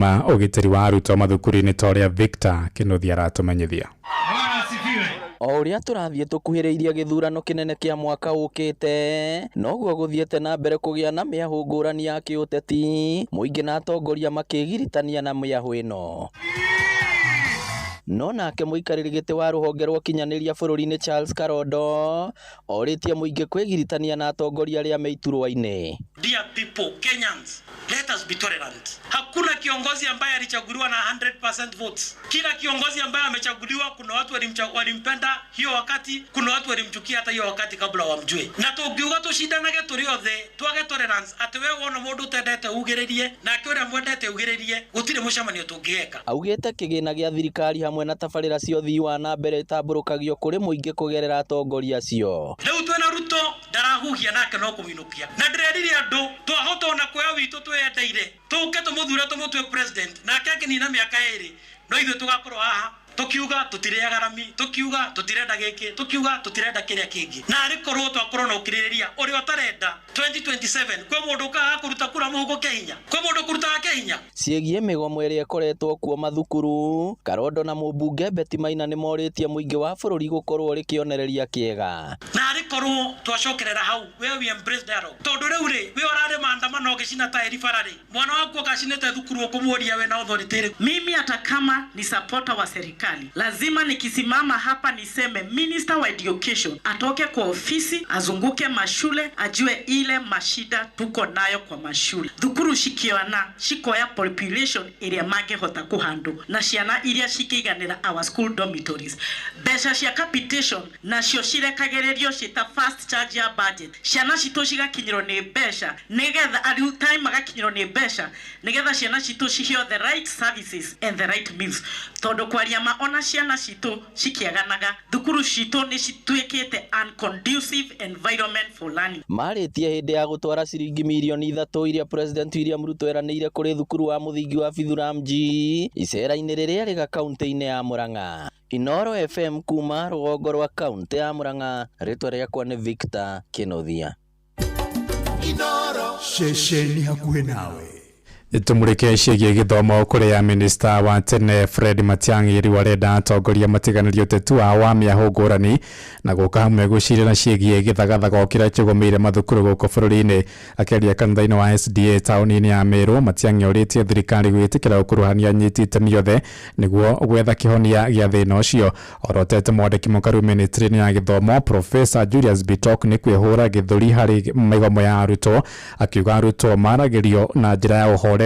Ma ũgitĩri wa arutwo mathukuru-inĩ ta ũrĩa Victor Kĩnuthia aratũmenyithia. O ũrĩa tũrathiĩ tũkuhĩrĩirie gĩthurano kĩnene kĩa mwaka ũkĩte, noguo gũthiĩte na mbere kũgĩa na mĩahũ ngũrani ya kĩũteti, mũingĩ na atongoria makĩgiritania na mĩahũ ĩno. No nake mũikarĩri gĩtĩ wa rũhonge rwa ũkinyanĩria bũrũri-inĩ Charles Karondo orĩtie mũingĩ kwĩgiritania na atongoria arĩa me iturwa-inĩ. Dear people, Kenyans, let us be tolerant. Hakuna kiongozi ambaye alichaguliwa na 100% votes. Kila kiongozi ambaye amechaguliwa, kuna watu walimpenda hiyo wakati, kuna watu walimchukia hata hiyo wakati kabla wamjue. Na tungiuga tushindanage turi othe, twage tolerance, ati we wona mundu utendete ugiririe, nake uria mwendete ugiririe, gutire mucemanio tungigeka. Augĩte kĩgĩna gĩa thirikari hamwe na tabarĩra cia ũthii wa na mbere itambũrũkagio kũrĩ mũingĩ kũgerera atongoria acio. Rĩu twĩna Ruto ndarahuhia nake no kũminũkia. Na ndĩrerire andũ twahota ona kuoya witũ twĩyendeire, tũke tũmũthure tũmũtue president, nake akĩnina mĩaka ĩrĩ, no ithuĩ tũgakorwo haha tukiuga tũtirĩaga rami, tukiuga tũtirenda gĩkĩ, tukiuga tũtirenda kĩrĩa kĩngĩ. Na arĩ korwo twakorwo na ũkirĩrĩria ũrĩa ũtarenda 2027 kwĩ mũndũ ũkaga kũruta kura mũhuko kĩa hinya, kwĩ mũndũ ũkũrutaga kĩa hinya. Ciĩgiĩ mĩgomo ĩrĩa ĩkoretwo kuo mathukuru, Karondo na mũmbunge Betty Maina nĩmorĩtie mũingĩ wa bũrũri gũkorwo ũrĩ kĩonereria kĩega. Na arĩ korwo twacokerera hau where we embrace dialogue, tondũ rĩu rĩ we ũrarĩ maandamano ũgĩcina taĩri bara rĩ, mwana waku ũgacinĩte thukuru ũkũmũria we na authority ĩrĩkũ? Mimi hata kama ni supporter wa serikali, lazima nikisimama hapa niseme minister wa education atoke kwa ofisi, azunguke mashule, ajue ile mashida tuko nayo kwa mashule. Thukuru shikiona shikoya population iria mangihota kuhandle na ciana iria cikĩiganĩra our school dormitories. Mbeca cia capitation nacio cirekagĩrĩrio ciĩta fast charge ya budget, ciana citũ cigakinyĩrwo nĩ mbeca nĩgetha arutani magakinyĩrwo nĩ mbeca nĩgetha ciana citũ ciheo the right services and the right meals, tondũ kwaria ma ona ciana citũ cikĩaganaga thukuru citũ nĩ cituĩkĩte unconducive environment for learning. Marĩtie hĩndĩ ya gũtwara ciringi mirioni 3 iria President William Ruto eranĩire kũrĩ thukuru wa mũthingi wa Bithuramji icera-inĩ rĩrĩa rĩga kaunti-inĩ ya Murang'a. Inooro FM kuma rũgongo rwa kaunti ya Murang'a, rĩtwa rĩakwa nĩ Victor Kĩnuthia. Ceceni hakuhĩ nawe. Tumurike ciĩgiĩ gĩthomo kũrĩa minista wa tene Fred Matiang'i rĩu arenda atongoria matiganĩrie ũteti wao wa mĩahũ ngũrani na gũka hamwe gũcirĩra ciĩgiĩ gĩthagathago kĩrĩa kĩgũmĩire mathukuru gũkũ bũrũri-inĩ. Akĩaria kanitha-inĩ wa SDA taũni-inĩ ya Meru, Matiang'i orĩtie thirikari gwĩtĩkĩra gũkuruhania anyiti itemi othe nĩguo gwetha kĩhonia gĩa thĩna ũcio. Orotete mwandĩki mũkaru ministry-inĩ ya gĩthomo Professor Julius Bitok nĩ kwĩhũra gĩthũri harĩ mĩgomo ya arutwo, akiuga arutwo maragĩrio na njĩra ya ũhoreri.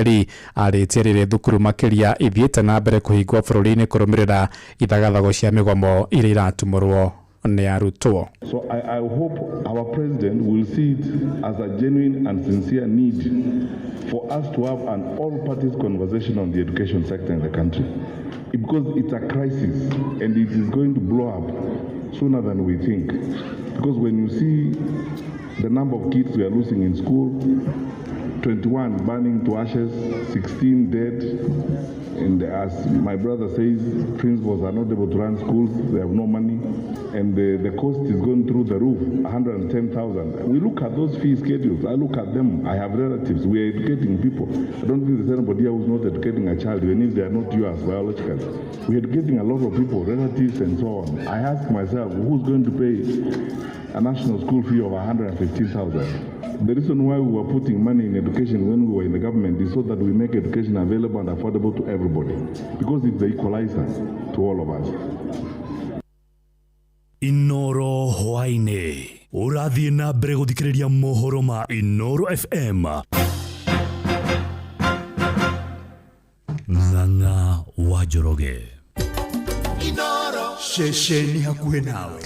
Arĩtie rĩrĩ thukuru makĩria ithiĩte na mbere kũhingwo bũrũri-inĩ kũrũmĩrĩra ithagathago cia mĩgomo iria iratumũrwo nĩ arutwo. So I hope our president will see it as a genuine and sincere need for us to have an all parties conversation on the education sector in the country, because it's a crisis and it is going to blow up sooner than we think. Because when you see the number of kids we are losing in school, 21 burning to ashes, 16 dead, and as my brother says, principals are not able to run schools, they have no money, and the cost is going through the roof, 110,000. We look at those fee schedules, I look at them, I have relatives, we are educating people. I don't think there's anybody here who's not educating a child, even if they are not yours biologically. We're educating a lot of people, relatives and so on. I ask myself, who's going to pay a national school fee of 115,000? The reason why we were putting money in education when we were in the government is so that we make education available and affordable to everybody, because it's the equalizer to all of us. Inooro hwaĩ-inĩ ũrathiĩ na mbere gũthikĩrĩria mohoro ma Inooro FM. Ng'ang'a wa Njoroge. Ceceni hakuhĩ nawe.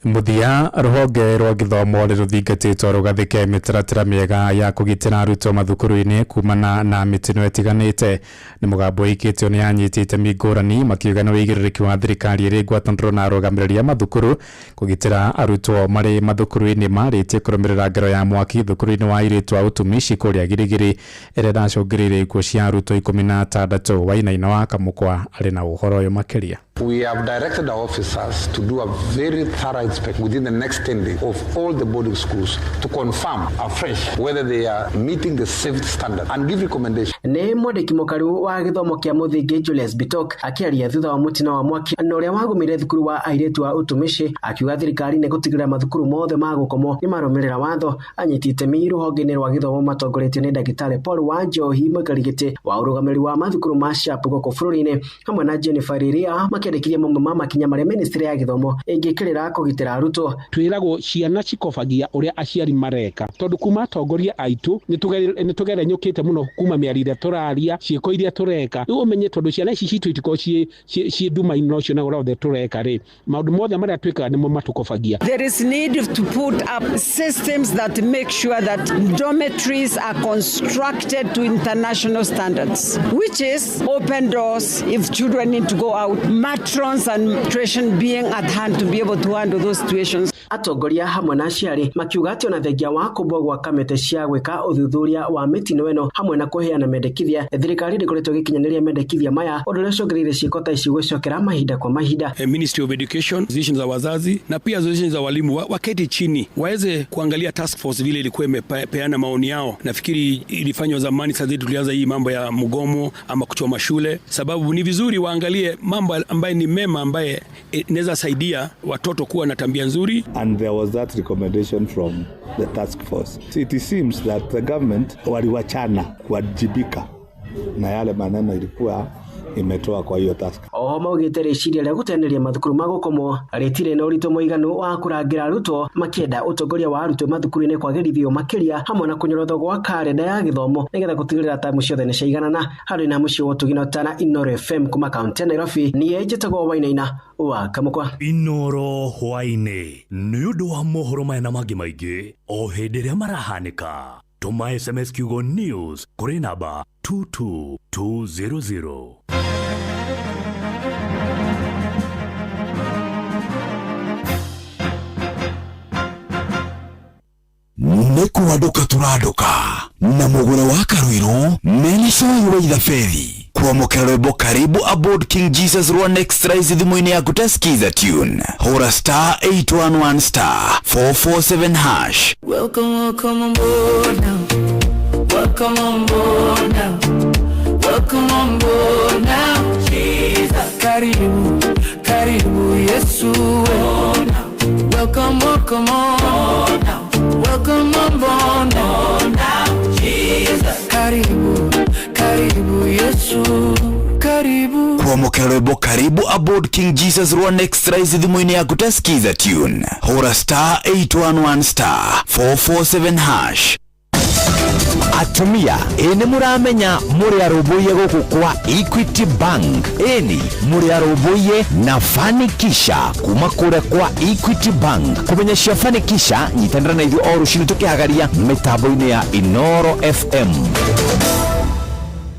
Mũthia rũhonge rwa gĩthomo nĩ rũthingatĩtwo rũgathĩke mĩtaratara mĩega ya kũgitĩra arutwo mathukuru-inĩ kumana na mĩtino ĩtiganĩte. Nĩ mũgambo ũikĩtio nĩ anyiti itemi ngũrani makiuga nĩ ũigĩrĩrĩki wa thirikari ĩrĩ ngwatanĩro na arũgamĩrĩri a mathukuru kũgitĩra arutwo marĩ mathukuru-inĩ marĩtie kũrũmĩrĩra ngero ya mwaki thukuru-inĩ wa airĩtu a ũtumishi kũrĩa Girigiri ĩrĩa ĩracũngĩrĩirie ikuũ cia arutwo 16. Wainaina wa Kamũkwa arĩ na ũhoro ũyũ makĩria. We have directed our officers to do a very thorough inspection within the next 10 days of all the boarding schools to confirm afresh whether they are meeting the safety standard and give recommendations. Nĩ mwandĩki mũkaru wa gĩthomo kĩa mũthingi Julius Bitok akĩaria thutha wa mũtino wa mwaki na ũrĩa wagũmĩire thukuru wa airĩtu wa ũtumishi, akiuga thirikari nĩ gũtigĩrĩra mathukuru mothe ma gũkomwo nĩ marũmĩrĩra watho. Anyiti itemi rũhonge-inĩ rwa gĩthomo matongoretio nĩ ndagĩtarĩ Paul Wanjohi, mũikarĩri gĩtĩ wa ũrũgamĩrĩri wa mathukuru ma SHAP gũkũ bũrũri-inĩ, hamwe na Jennifer Riria, makĩandĩkithia mamwe ma makinya marĩa ministry ya gĩthomo ĩngĩkĩrĩra kũgitĩra arutwo. Twĩragwo ciana cikobagia ũrĩa aciari mareka, tondũ kuma atongoria aitũ nĩ tũgerenyũkĩte mũno kuma mĩario ĩrĩa tũraria, ciĩko iria tũreka. Rĩu ũmenye tondũ ciana ici citũ itikoragwo ciĩ nduma-inĩ na ũcio na ũrĩa othe tũreka rĩ, maũndũ mothe marĩa twĩkaga nĩmo matũkobagia. There is need to put up systems that make sure that dormitories are constructed to international standards, which is open doors if children need to go out, matrons and nutrition being at hand to be able to handle those situations. Atongoria hamwe na aciari makiuga atĩ ona thengia wa kũmbwo gwa kamĩtĩ cia gwĩka ũthuthuria wa mĩtino ĩno hamwe na kũheana mendekithia, thirikari ndĩkoretwo ĩgĩkinyanĩria mendekithia maya, ũndũ ũrĩa ũcũngĩrĩirie ciĩko ta ici gwĩcokera mahinda kwa mahinda. Ministry of Education, association za wazazi na pia association za walimu waketi chini waweze kuangalia task force vile ilikuwa imepeana maoni yao. Nafikiri ilifanywa zamani, sasa tulianza hii mambo ya mgomo ama kuchoma shule, sababu ni vizuri waangalie mambo ambaye ni mema ambaye inaweza saidia watoto kuwa na tabia nzuri. And there was that recommendation from the task force. It seems that the government waliwachana kuwajibika na yale maneno ilikuwa imetoa kwa hiyo task. Oho maugĩte rĩciria rĩa gũteanĩria mathukuru ma gũkomwo rĩtirĩ na ũritũ mũiganu wa kũrangĩra arutwo, makĩenda ũtongoria wa arutwo mathukuru-inĩ kwagĩrithio makĩria hamwe na kũnyorotho gwa karenda ya gĩthomo nĩgetha gũtigĩrĩra tamu ciothe nĩ ciaiganana. Handũ-inĩ ha mũciĩ wa ũtugi na ũtana Inooro FM kuma kaunti ya Nairobi, niĩ njĩtagwo Wainaina wa Kamũkwa. Inooro hwaĩ-inĩ nĩ ũndũ wa mohoro maya na mangĩ maingĩ o hĩndĩ ĩrĩa marahanĩka. Tũma SMS kiugo news kũrĩ namba 22200. Nĩ kwandũka tũrandũka na mũgũre wa Karuiru mena cai wa ithabethi kwamũkĩra rwĩmbo karibu aboard King Jesus rwa Next Rise thimũ-inĩ yaku ta skiza tune, hũra star 811 star 447 hash. Welcome, welcome on board now. Welcome on board now. Welcome on board now. Jesus. Karibu, karibu Yesu. Welcome, welcome on now. Welcome on board now. Jesus. Karibu, karibu Yesu. Karibu. Kwamũkĩra rwĩmbo karibu aboard King Jesus rwa Next Rise thimũ-inĩ yaku ta skiza tune, hũra star 811 star 447 hash. Atumia ĩ nĩ mũramenya mũrĩ arũmbũiye gũkũ kwa Equity Bank, ĩni mũrĩ arũmbũiye na Fanikisha kuma kũrĩa kwa Equity Bank. Kũmenya cia Fanikisha, nyitanĩra na ithuĩ o rũcinĩ tũkĩhagaria mĩtambo-inĩ ya Inooro FM.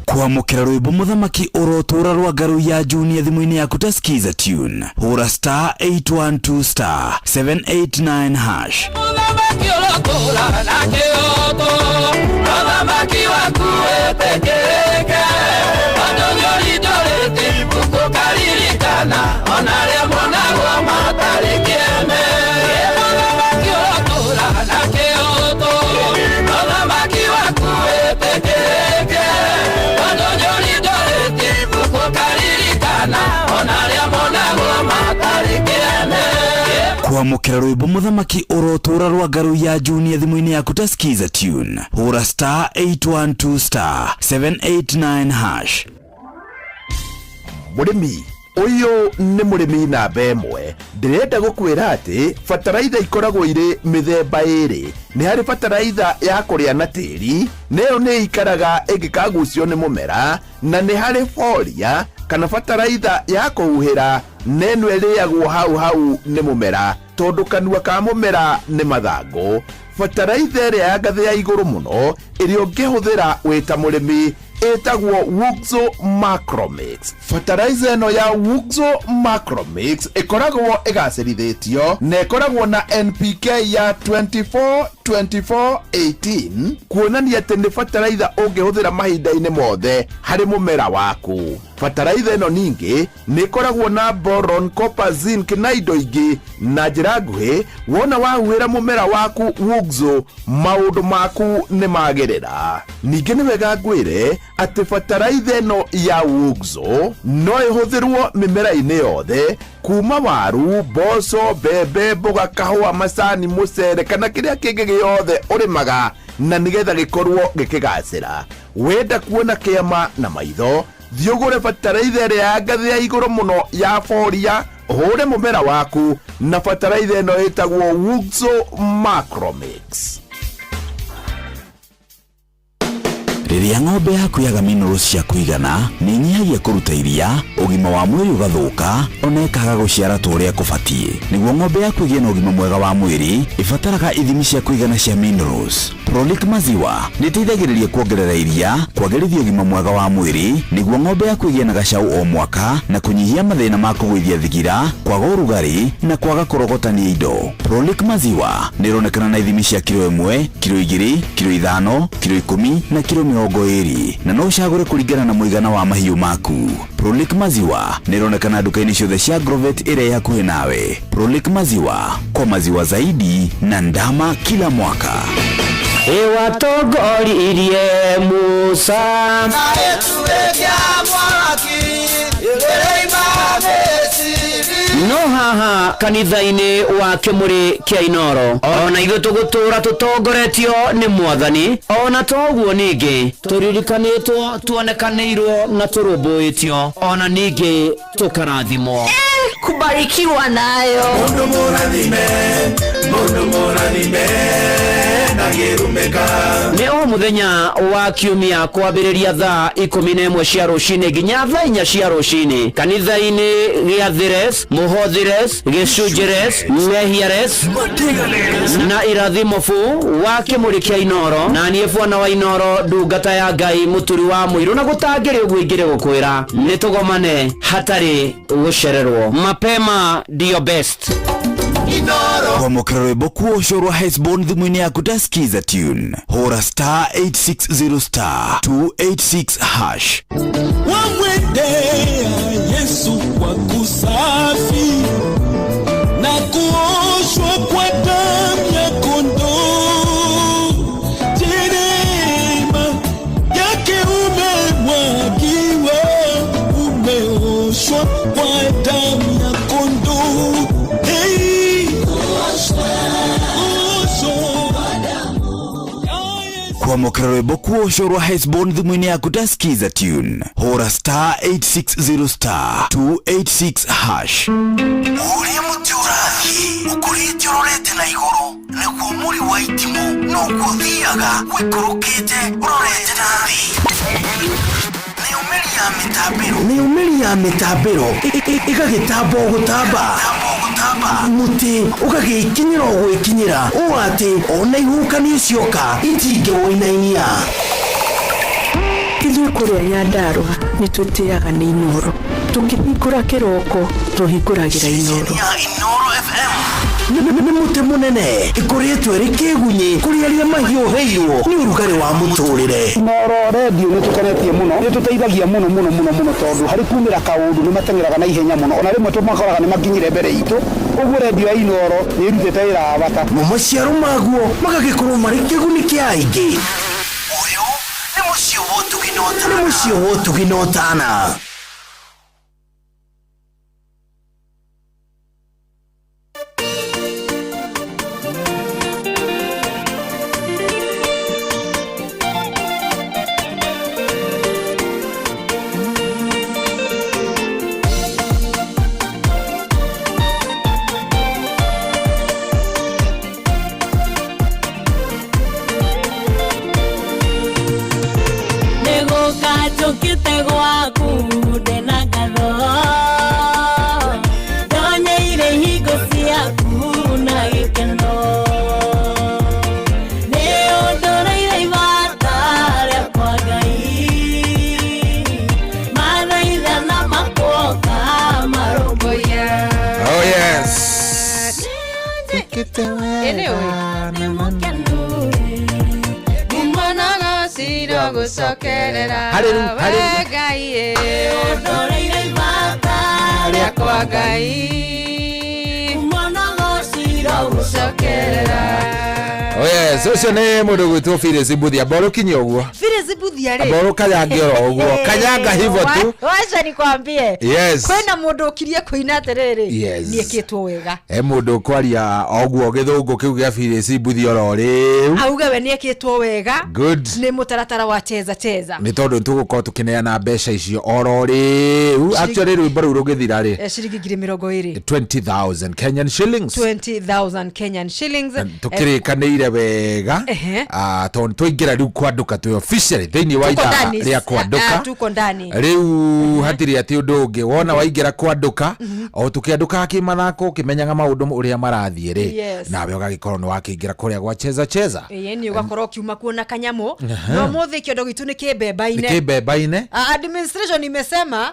Kwamũkĩra rwĩmbo mũthamaki ũrotũra rwa ngaru ya Junior thimũ-inĩ yaku ta skiza tune, hũra star 812 star 789 hash. Mũthamaki ũrotũra na kĩhooto, mũthamaki waku wĩtĩkĩrĩke, tondũ nĩũrindũrĩte ibuku ũkaririkana ona arĩa monagwo matarĩ kĩene. Mũthamaki ũrotũra na kĩhooto, mũthamaki waku wĩtĩkĩrĩke, tondũ nĩũrindũrĩte ibuku ũkaririkana ona arĩa monagwo matarĩ kĩene. Kwamũkĩra rwĩmbo mũthamaki ũrotũra rwa ngaru ya Junior thimũ-inĩ yaku ta skiza tune, hũra star 812 star 789 hash. Mũrĩmi ũyũ nĩ mũrĩmi namba ĩmwe, ndĩrenda gũkwĩra atĩ bataraitha ikoragwo irĩ mĩthemba ĩrĩ. Nĩ harĩ bataraitha ya kũrĩa na tĩri, nĩyo nĩ ikaraga ĩngĩkagucio nĩ mũmera, na nĩ harĩ foria kana bataraitha ya kũhuhĩra, na ĩno ĩrĩagwo hau hau nĩ mũmera tondũ kanua ka mũmera nĩ mathangũ. Bataraitha ĩrĩa ya ngathĩ ya igũrũ mũno ĩrĩa ũngĩhũthĩra wĩ ta mũrĩmi ĩtagwo Wuxo Macromix. Fertilizer ĩno ya Wuxo Macromix ĩkoragwo ĩgacĩrithĩtio na ĩkoragwo na NPK ya 24 24 18, kuonania atĩ nĩ fertilizer ũngĩhũthĩra mahinda-inĩ mothe harĩ mũmera waku. Bataraitha ĩno ningĩ nĩ ĩkoragwo na boron, copper, zinc na indo ingĩ. Na njĩra nguhĩ, wona wahuhĩra mũmera waku Wuxo, maũndũ maku nĩ magĩrĩra. Ningĩ nĩ wega ngwĩre atĩ bataraitha ĩno ya Wuxo no ĩhũthĩrwo mĩmera-inĩ yothe, kuma waru, mboco, mbembe, mboga, kahũa, macani, mũcere kana kĩrĩa kĩngĩ gĩothe ũrĩmaga, na nĩgetha gĩkorwo gĩkĩgacĩra. Wenda kuona kĩama na maitho, thiĩ ũgũre bataraitha ĩrĩa ya ngathĩ ya igũrũ mũno ya Foria, ũhũre mũmera waku na bataraitha ĩno ĩtagwo Wuxo Macromix. Rĩrĩa ng'ombe yaku yaga minerals cia kũigana, nĩ ĩnyihagia kũruta iria, ũgima wa mwĩrĩ ũgathũka, ona ĩkaga gũciara ta ũrĩa kũbatiĩ. Nĩguo ng'ombe yaku ĩgĩe na ũgima mwega wa mwĩrĩ, ĩbataraga ithimi cia kũigana cia minerals. Prolic Maziwa nĩ ĩteithagĩrĩria kuongerera iria, kwagĩrithia ũgima mwega wa mwĩrĩ, nĩguo ng'ombe yaku ĩgĩe na gacaũ o mwaka, na kũnyihia mathĩna ma kũgũithia thigira, kwaga ũrugarĩ na kwaga kũrogotania indo. Prolic Maziwa nĩ ĩronekana na ithimi cia kiro 1, kiro 2, kiro 5, kiro 10 na kiro 20, na no ũcagũre kũringana na mũigana wa mahiũ maku. Prolic Maziwa nĩ ĩronekana nduka-inĩ ciothe cia Agrovet ĩrĩa ĩ hakuhĩ nawe. Prolic Maziwa, kwa maziwa zaidi na ndama kila mwaka. Ĩwatongoririe Musa. No haha kanitha-inĩ wa kĩmũrĩ kĩa Inoro, ona ithuĩ tũgũtũra tũtongoretio nĩ Mwathani. Ona toguo ningĩ tũririkanĩtwo, tuonekanĩirwo na tũrũmbũĩtio, ona ningĩ tũkarathimwo. Kubarikiwa nayo. Mundu mũrathime, mundu mũrathime na gĩrumĩka. Nĩ o mũthenya wa kiumia kwambĩrĩria thaa 11 cia rũcinĩ nginya thaa 4 cia rũcinĩ, kanitha-inĩ gĩa Thires, Mũhothires, Gĩcunjĩres, Mehiares na Irathimo bu wa kĩmũrĩ kĩa Inoro. Na niĩ bwana wa Inoro, ndungata ya Ngai, mũturi wa mũirũ, na gũtangĩrĩ ũguo ingĩrĩ gũkwĩra nĩ tũgomane hatarĩ gũcererwo. Mapema ndio best. Kwamũkĩra rwĩmbo kuoco rwa Hesbon thimũ-inĩ yaku ta Skiza tune, hũra star 860 star 286 hash. Wamwendea Yesu kwa kusafi na kuoshwa kwa damu ya kondoo. Neema yake umemwagiwa, umeoshwa kwa damu ya kondoo. Hey, kuoshwa. Kwamũkĩra rwĩmbo kuoco rwa Hesbon thimũ-inĩ yaku ta Skiza tune, hũra star 860 star 286 hash. Ũrĩa mũtĩ ũrathiĩ ũkũrĩte ũrorete na igũrũ, nĩguo mũri wa itimũ noguo ũthiaga ũikũrũkĩte ũrorete na thĩ. Nĩũmĩri ya mĩtambĩro ĩgagĩtamba o gũtamba, mũtĩ ũgagĩkinyĩra o gwĩkinyĩra, ũũ atĩ ona ihuhũkanio cioka itingĩwũinainia. Ithuĩ kũrĩa Nyandarũa nĩ twĩtĩaga nĩ Inoro. Tũkĩhingũra kĩroko tũhingũragĩra Inoro. Inoro FM nĩ mũtĩ mũnene ĩkũrĩtwo ĩrĩ kĩgunyĩ kũrĩ arĩa mahiũhĩirwo nĩ ũrugarĩ wa mũtũrĩre. Inoro redio nĩ tũkenetie mũno, nĩ tũteithagia mũno mũno mũno mũno, tondũ harĩ kumĩra kaũndũ nĩ mateng'eraga na ihenya mũno, ona rĩmwe tũmakoraga nĩ makinyire mbere itũ. Ũguo redio ya Inoro nĩ ĩrutĩte wĩra wa bata. Mo maciaro maguo magagĩkorwo marĩ kĩguni kĩa aingĩ. Ũyũ nĩ mũciĩ wa ũtugi na ũtana. Nĩ mũciĩ wa ũtugi na ũtana. Nĩgũka njũkĩte gwaku ndĩna ngatho, ndonyeire hingo ciaku na gĩkeno, nĩ ũndũrĩire ibata rĩakwa Ngai, mathaithana makuoka marũmbũiye. Oh yes. Anyway. Hallelujah, hallelujah. kwa Ngai mwana gocira gũcokerera. Oh yes, ũcio nĩ mũndũ gwĩtwo Phyllis Mbuthia. Amba ũrũkinye ũguo. Phyllis Mbuthia rĩ. Amba ũrũkanyange oro ũguo. Kanyanga hivyo tu. Wacha nikwambie. Yes. Kwĩna mũndũ ũkirie kũina atĩrĩrĩ. Yes. Nĩekĩtwo wega. He mũndũ ũkwaria oguo gĩthũngũ kĩu gĩa Phyllis Mbuthia oro rĩu. Auge we nĩekĩtwo wega. Good. Nĩ mũtaratara wa cheza cheza. Nĩ tondũ tũgũkorwo tũkĩneana mbeca icio oro rĩu. Actually rwĩmbo rũu rũgĩthira rĩ. Ciringi 20,000. 20,000 Kenyan shillings. 20,000 Kenyan shillings. Tũkĩrĩkanĩire wega. Ehe. Ah, tondũ twaingĩra rĩu kwandũka twĩ officially thĩinĩ wa Tuko ithaa ndani. rĩa kwandũka. Ah, tuko ndani. Rĩu hatirĩ atĩ ũndũ ũngĩ wona waingĩra kwandũka o tũkĩandũkaga kĩmathako ũkĩmenyaga maũndũ ũrĩa marathiĩ rĩ. Yes. Nawe ũgagĩkorwo nĩ wakĩingĩra kũrĩa gwa cheza cheza. Ĩĩ nĩ ũgakorwo ũkiuma kuo na kanyamũ. Aha. No mũthĩ kĩondo gitũ nĩ kĩmbemba-inĩ. Nĩ kĩmbemba-inĩ. Ah, administration imesema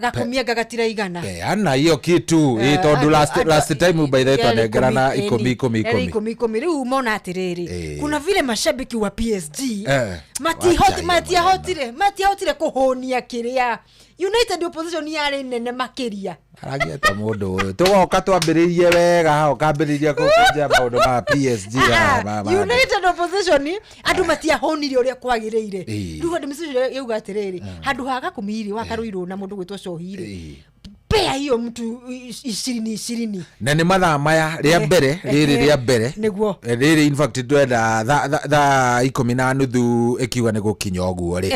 gakumia gagatiraigana. Peana hiyo kitu ĩ tondũ last time by the way twanengerana ikũmi ikũmi ikũmi ikũmi. ikũmi ikũmi. Rĩu mona atĩrĩrĩ, kuna vile mashabiki wa PSG Wacha matiahotire kũhũnia kĩrĩa United opposition yarĩ nene makĩria. Aragia ta mũndũ ũyũ tũgoka twambĩrĩrie wega haha ũkambĩrĩria kũnja maũndũ ma PSG United opposition andũ matiahũnirie ũrĩa kwagĩrĩire. Ĩĩ. Rĩu administration yauga atĩrĩrĩ, handũ ha gakumiri wa karũirũ na mũndũ gwĩtwo Cohi rĩ, pea hiyo mtu ishirini ishirini. Na nĩ mathaa maya rĩa mbere rĩrĩ rĩa mbere nĩguo rĩrĩ in fact twenda thaa 10:30 ĩkiuga nĩ gũkinya ũguo rĩ,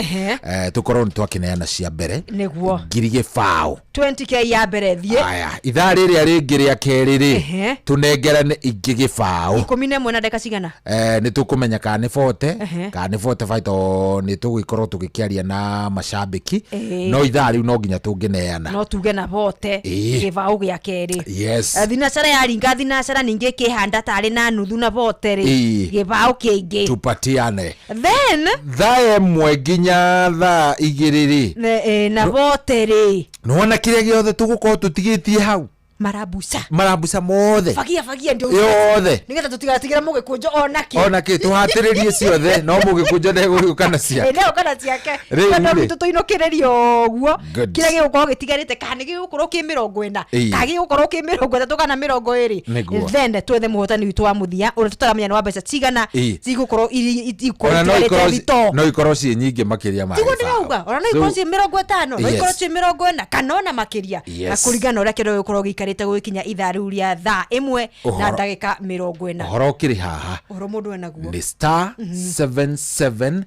tũkorwo nĩ twakĩneana cia mbere nĩguo 20,000. 20K ya mbere thiĩ. Aya, ithaa rĩrĩa rĩngĩ rĩa kerĩ rĩ, tũnengerane ingĩ 20. 11 na ndagĩka cigana? Nĩ tũkũmenya kana nĩ 40 kana nĩ 45 tondũ nĩ tũgũgĩkorwo tũgĩkĩaria na macambĩki. No ithaa rĩu no nginya tũngĩneana. No tuge na bote 20 gĩa kerĩ. Yes. Thinacara yaringa thinacara ningĩ ĩkĩhanda tarĩ na nuthu na bote rĩ, 20 kĩngĩ tupatiane. Then thaa 1 nginya thaa 2 rĩ, na bote rĩ, nĩwona kĩrĩa gĩothe tũgũkorwo tũtigĩtie hau marabuca marabuca mothe fagia fagia ndio yothe nigetha tutigatigĩra mũgĩkũnjo onakĩ onakĩ tũhatĩrĩrie ciothe no mũgĩkũnjo ndegũgĩũka na ciake. Ndegũka na ciake. Rĩu Tondũ rĩ. gwitũ tũinũkĩrĩrio ũguo Good. kĩrĩa gĩgũkorwo gĩtigarĩte kana nĩ gĩgũkorwo kĩ 40 kana gĩgũkorwo kĩ 30 kana 20. Nĩguo. Then twethe mũhotani witũ wa mũthia ũrĩa tũtaramenya nĩ wa mbeca cigana cigũkorwo Ona itigarĩte thitoo. no ikorwo ciĩ nyingĩ makĩria ma Tiguo gĩbaũ. ndĩrauga ona no ikorwo ciĩ 50, no Yes. ikorwo ciĩ 40 kana ona makĩria. Yes. Na kũringana na ũrĩa kĩndũ gĩgũkorwo gĩikarĩte gũgĩkinya ithaa rĩu rĩa thaa 1 na ndagĩka 40. Ũhoro ũkĩrĩ haha Ũhoro mũndũ enaguo nĩ star 77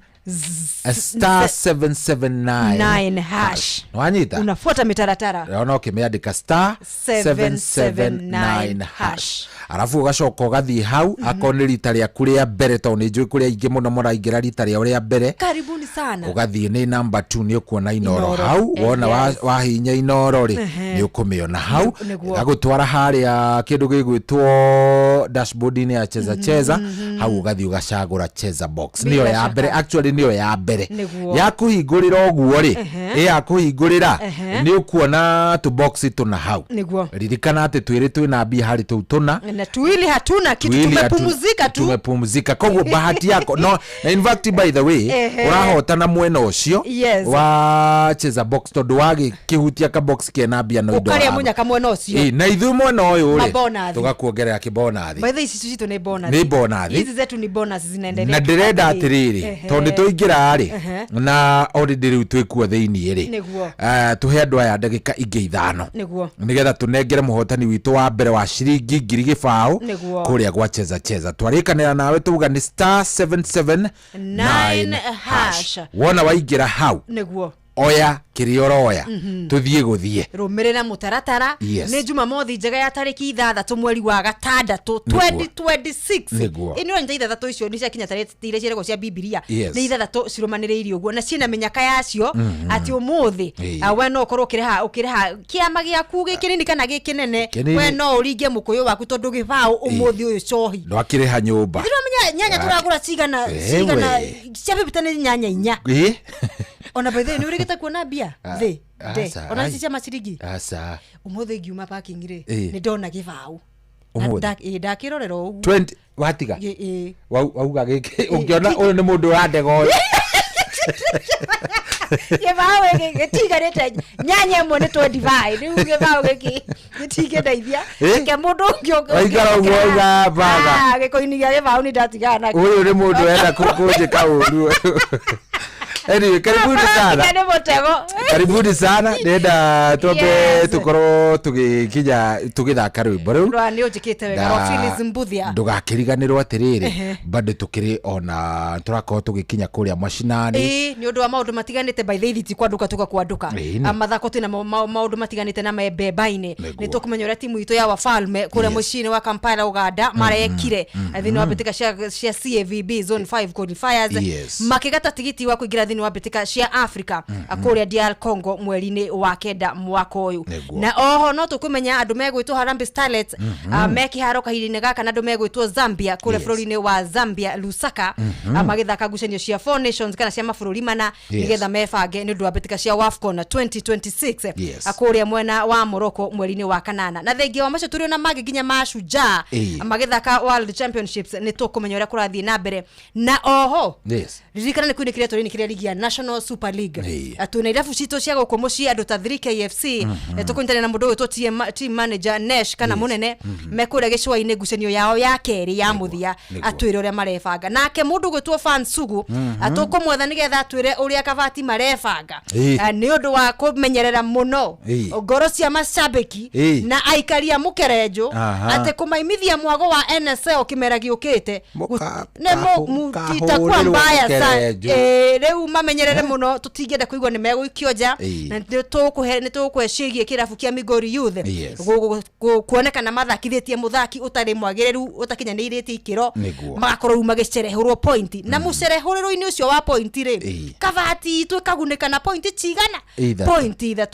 star 779 9 hash. Nĩwanyita? Unafuata mĩtaratara. Ona ũkĩmĩandĩka star 779 hash, arabu ũgacoka ũgathiĩ hau akorwo nĩ rita rĩaku rĩa mbere tondũ nĩ njũĩ kũrĩ aingĩ mũno mũraingĩra rita rĩao rĩa mbere. Karibuni sana. Ũgathiĩ nĩ namba 2 nĩ ũkuona Inoro Inoro. hau. Wona wahihinya Inoro rĩ, nĩ ũkũmĩona hau. Ĩgagũtwara harĩa kĩndũ gĩgwĩtwo dashboard-inĩ ya cheza cheza. Hau ũgathiĩ ũgacagũra cheza box Bila nĩyo ya shaka. mbere, actually nĩyo ya mbere Nĩguo. ya kũhingũrĩra ũguo rĩ, ĩ ya kũhingũrĩra nĩ ũkuona tũbox tũna hau. Nĩguo. Ririkana atĩ twĩrĩ twĩna mbia harĩ tũu tũna na tuili hatuna kitu, Tuili tumepumzika tu. Tumepumzika koguo bahati yako no na in fact by the way ũrahotana mwena ũcio Yes. wa cheza box tondũ wagĩkĩhutia ka box kena mbia no indo ũkarĩa ũraga. munyaka mwena ũcio. Ĩ, na ithuĩ mwena ũyũ rĩ Mabonathi. tũgakuongerera kĩbonathi. By the way, ici citũ nĩ bonus. Nĩ bonathi. Hizi zetu ni bonus zinaendelea. Na ndĩrenda atĩrĩrĩ tondũ nĩ tũingĩra rĩ na already rĩu twĩkuo thĩiniĩ rĩ, Nĩguo. tũhe andũ aya ndagĩka ingĩ 5 Nĩguo. nĩgetha tũnengere mũhotani witũ wa mbere wa ciringi 20,000 Nĩguo. kũrĩa gwa cheza cheza. Twarĩkanĩra nawe tuga nĩ star 779 9 hash. Wona waingĩra hau Nĩguo. oya kĩrĩa ũroya tũthiĩ gũthiĩ. Rũmĩrĩra mũtaratara. Yes. Nĩ jumamothi njega ya tarĩki 6 mweri wa gatandatũ Nĩguo. 2026. Nĩguo. Ĩ nĩ ũranyita ithathatũ icio nĩ ciakinya tarĩki iria ciĩragwo cia Bibilia. Yes. Nĩ ithathatũ cirũmanĩrĩire ũguo na ciĩna mĩnyaka yacio atĩ ũmũthĩ we no ũkorwo ũkĩrĩha kĩama gĩaku gĩ kĩnini kana gĩ kĩnene. Kĩnini. We no ũringe mũkũyũ waku tondũ gĩbaũ ũmũthĩ ũyũ cohi. Ndwakĩrĩha nyũmba. Ndĩramenya nyanya tũragũra cigana cigana cia bibita nĩ nyanya 4. Ona by the way nĩ ũrĩgĩte kuona mbia thĩ nde aca, ona ai. ici cia maciringi. Aca. Ũmũthĩ ngiuma parking rĩ, Ĩ. nĩ ndona gĩbaũ. Na Ũmũthĩ? Ndakĩrorera o ũguo. 20 watiga. Ĩ. Wauga gĩkĩ ũngĩona ũyũ nĩ mũndũ ũrandega ũyũ. Gĩbaũ gĩkĩ gĩtigarĩte nyanya ĩmwe nĩ 25, rĩu gĩbaũ gĩkĩ gĩtingĩndeithia. Eh? Reke mũndũ ũngĩ Waikara ũguo wauga batha. Ah, gĩkoini gĩa gĩbaũ nĩ ndatigana nakĩo. Ũyũ nĩ mũndũ enda kũnjĩka ũru. Anyway, karibuni sana. Nĩ mũtego. Karibuni sana, ndĩrenda twambe Yes. tũkorwo tũgĩkinya tũgĩthaka rwĩmbo rũu. Rwa nĩ ũnjĩkĩte wega. Na Phyllis Mbuthia. Ndũgakĩriganĩrwo atĩrĩrĩ, bado tũkĩrĩ ona tũrakorwo tũgĩkinya kũrĩa macinani. Ĩĩ, nĩ ũndũ wa maũndũ matiganĩte, by the way, ti kwanduka tuga kwanduka. Ĩĩ, Ah, mathako twĩna maũndũ matiganĩte na membemba-inĩ. Nĩ tũkũmenya ũrĩa timu itũ ya Wafalme kũrĩa mũciĩ-inĩ wa Kampala, Uganda, marekire thĩinĩ wa mbĩtĩka cia CAVB Zone 5 qualifiers, makĩgata tigiti wa kũingĩra thĩinĩ wa mbĩtĩka cia Africa kũrĩa DR Congo mweri-inĩ wa 9 mwaka ũyũ. Na oho no tũkũmenya andũ megwĩtwo Harambee Starlets, me kĩharo kahinda-inĩ gaka, na andũ megwĩtwo Zambia kũrĩa bũrũri-inĩ wa Zambia, Lusaka, magĩthaka ngucanio cia Four Nations kana cia mabũrũri mana, nĩgetha mebange nĩ ũndũ wa mbĩtĩka cia WAFCON 2026 kũrĩa mwena wa Morocco mweri-inĩ wa 8. Na thengia wa macio, tũrĩ ona mangĩ nginya Mashujaa magĩthaka World Championships, nĩ tũkũmenya ũrĩa kũrathiĩ na mbere. Na oho ririkana nĩ kwinĩkĩria tũrĩinĩkĩria ligi ya National Super League. Twĩna irabu citũ cia gũkũ mũciĩ, andũ ta 3KFC. Tũkũnyitanĩra na mũndũ ũgwĩtwo team manager Nesh kana mũnene me kũrĩa gĩcũa-inĩ, ngucanio yao ya kerĩ ya mũthia, atwĩre ũrĩa marebanga. Nake mũndũ ũgwĩtwo Fan Sugu, tũkũmwetha nĩgetha atwĩre ũrĩa Kabati marebanga nĩ ũndũ wa kũmenyerera mũno ngoro cia macambĩki na aikari a mũkerenjũ, atĩ kũmaimithia mwago wa NSL kĩmera gĩũkĩte nĩ itakuwa Kahũrĩrwo mbaya sana. mũkerenjũ. Rĩu mamenyerere mũno, tũtingĩenda kũigua nĩ megũikio nja. Na nĩ tũgũkũhe ciĩgiĩ kĩrabu kĩa Migori Youth kuonekana mathakithĩtie mũthaki ũtarĩ mwagĩrĩru, ũtakinyanĩirĩtie ikĩro, magakorwo rĩu magĩcerehũrwo point, na mũcerehũrĩro-inĩ ũcio wa point rĩ, Kabati itũ ĩkagunĩka na point cigana? 3. Point 3.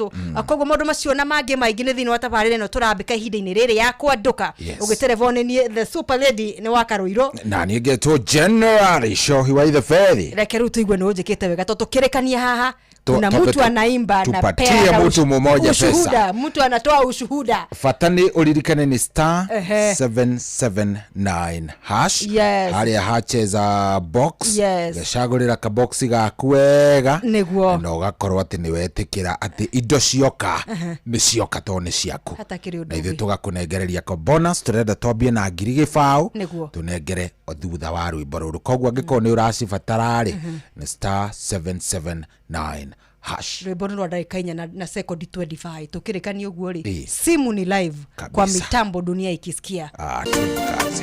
Koguo maũndũ macio na mangĩ maingĩ nĩ thĩinĩ wa tabarĩra ĩno tũrambĩka ihinda-inĩ rĩrĩ ya kwandũka. Ũgĩterevwo nĩ niĩ the super lady nĩ wa Karũirũ. Na niĩ ngetwo General Shohi wa Itheberi. Reke rĩu tũigue nĩ ũnjĩkĩte wega tondũ tũkĩrĩkania haha kuna tupe mtu anaimba na tupatie peana mtu mmoja pesa. Ushuhuda, mtu anatoa ushuhuda. Bata nĩ ũririkane nĩ star 779 hash, harĩa hacheza box. Gacagũrĩra kaboxi gaku wega na ũgakorwo atĩ nĩ wetĩkĩra atĩ indo cioka nĩ cioka tondũ nĩ ciaku, Hatakĩrĩ ũndũ na ithuĩ ũngĩ. Tũgakũnengereria ko bonus. Tũrenda twambie na 20,000, tũnengere o thutha wa rwĩmbo rũrũ. Koguo angĩkorwo nĩ ũracibatara rĩ, nĩ star 779 hash. Rwĩmbo nĩ rwa ndagĩka 4 na sekondi 25. Tũkĩrĩkania ũguo rĩ, simu ni live kwa mitambo, dunia ikisikia. Ah, twende kazi.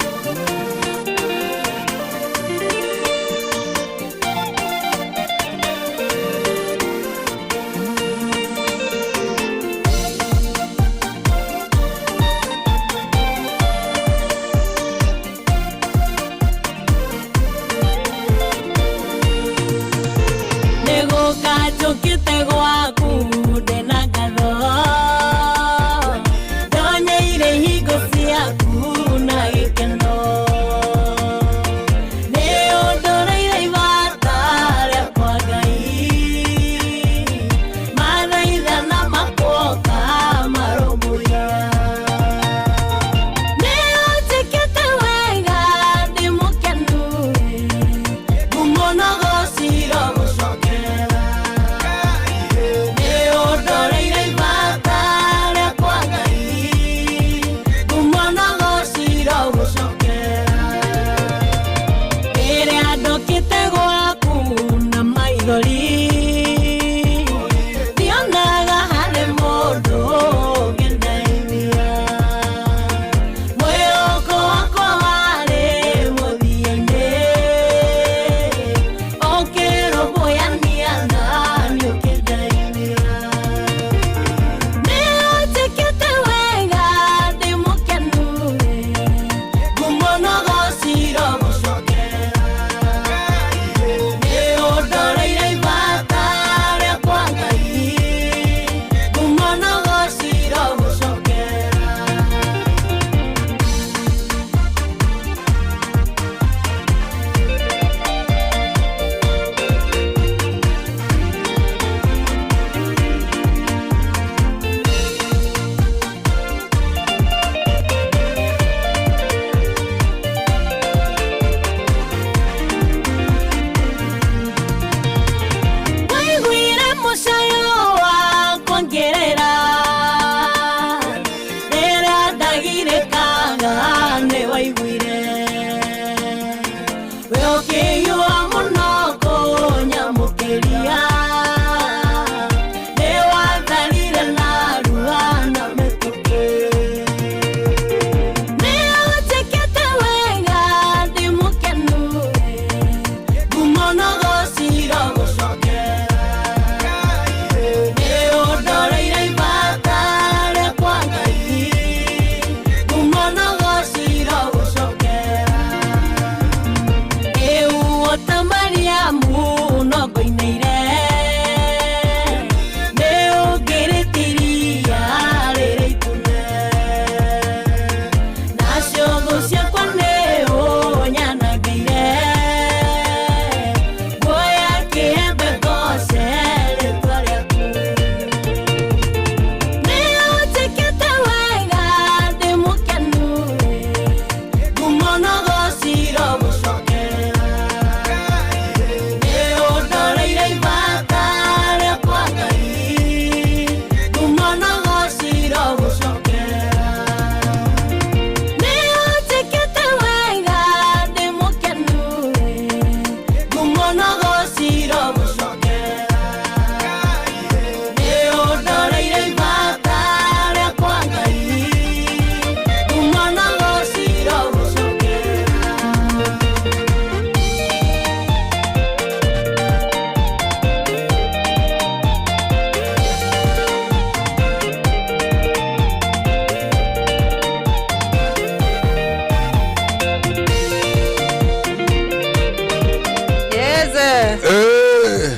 Nĩgũka njũkĩte gwaku ndĩna ngatho, ndonyeire hingo ciaku na gĩkeno. Ngĩrĩra rĩrĩa ndagirĩkaga nĩ waiguire we ũkĩiyũa mũno kũnyamũkĩria nĩ watharire narua na mĩtũkĩ nĩ ũnjĩkĩte wega ndĩ mũkenu ngumo no gũcira gũcokera nĩ ũndoreire ibata rĩakwa Ngai ngumo no gũcira gũcokera ĩu ota Mariamu no ngũinĩire nĩ ũngĩrĩtiria rĩrĩ itune nacio thũ ciakwa nĩ ũnyanangĩire nguoya kĩembe ngoce rĩtwa rĩaku nĩ ũnjĩkĩte wega ndĩ mũkenu ngumo no gũcira gũcokera nĩ ũndoreire ibata rĩakwa Ngai ngumo no gũcira gũcokera nĩ ũnjĩkĩte wega ndĩ mũkenu ngumo no gũcira gũcokera nĩ ũndoreire ibata rĩakwa Ngai ngumo no gũcira gũcokera. Yes.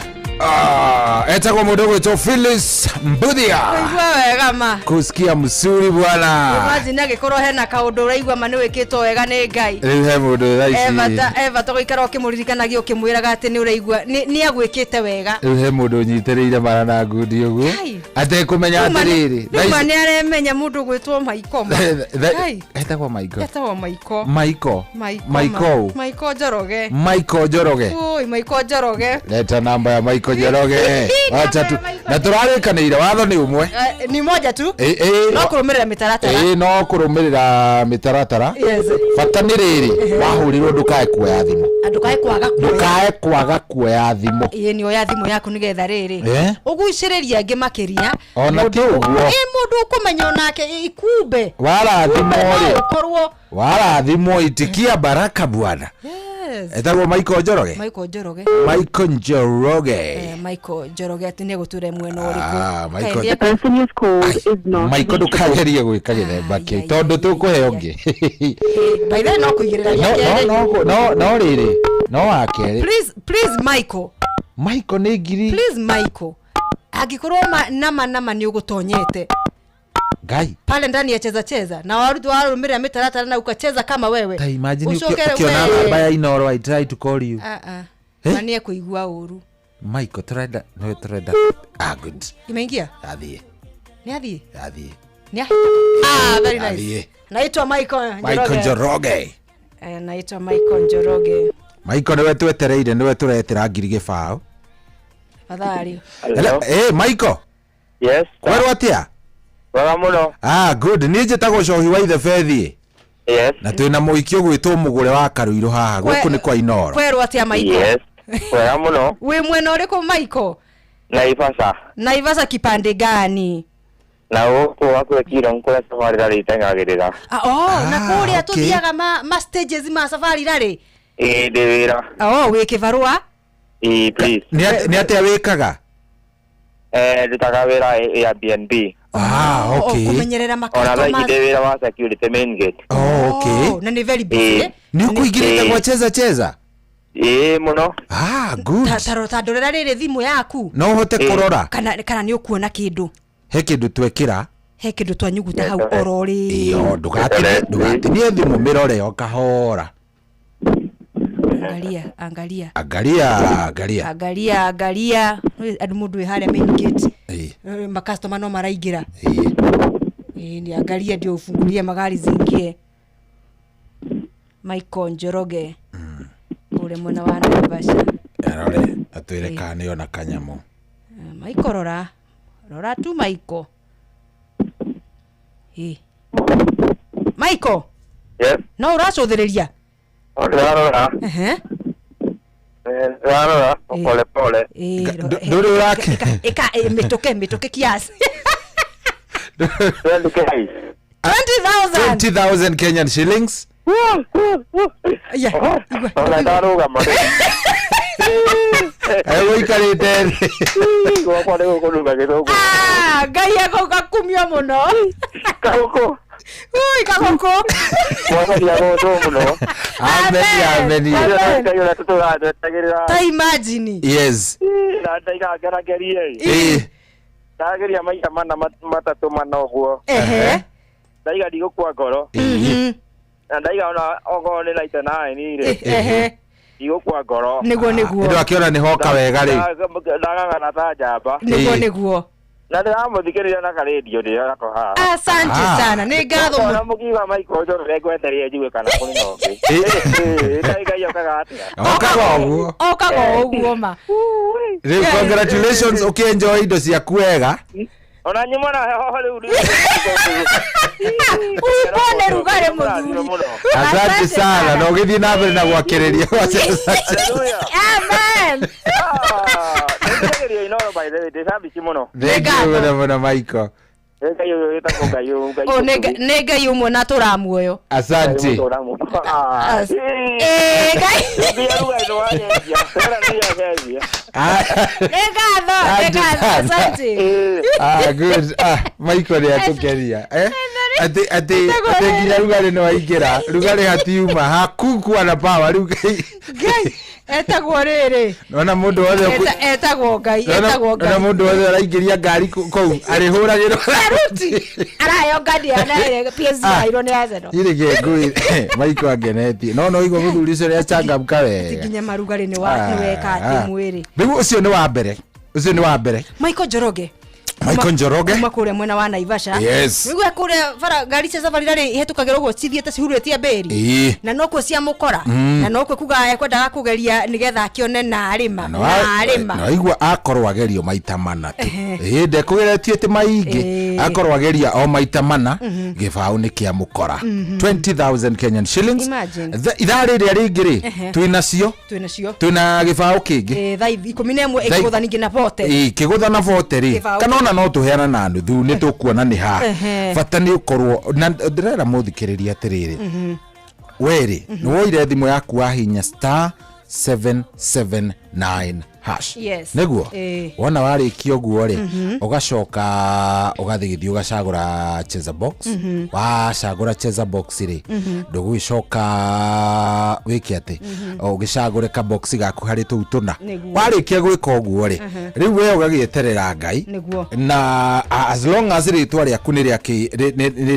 Etagwo mundu gwitwo Phyllis Mbuthia Kũigua wega ma kusikia msuri bwana. Imagine angĩkorwo hena kaũndũ ũraigua ma nĩ wĩkĩtwo wega nĩ Ngai. Rĩu he mũndũ thaa ici Eva tũgũikara ũkĩmũririkanagia ũkĩmwĩraga atĩ nĩ ũraigua nĩ agwĩkĩte wega. Rĩu he mũndũ ũnyitĩrĩire mara na ngundi ũguo Kai. atekũmenya atĩrĩrĩ Rĩu ma nĩ aremenya mũndũ ũgwĩtwo Maiko ma. Kai. Etagwo Maiko. Etagwo Maiko. Maiko. Maiko. Maiko. Maiko Njoroge. Maiko Njoroge. Oi, Maiko Njoroge. Leta namba ya Maiko Njoroge. Wacha tu na tũrarĩkanĩire watho nĩ ũmwe. Ni moja tu. Eh, No kũrũmĩrĩra mĩtaratara. Ĩĩ no kũrũmĩrĩra mĩtaratara. Yes. Bata nĩ rĩrĩ wahũrirwo ndũkae kuoya thimũ. Ndũkae kwaga kuoya. Ndũkae kwaga kuoya thimũ. Ĩĩ nĩ oya thimũ yaku nĩgetha rĩrĩ. Eh? Ũgucĩrĩrie angĩ makĩria. Ona ti ũguo. Ĩ mũndũ ũkũmenya onake ikumbe. Warathimwo rĩ. Ũkorwo. Warathimwo itikia baraka bwana. Yes. Etagwo Maiko Njoroge. Maiko Njoroge. Maiko Njoroge. Maiko Njoroge atĩ nĩ egũtwĩra mwena ũrĩkũ. Ah, Maiko. Kaĩ nĩ Maiko ndũkagerie gwĩka gĩthemba kĩu tondũ tũkũhe ũngĩ. By the way, no kũigĩrĩra No rĩa kerĩ. no no no rĩrĩ no wa kerĩ. Please, please Michael. Michael nĩ ngiri. Please Michael. Angĩkorwo nama nama nĩ ũgũtonyete Ngai. pale ndani ya cheza cheza na warũmĩrĩra mĩtaratara na ukacheza kama wewe. Ta imagine Ũcokere ukiona we. namba ya Inoro I try to call you. Ah ah. Eh? Na nĩ ekũigua ũru. Michael turenda no turenda. Ah good. Imeingia? Athiĩ. Nĩ athiĩ? Athiĩ. Nĩ Ah, very nice. Athiĩ. Naitwa Michael Njoroge. Michael Njoroge. Naitwa Michael Njoroge. Michael nĩwe twetereire nĩwe tũretĩra ngiri gĩbaũ. Tafadhali. Hello. Eh Michael. Yes. Kwerwo atĩa? Wega mũno. Ah good. Niĩ njĩtagwo Cohi wa Ithe Bethi. Yes. Na twĩna mũhiki ũgwĩtwo mũgũre wa Karuirũ haha gũkũ nĩ kwa Inoro. Kwerwo atĩa Michael? Yes. Wega mũno. Wĩ mwena ũrĩkũ Michael? Naivasha. Naivasha kipande gani? Na gũkũ hakuhĩ Kirong kũrĩa safari rally iteng'agĩrĩra. Ah, oh, na kũrĩa okay. tũthiaga ma stages ma safari rally. Ĩĩ ndĩ wĩra. Oh, wĩ kĩbarũa? Ĩĩ please. Nĩ atĩa wĩkaga? Ndutaga wĩra Airbnb. Ah, okay. Kũmenyerera Ona thaa ici makastoma. ndĩ wĩra wa security main gate. Oh, okay. Na nĩ very busy. Nĩ ũkũingĩrĩte gwa cheza cheza? Ĩĩ mũno. Ah, good. Ta ndorera rĩrĩ thimũ yaku. No ũhote kũrora. Kana nĩ ũkuona kĩndũ. He kĩndũ twekĩra. He kĩndũ twanyuguta hau oro rĩ. Iyo ndũgatinie thimũ mĩrore o kahora. Angalia, angalia. Angalia, angalia. Angalia, angalia. Andũ mũndũ wĩ harĩa main gate. Ĩĩ. Makastoma no maraingĩra. Ĩĩ ni angalia ndio ufungulie magari zingie. Michael Njoroge. Ule mwena wa Naivasha. Arore atwĩre kana nĩ ona kanyamũ. Michael rora. Rora tu Michael. Ĩ. Michael. Yes. No ũracũthĩrĩria? Ndĩrarora. Ehe. Ndĩrarora pole pole. Ndũrĩ ũrake. Ĩka mĩtũke mĩtũke kiasi. 20K. 20,000. 20,000 Kenyan shillings. Yeah. Ona ndarũgama. Egũikarĩte thĩ. Gwakwa nĩ gũkũnunga gĩthũngũ. Ah, Ngai agakumio mũno. Kagũkũ. Ui, kagũkũ. Mwathani agocwo mũno. Amen, amen. Ngai ũrĩa tũtũraga twetagĩrĩra. Ta imagine. Yes. Na ndaiga ngeragerie. Ĩ. Ndageria maita mana matatũ mana ũguo. Ehe. Ndaiga ndigũkua ngoro. Na ndaiga ona okorwo nĩ 99 rĩ. Ehe. Ndigũkua ngoro. Nĩguo nĩguo. Ndũ akĩona nĩ hoka wega rĩ. Ndagagana ta njamba. Nĩguo nĩguo. Na ndĩramũthikĩrĩria na karendio ndĩrako haha. Asante sana. Nĩ ngatho mũno. Ona mũkiuga Michael Njoroge ngwetereire njigue kana kũrĩ na ũngĩ. Ngai Ngai okaga atĩa? Okaga ũguo. Okaga ũguo ma. Rĩu congratulations ũkĩenjoy indo ciaku wega. Ona nyuma na heho rĩu. Upone rugare mũthuri. Asante sana na ũgĩthiĩ na mbere na gwakĩrĩria. Amen. Nĩthikagĩrĩria Inooro by the way, ndĩ shabiki mũno. Thank you mũno mũno Michael. Ngai ũyũ wĩtagwo Ngai ũyũ, Ngai O nĩ Ngai ũmwe na tũramuoyo. Asante. Ĩ Ngai. Nĩ ngatho, nĩ ngatho, asante. Ah, good. Ah, Michael nĩ atũkeria. Eh? Atĩ atĩ atĩ nginya rugarĩ nĩ waingĩra. Rugarĩ hatiuma. Hakukuwa na power rĩu. Ngai etagwo rĩrĩ. Nona mũndũ wothe Etagwo Ngai, etagwo Nona Ngai. mũndũ wothe ũraingĩria ngari kũu arĩhũragĩrwo. Saruti. Araheo ngandi ya PSG yairwo nĩ Arsenal. Irĩ ngũi Michael angenetie. No no igua mũthuri ũcio nĩ achangamka wega. Nginya marugarĩ nĩ wa nĩ weka atĩ mwĩrĩ. Rĩu ũcio nĩ wa mbere. Ũcio nĩ wa mbere. Michael Njoroge. Michael Njoroge. Kuma kũrĩa mwena wa Naivasha. Yes. Nĩguo kũrĩa bara ngari cia safari rarĩ ihĩtũkagĩra ũguo cithiĩte cihurĩtie mbĩri. Ĩĩ. Na nokuo cia mũkora. Na nokuo kuga ekwendaga kũgeria nĩgetha akĩone na arĩma. Na arĩma. Na igua akorwo agerio maita mana tu. Ĩĩ ndekũgeretie atĩ maingĩ. Akorwo ageria o maita mana gĩbaũ nĩ kĩa mũkora. 20,000 Kenyan shillings. Imagine. Ithaa rĩrĩa rĩngĩ rĩ twĩnacio. Twĩnacio. Twĩna gĩbaũ kĩngĩ. Thaa 11 ĩkĩgũtha ningĩ na bote. Ĩĩ kĩgũtha na bote rĩ. Gĩbaũ Kana ona no tũheana na nuthu nĩ tũkuona nĩ ha. Bata nĩ ũkorwo na ndĩrera mũthikĩrĩria atĩrĩrĩ. Werĩ nĩ woire thimũ yaku wahinya star 779 hash. Yes. Nĩguo wona warĩkia ũguo rĩ ũgacoka ũgathiĩ gĩthiĩ ũgacagũra cheza box. Wacagũra cheza box rĩ ndũgũgĩcoka wĩke atĩ ũgĩcagũre ka box gaku harĩ tũu tũna. Warĩkia gwĩka ũguo rĩ rĩu we ũgagĩeterera Ngai. Nĩguo. Na as long as rĩtwa rĩaku nĩ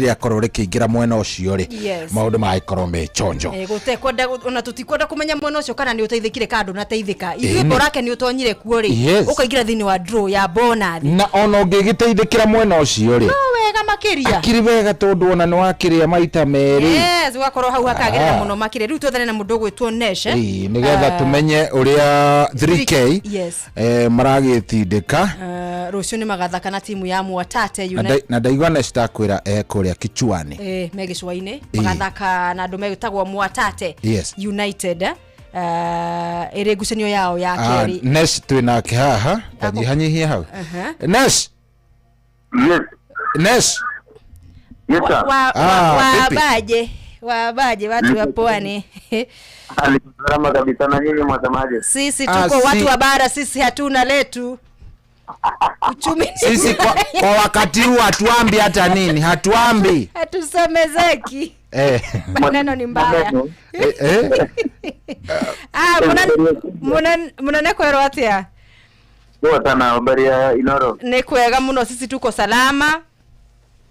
rĩakorwo rĩkĩingĩra mwena ũcio rĩ maũndũ magĩkorwo me chonjo. Gũtekwenda ona tũtikwenda kũmenya mwena ũcio kana nĩ ũteithĩkire kana ndũnateithĩka. Ithuĩ borake nĩ ũtonyire kuo rĩ ũkaingĩra thĩinĩ wa draw ya bonus. Na ona ũngĩgĩteithĩkĩra mwena ũcio rĩ no wega makĩria. Akiri wega tondũ ona nĩ wakĩrĩa maita merĩ. Yes, ũgakorwo hau hakagĩrĩra mũno makĩria. Rĩu twethane na mũndũ ũgwĩtwo Nesh. Ĩĩ, nĩgetha tũmenye ũrĩa 3K Yes. maragĩtindĩka. Rũciũ nĩ magathaka na timu ya Mwatate United. Na ndaigua Nesh takwĩra kũrĩa Kichwani. Me gĩcũa-inĩ magathaka na andũ megĩtagwo Mwatate United. Ĩrĩ ngucanio yao ya kerĩ. Nesh twĩnake haha tanyihanyihia hau. Nesh. Yes. Nesh. Yes sir. Wabaje wabaje watu wa pwani. Salama kabisa na nyinyi mwasemaje? Sisi tuko watu wa bara, sisi hatuna letu. Uchumi sisi kwa wakati huu hatuambi hata nini, hatuambi. Hatusemezeki. Maneno ni mbaya. Muna kwero atia? Poa sana, habari ya Inoro? Nĩ kwega mũno, sisi tuko salama.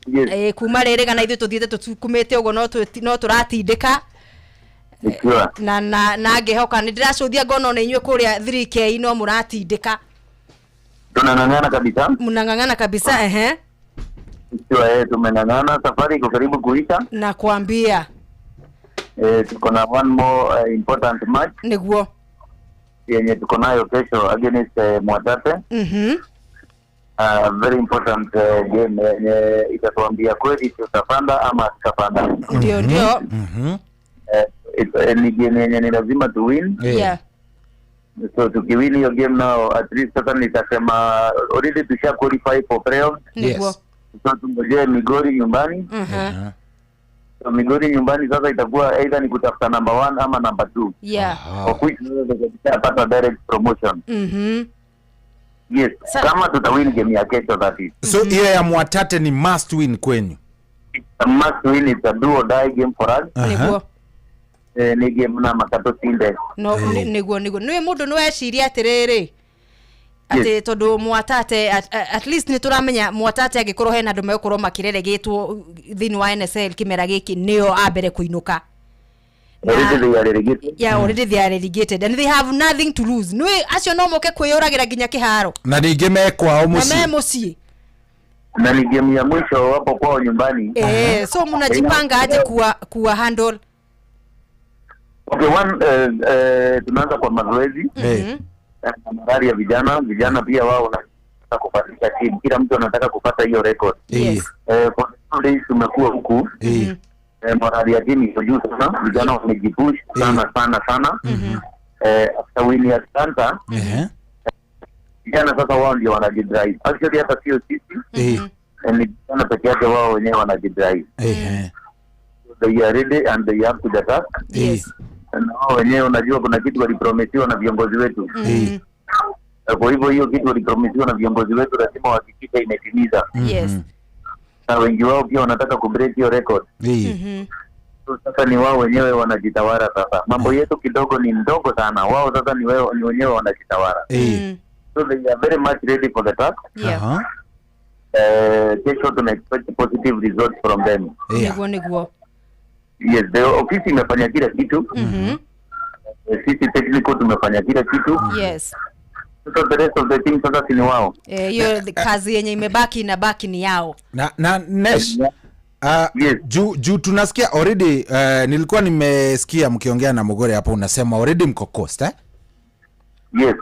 Yes. Kuma rĩrĩ kana ithuĩ tũthiĩte tũsukumĩte ũguo no tũratindĩka. Na na ngĩhoka nĩ ndĩracũthia ngona ona inyuĩ kũrĩa 3K no mũratindĩka. Tunang'ang'ana kabisa. Mnang'ang'ana kabisa ehe. Ikiwa tumeng'ang'ana, safari iko karibu kuisha. Nakwambia. Tuko na one more important match. Niguo. Yenye tuko nayo kesho against Mwatate. Very important game yenye itatuambia kweli tutapanda ama tutapanda. Ndio ndio. Ni game yenye ni lazima tu win. Yeah. So tukiwin hiyo game now at least sasa nitasema already tusha qualify for playoffs. Yes. So tungojee Migori nyumbani. So Migori nyumbani sasa itakuwa either ni kutafuta number 1 ama number 2. Yeah. Kwa which tutapata direct promotion. Yes, kama tutawin game ya kesho, that is. So hiyo ya Mwatate ni must win kwenyu. It's a must win, it's a do or die game for us. Niguo. Ni game na makato sinde. No, niguo niguo. Niwe mundu no eciria atiriri. Ati tondu Mwatate at least ni turamenya Mwatate angikorwo hena andu megukorwo makireregetwo thiini wa NSL kimera giki nio ambere kuinuka. Already they are relegated. Yeah, already they are relegated and they have nothing to lose. Nwe acio no moke kwiyuragira nginya kiharo. Na ningi me kwao mucii. Na me mucii. Na ni game ya mwisho wapo kwao nyumbani. So mnajipanga aje kuwa handle? Okay, one tunaanza kwa mazoezi. Na morali ya vijana pia wao wanataka kupandisha timu. Kila mtu anataka kupata hiyo record. Yes. For 2 days tumekuwa huku. Morali ya timu iko juu sana, vijana wamejipush sana sana sana. After win ya Atlanta, vijana sasa wao ndio wanajidrive. Actually hata sio sisi. Ni vijana peke yake wao wenyewe wanajidrive. They are ready and they have to the task. Yes. Na wao wenyewe unajua kuna kitu walipromisiwa na viongozi wetu. Kwa hivyo hiyo kitu walipromisiwa na viongozi wetu lazima wahakikishe imetimiza. Yes. Na wengi wao pia wanataka kubreak hiyo record. So sasa ni wao wenyewe wanajitawala sasa. Mambo yetu kidogo ni ndogo sana. Wao sasa ni wao ni wenyewe wanajitawala. So they are very much ready for the task. Yeah. Kesho tuna expect positive results from them. Niguo niguo. Yes, the office imefanya kila kitu. Sisi technical tumefanya kila kitu. Yes. So the rest of the team sasa ni wao. Hiyo kazi yenye imebaki inabaki ni yao. Na Nesh, yes. Juu tunasikia already, nilikuwa nimesikia mkiongea na Mugore hapo unasema already mko Coast, eh? Yes.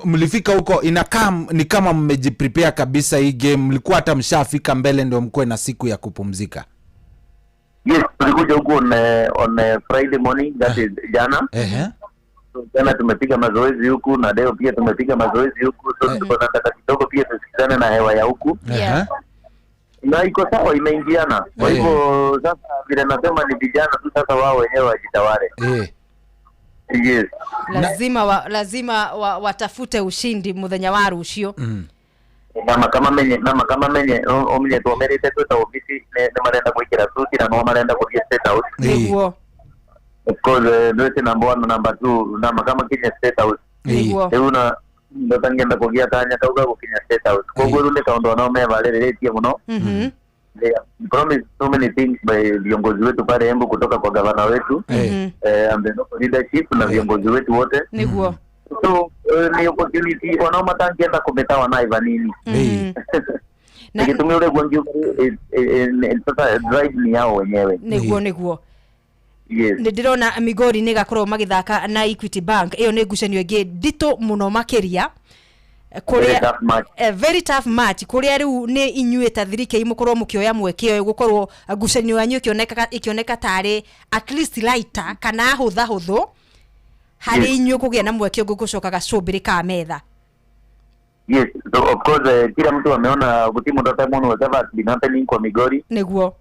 Mlifika huko inakaa ni kama mmejiprepare kabisa hii game. Mlikuwa hata mshafika mbele ndio mkoe na siku ya kupumzika. Yes, tulikuja huko on Friday morning, that is jana. So, jana tumepiga mazoezi huku na leo pia tumepiga mazoezi huku, so tulikuwa tunataka kidogo pia tusikizane na hewa ya huku. Na iko sawa, imeingiana. Kwa hivyo sasa vile nasema ni vijana tu sasa wao wenyewe wajitawale. Yes. Lazima watafute ushindi muthenya wa rucio. Nama kama menye omenye tuomerete tu ta ofisi ne marenda gwikira suti na no marenda kuthie State House. Niguo. Of course ndote number 1 na number 2 nama kama Kenya State House. Niguo. Euna ndotangenda kugia kanya kauga gukinya State House. Koguo ru ni kaundu ona mevarĩrĩtie muno. They promised so many things by viongozi wetu pale Embu kutoka kwa gavana wetu and the local leadership na viongozi wetu wote. Niguo. So ni opportunity ona matangienda kumetawa na ivanini. Nikitumia ule gwangi sasa drive ni yao wenyewe. Niguo niguo. Yes. Ndirona Migori ni gakorwo magithaka na Equity Bank. Iyo ni ngucanio ingi ndito muno makiria. Kuria a very tough match kuria riu ni inyuĩ ta 3K mukorwo mukioya mweke uyu gukorwo ngucanio yanyu ikioneka tari at least lighter kana hutha huthu hari inyuĩ kugia na mweke uyu gucoka gacumbiri ka metha. Yes, so of course kila mtu ameona timu ndoto muno whatever has been happening kwa Migori. Niguo.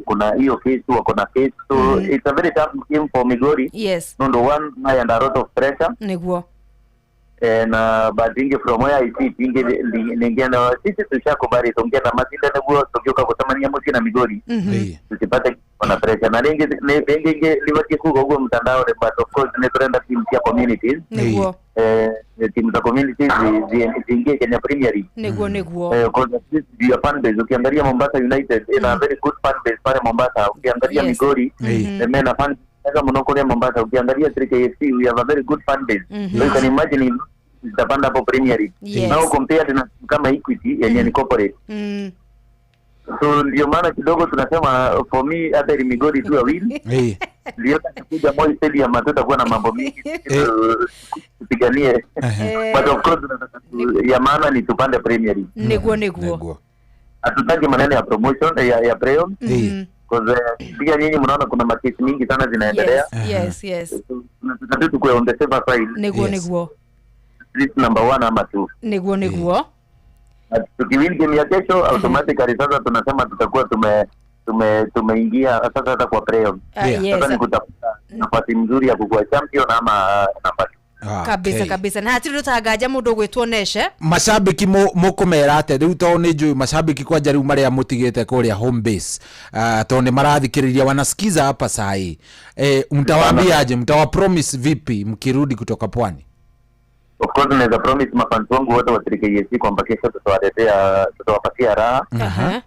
Kuna hiyo case wako na case, so it's a very tough game for Migori. Yes. Number one, under a lot of pressure. Niguo. Na but inge from where I see inge ningeenda sisi tushakubali tongea mazinda niguo tugioka kutamania musi na Migori. Tusipate kuna pressure na ringi liwaki kugo huko mtandao, but of course ni trend team ya communities. Niguo. Team za communities ziingie Kenya Premier League. Niguo niguo. Kwa sababu fan base ukiangalia Mombasa United ina very good fan base pale Mombasa, ukiangalia Migori ina fan base muno kule Mombasa, ukiangalia 3KFC we have a very good fan base. So you can imagine zitapanda hapo Premier League. Yes. Now compared na kama Equity yenye ni corporate. So ndio maana kidogo tunasema for me hata Migori tu a win. Niliona kuja Moi Stadium hatutakuwa na mambo mingi tupiganie. But of course tunataka ya maana ni tupande Premier League. Niguo niguo. Hatutaki maneno ya promotion ya playoffs. Because pia nyinyi mnaona kuna makesi mingi sana zinaendelea. Yes, yes. Tunataka tukue on the safer side. Niguo niguo. At least number 1 ama 2. Niguo niguo. Tukiwin game ya kesho automatically sasa tunasema tutakuwa tumeingia sasa hata kwa playoffs. Sasa ni kutafuta nafasi nzuri ya kukuwa champion ama namba 2. Kabisa kabisa. Na hatiri rutagaja mundu gwitwo Neshe. Mashabiki mukumera ate riu to ni njui mashabiki kwanja riu maria mutigite kuria home base. To ni marathikiriria wanasikiza hapa saa hii. Mtawaambia aje, mtawa promise vipi mkirudi kutoka pwani? Of course naweza promise mafans wangu wote wa 3KFC kwamba kesho tutawaletea, tutawapatia raha.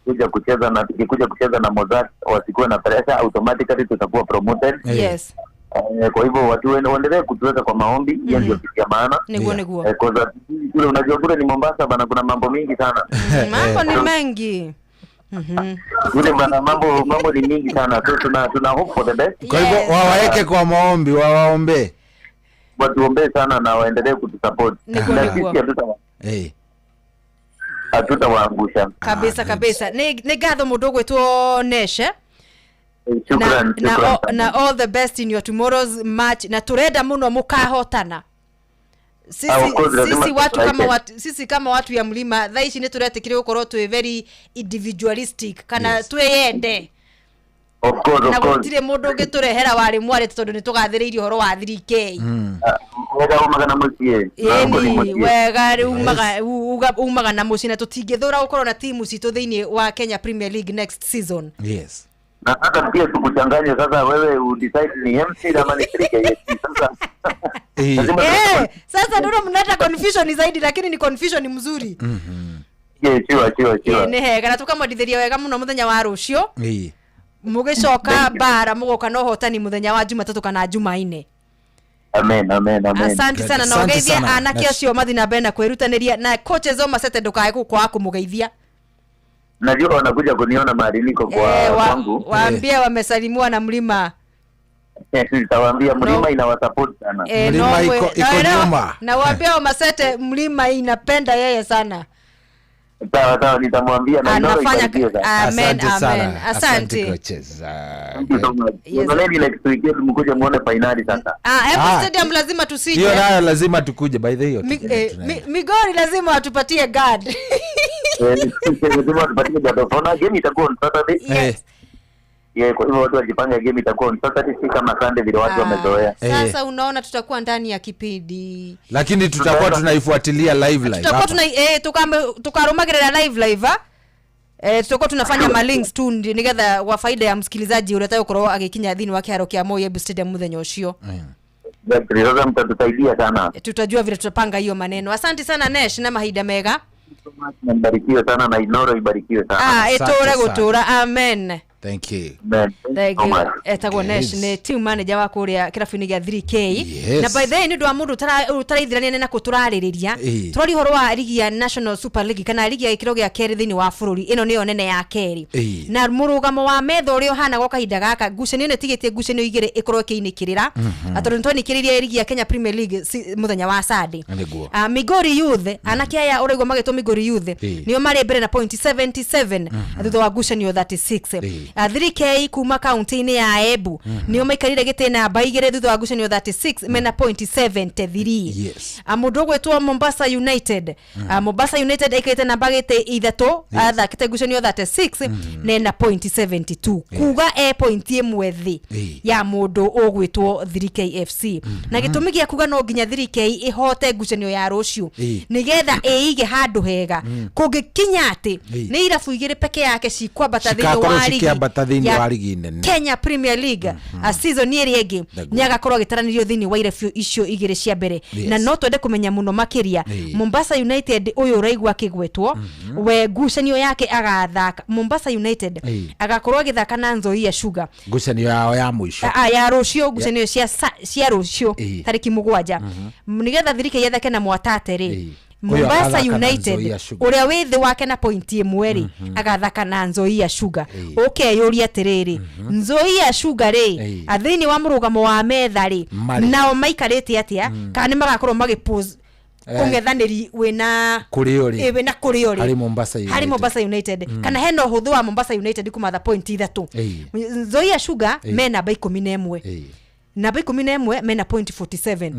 Kuja kucheza na tukikuja kucheza na Mozart wasikuwe na pressure, automatically tutakuwa promoted. Yes. Kwa hivyo watu waendelee kutuweka kwa maombi, hiyo ndio kitu ya maana. Niguo niguo. Kwa kule unajua kule ni Mombasa bana, kuna mambo mingi sana. Mambo ni mengi. Kule bana mambo ni mingi sana. So tuna hope for the best. Kwa hivyo wawaeke kwa maombi, wawaombe. Watuombe sana na waendelee kutusupport. Na sisi hatutawaangusha. Kabisa kabisa. Ni gatho mundu gwitwo Neshe. Shukran, na all the best in your tomorrow's match. Na turenda muno mukahotana. Sisi watu kama watu, sisi kama watu ya mlima thaa ici ni turetikire gukorwo twi very individualistic kana twiyende. Of course, of na course. Gutire mundu ungiturehera wari mwari tondu ni tugathiriirie uhoro wa 3K. Wega umaga na mucii. Yeni wega umaga na mucii na tutingithura gukorwo na timu citu thiini wa Kenya Premier League next season. Yes. Na sasa pia tukuchanganye sasa, wewe udecide ni MC ama ni 3K sasa. Sasa ndio mnaleta confusion zaidi, lakini ni confusion mzuri. Yeah, sure. Ni hega na tukamwendithiria wega muno muthenya wa rucio. Mugicoka bara mugoka no hotani muthenya wa Jumatatu kana Jumaine. Amen, amen, amen. Asante sana na ugeithie anake acio mathi na mbere na kwirutaniria na coaches o Masete ndukae gukwa kumugeithia. Najua wanakuja kuniona mahali niko kwa kwangu. Waambie wamesalimiwa na mlima. Nitawaambia mlima inawasupport sana. Mlima iko nyuma. Na waambie wa Masete mlima inapenda yeye sana. Sawa nitamwambia na ndio anafanya. Amen, amen. Asante coaches. Yes. Next weekend mkuje muone finali sasa. Hapo stadium lazima tusije. Hiyo nayo lazima tukuje by the way. Migori lazima atupatie guard. Lazima tupatie guard of honor. Game itakuwa on Saturday. Yes. Yeah, kwa hivyo watu wajipanga, game itakuwa on Saturday si kama Sunday vile watu wamezoea. Sasa unaona tutakuwa ndani ya kipindi. Lakini tutakuwa tunaifuatilia live. Tutakuwa tuna tukarumagerera live. Tutakuwa tunafanya ma links tu nigetha wa faida ya msikilizaji uria tagukorwo agikinya thini wa kiharo kia Moi Embu Stadium muthenya ucio. Sasa mtatusaidia sana. Tutajua vile tutapanga hiyo maneno. Asante sana Nesh na mahinda mega. Mbarikiwe sana na Inoro ibarikiwe sana. Iture gutura. Amen. Thank you. Thank you. Etagwo Nesh ni team manager wa kuria kirabu-inĩ gĩa 3K. Yes. Na by the way ni ndu wa mundu utaraithirania na kuturaririria. Turari horo wa ligi ya National Super League kana ligi ya gikiro gĩa keri thiini wa bũrũri ĩno nĩyo nene ya keri. Na mũrũgamo wa metha ũrĩa ũhana gwa kahinda gaka ngucanio nĩ tigĩtie ngucanio igĩrĩ ĩkorwo ĩkĩinĩkĩrĩra. Atondũ nĩtwainĩkĩrĩirie ligi ya Kenya Premier League mũthenya wa Sunday. Migori Youth anake aya ũraigua magĩtwo Migori Youth nĩo marĩ mbere na point 77 thutha wa ngucanio 36. 3K kuma kaunti-inĩ ya Embu nĩo maikarire gĩtĩ namba igĩrĩ thutha wa ngucanio 36 mena point 73. Yes. Mũndũ ũgwĩtwo Mombasa United. Mombasa United aikarĩte namba gĩtĩ ithatũ athakĩte ngucanio 36 nena point 72. Kuga e point ĩmwe thĩ ya mũndũ ũgwĩtwo 3K FC. Na gĩtũmi gĩa kuga no nginya 3K ĩhote ngucanio ya rũciũ nĩgetha ĩige handũ hega kũngĩkinya atĩ nĩ irabu igĩrĩ peke yake cikwambata thĩinĩ wa ligi nene Kenya Premier League a season ĩrĩa ĩngĩ nĩ agakorwo agĩtaranĩrio thĩinĩ wa irabu icio igĩrĩ cia mbere. Na no twende kũmenya mũno makĩria Mombasa United ũyũ ũraigua akĩgwetwo we ngucanio yake agathaka Mombasa United agakorwo agĩthaka na Nzoia Sugar ngucanio yao ya mũico ya rũciũ ngucanio cia rũciũ tarĩki 7 nĩgetha 3K yathake na Mwatate rĩ Mombasa agathaka na United Nzoia Sugar. ũrĩa wĩ thĩ wake na point ĩmwe rĩ, agathaka na Nzoia Sugar. Ũkeyũria atĩrĩrĩ, Nzoia Sugar rĩ, thĩinĩ wa mũrũgamo wa metha rĩ, Marĩ. nao maikarĩte atĩa, kana nĩ magakorwo magĩpose ũng'ethanĩri wĩna Kũrĩ ũrĩ. Wĩna kũrĩ ũrĩ Harĩ Mombasa harĩ United. Mombasa United, kana hena ũhũthũ wa Mombasa United kũmatha point 3. Nzoia Sugar me namba 11, namba 11 mena point 47.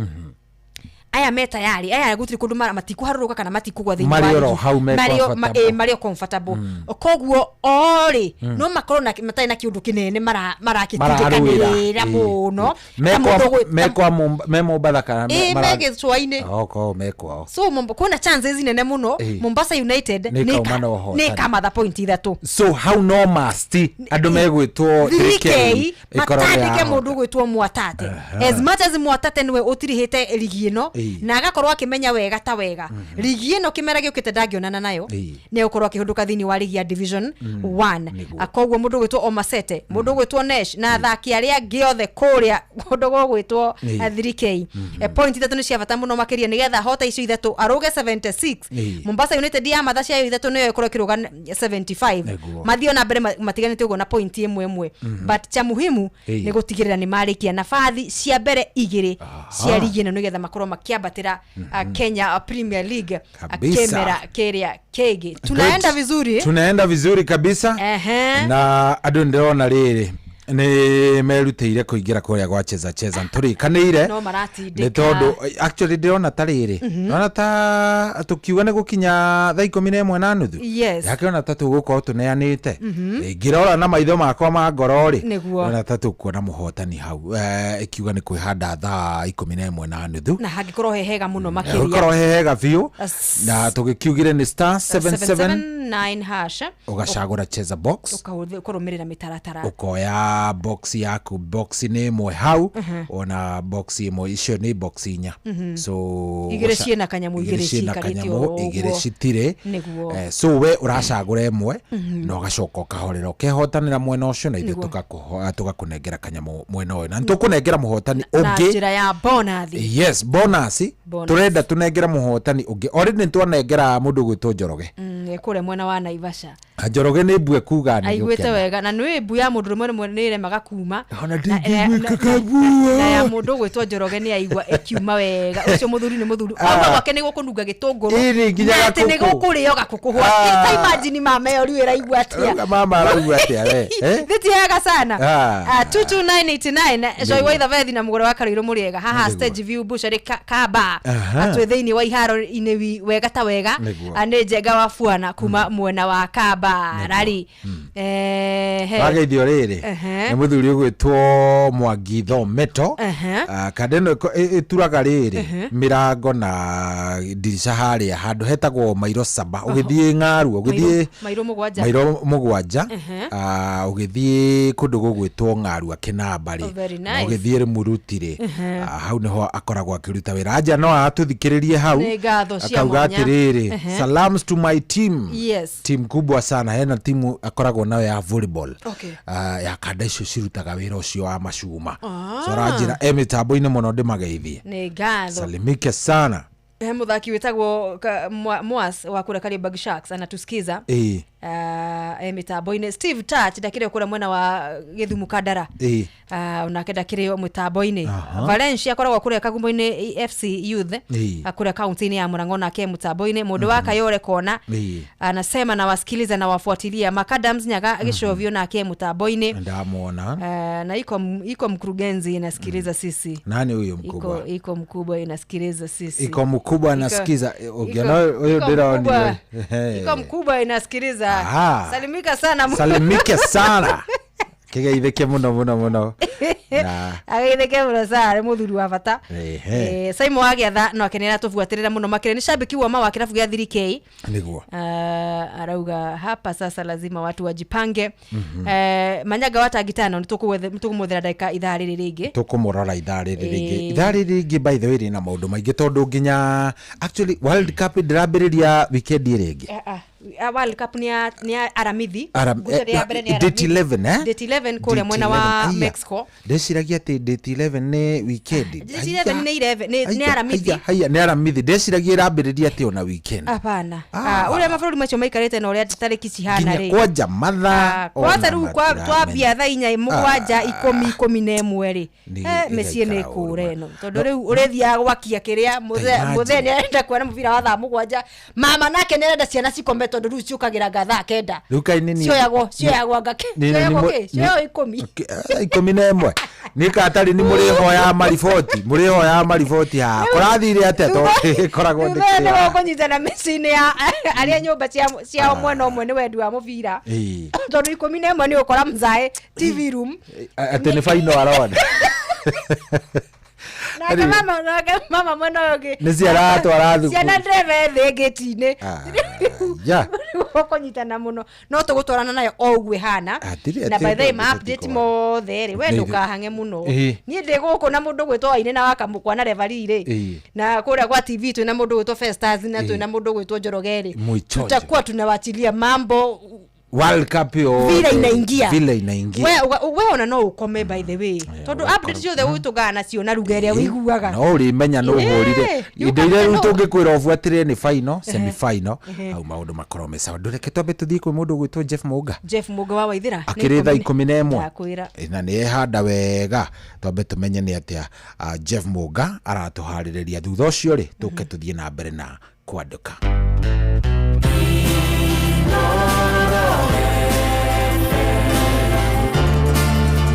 Aya me tayari, aya gũtirĩ kũndũ matikũharũrũka kana matikũgwa thĩinĩ wa Marĩ oro ligi. hau me Marĩ o- comfortable. marĩ o comfortable. Koguo orĩ no makorwo matarĩ na kĩũndũ kĩnene marakĩtindĩkanĩrĩra mũno. Ta mũndũ Me Mombatha kana Ĩ, me gĩcũa-inĩ. Oko me kwao. So kwĩna chances nene mũno Mombasa United Nĩ ĩkauma na ũhotani. nĩ ĩkamatha point 3. So hau no must andũ megwĩtwo 3K ĩkorwo nĩ matandĩke ya mũndũ ũgwĩtwo Mwatate. As much as Mwatate nĩwe ũtirihĩte ligi ĩno na agakorwo akĩmenya wega ta wega ligi ĩno kĩmera gĩũkĩte ndangĩonana nayo, nĩ egũkorwo akĩhũndũka thĩinĩ wa ligi ya Division 1. Koguo mũndũ ũgwĩtwo Omasete, mũndũ ũgwĩtwo Nesh na athaki arĩa angĩ othe kũrĩa kũndũ gũgwĩtwo 3K, point 3 nĩ cia bata mũno makĩria nĩgetha hota icio 3 arũge 76. Mombasa United ya matha ciayo 3 nĩyo ĩkorwo ĩkĩrũga 75. Mathiĩ ona mbere matiganĩte ũguo na point ĩmwe ĩmwe, but cha muhimu nĩ gũtigĩrĩra nĩ marĩkia nabathi cia mbere 2 cia ligi ĩno nĩgetha makorwo makĩambatĩra Kenya Premier League Kabisa. kĩmera kĩrĩa kĩngĩ. Tunaenda vizuri. Tunaenda vizuri kabisa. Na andũ ndĩrona rĩrĩ nĩ merutĩire kũingĩra kũrĩa gwa cheza cheza tũrĩkanĩire No nĩ maratindĩka. tondũ actually ndĩrona ta rĩrĩ, ndĩrona ta tũkiuga nĩ gũkinya thaa 11:30. Ndakĩona ta tũgũkorwo tũneanĩte. Ngĩrora na maitho makwa ma ngoro rĩ, ndĩrona ta tũkuona mũhotani hau, ĩkiuga nĩ kwĩhanda thaa 11:30. Na hangĩkorwo he hega mũno makĩria. Gũkorwo he hega biũ. Na tũgĩkiugire nĩ star 779 779 hash. Ũgacagũra cheza box. Ũkarũmĩrĩra mĩtaratara. Ũkoya box yaku, box nĩ ĩmwe hau, ona box ĩmwe icio nĩ box 4. So 2 ciĩna kanyamũ, 2 2 ciĩna ciikarĩte kanyamũ, oro 2 ũguo. citirĩ. So we ũracagũra ĩmwe na ũgacoka ũkahorera ũkehotanĩra mwena ũcio na ithuĩ tũgakũnengera kanyamũ mwena ũyũ na nĩtũkũnengera mũhotani Na ũngĩ. njĩra ya bonathi. Yes, bonus. Bonus. Tũrenda tũnengere mũhotani ũngĩ already nĩtwanengera mũndũ ũgwĩtwo Njoroge. Kũrĩa mwena wa Naivasha. Njoroge nĩ mbue kuga nĩ Aiguĩte gũkena. wega na nĩ mbu ya mũndũ rũmwe rĩmwe nĩ ĩremaga kuma. Ona Na- ndingĩiguĩka na- na ya mũndũ ũgwĩtwo Njoroge nĩ aigua ĩkiuma wega, ũcio mũthuri nĩ mũthuri. Auga gwake nĩ gũkũnunga gĩtũngũrũ Ĩrĩ nginya na atĩ nĩ gakũkũ. gũkũrĩo gakũkũ hwa. Ta imagine mama ĩyo rĩu ĩraigua atĩa? Rauga mama araigua atĩa we? Eh? Thĩ ti hega sana. 22989 Joy Waithabethi na mũgũre wa Karũirũ mũrĩega haha. Stage View Butchery Kamba. Atwĩ thĩinĩ wa iharo-inĩ wega ta wega. Nĩ Njenga wa Fuana kuma mwena wa Kamba rari. Wageithio rĩrĩ nĩ mũthuri ũgwĩtwo Mwangi Thometo. Kanda ĩno ĩturaga rĩrĩ mĩrango na ndirica harĩa handũ hetagwo Mairo 7 ũgĩthiĩ Ng'aru ũgĩthiĩ Mairo 7. Mairo 7, ũgĩthiĩ kũndũ gũgwĩtwo Ng'arua Kĩnamba rĩ. Oh, very Na nice. ũgĩthiĩ Rĩmuruti rĩ, hau nĩho akoragwo akĩruta wĩra anja no atũthikĩrĩrie hau. Nĩ ngatho cia Akauga mwanya. atĩrĩrĩ, salams to my team. Team kubwa sana, hena timu akoragwo nayo ya volleyball. Ya kanda icio cirutaga wĩra ũcio wa macuma. So aranjĩra e mĩtambo-inĩ mũno ndĩmageithie. Nĩ ngatho. Salimike sana. He mũthaki wĩtagwo Mwas wa kũrĩa Kariobangi Sharks anatusikiza. E mĩtambo-inĩ. Steve Touch ndakĩrĩ kũrĩa mwena wa Gĩthumo Kandara. Onake ndakĩrĩ mũtambo-inĩ. Valencia akoragwo kũrĩa Kagumo-inĩ FC Youth, kũrĩa kaunti-inĩ ya Mũrang'o, nake mũtambo-inĩ. Mũndũ wa Kayore Kona anasema nawasikiliza na wafuatilia. Makadams Nyaga gĩcovio nake mũtambo-inĩ. Ndamwona. Na iko mkurugenzi inasikiliza sisi. Nani huyo mkubwa? Iko mkubwa inasikiliza sisi. Iko mkubwa anasikiza. Ukiona huyo Iko ndĩronire. iko mkubwa inasikiliza. Salimika sana. Salimike sana, kĩgeithĩke mũno mũno mũno na Ageithĩke mũno sana, nĩ mũthuri wa bata. Simon Wagĩatha no akenera tũbuatĩrĩra mũno makĩria, nĩ shabiki wa ma wa kĩrabu gĩa 3K. Arauga hapa sasa lazima watu wajipange. Manyaga wa tangitano nĩ tũkũmwethera ndagĩka ithaa rĩrĩ rĩngĩ. Tũkũmũrora ithaa rĩrĩ rĩngĩ. Ithaa rĩrĩ rĩngĩ, by the way, rĩna maũndũ maingĩ tondũ nginya actually World Cup ndĩrambĩrĩria weekend ĩrĩ ĩngĩ. Ah, ah. World Cup nĩ ya aramithi. Ngucanio ya mbere nĩ Date Aramithi. 11, eh? Date 11 kũrĩa Date mwena wa 11. Aya. Mexico. Ndeciragia atĩ date 11 nĩ weekend. Date 11 nĩ 11 nĩ aramithi. Haya, nĩ aramithi. Ndeciragia ĩrambĩrĩria atĩ ona weekend. Hapana. Ah, ũrĩa mabũrũri macio maikarĩte na ũrĩa tarĩki cihana Nginya rĩ, kwanja mathaa kwanza ona rĩu matiramenya. twambia thaa 4, 7, 10, 11 rĩ, mĩciĩ nĩ ĩgaikara kũra ĩno, tondũ rĩu ũrĩthiaga gwakia kĩrĩa imagine. Mũthee nĩ arenda kuona mũbira wa thaa 7, mama nake nĩ arenda ciana cikome, tondũ rĩu ciũkagĩra nga thaa 9. Rĩu kaĩ nĩ niĩ- Cioyagwo nga cioyagwo kĩ? Cioyagwo 10. 11 nĩ katarĩ nĩ mũrĩhoya mariboti, mũrĩhoya mariboti haha kũrathire atĩa, tondũ ĩkoragwo nĩ Thutha nĩ kĩrĩa. gũkũnyitana mĩciĩ-inĩ ya arĩa nyũmba ciao mwena ũmwe nĩ wendi wa mũbira, tondũ 11 nĩ ũkora mzae TV room Atĩ nĩ baino arona. Nake mama mwena ũyũ ũngĩ Nĩ ciana aratwara thukuru. Ciana ndrebe thĩ ngĩti-inĩ. Ya. Ũkũnyitana mũno, no tũgũtwarana nayo o ũguo ĩhana. Na by the way, ma update mothe rĩ, we ndũkahange mũno. Niĩ ndĩ gũkũ na mũndũ gwĩtwo Waine na wakamũkwa na referee rĩ, na kũrĩa kwa TV twĩna mũndũ gwĩtwo Festus na twĩna mũndũ gwĩtwo Njoroge rĩ, Mwĩchonjo. tutakuwa tunawachilia mambo. World Cup yo. Vile inaingia. Vile inaingia. We ona no ũkome, by the way, tondũ update ciothe ũgĩtũngana nacio na ruga ĩrĩa ũiguaga. No ũrĩmenya no ũhũrire indo iria rĩu tũngĩkwĩra ũbuatĩrĩre nĩ final, semi final, hau maũndũ makorwo me sawa. Ndũreke twambe tũthiĩ kwĩ mũndũ ũgwĩtwo Jeff Mũnga. Jeff Mũnga wa Waithĩra. Akĩrĩ thaa 11. Ndakwĩra. Na nĩ ehanda wega, twambe tũmenye nĩ atĩa Jeff Mũnga aratũharĩrĩria. Thutha ũcio rĩ, tũke tũthiĩ na mbere na kwandĩka.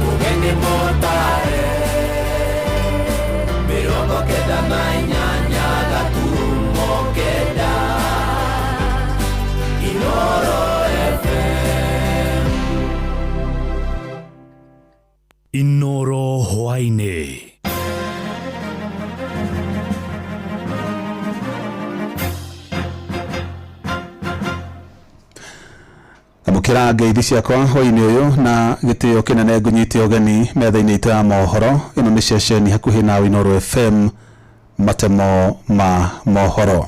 Mũgeni mũtare 98.9 Inoro FM. Inoro hwaĩ-inĩ. Amũkĩra ngeithi ciakwa hwainĩ ũyũ na gĩtĩo kĩnene, ngũnyite ũgeni metha-inĩ itũ ya mohoro. Ĩno nĩ ceceni hakuhĩ na Inooro FM, matemo ma mohoro.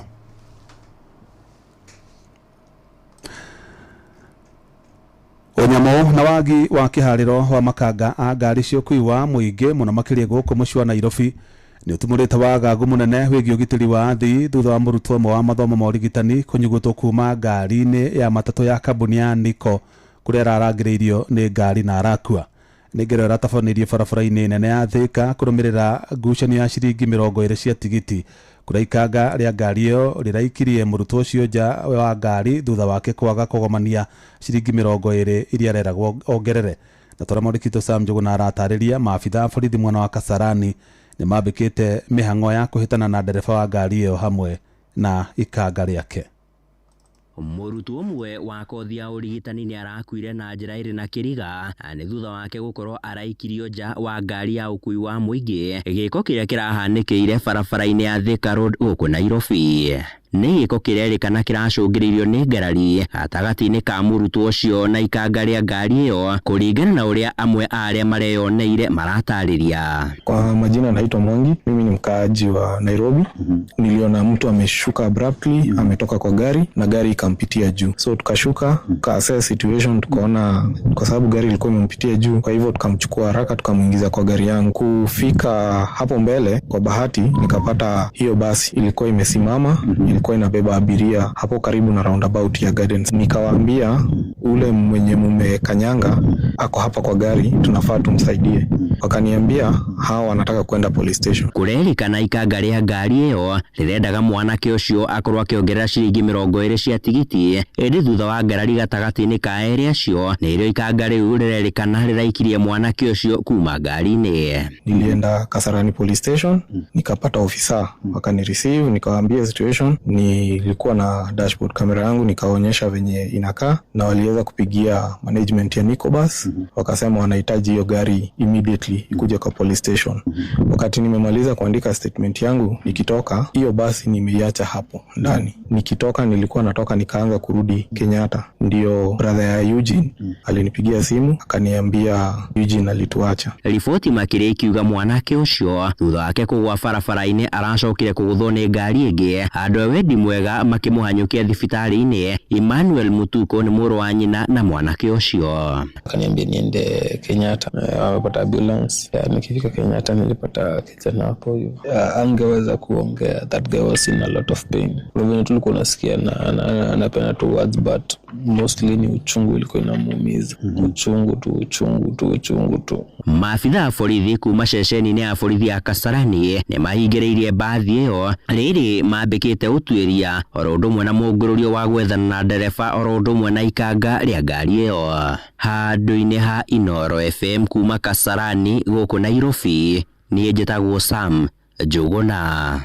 Ũnyamũ na wagi wa kĩharĩro wa makanga a ngari cia ũkui wa mũingĩ, mũno makĩria gũkũ mũciĩ wa Nairobi, nĩ ũtumũrĩte wagagu mũnene wĩgiĩ ũgitĩri wa athii, thutha wa mũrutwo ũmwe wa mathomo ma ũrigitani kũnyugutwo kuma ngari-inĩ ya matatũ ya kambuni ya Niko, kũrĩa ararangĩrĩirio nĩ ngari na arakua. Nĩ ngero ĩratabanĩirio barabara-inĩ nene ya Thika kũrũmĩrĩra ngucanio ya ciringi 20 cia tigiti, kũrĩa ikanga rĩa ngari ĩyo rĩraikirie mũrutwo ũcio nja wa ngari thutha wake kwaga kũgomania ciringi 20 iria areragwo ongerere. Na tũrĩa mwandĩki Sam Njũgũna aratarĩria, maabitha a borithi mwena wa Kasarani nĩ mambĩkĩte mĩhang'o ya kũhĩtana na ndereba wa ngari ĩyo hamwe na ikanga rĩake. Mũrutwo ũmwe wa kothi ya ũrigitani nĩ arakuire na njĩra ĩrĩ na kĩriga nĩ thutha wake gũkorwo araikirio nja wa ngari ya ũkui wa mũingĩ, gĩko kĩrĩa kĩrahanĩkĩire barabara-inĩ ya Thika Road gũkũ Nairobi. Nĩ gĩko kĩrerĩkana kĩracũngĩrĩirio nĩ ngarari gatagatĩ-inĩ ka mũrutwo ũcio na ikanga rĩa ngari ĩyo, kũringana na ũrĩa amwe a arĩa mareyoneire maratarĩria. Kwa majina naitwa Mwangi, mimi ni mkaaji wa Nairobi. Niliona mtu ameshuka abruptly, ametoka kwa gari na gari ikampitia juu, so tukashuka tuka assess situation, tukaona kwa sababu gari ilikuwa imempitia juu, kwa hivyo tukamchukua haraka tukamwingiza kwa gari yangu. Kufika hapo mbele, kwa bahati nikapata hiyo basi ilikuwa imesimama, ilikuwa inabeba abiria hapo karibu na roundabout ya Gardens. Nikawaambia ule mwenye mumekanyanga ako hapa kwa gari, tunafaa tumsaidie. Wakaniambia hawa wanataka kwenda police station. Kũrerĩkana ikanga rĩa ngari ĩyo rĩrendaga mwanake ũcio akorwo akĩongerera ciringi 20 cia tigiti, ĩndĩ thutha wa ngarari gatagatĩ-inĩ ka erĩ acio, nĩrĩo ikanga rĩu rĩrerĩkana rĩraikirie mwanake ũcio kuma ngari-inĩ. Nilienda Kasarani police station, nikapata ofisa wakani receive, nikawaambia situation. Nilikuwa na dashboard camera yangu, nikaonyesha venye inakaa, na waliweza kupigia management ya Nicobus, wakasema wanahitaji hiyo gari immediately ikuje kwa police station. Wakati nimemaliza kuandika statement yangu, nikitoka, hiyo basi nimeiacha hapo ndani. Nikitoka, nilikuwa natoka nikaanza kurudi Kenyatta, ndio brother ya Eugene alinipigia simu akaniambia Eugene alituacha. Riboti makĩria ikiuga mwanake ũcio thutha wake kũgwa barabara-inĩ aracokire kũgũthwo nĩ ngari ĩngĩ, andũ a wendi mwega makĩmũhanyũkia thibitarĩ-inĩ, Emmanuel Mutuko nĩ mũrũ wa nyina na mwanake ũcio. Akaniambia niende Kenyatta, amepata ambulance. Nikifika Kenyatta nilipata kijana hapo hivyo, angeweza kuongea. That guy was in a lot of pain. Kwa hivyo tulikuwa nasikia na anapena two words, but mostly ni uchungu ilikuwa inamuumiza. Uchungu tu, uchungu tu, uchungu tu. Maabitha a borithi kuma ceceni-inĩ ya borithi ya Kasarani nĩ mahingĩrĩirie mbathi ĩyo rĩrĩ mambĩkĩte ũtuĩria oro ũndũ ũmwe na mũngũrũrio wa gwethana na ndereba oro ũndũ ũmwe na ikanga rĩa ngari ĩyo. Handũ-inĩ ha Inooro FM kuma Kasarani gũkũ Nairobi, niĩ njĩtagwo Sam Njũgũna.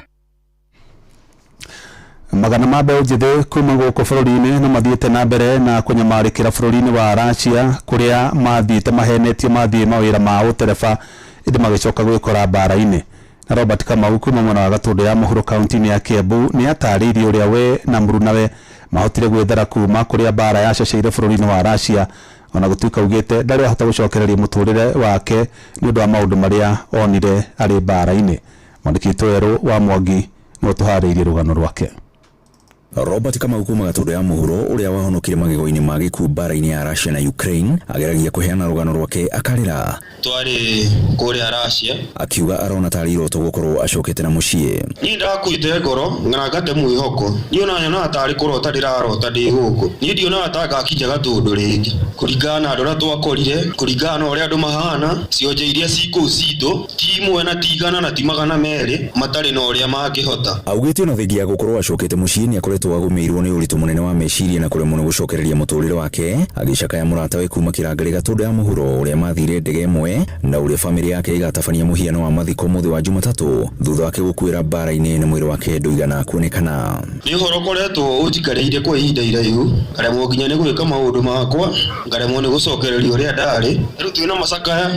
Magana ma mbeũ njĩthĩ kuma gũkũ bũrũri-inĩ no mathiĩte na mbere na kũnyamarĩkĩra bũrũri-inĩ wa Russia kũrĩa mathiĩte mahenetio mathiĩ mawĩra ma ũtereba ĩndĩ magĩcoka gwĩkora mbara-inĩ. Na Robert Kamau kuma mwena wa Gatũndũ ya mũhuro kaunti-inĩ ya Kiambu nĩ atarĩirie ũrĩa we na mũrunawe mahotire gwĩthara kuma kũrĩa mbara yaceceire bũrũri-inĩ wa Russia, ona gũtuĩka augĩte ndarĩ ahota gũcokereria mũtũrĩre wake nĩ ũndũ wa maũndũ marĩa onire arĩ mbara-inĩ. Mwandĩki witũ Werũ wa Mwangi nĩwe ũtũharĩirie rũgano rwake. Robert Kamau kuma Gatũndũ ya mũhuro ũrĩa wahonokire magego-inĩ ma gĩkuũ mbara-inĩ ya Russia na Ukraine ageragia kũheana rũgano rwake akarĩra. Twarĩ kũrĩa Russia, akiuga arona tarĩ iroto gũkorwo acokete na mũciĩ. Niĩ ndakuĩte ngoro na ngate mwĩhoko, niĩ ona nyonaga tarĩ kũrota ndĩrarota ndĩ gũkũ, niĩ ndionaga ta ngakinya Gatũndũ rĩngĩ kũringana na andũ arĩa twakorire, kũringana na ũrĩa andũ mahana, cionje iria ci kũu citũ ti imwe na ti igana na ti 200 matarĩ na ũrĩa mangĩhota. Augĩte ona thengia ya gũkorwo acokete mũciĩ nĩ akoretwo agũmĩirwo nĩ ũritũ mũnene wa meciria na kũremwo nĩ gũcokereria mũtũrĩre wake, agĩcakaya mũratawe kuma Kĩrangarĩ Gatũndũ ya mũhuro ũrĩa mathire ndege ĩmwe na ũrĩa famĩlĩ yake ĩgatabania mũhiano wa mathiko mũthĩ wa Jumatatũ thutha wake gũkuĩra mbara-inĩ na mwĩrĩ wake ndũigana kuonekana. Nĩ ũhoro ũkoretwo ũnjikarĩire kwa ihinda iraihu, ngaremwo nginya nĩ gwĩka maũndũ makwa, ngaremwo nĩ gũcokereria ũrĩa ndarĩ. Rĩu twĩna macakaya,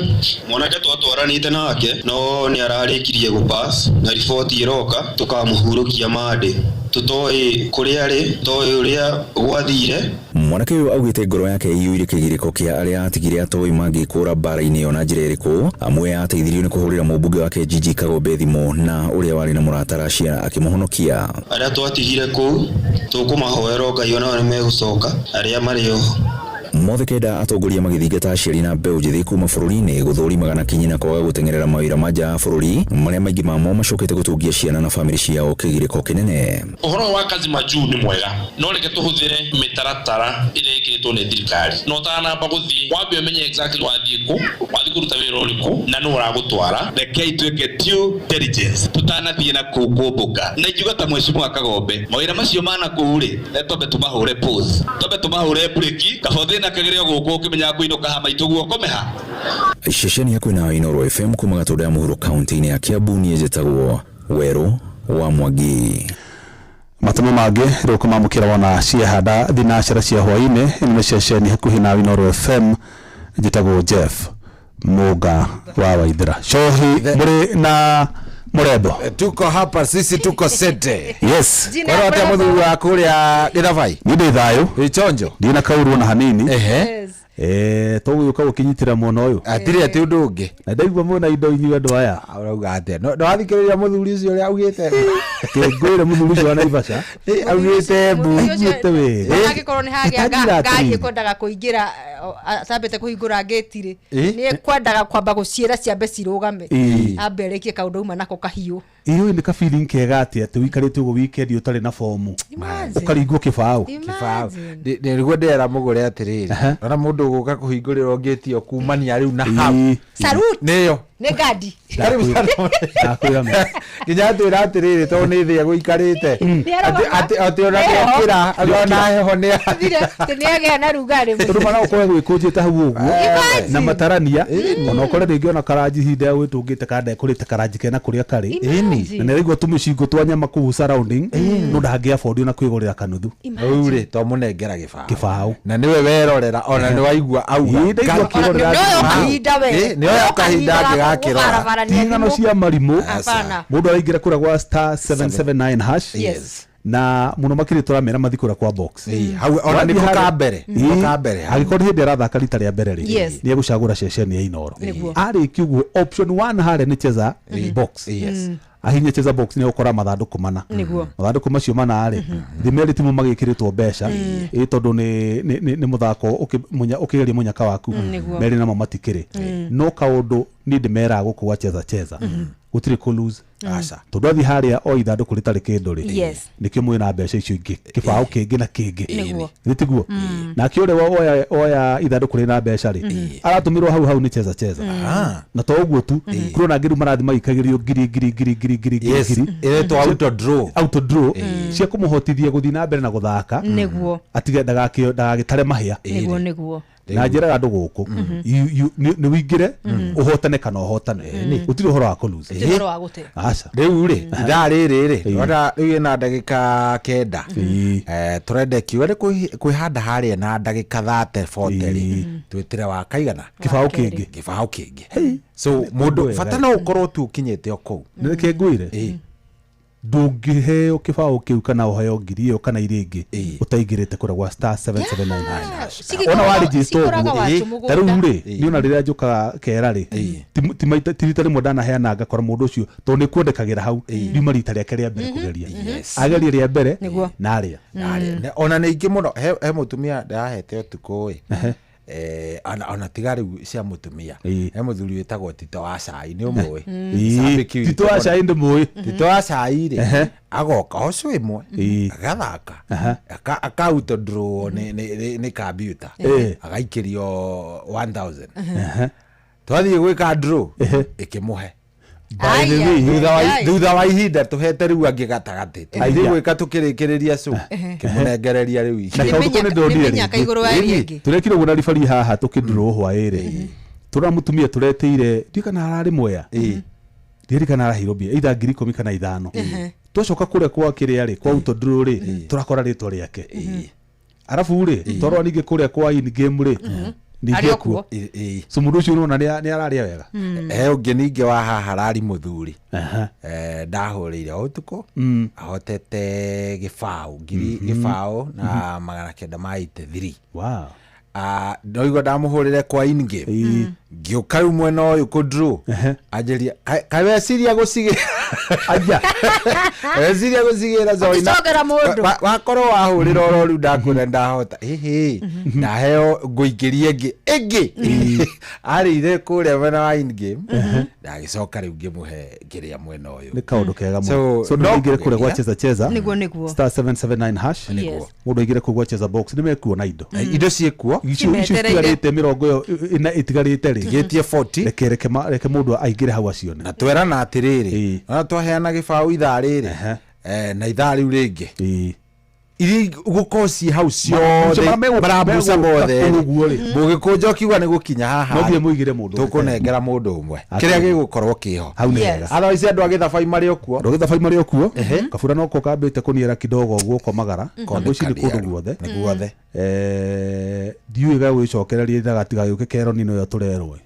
mwanake twatwaranĩte nake no nĩ ararĩkirie gũpass na riboti ĩroka tũkamũhurũkia Monday. Tũtoĩ kũrĩa arĩ, toĩ ũrĩa gwathire. Mwanake ũyũ augĩte ngoro yake ĩiyũire kĩgirĩko kĩa arĩa atigire atoĩ mangĩkũra mbara-inĩ ĩyo na njĩra ĩrĩkũ. Amwe ateithirio nĩ kũhũrĩra mũmbunge wake Gigi Kagombe thimũ na ũrĩa warĩ na mũrata Russia akĩmũhonokia. Arĩa twatigire kũu tũkũmahoera Ngai onao nĩ megũcoka, arĩa marĩ oho. Mothe kenda atongoria magĩthingata aciari na mbeũ njĩthĩ kuma bũrũri-inĩ gũthũrimaga na kinyi na kwaga gũteng'erera mawĩra ma nja ya bũrũri marĩa maingĩ mamo macokete gũtũngia ciana na bamĩrĩ ciao kĩgirĩko kĩnene. Ũhoro wa kazi majuu nĩ mwega, no reke tũhũthĩre mĩtaratara ĩrĩa ĩkĩrĩtwo nĩ thirikari. No ũtanamba gũthiĩ wambe ũmenye exactly wathiĩ kũ, wathiĩ kũruta wĩra ũrĩkũ na nũ ũragũtwara. Rekei twĩke due diligence tũtanathiĩ na kũu kũmbũka. Na ingiuga ta Mheshimiwa Kagombe, mawĩra macio ma na kũu rĩ, twambe tũmahũre pause, twambe tũmahũre breki, kaba ũthiĩ na kĩgerio gũkũ ũkĩmenyaga kũinũka ha maitũ guoko meha. Ceceni ya kwĩna Inooro FM kuma Gatũndũ ya mũhuro kaunti-inĩ ya Kiambu, niĩ njĩtagwo Werũ wa Mwangi. Matemo mangĩ rĩu kũmamũkĩra wona ciehanda thinacara cia hwaĩ-inĩ ĩno nĩ ceceni hakuhĩ na Inooro FM, njĩtagwo Jeff Mũnga wa Waithera. Cohi mũrĩ na mũrembo. Tuko hapa sisi, tuko sete. Yes. Kwĩrwo atĩa mũthuri wa kũrĩa Gĩthabai? Niĩ ndĩ thayũ. Ĩ chonjo. Ndina kaũru ona hanini. Ehe. Tũgũgĩũka gũkĩnyitĩra mwena ũyũ. Hatirĩ atĩ ũndũ ũngĩ. Na ndaigua mwena indo inyuĩ andũ aya. Ũrauga atĩa? No wathikĩrĩria mũthuri ũcio ũrĩa augĩte. Kĩngũĩre mũthuri ũcio wa Naivasha. Augĩte mbu. Augĩte wega. Angĩkorwo nĩ hagĩa ngari ĩkwendaga kũingĩra atambĩte kũhingũra ngĩti rĩ, nĩ ekwendaga kwamba gũciĩra ciambe cirũgame, ambe arĩkie kaũndũ auma nako kahiũ. Ĩyo nĩ ka feeling kega atĩa atĩ ũikarĩte ũguo weekend ũtarĩ na fomu ũkaringwo kĩbaũ. Kĩbaũ. Nĩguo ndĩrera mũgũre atĩrĩrĩ, ona mũndũ ũgũka kũhingũrĩrwo ngĩti ĩyo kumania rĩu na hau. Salute. Nĩyo. Nĩ ngandi. Karibu sana. Nginya atwĩra atĩrĩrĩ tondũ nĩ thĩ egũikarĩte. Atĩ ona nĩokĩra, ona heho nĩ nĩagĩa na rugarĩ. Tondũ mara ũkorwo gwĩkũnjĩte hau ũguo na matarania, ona ũkore rĩngĩ ona karanji ihinda ya gwĩtũngĩte kana ndekũrĩte karanji kena kũrĩa karĩ. Na nĩaraigua tũmĩcingo twa nyama kũu surrounding, no ndangĩ afford ona kwĩgũrĩra kanuthu. Rĩu rĩ, twamũnengera gĩbaũ. Kĩbaũ. Na nĩwe werorera ona nĩwaigua auga. Nĩoyo kahinda we. Nĩoyo kahinda angĩgakĩrora. Ti ng'ano cia marimũ. Mũndũ araingĩra kũrĩa gwa *779 hash. Yes. Na mũno makĩria tũramera mathi kũrĩa kwa box. Hau ona nĩko ka mbere. Nĩko ka mbere. Angĩkorwo nĩ hĩndĩ arathaka rita rĩa mbere rĩ, nĩ egũcagũra ceceni ya Inooro. Arĩkia ũguo option 1 harĩa nĩ cheza box. Ahinye cheza box nĩ ũkora mathandũkũ mana. Nĩguo. Mathandũkũ macio mana rĩ, thimeri timu magĩkĩrĩtwo mbeca ĩ tondũ nĩ mũthako ũkĩgeria mũnyaka waku. Nĩguo. Merĩ namo matikĩrĩ. No kaũndũ niĩ ndĩmeraga gũkũ gwa cheza cheza gũtirĩ kũ lose. Aca. Tondũ athiĩ harĩa o ithandũkũ rĩtarĩ kĩndũ rĩ, Yes. nĩkĩo mwĩna mbeca icio ingĩ, kĩbaũ kĩngĩ na kĩngĩ. Nĩguo. Nĩ tiguo? Nake ũrĩa oya ithandũkũ rĩna mbeca rĩ, aratũmĩrwo hau hau nĩ cheza cheza. Na to ũguo tu, kũrĩ ona angĩ rĩu marathiĩ magĩikagĩrio ngiri ngiri ngiri ngiri ngiri ngiri Yes, ngiri. ĩretwo auto draw. Auto draw cia kũmũhotithia gũthiĩ na mbere na gũthaka. Nĩguo. Atige ndagagĩtare mahĩa. Nĩguo nĩguo. Na njĩraga andũ gũkũ, nĩ wĩingĩre ũhotane kana ũhotane, gũtirĩ ũhoro wa kũ lose. Ti ũhoro wa gũte. Aca. Rĩu rĩ, ithaa rĩrĩ rĩ, ona rĩu ĩna ndagĩka 9. Tũrenda kiuga nĩ kwĩhanda harĩa na ndagĩka 30 40 rĩ, twĩtĩre wa kaigana Kĩbaũ kĩngĩ. Kĩbaũ kĩngĩ. So mũndũ bata no ũkorwo tu ũkinyĩte o kũu. Nĩ reke ngwĩre, ndũngĩheo kĩbaũ kĩu kana ũheo ngiri ĩyo kana iria ingĩ ũtaingĩrĩte kũrĩa gwa star 779 ona wa register Cikũraga ũguo. watu mũgũnda. Ta rĩu rĩ, niĩ ona rĩrĩa njũkaga kera rĩ, ti rita rĩmwe ndanaheana ngakora mũndũ ũcio tondũ nĩ kuendekagĩra hau riuma rita rĩake rĩa mbere kũgeria, ageria rĩa mbere Nĩguo. na arĩa Ona nĩ ingĩ mũno. He mũtumia ndĩrahete ũtukũ ĩ, ona tiga rĩu cia mũtumia, he mũthuri wĩtagwo Tito wa Cai, nĩ ũmũĩ? Cambĩki witũ Tito wa mũno. Cai ndĩmũĩ. Tito wa Cai rĩ, agoka o ĩmwe agathaka, aka auto draw nĩ kambiuta, agaikĩrio 1000. Twathiĩ gwĩka draw ĩkĩmũhe. By the way, Thutha wa ihinda tũhete rĩu angĩ gatagatĩ, tũgĩthiĩ gwĩka tũkĩrĩkĩrĩria cu kĩmũnengereria rĩu Na kaũndũ kau nĩ ndonire Nĩ mĩnyaka igũrũ wa ĩrĩa ĩngĩ. Tũrekire ũguo na ribari haha tũkĩndurwo hwaĩ-rĩ, tũra mũtumia tũretĩire, ndiũĩ kana ararĩ Mwea, ndiũĩ kana araheirwo mbia either 10,000 kana 5. Twacoka kũrĩa kwa kĩrĩa rĩ, kwa auto draw rĩ, tũrakora rĩtwa rĩake. Arabu rĩ, twarora ningĩ kũrĩa kwa in game rĩ, ningĩ Arĩ o kuo. kuo. So mũndũ ũcio ũrona nĩ ararĩa wega. He ũngĩ ningĩ wa haha arari mũthuri, ndahũrĩire o ũtukũ, ahotete gĩbaũ ngiri gĩbaũ na 983. Wow. Ndoigua ndamũhũrĩre kwa in game, ngĩũka rĩu mwena ũyũ kũ draw, anjĩria kaĩ weciria gũcigĩra Aja. Weciria gũcigĩra Zoe na- Ũkĩcogera mũndũ. Wakorwo wahũrĩra oro rĩu ndakwĩra ndahota ĩhĩ ndaheo ngũingĩrie ĩngĩ ĩngĩ arĩire kũrĩa mwena wa in game, ndagĩcoka rĩu ngĩmũhe kĩrĩa mwena ũyũ. Nĩ kaũndũ kega mũno. So, So no no aingĩre kũrĩa gwa kũgeria. cheza cheza. Nĩguo nĩguo. Star 779 hash. Yes. Mũndũ aingĩre kũu gwa cheza box nĩ mekuona indo. Indo ciĩkuo. Icio icio Cimetereire. itigarĩte mĩrongo ĩyo ĩna ĩtigarĩte rĩ. Tigĩtie 40. Reke mũndũ aingĩre hau acione. Na twerana atĩrĩrĩ, ona twaheana gĩbaũ ithaa rĩrĩ, na ithaa rĩu rĩngĩ iria gũkorwo ciĩ hau ciothe marambuca mothe kũu ũguo rĩ. Mũgĩkũnja ũkiuga nĩ gũkinya haha No nginya mũigĩre mũndũ. Tũkũnengera mũndũ ũmwe kĩrĩa gĩgũkorwo kĩho Hau nĩ wega. Otherwise andũ a gĩthabai marĩ o kuo. Andũ a gĩthabai marĩ o kuo. Kabura noko kambĩte kũniara kidogo ũguo komagara. Ngwĩciria nĩ kũndũ guothe. Nĩ guothe. Ndiũĩ ga gwĩcokereria gatiga gĩũke kero nino ĩyo tũrerwo.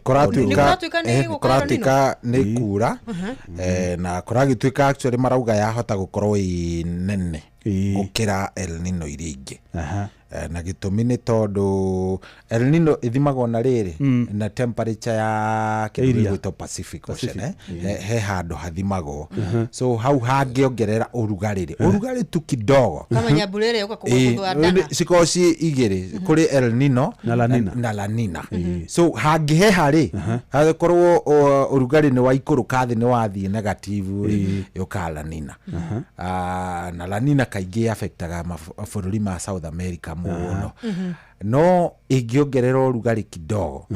Kũratuĩka Nĩ kũratuĩka nĩ gũka El Nino? Kũratuĩka nĩ kura, na kũragĩtuĩka actually marauga yahota gũkorwo ĩ nene gũkĩra El Nino iria ingĩ. Na gĩtũmi nĩ tondũ El Nino ĩthimagwo na rĩrĩ na temperature ya kĩndũ Area. gĩgwĩtwo Pacific Ocean, Pacific. He handũ hathimagwo, so hau hangĩongerera ũrugarĩ rĩ, ũrugarĩ tu kidogo. Kama nyambura ĩrĩa yũka kũgũthũa ndana. Cikoragwo ciĩ igĩrĩ, kũrĩ El Nino Na La Nina. na La Nina. So hangĩheha rĩ, hangĩkorwo ũrugarĩ nĩ waikũrũka thĩ, nĩ wathiĩ negative rĩ, yũkaga La Nina. Na La Nina kaingĩ affectaga mabũrũri ma South America mũno, no ĩngĩongerera ũrugarĩ kidogo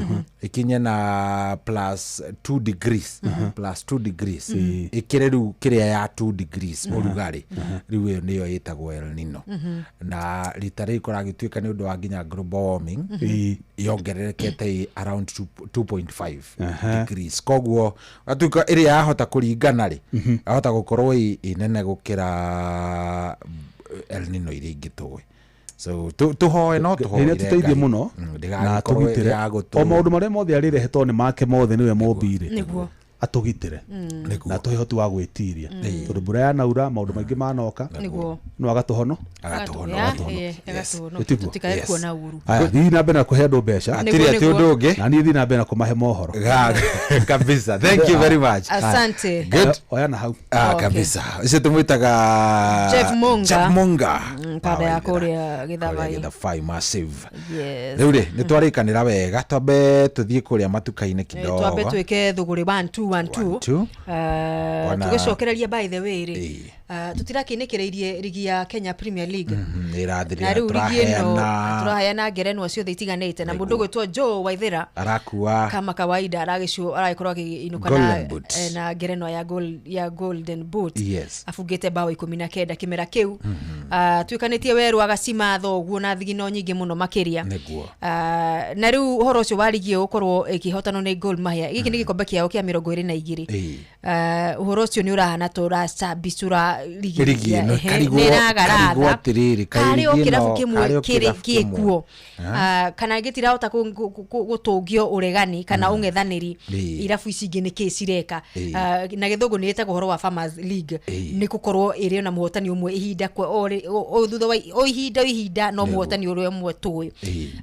ĩkinye na plus 2 degrees, plus 2 degrees, ĩkĩre rĩu kĩrĩa ya 2 degrees ũrugarĩ rĩu, ĩyo nĩyo ĩtagwo El Nino. Na rita rĩrĩ kũragĩtuĩka nĩ ũndũ wa nginya global warming yongererekete ĩ around 2.5 degrees, koguo gatuĩka ĩrĩa yahota kũringana rĩ, yahota gũkorwo ĩ nene gũkĩra El Nino iria ingĩ tũĩ. So tũhoe no tũhoire Nĩ tũteithie Ngai. mũno na Ndĩgagĩkorwo tũgitĩre ya o maũndũ marĩa mothe arĩrehe tondũ nĩ make mothe, nĩwe mũmbi rĩ. Nĩguo. Atũgitĩre na atũhe ũhoti wa gwĩtiria, tondũ mbura yanaura maũndũ maingĩ manoka. No agatũhono. Agatũhono. Ĩtiguo? Tũtikae kuona ũru. Aya, thiĩ na mbere na kũhe andũ mbeca. Hatirĩ atĩ ũndũ ũngĩ. Na niĩ thiĩ na mbere na kũmahe mohoro. Kabisa, thank you very much. Asante. Good. Oya na hau. Ah, Okay. kabisa, ũcio tũmwĩtaga Jeff Munga. Jeff Munga. Kada ya kũrĩa Gĩthabai. Gĩthabai massive. Yes. Rĩu rĩ, nĩ twarĩkanĩra wega, twambe tũthiĩ kũrĩa matuka-inĩ kidogo. Twambe twĩke thũgũrĩ 1 2 1 2. Two. Ona- Tũgĩcokereria, by the way rĩ, tũtirakĩnĩkĩrĩirie rigi ya Kenya Premier League. Nĩ Na ĩrathirire. rĩu rigi ĩno tũraheana tũraheana ngerenwa ciothe itiganĩte, na mũndũ ũgwĩtwo Joe Waithĩra arakua kama kawaida aragĩkorwo akĩinũka na, Golden Boot. na ngerenwa ya, gold, ya Golden Boot. Abungĩte bao 19 kĩmera kĩu. Tuĩkanĩtie werũ agacima thoguo na thigino nyingĩ mũno makĩria. Na rĩu ũhoro ũcio wa rigi ĩyo gũkorwo ĩkĩhotanwo nĩ Gor Mahia, gĩkĩ nĩ gĩkombe kĩao kĩa 22. Ũhoro ũcio nĩ ũrahana ta ũracambicũra rigi Rigi ĩno, ehe, karigwo nĩ ĩragaratha. Atĩrĩrĩ, kaĩ Karĩ o rigi kĩrabu ĩno, kĩmwe karĩ o kĩrĩ kĩrabu kĩmwe. gĩkuo. Kana gĩtirahota gũtũngio ũregani kana ũng'ethanĩri. Irabu ici ingĩ nĩ kĩ cireka? Na gĩthũngũ nĩ ĩtagwo ũhoro wa Farmers League, nĩ gũkorwo ĩrĩ na mũhotani ũmwe ihinda kwa o thutha wa o ihinda o ihinda, no mũhotani ũrĩa ũmwe tũĩ.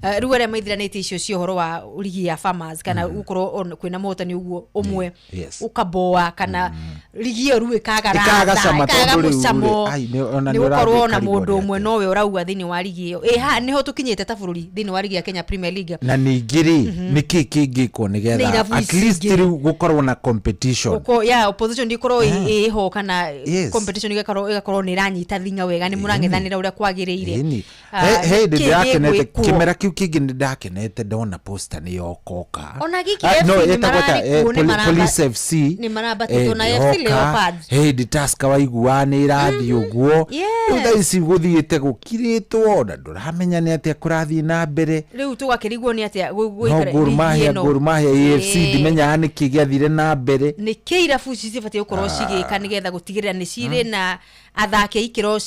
Rĩu arĩa maithiranĩtie icio cia ũhoro wa rigi ya Farmers, kana gũkorwo kwĩna mũhotani ũguo ũmwe, ũkaboa kana rigi ĩyo rĩu Ĩkaga ĩkaga cama ĩkaga tondũ rĩu rĩ, mũcamo. ai, ona Nĩ nĩ gũkorwo ũrathiĩ na ũkarigwo mũndũ nĩ ũmwe nowe ũrauga thĩinĩ wa rigi ĩyo. Ĩ haha nĩho tũkinyĩte ta bũrũri thĩinĩ wa rigi ya Kenya Premier League. Na ningĩ rĩ, nĩ kĩ kĩngĩkwo Nĩ nĩgetha irabu at ici least ingĩ. rĩu gũkorwo na competition? Gũko ya opposition ĩkorwo ĩho kana competition ĩgakorwo nĩ ĩranyita thing'a wega, nĩ mũrang'ethanĩra ũrĩa kwagĩrĩire. Ĩni. Ah, He hĩndĩ nĩkĩ ndĩrakenete gĩgwĩkwo? Kĩmera kĩu kĩngĩ nĩ ndakenete ndona poster nĩ yokoka. Ona gĩkĩ Ah, FC no, nĩ ĩtagwo ta, mararĩ kuo, nĩ Police FC. nĩ marambatĩtwo na FC nĩyoka. Leopards. Hĩndĩ Tusker waigua nĩ ĩrathiĩ ũguo. Rĩu thaa ici gũthiĩte gũkirĩtwo na ndũramenya nĩ atĩa kũrathiĩ na mbere. Rĩu tũgakĩrigwo nĩ atĩa No gũikara Gor rigi Mahia, ĩno. Gor Mahia AFC, ndimenyaga nĩkĩ gĩathire na mbere. Nĩ kĩ irabu ici cibatiĩ gũkorwo cigĩka nĩgetha gũtigĩrĩra nĩ cirĩ na athaki a ikĩro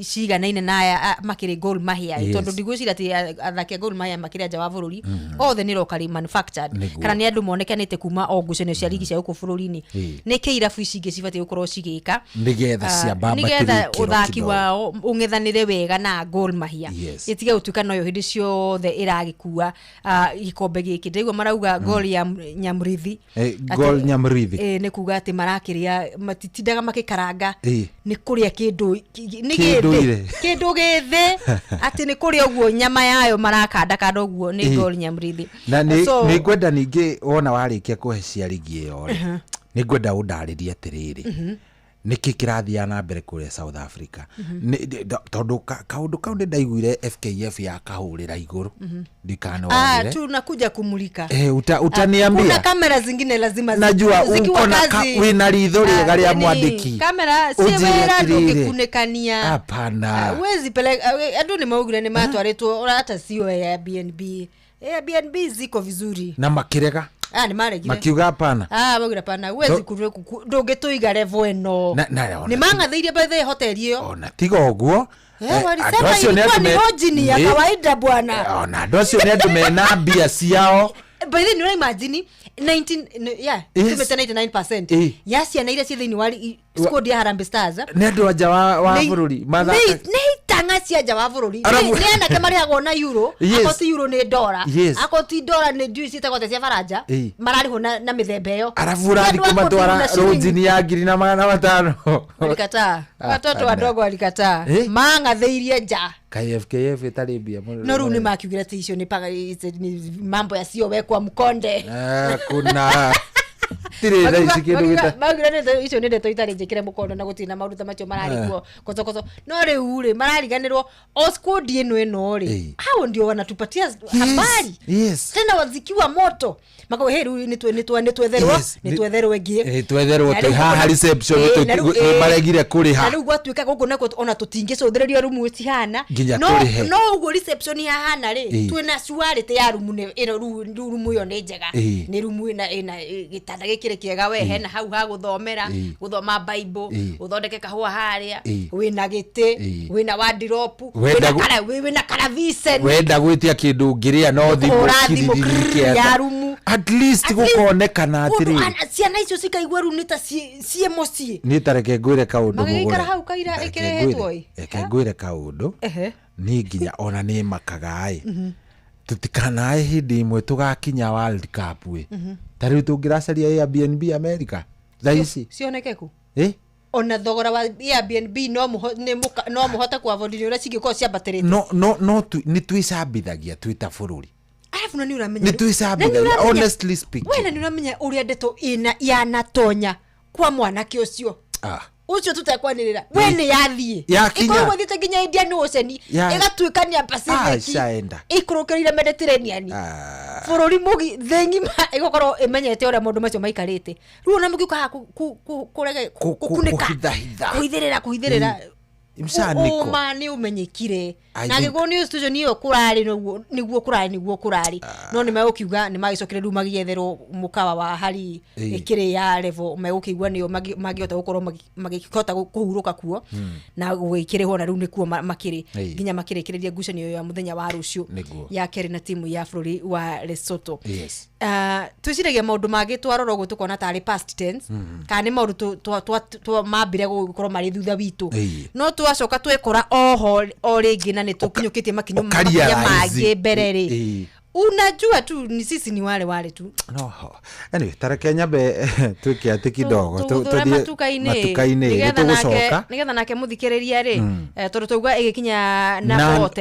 ciganaine na aya makĩrĩ Gor Mahia? Tondũ ndigwĩciria atĩ athaki a Gor Mahia makĩrĩ nja wa bũrũri othe nĩ locally manufactured, kana nĩ andũ monekanĩte kuma o ngucanio cia rigi cia gũkũ bũrũri-inĩ. Nĩ kĩ irabu ici ingĩ cibatiĩ gũkorwo cigĩka nĩgetha ciambambatĩrie nĩgetha ikĩro ũthaki kidogo? wao ũng'ethanĩre wega na Gor Mahia, ĩtige gũtuĩka noyo hĩndĩ ciothe ĩragĩkua gĩkombe gĩkĩ? Ndaigua marauga gol ya Nyamrithi. Gol Nyamrithi. Nĩ kuga atĩ marakĩrĩa matitindaga makĩkaranga, nĩ kũrĩa kĩndũ nĩ Kĩndũire. gĩthĩ, kĩndũ gĩthĩ, atĩ nĩ kũrĩa ũguo nyama yayo marakandakanda ũguo nĩ gol Nyamrithi. Na nĩ So- nĩ ngwenda ningĩ wona warĩkia kũhe cia rigi ĩyo rĩ, nĩ ngwenda ũndarĩrie atĩrĩrĩ, nĩkĩ kĩrathiaga na mbere kũrĩa South Africa? Tondũ kaũndũ kau nĩ ndaiguire FKF yakahũrĩra igũrũ, ndikana Ah, wonire. tunakuja kumulika. Utaniambia. Kuna kamera zingine lazima Najua zikiwa uko na kazi. wĩna ritho rĩega Ah, rĩa yani, mwandĩki. Kamera si Ũnjĩre wĩra atĩrĩrĩ. ndũngĩkunĩkania. Hapana. Huwezi peleka andũ nĩ maugire nĩ matwarĩtwo ora hata sio Airbnb. Airbnb ziko vizuri. Na makĩrega. Ah, nĩ maregire. Makiuga hapana. Ah, maugire pana huwezi ndũngĩtũiga level ĩno. Na Nĩ mang'athĩirie by the way hoteli ĩyo. Ona tiga ũguo, andũ Walisema acio nĩ ilikuwa andũ ni lodging ya kawaida bwana. Ona andũ acio nĩ andũ mena mbia ciao. By the way, nĩ imagine 19 yeah, tumete 99% ya ciana iria ciĩ thĩinĩ wa squad ya Harambee Stars Nĩ andũ anja wa bũrũri mathaka. Nĩ itang'a cia nja wa bũrũri. Nĩ anake marĩhagwo na euro. Akorwo ti euro nĩ ndora, akorwo ti ndora nĩ ndiũĩ ciĩtagwo atĩa cia baranja. Mararĩhwo na mĩthemba ĩyo. Arabu ũrathiĩ Nĩ andũ a kũmatwara kũndũ na ciringi. rũnjini ya 1500. Walikataa. Watoto Hapana. wadogo walikataa. Mang'athĩirie nja. Kaĩ FKF ĩtarĩ mbia mũno? No rĩu nĩ makiugire atĩ icio nĩ ici nĩ mambo yasiyowekwa mkonde. Ah, kuna tirĩ thaa ici kĩndũ gĩta Maugire icio nĩ ndeto itarĩ njĩkĩre mũkondo na gũtirĩ na maũndũ ta macio mararĩ kuo kotokoto. No rĩu rĩ, marariganĩrwo o squad ĩno rĩ, hao ndio wanatupatia habari tena zikiwa moto, makauga hey, rĩu nĩ twetherwo, nĩ twetherwo ĩngĩ. Twetherwo Na twĩ rĩu haha reception, na rĩu, nĩ maregire kũrĩha. Na rĩu gwatuĩka gũkũ nakuo ona tũtingĩcũthĩrĩria rumu cihana. Nginya No tũrĩhe. no ũguo reception hahana rĩ, twĩna surety ya rumu nĩ ĩno rĩu rumu ĩyo nĩ njega, nĩ rumu ĩna gĩtanda gĩkĩrĩ kĩega we, hena hau ha gũthomera, gũthoma bible, ũthondeke kahũa harĩa, wĩna gĩtĩ, wĩna wardrobe, Wenda wĩna karaviceni. Wenda gwĩtia kĩndũ ũngĩrĩa no thimũ Kũhũra thimũ, kiririkĩata. ya rumu. At least gukonekana atiri ciana icio cikaigua rĩu nĩ ta ciĩ mũciĩ. Niĩ ta reke ngwĩre kaũndũ magĩikara hau kaira ĩkĩrehetwo ĩ. Reke ngwĩre kaũndũ niĩ nginya ona nĩ makaga ĩ tutikanae hĩndĩ ĩmwe tũgakinya World Cup ĩ. Ta rĩu tũngĩracaria Airbnb America thaa ici cioneke ku ĩ ona thogora wa Airbnb no mũhote ku afford nĩ ũrĩa cingĩkorwo ciambatĩrĩte. No nĩ twĩcambithagia twĩ ta bũrũri. Alafu na nĩ ũramenya nĩ twĩcambithagia honestly speaking. We na nĩ ũramenya ũrĩa ndeto ĩna yanatonya kwa mwanake ũcio ũcio tũtekwanĩrĩra we nĩ yathiĩ ĩkoragwo ĩthiĩte nginya Indian Ocean ĩgatuĩkania Pacific ĩikũrũkĩrĩire Mediterranean bũrũri thĩ ng'ima ĩgũkorwo ĩmenyete ũrĩa maũndũ macio maikarĩte. Rĩu ona mũngĩũka haha kũrege kũkunĩka kũhithĩrĩra ũma nĩ ũmenyekire na angĩkorwo nĩ institution ĩyo kũrarĩ nĩguo kũrarĩ no nĩ megũkiuga nĩ magĩcokire rĩu magĩetherwo mũkawa wa hari ĩkĩrĩ ya level megũkĩigua nĩyo mangĩhota gũkorwo magĩkĩhota kũhurũka kuo na gũgĩkĩrĩhwo na rĩu nĩkuo makĩrĩ nginya makĩrĩkĩrĩria ngucanio ya mũthenya wa rũciũ ya kerĩ na timu ya bũrũri wa Lesotho. Twĩciragia maũndũ mangĩ twarora ũguo tũkona tarĩ past tense kana nĩ maũndũ mambire gũkorwo marĩ thutha witũ no twacoka twekora oho o rĩngĩ na nĩ tũkinyũkĩtie makinyo mangĩ mbere rĩ. Unajua tu ni sisi ni wale wale tu. No. Anyway, tareke nyambe twike ati kidogo tuthie matuka-inĩ nĩgetha nake mũthikĩrĩria rĩ tondũ twauga ĩgĩkinya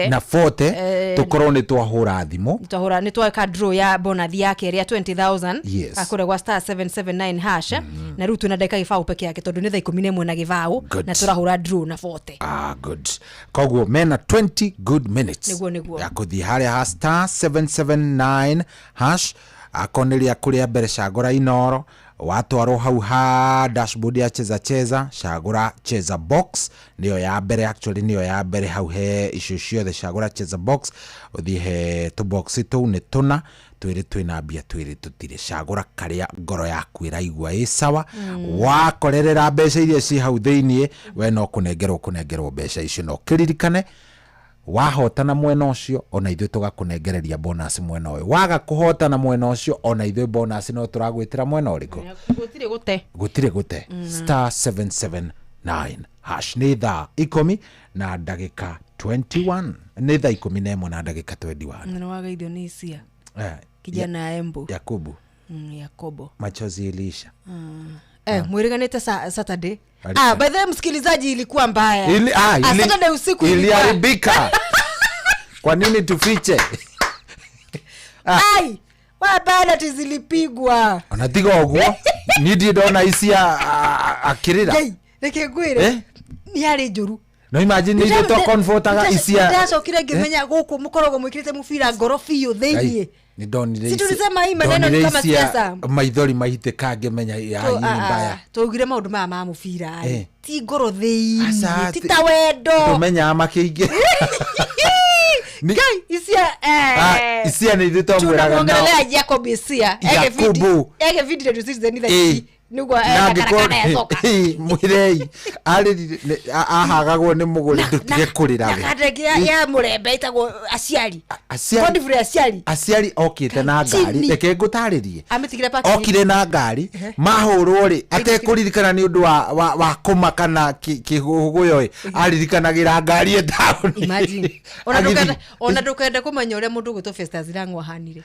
na forte tũkorwo nĩ twahũra thimũ twahũra nĩ tweka draw ya bonus ya kerĩ ya 20,000 akũrĩa gwa star 779 hash na rĩu twĩna ndagĩka gĩbaũ peke yake tondũ nĩ thaa 11 na gĩbaũ na tũrahũra draw na forte. Good. Koguo mena 20 good minutes nĩguo ya kũthiĩ harĩa ha star 779 hash akoneria kuria mbere cagũra Inoro watwarwo hau ha dashboard ya cheza cheza cagũra cheza box niyo ya mbere actually niyo ya mbere hau he icio ciothe cagũra cheza box uthie he tu box tu nĩ tũna twĩrĩ twĩna mbia twĩrĩ tũtirĩ cagũra karĩa ngoro yaku ĩraigua ĩ sawa wakorerera mbeca iria ci hau thĩiniĩ we no kũnengerwo mbeca icio no kĩririkane wahotana mwena ũcio ona ithuĩ tũgakũnengereria bonus mwena ũyũ waga kũhotana mwena ũcio ona ithuĩ bonus no tũragwĩtĩra mwena ũrĩkũ gũtirĩ gũte star 779 hash nĩ thaa 10 na ndagĩka 21 nĩ thaa 11 na ndagĩka 21. Nĩ wagaithio nĩ Isia kijana Embu Yakubu Yakobo machozi ilisha mwiriganĩte Saturday. By the way msikilizaji ilikuwa mbaya. Saturday usiku iliharibika. Kwa nini tufiche? Ai, wa penalty zilipigwa. Onatiga ũguo ni ndi ndona Isia akirira. Reke ngwire. Ni yarĩ njũru. No imagine ni to comfortaga Isia. Ndacokire ngĩmenya gũkũ mũkoragwo mwĩkĩrĩte mũbira ngoro biũ thĩiniĩ. Ni ndonire si tulisema hii maneno ni kama siasa maithori mahitĩka ngĩmenya ya hii mbaya twaugire maũndũ maya ma mũbira ti ngoro thĩiniĩ ti ta wendo tũmenyaga makĩingĩ Ngai Isia Isia nĩ ithuĩ twamwĩraga tunamuongelea Jacob Isia ege video to Citizen thaa ici nĩguo ekarakana ya soka mwĩrei ahagagwo nĩ mũgũri ndũtige kũrĩra we na ya mũrembe ĩtagwo aciari Godfrey aciari okĩte na ngari reke ngũtarĩrie amĩtigire okire na ngari mahũrwo rĩ atekũririkana nĩ ũndũ wa kũmaka na kĩhũgũyo ĩ aririkanagĩra ngari ĩ taũni. Imagine ona ndũkenda kũmenya ũrĩa mũndũ ũgwĩtwo Festus Lang'o ahanire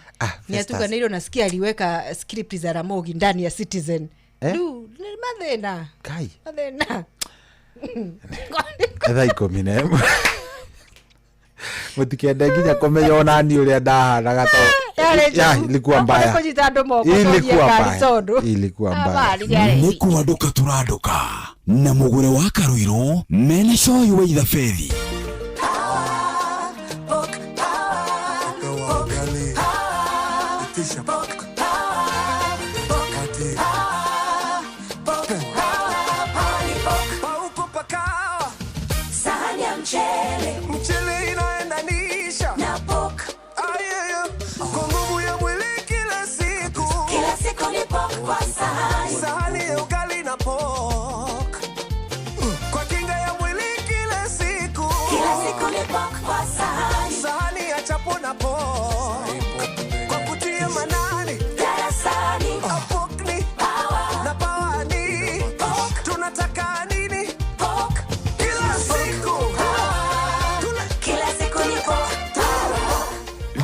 nĩ atukanĩirwo na sikia aliweka script za Ramogi ndani ya Citizen. Rĩu nĩ mathĩna Kai mathĩna thaa 11 mũtikende nginya kũmenya ona niĩ ũrĩa ndahanaga to ya ilikuwa mbaya ilikuwa mbaya nĩ kwandũka tũrandũka na mũgũre wa Karuirũ mena coyi wa ithabethi. Sahani ya ugali na pork kwa kinga ya mwili kila siku. Kila siku ni pork kwa sahani. Sahani ya chapo na pork kwa kutia manani.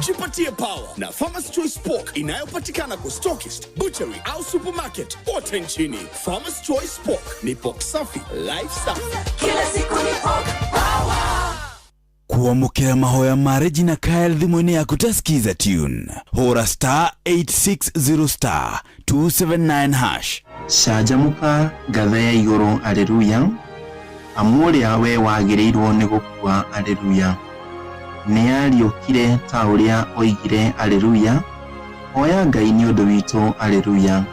Jipatie power na Farmers Choice Pork inayopatikana kwa stockist, butchery au supermarket kote nchini. Farmers Choice Pork ni pork safi, life safi. Kila siku ni pork power. Kwamũkĩra mahoya ma Regina Kyle thimũ-inĩ yaku ta Skiza Tune, hũra star 860 star 279 hash. Canjamũka ngatha ya igũrũ Aleluya, amu ũrĩa we wagĩrĩirwo nĩ gũkua Aleluya. Nĩariũkire ta ũrĩa oigire Aleluya, hoya Ngai nĩ ũndũ witũ Aleluya.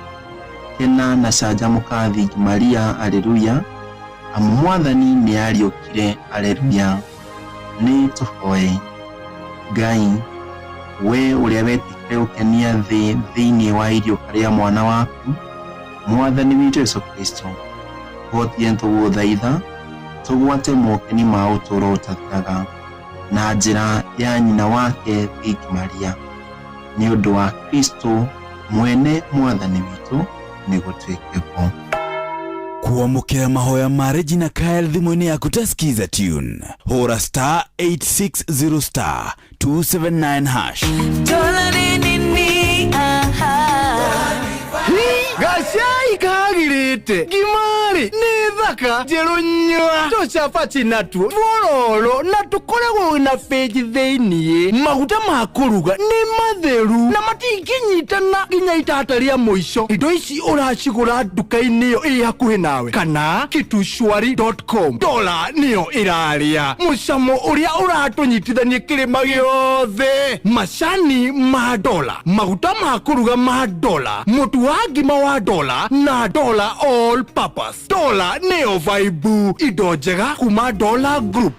Kena na canjamũka thingi Maria Aleluya, amu Mwathani nĩariũkire Aleluya. Nĩ tũhoe. Ngai, we ũrĩa wetĩkire gũkenia thĩ thĩinĩ wa iriũka rĩa mwana waku Mwathani witũ Jesũ Kristo, tũhotithie tũgũthaitha tũgwate mokeni ma ũtũũro ũtathiraga na njĩra ya nyina wake Thingi Maria, nĩ ũndũ wa Kristo mwene Mwathani witũ, nĩ gũtuĩke guo. Kwamũkĩra mahoya ma Regina Kyle thimũ-inĩ yaku ta Skiza Tune, hũra star 860 star 279 hash. Dola ni nini aha. Gacai kagirite ngimari nĩ thaka njerũ nyua tũcabaci natuo twororo na tũkoragwo na bĩnji thĩiniĩ. Maguta ma kũruga nĩ matheru na matingĩnyitana nginya itata rĩa mũico. Indo ici ũracigũra nduka-inĩ ĩyo ĩ hakuhĩ nawe kana kitushwari.com. Dola nĩyo ĩrarĩa mũcamo ũrĩa ũratũnyitithania kĩrĩma gĩothe. Macani ma dola, maguta ma kũruga ma dola, mũtu wa ngima wa dola na dola all purpose. Dola nĩyo vibe, indo njega kuma Dola Group.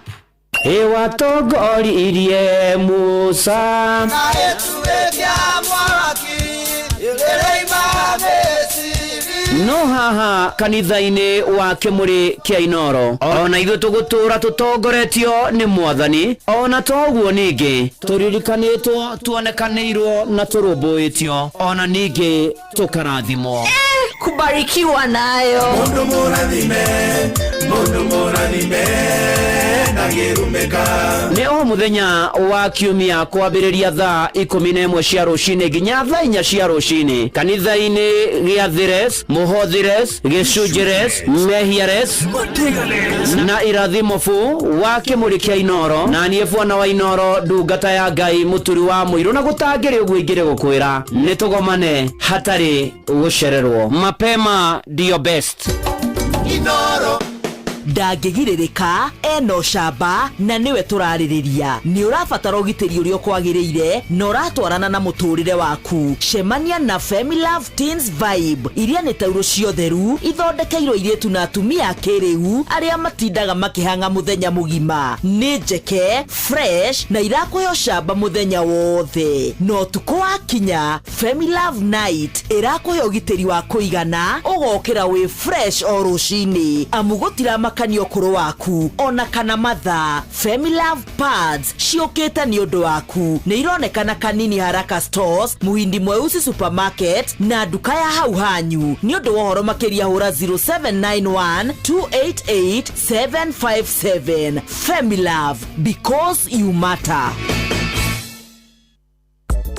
Ĩwatongoririe Musa no haha kanitha-inĩ wa Kĩmũrĩ kĩa Inoro, ona ithuĩ tũgũtũra tũtongoretio nĩ Mwathani. Ona toguo ningĩ tũririkanĩtwo, tuonekanĩirwo na tũrũmbũĩtio, ona ningĩ tũkarathimwo. Kubarikiwa nayo. Mundu mũrathime, mundu mũrathime ndangĩrumĩka. Nĩ o mũthenya wa kiumia kwambĩrĩria thaa 11 cia rũcinĩ nginya thaa 4 cia rũcinĩ kanitha-inĩ gĩa Thires, Mũhothires, Gĩcunjĩres, Mehiares na Irathimo fu wa Kĩmũrĩ kĩa Inoro. Na niĩ bwana wa Inoro, ndungata ya Ngai, mũturi wa mũirũ, na gũtangĩrĩ ũguo ingĩrĩ gũkwĩra nĩ tũgomane hatarĩ gũcererwo. Mapema ndio best. Inoro ndangĩgirĩrĩka, ena ũcamba na nĩwe tũrarĩrĩria. Nĩ ũrabatara ũgitĩri ũrĩa ũkwagĩrĩire na ũratwarana na mũtũrĩre waku. Cemania na Femilove Teens Vibe, iria nĩ taurũ ciotheru ithondekeirwo airĩtu na atumia a kĩrĩu arĩa matindaga makĩhang'a mũthenya mũgima. Nĩ njeke fresh na irakũhe ũcamba mũthenya wothe. Na ũtukũ wakinya, Femilove Night ĩrakũhe ũgitĩri wa kũigana, ũgokĩra wĩ fresh o rũcinĩ, amu gũtiramakania ũkũrũ waku ona kana mathaa. Femilove Pads ciũkĩte nĩ ũndũ waku. Nĩ ironekana Kanini Haraka Stores, Muhindi Mweusi Supermarket na nduka ya hau hanyu. Nĩ ũndũ wa ũhoro makĩria hũra 0791 288 757. Femilove, because you matter.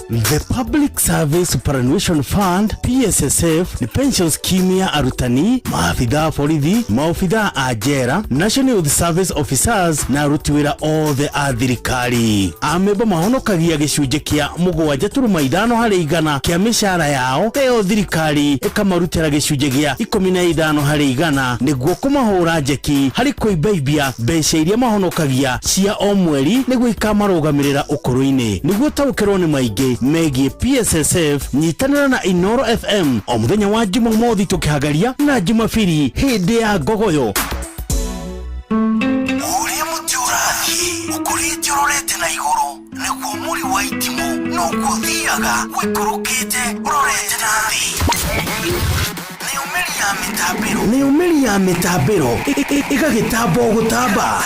The Public Service Superannuation Fund PSSF ni pension scheme ya arutani, maabithaa borithi, maobithaa a njera, National Youth Service Officers na aruti wĩra othe a thirikari. Amemba mahonokagia gĩcunjĩ kĩa 7.5 harĩ igana kĩa mĩcara yao, nayo thirikari ĩkamarutĩra gĩcunjĩ gĩa 15 harĩ igana nĩguo kũmahũra njeki harĩ kũimbaibia mbeca iria mahonokagia cia o mweri nĩguo ikamarũgamĩrĩra ũkũrũ-inĩ. Nĩguo ũtaũkĩrwo nĩ maingĩ megiĩ PSSF, nyitanĩra na Inoro FM o mũthenya wa Jumamothi tũkĩhagaria na Jumapili hĩndĩ ya ngogoyo. Ũrĩa mũtĩ ũrathiĩ ũkũrĩte ũrorete na igũrũ nĩguo mũri wa itimũ noguo ũthiaga ũikũrũkĩte ũrorete na thĩ. Nĩyo mĩri ya mĩtambĩro ĩgagĩtamba o gũtamba,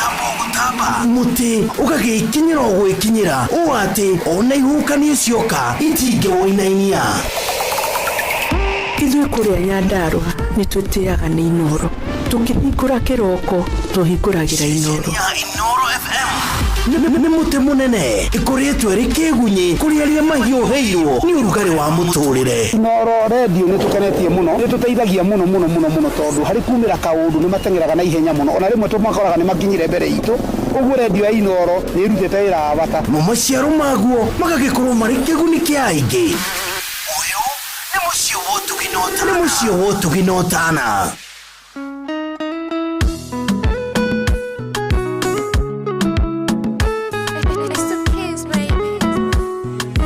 mũtĩ ũgagĩkinyĩra o gwĩkinyĩra ũũ atĩ ona ihuhũkanio cioka itingĩwũinainia. Ithuĩ kũrĩa Nyandarũa nĩ twĩtĩaga nĩ Inoro. Tũkĩhingũra kĩroko tũhingũragĩra Inoro. Inoro FM. Nĩ mũtĩ mũnene ĩkoretwo ĩrĩ kĩgunyĩ kũrĩ arĩa mahiũhĩirwo nĩ ũrugarĩ wa mũtũrĩre. Inooro redio nĩ tũkenetie mũno, nĩ tũteithagia mũno mũno mũno mũno tondũ harĩ kumĩra kaũndũ nĩ mateng'eraga na ihenya mũno, ona rĩmwe tũmakoraga nĩ makinyire mbere itũ, ũguo redio ya Inooro nĩ ĩrutĩte wĩra wa bata. Mo maciaro maguo magagĩkorwo marĩ kĩguni kĩa aingĩ. Ũyũ nĩ mũciĩ wa ũtugi na ũtana. Nĩ mũciĩ wa ũtugi na ũtana. It's the kids, baby.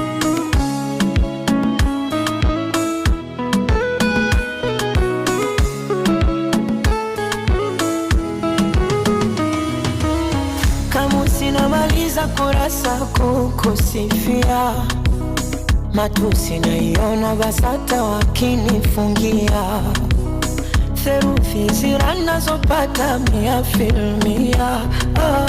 Kama sinamaliza kurasa kukusifia, matusi naiona, BASATA wakinifungia therufi zira nazopata mia filmia. Ah,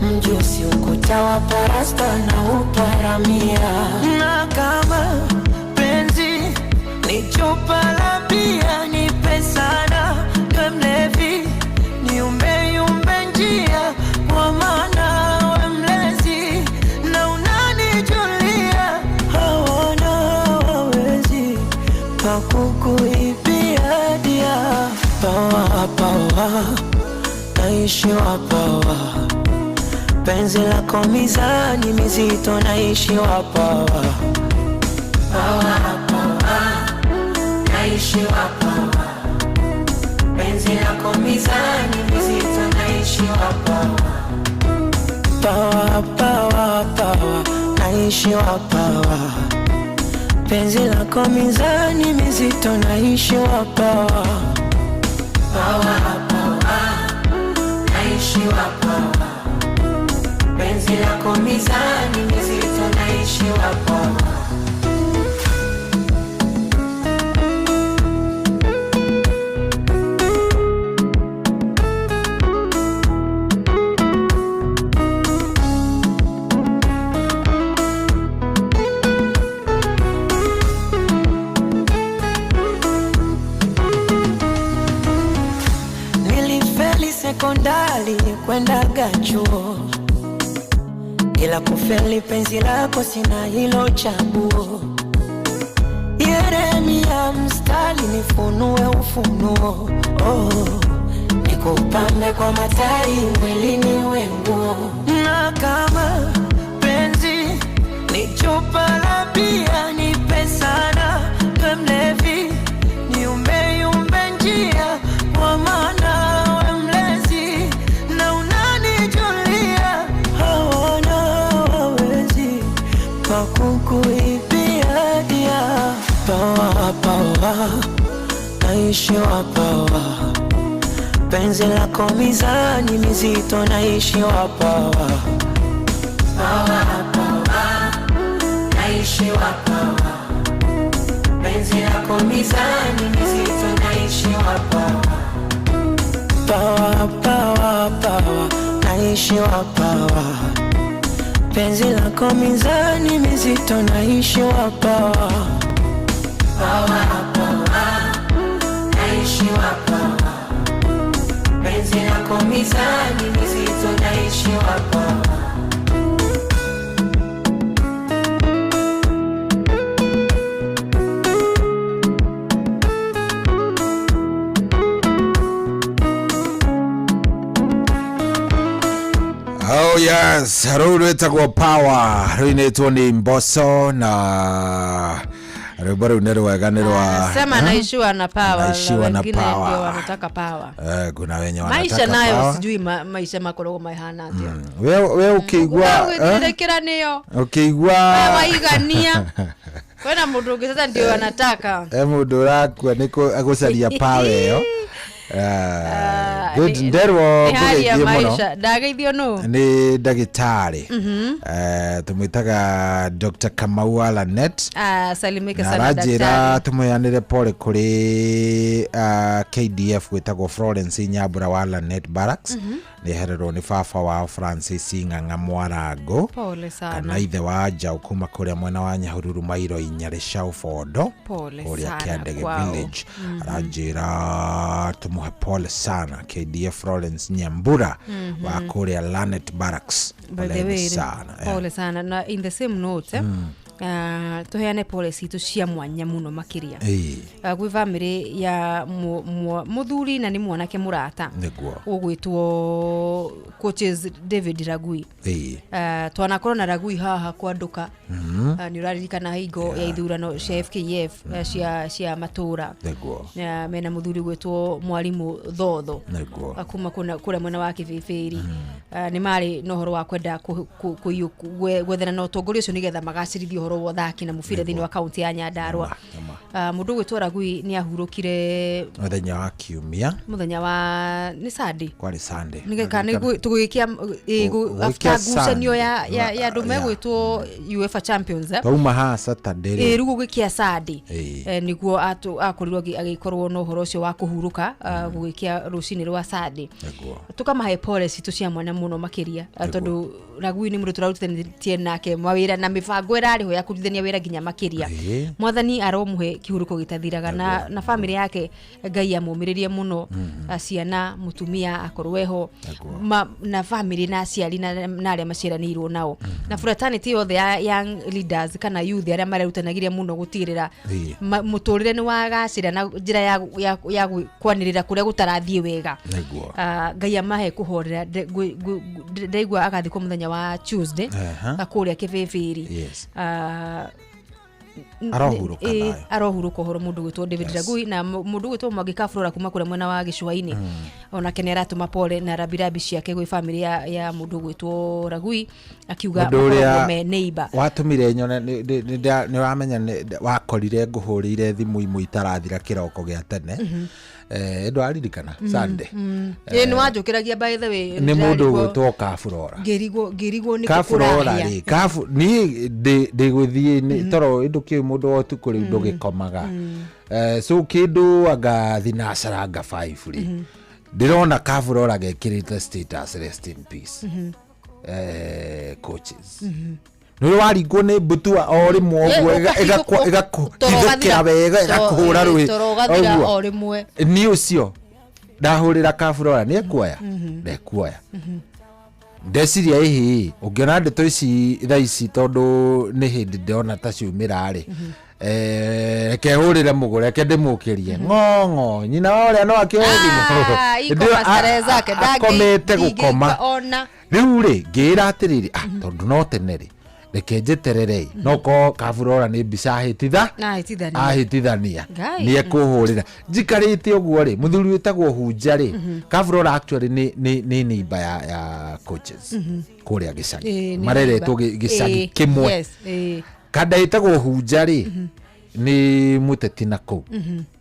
mjusi ukuta wa parasta na uparamia, na kama penzi ni chupa la bia, nipe sana we mlevi, niumbe yumbe njia kwa maana we mlezi na unanijulia, hawana wawezi pakukuibia dia. Pawa pawa naishiwa pawa, penzi lako mizani mizito naishiwa pawa. Pawa pawa naishiwa pawa, penzi lako mizani mizito naishiwa pawa. Pawa pawa pawa naishiwa pawa, penzi lako mizani mizito naishiwa pawa. Pawa pawa naishiwa pawa, penzi lako mizani mizito naishiwa pawa. Nilifeli sekondari kwendaga chuo, ila kufeli penzi lako sina hilo chaguo. Yeremia mstari nifunue ufunuo, oh, nikupambe kwa matari mwilini wenguo. Na kama penzi ni chupa la bia, nipe sana we mlevi, niumbe yumbe njia kwa maana we mlezi na unanijulia, hawana wawezi pakukuibia dia. Pawa pawa naishiwa pawa, penzi lako mizani mizito naishiwa pawa. Pawa pawa naishiwa pawa, penzi lako mizani mizito naishiwa pawa. Pawa pawa pawa naishiwa pawa, penzi lako mizani mizito naishiwa pawa. Pawa pawa naishiwa pawa, penzi lako mizani mizito naishiwa pawa. Oh yes, rũu rwĩtagwo power rũinĩtwo nĩ Mbosso na rwĩmbo rũu nĩ rwega nĩ rwa Sema naishiwa na power, Naishiwa na wengine power. ndio wanataka power. Eh, kuna wenye Maisha wanataka nayo power. sijui maisha makoragwo mahana atia. We ũkĩigua Gwĩtĩkĩra nĩyo. ũkĩigua We waigania. Kwĩna mũndũ ũngĩ sasa ndio anataka. e mũndũ ũrakua nĩ agũcaria power ĩyo. Good, nderwo Nĩ hali ya ngũgeithie mũno maisha. Ndageithio nũ? nĩ ndagĩtarĩ. Tũmwĩtaga Dr. Kamau wa Lanet. Ah, salimike Na sana aranjĩra daktari. tũmũheanĩre pole kũrĩ KDF gwĩtagwo Florence Nyambura wa Lanet Barracks. Nĩ ehererwo nĩ baba wao Francis Ng'ang'a Mwarango Pole sana. kana ithe wa Njaũ kuma kũrĩa mwena wa Nyahururu mairo inya Rĩcaũ Bondo Pole kũrĩa sana Kĩandege kwao. Village. Aranjĩra tũmũhe pole sana KDF Florence Nyambura wa kũrĩa Lanet Barracks. By the Poleni way, sana. Pole sana na in the same note tuheane pole citũ cia mwanya mũno makĩria Ĩĩ. Gwĩ bamĩrĩ ya mũthuri na nĩ mwanake mũrata Nĩguo. ũgwĩtwo coaches David Ragui. Ĩĩ. Twanakorwo na Ragui haha kwandũka. Nĩ ũraririkana hingo ya ithurano cia FKF, cia matũra. Nĩguo. Mena mũthuri gwĩtwo mwarimũ Thotho. Nĩguo. Kuma kũrĩa mwena wa Kĩbĩbĩri. Nĩ marĩ na ũhoro wa kwenda gwethana na ũtongoria ũcio nĩgetha magacĩrithie ũhoro wa ũthaki na mũbira thĩinĩ wa kaunti ya Nyandarua. Mũndũ ũgwĩtwo Ragui nĩ ahurũkire Mũthenya wa kiumia. Mũthenya wa nĩ Sunday. Kwarĩ Sunday. Tũgũgĩkia Gũgĩkia after ngucanio Sunday. ya andũ megwĩtwo UEFA Champions, eh? Twauma haha Saturday Ĩ rĩ. rĩu gũgĩkia Sunday. Ĩĩ. Nĩguo akorirwo agĩkorwo na ũhoro ũcio wa kũhurũka, gũgĩkia rũcinĩ rwa Sunday. Nĩguo. Tũkamahe pole citũ cia mwanya mũno makĩria, tondũ Ragui nĩ mũndũ tũrarutithanitie nake mawĩra na mĩbango ĩrarĩho ya kũrutithania wĩra nginya makĩria. Mwathani aromũhe kĩhurũko gĩtathiraga na bamĩrĩ yake Ngai amũmĩrĩrie mũno, ciana, mũtumia akorwo eho na bamĩrĩ na aciari na arĩa maciaranĩirwo nao na fraternity yothe ya young leaders kana youth arĩa marerutanagĩria mũno gũtigĩrĩra mũtũrĩre nĩ wagacĩra na njĩra ya kwanĩrĩra kũrĩa gũtarathiĩ wega. Nĩguo. Ngai amahe kũhorera. Ndaigua agathikwo mũthenya wa Tuesday kũrĩa Kĩbĩbĩri. Arohurũka thayũ. Arohurũka ũhoro mũndũ gwĩtwo David Ragui na mũndũ gwĩtwo Mwangi Kaburora kuma kũrĩa mwena wa gĩcũa-inĩ, onake nĩ aratũma pole na rabirabi ciake gwĩ bamĩrĩ ya mũndũ gwĩtwo Ragui, akiuga Mũndũ ũrĩa makoragwo me neighbor. Watũmire nyone nĩ wamenya wakorire ngũhũrĩire thimũ imwe itarathira kĩroko gĩa tene. Ndwaririkana Sunday. Ĩ nĩ wanjũkĩragia, by the way. Nĩ mũndũ ũgwĩtwo Kaburora. Ngĩrigwo nĩ Kaburora rĩ, kabu niĩ ndĩgũthiĩ toro ĩndũ kĩu mũndũ wa ũtukũ rĩu ndũgĩkomaga. So kĩndũ anga thinacara anga 5 rĩ, ndĩrona Kaburora gekĩrĩte status rest in peace coaches. Nĩ waringwo nĩ mbutua o rĩmwe ũguo ĩgakũhithũkĩra wega ĩgakũhũra rũĩ toro ũgathira ũguo. O rĩmwe. Niĩ ũcio ndahũrĩra Kaburora nĩ ekuoya ndekuoya, ndeciria ĩhĩ ũngĩona ndeto ici thaa ici tondũ nĩ hĩndĩ ndĩrona ta ciumĩra rĩ, reke hũrĩre mũgũre, reke ndĩmũkĩrie ng'ong'o nyina wa ũrĩa no akĩoe thimũ. Ah, iko Hĩndĩ ĩyo mastarehe zake. Akomete gũkoma. Ndingĩigua ona. Rĩu rĩ ngĩĩra atĩrĩrĩ, tondũ no tene rĩ, reke njeterere no ko Kaburora nĩ mbica ahĩtitha Na ahĩtithania. Ahĩtithania. Ngai. Nĩ ekũhũrĩra njikarĩte ũguo rĩ, mũthuri wĩtagwo Hunja rĩ, Kaburora actually nĩ neighbor ya coaches kũrĩa gĩcagi. Ĩ, nĩ mareretwo neighbor. gĩcagi kĩmwe. Yes, ĩ. Kanda ĩtagwo Hunja rĩ nĩ mũteti na kũu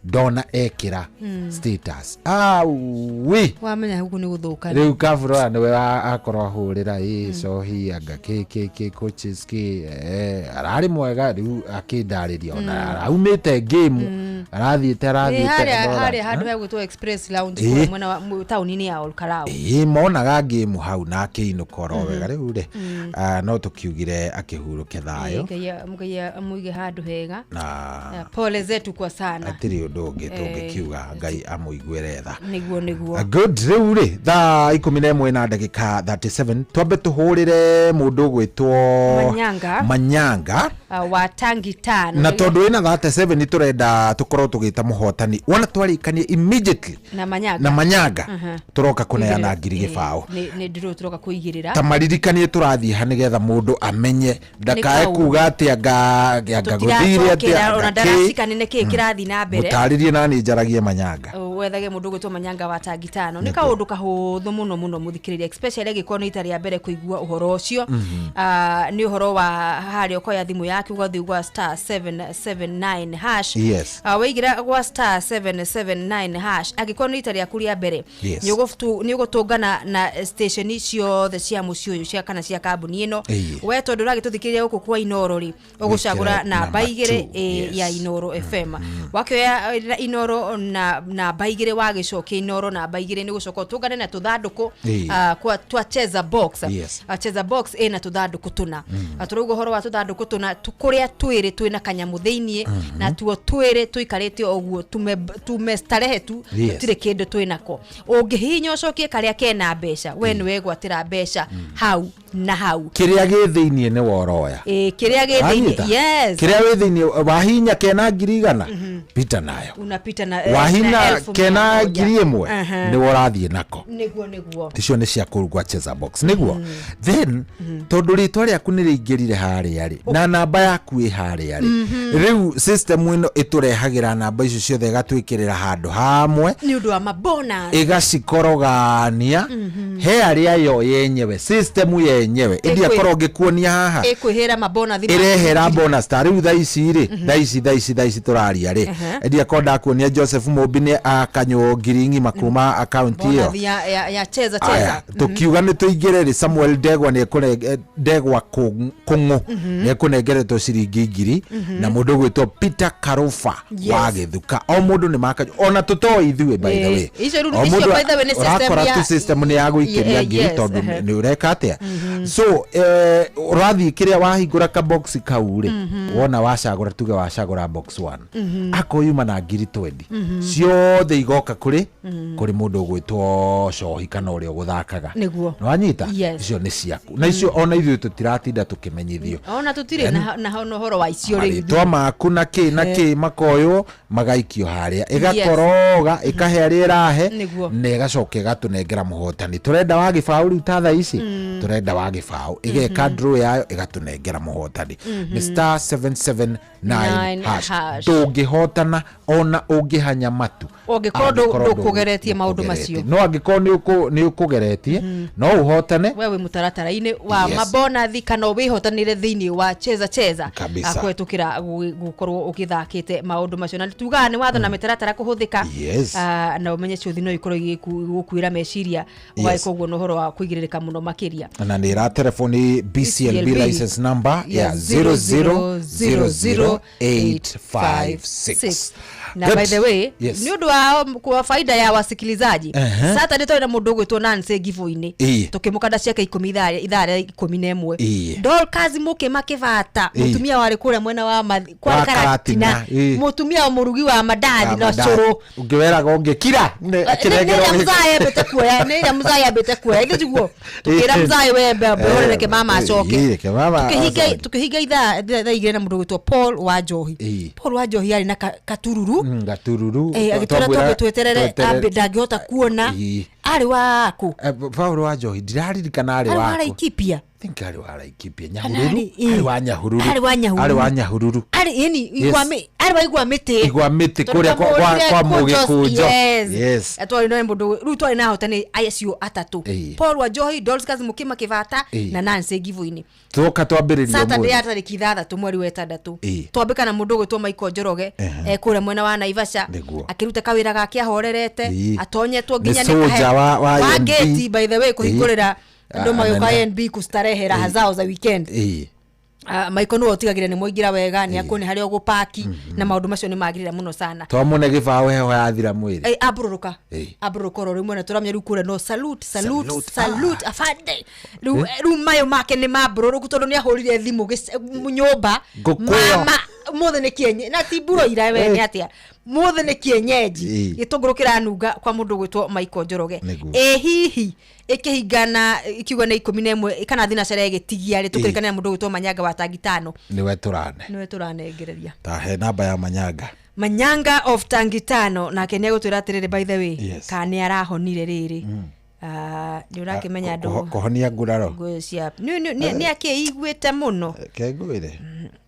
ndona ekĩra status awi. Wamenya huku nĩ gũthũka. Rĩu Kaburora nĩwe akorwo ahũrĩra ĩ cohi anga kĩ kĩ kĩ coaches kĩ, ararĩ mwega rĩu akĩndarĩria ona araumĩte game arathiĩte Ĩ, arathiĩte harĩa ndora. harĩa handũ hegwĩtwo Express Lounge kũrĩa mwena wa taũni-inĩ ya Olkalau. Ĩĩ, monaga ngĩmu hau na akĩinũka oro wega rĩu rĩ, no tũkiugire akĩhurũke thayũ. Ngai amũige handũ hega. Na Pole zetu kwa sana. Hatirĩ ũndũ ũngĩ tũngĩkiuga, Ngai amũiguĩre tha. Nĩguo. Good. Rĩu rĩ thaa 11 na ndagĩka 37 twambe tũhũrĩre mũndũ ũgwĩtwo Manyanga. Manyanga Wa tangi tano. Na tondũ ĩna 37 nĩ tũrenda tũkorwo tũgĩta mũhotani wona twarĩkanie immediately na Manyanga. Na Manyanga tũroka kũneana Kũigĩrĩra. ngiri gĩbaũ. Nĩ ndĩrũ tũroka kũigĩrĩra. Ta maririkanie tũrathiĩ ha nĩgetha mũndũ amenye ndakae kaũndũ. Kuga atĩ anga gũthire atĩa Tũtiracokera ona anga kĩ. ndaracikane nĩ kĩĩ kĩrathiĩ na mbere. Mũtarĩrie nani njaragie Manyanga. Wethage mũndũ ũgwĩtwo Manyanga wa tangi tano. Nĩ kaũndũ kahũthũ mũno mũno mũthikĩrĩria, especially angĩkorwo nĩ ita rĩa mbere kũigua ũhoro ũcio. Nĩ ũhoro wa harĩa ũkoya thimũ yaku ũgathiĩ gwa *779#. Waigĩra gwa star 779 hash, angĩkorwo nĩ rita rĩaku rĩa mbere, nĩ ũgũtũngana na station ciothe cia mũciĩ ũyũ cia kana cia kambuni ĩno. We tondũ ũragĩtũthikĩrĩria gũkũ kwa Inoro rĩ, ũgũcagũra Wĩkĩre namba number 2 two, yes. ya Inoro FM. Wakĩoya Inoro na namba 2, wagĩcokia Inoro namba 2, nĩ gũcoka ũtũngane na tũthandũkũ kwa twa Cheza Box. Cheza Box ĩna tũthandũkũ tũna. Tũrauga ũhoro wa tũthandũkũ tũna kũrĩa twĩrĩ twĩna kanyamũ thĩiniĩ, na tuo twĩrĩ tũikarĩte o ũguo tume starehe tu. Tũtirĩ kĩndũ twĩnako. Ũngĩhihinya ũcokie karĩa kena mbeca, we nĩ wegwatĩra mbeca hau na hau. Kĩrĩa gĩ thĩiniĩ nĩ woroya. Ĩ, kĩrĩa gĩ Wanyita? thĩiniĩ, yes. Kĩrĩa wĩ thĩiniĩ, wahinya kena 100,000, pita nayo. Unapita na na Wahinya elfu kena mia moja. 1,000, nĩwe ũrathiĩ nako. Nĩguo, nĩguo. Icio nĩ cia kũrugwa Cheza Box, nĩguo. Then tondũ rĩtwa rĩaku nĩ rĩingĩrire harĩa rĩ, na namba yaku ĩ harĩa rĩ, rĩu system ĩno ĩtũrehagĩra namba icio ciothe, ĩgatwĩkĩrĩra handũ hamwe nĩ ũndũ wa mabonus, ĩgacikorogania. He arĩa yo yenyewe, system yenyewe ĩndĩ akorwo ngĩkuonia haha, ĩkwĩhĩra mabonus. Ĩrehera bonus. Ta rĩu thaa ici rĩ, thaa ici tũraria rĩ, ĩndĩ akorwo ndakuonia Joseph Mũmbi nĩ akanywo 1,000 kuma akaunti ĩyo. Bonus ya Cheza Aya, Cheza. Tukiuga nĩ tũingĩre rĩ, Samuel Ndegwa nĩ Ndegwa Kũng'ũ nĩ ekũnengeretwo ciringi 1,000, na mũndũ ũgwĩtwo Peter Karuba wa Gĩthuka. O mũndũ nĩ makanywo, ona tũtoĩ ithuĩ, by the way. Icio rĩu O icio mũndũ by the way nĩ system ũrakora tu system nĩ ya gũikĩria 1,000, tondũ nĩ ũreka atĩa. So ũrathiĩ kĩrĩa wahingũra kabox kau rĩ, wona wacagũra, tuge wacagũra box 1, akoyuma na 20,000, ciothe igoka kũrĩ kũrĩ mũndũ ũgwĩtwo Cohi kana ũrĩa ũgũthakaga. Nĩwanyita? Icio nĩ ciaku, na icio ona ithuĩ tũtiratinda tũkĩmenyithio. Ona tũtirĩ na ũhoro wa icio rĩu. Marĩtwa maku na kĩ na kĩ makoywo, magaikio harĩa, ĩgakoroga, ĩkahe arĩa ĩrahe, na ĩgacoka ĩgatũnengera mũhotani. Tũrenda wa gĩbaũ rĩu, ta thaa ici tũrenda wa gĩbaũ, ĩgeka draw yayo, ĩgatũnengera mũhotani. Nĩ star 779 Nine hash. Hash. Ndũngĩhotana ona ũngĩhanya matu ũngĩkorwo angĩkorwo ndũkũgeretie maũndũ ndũkũgeretie. Macio. No angĩkorwo nĩ ũkũgeretie, no ũhotane. We wĩ mũtaratara-inĩ wa mabonathi kana wĩhotanĩre thĩinĩ wa Cheza Cheza kũhetũkĩra gũkorwo ũgĩthakĩte maũndũ macio, na tugaga nĩ watho na mĩtaratara kũhũthĩka. Na ũmenye ciũthi no ikorwo igĩgũkuĩra meciria, ũgagĩka ũguo na ũhoro wa kũigĩrĩrĩka mũno makĩria. Na nä ĩra telefoni BCLB BCLB license number ya ya 0000856. Na Good. by the way, nĩ ũndũ wa kwa faida ya wasikilizaji, Saturday twarĩ na mũndũ ũgwĩtwo Nancy Givu-inĩ, tũkĩmũkanda ciake 10 ithaa rĩa 11. Dorcas Mũkĩma Kĩbata, mũtumia warĩ kũrĩa mwena wa Wa kwarĩ Karatina, Karatina, mũtumia wa mũrugi wa mandathi na cũrũ. Å ngä weraga å ngä kira Nĩ ĩrĩa mzaya ambĩte kuoya, nĩ ĩrĩa mzaya ambĩte kuoya, ithe tiguo tũkĩra mzaya, we mbembe reke mama acoke. Reke mama acoke. Tũkĩhinga ithaa thaa 2 na mũndũ ũgwĩtwo Paul wa Njohi. Paul wa Njohi arĩ na katururu. Gatururu. Agĩtwĩra twambe tweterere ambe, ndangĩhota kuona. Arĩ waku? Paul wa Njohi ndiraririkana arĩ arĩ wa waku. Laikipia. Think arĩ wa Laikipia. Kana Nyahururu. Arĩ wa Nyahururu. Arĩ wa Nyahururu. Arĩ wa Nyahururu. Arĩ yani arĩ wa igwa mĩtĩ. Igwa mĩtĩ Tondũ kũrĩa twamũhũrire kwa kũ Jos- Mũgĩkũnjo. Yes. Twarĩ na mũndũ rĩu twarĩ na ahotani acio atatũ: Paul wa Njohi, Dorcas Mũkĩma Kĩbata na Nancy Givu-inĩ. Twoka twambĩrĩria Saturday ũmũthĩ. ya tarĩki 6 mweri wa 6, twambĩka na mũndũ ũgwĩtwo Michael Njoroge, kũrĩa mwena wa Naivasha, akĩruta kawĩra gake ahorerete, atonyetwo nginya Nĩ soldier wa wa INB. gate, by the way, kũhingũrĩra andũ magĩũka Anene. INB kustarehe raha zao za weekend. Michael nĩwe ũtigagĩrĩra nĩ mwaingĩra wega, nĩ akuone harĩa ũgũpaki, na maũndũ macio nĩ magĩrĩra mũno sana. Twamũne gĩbaũ heho yathira mwĩrĩ. Ambũrũrũka, ambũrũrũka oro rĩmwe, na tũramenya rĩu kũrĩa no salute, salute, salute afande. Rĩu rĩu mayo make nĩ mambũrũrũku tondũ nĩ ahũrire thimũ nyũmba. Ngũkũ ĩyo. Mama mũthĩ nĩ kienye na ti mburo ira we nĩ atĩa, mũthĩ nĩ kienyeji, gĩtũngũrũ kĩranunga kwa mũndũ ũgwĩtwo Michael Njoroge. Ĩ hihi ĩkĩhingana ikiuga nĩ 11 kana thinacara ĩgĩtigia rĩ, tũkĩrĩkanĩra mũndũ ũgwĩtwo Manyanga wa Tangi Tano. Nĩwe tũrane. Nĩwe tũranengereria. Tahe namba ya Manyanga. Manyanga of Tangi Tano nake nĩ egũtwĩra atĩrĩrĩ, by the way, kana nĩ arahonire rĩrĩ. Nĩ ũrakĩmenya andũ Kũhonia nguraro. nguo cia nĩ akĩiguĩte mũno. Kengwĩre.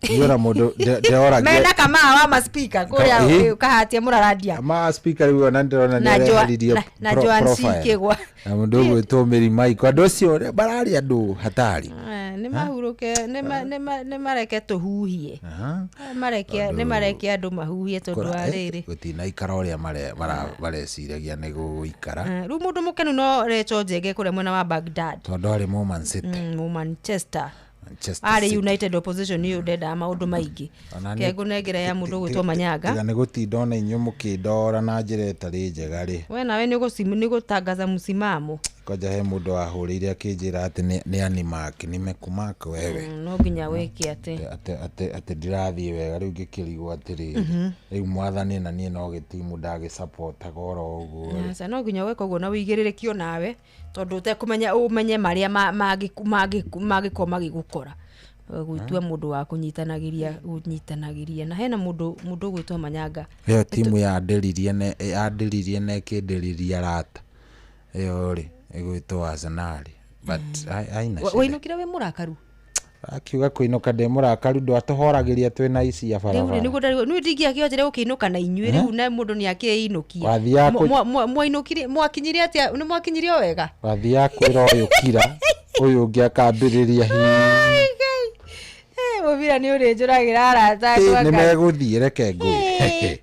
Niĩ ona mũndũ ndeoragia Mena kamaa wa maspika kũrĩa kahatia mũrarandia. Ma speaker rĩu ona ndĩrona Na nĩareheririe na Joan C. profile. Kĩgwa. Na mũndũ ũgwĩtwo Mary Michael, andũ acio bararĩ andũ hatari. Nĩ mahurũke, nĩ mareke tũhuhie. Aha. Nĩ mareke andũ mahuhie tondũ wa rĩrĩ. Gũtinaikara ũrĩa mareciragia nĩ gũgũikara. Rĩu mũndũ mũkenu no Recho Njege kũrĩa mwena wa Baghdad. Tondũ arĩ mũ Man City. Mũ Manchester. Manchester Arĩ City. United Opposition nĩ ndendaga maũndũ maingĩ. Ona Ke ngũnengera ya mũndũ ũgwĩtwo Manyanga. Tiga nĩ gũtinda ona inyuĩ mũkĩndora na njĩra ĩtarĩ njega rĩ. We nawe nĩ gũtangaza msimamo. Kwanja he mũndũ wahũrĩire akĩnjĩra atĩ nĩ animak nimekumak wewe. No nginya wĩke atĩ. Atĩ ndirathiĩ wega rĩu ngĩkĩrigwo atĩrĩrĩ. Rĩu mwathani na niĩ no gĩtimu ndagĩcapotaga oro ũguo rĩ. Aca no nginya weka ũguo na wĩigĩrĩrĩki nawe tondũ ũtekũmenya ũmenye marĩa mangĩkorwo magĩgũkora. Gwĩtua mũndũ wa kũnyitanagĩria na hena mũndũ ũgwĩtwo Manyanga. Ĩyo timu yandĩririe na ĩkĩndĩriria rata. Ĩyo rĩ ĩgwĩtwo Arsenal. But haina shida. Wainũkire wĩ mũrakaru? Akiuga kũinũka ndĩ mũrakaru ndwatũhoragĩria twĩna ici ya Rĩu rĩ, barabara. nĩguo ndarigwo niĩ ndingĩakĩhotire gũkĩinũka na inyuĩ rĩu na mũndũ nĩakĩinũkia. Wathiaga Mwainũkire mwakinyire atĩa nĩ mwakinyire o wega? Wathiaga kwĩra ũyũ kira ũyũ ũngĩ akambĩrĩria hi. Mũbira nĩ ũrĩnjũragĩra arata akwa Nĩ Ngai. megũthiĩ reke ngwĩre. Reke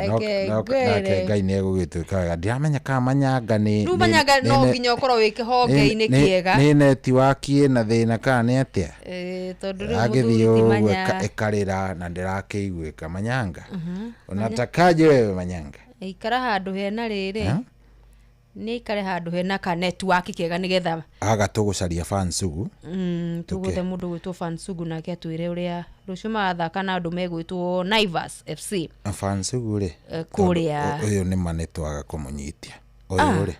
Nake ngwĩre. Ngai nĩ egũgĩtuĩka wega. Ndiramenya kana Manyanga nĩ Rĩu Manyanga no nginya ũkorwo wĩ kĩhonge-inĩ kĩega. Nĩ netiwaki ĩna thĩna kana nĩ atĩa? Tondũ rĩu Agĩthiĩ mũthuri ti ũguo Manya. ĩkarĩra na ndĩrakĩiguĩka. Manyanga. Unatakaje wewe Manyanga? Ikara handũ hena rĩrĩ. Nĩ aikare handũ hena ka network kĩega nĩgetha Aga tũgũcaria Fansugu. Tũgũthe mũndũ gwĩtwo Fansugu nake atwĩre ũrĩa rũciũ marathaka na andũ megwĩtwo Naivas FC. Fansugu rĩ Kũrĩa. Ũyũ nĩ ma nĩ twaga kũmũnyitia. Ũyũ rĩ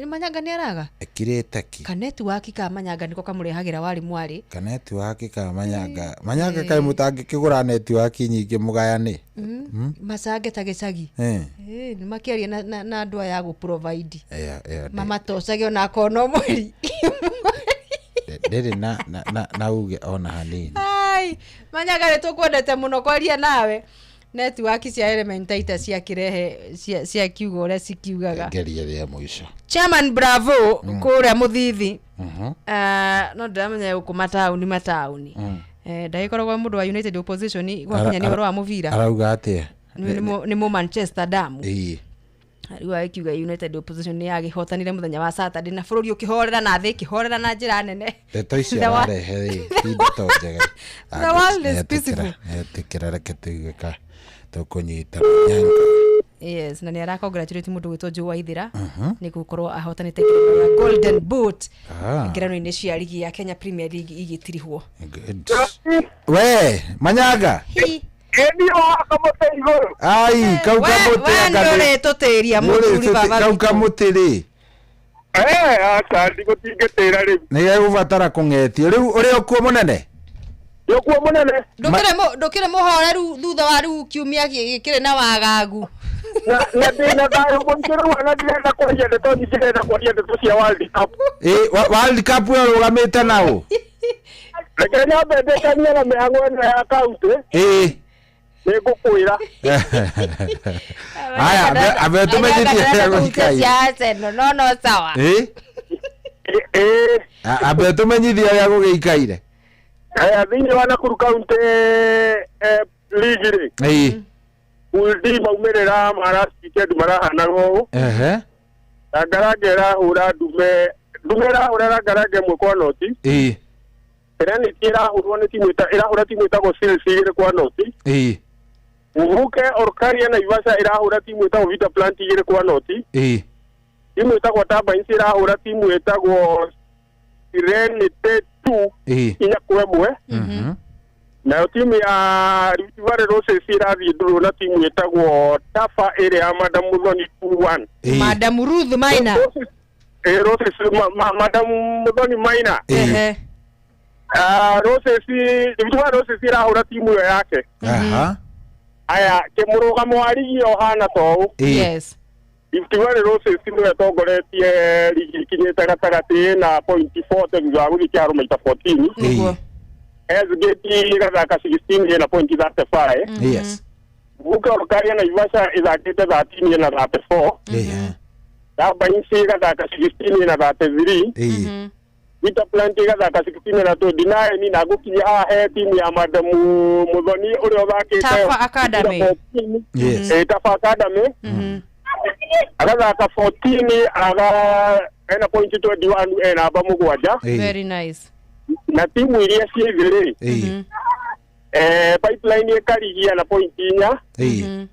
Manyanga nĩ araga? Ekirĩte ki. Ka network ka Manyanga nĩko kamũrehagĩra warĩ mwarĩ. Ka network ka Manyanga. Manyanga kaĩ mũtangĩkĩgũra network nyingĩ mũgayane. Macange ta gĩcagi. Nĩ makĩaria na andũ aya a gũ provide. Mamatocage ona akorwo no mweri. Ndĩrĩ na uge ona hanini. Ai, Manyanga nĩ tũkwendete mũno kwaria nawe. Network cia Elementaita ciakĩrehe cia kiugo ũrĩa cikiugaga. Ngeria rĩa mũico. Chairman Bravo kũrĩa Mũthithi. No ndĩramenya gũkũ mataũni. Ndagĩkoragwo mũndũ wa United Opposition gwakinya nĩ ũhoro wa mũbira. Arauga atĩa? Nĩ mũ Manchester Damu. Rĩu agĩkiuga United Opposition nĩ yagĩhotanire mũthenya wa Saturday na bũrũri ũkĩhorera na thĩ ĩkĩhorera na njĩra nene. Ndeto icio ararehe rĩ ti ndeto njega. The world is peaceful. Etĩkĩra reke tũigue ka tũkũnyita Manyanga. Yes, na nĩ ara congratulate mũndũ gwĩtwo Joe Waithera nĩ gũkorwo ahotanĩte ngerenwa ya Golden Boot ngerenwa-inĩ cia ligi ya Kenya Premier League igĩtirihwo. Good. We Manyanga. Ai kau kamũtĩ We nĩ ũrĩtũtĩria mũthuri baba kau witũ. kamũtĩ rĩ. Aca ndigũtingĩtĩra rĩu. Nĩ gegũbatara kũng'etio rĩu ũrĩ okuo mũnene. Ndĩũkuo mũnene. Ndũkĩrĩ mũhoreru thutha wa rĩu kiumia gĩkĩrĩ na wagagu. Na ndĩna thayũ mũingĩ rĩu ona ndirenda kwaria ndeto nyingĩ, ndĩrenda kwaria ndeto cia World Cup. World Cup ĩyo ũrũgamĩte naũ? Reke nyambe ndĩkanie na mĩhang'o ĩno ya kaunti. Nĩngũkwĩra. Aya, ambe tũmenyithie ũrĩa gũikaire. Cia Arsenal, no sawa. Ambe tũmenyithie ũrĩa gũgĩikaire. Aya, thĩinĩ wa Nakuru County league rĩ. Pool D maumĩrĩra ma last weekend marahanaga ũũ. Langalanga ĩrahũra Ndume ĩrahũra Langalanga 1 kwa noti. Serenity ĩrahũrwo nĩ timu ĩrahũra timu ĩtagwo Seals 2 kwa noti. Muvuke Olkaria Naivasha ĩrahũra timu ĩtagwo Vita Plant 2 kwa noti. Timu ĩtagwo Turbines ĩrahũra timu ĩtagwo Serenity 2 4 kwa 1. Nayo timu ya Rift Valley Roses ĩrathiĩ ndũrũ na timu ĩtagwo Tafa ĩrĩa ya Madam Muthoni 2-1. Madam Ruth Maina. Roses Madam Muthoni Maina. Roses Rift Valley Roses ĩrahũra timu ĩyo yake. Aya, kĩmũrũgamo wa ligi ĩyo ũhana ta ũũ. Yes. Rift Valley Roses nĩyo ĩtongoretie ligi ikinyĩte gatagatĩ na point 40 thutha wa gũthiĩ kĩharo maita 14. Nĩguo. Hell's Gate ĩgathaka 16 ĩna point 35. Mvuke Olkaria Naivasha ĩthakĩte 13 ĩna 34. Turbines ĩgathaka 16 ĩna 33. Vita Plant ĩgathaka 16 na 29, na ngũkinya haha he timu ya Madamu Muthoni ũrĩa ũthakĩte Tafa Academy. Tafa Academy agathaka 14, aga ena point 21, ena namba 7. Very nice. Na timu iria ciĩ thĩ rĩ, Pipeline ĩkarigia na point 4.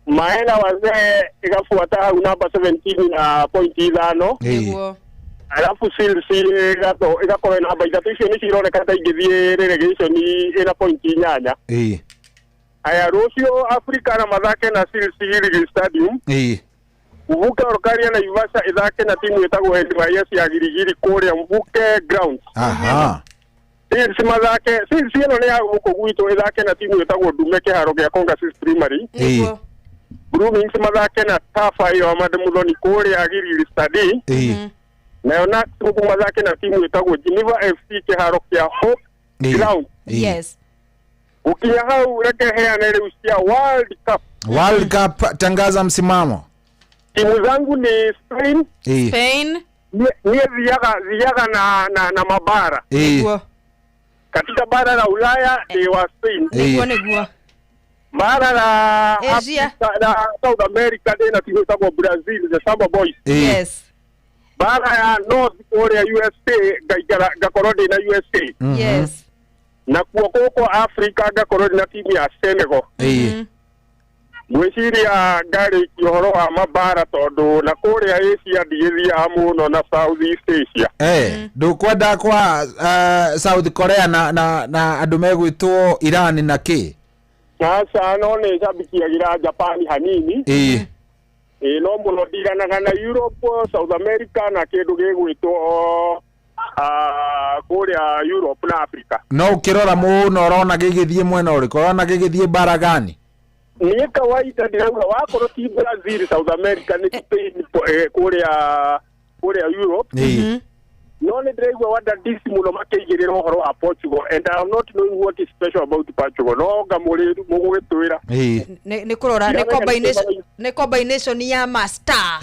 Maena Wazee ĩgabuata hau namba 17 na point 5. Alafu Seals ĩgakorwo ĩna namba 3. Icio nĩcio ironeka ta ingĩthiĩ relegation ĩna point 8. Aya, rũciũ Africa na mathake na Seals Gilgil Stadium. Mvuke Olkaria Naivasha ĩthake na timu ĩtagwo NYS ya Girigiri kũrĩa Mvuke Grounds. Seals mathake, Seals ĩno nĩ ya gũkũ gwitũ, ĩthake na timu ĩtagwo Ndume kĩharo gĩa Kongasis Primary. Bloomings mathake na Tafa ĩyo ya Madamu Muthoni kũrĩa Gilgil Stadium. Nayo Nax gũkũ mathake na timu ĩtagwo Geneva FC kĩharo kĩa Hope Ground. Gũkinya hau reke heane rĩu cia World Cup. World Cup, tangaza msimamo. Timu zangu ni Spain. Spain. Niĩ thiaga na mabara. Katika bara la Ulaya ni wa Spain. Nĩguo nĩguo. Bara la Asia. Africa na South America ndĩ na timu ĩtagwo Brazil, the Samba Boys. Bara ya North kũrĩa USA ngaikara ngakorwo ndĩ na USA. Na kuo gũkũ Africa ngakorwo ndĩ na timu ya Senegal. Ngwĩciria ngarĩkia ũhoro wa mabara tondũ na kũrĩa Asia ndigĩthiaga mũno na South East Asia. Ndũkwenda kwa South Korea na andũ megwĩtwo Iran na kĩ? Aca, no nĩ njambikiagĩra Japan hanini. No mũno ndiganaga na Europe, South America na kĩndũ gĩgwĩtwo kũrĩa Europe na Africa. No ũkĩrora mũno ũrona gĩgĩthiĩ mwena ũrĩkũ? Ũrona gĩgĩthiĩ bara gani? Niĩ kawaida ndĩrauga wakorwo ti Brazil, South America nĩ Spain, kũrĩa Europe. No nĩ ndĩraigua wadadisi mũno makĩigĩrĩra ũhoro wa Portugal, and I am not knowing what is special about Portugal. No nga mũgũgĩtwĩra. Nĩ kũrora, nĩ combination ya master.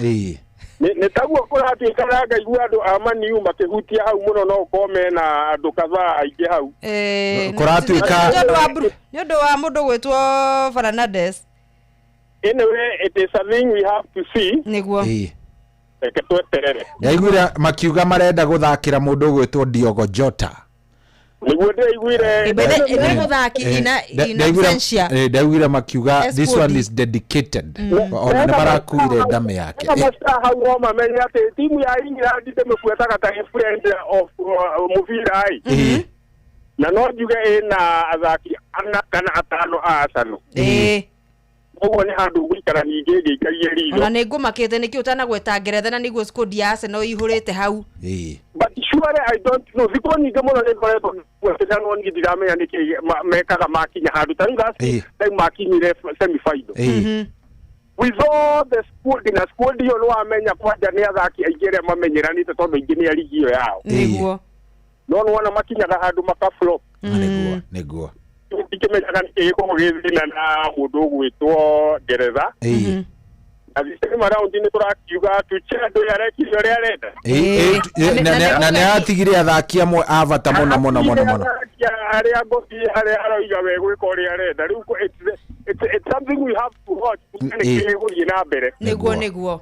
Nĩ taguo kũratuĩka na ngaigua andũ a Man U makĩhutia hau mũno, no ũkorwo mena andũ kadhaa aingĩ hau. Kũratuĩka Nĩ ũndũ wa mũndũ gwĩtwo Fernandes. Anyway, it is a thing we have to see. Nĩguo. Reke tweterere. Ndaiguire makiuga marenda gũthakĩra mũndũ ũgwĩtwo Diogo Jota. Nĩguo ndĩraiguire. Ĩbethe mũthaki ina absentia. Ndaiguire makiuga this one is dedicated. Ona nĩ marakuire ndame yake. Master hau no mamenye atĩ timu ya England ndĩmĩbuataga ta friend of mũbira ĩ. Na no njuge ĩna athaki 4 kana 5 a Arsenal. Ũguo nĩ handũ ngũikara ningĩ ngĩikarie ritho. Ona nĩ ngũmakĩte nĩkĩ ũtanagweta Ngeretha na nĩguo squad ya Arsenal ĩihũrĩte hau. But surely I don't know. Thikũ nyingĩ mũno nĩ ngoretwo ngĩbuatĩra no niĩ ndiramenya nĩkĩ mekaga makinya handũ. Ta rĩu last time makinyire semi final. With all the squad na squad ĩyo nĩ wamenya kwanja nĩ athaki aingĩ arĩa mamenyeranĩte tondũ aingĩ nĩ a ligi ĩyo yao. Nĩguo. No nĩ wona makinyaga handũ maka flop. Nĩguo. Ndikĩmenyaga nĩkĩ gĩkoragwo gĩ thĩna na mũndũ ũgwĩtwo Ngeretha. Na this time around nĩ tũrakiuga Tuchel ndũrĩ arekire ũrĩa arenda. Na nĩ aratigire athaki amwe a bata mũno mũno mũno mũno. Arĩa ngũthiĩ harĩa aroiga we gwĩka ũrĩa arenda. Rĩu it's something we have to watch nĩkĩ gĩgũthiĩ na mbere. Nĩguo nĩguo.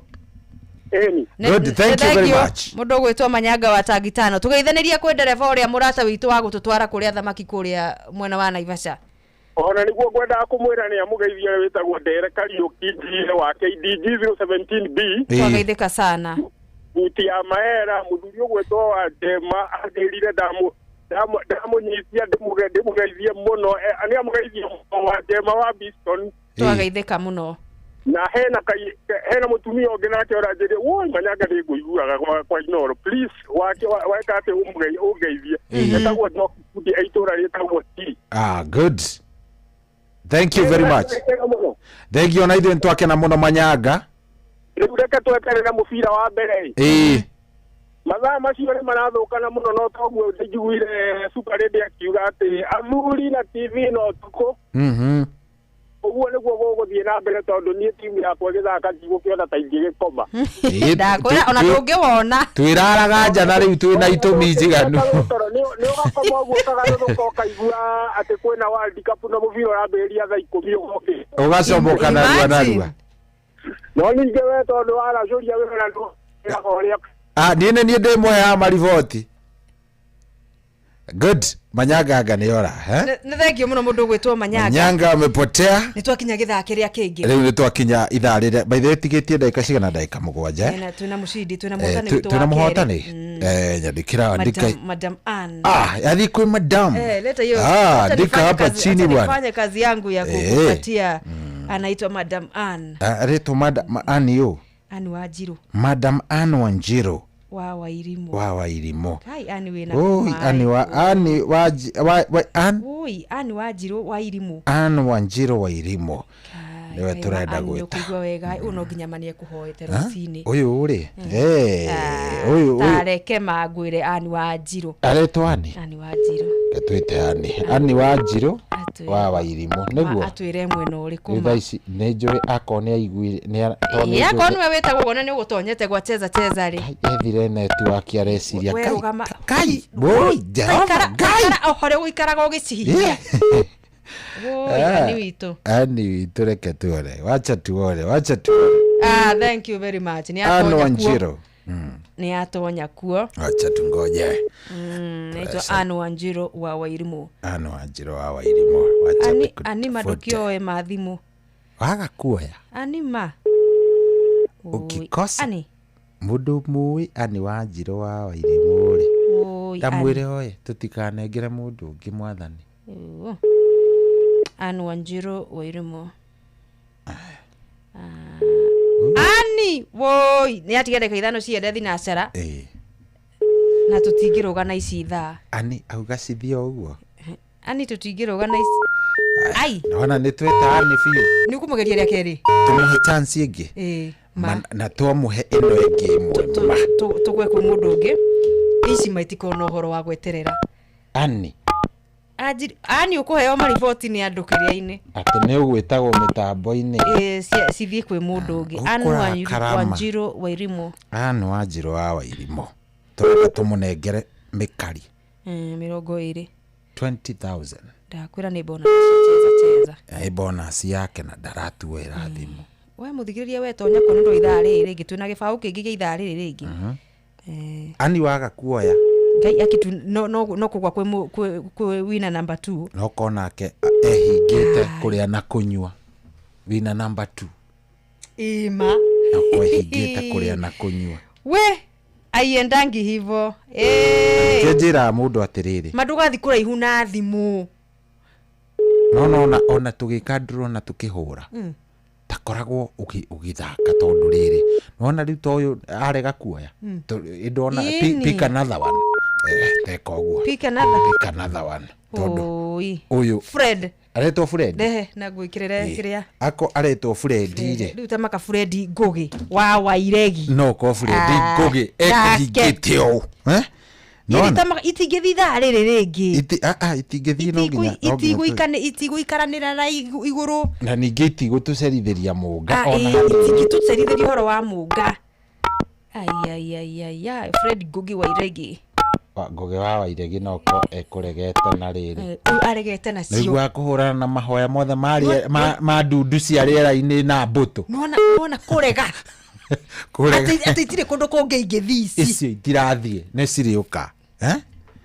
Good, thank you very much. Mũndũ ũgwĩtwo Manyanga wa Tangitano. Tũgeithanĩria kwĩ ndereba ũrĩa mũrata witũ wa gũtũtwara kũrĩa thamaki kũrĩa mwena wa Naivasha. Ona nĩguo ngwendaga kũmwĩra nĩ amũgeithia ũrĩa wĩtagwo Ndere Kariũki Njire wa KDG 017B. Twageithĩka sana. Buti ya Maera mũthuri ũgwĩtwo wa Ndema anjĩrire ndamũnyitia ndĩmũgeithie mũno, nĩ amũgeithie mũno wa Ndema wa Biston. Twageithĩka mũno. Na hena mũtumia ũngĩ nake ũranjĩrire woi Manyanga nĩ ngũiguaga kwa Inooro, please wake weka atĩ ũngeithie. Etagwo Njoki Fundi, itũũra rĩtagwo T. Good. Thank you very much. Thank you na ithuĩ nĩtwakena mũno Manyanga. Rĩu reke tweterere mũbira wa mbere. Mathaa macio nĩ marathũkana mũno no toguo njiguire Super Radio akiuga atĩ athuri na TV no ũtukũ. Ũguo nĩguo gũgũthiĩ na mbere tondũ niĩ timu yakwa ĩgĩthaka ndigũkĩona ta ingĩgĩkoma. Ndakwĩra ona ndũngĩwona. Twĩraraga nja na rĩu twĩna itũmi njiganu. Toro nĩ ũgakoma ũguo ũkagarũrũka ũkaigua atĩ kwĩna World Cup na mũbira ũrambĩrĩria thaa 10 ũgokĩra. Ũgacomoka narua narua. No ningĩ we tondũ waracũria wĩra ndũraga ũrĩa. Ah, niĩ nĩ niĩ ndĩmũheaga mariboti. Good. Manyanga anga nĩ ora, eh? Nĩ thengio mũno mũndũ ũgwĩtwo Manyanga. Manyanga amepotea. Nĩ twakinya gĩthaa kĩrĩa kĩngĩ. Rĩu nĩ twakinya ithaa rĩrĩa by the way tigĩtie ndagĩka cigana ndagĩka 7 eh? Twĩna twĩna mũcindi, twĩna mũhotani witũ twĩna wa mũhotani. kerĩ. Nyandĩkĩra andĩka. Madam Ann. Ah, yathi kwĩ madam. Leta hiyo. Ah, Acha andĩka nifanye hapa chini acha bwana. nifanye kazi yangu ya kukupatia. Anaitwa Madam Ann. Ah, aretwo Madam Ann yo. Ann Wanjiru. Madam Ann Wanjiru. Wa Wairimu. Wa Wairimu. Kai Ann wĩna Oi, maĩ. Ann wa Ann wa wa, wa Ann Oi, Ann Wanjiru wa Wairimu. Ann Wanjiru wa Wairimu. Nĩwe tũrenda gwĩta. Kũigua wega, ũyũ no nginya manie kũhoete Ha? rũcinĩ. Ũyũ rĩ, ũyũ Tareke mangwĩre Ann Wanjiru. Aretwo Ann? Ann Wanjiru. Twĩte Ann. Ann Wanjiru wa Wairimu. Nĩguo? Atwĩre mwena ũrĩkũ Rĩu ma. thaa ici nĩ njũĩ akorwo nĩ aiguire nĩ tondũ nĩ Ĩĩ, akorwo njũĩ nĩwe wĩtagwo ũguo na nĩ ũgũtonyete gwa cheza cheza rĩ. ethire netiwaki areciria We Ngai, rũgama. Ngai, woi, Jehova, Taikara o harĩa ũgũikaraga ũgĩcihihinya. Woi, Ann witũ. Ann witũ reke tuone. Wacha tuone, wacha tuone. Ah, thank you very much. Nĩ Ann atonya kuo. Wanjiru. Nĩ atonya kuo. Wacha tungoje. Naitwa Ann Wanjiru wa Wairimu. Ann Wanjiru wa Wairimu. Wacha Ani tukutafute. ani madukioe mathimũ. Waga kuoya. Ani ma. Oi, Ũkikosa. Ani. Mũndũ mũĩ Ann Wanjiru wa Wairimu rĩ. Oi, Ndamwĩre Ann. oe tũtikanengere mũndũ ũngĩ mwathani. Oo. Ann Wanjiru Wairimu. Ani woi nĩ atiga ndagĩka 5 ciende thinacara. Na tũtingĩrũga na ici thaa. Ani auga cithie o ũguo. Ani tũtingĩrũga na ici. Ai. Nona nĩ twĩta Ani biũ. Nĩ ũkũmũgeria rĩa kerĩ. Tũmũhe chance ĩngĩ. Ĩĩ. Ma, na twamũhe ĩno ĩngĩ ĩmwe ma. Tũgwe kwĩ mũndũ ũngĩ. Ici maitikorwo na ũhoro wa gweterera. Ani Anjiri, Ani ũkũheo mariboti nĩ andũ kĩrĩa-inĩ. atĩ nĩ ũgwĩtagwo mĩtambo-inĩ. Ĩĩ, cithiĩ kwĩ mũndũ ũngĩ. Ann Ũkũrakarama. Wanjiru Wairimu. Ann Wanjiru wa Wairimu. Tũrenda tũmũnengere mĩkari. 20. 20,000. Ndakwĩra nĩ bonus cia cheza cheza. Ĩ bonus yake na ndaratuoera thimũ. We mũthikĩrĩria we tonya kuo nĩ ũndũ wa ithaa rĩrĩ rĩngĩ twĩna gĩbaũ kĩngĩ gĩa ithaa rĩrĩ rĩngĩ. Ani waga kuoya. Ngai akitu no no no kũgwa kwĩ kwĩ wina number 2. No konake ehingĩte kũrĩa na kũnyua. Wina number 2. Ima. No ehingĩte kũrĩa na kũnyua. We aiendangi hivo. Eh. Nĩkĩo njĩraga mũndũ atĩrĩrĩ. Mandugathi kũraihu na thimũ. No no ona ona tũgĩka draw na tũkĩhũra. Takoragwo ũgĩthaka tondũ rĩrĩ. Nĩwona rĩu ta ũyũ arega kuoya. Ndona pick another one. Teka ũguo. Pick another. Pick another one. Tondũ Oi. ũyũ Fred. Aretwo Fred. Rehe na ngwĩkĩrĩre kĩrĩa. Ako aretwo Fred rĩ. Rĩu ta maka Fred Ngũgĩ wa Wairegi. No ko Fred Ngũgĩ ekũhingĩte ũũ. Itingĩthiĩ ithaa rĩrĩ rĩngĩ. Itingĩthiĩ no nginya. Itigũikaranĩra na igũrũ. Na ningĩ itigũtũcerithĩria mũnga ona. Itingĩtũcerithĩria ũhoro wa mũnga. Ai ai ai ai ai Fred Ngũgĩ Wairegi. Ngũgĩ wa Wairegi no ko ekũregete na rĩrĩ. Aregete nacio. Nĩguo akũhũrana na mahoya mothe ma ndundu cia rĩera-inĩ na mbũtũ. Nĩwona kũrega. Atĩ itirĩ kũndũ kũngĩ ingĩthiĩ ici. Icio itirathiĩ nĩ cirĩũka.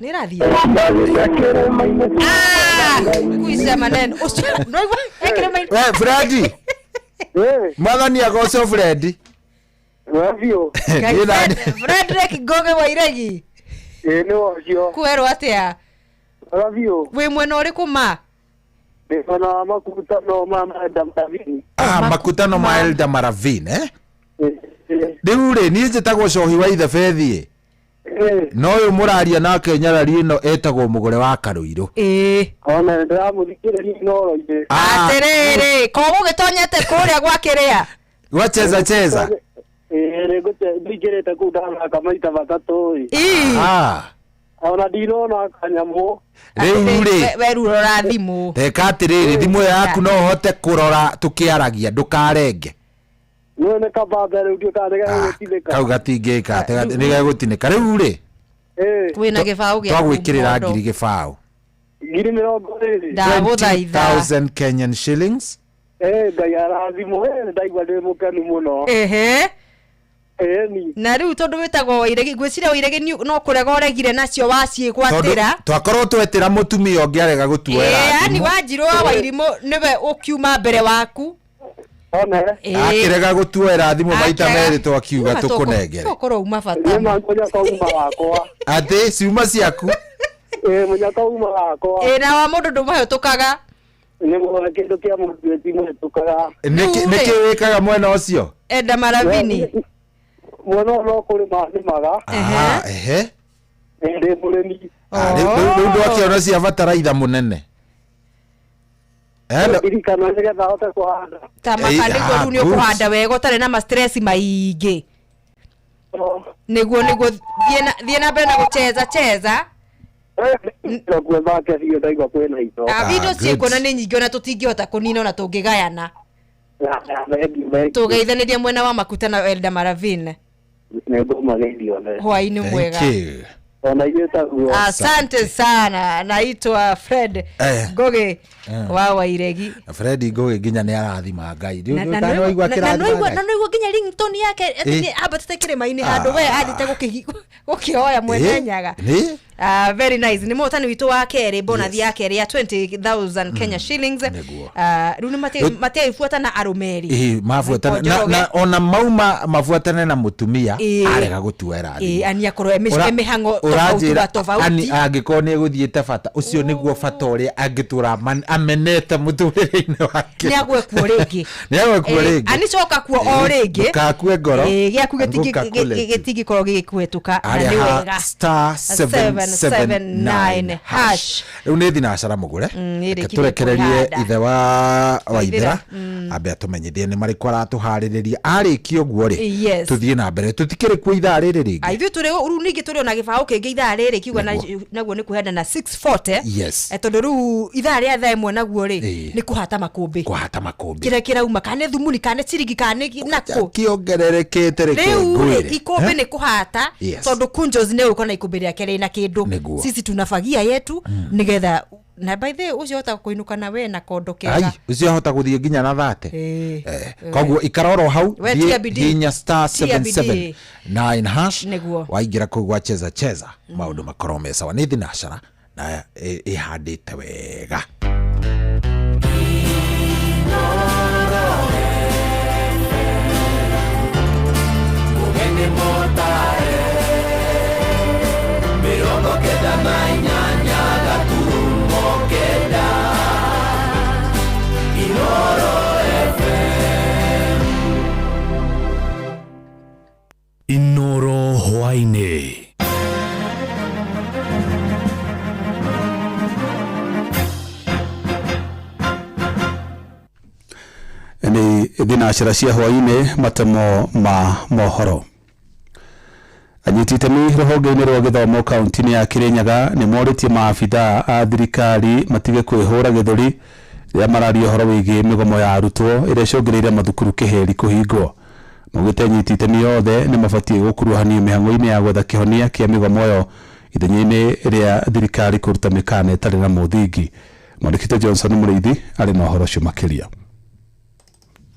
Nĩ irathiĩ. Kuica maneno. Ũcio nĩwaigua ekĩrĩma-inĩ. We Fredi. Mwathani agocwo Fredi. Frederick Ngũgĩ Wairegi. Ĩĩ nĩ ũcio. Kwerwo atĩa? Biũ. Wĩ mwena ũrĩkũ ma? Ndĩ mwena wa makutano ma Elda Maravini. Ah, makutano ma Elda Maravini, eh? Rĩu rĩ niĩ njĩtagwo Cohi wa Ithebethi. No ũyũ mũraria nake nyarari ĩno etagwo Mũgũre wa Karũirũ. Ĩĩ. Ona ndĩramũthikĩrĩria Inooro-inĩ. Atĩrĩrĩ, ko gũgĩtonyete kũrĩa gwa kĩrĩa? Gwa cheza cheza. Ĩĩ nĩngũingĩrĩte kũu ndathaka maita matatũ ĩ. Ah. Ona ndinona kanyamũ. Rĩu rĩ. We rora thimũ. Teka atĩrĩrĩ, thimũ ĩyo yaku no ũhote kũrora tũkĩaragia, ndũkarenge. Nĩ nĩ kaba mbere rĩu kana nĩgegũtinĩka. Kau gatingĩka, nĩgegũtinĩka. Rĩu rĩ. Wĩna gĩbaũ gĩaku. Twagwĩkĩrĩra ngiri gĩbaũ. Ngiri mĩrongo ĩrĩ. Ndagũthaitha. 20,000 Kenyan shillings. Ngai arathimwo, ndaigua ndĩ mũkenu mũno. Ehe. Ĩni. Na rĩu tondũ wĩtagwo Wairegi, ngwĩciria Wairegi no kũrega ũregire nacio waciĩgwatĩra. Twakorwo twetĩra mũtumia ũngĩ arega gũtuoera thimũ. Yaani Wanjirũ wa Wairimũ nĩwe ũkiuma mbere waku. One. Akĩrega gũtuoera thimũ maita merĩ twakiuga tũkũnengere. Tũkorwo uma bata. Nĩma mũnyaka uma wakwa. Atĩ ciuma ciaku? Ĩĩ mũnyaka uma wakwa. Ĩĩ na wa mũndũ ndũmũhetũkaga. Nĩguo kĩndũ kĩa mũndũ timũhetũkaga. Nĩkĩ wĩkaga mwena ũcio? Enda Maravini. Mwena ũyũ no kũrĩma nĩmaga. Ehe. Ndĩ mũrĩmi. Rĩu ndwakĩona cia bataraitha mũnene. Ndirikana nĩgetha hote kũhanda. Ta maka nĩguo rĩu nĩ ũkũhanda wega ũtarĩ na ma stress maingĩ. Nĩguo thiĩ na mbere na gũcheza cheza. Indo ciĩkuona nĩ nyingĩ ona tũtingĩhota kũnina ona tũngĩgayana. Tũgeithanĩria mwena wa Makuta na Elda Maravin. Hwaĩ-inĩ mwega. Asante sana. Naitwa Fred Ngogi wa Wairegi. Fred Ngogi nginya nĩ arathima Ngai. Na no igua nginya ringtone yake ambatĩte kĩrĩma-inĩ handũ we athiĩte gũkĩhoya mwene Nyaga. Very nice. Nĩ mũhotani witũ wa kerĩ, bonus ya kerĩ ya 20,000 Kenya shillings. Rĩu nĩ matiaibuata na arũme erĩ. Mabuatana na ona mauma mabuatane na mũtumia arega gũtuera thimũ. Ani akorwo emĩhang'o tofauti. Ani angĩkorwo nĩ egũthiĩte bata ũcio nĩguo bata ũrĩa angĩtũra amenete mũtũrĩre-inĩ wake. Nĩ agwe kuo rĩngĩ. Nĩ agwe kuo rĩngĩ. Ani coka kuo o rĩngĩ. Ndũgakue ngoro. Gĩaku gĩtingĩkorwo gĩgĩkũhetũka na nĩ wega. Star 779 hash. Rĩu nĩ thinacara mũgũre. Tũrekererie ithe wa Waithera ambe atũmenyithie nĩ marĩkũ aratũharĩrĩria. Arĩkia ũguo rĩ tũthiĩ na mbere, tũtikĩrĩ kuo ithaa rĩrĩ rĩngĩ. Ithuĩ tũrĩ rĩu ningĩ tũrĩ ona gĩbaũ kĩngĩ ithaa rĩrĩ kiuga naguo nĩ kũheana na 6:40. Tondũ rĩu ithaa rĩa thaa ĩmwe naguo rĩ nĩ kũhata makũmbĩ. Kũhata makũmbĩ. Kĩrĩa kĩrauma kana nĩ thumuni kana nĩ ciringi kana nĩ nakũ. Kĩongererekete reke ngwĩre. Rĩu ikũmbĩ nĩ kũhata tondũ Kunjos nĩ ũgũkorwo na ikũmbĩ rĩake rĩna kĩndũ. Sisi tunafagia yetu nigetha na by the way ucio hota kuinuka na we na kondo kega. Ucio hota guthie nginya na thate. Koguo ikara oro hau hinya star 779 hash waingira kuu gwa cheza cheza maundu makorwo me sawa. Ni thinacara na ihandite wega. Inoro hwaĩ-inĩ. Nĩ thinacara cia hwaĩ-inĩ matemo ma mohoro. Anyiti itemi rũhonge-inĩ rwa gĩthomo kaunti-inĩ ya Kirinyaga nĩ morĩtie maabithaa a thirikari matige kwĩhũra gĩthũri rĩrĩa mararia ũhoro wĩgiĩ mĩgomo ya arutwo ĩrĩa ĩcũngĩrĩirie mathukuru kĩheri kũhingwo. Maugĩte anyiti itemi othe nĩ mabatiĩ gũkuruhanio mĩhang'o-inĩ ya gwetha kĩhonia kĩa mĩgomo ĩyo ithenya-inĩ rĩa thirikari kũruta mĩkana ĩtarĩ na mũthingi. Mwandĩki Johnson Mũrĩithi arĩ na ũhoro ũcio makĩria.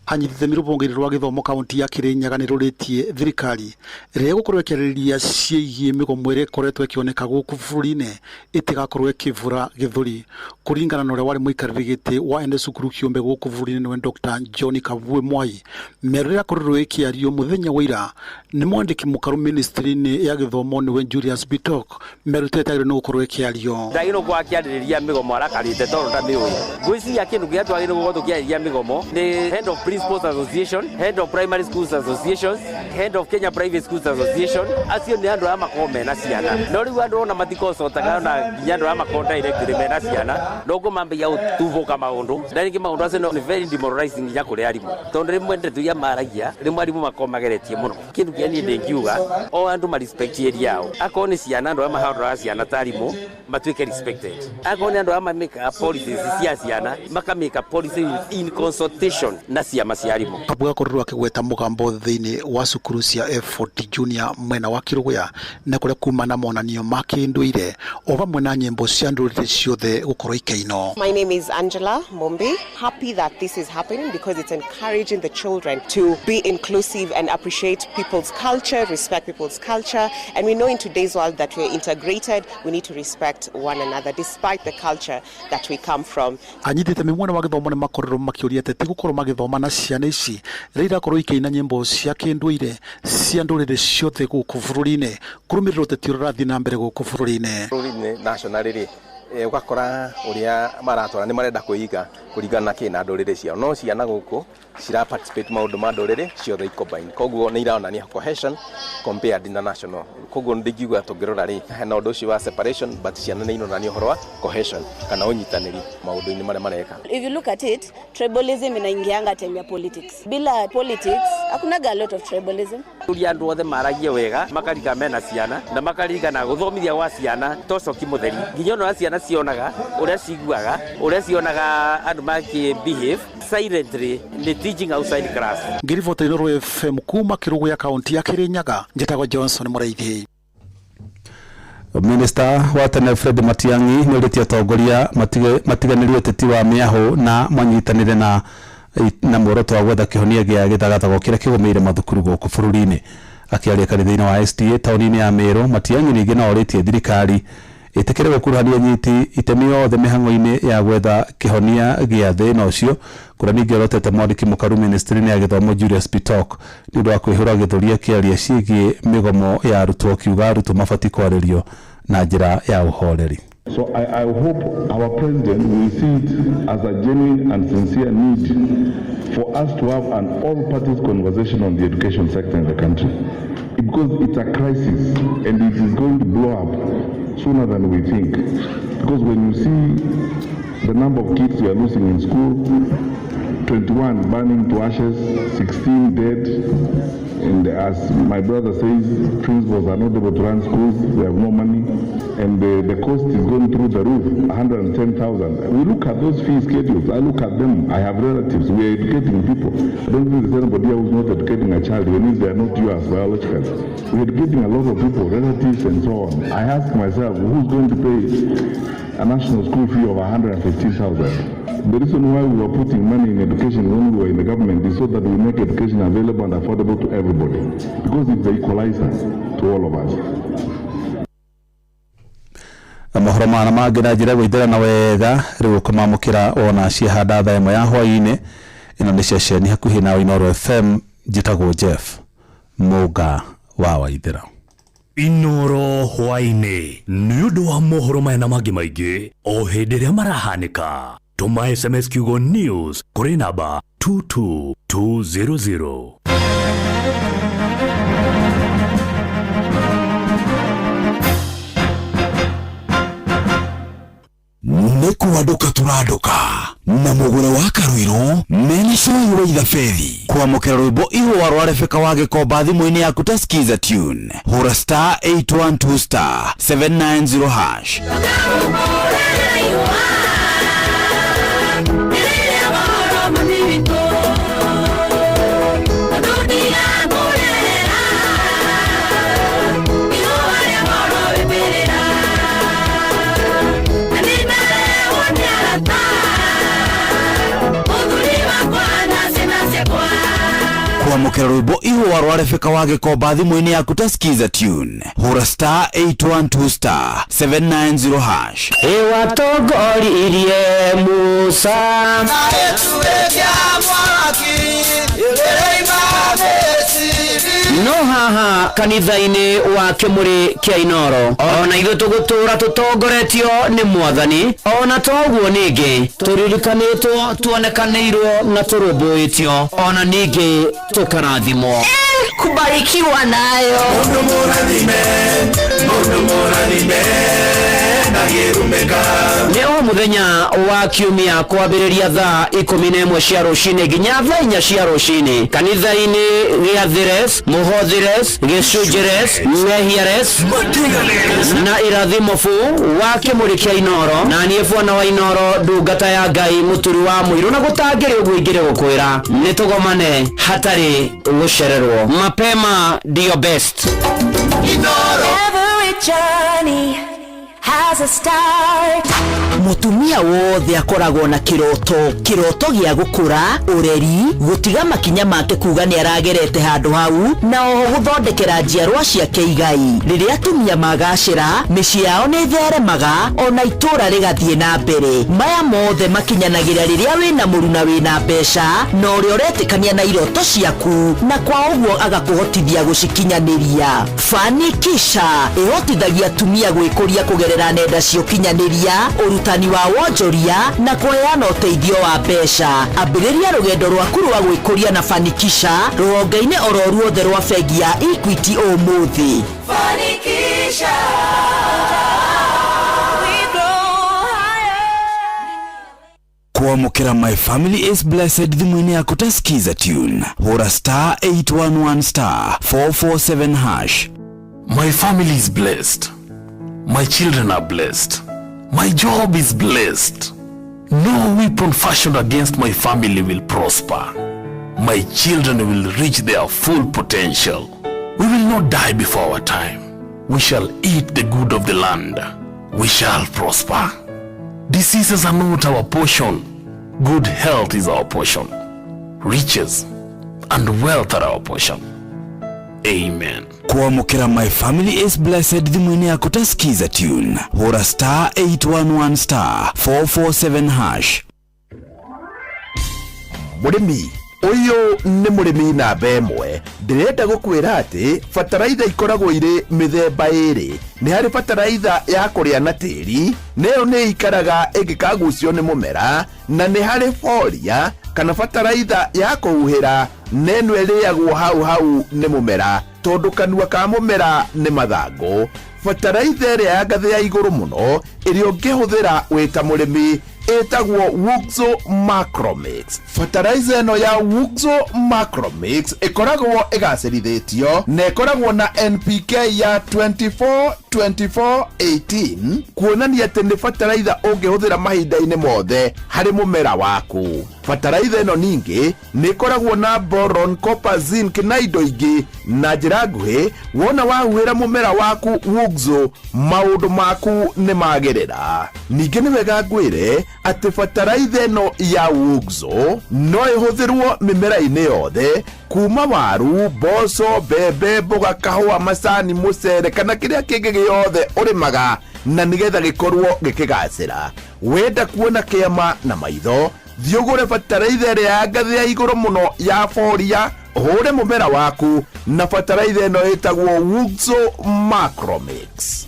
Anyitithani rũhonge-inĩ rwa gĩthomo kaunti ya Kirinyaga nĩ rũrĩtie thirikari ĩrĩa ĩgũkorwo ĩkĩarĩrĩria ciĩgiĩ mĩgomo ĩrĩa ĩkoretwo ĩkĩoneka gũkũ bũrũri-inĩ ĩtigakorwo ĩkĩbũra gĩthũri. Kũringana na ũrĩa warĩ mũikarĩri gĩtĩ wa ene cukuru kĩũmbe gũkũ bũrũri-inĩ nĩwe Dr. John Kavue Mwai, mĩario ĩrĩa ĩrakorirwo ĩkĩario mũthenya wa ira nĩ mwandĩki mũkaru ministry-inĩ ya gĩthomo nĩwe Julius Bitok, mĩario ĩtagĩrĩirwo nĩ gũkorwo ĩkĩario. Ndagĩrĩirwo gũkorwo akĩarĩrĩria mĩgomo arakarĩte tondũ ndamĩũĩ. Ngwĩciria kĩndũ kĩrĩa twagĩrĩirwo gũkorwo tũkĩarĩrĩria mĩgomo nĩ head of principal Principals Association, Head of Primary Schools Association, Head of Kenya Private Schools Association, acio nĩ andũ arĩa makoragwo mena ciana. No rĩu andũ ona matikocotaga ona nginya andũ arĩa makoragwo directly mena ciana, noguo mambagia gũtuthũka maũndũ. Na rĩngĩ maũndũ acio nĩ very demoralizing nginya kũrĩ arimũ, tondũ rĩmwe ndeto iria maragia rĩmwe arimũ makoragwo mageretie mũno. Kĩndũ kĩrĩa niĩ ndĩngiuga o andũ ma respect area yao, akorwo nĩ ciana andũ arĩa mahandoraga ciana ta arimũ matuĩke respected, akorwo nĩ andũ arĩa mamĩkaga policies cia ciana makamĩka policies in consultation na ciama cia arimũ. Kabuga akorirwo akĩgweta mũgambo thĩinĩ wa cukuru cia F40 Junior mwena wa Kĩrũgũya na kũrĩa kuma na monanio ma kĩndũire o vamwe na nyĩmbo cia ndũrĩrĩ ciothe gũkorwo ikĩinwo. My name is Angela Mumbi. Happy that this is happening because it's encouraging the children to be inclusive and appreciate people's culture, respect people's culture. And we know in today's world that we're integrated, we need to respect one another despite the culture that we come from. Anyiti itemi mwena wa gĩthomo nĩ makorirwo makĩũria atĩ ti gũkorwo magĩthoma na ciana ici rĩrĩa irakorwo ikĩina nyĩmbo cia kĩndũire cia ndũrĩrĩ ciothe gũkũ bũrũri-inĩ kũrũmĩrĩra ũteti ũrĩa ũrathiĩ na mbere gũkũ bũrũri-inĩ. Bũrũri-inĩ national rĩ, ũgakora ũrĩa maratwara nĩ marenda kwĩiga kũringana na kĩ na ndũrĩrĩ ciao, no ciana gũkũ cira participate maũndũ ma ndũrĩrĩ ciothe combine, koguo nĩ ironania cohesion compared na national. Koguo ndingiuga tũngĩrora rĩ hena ũndũ ũcio wa separation, but ciana nĩ ironania ũhoro wa cohesion kana ũnyitanĩri maũndũ-inĩ marĩa mareka. If you look at it, tribalism inaingianga time ya politics. Bila politics hakunaga a lot of tribalism. Ũrĩa andũ othe maragie wega makarika mena ciana na makarigana gũthomithia gwa ciana to coki mũtheri nginya ona ciana cionaga ũrĩa ciguaga ũrĩa cionaga andũ makĩ behave silently nĩ teaching outside class. Ngĩribota Inooro FM kuma Kĩrũgũya kaunti ya Kĩrĩnyaga, njĩtagwo Johnson Mũraithi. Minister wa tene Fred Matiang'i nĩ orĩtie atongoria matiganĩrie ũteti wa mĩahũ na manyitanĩre na muoroto wa gwetha kĩhonia gĩa gĩthagathago kĩrĩa kĩgũmĩire mathukuru gũkũ bũrũri-inĩ. Akĩaria kanitha-inĩ wa SDA taũni-inĩ ya Meru, Matiang'i ningĩ no orĩtie thirikari ĩtĩkĩre gũkuruhania anyiti itemi othe mĩhang'o-inĩ ya gwetha kĩhonia gĩa thĩna ũcio, kũrĩa ningĩ orotete mwandĩki mũkaru ministry-inĩ ya gĩthomo Julius Bitok nĩ ũndũ wa kwĩhũra gĩthũri akĩaria ciĩgiĩ mĩgomo ya arutwo, akiuga arutwo mabatiĩ kwarĩrio na njĩra ya ũhoreri. So I hope our president will see it as a genuine and sincere need for us to have an all-parties conversation on the education sector in the country, because it's a crisis and it is going to blow up sooner than we think. Because when you see the number of kids we are losing in school, 21 burning to ashes, 16 dead, and as my brother says, principals are not able to run schools, they have no money, and the cost is going through the roof, 110,000. We look at those fee schedules, I look at them, I have relatives, we are educating people. I don't think there's anybody who's not educating a child, even if they are not yours biologically. We're educating a lot of people, relatives and so on. I ask myself, who's going to pay a national school fee of 115,000? The reason why we were putting money in education when we were in the government is so that we make education available and affordable to everybody, because it's the equalizer to all of us. Mohoro mana mangĩ na njĩra gwĩthera na wega rĩu ũkũmamũkĩra wona ciahanda thaa ĩmwe ya hwaĩ-inĩ. Ĩno nĩ ceceni hakuhĩ na Inooro FM, njĩtagwo Jeff Mũnga wa Waithera. Inooro hwaĩ-inĩ nĩ ũndũ wa mohoro maya na mangĩ maingĩ o hĩndĩ ĩrĩa marahanĩka. Tũma SMS kiugo news kũrĩ namba 22200. Nĩ kwandũka tũrandũka na mũgũre wa Karuiru mena cai wa ithabethi kwamũkĩra rwĩmbo ihũa rwa Rebecca wa Gĩkomba thimũ-inĩ yaku ta Skiza tune, hũra star 812 star 790 hash. Kwamũkĩra rwĩmbo ihũa rwa Rebecca wa Gĩkomba thimũ-inĩ yaku ta Skiza tune, hũra star 812 star 790 hash. Ĩwatongoririe Musa No haha kanitha-inĩ wa kĩmũrĩ kĩa Inoro, ona ithuĩ tũgũtũra tũtongoretio nĩ Mwathani. Ona toguo ningĩ tũririkanĩtwo, tuonekanĩirwo na tũrũmbũĩtio, ona ningĩ tũkarathimwo. Kubarikiwa nayo. Mundu mũrathime, mundu mũrathime ndagĩrumĩka. Nĩ o mũthenya wa kiumia kwambĩrĩria thaa 11 cia rũcinĩ nginya thaa 4 cia rũcinĩ, kanitha-inĩ gĩa Thires, Mũhothires, Gĩcunjĩres, Ng'ehiares na Irathimo bu wa kĩmũrĩ kĩa Inoro. Na niĩ bwana wa Inoro, ndungata ya Ngai, mũturi wa mũirũ, na gũtangĩrĩ ũguo ingĩrĩ gũkwĩra nĩ tũgomane hatarĩ gũcererwo. Mapema ndio best. Every journey has a start. Mutumia wothe akoragwo na kiroto, kiroto gĩa gũkũra, ũreri, gũtiga makinya make kuga nĩ aragerete handũ hau, na oho gũthondekera njiarwa ciake igai. Rĩrĩa atumia magacĩra, mĩciĩ yao nĩ ĩtheremaga, ona itũũra rĩgathiĩ na mbere. Maya mothe makinyanagĩra rĩrĩa wĩna mũruna wĩna mbeca, na ũrĩa ũretĩkania na iroto ciaku, na kwa ũguo agakũhotithia gũcikinyanĩria. Fanikisha ĩhotithagia atumia gwĩkũria kũgerera nenda cia ũkinyanĩria, ũrutani wa wonjoria na kũheana ũteithio wa mbeca. Ambĩrĩria rũgendo rwaku rwa gwĩkũria na Fanikisha rũhonge-inĩ oro ruothe rwa bengi ya Equity ũmũthĩ. Fanikisha. We grow higher. Kuamukira My Family is Blessed thimũ-inĩ yaku ta Skiza tune. Hũra star 811 star 447 hash. My family is blessed. My children are blessed. My job is blessed. No weapon fashioned against my family will prosper. My children will reach their full potential. We will not die before our time. We shall eat the good of the land. We shall prosper. Diseases are not our portion. Good health is our portion. Riches and wealth are our portion. Amen. Kuamukira My Family is Blessed thimũ-inĩ yaku ta Skiza tune. Hũra star 811 star 447 hash. Mũrĩmi ũyũ nĩ mũrĩmi namba ĩmwe. Ndĩrenda gũkwĩra atĩ bataraitha ikoragwo irĩ mĩthemba ĩrĩ. Nĩ harĩ bataraitha ya kũrĩa na tĩri, nĩyo nĩ ikaraga ĩngĩkagucio nĩ mũmera, na nĩ harĩ foria kana bataraitha ya kũhuhĩra, na ĩno ĩrĩagwo hau hau nĩ mũmera, tondũ kanua ka mũmera nĩ mathangũ. Bataraitha ĩrĩa ya ngathĩ ya igũrũ mũno ĩrĩa ũngĩhũthĩra wĩ ta mũrĩmi ĩtagwo Wuxo Macromix. Fertilizer ĩno ya Wuxo Macromix ĩkoragwo ĩgacĩrithĩtio na ĩkoragwo na NPK ya 24 24 18, kuonania atĩ nĩ fertilizer ũngĩhũthĩra mahinda-inĩ mothe harĩ mũmera waku. Fertilizer ĩno ningĩ nĩ ĩkoragwo na boron, copper, zinc na indo ingĩ. Na njĩra nguhĩ, wona wahuhĩra mũmera waku Wuxo, maũndũ maku nĩ magĩrĩra. Ningĩ nĩ wega ngwĩre atĩ fertilizer ĩno ya Wuxo no ĩhũthĩrwo mĩmera-inĩ yothe, kuma waru, mboco, mbembe, mboga, kahũa, macani, mũcere kana kĩrĩa kĩngĩ gĩothe ũrĩmaga, na nĩgetha gĩkorwo gĩkĩgacĩra. Wenda kuona kĩama na maitho, thiĩ ũgũre bataraitha ĩrĩa ya ngathĩ ya igũrũ mũno ya foria, ũhũre mũmera waku na bataraitha ĩno ĩtagwo Wuxo Macromix.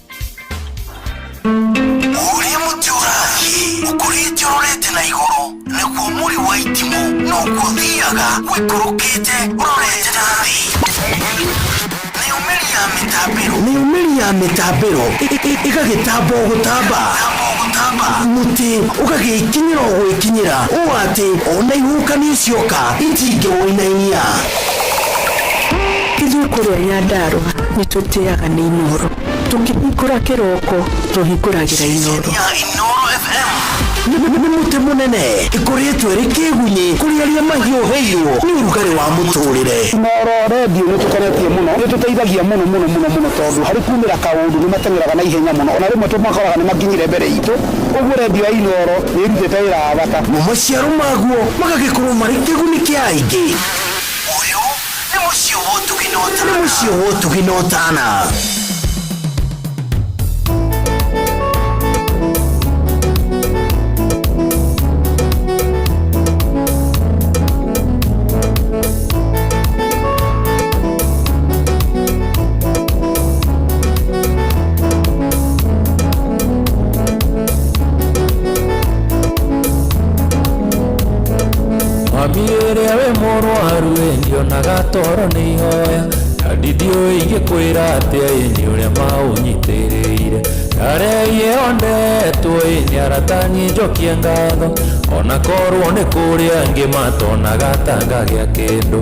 Ũrĩa mũtĩ ũrathiĩ ũkũrĩte ũrorete na igũrũ, nĩguo mũri wa itimũ noguo ũthiaga ũikũrũkĩte ũrorete na thĩ. Mĩumĩri ya mĩtambĩro, mĩumĩri ya mĩtambĩro ĩgagĩtamba o gũtamba, mũtĩ ũgagĩkinyĩra o gwĩkinyĩra, ũũ atĩ ona ihuhũkanio cioka itingĩwũinainia. Ithuĩ kũrĩa Nyandarũa nĩ tũtĩaga nĩ Inoro. Tũkĩhingũra kĩroko tũhingũragĩra Inoro. Inoro FM. Nĩ mũtĩ mũnene ĩkoretwo ĩrĩ kĩgunyĩ kũrĩ arĩa mahiũhĩirwo nĩ ũrugarĩ wa mũtũrĩre. Inoro redio nĩ tũkenetie mũno, nĩ tũteithagia mũno mũno mũno mũno, tondũ harĩ kumĩra kaũndũ nĩ mateng'eraga na ihenya mũno, ona rĩmwe tũmakoraga nĩ makinyire mbere itũ. Ũguo redio ya Inoro nĩ ĩrutĩte wĩra wa bata. Mo maciaro maguo magagĩkorwo marĩ kĩguni kĩa aingĩ. Ũyũ nĩ mũciĩ wa ũtugi na ũtana. Nĩ mũciĩ wa ũtugi na ũtana. Mami ĩrĩa wĩ mũrwaru ĩ ndionaga toro nĩ ihoya na ndindiũĩ ingĩkwĩra atĩa ĩ nĩ ũrĩa maũnyitĩrĩire ndareie ondetwo ĩ nĩ arata niĩ njokie ngatho ona korwo nĩ kũrĩ angĩ matonaga ta ngagĩa kĩndũ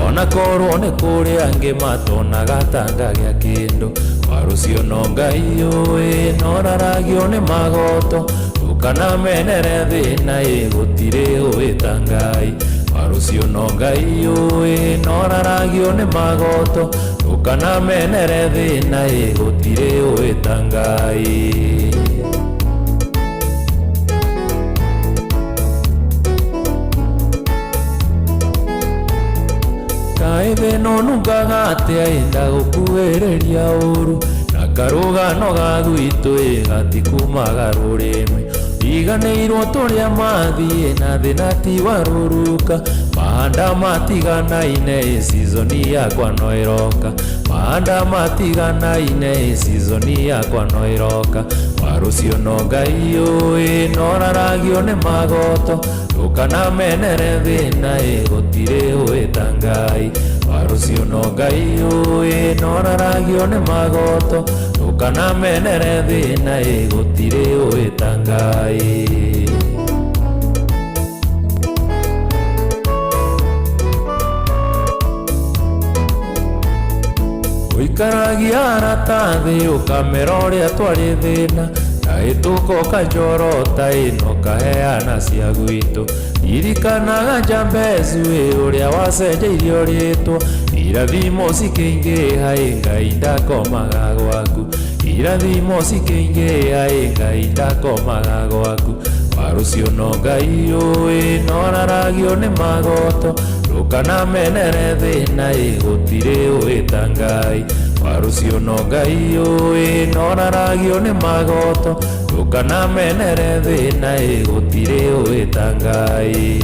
ona korwo nĩ kũrĩ angĩ matonaga ta ngagĩa kĩndũ warũcio no Ngai ũĩ noraragio nĩ magoto ndũkanamenere thĩna ĩ gũtirĩ ũĩ ta Ngai warũcio no Ngai ũĩ noraragio nĩ magoto ndũkanamenere thĩna ĩ gũtirĩ ũĩ ta Ngai. Kaĩ thĩna ũnungaga atĩa ĩ ndagũkuhĩrĩria ũru na karũgano ga gwitũ ĩ gatikumaga rũrĩmĩ riganĩirwo tũrĩa mathiĩ na thĩna ti wa rũruka mahanda matiganaine ĩ season yakwa no ĩroka mahanda matiganaine ĩ season yakwa no ĩroka warũcio no Ngai ũĩ noraragio nĩ magoto ndũkanamenere thĩna ĩ gũtirĩ ũĩ ta Ngai warũcio no Ngai ũĩ noraragio nĩ magoto ndũkanamenere thĩna ĩ gũtirĩ ũĩ ta Ngai. Ũikaragia arata thĩ ũkamera ũrĩa twarĩ thĩna ndahĩtũka ũkanjorota ĩ na ũkaheana cia gwitũ ririkanaga Jambezu ĩ ũrĩa wacenjeirio rĩtwa irathimo cikĩingĩha ĩ Ngai ndakomaga gwaku irathimo cikĩingĩha ĩ Ngai ndakomaga gwaku warũcio no Ngai ũĩ noraragio nĩ magoto ndũkanamenere thĩna ĩ gũtirĩ ũĩ ta Ngai warũcio no Ngai ũĩ noraragio nĩ magoto ndũkanamenere thĩna ĩ gũtirĩ ũĩ ta Ngai.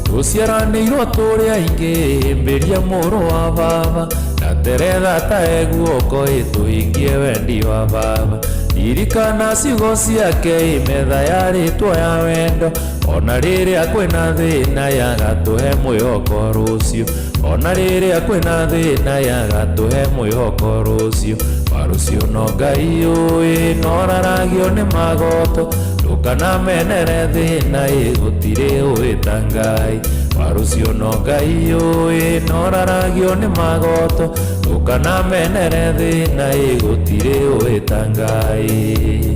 Tũciaranĩirwo tũrĩ aingĩ hĩmbĩria mũrũ wa baba na teretha ta eguoko ĩ tũhingie wendi wa baba ririkana ciugo ciake ĩ metha ya rĩtwa ya wendo ona rĩrĩa kwĩna thĩna yagatũhe mwĩhoko rũciũ ona rĩrĩa kwĩna thĩna yagatũhe mwĩhoko rũciũ warũcio no Ngai ũĩ noraragio nĩ magoto ndũkanamenere thĩna ĩ gũtirĩ ũĩ ta Ngai warũcio no Ngai ũĩ noraragio nĩ magoto ndũkanamenere thĩna ĩ gũtirĩ ũĩ ta Ngai.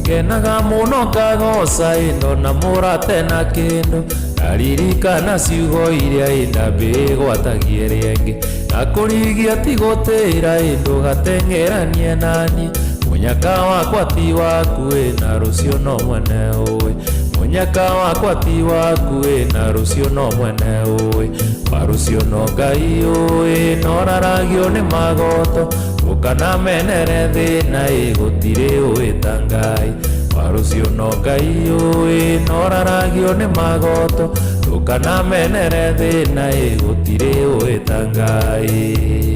Ngenaga mũno ngagoca ĩ ndona mũrate na kĩndũ ndaririkana ciugo iria ĩ ndambĩgwatagie rĩngĩ na kũrigia ti gũtĩra ĩ ndũgateng'eranie naniĩ mũnyaka wakwa ti waku ĩ na rũciũ no mwene ũĩ mũnyaka wakwa ti waku ĩ na rũciũ no mwene ũĩ warũcio no Ngai ũĩ noraragio nĩ magoto ndũkanamenere thĩna ĩ gũtirĩ ũĩ ta Ngai warũcio no Ngai ũĩ noraragio nĩ magoto ndũkanamenere thĩna ĩ gũtirĩ ũĩ ta Ngai.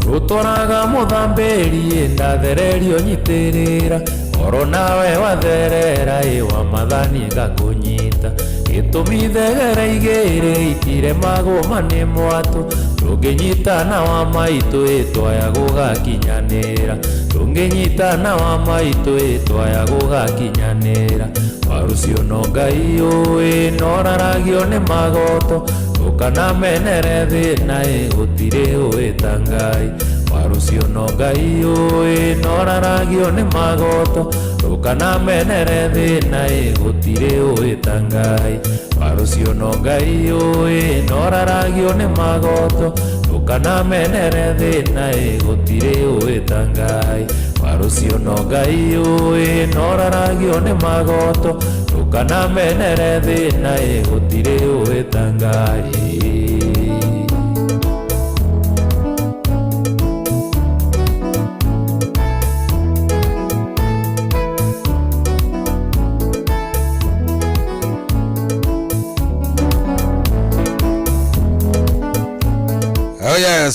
Rũtwaraga mũthambĩri ĩ ndathererio nyitĩrĩra oro nawe watherera ĩ wa mathani ngakũnyita gĩtũmi thegere igĩrĩ itiremagwo nĩ mwatũ tũngĩnyitana wa maitũ ĩ twaya gũgakinyanĩra tũngĩnyitana wa maitũ ĩ twaya gũgakinyanĩra warũcio no Ngai ũĩ noraragio nĩ magoto ndũkanamenere thĩna ĩ gũtirĩ ũĩ ta Ngai warũcio no Ngai ũĩ noraragio nĩ magoto ndũkanamenere thĩna ĩ gũtirĩ ũĩ ta Ngai warũcio no Ngai ũĩ noraragio nĩ magoto ndũkanamenere thĩna ĩ gũtirĩ ũĩ ta Ngai warũcio no Ngai ũĩ noraragio nĩ magoto ndũkanamenere thĩna ĩ gũtirĩ ũĩ ta Ngai.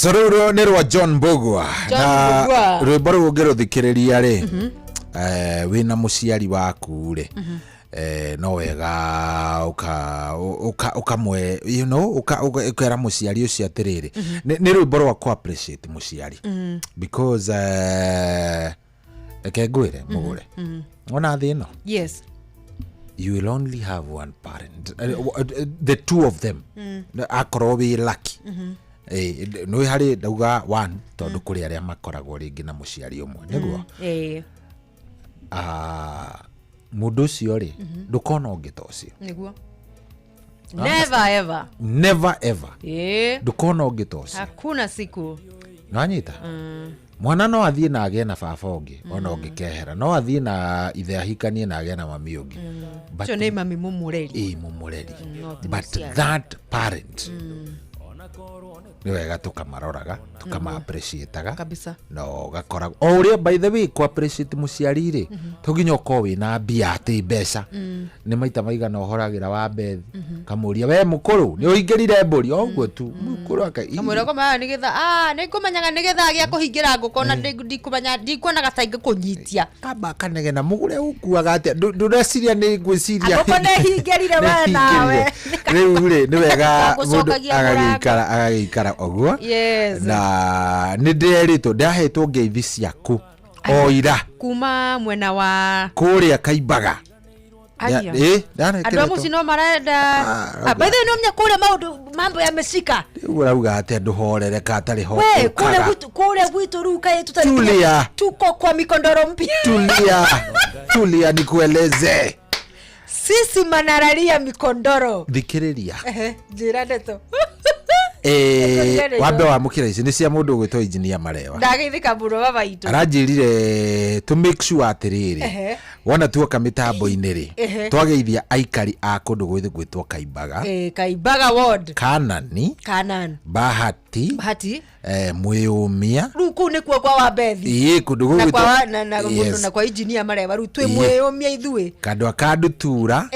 Rũco rũu nĩ rwa John Mbugua. John Na Mbugua. rwĩmbo rũu ũngĩrũthikĩrĩria rĩ, wĩna mũciari waku rĩ, no wega ũkamwe you know ũkera mũciari ũcio atĩrĩrĩ, nĩ rwĩmbo rwa kũ appreciate mũciari, because reke ngwĩre mũgũre, ona thĩ ĩno, Yes. you will only have one parent, the two of them, akorwo wĩ lucky. Nĩ harĩ ndauga one tondũ kũrĩ arĩa makoragwo rĩngĩ na mũciari ũmwe, nĩguo? Eh. Ah, mũndũ ũcio rĩ, ndũkona ũngĩ ta ũcio. Nĩguo. Never ever. Never ever. Ndũkona ũngĩ ta ũcio. Hakuna siku. Nanyita mwana no athiĩ na agĩe na baba ũngĩ, ona ũngĩkehera no athiĩ na ithe ahikanie na agĩe na mami ũngĩ. But- Ũcio nĩ mami mũmũreri. Ĩ, mũmũreri. No ti But mũciari. that parent, nĩ wega tũkamaroraga, tũkama appreciate-aga Kabisa. Na ũgakora o ũrĩa, by the way, kũ appreciate mũciari rĩ, to nginya ũkorwo wĩna mbia atĩ mbeca. Nĩ maita maigana ũhoragĩra wa bethi, kamũria, "We mũkũrũ, nĩ ũhingĩrire mbũri?" O ũguo tu mũkũrũ aka Kamwĩra kũmenya nĩ gĩthaa, ah, nĩ ngũmenyaga nĩ gĩthaa gĩa kũhingĩra ngũkũ na ndikũmenya ndikuonaga ta ingĩkũnyitia. Kamba kanegena, "Mũgũre, ũkuaga atĩa? Ndũreciria nĩ ngwĩciria Ngũkũ nĩhingĩrire we nawe." Rĩu rĩ, nĩ wega mũndũ Ngũcokagia mũrango. agagĩikara ũguo. Yes. Na nĩ ndĩrerĩtwo, ndahetwo ngeithi ciaku o ira kuma mwena wa kũrĩa Kaimbaga. Aya. Ĩ, Andũ a mũciĩ no marenda. Ah, by the way, nĩũmenya kũrĩa maũndũ mambo yameshika. Rĩu ũrauga atĩa? Ndũhorere ka atarĩ ho We kũrĩa ũkaga. gwitũ, kũrĩa gwitũ rĩu kaĩ tũtarĩ Tulia. Tuko kwa mikondoro mpya. Tulia, tulia nikueleze. Sisi manararia mikondoro. Thikĩrĩria. Ehe, njĩra ndeto. Wambe wamũkĩra ici nĩ cia mũndũ ũgwĩtwo Engineer Marewa. Ndageithĩka mũno baba itũ. Aranjĩrire to make sure atĩrĩrĩ, wona tuoka mĩtambo-inĩ rĩ, twageithia aikari a kũndũ gwĩtwo Kaimbaga, Kaimbaga ward. Kanani, Kanan. Bahati, Bahati. Mwĩyũmia. Rĩu kũu nĩkuo kwa Wambethi. Ĩĩ, kũndũ Na kwa gũgwĩtwo na mũndũ na kwa Engineer Marewa rĩu twĩ mwĩyũmia ithuĩ. Kandũ a Kandutura,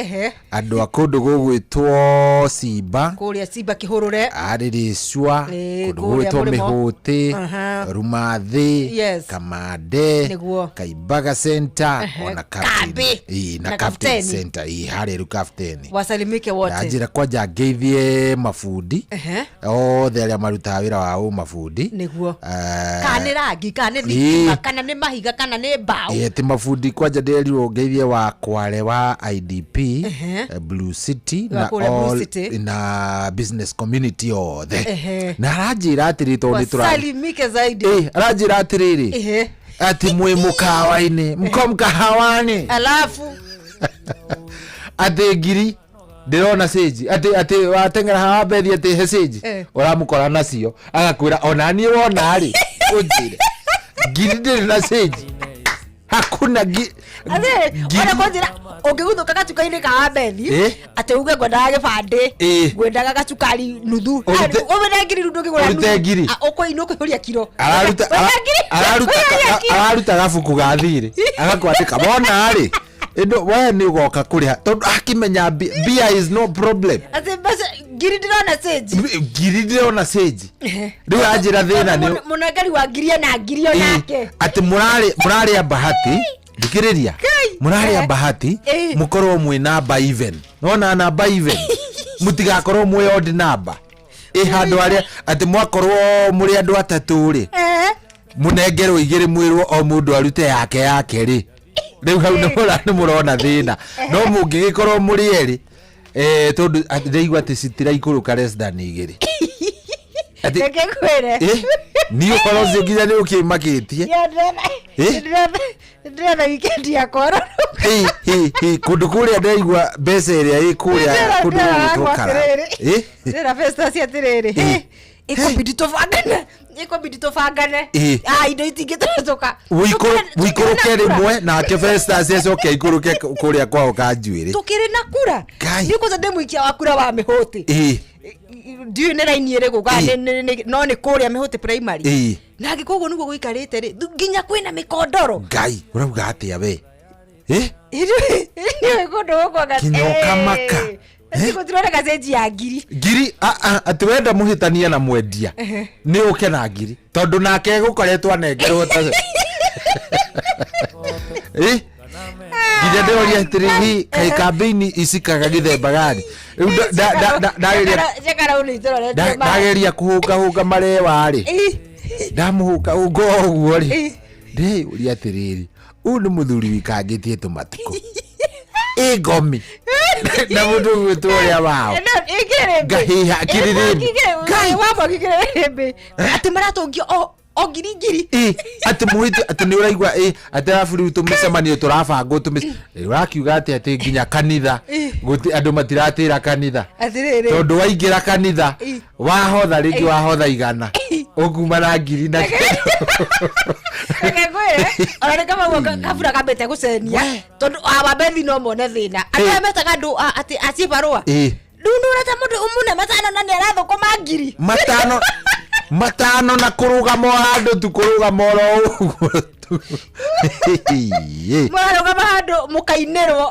andũ a kũndũ gũgwĩtwo Simba, Kũrĩa Simba Kĩhũrũre. Arĩrĩcua, kũndũ Kũrĩa gũgwĩtwo mũrĩmo. Mĩhũtĩ, Rumathĩ, Kamande, Nĩguo. Kaimbaga Center, ona Captain. Kambi. Ĩĩ, na Na Captain Kapteni. Center, ĩĩ, harĩa rĩu Kapteni. Wasalimike wote. Na njĩra kwanja ngeithie mabundi othe arĩa marutaga wĩra wa ũmabundi. Nĩguo. Kana nĩ rangi, kana nĩ thitima, kana nĩ mahiga, kana nĩ mbaũ. Ĩĩ, ti mabundi kwanja ndĩrerirwo ngeithie wa Kware wa IDP, Blue City, Wa na kũrĩa Blue all- City. na business community othe. Na aranjĩra atĩrĩ, tondũ nĩ tũra Wasalimike zaidi. Ĩ, aranjĩra atĩrĩrĩ, atĩ mwĩ mũkawa-inĩ, mko mkahawani, Alafu atĩ ngiri ndĩrona cĩnji, atĩ wateng'era haha bethi atĩ he cĩnji, ũramũkora nacio, agakwĩra ona niĩ wona rĩ, ũnjĩre ngiri ndĩrĩ na cĩnji, hakuna Atĩ, ona kwanjĩra ũngĩguthũka gatuka-inĩ ka Wambethi, atĩ uge ngwendaga gĩbandĩ, ngwendaga gacukari nuthu. Ũmene ngiri rĩu ndũngĩgũra Ũrute nuthu. ngiri. Ah, ũkũinwo ũkũihũria kiro. Araruta Wenda ngiri? Ũkũihũria kiro. Araruta gabuku ga thirĩ, agakwandĩka wona rĩ ĩndũ we nĩ ũgoka kũrĩha tondũ akĩmenya mbia is no problem. Atĩ mbeca ngiri ndĩrona cĩnji. Ngiri ndĩrona cĩnji rĩu anjĩra thĩna nĩ Mũnengeri wa ngiri ena ngiri onake. Atĩ mũrarĩa bahati, thikĩrĩria, mũrarĩa bahati, mũkorwo mwĩ namba even, nona namba even, mũtigakorwo mwĩ odd namba ĩ handũ harĩa atĩ mwakorwo mũrĩ andũ atatũ rĩ, mũnengerwo igĩrĩ, mwĩrwo o mũndũ arute yake yake rĩ, rĩu hau nĩ mũrona thĩna. No mũngĩgĩkorwo mũrĩ erĩ, tondũ ndĩraigua atĩ citiraikũrũka less than igĩrĩ. Reke ngwĩre. Niĩ ũhoro ũcio nginya nĩ ũkĩmakĩtie. Ndĩrona weekend yakwa. Hĩ, hĩ, hĩ, kũndũ kũrĩa ndĩraigua mbeca ĩrĩa ĩ kũrĩa kũndũ gũgwĩtwo Kara. Ndĩra Festus atĩrĩrĩ, ĩkũbidi tũbangane, ĩkũbidi tũbangane. Ah, indo itingĩtũka. Wĩikũrũke rĩmwe nake Festus acoke aikũrũke kũrĩa kwao kanjuĩrĩ. Tũkĩrĩ na kura niĩ kwanza ndĩ mũikia wa kura wa Mĩhũtĩ. Ndiũĩ nĩ raini ĩrĩkũ kana no nĩ kũrĩa Mĩhũtĩ primary. Na angĩkorwo ũguo nĩguo gũikarĩte rĩ, nginya kwĩna mĩkondoro. Ngai, ũrauga atĩa we? Nĩũĩ kũndũ gũkũ anga Kinya ũkamaka. Gũtironeka cenji ya ngiri. Ngiri atĩ wenda mũhĩtanie na mwendia nĩ ũke na ngiri, tondũ nake gũkoretwo anengerwo ta Eh? Nginya ndĩroria atĩrĩrĩ, kaĩ kambĩini icikaga gĩthemba gani rĩu? Cekarau nĩ itũroretwo. Ndageria kũhũngahũnga marewa rĩ, ndamũhũngahũnga o ũguo rĩ, ndĩyũria atĩrĩrĩ, ũyũ nĩ mũthuri wikangĩtie tũmatukũ ĩ ngomi na mũndũ ũgwĩtwo ũrĩa wao ngahiha kĩrĩrĩmbĩ. Ngai! Wamwaki kĩrĩrĩmbĩ atĩ maratũngio o ngiri ngiri. Ĩ, atĩ mũhĩti atĩ nĩ ũraigua ĩ atĩ arabu rĩu tũmĩcemanio tũrabangwo rĩu ũrakiuga atĩ nginya kanitha andũ matiratĩra kanitha. Atĩrĩrĩ. Tondũ waingĩra kanitha wahotha rĩngĩ, wahotha 100, ũkuma na ngiri na Reke ngwĩre, ona nĩ kama guo kabura kambĩte gũcenia, tondũ awabethi no mone thĩna andũ aya metaga andũ atĩ aciĩ barũa. Rĩu nĩ ũreta mũndũ ũmune matano na nĩ arathũkũma ngiri Matano matano na kũrũgama o handũ tu, kũrũgama oro ũguo tu. Mũrarũgama handũ mũkainĩrwo,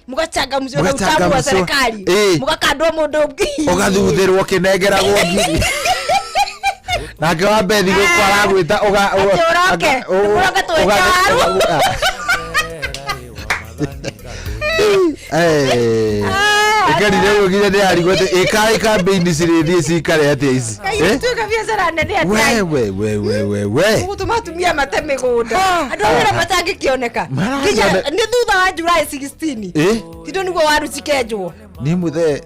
mũgachangamshwo na utamu wa Mũgachangamshwo. serikali, mũgakandwo mũndũ ũngĩ. Ũgathuthĩrwo ũkĩnengeragwo ngiri, nake wa bethi gũkũ aragwĩta Atĩ ũroke, ũroke twĩke waru. Ĩkarire ũguo nginya ndĩrarigwo atĩ ĩkaĩ kambĩini cirĩthiĩ cikare atĩa ici. Ngai, Eh? ituĩka biacara nene atĩa? We we we we we we. Gũtũma atumia mate mĩgũnda, andũ a wĩra matangĩkĩoneka nginya nĩ thutha wa July 16. Tindũ nĩguo waru cikenjwo. Nĩ mũthee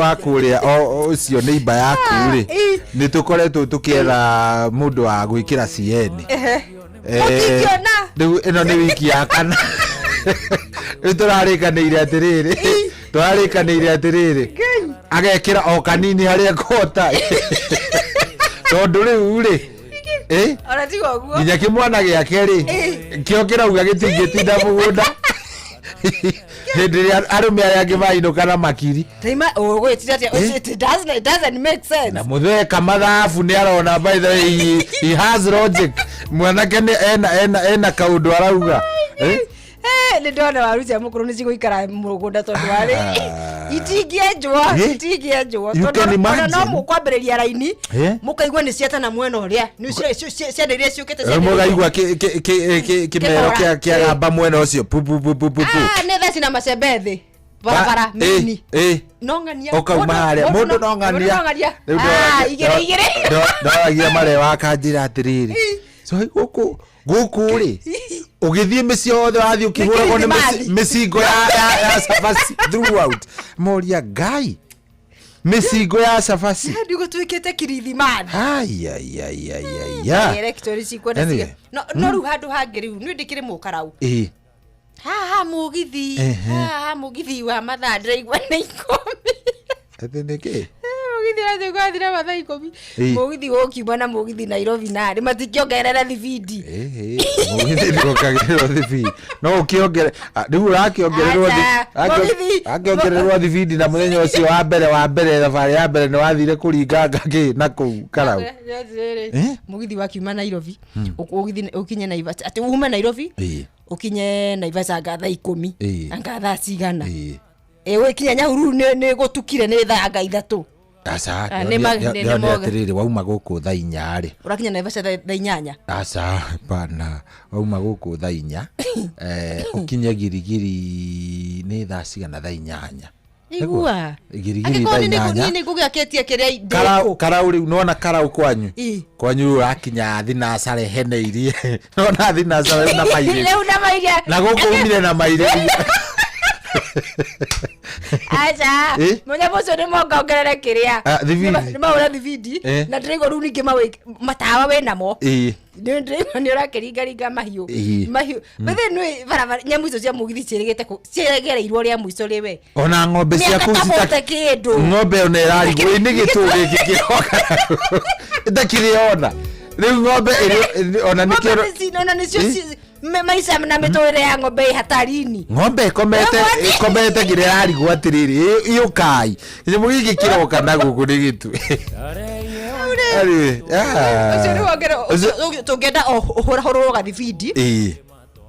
wa kũrĩa ũcio nĩ imba yaku rĩ, nĩ tũkoretwo tũkĩetha mũndũ wa gwĩkĩra CN. Mũtingĩona. Rĩu ĩno nĩ wiki ya kana. Rĩu tũrarĩkanĩire atĩrĩrĩ, agekĩra o kanini harĩa kota, tondũ rĩu rĩ Ona tiga ũguo. Nginya kĩmwana gĩake rĩ, kĩo kĩrauga gĩtingĩtinda mũgũnda hĩndĩ ĩrĩa arũme arĩa angĩ mainũka na makiri. Taima ũgwĩtire atĩa? It doesn't make sense. Na mũthee kamathabu nĩ arona, by the way, he has logic. Mwanake nĩ ena kaũndũ arauga. Nĩ ndona waru cia mũkũrũ nĩ cigũikara mũgũnda, tondũ warĩ itingĩenjwo. Itingĩenjwo. You tondũ can ona imagine. no mũkwambĩrĩria raini, mũkaigua nĩ cietana mwena ũrĩa nĩ ciana iria ciũkĩte Mũkaigua kĩmero Kĩkora. kĩagamba mwena ũcio pu pu pu pu pu pu. Ah, nĩ theci na macembe thĩ barabara mini. No ng'ania. Ũkauma harĩa mũndũ no ng'ania. No ng'ania. Rĩu Ah, igĩrĩ igĩrĩ. Ndoragia marewa akanjĩra atĩrĩrĩ, so gũkũ rĩ, ũgĩthiĩ mĩciĩ yothe wathiĩ ũkĩhũragwo nĩ Kĩrĩthimathi. mĩcingo ya cabaci throughout. Moria ngai, mĩcingo ya cabaci. Ndigũtuĩkĩte kirithimathi. Aiaiaiaiaia. Electoral cikwenda Anyway. No rĩu handũ hangĩ rĩu nĩ ndĩkĩrĩ mũkarau haha mũgithi. Haha mũgithi wa mathaa ndĩraigua nĩ 10. Atĩ nĩkĩ? Mũgithi ũrathiĩ gwathira mathaa 10. Mũgithi gũkiuma na mũgithi Nairobi narĩ matikĩongerera thibindi. Mũgithi ndũkagĩrĩrwo thibindi, no ũkĩongere rĩu ũrakĩongererwo Aca, mũgithi. Akĩongererwo thibindi na mũthenya ũcio wa mbere thabarĩ ya mbere nĩ wathire kũringanga kĩ na kũu karau. Eh? Mũgithi wakiuma Nairobi ũkinye Naivasha, atĩ ume Nairobi ũkinye Naivasha anga thaa 10, anga thaa cigana, ũgĩkinya Nyahururu nĩ gũtukire, nĩ thaa anga 3. Aca. Ah, nĩ Ndĩronire atĩrĩrĩ, wauma gũkũ thaa 4 rĩ, Ũrakinya Naivasha thaa 8. Aca, pana, wauma gũkũ thaa 4, ũkinye Girigiri nĩ thaa cigana? Thaa 8. Igua. Girigiri Angĩkorwo thaa niĩ 8. Niĩ nĩngũgĩakĩtie kĩrĩa Karau ndĩkũ. Karau rĩu nona karau kwanyu. Kwanyu rĩu ũrakinya thinacara ĩheneirie, nona thinacara rĩu na mairĩri. Rĩu na mairia. Na gũkũ umire na mairĩri. Aca. Mũnyamũ ũcio nĩ mongongerere kĩrĩa. Ah, thibindi. Nĩ mahũra thibindi. Na ndĩraigua rĩu ningĩ matawa wĩ namo. Nĩ ndĩraigua nĩ ũrakĩringaringa mahiũ. Mahiũ bethe nĩ barabara, nyamũ icio cia mũgithi ciĩrĩgĩte ciĩgereirwo rĩa mũico rĩwe. Ona ng'ombe Mĩaka ciaku ta bote kĩndũ. Ng'ombe ona ĩrarigwo ĩ nĩ gĩtũ gĩkĩ kĩroka ĩtakĩrĩ ona rĩu ng'ombe ĩrĩ ona nĩkĩo. Ng'ombe ona nĩcio maica na mĩtũrĩre ya ng'ombe ĩ hatarini. Ng'ombe ĩkomete ĩkomete nginya ĩrarigwo atĩrĩrĩ, ĩũkai kĩnyamũ gĩkĩ kĩroka na gũkũ nĩ gĩtu. Anyway, ah. Ũcio nĩ wongere tũngĩenda ũhũrahũrwo gathibindi. Ĩĩ,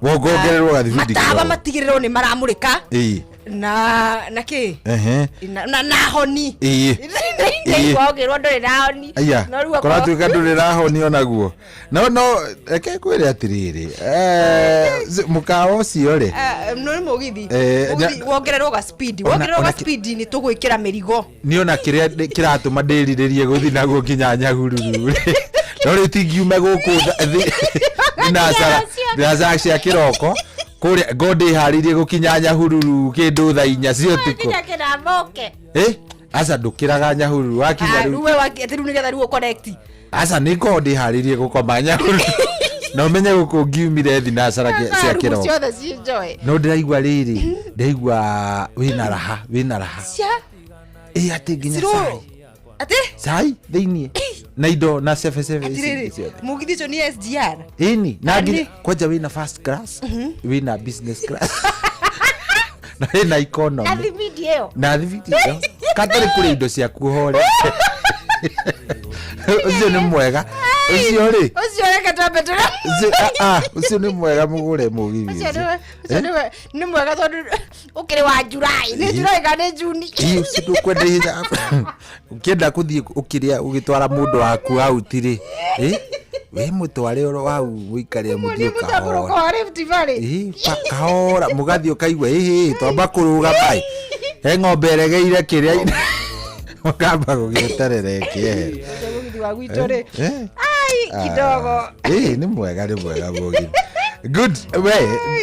wongongererwo gathibindi Matawa kidogo. matigĩrĩrwo nĩ maramũrĩka. Na kĩ Ehe. na honi. Ĩĩ. Ndaigua ũkĩrwo ndũrĩ na honi. Aya, No rĩu kũratuĩka ndũrĩ rahoni onaguo. No reke ngwĩre atĩrĩrĩ, mũkawa ũcio rĩ, No nĩ mũgithi. Eh, Mũgithi wongererwo ga speed. Wongererwo ga speed nĩ tũgwĩkĩra mĩrigo. Niĩ ona kĩrĩa kĩratũma ndĩrirĩrie gũthiĩ naguo nginya Nyahururu rĩ, no rĩu tingiume gũkũ thinacara cia kĩroko kũrĩa ngo ndĩharĩirie gũkinya Nyahururu kĩndũ thaa 4 cia ũtukũ. Nginya kĩramoke. Eh, aca ndũkĩraga Nyahururu wakinya Ah, rĩu rĩu we atĩ rĩu nĩgetha rĩu ũconnect. Aca nĩ ngorwo ndĩharĩirie gũkoma Nyahururu na ũmenye gũkũ ngiumire thinacara cia Rumu kĩroko. ciothe cienjoy. No ndĩraigua rĩrĩ, ndĩraigua wĩna raha, wĩna raha. Cia Ĩ atĩ nginya Cirũ. cai. Atĩ Cai thĩiniĩ na indo na cebecebe ici atĩrĩrĩ, ingĩ ciothe. Mũgithi ũcio nĩ SGR. Ĩni na Ani. nginya kwanja wĩna first class, wĩna business class na wĩna Na economy thibindi ĩyo. Na thibiti ĩyo katarĩ kũrĩa indo ciaku hore. Ũcio nĩ mwega ũcio rĩ. Ũcio reke twambe Ũcio nĩ mwega mũgũre mũgithi Ũcio ũcio. ũcio nĩ mwega tondũ ũkĩrĩ wa July. Nĩ July kana nĩ Juni? Ĩ, ũcio ndũkwenda ihenya ũkĩenda kũthiĩ ũkĩrĩa ũgĩtwara mũndũ waku auti rĩ, ĩ, wĩ mũtware oro hau mũikare mũthiĩ Mũtambũrũko kahora. wa Rift Valley. Ĩ, kahora mũgathiĩ ũkaigua ĩhĩ twamba kũrũgama ĩ he ng'ombe ĩregeire kĩrĩa mũkamba gũgĩeterera ĩkĩehere. Ũcio mũgithi wa gwitũ rĩ. Eh? Ai, kidogo. Ĩ, nĩ mwega, nĩ mwega mũgithi. Good. We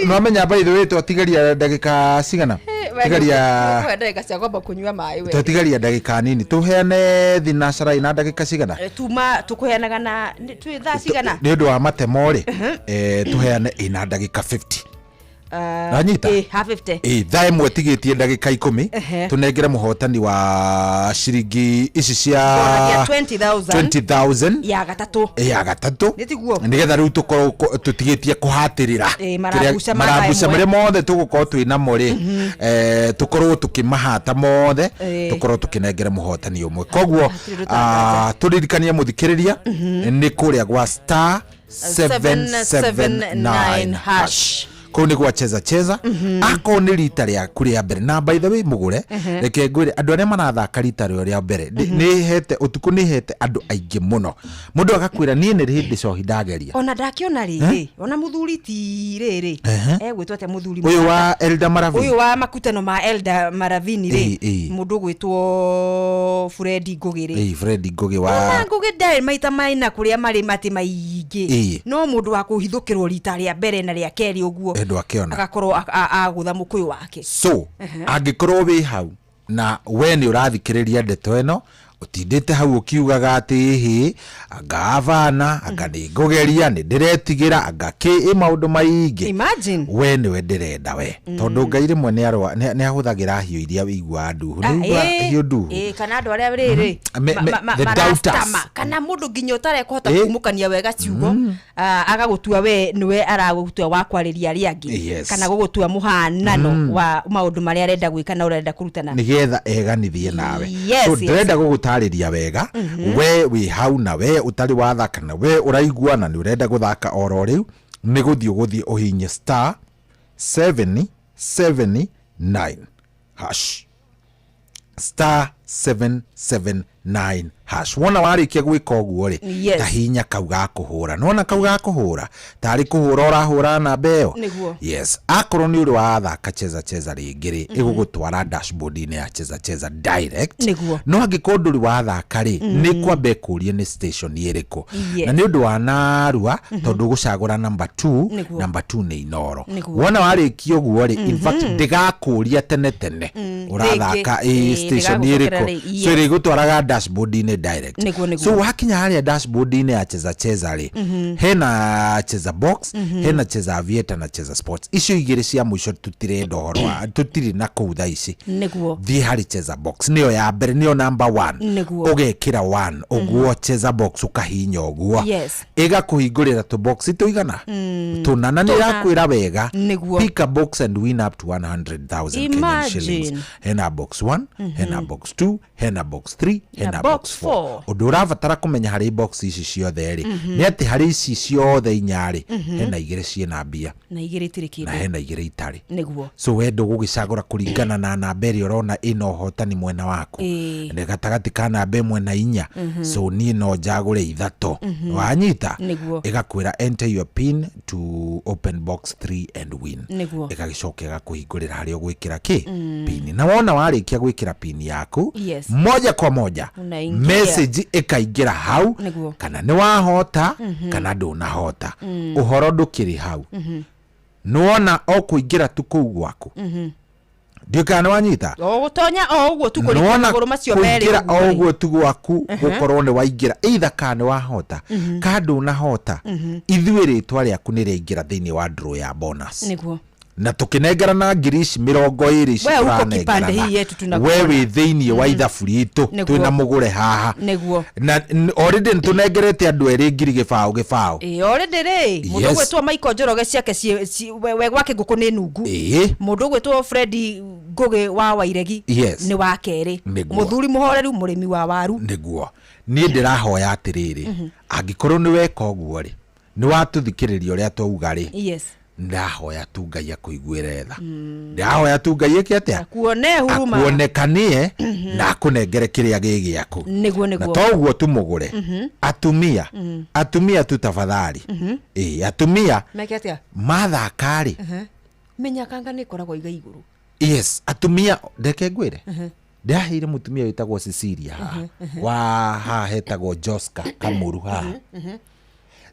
nwamenya, by the way, twatigaria ndagĩka cigana? Tigaria Ndagĩka cia kwamba kũnyua maĩ we. Twatigaria ndagĩka nini tũheane thinacara ina ndagĩka cigana? Tuma tũkũheanaga na twĩ thaa cigana? Nĩ ũndũ wa matemo rĩ, tũheane ina ndagĩka 50. Nanyita? Ĩ, ha 50. Ĩ, thaa 1 tigĩtie ndagĩka 10. Tũnengere mũhotani wa ciringi ici cia Bonagia 20,000. 20,000 Ya gatatũ. Ya gatatũ. Nĩ tiguo? Nĩgetha rĩu tũkorwo tũtigĩtie kũhatĩrĩra. Ĩ, marabuca ma thaa Marabuca 1. marĩa mothe tũgũkorwo twĩ namo rĩ, tũkorwo tũkĩmahata mothe, tũkorwo tũkĩnengere mũhotani ũmwe. Koguo Hatirĩ ũndũ tanganja. tũririkanie mũthikĩrĩria nĩ kũrĩa gwa star 779 hash, kũu nĩ gwa Cheza Cheza. Akorwo nĩ rita rĩaku rĩa mbere, na by the way mũgũre, reke ngwĩre andũ arĩa marathaka rita rĩo rĩa mbere, nĩ hete ũtukũ, nĩ hete andũ aingĩ mũno, mũndũ agakwĩra niĩ nĩ hĩndĩ cohi ndageria. Ona ndakiona rĩrĩ, ona mũthuri ti rĩrĩ, egwĩtwo atĩa mũthuri? Ũyũ wa Elda Maravini? Ũyũ wa makutano ma Elda Maravini rĩ, Ĩ, ĩ. Mũndũ ũgwĩtwo Fredi Ngũgĩ rĩ. Ĩ, Fred Ngũgĩ Ona wa Ngũgĩ ndarĩ maita maina kũrĩa marĩ matĩ maingĩ, Ĩ. no mũndũ wa kũhithũkĩrwo rita rĩa mbere na rĩa kerĩ ũguo Ndũ akĩona. Agakorwo agũtha mũkũyũ wake. So angĩkorwo wĩ hau na we nĩ ũrathikĩrĩria ndeto ĩno, ũtindĩte hau ũkiugaga atĩ hĩ anga avana anga nĩ ngũgeria nĩ ndĩretigĩra anga kĩ ĩ maũndũ maingĩ. Imagine. We nĩwe ndĩrenda we, tondũ Ngai rĩmwe nĩ ahũthagĩra hiũ iria wĩiguaga nduhu, nĩ ũiguaga hiũ nduhu. Ĩ, kana andũ arĩa rĩrĩ The doubters. Kana mũndũ nginya ũtarekũhota kumũkania wega ciugo, agagũtua we nĩwe aragũtua wa kwarĩria arĩa angĩ, kana gũgũtua mũhanano wa maũndũ marĩa arenda gwĩka na ũrĩa arenda kũrutana. Nĩgetha eganithie nawe. Yes, So yes. ndĩrenda gũgũtarĩria wega, we wĩ hau na we ũtarĩ wathaka na we ũraigua na nĩ ũrenda gũthaka oro rĩu, nĩ gũthiĩ ũgũthiĩ ũhinye star 779 hash, star 779 hash. Wona warĩkia gwĩka ũguo rĩ, ta hinya kau ga kũhũra, nona kau ga kũhũra tarĩ kũhũra ũrahũra namba ĩyo. Nĩguo. Yes, akorwo nĩ ũrĩ wathaka Cheza Cheza rĩngĩ rĩ, ĩgũgũtwara dashboard-inĩ ya Cheza Cheza direct. No angĩkorwo ndũrĩ wathaka rĩ, nĩ kwamba ĩkũrie nĩ station ĩrĩkũ, na nĩ ũndũ wa narua tondũ ũgũcagũra number 2. Number 2 nĩ Inoro. Wona warĩkia ũguo rĩ, in fact ndĩgakũria tene tene ũrathaka Rĩngĩ. ĩ Ĩ, station ndĩgagũcokera ĩrĩkũ. rĩ, So yes. ĩrĩgũtwaraga dashboard-inĩ direct. Nĩguo. So wakinya harĩa dashboard-inĩ ya Cheza Cheza rĩ, hena Cheza Box, hena Cheza Aviator na Cheza Sports. Icio igĩrĩ cia mũico tũtirenda ũhoro wa, tũtirĩ na kũu thaa ici. Thiĩ harĩ Cheza Box, nĩyo ya mbere, nĩyo number one. Ũgekĩra one ũguo, Cheza Box ũkahinya ũguo, ĩgakũhingũrĩra tũbox tũigana tũna na nĩ Tũna. ĩrakwĩra wega, pick a box and win up to 100,000 Kenyan shillings. Imagine. Hena box 1, hena box 2. 2 hena box 3 hena Na box box 4 four. ũndũ ũrabatara kũmenya harĩ box ici ciothe rĩ nĩ atĩ harĩ ici ciothe inya rĩ hena igĩrĩ ciĩna mbia Na igĩrĩ itirĩ na kĩndũ. hena igĩrĩ itarĩ. Nĩguo. So we ndũgũgĩcagũra kũringana na namba ĩrĩa ũrona ĩna ũhotani mwena waku. Nĩ gatagatĩ ka namba ĩmwe na inya. So niĩ no njagũre ithatũ. Wanyita? Nĩguo. Ĩgakwĩra enter your pin to open box 3 and win. Nĩguo. Ĩgagĩcoka ĩgakũhingũrĩra harĩa ũgwĩkĩra kĩ pini, na wona warĩkia gwĩkĩra pini yaku, moja kwa moja Unaingia. message ĩkaingĩra hau Nĩguo. kana nĩ wahota kana ndũnahota. Ũhoro ndũkĩrĩ hau. Nĩwona o kũingĩra tu kũu gwaku, ndiũ kana nĩ wanyita? O gũtonya o ũguo tu kũrikia Nĩwona magũrũ macio merĩ kũingĩra ũguo o rĩ. ũguo tu gwaku gũkorwo nĩ waingĩra either kana nĩ wahota ka ndũnahota, ithuĩ rĩtwa rĩaku nĩ rĩaingĩra thĩinĩ wa draw ya bonus. Nĩguo. Na tũkĩnengerana ngiri ici 20 ici We uko kipande tũranengerana, hii yetu tunakuona. we wĩ thĩinĩ wa ithabu ritũ. Nĩguo. Twĩna mũgũre haha. Nĩguo. Na already nĩ tũnengerete andũ erĩ ngiri gĩbaũ gĩbaũ. Ĩ already rĩ, mũndũ ũgwĩtwo Michael Njoroge ciake we gwake ngũkũ nĩ nungu. Mũndũ ũgwĩtwo Fred Ngũgĩ wa Wairegi nĩ wa kerĩ. Nĩguo. Mũthuri mũhoreru, mũrĩmi wa waru. Nĩguo niĩ ndĩrahoya atĩrĩrĩ, angĩkorwo nĩ weka ũguo rĩ, nĩ watũthikĩrĩria ũrĩa twauga rĩ, ndahoya tu Ngai akũiguĩre tha. Ndahoya tu Ngai ĩke atĩa? Kuone huruma. Akuonekanie na akũnengere kĩrĩa gĩ gĩaku. Nĩguo. Na Nĩguo. to ũguo tu mũgũre, atumia, atumia tu tafadhali, ĩ atumia Meke atĩa? mathaka rĩ, Menya kanga nĩ ĩkoragwo iga igũrũ. Yes, atumia, ndeke ngwĩre, ndĩraheire mũtumia wĩtagwo Cecilia haha, wa haha hetagwo Joska Kamuru haha.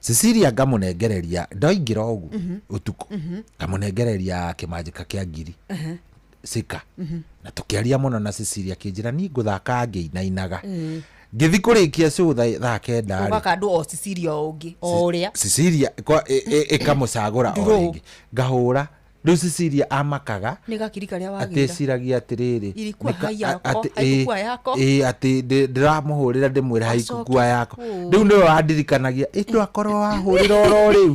Cecilia ngamũnengereria ndoingĩra ũguo ũtukũ, ngamũnengereria kĩmanjĩka kĩa ngiri cika, na tũkĩaria mũno na Cecilia akĩnjĩra niĩ ngũthaka ngĩinainaga. Ngĩthi kũrĩkia show thaa 9 rĩ, Ũgaka andũ o Cecilia o ũngĩ o ũrĩa. Cecilia ĩkamũcagũra o Draw. rĩngĩ, ngahũra rĩu Cecilia amakaga Nĩ gakiri karĩa atĩ wagĩra. eciragia atĩrĩrĩ, Ilikuwa hai yako, haikukua yako. ĩ atĩ ndĩramũhũrĩra ndĩmwĩre haikukua yako. Oh. Rĩu nĩwe wandirikanagia ĩ ndwakorwo wahũrĩra oro rĩu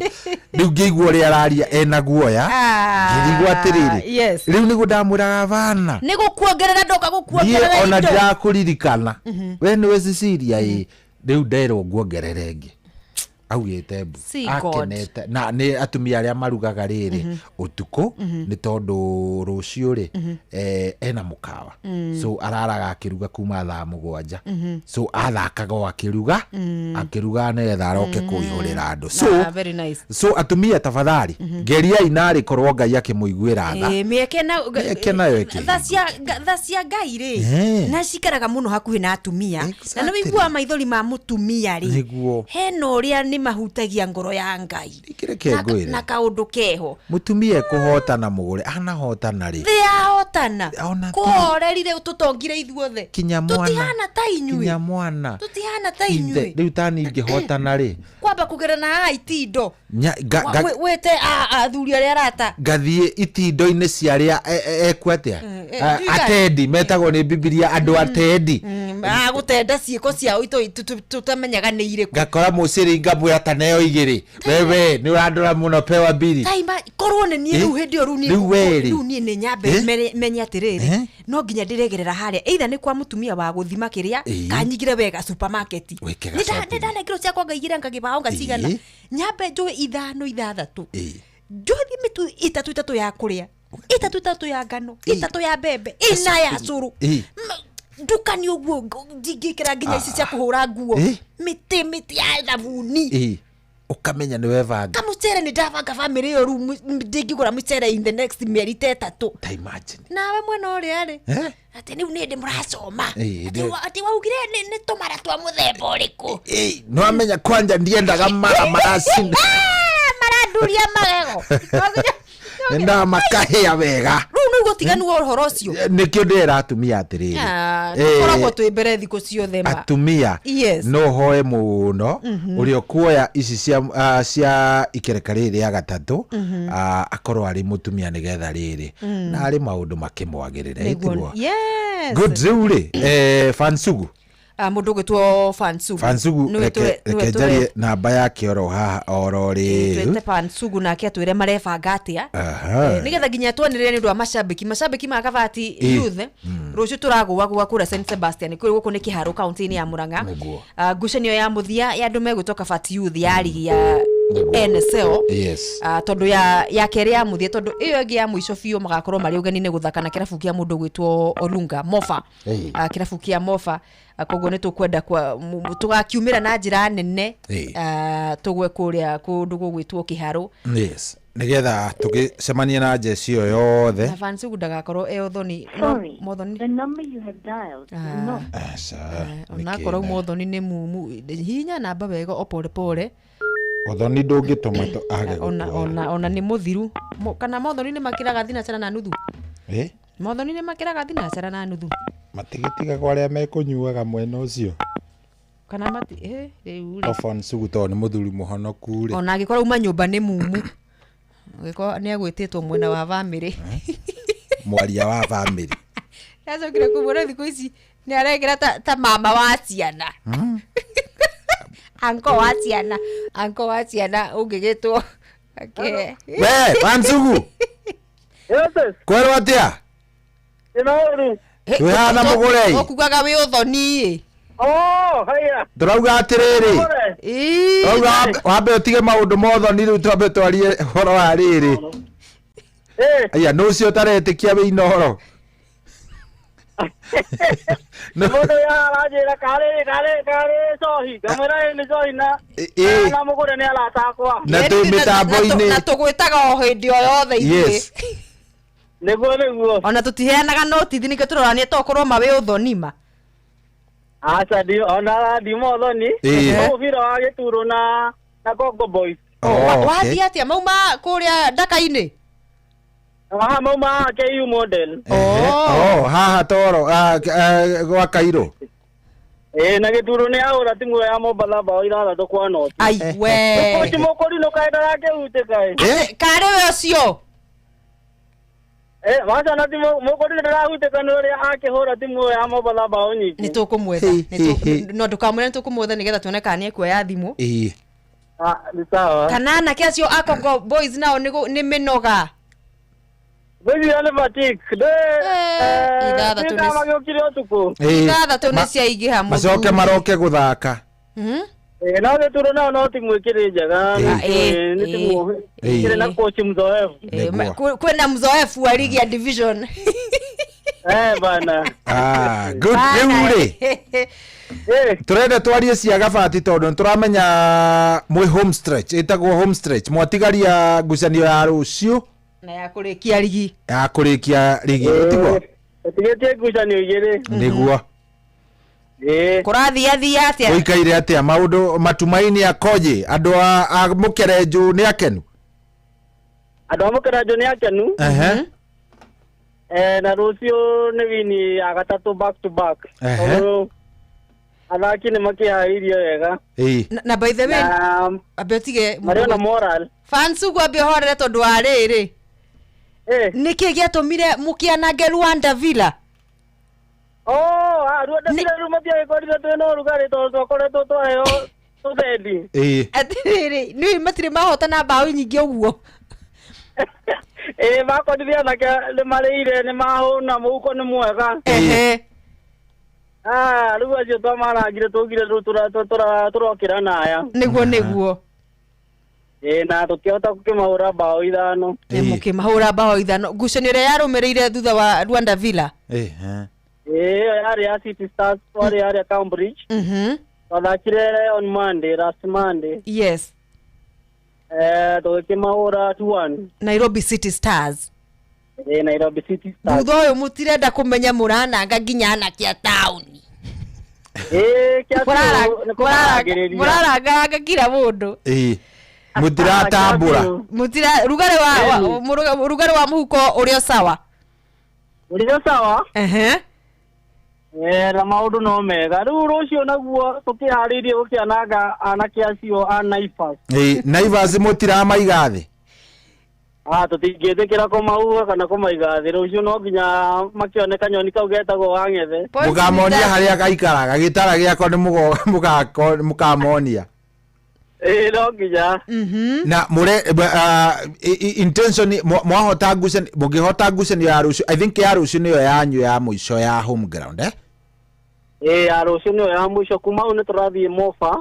rĩu ngĩigua ũrĩa araria ena guoya, ngĩrigwo atĩrĩrĩ, rĩu nĩguo ndamwĩraga bana, Nĩ gũkuongerera ndoka niĩ gũkuongerera ona indo. ndirakũririkana we nĩwe Cecilia ĩ rĩu nderwo nguongerere ĩngĩ augĩte mbu. See God. Akenete na nĩ atumia arĩa marugaga rĩrĩ ũtukũ, nĩ tondũ rũciũ rĩ, ena mũkawa, so araraga akĩruga kuma thaa 7. So athakaga o akĩruga, akĩruga nĩgetha aroke kũihũrĩra andũ. So Ah, very nice. so atumia tafadhali, geriai narĩ korwo Ngai akĩmũiguĩra tha. Ĩ, mĩeke na Mĩeke nayo ĩkĩhinga. Tha cia Ngai rĩ, na cikaraga mũno hakuhĩ na atumia, na nĩ wĩiguaga maithori ma mũtumia rĩ, Nĩguo. hena ũrĩa nĩ mahutagia ngoro ya Ngai. Kĩreke ngwĩre. Na kaũndũ keho. Mũtumia ekũhotana mũgũre anahotana rĩ, Thĩ yahotana Ona kũhorerire tũtongire ithuothe. Kinya mwana. Tũtihana ta inyuĩ. Kinya mwana. Tũtihana ta Ithe, inyuĩ. rĩu tani ingĩhotana rĩ, Kwamba kũgerana haha itindo. Nya- Wĩte athuri arĩa arata. Ngathiĩ itindo-inĩ cia arĩa eku atĩa, atendi metagwo nĩ Bibilia andũ atendi. Gũtenda ciĩko ciao tũtamenyaga nĩ irĩkũ. Ngakora mũcĩrĩ ngamwĩra taneo igĩrĩ, wewe nĩ ũrandora mũno, pewa mbiri. Taima korwo nĩ niĩ rĩu hĩndĩ ĩyo rĩu niĩ Rĩu we rĩ? rĩu niĩ nĩ nyambe menye atĩrĩrĩ, no nginya ndĩregerera harĩa either nĩ kwa mũtumia wa gũthima kĩrĩa kanyigire wega supermarket. Wĩke Nĩ ga-shopping. ndanengirwo ciakwa ngaigĩra ngagĩbaũ ngacigana. Nyambe njũĩ ithano ithathatũ, njũĩ mĩtu ĩtatũ ĩtatũ ya kũrĩa, ĩtatũ ĩtatũ ya ngano, ĩtatũ ya mbembe, ĩna ya cũrũ. Ndukani ũguo ndingĩkĩra nginya ici cia kũhũra nguo, mĩtĩ mĩtĩ ya thabuni. Ũkamenya nĩ webanga. Kamucere nĩ ndabanga bamĩrĩ ĩyo rĩu ndingĩgũra mũcere in the next mĩeri ta ĩtatũ. Ta imagine. Nawe mwena ũrĩa rĩ, Eh? atĩ rĩu nĩ ndĩ mũracoma, atĩ atĩ waugire nĩ tũmara twa mũthemba ũrĩkũ? Nĩwamenya kwanja ndiendaga mara maracinda. Maranduria magego. Nendaga makahĩa wega. Rĩu nĩguo tiganu wa ũhoro ũcio. Nĩkĩo ndĩra atumia atĩrĩrĩ, Ah, tũkoragwo twĩ mbere thikũ ciothe ma. Atumia, no hoe mũno ũrĩa ũkuoya ici cia cia ikereka rĩrĩ rĩa gatatũ, akorwo arĩ mũtumia nĩgetha rĩrĩ na arĩ maũndũ makĩmwagĩrĩre. Nĩguo. Ĩtiguo? Yes. Good. Rĩu rĩ, fansugu. Mũndũ ũgwĩtwo Fansugu. Fansugu. Nĩwe Reke nĩwe reke njarie namba yake oro haha oro rĩu. Twĩte Fansugu nake atwĩre marebanga atĩa. Aha. Nĩgetha nginya twanĩrĩre nĩ ũndũ wa macambĩki ma Kabati Youth. Rũciũ tũragũagũa kũrĩa St Sebastian, kũrĩ gũkũ nĩ Kĩharũ kaunti-inĩ ya Murang'a. Nĩguo. Ngucanio ya mũthia ya andũ megwĩtwo Kabati Youth ya rigi ya NSL. Tondũ ya kerĩ ya mũthia, tondũ ĩyo ĩngĩ ya mũico biũ magakorwo marĩ ũgeni-inĩ gũthaka na kĩrabu kĩa mũndũ ũgwĩtwo Olunga Mofa. Kĩrabu kĩa Mofa. Koguo nĩ tũkwenda tũgakiumĩra na njĩra nene. Tũgwe kũrĩa kũndũ gũgwĩtwo Kĩharũ. Yes, nĩgetha tũgĩcemanie na njeci ĩyo yothe. Na Fansugu ndagakorwo e ũthoni no. Sorry, Mothoni the number you have dialed is not Aca. Onakorwo mothoni nĩ mumu, hihinya namba wega o pole pole. Ũthoni ndũngĩtũma age Ona gũkuoya. ona nĩ mũthiru. Kana mothoni nĩ makĩraga thinacara na nuthu. Mothoni nĩ makĩraga thinacara na nuthu. Matigĩtigagwo arĩa mekũnyuaga mwena ũcio. Kana mati rĩu rĩ. Ofon Sugu tondũ nĩ mũthuri mũhonoku rĩ. Ona angĩkorwo uma nyũmba nĩ mumu, angĩkorwo nĩ agwĩtĩtwo mwena wa bamĩrĩ. Mwaria wa bamĩrĩ. Acokire kũmwĩra thikũ ici nĩ arekĩra ta mama wa ciana, anko wa ciana, anko wa ciana ũngĩgĩtwo. We Wansugu, kwerwo atĩa? Twĩ haha na mũgũrei. Ũkugaga wĩ ũthoni ĩ. Oh, haya. Tũrauga atĩrĩrĩ, tũrauga wambe ũtige maũndũ mothoni rĩu, twambe twarie ũhoro wa rĩrĩ. Aya nũ ũcio ũtaretĩkia wĩ Inooro? Mũndũ ya aranjĩra karĩ cohi, ngamwĩra ĩ nĩ cohi na na mũgũre nĩ arata akwa. Na twĩ mĩtambo-inĩ. Na tũgwĩtaga o hĩndĩ o yothe ithuĩ. Nĩguo nĩguo. Ona tũtiheanaga notithi, nĩkĩo tũrorania tokorwo ma wĩ ũthoni ma. Aca ndi ona ndiuma ũthoni. No mũbira wa gĩturũ na Congo Boys. Wathiĩ atĩa mauma kũrĩa Ndaka-inĩ? Haha mauma haha KU model. Oh, haha toro gwa Kairũ. Ĩ na gĩturũ nĩ ahũra timu ya Mombatha bao 6-0. Ai we. Kochi mũkũrinũ kaĩ ndarakĩhutĩka ĩ. Karĩ we ũcio. Waca na timu mũkũrinũ ndarahutĩka nĩ ũrĩa akĩhũra timu ya Mombatha bao nyingĩ. Nĩ tũkũmwetha. No ndũkamwĩre nĩ tũkũmwetha nĩgetha tuone kana nĩ ekuoya thimũ. Nĩ sawa. Kana anake acio a Congo Boys nao nĩ mĩnoga. Ngwĩciria nĩ batik. 6 nĩ Magĩũkire ũtukũ. 6 nĩ ciaingĩha. Macoke maroke gũthaka. No gĩturũ nao no timu ĩkĩrĩ njega. Nĩ timu ĩkĩrĩ na coach mzoefu. Kwĩna mzoefu wa ligi ya division. Bana. Good. Rĩu rĩ, tũrenda twarie cia Gabati tondũ nĩtũramenya mwĩ home stretch, ĩtagwo home stretch, mwatigaria ngucanio ya rũciũ na ya kũrĩkia rigi. Ya kũrĩkia rigi, tiguo? Ĩtigĩtie ngucanio igĩrĩ. Nĩguo. Kũrathiathia atĩa? Gũikaire atĩa maũndũ, matumaini akoje? Andũ a Mũkerenjũ nĩ akenu? Andũ a Mũkerenjũ nĩ akenu. Na rũciũ nĩ wini ya gatatũ back to back. Tondũ athaki nĩ makĩharĩirie wega. Na by the way, ambe ũtige marĩ ona moral. Fansugu ambe ũhorere tondũ wa rĩrĩ. Nĩkĩ gĩatũmire mũkĩanange Rwanda Villa? Oh, Rwanda Villa rĩu matiagĩkorire twĩna ũrugarĩ tondũ twakoretwo twaheo tũthendi. Atĩrĩrĩ, nĩ matirĩ mahotana mbaũ nyingĩ ũguo. Makorire anake nĩ marĩire, nĩ mahũna, mũhuko nĩ mwega. Rĩu acio twamarangire tũgire rĩu tũrokĩra na aya. Nĩguo nĩguo. Na tũkĩhota gũkĩmahũra mbaũ 5. Mũkĩmahũra mbaũ 5. Ngucanio ĩrĩa yarũmĩrĩire thutha wa Rwanda Villa. Ĩyo yarĩ ya City Stars, twarĩ yarĩ ya Cambridge. Twathakire on Monday, last Monday. Yes. Tũgĩkĩmahũra 2-1. Nairobi City Stars. Nairobi City Stars. Thutha ũyũ mũtirenda kũmenya mũrananga nginya anake a taũni. Mũraranganga kila mũndũ. Mũtiratambũra. Mũtira rugarĩ wa rugarĩ wa mũhuko ũrĩ o sawa. Ũrĩ o sawa? Na maũndũ no mega. Rĩu rũciũ naguo tũkĩharĩirie gũkĩananga anake acio a Naivas. Naivas mũtiramaiga thĩ? Ah, tũtingĩtĩkĩra kũmahuha kana kũmaiga thĩ rũciũ no nginya makĩone kanyoni kau getagwo wang'ethe. Mũkamonia harĩa gaikaraga gĩtara gĩako nĩ mũkamonia. Ĩĩ no nginya. Na mũre intention mwahota ngucanio, mũngĩhota ngucanio ya rũciũ, I think ya rũciũ nĩyo yanyu ya mũico ya home ground, eh? Ĩĩ ya rũciũ nĩyo ya mũico, kuma hau nĩ tũrathiĩ Mofa.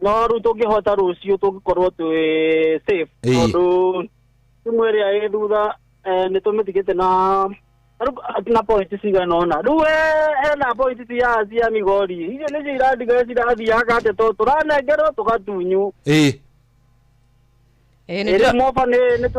No rĩu tũngĩhota rũciũ tũngĩkorwo twĩ safe, tondũ timu ĩrĩa ĩ thutha nĩ tũmĩtigĩte na na point cigana ũna. Rĩu hena point cia Migori icio nĩcio irandiga cirathiaga atĩ tũranengerwo tũgatunywo. Rĩu Mofa nĩ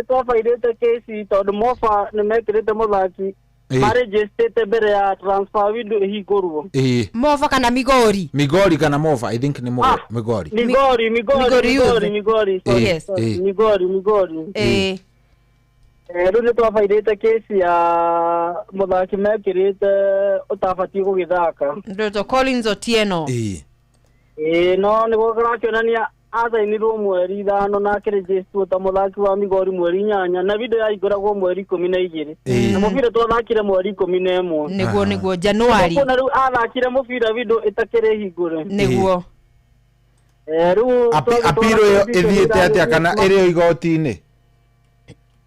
twabairĩte kesi tondũ Mofa nĩ mekĩrĩte mũthaki marĩnjĩstĩte mbere ya transfer window ĩhingũrwo. Mofa kana Migori? Migori kana Mofa, I think nĩ Migori. Migori, Migori, Migori youth. Migori, Migori, sorry, Yes. sorry, Migori, Migori. Rĩu nĩ twabairĩte kesi ya mũthaki mekĩrĩte ũtabatiĩ gũgĩthaka. Ndoto Collins Otieno. No nĩguo kũrakĩonania acainirwo mweri 5 na akĩrĩnjĩstwo ta mũthaki wa Migori mweri 8 na video yahingũragwo mweri 12. Na mũbira twathakire mweri 11. Nĩguo, nĩguo, January. Kuona rĩu athakire mũbira video ĩtakĩrĩ hingũre. Nĩguo. Rĩu Apiro ĩyo ĩthiĩte atĩa kana ĩrĩ o igoti-inĩ?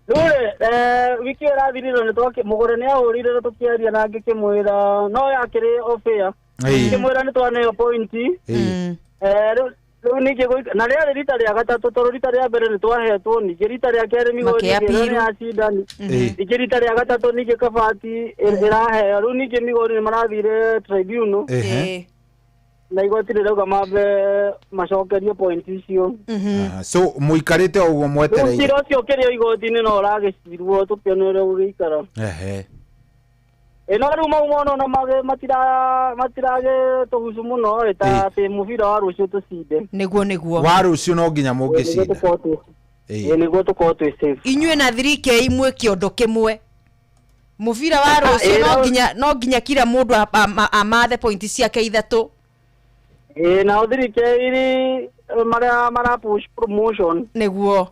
Rĩu rĩ, wiki ĩyo ĩrathirire nĩ mũgũre nĩ ahũrire na tũkĩaria na ngĩkĩmwĩra no yakĩrĩ off air. Ngĩkĩmwĩra nĩ twaneo point. Rĩu ningĩ na rĩarĩ rita rĩa gatatũ tondũ rita rĩa mbere nĩ twahetwo, ningĩ rita rĩa kerĩ Migori Makĩappeal. ĩkĩrwo nĩ yacinda, ningĩ rita rĩa gatatũ ningĩ Kabati ĩraheo. Rĩu ningĩ Migori nĩ marathire tribunal. Na igoti rĩrauga mambe macokerio point icio. So mũikarĩte o ũguo mwetereire. Rĩu cira ũcio ũkĩrĩ o igoti-inĩ no ũragĩcirwo tũkĩone ũrĩa ũgũgĩikara. No rĩu mau mona ona matiragĩtũgucu mũno ĩ, ta atĩ mũbira wa rũciũ tũcinde. Nĩguo, nĩguo. Wa rũciũ no nginya mũngĩcinda. Nĩguo tũkorwo twĩ safe. Inyuĩ na 3K mwĩ kĩondo kĩmwe. Mũbira wa rũciũ no nginya kila mũndũ amathe point ciake ithatũ. Nao 3K iri marĩa mara push promotion. Nĩguo.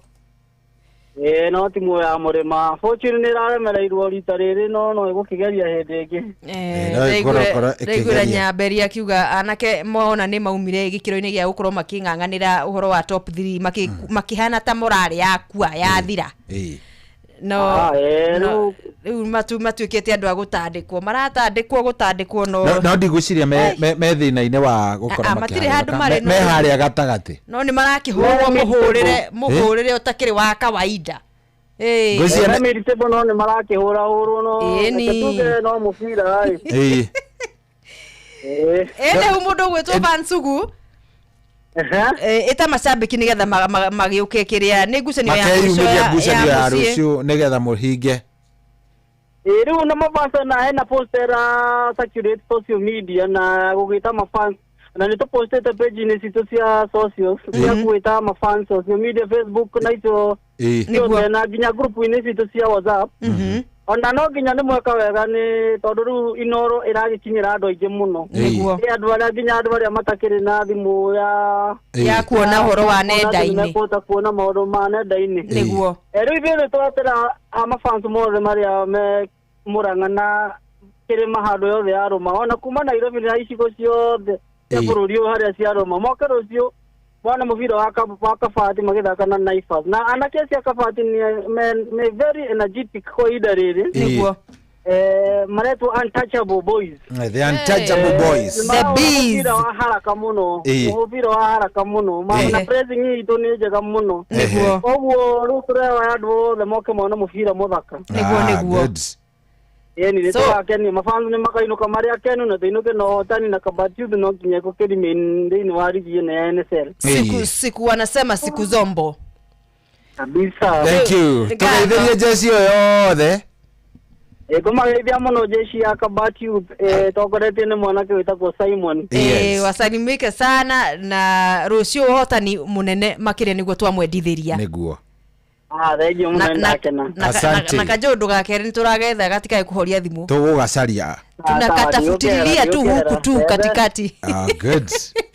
No timu ya Mũrĩma. Fortune nĩ ĩraremereirwo rita rĩrĩ no no ĩgũkĩgeria hĩndĩ ĩngĩ. No ĩgũkorwo Ndaiguire ĩkĩgeria. Nyamberi akiuga anake mona nĩ maumire gĩkĩro-inĩ gĩa gũkorwo makĩng'ang'anĩra ũhoro wa top 3, makĩhana ta morale yakua yathira. No, no, rĩu matuĩkĩte andũ a gũtandĩkwo, maratandĩkwo gũtandĩkwo no. No ndigwĩciria me thĩna-inĩ wa gũkorwo Matirĩ handũ makĩharũrũka. marĩ, Me no. harĩa gatagatĩ. No nĩ marakĩhũrwo mũhũrĩre ũtakĩrĩ wa kawaida. Ngwĩciria Me mid-table no nĩ marakĩhũrahũrwo no reke tuge no mũbira, ĩ. Rĩu mũndũ ũgwĩtwo Bansugu, ĩta macambĩki nĩgetha magĩũke kĩrĩa nĩ ngucanio ya mũico Makeyumĩria ngucanio ya ya mũciĩ. rũciũ nĩgetha mũhinge. Rĩu na mafans na hena poster circulate social media na gũgĩta mafans na nĩ tũpostĩte page-inĩ citũ cia socials cia gwĩta mafans social media Facebook na icio ciothe na nginya group-inĩ citũ cia WhatsApp. Ona no nginya nĩ mweka wega nĩ tondũ rĩu Inoro ĩragĩkinyĩra andũ aingĩ mũno. Nĩ andũ arĩa nginya andũ arĩa matakĩrĩ na thimũ Ya kuona ũhoro wa ya kuona atĩ nenda-inĩ. nĩmekũhota kuona maũndũ ma nenda-inĩ. Rĩu ithuĩ nĩ twetera mafans mothe marĩa me Murang'a na kĩrĩma handũ yothe ya Rũma, ona kuma Nairobi na icigo ciothe cia bũrũri ũyũ harĩa cia Rũma, moke rũciũ mone mũbira wa Kabati magĩthaka na Naivas. Na anake acio a Kabati nĩ very energetic kwa ihinda rĩrĩ. Maretwo Untouchable Boys. The Untouchable Boys. Nĩ marahũra mũbira wa haraka mũno. Mũbira wa haraka mũno. Na pressing itũ nĩ njega mũno. Koguo rĩu tũrehoya andũ othe moke mone mũbira mũthaka. Good. Ĩni, nĩ tũgakenia. Mafans nĩ makainũka marĩ akenu na tũinũke na ũhotani na Kabati Youth no nginya ĩgũkĩremain thĩinĩ wa ligi ĩno ya NSL. Siku, siku wanasema siku zombo. Kabisa. Thank you. Ngatho. Tũgeithĩrie jeshi ĩyo yothe. Ngũmageithia mũno jeshi ya Kabati Youth, tongoretio nĩ mwanake wĩtagwo Simon. Wasalimike sana na rũciũ ũhotani mũnene makĩria nĩguo twamwendithĩria. Nĩguo. Thengiũ mũno, nĩndakena. Asante. Na kajũ ndũgakere nĩ tũragetha gatikae kũhoria thimũ. Tũgũgacaria. Tunakatafutililia tu huku tu katikati. Ah, good.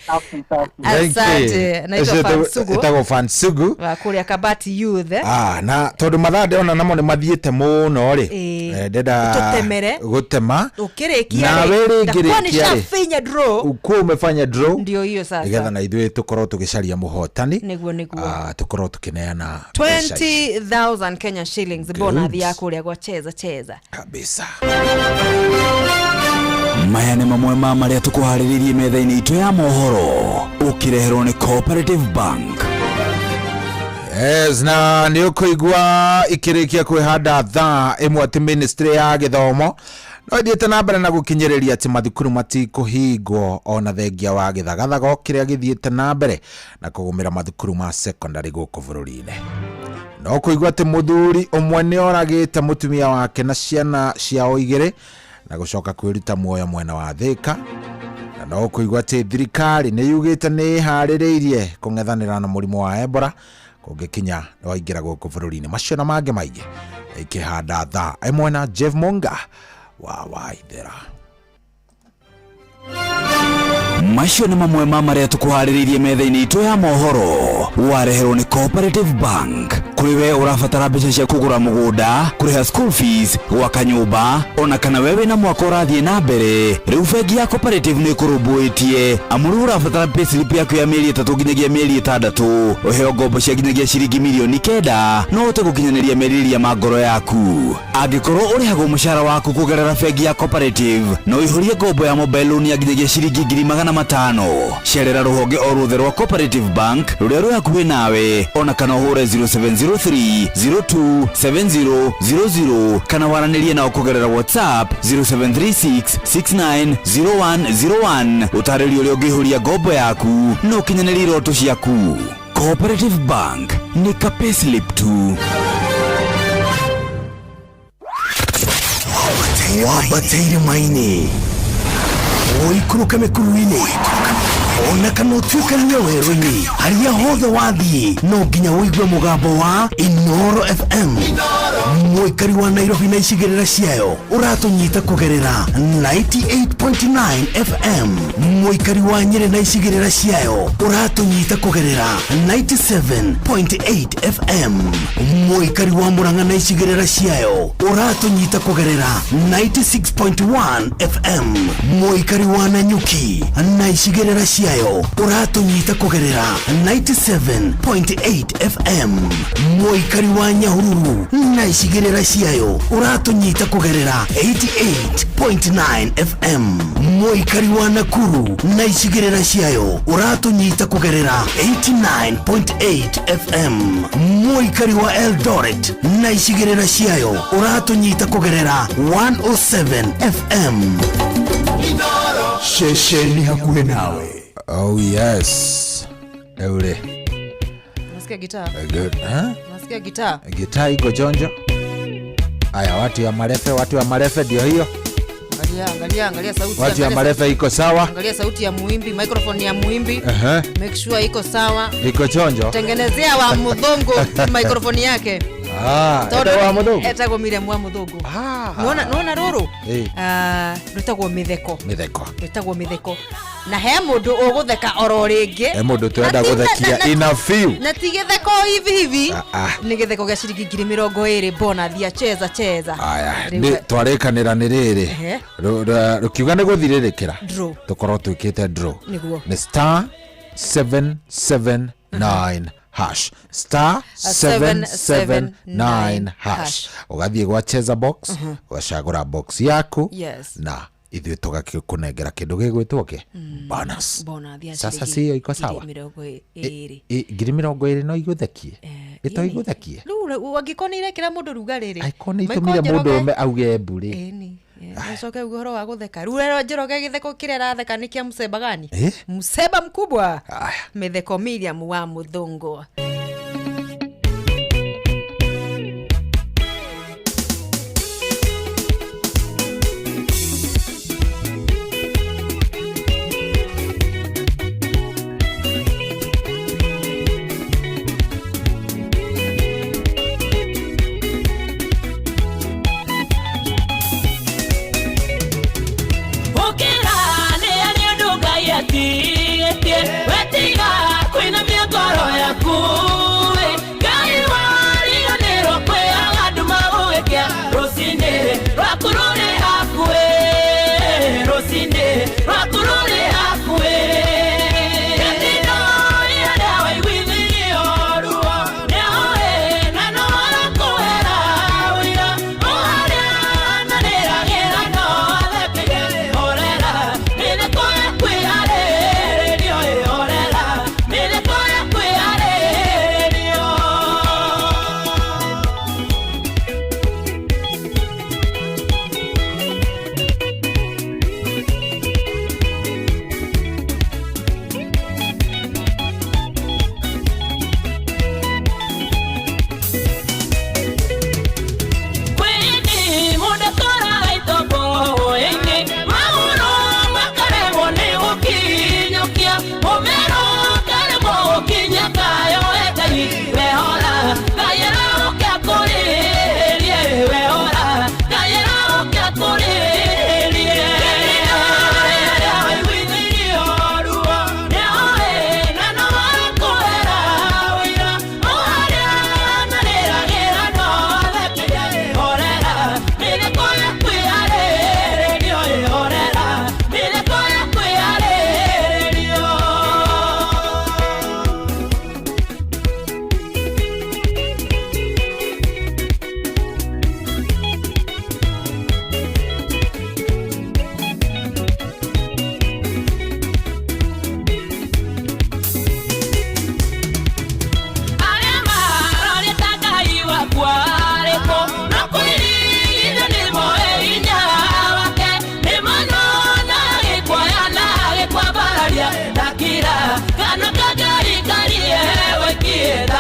Safi safi. Asante. Naitwa Fansugu. Etagwo Fansugu. Wa kũrĩa Kabati Youth. Ah, na tondu mathaa ndĩrona namo nĩ mathiĩte mũno rĩ. Ĩĩ. Ndĩrenda Tũtemere. gũtema. Ũkĩrĩkia Nawe rĩ, rĩngĩ ndakuwa rĩkia rĩ. nishafinya draw. Ukuwa umefanya draw. Ndio hiyo sasa. Nĩgetha na ithuĩ tũkorwo tũgĩcaria mũhotani. Nĩguo nĩguo. Ah, tũkorwo tũkĩneana mbeca ici. 20,000 Kenya shillings Good. bonus ya kũrĩa gwa cheza cheza. Kabisa. Maya nĩ mamwe ma marĩa tũkũharĩrĩirie metha-inĩ itũ ya mohoro ũkĩreherwo nĩ Cooperative Bank. Yes, na nĩ ũkũigua ikĩrĩkia kwĩhanda thaa ĩmwe atĩ ministry ya gĩthomo no ĩthiĩte na mbere na gũkinyĩrĩria atĩ mathukuru matikũhingwo ona thengia wa gĩthagathago kĩrĩa gĩthiĩte na mbere na kũgũmĩra mathukuru ma secondary gũkũ bũrũri-inĩ. No kũigua atĩ mũthuri ũmwe nĩ oragĩte mũtumia wake na ciana ciao igĩrĩ na gũcoka kwĩruta muoyo mwena wa Thĩka. Na no kũigua atĩ thirikari nĩ yugĩte nĩ ĩharĩrĩirie kũng'ethanĩra na mũrimũ wa Ebola kũngĩkinya nĩ waingĩra gũkũ bũrũri-inĩ. Macio na mangĩ maingĩ ikĩhanda thaa ĩmwe na Jeff Munga wa Waithera. Macio nĩ mamwe ma marĩa tũkũharĩrĩirie metha-inĩ itũ ya mohoro wareherwo nĩ Cooperative Bank. Kũrĩ we ũrabatara mbeca cia kũgũra mũgũnda, kũrĩha school fees, gwaka nyũmba, ona kana we wĩna mwaka ũrathiĩ na mbere, rĩu bengi ya Cooperative nĩ ĩkũrũmbũĩtie. Amu rĩu ũrabatara payslip yaku ya mĩeri 3 nginyagia mĩeri 6, ũheo ngombo cia nginyagia ciringi mirioni 9 no ũhote gũkinyanĩria merirĩria ma ngoro yaku. Angĩkorwo ũrĩhagwo mũcara waku kũgerera bengi ya Cooperative, no ũihũrie ngombo ya mobile loan ya nginyagia ciringi 500,000. Cerera rũhonge o ruothe rwa Cooperative Bank rũrĩa rwĩ hakuhĩ nawe, ona kana ũhũre 0703 02 7000 kana waranĩrie nao kũgerera WhatsApp 0736 690101. Ũtarĩrio ũrĩa ũngĩihũria ngombo yaku na ũkinyanĩrie iroto ciaku. Cooperative Bank nĩ ka payslip tu. Wambate irĩma-inĩ, ũikũrũke mĩkuru-inĩ, ona kana ũtuĩkanĩrie werũ-inĩ, harĩa hothe wathiĩ no nginya ũigue mũgambo wa Inoro FM. Mũikari wa Nairobi na icigĩrĩra ciayo ũratũnyita kũgerera 98.9 FM. Mũikari wa Nyĩrĩ na icigĩrĩra ciayo ũratũnyita kũgerera 97.8 FM. Mũikari wa Murang'a na icigĩrĩra ciayo ũratũnyita kũgerera 96.1 FM. Mũikari wa Nanyuki na icigĩrĩra ciayo ũratũnyita kũgerera 97.8 FM. Mũikari wa Nyahururu na icigĩrĩra ciayo ũratũnyita kũgerera 88.9 FM. Mũikari wa Nakuru na icigĩrĩra ciayo ũratũnyita kũgerera 89.8 FM. Mũikari wa Eldoret na icigĩrĩra ciayo ũratũnyita kũgerera 107 FM. Ceceni hakuhĩ nawe. Oh yes. Eure. Unasikia gitaa? Good. Huh? Unasikia gitaa? Gitaa iko chonjo. Aya, watu ya marefe, watu ya marefe ndio hiyo. Angalia, angalia, angalia sauti. Watu ya angalia marefe sauti. iko sawa. Angalia sauti ya muimbi, microphone ya muimbi. Make sure iko sawa. Iko chonjo. Tengenezea wa Muthungu microphone yake. Ah, etagwo wa Muthungu. Etagwo Miriam wa Muthungu. Nuona nuona ruru? Ah, rwĩtagwo mĩtheko. Mĩtheko. Rwĩtagwo mĩtheko. Na he mũndũ ũgũtheka oro rĩngĩ. He mũndũ twenda gũthekia ina few. Na ti gĩtheko hivi hivi. Nĩ gĩtheko gĩa ciringi 20,000 bonus ya cheza cheza. Aya, nĩ twarĩkanĩra nĩ rĩrĩ. Rũkiuga nĩ gũthirĩrĩkĩra. Draw. Tũkorwo twĩkĩte draw. Nĩguo. Nĩ star 779 hash. Star 779 hash. Ũgathiĩ gwa cheza box, ũgacagũra box yaku. Yes. Na ithuĩ tũgakĩkũnengera kĩndũ gĩgwĩtwo kĩ? Bonus. Bonus ya Sasa ciringi si hiyo iko sawa? 20. 20,000 no igũthekie. Ĩto igũthekie. Rĩu angĩkorwo nĩ irekĩra mũndũ rugarĩ rĩ. Angĩkorwo nĩ itũmire mũndũ ũme auge mbu rĩ. Ĩni. Ũcoke uge ũhoro wa gũtheka. Rĩu rero Njoroge gĩtheko kĩrĩa aratheka nĩ kĩa mũcemba gani? Mũcemba mkubwa. Mĩtheko Miriam wa Muthungu.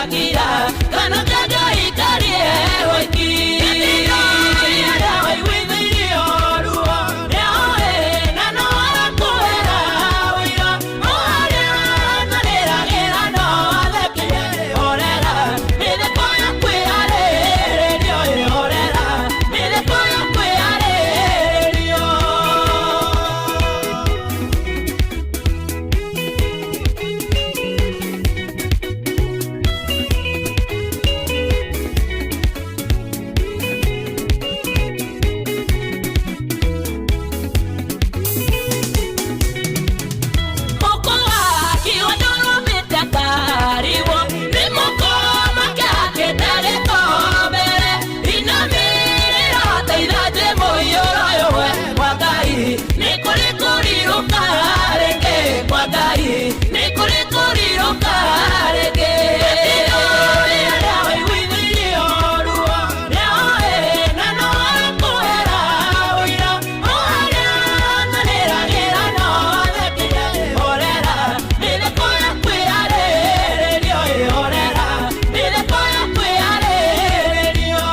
ndakira kana Ngai karie hoiki arĩa waiguithirio ruo nĩoĩ na no arakũhera ũira o arĩa manĩragĩra no athekire horera mĩtheko yakwĩarĩrĩrio ĩ horera mĩtheko yakwĩarĩrĩrio. Moko akiwa ndũrũmĩte akariwo nĩ moko make akĩte gĩkombere inamĩrĩra teithanjĩ mũiyũro ũyũ kwa Ngai nĩ kũrĩ kũrirũka rĩngĩ kwa Ngai nĩ kũrĩ kũrirũka rĩngĩ. Arĩa waiguithirio ruo nĩoĩ na no arakũhera ũira o arĩa manĩragĩra no athekire horera mĩtheko yakwĩarĩrĩrio ĩ horera mĩtheko yakwĩarĩrĩrio.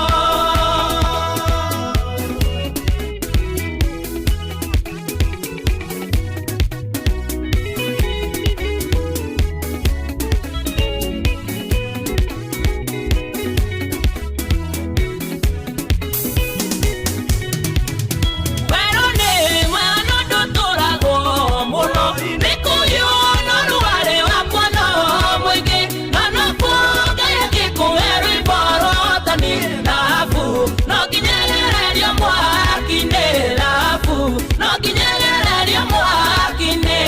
Werũ nĩ mwega no ndũtũragwo mũno nĩ kũiywo ruarĩ wakwa no mũingĩ na nokuo Ngai akĩkũhe rwĩmbo rũhotani thahabu no nginya ĩgererio mwaki-inĩ thahabu no nginya ĩgererio mwaki-inĩ.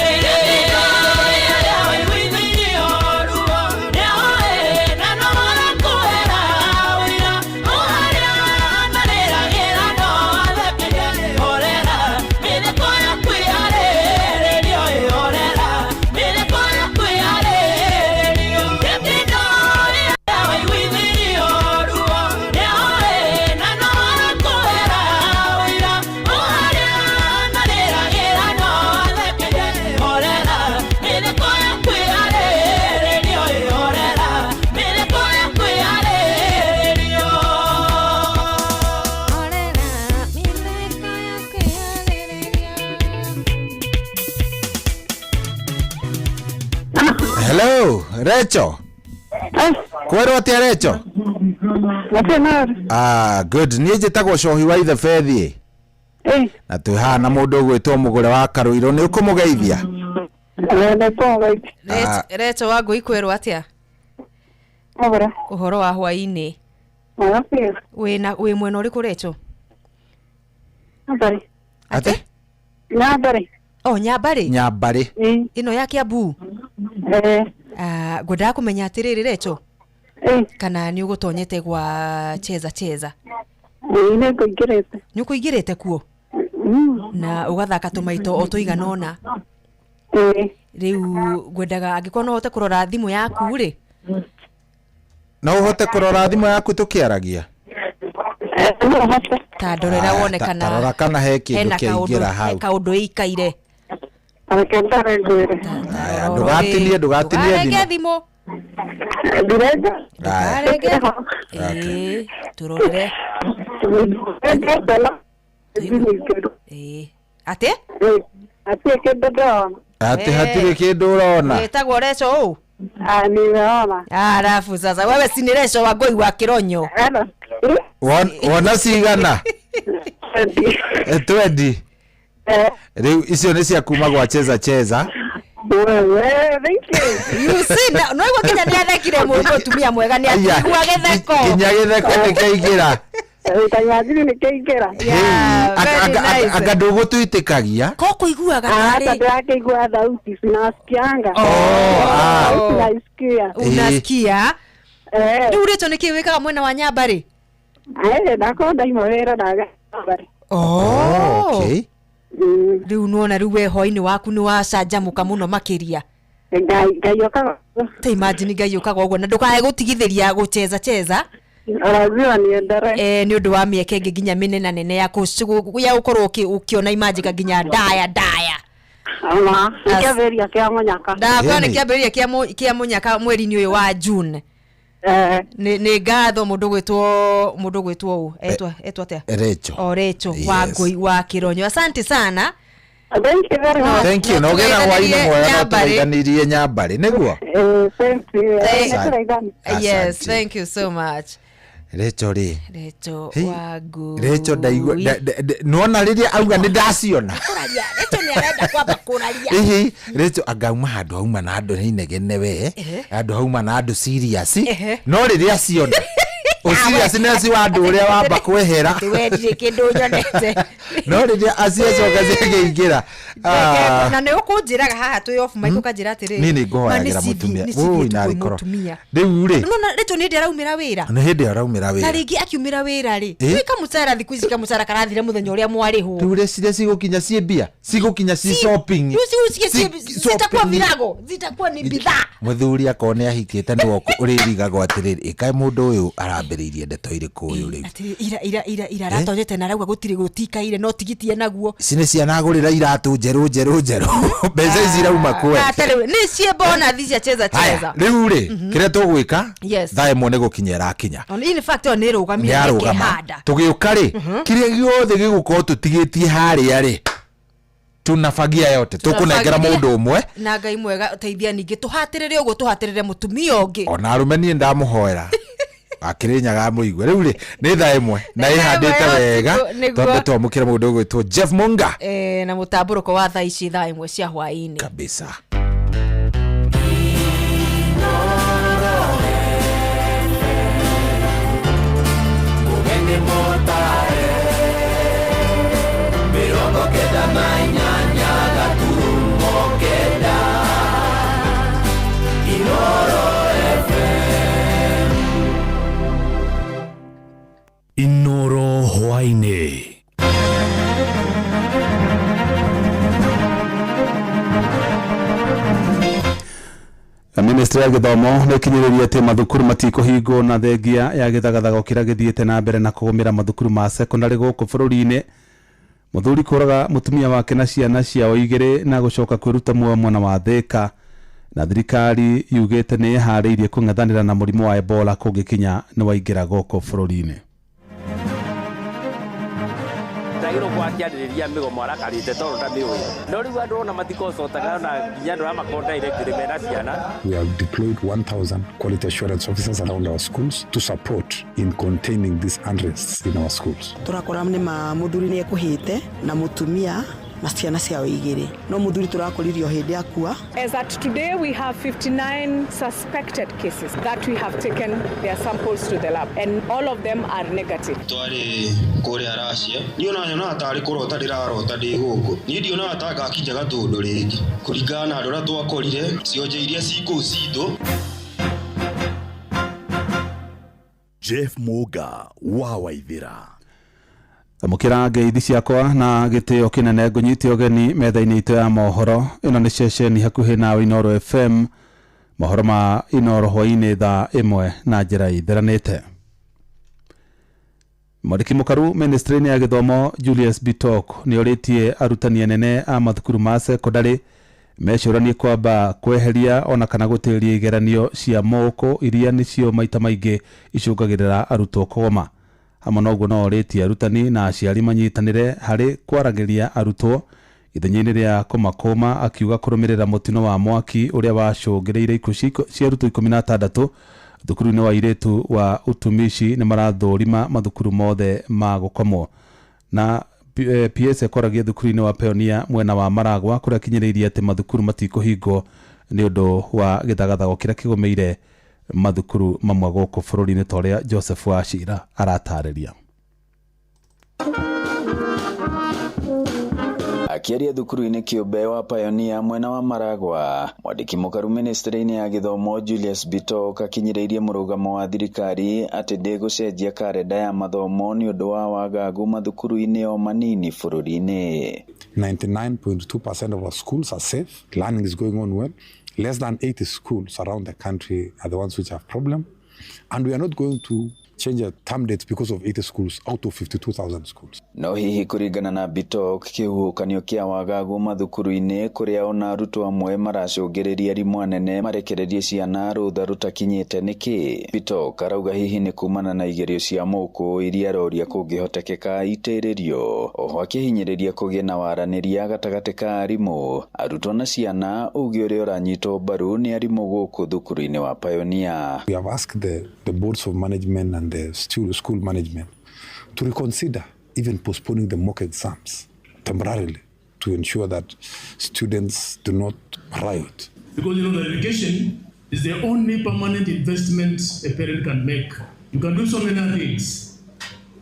Arĩa waiguithirio ruo nĩoĩ na no arakũhera ũira o arĩa manĩragĩra no athekire horera mĩtheko yakwĩarĩrĩrio ĩ horera mĩtheko yakwĩarĩrĩrio. Gĩtindo arĩa waiguithirio ruo nĩoĩ na no arakũhera ũira o arĩa manĩragĩra no athekire horera mĩtheko yakwĩarĩrĩrio ĩ horera mĩtheko yakwĩarĩrĩrio. Hello, Recho. Kwerwo atia Recho? Ah, good. Niĩ njĩtagwo Cohi wa Ithe Bethi. Na twĩ haha na mũndũ ũgwĩtwo Mũgũre wa Karũirũ. Nĩ ũkũmũgeithia? Ah. Recho wa ngũi kwĩrwo atĩa ũhoro wa hwainĩ wĩna wĩ mwena ũrĩkũ Recho? Atĩ? Nyambarĩ. Oh, Nyambarĩ. Nyambarĩ. Ĩno ya Kiambu. Ah, ngwendaga kũmenya atĩrĩrĩ Recho. Kana nĩ ũgũtonyete gwa cheza cheza? Nĩ ngũingĩrĩte. Nĩ ũkũingĩrĩte kuo? Na ũgathaka tũmaito o tũigana ũna? Rĩu ngwendaga angĩkorwo no ũhote kũrora thimũ yaku rĩ. No ũhote kũrora thimũ yaku tũkĩaragia? Ta ndorera Ah, wone ta rora kana kana he kĩndũ hena kĩaingĩra kaũndũ hau. he kaũndũ ĩikaire. Aya, ndũgatinie ndũgatinie Ndũkarenge thimũ. thimũ. Aya. Ndũkarenge. Ĩĩ, tũrorere. Ĩĩ. Atĩ? Hatirĩ kĩndũ ndĩrona. Atĩ hatirĩ kĩndũ ũrona. Wĩtagwo Recho ũũ? Nimeona. Alafu sasa wewe si ni Recho wa Ngũi wa Kĩronyo? Wona cigana? Twendi. Rĩu icio nĩ cia kuma gwa cheza cheza. You see, na no igua nginya nĩ athekire mũndũ mũtumia mwega nĩ Aya, atigua gĩtheko. Nginya gĩtheko nĩ kĩaingĩra. Kanyajiri nĩ kĩaingĩra. Very nice. Anga ndũgũtwĩtĩkagia. Ko kũiguaga Hata ndĩrakĩigua thauti sinasikianga. Sauti naisikia. Unasikia? Rĩu Recho nĩkĩ wĩkaga mwena wa Nyambarĩ? Ndakorwo ndaima wĩra ndaga Nyambarĩ. Oh. Okay. Rĩu nĩwona rĩu we hwainĩ waku nĩ wacanjamũka mũno makĩria. Ngai okaga. Ta imagine Ngai ũkaga ũguo na ndũkae gũtigithĩria gũcheza cheza. Lazima niendelee. Nĩ ũndũ wa mĩeke ĩngĩ nginya mĩnene nene ya ya gũkorwo ũkĩona imanjĩka nginya ndaya ndaya. Ama, nĩ kĩambĩrĩria kĩa mũnyaka. Ndakwa nĩ kĩambĩrĩria kĩa mũnyaka mweri-inĩ ũyũ wa June. Nĩ ngatho mũndũ gwĩtwo ũ etwo atĩa? Recho. O Recho wa Ngũi wa Kĩronyo. Asante sana. Thank you very much. Thank you. No gera hwainĩ mwega no tũgeithanirie Nyambarĩ nĩguo. Thank you. Yes, thank you so much. Recho rĩ. Recho wa Ngũi. Recho ndaigua nĩwona rĩrĩa auga nĩ ndaciona. Kũraria. Recho nĩ arenda kwamba kũraria. Ĩhĩ, Recho angauma handũ hauma na andũ nĩ inegene we. Handũ hauma na andũ serious. No rĩrĩa aciona. Ũseriousness wa andũ ũrĩa wamba kwehera. Atĩ we ndirĩ kĩndũ nyonete. No rĩrĩa aciacoka ciakĩingĩra. Na nĩ ũkũnjĩraga haha twĩ off mic ũkanjĩra atĩrĩrĩ. Niĩ nĩ ngũhoyagĩra mũtumia. Ũi narĩ korwo. Rĩu rĩ. Nĩwona Recho nĩ hĩndĩ araumĩra wĩra. Nĩ hĩndĩ araumĩra wĩra. Na rĩngĩ akiumĩra wĩra rĩ. Nĩ kamũcara thikũ ici kamũcara karathira mũthenya ũrĩa mwarĩhwo. Rĩu rĩciria cigũkinya ciĩ mbia. Cigũkinya ci shopping. Rĩu zitakuwa virago. Zitakuwa ni bidhaa. Mũthuri akorwo nĩ ahikĩte nĩwe ũrĩrigagwo atĩrĩrĩ ĩkaĩ mũndũ ũyũ arambĩrĩirie ndeto irĩkũ ũyũ rĩu. Atĩ ira ira ira aratonyete na arauga gũtirĩ gũtikaire no tigiti enaguo. Ici nĩ ciana agũrĩra iratũ njerũ njerũ njerũ. Mbeca ici irauma kwe. Nĩ ciĩ bonathi cia cheza cheza. Rĩu rĩ kĩrĩa tũgwĩka thaa ĩmwe nĩ gũkinya ĩrakinya. In fact ĩyo nĩ ĩrũgamire ĩkĩhanda. Tũgĩũka rĩ kĩrĩa gĩothe gĩgũkorwo tũtigĩtie harĩa rĩ tunafagia yote tũkũnengera mũndũ ũmwe. Na Ngai mwega teithia ningĩ tũhatĩrĩre ũguo tũhatĩrĩre mũtumia ũngĩ. Ona arũme niĩ ndamũhoera. Akĩrĩnyaga mũigue. Rĩu rĩ nĩ thaa ĩmwe na ĩhandĩte wega twambe twamũkĩre mũndũ ũgwĩtwo Jeff Munga. Na mũtambũrũko wa thaa ici thaa ĩmwe cia hwaĩ-inĩ. Kabisa. Inoro hwaĩ-inĩ. Ministry ya gĩthomo nĩ ĩkinyĩrĩirie atĩ mathukuru matikũhingwo na thengia ya gĩthagathago kĩrĩa gĩthiĩte na mbere na kũgũmĩra mathukuru ma secondary gũkũ bũrũri-inĩ. Mũthuri kũraga mũtumia wake na ciana ciao igĩrĩ na gũcoka kwĩruta muoyo mwena wa Thĩka. Na thirikari yugĩte nĩ ĩharĩirie kũng'ethanĩra na mũrimũ wa Ebola kũngĩkinya nĩ waingĩra gũkũ bũrũri-inĩ. Ndagĩrwo gwakĩarĩrĩria mĩgomo arakarĩte tondũ ndamĩũĩ. No rĩu andũ ona matikocotaga ona nginya andũ arĩa makoragwo directly mena ciana. We have deployed 1,000 quality assurance officers around our schools to support in containing these unrests in our schools. Tũrakora nĩ ma mũthuri nĩ ekũhĩte na mũtumia na ciana ciao igĩrĩ. No mũthuri tũrakoririo hĩndĩ akua. As at today we have 59 suspected cases that we have taken their samples to the lab and all of them are negative. Twarĩ kũrĩa Russia. Niĩ ona nyonaga tarĩ kũrota ndĩrarota ndĩ gũkũ. Niĩ ndionaga ta ngakinya Gatũndũ rĩngĩ. Kũringana na andũ arĩa twakorire, cionje iria ci kũu citũ. Jeff Muga wa Waithira. Amũkĩra ngeithi ciakwa na gĩtĩo kĩnene ngũnyite ũgeni metha-inĩ itũ ya mohoro. Ĩno nĩ ceceni hakuhĩ nawe Inoro FM. Mohoro ma Inoro hwaĩ-inĩ thaa ĩmwe na njĩra itheranĩte. Mwandĩki mũkaru ministry-inĩ ya gĩthomo Julius Bitok nĩ orĩtie arutani anene a mathukuru ma secondary mecũranie kwamba kweheria ona kana gũtĩria igeranio cia moko iria nĩcio maita maingĩ icũngagĩrĩra arutwo kũgoma. Hamwe na ũguo no orĩtie arutani na aciari manyitanĩre harĩ kwaragĩria arutwo ithenya-inĩ rĩa kũmakũma, akiuga kũrũmĩrĩra mũtino wa mwaki ũrĩa wacũngĩrĩirie ikuũ cia arutwo 16 thukuru-inĩ wa airĩtu wa utumishi nĩ marathũrima mathukuru mothe ma gũkomwo. Na PS ekoragia thukuru-inĩ wa Pioneer mwena wa Maragwa kũrĩa akinyĩrĩirie atĩ mathukuru matikũhingwo nĩ ũndũ wa gĩthagathago kĩrĩa kĩgũmĩire mathukuru mamwe gũkũ bũrũri-inĩ ta ũrĩa Joseph Wachira aratarĩria. Akĩaria thukuru-inĩ kĩũmbe wa Pioneer mwena wa Maragwa, mwandĩki mũkaru ministry-inĩ ya gĩthomo Julius Bitok akinyĩrĩirie mũrũgamo wa thirikari atĩ ndĩgũcenjia karenda ya mathomo nĩ ũndũ wa wagagu mathukuru-inĩ o manini bũrũri-inĩ. 99.2% of our schools are safe. Learning is going on well. Less than 80 schools around the country are the ones which have problem. And we are not going to Change a term dates because of 80 schools out of 52,000 schools. No hihi kũringana na Bitok, kĩhuhũkanio kĩa wagagu mathukuru-inĩ kũrĩa ona arutwo amwe maracũngĩrĩria arimũ anene marekererie ciana rũtha rũtakinyĩte nĩkĩ? Bitok arauga hihi nĩ kumana na igerio cia mũkũ iria aroria kũngĩhotekeka itĩrĩrio, oho akĩhinyĩrĩria kũgĩe na waranĩria gatagatĩ ka arimũ, arutwo na ciana, uge ũrĩa ũranyitwo mbaru nĩ arimũ gũkũ thukuru-inĩ wa Pioneer. We have asked the boards of management and the school management to reconsider even postponing the mock exams temporarily to ensure that students do not riot. Because you know that education is the only permanent investment a parent can make. You can do so many other things,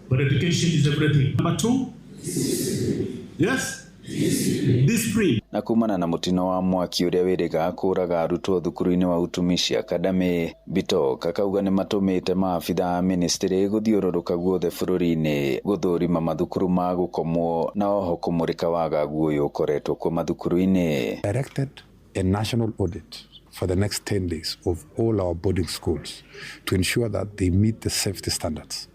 but education is everything. Number two, yes, discipline. Na kumana na mutino wa mwaki uria wiriga kuraga arutwo thukuru-inĩ wa Utumishi Academy, Bitok akauga nĩ matũmĩte maabitha a ministry gũthiũrũrũka guothe bũrũri-inĩ gũthũrima mathukuru ma gũkomwo na oho kũmũrĩka wagagu ũyũ ũkoretwo kuo mathukuru-inĩ. Directed a national audit for the next 10 days of all our boarding schools to ensure that they meet the safety standards.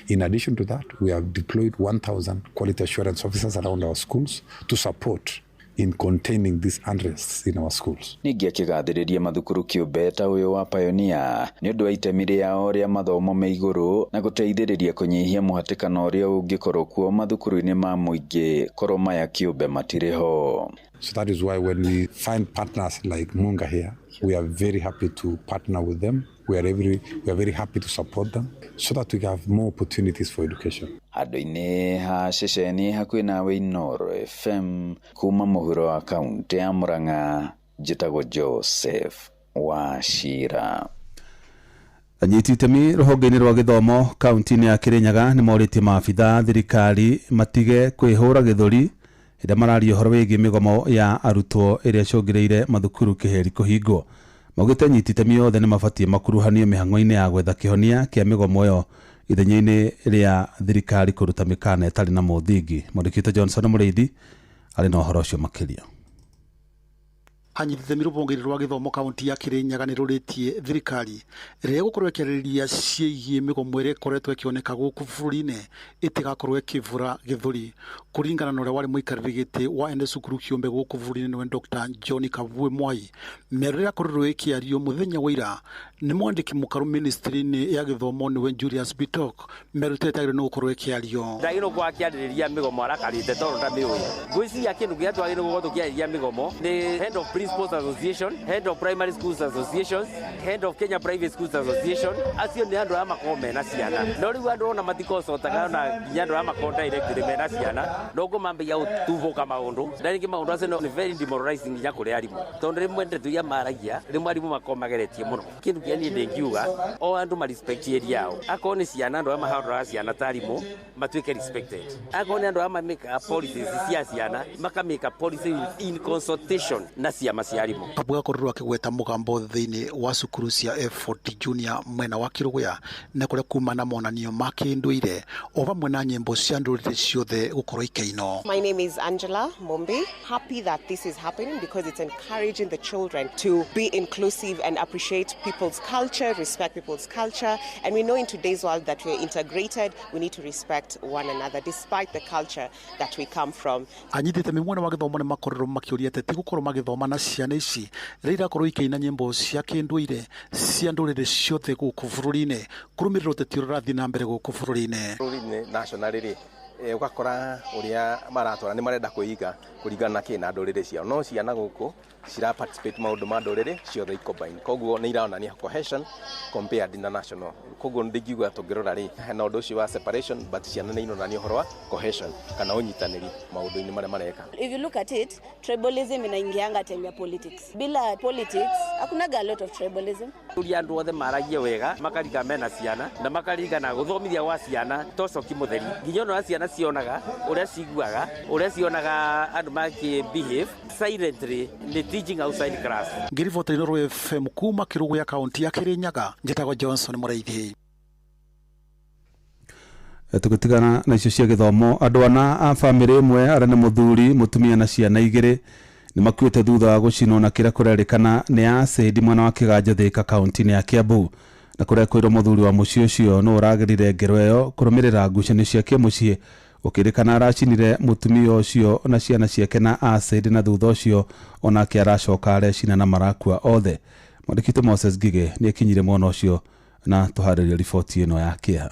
In addition to that, we have deployed 1,000 quality assurance officers around our schools to support in containing these unrests in our schools. Ningĩ akĩgathĩrĩria mathukuru kĩũmbe ta ũyũ wa Pioneer nĩ ũndũ wa itemi rĩao rĩa mathomo me igũrũ na gũteithĩrĩria kũnyihia mũhatĩkano ũrĩa ũngĩkorwo kuo mathukuru-inĩ ma mũingĩ korwo maya kĩũmbe matirĩ ho. So that is why when we find partners like Munga here, we are very happy to partner with them. We are very happy to support them so that we have more opportunities for education. Handũ-inĩ ha ceceni hakuhĩ nawe Inooro FM kuma mũhuro wa kaunti ya Murang'a, njĩtagwo Joseph Wachira. Anyiti itemi rũhonge-inĩ rwa gĩthomo kaunti-inĩ ya Kirinyaga nĩ morĩtie maabitha thirikari matige kwĩhũra gĩthũri ĩrĩa mararia ũhoro wĩgiĩ mĩgomo ya arutwo ĩrĩa ĩcũngĩrĩire mathukuru kĩheri kũhingwo. Maugĩte anyiti itemi othe nĩ mabatiĩ makuruhanio mĩhang'o-inĩ ya gwetha kĩhonia kĩa mĩgomo ĩyo ithenya-inĩ rĩa thirikari kũruta mĩkana ĩtarĩ na mũthingi. Mwandĩki witũ Johnson Mũrĩithi arĩ na ũhoro ũcio makĩria. Anyiti itemi rũhonge-inĩ rwa gĩthomo kaunti ya Kirinyaga nĩ rũrĩtie thirikari ĩrĩa ĩgũkorwo ĩkĩarĩrĩria ciĩgiĩ mĩgomo ĩrĩa ĩkoretwo ĩkĩoneka gũkũ bũrũri-inĩ ĩtigakorwo ĩkĩvũra gĩthũri. Kũringana na ũrĩa warĩ mũikarĩri gĩtĩ wa ene cukuru kĩũmbe gũkũ bũrũri-inĩ nĩwe Dr. John Kavue Mwai, mĩario ĩrĩa ĩrakorirwo ĩkĩario mũthenya wa ira nĩ mwandĩki mũkaru ministry-inĩ ya gĩthomo nĩwe Julius Bitok, mĩario ĩtagĩrĩirwo nĩ gũkorwo ĩkĩario. Ndagĩrĩirwo gũkorwo akĩarĩrĩria mĩgomo arakarĩte tondũ ndamĩũĩ. Ngwĩciria kĩndũ kĩrĩa twagĩrĩirwo gũkorwo tũkĩarĩrĩria mĩgomo nĩ head of Principals Association, head of Primary Schools Associations, head of Kenya Private Schools Association. Acio nĩ andũ arĩa makoragwo mena ciana. No rĩu andũ ona matikocotaga ona nginya andũ arĩa makoragwo directly mena ciana, no ũguo mambagia gũtuthũka maũndũ. Na rĩngĩ maũndũ acio nĩ very demoralizing nginya kũrĩ arimũ. Tondũ rĩmwe ndeto iria maragia, rĩmwe arimũ makoragwo mageretie mũno. Kĩndũ kĩrĩa niĩ ndingiuga, o andũ ma respect area yao. Akorwo nĩ ciana, andũ arĩa mahandaga ciana ta arimũ, matuĩke respected. Akorwo nĩ andũ arĩa mamĩkaga policies cia ciana, makamĩka policy in consultation na ciama cia arimũ. Kabwe akorirwo akĩgweta mũgambo thĩinĩ wa cukuru cia F40 Junior mwena wa Kĩrũgũya na kũrĩa kuma na monanio ma kĩndũire o vamwe na nyĩmbo cia ndũrĩrĩ ciothe gũkorwo ikĩinwo. My name is Angela Mumbi. Happy that this is happening because it's encouraging the children to be inclusive and appreciate people's culture, respect people's culture. And we know in today's world that we're integrated, we need to respect one another despite the culture that we come from. Anyiti itemi mwena wa gĩthomo nĩ makorirwo makĩũria atĩ ti gũkorwo magĩthoma na ciana ici rĩrĩa irakorwo ikĩina nyĩmbo cia kĩndũire cia ndũrĩrĩ ciothe gũkũ bũrũri-inĩ kũrũmĩrĩra ũteti ũrĩa ũrathiĩ na mbere gũkũ bũrũri-inĩ. Bũrũri-inĩ national rĩ, ũgakora ũrĩa maratwara nĩ marenda kwĩiga kũringana na kĩ na ndũrĩrĩ ciao, no ciana gũkũ cira participate maũndũ ma ndũrĩrĩ ciothe icombine, koguo nĩ ironania cohesion compared na national. Koguo ndingiuga tũngĩrora rĩ hena ũndũ ũcio wa separation, but ciana nĩ ironania ũhoro wa cohesion kana ũnyitanĩri maũndũ-inĩ marĩa mareka. If you look at it, tribalism inaingianga time ya politics. Bila politics hakunaga a lot of tribalism. Ũrĩa andũ othe maragia wega makariga mena ciana na makariga na gũthomithia gwa ciana tocoki mũtheri nginya ona ciana cionaga ũrĩa ciguaga ũrĩa cionaga andũ makĩ behave silently nĩ teaching outside class. Ngĩribota Inooro FM kuma Kĩrũgũya kaunti ya Kirinyaga, njĩtagwo Johnson Mũrĩithi. Tũgĩtigana na icio cia gĩthomo, andũ ana a bamĩrĩ ĩmwe arĩa nĩ mũthuri, mũtumia na ciana igĩrĩ nĩ makuĩte thutha wa gũcinwo na kĩrĩa kũrerĩkana nĩ acidi mwena wa Kĩganjo Thika kaunti-inĩ ya Kiambu. Na kũrekwĩrwo mũthuri wa mũciĩ ũcio nĩ ũragĩrire ngero ĩyo kũrũmĩrĩra ngucanio cia kĩmũciĩ, gũkĩrĩkana aracinire mũtumia ũcio na ciana ciake na acid, na thutha ũcio onake aracoka arecina na marakua othe. Mwandĩki Moses Ngige nĩ akinyire mwena ũcio na tũharĩrie riboti ĩno ya kĩeha.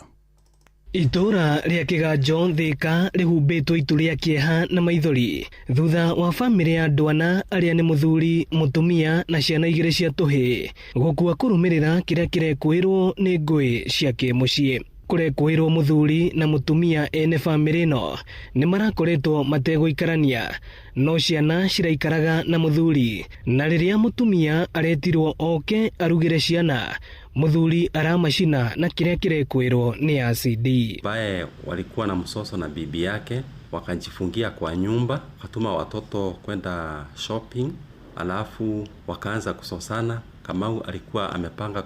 Itũũra rĩa Kĩganjo Thika rĩhumbĩtwo itu rĩa kĩeha na maithori thutha wa bamĩrĩ ya andũ ana arĩa nĩ mũthuri, mũtumia na ciana igĩrĩ cia tũhĩĩ gũkua kũrũmĩrĩra kĩrĩa kĩrekũĩrwo nĩ ngũĩ cia kĩmũciĩ. Kũrekũĩrwo mũthuri na mũtumia ene bamĩrĩ ĩno nĩ marakoretwo mategũikarania, no ciana ciraikaraga na mũthuri, na rĩrĩa mũtumia aretirwo oke arugĩre ciana, mũthuri aramacina na kĩrĩa kĩrekũĩrwo nĩ acidi. Ambaye walikuwa na msoso na bibi yake wakajifungia kwa nyumba, wakatuma watoto kwenda shopping, alafu wakaanza kusosana. Kamau alikuwa amepanga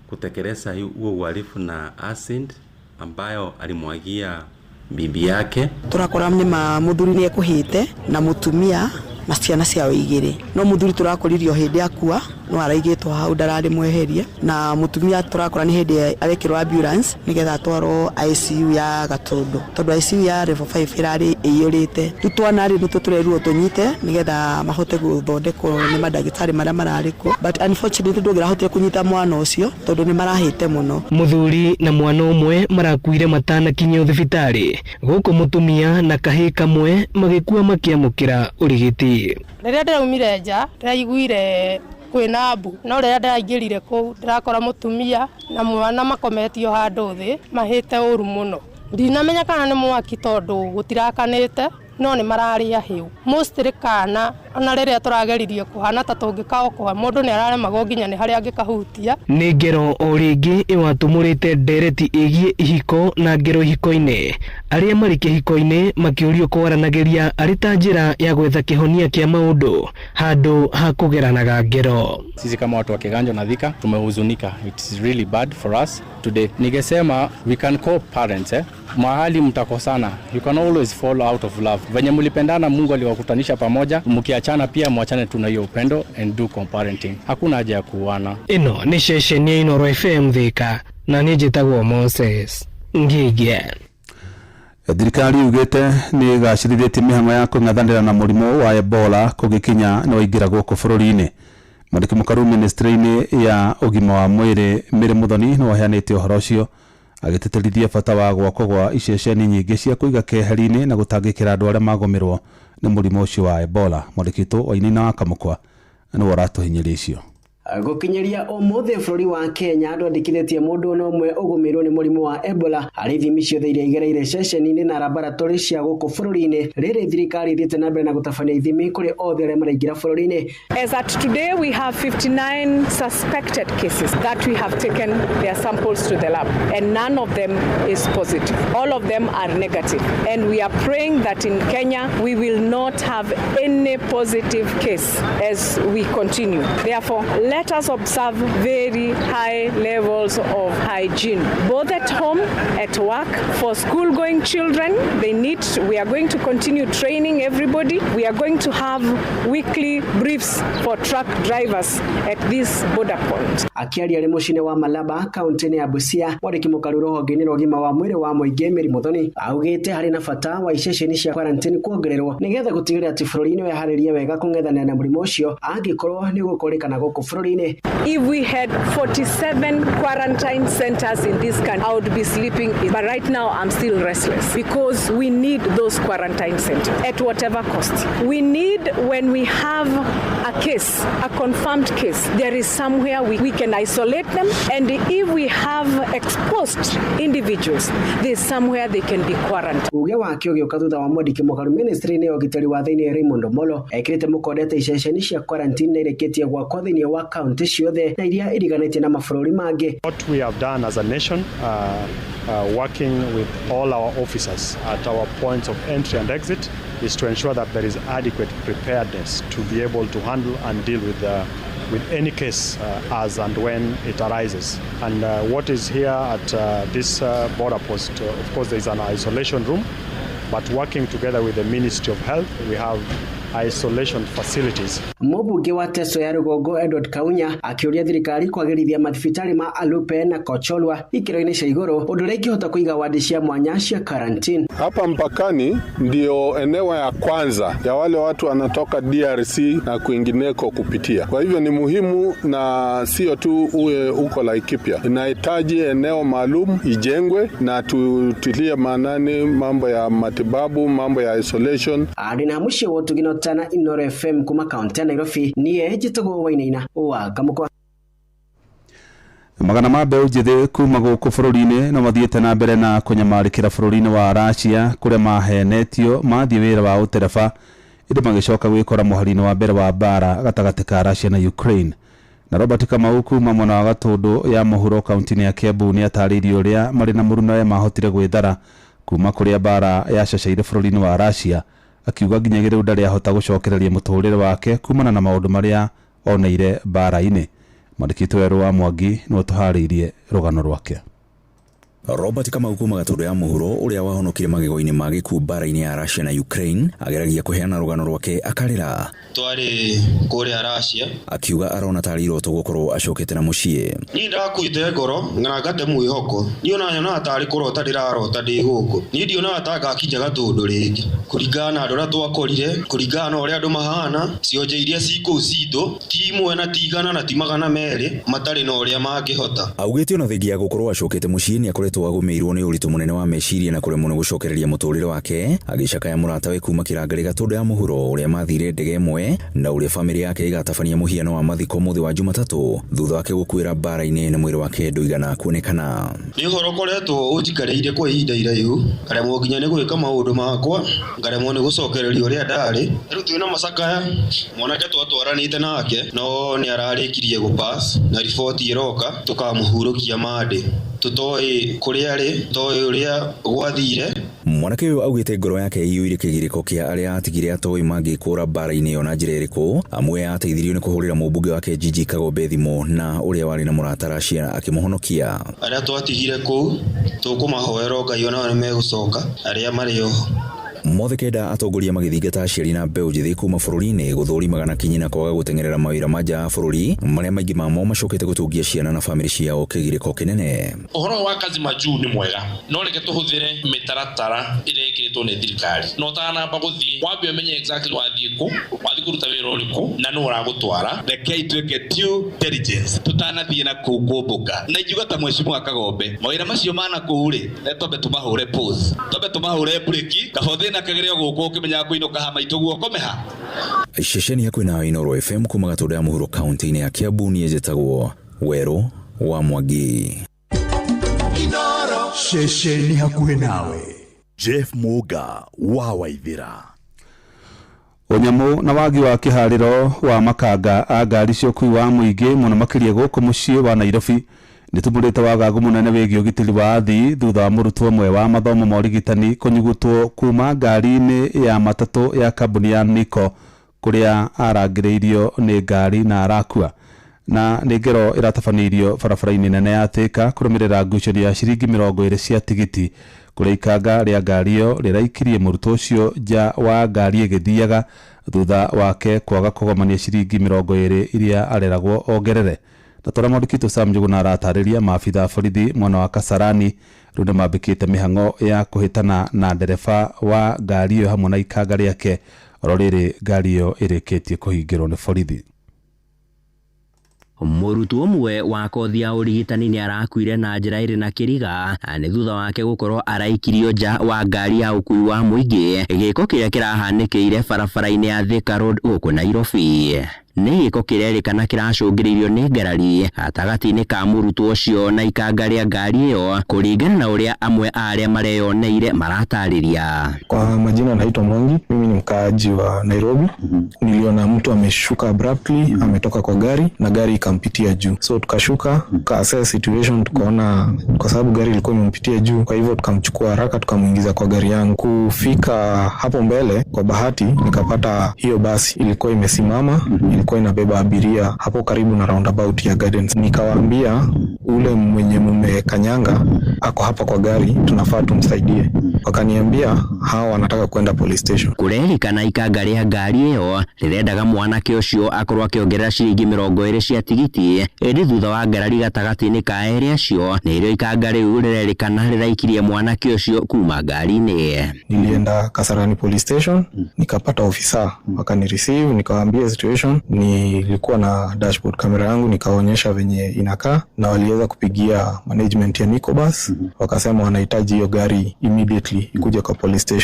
kutekeleza huo uhalifu na acid ambayo alimwagia bibi yake. Turakora nĩ mũthuri nĩ ekuhĩte na mũtumia na ciana ciao igĩrĩ, no mũthuri tũrakoririo hĩndĩ akua no araigĩtwo hau ndararĩ mweherie, na mũtumia tũrakora nĩ hĩndĩ arekĩrwo ambulance nĩgetha atwarwo ICU ya Gatũndũ tondũ ICU ya level 5 ĩrarĩ ĩiyũrĩte. Rĩu twana rĩ nĩtwo tũrerirwo tũnyite nĩgetha mahote gũthondekwo nĩ mandagĩtarĩ marĩa mararĩ kuo, but unfortunately ndũngĩrahotire kũnyita mwana ũcio tondũ nĩ marahĩte mũno. Mũthuri na mwana ũmwe marakuire matanakinyio thibitarĩ, gũkũ mũtumia na kahĩĩ kamwe magĩkua makĩamũkĩra ũrigiti. Rĩrĩa ndĩraumire nja ndĩraiguire kwĩna mbu, no rĩrĩa ndĩraingĩrire kũu ndĩrakora mũtumia na mwana makometio handũ thĩ mahĩte ũru mũno. Ndinamenya kana nĩ mwaki tondũ gũtirakanĩte, no nĩ mararĩ ahiũ mostly kana ona rĩrĩa tũrageririe kũhana ta tũngĩkaokoa mũndũ nĩ araremagwo nginya nĩ harĩa angĩkahutia. Nĩ ngero o rĩngĩ ĩwatumũrĩte ndereti ĩgiĩ ihiko na ngero ihiko-inĩ, arĩa marĩ kĩhiko-inĩ makĩũrio kwaranagĩria arĩ ta njĩra ya gwetha kĩhonia kĩa maũndũ handũ ha kũgeranaga ngero. Sisi kama watu wa Kiganjo na Thika tumehuzunika. It's really bad for us today. Ningesema we can call parents, mahali mtakosana, you can always fall out of love. Venye mlipendana Mungu aliwakutanisha pamoja, mkiachana pia mwachane tu na hiyo upendo and do comparenting. Hakuna haja ya kuuana. Ĩno nĩ ceceni ya Inooro FM Thika na niĩ njĩtagwo Moses Ngige. Thirikari yugĩte nĩ ĩgacĩrithĩtie mĩhang'o ya kũng'ethanĩra na mũrimũ wa Ebola kũgĩkinya nĩ waingĩra gũkũ bũrũri-inĩ. Mwandĩki mũkaru ministry-inĩ ya ũgima wa mwĩrĩ Mary Muthoni nĩ waheanĩte ũhoro ũcio agĩtĩtĩrithia bata wa gwakwo gwa iceceni nyingĩ cia kũiga keheri-inĩ na gũtangĩkĩra andũ arĩa magũmĩrwo nĩ mũrimũ ũcio wa Ebola. Mwandĩki witũ Wainaina wa Kamũkwa nĩwe ũratũhinyĩria icio. Gũkinyĩria ũmũthĩ bũrũri wa Kenya ndwandĩkithĩtie mũndũ ona ũmwe ũgũmĩirwo nĩ mũrimũ wa Ebola harĩ ithimi ciothe iria igereire ceceni-inĩ na laboratory cia gũkũ bũrũri-inĩ. Rĩrĩ thirikari ĩthiĩte na mbere na gũtabania ithimi kũrĩ othe arĩa maraingĩra bũrũri-inĩ. As at today we have 59 suspected cases that we have taken their samples to the lab and none of them is positive. All of them are negative and we are praying that in Kenya we will not have any positive case as we continue. Therefore, let us observe very high levels of hygiene, both at home, at work. For school-going children, we are going to continue training everybody. We are going to have weekly briefs for truck drivers at this border point. Akĩaria arĩ mũciĩ-inĩ wa Malaba kaunti-inĩ ya Busia, mwandĩki mũkaru rũhonge-inĩ rwa ũgima wa mwĩrĩ wa mũingĩ Mary Muthoni augĩte harĩ na bata wa iceceni cia quarantine kuongererwo nĩgetha gũtigĩrĩra atĩ bũrũri nĩ weharĩria wega kũng'ethanĩra na mũrimũ ũcio angĩkorwo nĩ ũgũkũrĩkana gũkũ bũrũri-inĩ. If we had 47 quarantine centers in this country, I would be sleeping. But right now, I'm still restless because we need those quarantine centers at whatever cost. We need, when we have a case, a confirmed case, there is somewhere we can isolate them. And if we have exposed individuals, there's somewhere they can be quarantined. Uge wake ũgĩũka thutha wa mwandĩki mũkaru ministry-inĩ ya ũgitĩri wa thĩinĩ Raymond Omolo ekĩrĩte mũkonde iceceni cia quarantine na irĩkĩtie gwakwo thĩinĩ wa kaunti ciothe na iria iriganĩtie na mabũrũri mangĩ. What we have done as a nation, working with all our officers at our points of entry and exit, is to ensure that there is adequate preparedness to be able to handle and deal with any case as and when it arises. And what is here at this border post, of course there is an isolation room, but working together with the Ministry of Health, we have isolation facilities. Mũmbunge wa Teso ya Rũgongo Edward Kaunya akĩũria thirikari kwagĩrithia mathibitarĩ ma Alupe na Kocholwa ikĩro-inĩ cia igũrũ ũndũ ũrĩa ingĩhota kũiga wadi cia mwanya cia quarantine. Hapa mpakani ndio eneo ya kwanza ya wale watu wanatoka DRC na kwingineko kupitia. Kwa hivyo ni muhimu, na sio tu uwe uko Laikipia, inahitaji eneo maalum ijengwe na tutilie maanani mambo ya matibabu, mambo ya isolation. Arĩ na mũciĩ wa ũtugino tana Inoro FM kuma kaunti ya Nairobi niĩ njĩtagwo Wainaina wa Kamũkwa. Magana ma mbeũ njĩthĩ kuma gũkũ bũrũri-inĩ no mathiĩte na mbere na kũnyamarĩkĩra bũrũri-inĩ wa Russia kũrĩa mahenetio mathiĩ wĩra wa ũtereba ĩndĩ magĩcoka gwĩkora mũhari-inĩ wa mbere wa mbara gatagatĩ ka Russia na Ukraine. Na Robert Kamau kuma mwena wa Gatũndũ ya mũhuro kaunti-inĩ ya Kiambu nĩ atarĩirie ũrĩa marĩ na mũrunawe mahotire gwĩthara kuma kũrĩa mbara yacacaire bũrũri-inĩ wa Russia, akiuga nginyagia rĩu ndarĩ ahota gũcokereria mũtũrĩre wake kumana na maũndũ marĩa oneire mbara-inĩ. Mwandĩki werũ wa Mwangi nĩwe ũtũharĩirie rũgano rwake. Robert Kamau kuma Gatũndũ ya mũhuro ũrĩa wahonokire magego-inĩ ma gĩkuũ mbara-inĩ ya Russia na Ukraine ageragia kũheana rũgano rwake akarĩra. Twarĩ kũrĩa Russia, akiuga arona tarĩ iroto gũkorwo acokete na mũciĩ. Niĩ ndakuĩte ngoro na ngate mwĩhoko, niĩ ona nyonaga tarĩ kũrota ndĩrarota ndĩ gũkũ, niĩ ndionaga ta ngakinya Gatũndũ rĩngĩ kũringana na andũ arĩa twakorire, kũringana na ũrĩa andũ mahana, cionje iria ci kũu citũ ti imwe na ti igana na ti magana merĩ matarĩ na ũrĩa mangĩhota. Augĩte ona thengia ya gũkorwo acokete mũciĩ nĩ akoretwo agũmĩirwo nĩ ũritũ mũnene wa meciria na kũremwo nĩ gũcokereria mũtũrĩre wake, agĩcakaya mũratawe kuma Kĩrangarĩ Gatũndũ ya mũhuro ũrĩa mathire ndege ĩmwe na ũrĩa famĩlĩ yake ĩgatabania mũhiano wa mathiko mũthĩ wa Jumatatũ thutha wake gũkuĩra mbara-inĩ na mwĩrĩ wake ndũigana kuonekana. Nĩ ũhoro ũkoretwo ũnjikarĩire kwa ihinda iraihu, ngaremwo nginya nĩ gwĩka maũndũ makwa, ngaremwo nĩ gũcokereria ũrĩa ndarĩ. Rĩu twĩna macakaya, mwanake twatwaranĩte nake no nĩ ararĩkirie gũpass na riboti ĩroka tũkamũhurũkia Monday. Tũtoĩ kũrĩa arĩ, toĩ ũrĩa gwathire. Mwanake ũyũ augĩte ngoro yake ĩiyũire kĩgirĩko kĩa arĩa atigire atoĩ mangĩkũra mbara-inĩ ĩyo na njĩra ĩrĩkũ. Amwe ateithirio nĩ kũhũrĩra mũmbunge wake Gigi Kagombe thimũ na ũrĩa warĩ na mũrata Russia akĩmũhonokia. Arĩa twatigire kũu tũkũmahoera Ngai onao nĩ megũcoka, arĩa marĩ oho. Mothe kenda atongoria magĩthingata aciari na mbeũ njĩthĩ kuma bũrũri-inĩ gũthũrimaga na kinyi na kwaga gũteng'erera mawĩra ma nja ya bũrũri marĩa maingĩ mamo macokete gũtungia ciana na bamĩrĩ ciao kĩgirĩko kĩnene. Ũhoro wa kazi majuu nĩ mwega, no reke tũhũthĩre mĩtaratara ĩrĩa ĩkĩrĩtwo nĩ thirikari. No ũtanamba gũthiĩ wambe ũmenye exactly wathiĩ kũ, wathiĩ kũruta wĩra ũrĩkũ na nũ ũragũtwara. Rekei twĩke due diligence tũtanathiĩ na kũu kũmbũka. Na ingiuga ta mheshimiwa Kagombe, mawĩra macio ma na kũu rĩ, twambe tũmahũre pause, twambe tũmahũre breki, kaba ũthiĩ na kagere gũkũ ũkĩmenyaga kũinũka ha maitũ guoko meha. Ceceni ya kwĩna Inoro FM kuma Gatũndũ ya mũhuro kaunti-inĩ ya Kiambu niĩ njĩtagwo Werũ wa Mwangi. Inoro ceceni hakuhĩ nawe. Jeff Muga wa Waithira. Ũnyamũ na wagi wa kĩharĩro wa makanga a ngari cia ũkuui wa mũingĩ mũno makĩria gũkũ mũciĩ wa Nairobi nĩtumũrĩte wagagu mũnene wĩgiĩ ũgitĩri wa athii thutha wa mũrutwo ũmwe wa mathomo ma ũrigitani kũnyugutwo kuma ngari-inĩ ya matatũ ya kambuni ya Niko kũrĩa arangĩrĩirio nĩ ngari na arakua. Na nĩ ngero ĩratabanĩirio barabara-inĩ nene ya Thika kũrũmĩrĩra ngucanio ya ciringi 20 cia tigiti kũrĩa ikanga rĩa ngari ĩyo rĩraikirie mũrutwo ũcio nja wa ngari ĩgĩthiaga thutha wake kwaga kũgomania ciringi 20 iria areragwo ongerere. Na tũrĩa mwandĩki Sam Njuguna aratarĩria maabitha a borithi mwena wa Kasarani rĩu nĩmambĩkĩte mĩhang'o ya kũhĩtana na ndereba wa ngari ĩyo hamwe na ikanga rĩake oro rĩrĩ ngari ĩyo ĩrĩkĩtie kũhingĩrwo nĩ borithi. Mũrutwo ũmwe wa kothi ya ũrigitani nĩ arakuire na njĩra ĩrĩ na kĩriga nĩ thutha wake gũkorwo araikirio nja wa ngari ya ũkuui wa mũingĩ, gĩko kĩrĩa kĩrahanĩkĩire barabara-inĩ ya Thika Road gũkũ Nairobi. Nĩ gĩko kĩrerĩkana kĩracũngĩrĩirio nĩ ngarari gatagatĩ-inĩ ka mũrutwo ũcio na ikanga rĩa ngari ĩyo kũringana na ũrĩa amwe a arĩa mareyoneire maratarĩria. Kwa majina naitwa Mwangi, mimi ni mkaaji wa Nairobi. Niliona mtu ameshuka abruptly, ametoka kwa gari na gari ikampitia juu. So tukashuka, tuka assess situation, tukaona kwa sababu gari ilikuwa imempitia juu, kwa hivyo tukamchukua haraka tukamuingiza kwa gari yangu. Kufika hapo mbele, kwa bahati nikapata hiyo basi ilikuwa imesimama, ilikuwa inabeba abiria hapo karibu na roundabout ya Gardens. Nikawaambia ule mwenye mumekanyanga ako hapa kwa gari, tunafaa tumsaidie. Wakaniambia Hawa wanataka kwenda police station. Kũrerĩkana ikanga rĩa ngari ĩyo rĩrendaga mwanake ũcio akorwo akĩongerera ciringi 20 cia tigiti, ĩndĩ thutha wa ngarari gatagatĩ-inĩ ka erĩ acio nĩrĩo ikanga rĩu rĩrerĩkana rĩraikirie mwanake ũcio kuma ngari-inĩ. Nilienda Kasarani police station, nikapata ofisa wakanireceive, nikawaambia situation. Nilikuwa na dashboard kamera yangu nikaonyesha venye inakaa, na waliweza kupigia management ya Nicobus, wakasema wanahitaji hiyo gari immediately ikuje kwa police station.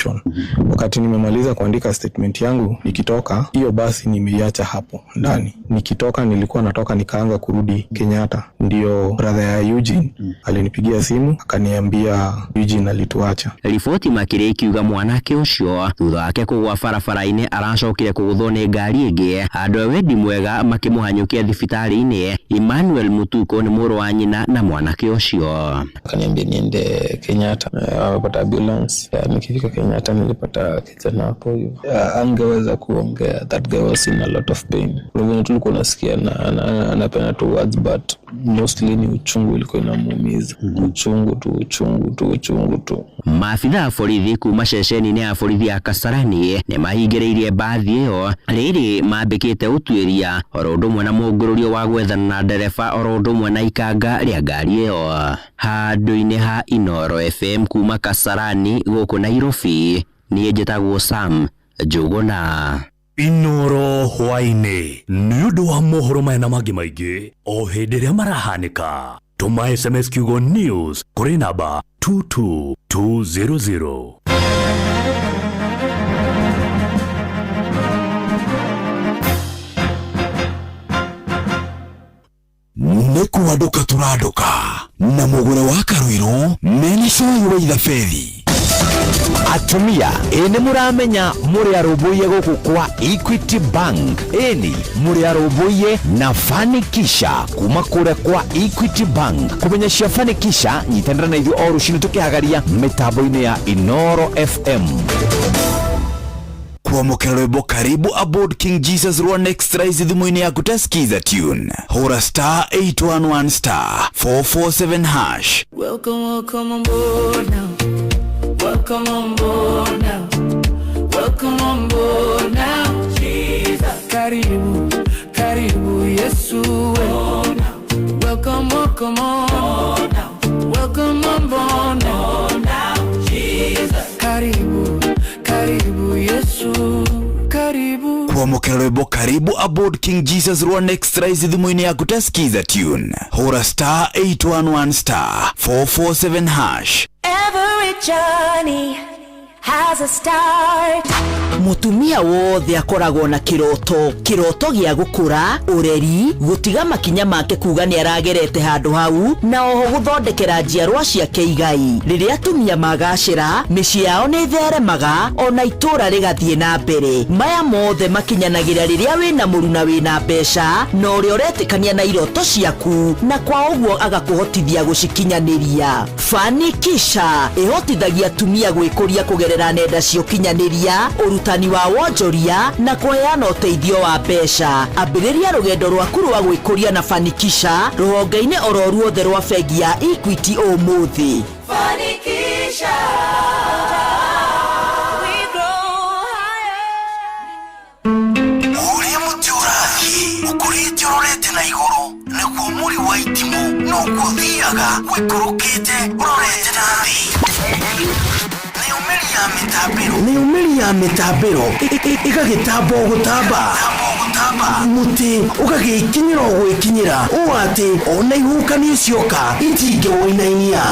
Wakati nimemaliza kuandika statement yangu, nikitoka hiyo basi nimeiacha hapo ndani. Nikitoka nilikuwa natoka nikaanza kurudi Kenyatta, ndio brother ya Eugene alinipigia simu akaniambia Eugene alituacha. Riboti makĩria ikiuga mwanake ũcio thutha wake kũgwa barabara-inĩ aracokire kũgũthwo nĩ ngari ĩngĩ, andũ a wendi mwega makĩmũhanyũkia thibitarĩ-inĩ. Emmanuel Mutuko nĩ mũrũ wa nyina na mwanake ũcio. Akaniambia niende Kenyatta, wamepata ambulance. Nikifika Kenyatta nilipata kijana hapo hivyo, angeweza kuongea. That guy was in a lot of pain. Kuna vile tulikuwa nasikia anapena tu words, but mostly ni uchungu ilikuwa inamuumiza. Uchungu tu, uchungu tu, uchungu tu. Maabitha a borithi kuma ceceni-inĩ ya borithi ya Kasarani nĩ mahingĩrĩirie mbathi ĩyo rĩrĩ mambĩkĩte ũtuĩria oro ũndũ ũmwe na mũngũrũrio wa gwethana na ndereba oro ũndũ ũmwe na ikanga rĩa ngari ĩyo. Handũ-inĩ ha Inooro FM kuma Kasarani gũkũ Nairobi, niĩ njĩtagwo Sam Njũgũna. Inooro hwaĩ-inĩ nĩ ũndũ wa mohoro maya na mangĩ maingĩ o hĩndĩ ĩrĩa marahanĩka. Tũma SMS kiugo news kũrĩ namba 22200. Nĩ kwandũka tũrandũka na mũgũre wa Karũirũ mena cai wa ithabethi. Atumia ĩ nĩ mũramenya mũrĩ arũmbũiye gũkũ kwa Equity Bank, ĩni mũrĩ arũmbũiye na Fanikisha kuma kũrĩa kwa Equity Bank. Kũmenya cia Fanikisha, nyitanĩra na ithuĩ o rũcinĩ tũkĩhagaria mĩtambo-inĩ ya Inooro FM. Kwamũkĩra rwĩmbo karibu aboard King Jesus rwa Next Rise thimũ-inĩ yaku ta skiza tune, hũra star 811 star 447 hash. Welcome, welcome on board now. Welcome on board now. Welcome on board now. Jesus. Karibu, karibu Yesu. Welcome, welcome on. Welcome on board now. Jesus. Karibu, karibu Yesu. Karibu. Kwamũkĩra rwĩmbo karibu aboard King Jesus rwa Next Rise thimũ-inĩ yaku ta skiza tune, hũra star 811 star 447 hash. Every journey has a start. Mutumia wothe akoragwo na kiroto, kiroto gĩa gũkũra, ũreri, gũtiga makinya make kuga nĩ aragerete handũ hau, na oho gũthondekera njiarwa ciake igai. Rĩrĩa atumia magacĩra, mĩciĩ yao nĩ ĩtheremaga, ona itũũra rĩgathiĩ na mbere. Maya mothe makinyanagĩra rĩrĩa wĩna mũruna wĩna mbeca, na ũrĩa ũretĩkania na iroto ciaku, na kwa ũguo agakũhotithia gũcikinyanĩria. Fanikisha ĩhotithagia atumia gwĩkũria kũgerera nenda cia ũkinyanĩria, ũrutani wa wonjoria na kũheana ũteithio wa mbeca. Ambĩrĩria rũgendo rwaku rwa gwĩkũria na Fanikisha rũhonge-inĩ oro ruothe rwa bengi ya Equity ũmũthĩ. Fanikisha. We grow higher. Ũrĩa mũtĩ ũrathiĩ ũkũrĩte ũrorete na igũrũ, nĩguo mũri wa itimũ noguo ũthiaga wĩikũrũkĩte ũrorete na thĩ. Nĩ umĩri ya mĩtambĩro ĩgagĩtamba o gũtamba, mũtĩ ũgagĩkinyĩra o gwĩkinyĩra, ũũ atĩ ona ihuhũkanio cioka itingĩwũinainia.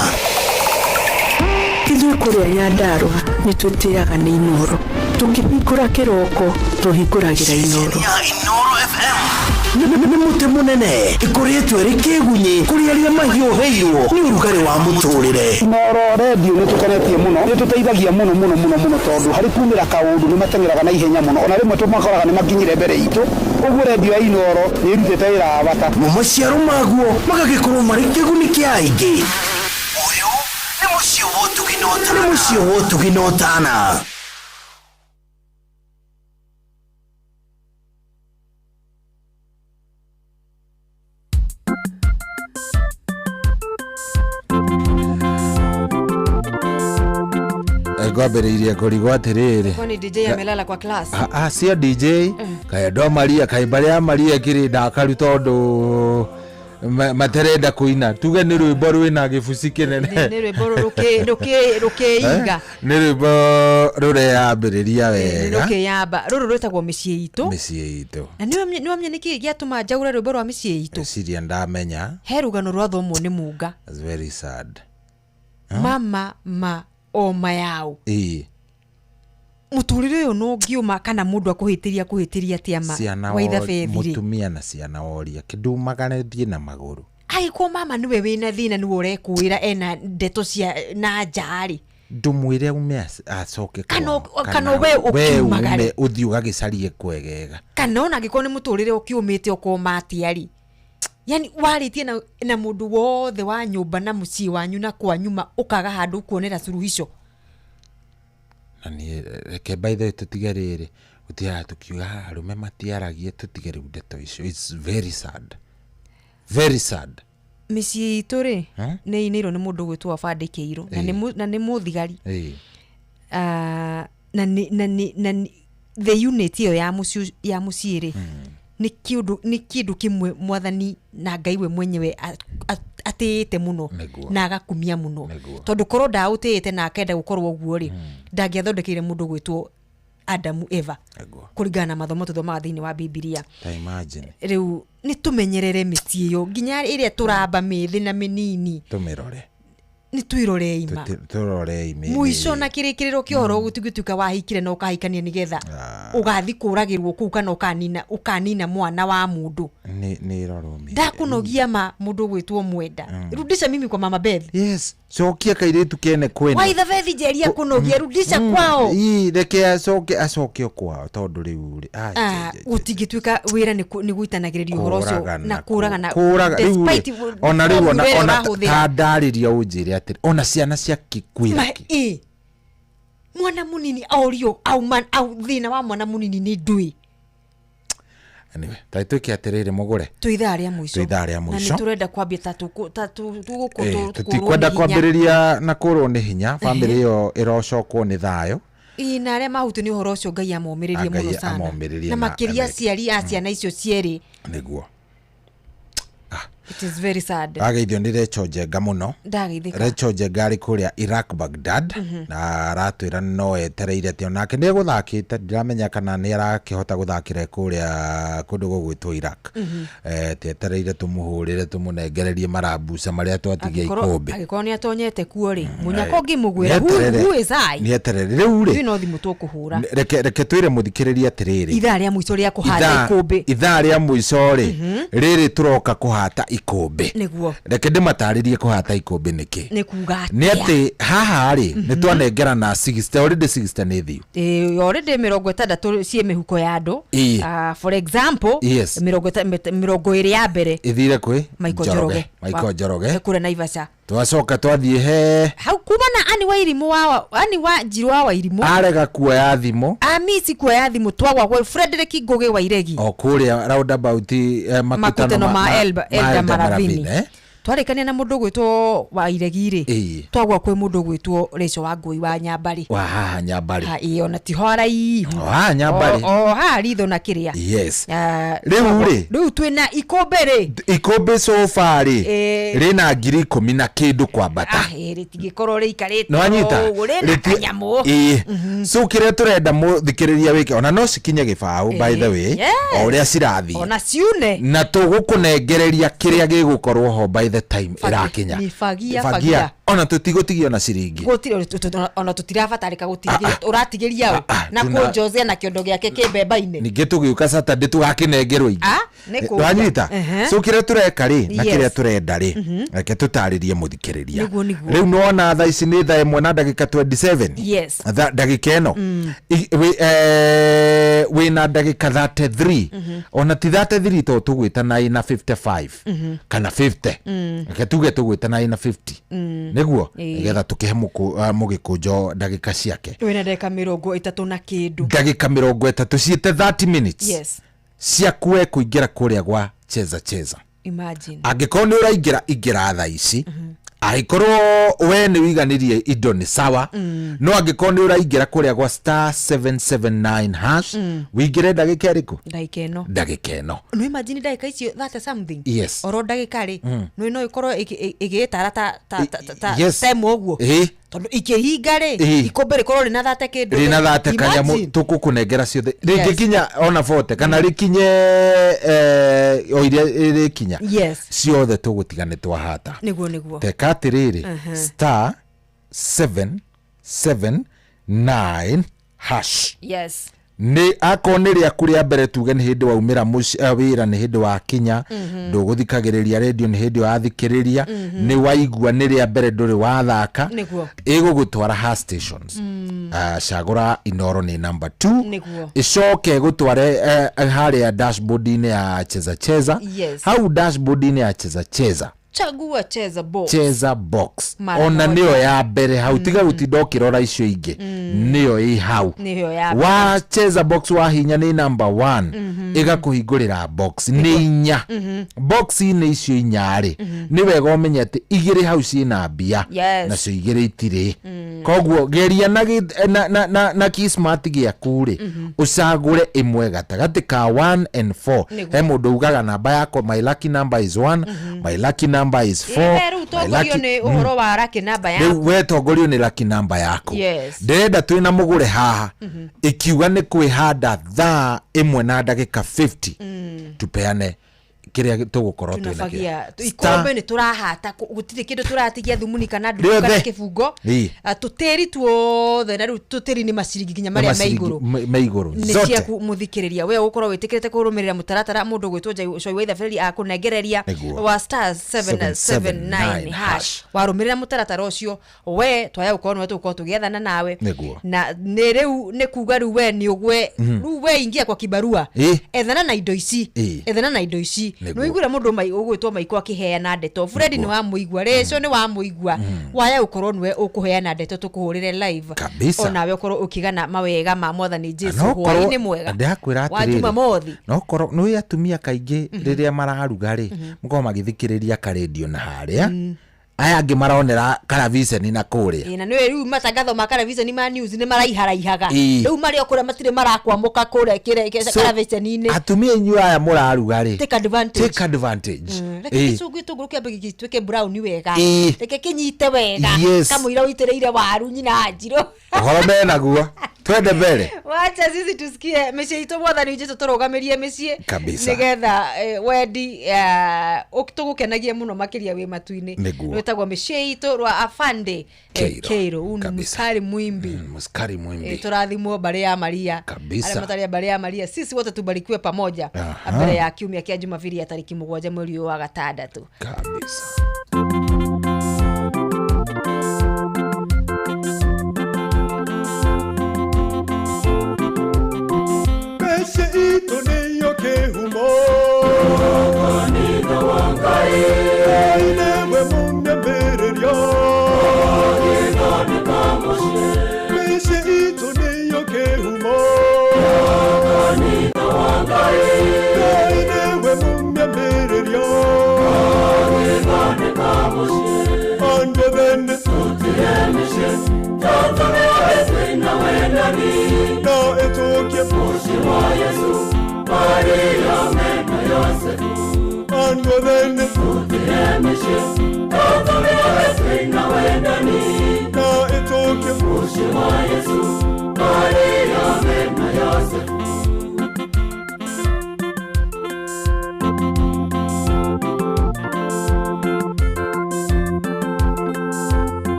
Ithuĩ kũrĩa Nyandarũa nĩ twĩtĩaga nĩ Inooro. Tũkĩhingũra kĩroko tũhingũragĩra Inooro. Inooro FM nĩ mũtĩ mũnene ĩkũrĩtwo ĩrĩ kĩgunyĩ kũrĩ arĩa mahiũhĩirwo nĩ ũrugarĩ wa mũtũrĩre. Inooro redio nĩ tũkenetie mũno, nĩ tũteithagia mũno mũno mũno mũno, tondũ harĩ kumĩra kaũndũ nĩ mateng'eraga na ihenya mũno, ona rĩmwe tũmakoraga nĩ makinyire mbere itũ. Ũguo redio ya Inooro nĩ ĩrutĩte wĩra wa bata. Mo maciaro maguo magagĩkorwo marĩ kĩguni kĩa aingĩ. Ũyũ nĩ mũciĩ wa ũtugi na ũtana. Nĩ mũciĩ wa ũtugi na ũtana. Ngwambĩrĩirie kũrigwo atĩrĩrĩ. Kwani DJ amelala kwa class? Ah, ah, sio DJ kaĩ andũ a Maria kaĩ mbarĩ ya Maria ĩkĩrĩ ndakaru tondũ matarenda kũina tuge nĩ rwĩmbo rwĩna gĩbuci kĩnene. Nĩ rwĩmbo rũkĩiga. Nĩ rwĩmbo rũreyambĩrĩria wega. Rũkĩyamba rũrũ rwĩtagwo mĩciĩ itũ. Mĩciĩ itũ. Na nĩwamenya nĩkĩ gĩatũma njagũre rwĩmbo rwa mĩciĩ itũ? Ciria ndamenya. He rũgano rwathomwo nĩ Munga. That's very sad. Mama ma oma yao. Ĩĩ. Mũtũrĩre ũyũ no ũngiũma kana mũndũ akũhĩtĩria akũhĩtĩria atĩa ma Ciana waitha bethi rĩ. Mũtumia na ciana woria kĩndumagane thiĩ na magũrũ. Angĩkorwo mama nĩwe wĩna thĩna nĩwe ũrekũĩra ena ndeto cia na nja rĩ. Ndũmwĩre ume acoke Kana kwao. kana we ũkiumagare. We ume ũthiĩ ũgagĩcarie kwegega. Kana ona angĩkorwo nĩ mũtũrĩre ũkĩũmĩte ũkoma atĩa rĩ. Yani warĩtie na mũndũ wothe wa nyũmba na mũciĩ wanyu na kwanyu ma ũkaga handũ ũkuonera suluhisho. Na niĩ reke by the way tũtige rĩrĩ gũtiaga tũkiuga arũme matiaragie tũtige rĩu ndeto icio. It's very sad. Very sad. Mĩciĩ itũ rĩ, nĩ ĩinĩirwo nĩ mũndũ ũgwĩtwo Abandĩ Kĩirũ, na nĩ mũthigari. Na nĩ, na nĩ, na nĩ, the unit ĩyo ya mũciĩ, ya mũciĩ rĩ, nĩ kĩndũ kĩmwe mwathani na Ngai we mwenyewe atĩĩte mũno na agakumia mũno. Tondũ korwo ndaũtĩĩte na akenda gũkorwo ũguo rĩ, ndangĩathondekeire mũndũ ũgwĩtwo Adamu Eva. Kũringana na mathomo tũthomaga thĩinĩ wa Bibilia. Ta imagine. Rĩu nĩ tũmenyerere mĩciĩ ĩyo nginya ĩrĩa tũramba mĩthĩ na mĩnini. Tũmĩrore. Nĩ twĩrorei ma. Tũrorei mĩ- Mũico na kĩrĩkĩrĩro kĩa ũhoro gũtigũtuĩka wahikire na ũkahikania nĩgetha ũgathiĩ kũragĩrwo kũu kana ũkanina mwana wa mũndũ. Nĩ ĩrorwo mĩ- Ndakũnogia ma mũndũ ũgwĩtwo Mwenda. Rudisha mimi kwa mama Beth. Yes, cokia kairĩtu kene kwene. Waitha Beth njeria kũnogia, rudisha kwao. Ii, reke acoke kwao tondũ rĩu rĩ, Gũtingĩtuĩka wĩra nĩ gũitanagĩrĩria ũhoro ũcio na kũragana. Kũraga, rĩu rĩ, Despite ona rĩu wĩra ona ũrahũthĩra. ta ndarĩria ũnjĩre atĩrĩ, ona ciana cia kĩkwĩra Ma, kĩ. ĩ, mwana mũnini orio, au au thĩna wa mwana mũnini nĩ ndũĩ. Anyway, ta twĩke atĩrĩrĩ mũgũre. Twĩ ithaa rĩa mũico. Twĩ ithaa rĩa Na mũico. nĩ tũrenda kwambia ta tũkũ, ta tũ, tũgũkũ, tũ, Tũtikwenda kũrwo nĩ hinya. kwambĩrĩria na kũrwo nĩ hinya. Bamĩrĩ ĩyo ĩrocokwo nĩ thayũ. Ĩ, na arĩa mahutio nĩ ũhoro ũcio Ngai amomĩrĩrie Ngai mũno sana. amomĩrĩrie Na na makĩria ame- aciari a ciana icio cierĩ. Nĩguo. It is very sad. Ageithio nĩ Rachel Njenga mũno. Ndageithĩka. Rachel Njenga arĩ kũrĩa Iraq Baghdad, na aratwĩra no etereire atĩ onake nĩ egũthakĩte, ndiramenya kana nĩ arakĩhota gũthakĩra kũrĩa kũndũ gũgwĩtwo Iraq. Atĩ etereire tũmũhũrĩre tũmũnengererie marambuca marĩa twatigia ikũmbĩ. Angĩkorwo nĩ atonyete kuo rĩ, mũnyaka ũngĩmũgwĩra, who is I? Nĩ eterere. Rĩu rĩ, Ithuĩ no thimũ tũkũhũra. Reke twĩre mũthikĩrĩria atĩrĩrĩ. Ithaa rĩa mũico rĩa kũhata ikũmbĩ. Ithaa rĩa mũico rĩ, rĩrĩ tũroka kũhata ikũmbĩ. Nĩguo. Reke ndĩmatarĩrie kũhata ikũmbĩ nĩkĩ. Nĩ kuga Nĩ atĩa? atĩ haha rĩ, nĩ twanengerana 60, already 60 nĩ thiu. Already mĩrongo ĩtandatũ ciĩ mĩhuko ya andũ. For example, mĩrongo ĩrĩ ya mbere. Ĩthire kwĩ? Michael Njoroge. Njoroge. Michael Njoroge. Kũrĩa Naivasha. Twacoka twathiĩ he Hau kuma na Ani wa Irimũ wa, Ani wa Njirũ wa Wairimũ. Arega kuoya thimũ. Amisi kuoya thimũ twagwa gwĩ Frederick Ngũgĩ wa Iregi. O kũrĩa roundabout, makutano Makutano ma ma Elda Elda Maravini. Maravini, eh? Twarĩkania na mũndũ ũgwĩtwo wa Iregi rĩ. Twagwa kwĩ mũndũ ũgwĩtwo Rachel wa Ngũi wa Nyambarĩ. Wa haha Nyambarĩ. Ha, ĩĩ, ona ti ho haraihu. O haha Nyambarĩ. O haha ritho na kĩrĩa. Yes. Rĩu rĩ. Rĩu twĩna ikũmbĩ rĩ. Ikũmbĩ so far rĩ, rĩna ngiri ikũmi na kĩndũ kwambata. Rĩtingĩkorwo rĩikarĩte Nĩwanyita? ũguo, rĩna kanyamũ. So kĩrĩa tũrenda mũthikĩrĩria wĩke, ona no cikinye gĩbaũ, by the way, o ũrĩa cirathiĩ. Ona ciune. Na tũgũkũnengereria kĩrĩa gĩgũkorwo ho by the time Fagia. ĩrakinya. Ni fagia, Fagia. fagia. Ona tũtigũtigia ona ciringi. Gũtirĩ, ona tũtirabatarĩka gũtigĩria, ũratigĩria ũ? Na kũ Jose na kĩondo gĩake kĩ mbemba-inĩ. Ningĩ tũgĩũka Saturday tũgakĩnengerwo ingĩ. Nĩ kũũria. Ndwanyita? So kĩrĩa tũreka rĩ, na kĩrĩa tũrenda rĩ, reke tũtarĩrie mũthikĩrĩria. Nĩguo, nĩguo. Rĩu nĩwona thaa ici nĩ thaa ĩmwe na ndagĩka 27. Ndagĩka ĩno. Wĩna ndagĩka 33. Ona ti 33 tondũ tũgwĩtana ĩna 55. Kana 50. Reke tuge tũgwĩtana ĩna 50. Nĩguo? Nĩgetha tũkĩhe mũgĩkũnjo ndagĩka ciake. Wĩna ndagĩka mĩrongo ĩtatũ na kĩndũ. Ndagĩka mĩrongo ĩtatũ ciĩte 30 minutes. Ciaku we kũingĩra kũrĩa gwa Cheza Cheza. Imagine. Angĩkorwo nĩ ũraingĩra, ingĩra thaa ici. Angĩkorwo we nĩ ũiganĩrie indo nĩ sawa, no angĩkorwo nĩ ũraingĩra kũrĩa gwa star 779 hash, wĩingĩre ndagĩka ĩrĩkũ? Ndagĩka ĩno. Ndagĩka ĩno. No imagine ndagĩka icio 30 something. Yes. Oro ndagĩka rĩ, no no ĩkorwo ĩgĩtara ta ta ta ta Yes. ta ĩmwe ũguo. Tondũ ikĩhinga rĩ, ikũmbĩ rĩkorwo rĩna thate kĩndũ. Rĩna thate kanyamũ Imagine. tũkũkũnengera ciothe rĩngĩkinya ona 40 kana rĩkinye o iria rĩkinya. Yes. Ciothe tũgũtiga nĩ twahata. Nĩguo nĩguo. Teka atĩrĩrĩ, star 779 hash. Yes. Nĩ akorwo nĩ rĩaku rĩa mbere, tuge nĩ hĩndĩ waumĩra wĩra, nĩ hĩndĩ wakinya, ndũgũthikagĩrĩria redio, nĩ hĩndĩ wathikĩrĩria, nĩ waigua nĩ rĩa mbere ndũrĩ wathaka, Nĩguo. ĩgũgũtwara ha stations. Cagũra Inoro nĩ number 2. Nĩguo. Ĩcoke ĩgũtware harĩa dashboard-inĩ ya Cheza Cheza. Yes. Hau dashboard-inĩ ya Cheza Cheza, Chagua Cheza Box. Cheza Box. Mara ona moja. nĩyo ya mbere hau, tiga gũtinda ũkĩrora icio ingĩ, nĩyo ĩ hau. Nĩyo ya mbere. Wa Cheza Box wahinya nĩ number 1, ĩgakũhingũrĩra box nĩ inya. Box-inĩ icio inya rĩ, nĩ wega ũmenye atĩ igĩrĩ hau ciĩna mbia, Yes. nacio igĩrĩ itirĩ. Koguo geria na na kismart gĩaku rĩ, ũcagũre ĩmwe gatagatĩ ka 1 and 4. Nĩguo. He mũndũ ugaga namba yakwa, my lucky number is 1, my lucky number is 4. Ĩĩ, rĩu tongorio nĩ ũhoro wa lucky number Rĩu yaku. we tongorio nĩ lucky number yaku. Yes. Ndĩrenda twĩna mũgũre haha ĩkiuga nĩ kwĩhanda thaa 1 na ndagĩka 50, tupeane kĩrĩa tũgũkorwo twĩna kĩo. Tunabagia ikombe nĩ tũrahata, gũtirĩ kĩndũ tũratigia thumuni kana ndutu Rĩothe. kana kĩbungo. Ĩĩ. Tũtĩri tuothe, na rĩu tũtĩri nĩ maciringi nginya marĩa me igũrũ. Me igũrũ nĩ zote. ciaku mũthikĩrĩria, we ũgũkorwo wĩtĩkĩrĩte kũrũmĩrĩra mũtaratara mũndũ ũgwĩtwo Coi wa Ithabereri akũnengereria Nĩguo. wa star 779 hash. Warũmĩrĩra mũtaratara ũcio, we twaya gũkorwo nĩwe tũgũkorwo tũgĩethana nawe. Nĩguo. Na nĩ rĩu nĩ kuga rĩu we nĩ ũgwe, rĩu we ingia kwa kibarua, ethana na indo ici, ethana na indo ici. Nĩguo. Nĩ ũiguire mũndũ ũgwĩtwo Maiko akĩheana ndeto, Fred nĩ wamũigua, Rachel nĩ wamũigua, waya gũkorwo nĩwe ũkũheana ndeto tũkũhũrĩre live. Kabisa. Onawe ũkorwo ũkĩgana mawega ma mwathani Jesu No korwo- hwaĩ-inĩ mwega ndakwĩra wa atĩrĩrĩ, Jumamothi. no korwo nĩ atumia kaingĩ rĩrĩa mararuga rĩ, makoragwo magĩthikĩrĩria karendio na harĩa aya angĩ maronera karaviceni na kũrĩa. Ĩĩ, na nĩwe rĩu matangatho ma karaviceni ma news nĩ maraiharaihaga. Ĩĩ. Rĩu marĩ o kũrĩa matirĩ marakwamũka kũrĩa So, karaviceni-inĩ. atumia inyuĩ aya mũraruga rĩ, Take advantage. take advantage. Reke gĩcungu gĩtũngũrũ kĩambe gĩtuĩke brown wega, reke kĩnyite wega, Yes. kamũira ũitĩrĩire waru nyina Njirũ. Ũhoro menaguo, twende mbere. Wacha sisi tusikie mĩciĩ itũ, mwathani Jesu tũrũgamĩrie mĩciĩ Kabisa. nĩgetha wendi tũgũkenagie mũno makĩria wĩ matu-inĩ. Nĩguo. Rwĩtagwo mĩciĩ itũ rwa Afande Keiro. Keiro. Huu ni mstari mwimbi. Mstari mwimbi. Tũrathimwo mbarĩ ya Maria. Kabisa. Arĩa matarĩ a mbarĩ ya Maria, sisi wote tubarikiwe pamoja. Aha. Mbere ya kiumia kĩa Jumapili ya tarĩki 7 mweri ũyũ wa gatandatũ. Kabisa. Mĩciĩ itũ nĩyo kĩhumo. Kanitha wa Ngai. Ngai nĩwe mũnyambĩrĩria. Agĩthondeka mũciĩ. Mĩciĩ itũ nĩyo kĩhumo. Kanitha wa Ngai. Ngai nĩwe mũnyambĩrĩria. Agĩthondeka mũciĩ. Andũ athene tũtige mĩciĩ. Tũtũmĩre twĩna wendani. Na ĩtũkie mũciĩ wa Yesu. Maria mena Yosefu. Andũ athene tũtige mĩciĩ. Tũtũmĩre twĩna wendani. Na ĩtũkie mũciĩ wa Yesu. Maria mena Yosefu.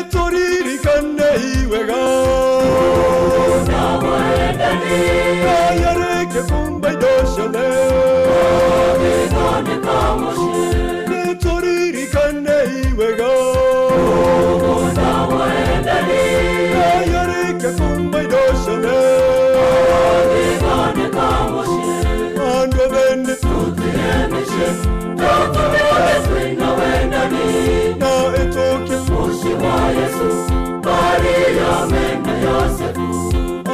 Nĩtũririkane wega. Ngai arĩkie kũmba indo ciothe. Agĩthondeka mũciĩ. Nĩtũririkane wega. Ngai arĩkie kũmba indo ciothe. Agĩthondeka mũciĩ. Andũ athene tũtige mĩciĩ. Tũtũmĩre twĩna wendani. Na ĩtũkie mũciĩ wa Yesu. Maria mena Yosefu.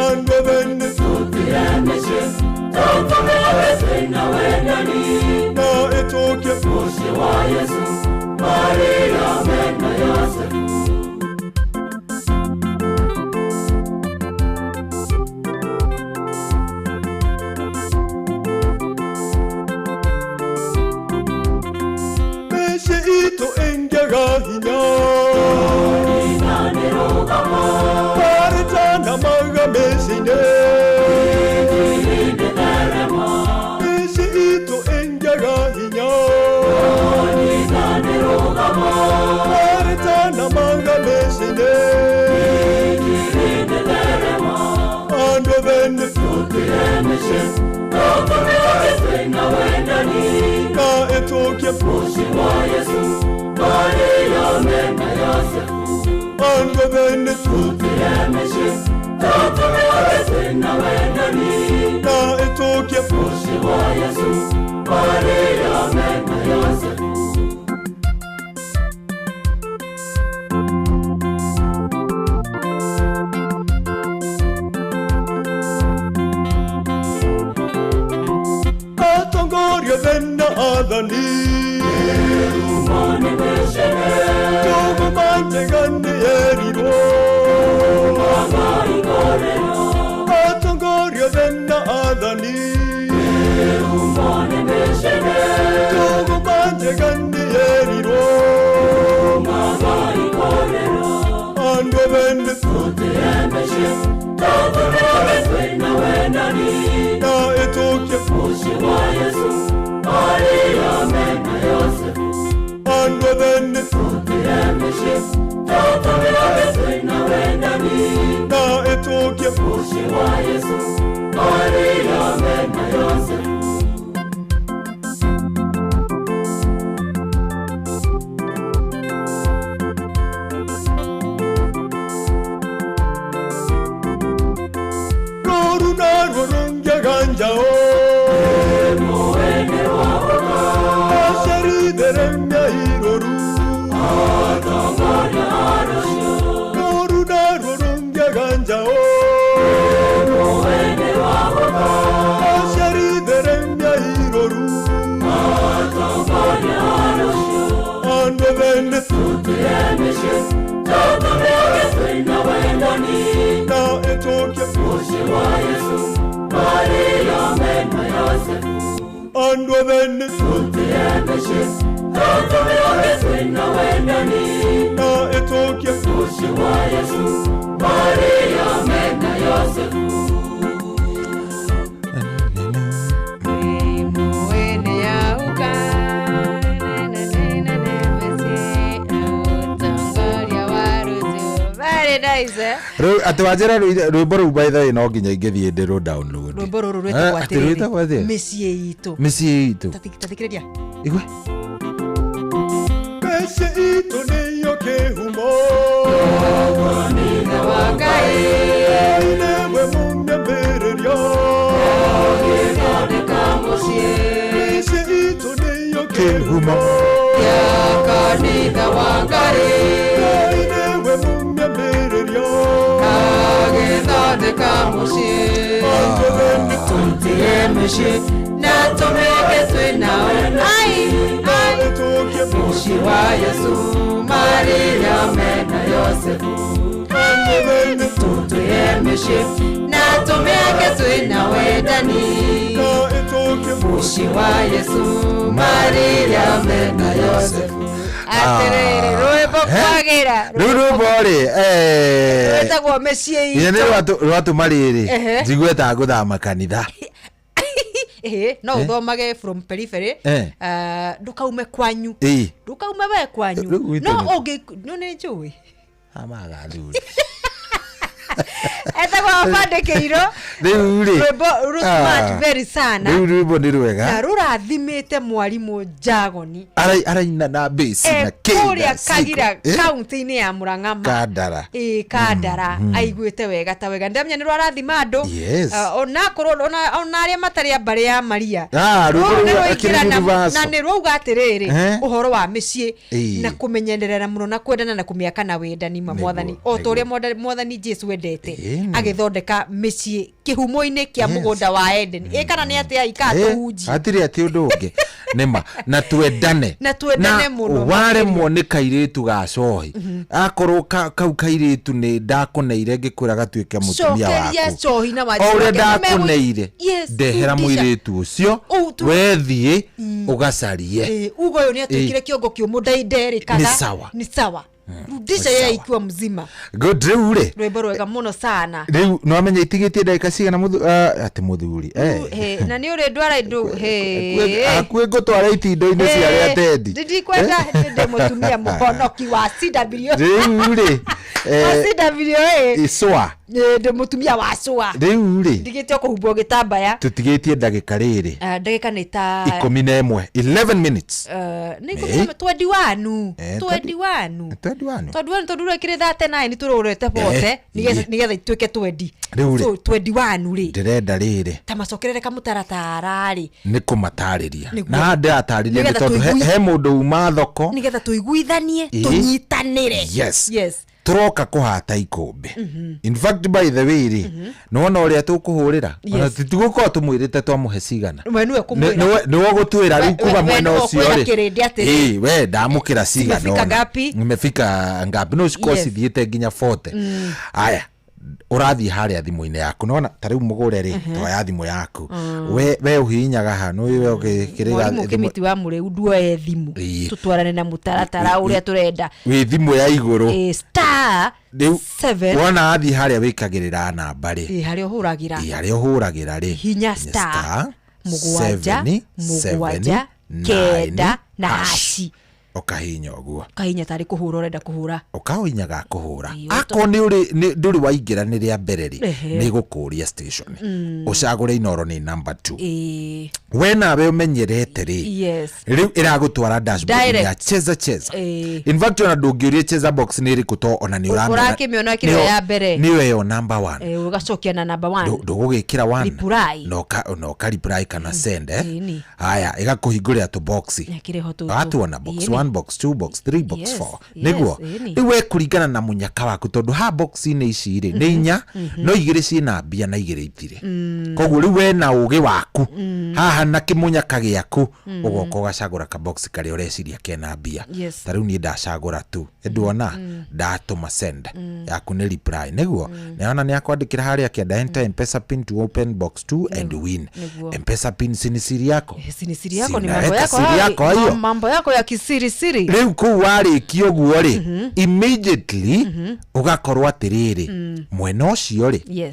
Andũ athene tũtige mĩciĩ. Tũtũmĩre twĩna wendani. Na ĩtũkie mũciĩ wa itũ ĩngĩaga hinya Maritana maga mĩciĩ-inĩ Mĩciĩ itũ ĩngĩaga hinya Maritana maga mĩciĩ-inĩ Andũ thene Na ĩtũkie Andũ thene Na ĩtũkie Atongoria thena athani Tũgũma njega nĩyerirwo Atongoria thena athani Tũgũma njega nĩyerirwo Andũ thene Na ĩtũkie Andũ thene Na ĩtũkie Rũru naruo rũngĩaga njao Aciaritheremia irũru Rũru naruo rũngĩaga njao Aciaritheremia irũru Andũ thene Na ĩtũkie Andũ thene Na ĩtũkie Very nice, eh? Rĩu atĩ wanjĩra rwĩmbo rũu by the way no nginya ingĩthiĩ ndĩrũ download. Rwĩmbo rũrũ Eh, rwĩtagwo atĩ rwĩtagwo atĩrĩrĩ atĩa? mĩciĩ itũ. Mĩciĩ itũ. Tathikĩrĩria. Igwe. Mĩciĩ itũ nĩyo kĩhumo wa Ngai. Ngai nĩwe mũmĩambĩrĩria Mĩciĩ itũ nĩyo kĩhumo Ya kanitha wa Ngai. Ngai nĩwe mũmĩambĩrĩria Agĩthondeka mũciĩ. Tũtige mĩciĩ na tũmĩke twĩ nao. Ai, ai. Mũciĩ wa Yesu, Maria mena Yosefu. Tũtũye mĩciĩ na tũmĩake twĩ na wendani. Mũciĩ wa Yesu, Maria mena Yosefu. Atĩrĩrĩ, rwĩmbo kwagĩra. Rĩu rwĩmbo rĩ eh, Rwĩtagwo mĩciĩ nginya nĩ itũ. rwatũma rĩrĩ Ehe. njigue ta ngũthama kanitha Ĩhĩ, no Eh? ũthomage from periphery. Eh. Ah, ndũkaume kwanyu. Ĩĩ. Ndũkaume we kwanyu. Rĩu gwitũ No nĩ- ũngĩ no nĩ njũĩ. Amagathuri. Etagwo abandĩkĩirwo. Rĩu rĩ Rwĩmbo rũ smart very sana. Rĩu rwĩmbo nĩ Na rwega rũrathimĩte mwarimũ Jagoni. Araina na bass na Kũrĩa kĩ na Kagira ciko. Eh? kaunti-inĩ ya Murang'a ma. Kandara. Ĩĩ Kandara aiguĩte wega ta wega ndamenya nĩ rwarathima andũ. Yes. Ah, onakorwo ona arĩa matarĩ a mbarĩ ya Maria. Ah, rwĩmbo Rũrũ nĩ rũu rwaingĩra akĩrĩ universal. na nĩ rwauga atĩrĩrĩ Eh? ũhoro wa mĩciĩ Ĩĩ. na kũmenyerera mũno na kwendana na kũmĩaka na wendani ma mwathani o ta ũrĩa mwathani Jesu endete Ĩni. agĩthondeka mĩciĩ kĩhumo-inĩ kĩa Yes. mũgũnda wa Eden. Ĩ kana nĩ atĩa ikaa Eh, tũhunjie. hatirĩ atĩ ũndũ ũngĩ Nĩma na twendane. Na twendane mũno. Waremwo nĩ kairĩtu ga cohi, akorwo kau kairĩtu nĩ ndakũneire ngĩkwĩra gatuĩke mũtumia Cokeria waku, cohi na o ũrĩa wanjiri. ndakũneire, Yes, ndehera rudisha. mũirĩtu ũcio, wethiĩ ũgacarie. Uga ũyũ nĩ atuĩkire kĩongo kĩũmũ nderĩkaga. Nĩ sawa. Nĩ sawa, rudisha yeye ikiwa mzima. Good. Rĩu rĩ, Rwĩmbo rwega mũno sana. Rĩu nĩwamenya itigĩtie ndagĩka cigana atĩ mũthuri? He, na nĩ ũrĩ ndwara indo he. Hakuhĩ ngũtwara itindo-inĩ cia arĩa tendi. Ndikwenda, ndĩ mũtumia mũhonoki wa CW. Rĩu rĩ, Wa CWA. Icũa. Ndĩ mũtumia wa cũa. Rĩu rĩ, Ndigĩte o kũhumbwo gĩtambaya. Tũtigĩtie ndagĩka rĩrĩ Ah, ndagĩka nĩ ta 11, 11 minutes. Nĩ 11, 21. 21. 21. 21, tondũ rwekĩrĩ 39 tũrũrete bote nĩgetha ituĩke 20. Rĩu rĩ. So 21 rĩ, Ndĩrenda rĩrĩ, ta macokerere kamũtaratara rĩ. Nĩ kũmatarĩria. Nĩguo. Na haha ndĩratarĩria nĩ Nĩgetha tondũ he mũndũ uma thoko. Nĩgetha tũiguithanie, tũnyitanĩre. Yes. Yes. Tũroka kũhata ikũmbĩ. In fact, by the way rĩ, nĩwona ũrĩa tũkũhũrĩra, ona tũtigũkorwo tũmwĩrĩte twamũhe cigana. We nĩwe kũmwĩra. Nĩwe ũgũtwĩra rĩu kuma we mwena nĩwe ũcio ũkwĩra rĩ. kĩrĩndĩ atĩrĩ, Ĩ, we ndamũkĩra cigana Zimefika ũna. ngapi? Imefika ngapi? No cikorwo cithiĩte nginya 40. Aya, ũrathiĩ harĩa thimũ-inĩ yaku, nona ta rĩu mũgũre rĩ, toya thimũ yaku. We ũhihinyaga ha nĩ we ũgĩkĩrĩra Mwarimũ Kĩmiti wa Mũrĩu, nduoe thimũ, tũtwarane na mũtaratara ũrĩa tũrenda. Wĩ thimũ ya igũrũ. Star Rĩu 7. Wona athiĩ harĩa wĩkagĩrĩra namba rĩ, Harĩa ũhũragĩra. Ĩ, harĩa ũhũragĩra rĩ, Hinya star star 7 7, 7 9 9 na hash. hashi. Ũkahihinya ũguo. Ũkahihinya tarĩ kũhũra ũrenda kũhũra. Ũkahihinya ga kũhũra. Akorwo nĩ ũrĩ ndũrĩ waingĩra nĩ rĩa mbere rĩ, nĩ gũkũria station, ũcagũre Inoro nĩ number 2. We nawe ũmenyerete rĩ, rĩu ĩragũtwara dashboard Direct. ya Cheza Cheza. In fact, ona ndũngĩũria Cheza box nĩ ĩrĩkũ to ona nĩ ũramenya. Ũrakĩmĩona ĩkĩrĩ yo ya mbere. Nĩyo ĩyo number 1. Ũgacokia na number 1. Ndũgũgĩkĩra 1. Reply. Na ũka reply kana send, eh. Ĩni. Haya, ĩgakũhingũrĩra tũboxi. Kĩrĩ ho tũtũ. Watuona box Ĩni. 1, box 2, box 3, box 4. Nĩguo Ĩni. rĩu we kũringana na mũnyaka waku, tondũ ha box-inĩ ici rĩ nĩ 4, no 2 ciĩna mbia na 2 itirĩ. Koguo rĩu we na ũgĩ waku haha na kĩmũnyaka gĩaku, ũgoka ũgacagũra kabox karĩa ũreciria kena mbia. Ta rĩu niĩ ndacagũra tu, nduona ndatũma send, yaku nĩ reply. Nĩguo nĩona nĩ akwandĩkĩra harĩa kĩanda, enter M-Pesa pin to open box 2 and win. Nĩguo. M-Pesa pin si ni siri yako? Si ni siri yako, Si ni mambo unaweka yako siri hayo. yako hiyo. Mambo yako ya kisiri siri. Rĩu kũu warĩkia ũguo rĩ, immediately ũgakorwo atĩrĩrĩ, mwena ũcio rĩ,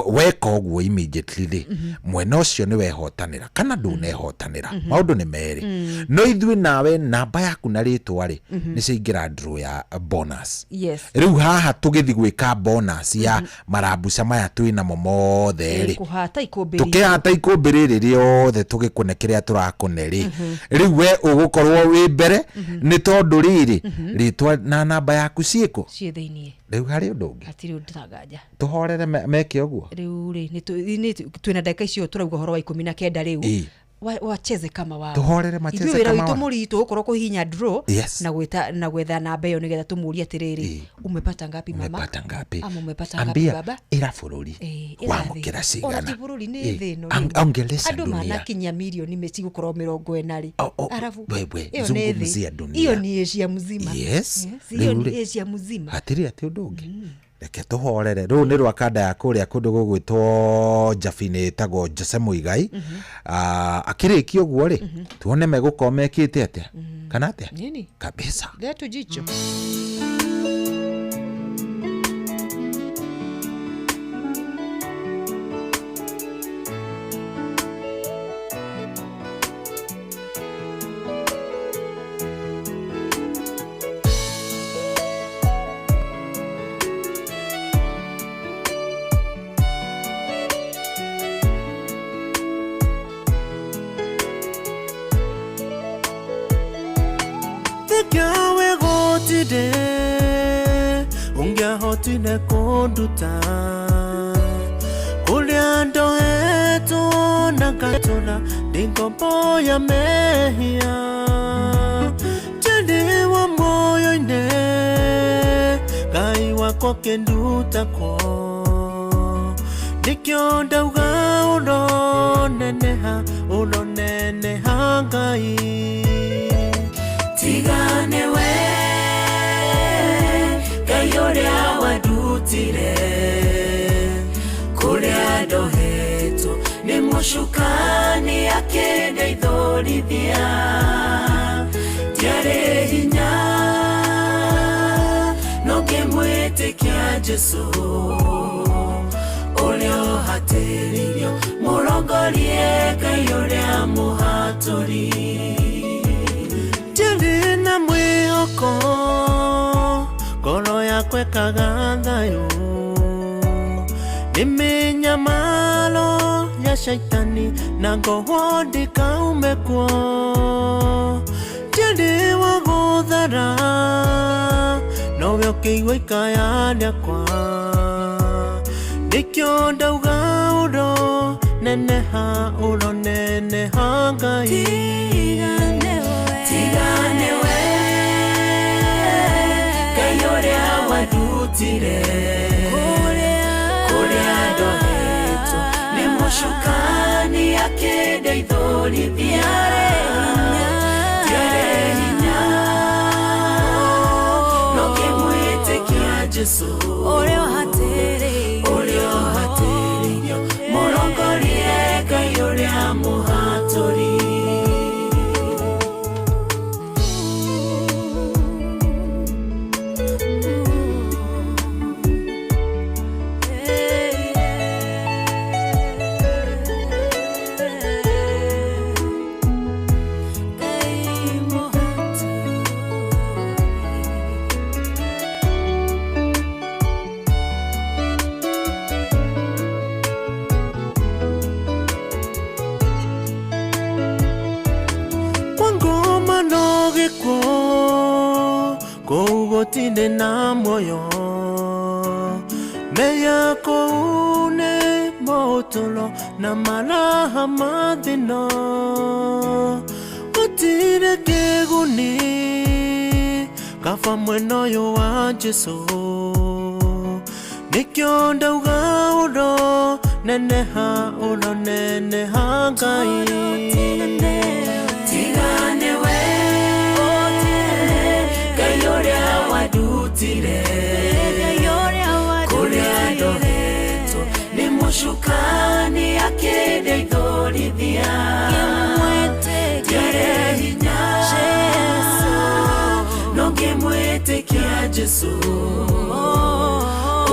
weka ũguo immediately rĩ, mwena ũcio nĩ wehotanĩra kana ndũnehotanĩra. Maũndũ nĩ merĩ. No ithuĩ nawe namba yaku na rĩtwa rĩ, nĩ ciaingĩra draw ya bonus. Rĩu haha tũgĩthiĩ gwĩka bonus ya marambuca maya twĩ namo mothe rĩ, Kũhata ikũmbĩ. Tũkĩhata ikũmbĩ rĩrĩ rĩothe, tũgĩkũne kĩrĩa tũrakũne rĩ, rĩu we ũgũkorwo wĩ mbere nĩ tondũ rĩrĩ rĩtwa na namba yaku ciĩkũ? Ciĩ thĩiniĩ. Rĩu harĩ ũndũ ũngĩ? Hatirĩ ũndũ tanganja. Tũhorere meke ũguo. Rĩu rĩ, twĩna ndagĩka icio tũrauga ũhoro wa 19 rĩu. Wacheze kama wao. Tũhorere macheze Ithuĩ wĩra kama witũ wao. mũritũ ũkorwo kũhihinya draw Yes. na gwĩta na gwetha namba ĩyo nĩgetha tũmũrie atĩrĩrĩ, umepata ngapi mama? Umepata ngapi? Ama umepata ngapi Ambia baba? ĩra bũrũri Ĩra wamũkĩra thĩ. Ona cigana. ti bũrũri, nĩ thĩ ĩno rĩu. Ongelesha Andũ dunia. manakinyia mirioni mĩcigũkorwo 40 rĩ. Arabu Wewe, ĩyo nĩ thĩ. zungumzia dunia. Iyo ni Asia mzima. Yes. Iyo Rĩu ni rĩ, Asia mzima. Hatirĩ atĩ ũndũ ũngĩ. Reke tũhorere. Rũu nĩ rwa kanda ya kũrĩa kũndũ gũgwĩtwo Jabinĩ ĩtagwo Jose Muigai. Akĩrĩkia ũguo rĩ, tuone megũkorwo mekĩte atĩa kana atĩa. Nini? Kabisa. Letu jicho. Thikawe gũtirĩ ũngĩahotire kũnduta kũrĩa ndoetwo na ngatũra ndĩ ngombo ya mehia Tĩri wa muoyo-inĩ Ngai wakwa kĩnduta kwo nĩkĩo ndauga. ũroneneha ũroneneha Ngai. Tiga nĩwe Ngai ũrĩa wandutire kũrĩa ndohetwo nĩ mũcukani akĩndeithũrithia. Ndiarĩ hinya no ngĩmwĩtĩkia Jesũ ũrĩa ũhatĩrĩirio, mũrongorie Ngai ũrĩa mũhatũri. Ndiarĩ na mwĩhoko, ngoro yakwa ĩkaga thayũ, nĩ mĩnyamaro ya shaitani na ngohwo ndikaume kuo. Ndiarĩ wa gũthara, nowe ũkĩigua ikaya rĩakwa, nĩkĩo ndauga ũroneneha ũroneneha Ngai. Tiga nĩwe Ngai ũrĩa wandutire kũrĩa ndohetwo nĩ mũcukani akĩndeithũrithia. Ndiarĩ hinya no ngĩmwĩtĩkia Jesũ ũrĩa ũhatĩrĩirio, mũrongorie Ngai ũrĩa mũhatũri. Kwa ngoma no gĩkuũ, kũu gũtirĩ na muoyo, meya kũu nĩ motũro na maraha ma thĩna. Gũtirĩ kĩguni kaba mwena ũyũ wa Jesũ, nĩkĩo ndauga ũroneneha ũroneneha Ngai. Tiga nĩwe Ngai ũrĩa wandutire kũrĩa ndohetwo nĩ mũcukani akĩndeithũrithia. Ndiarĩ hinya no ngĩmwĩtĩkia Jesũ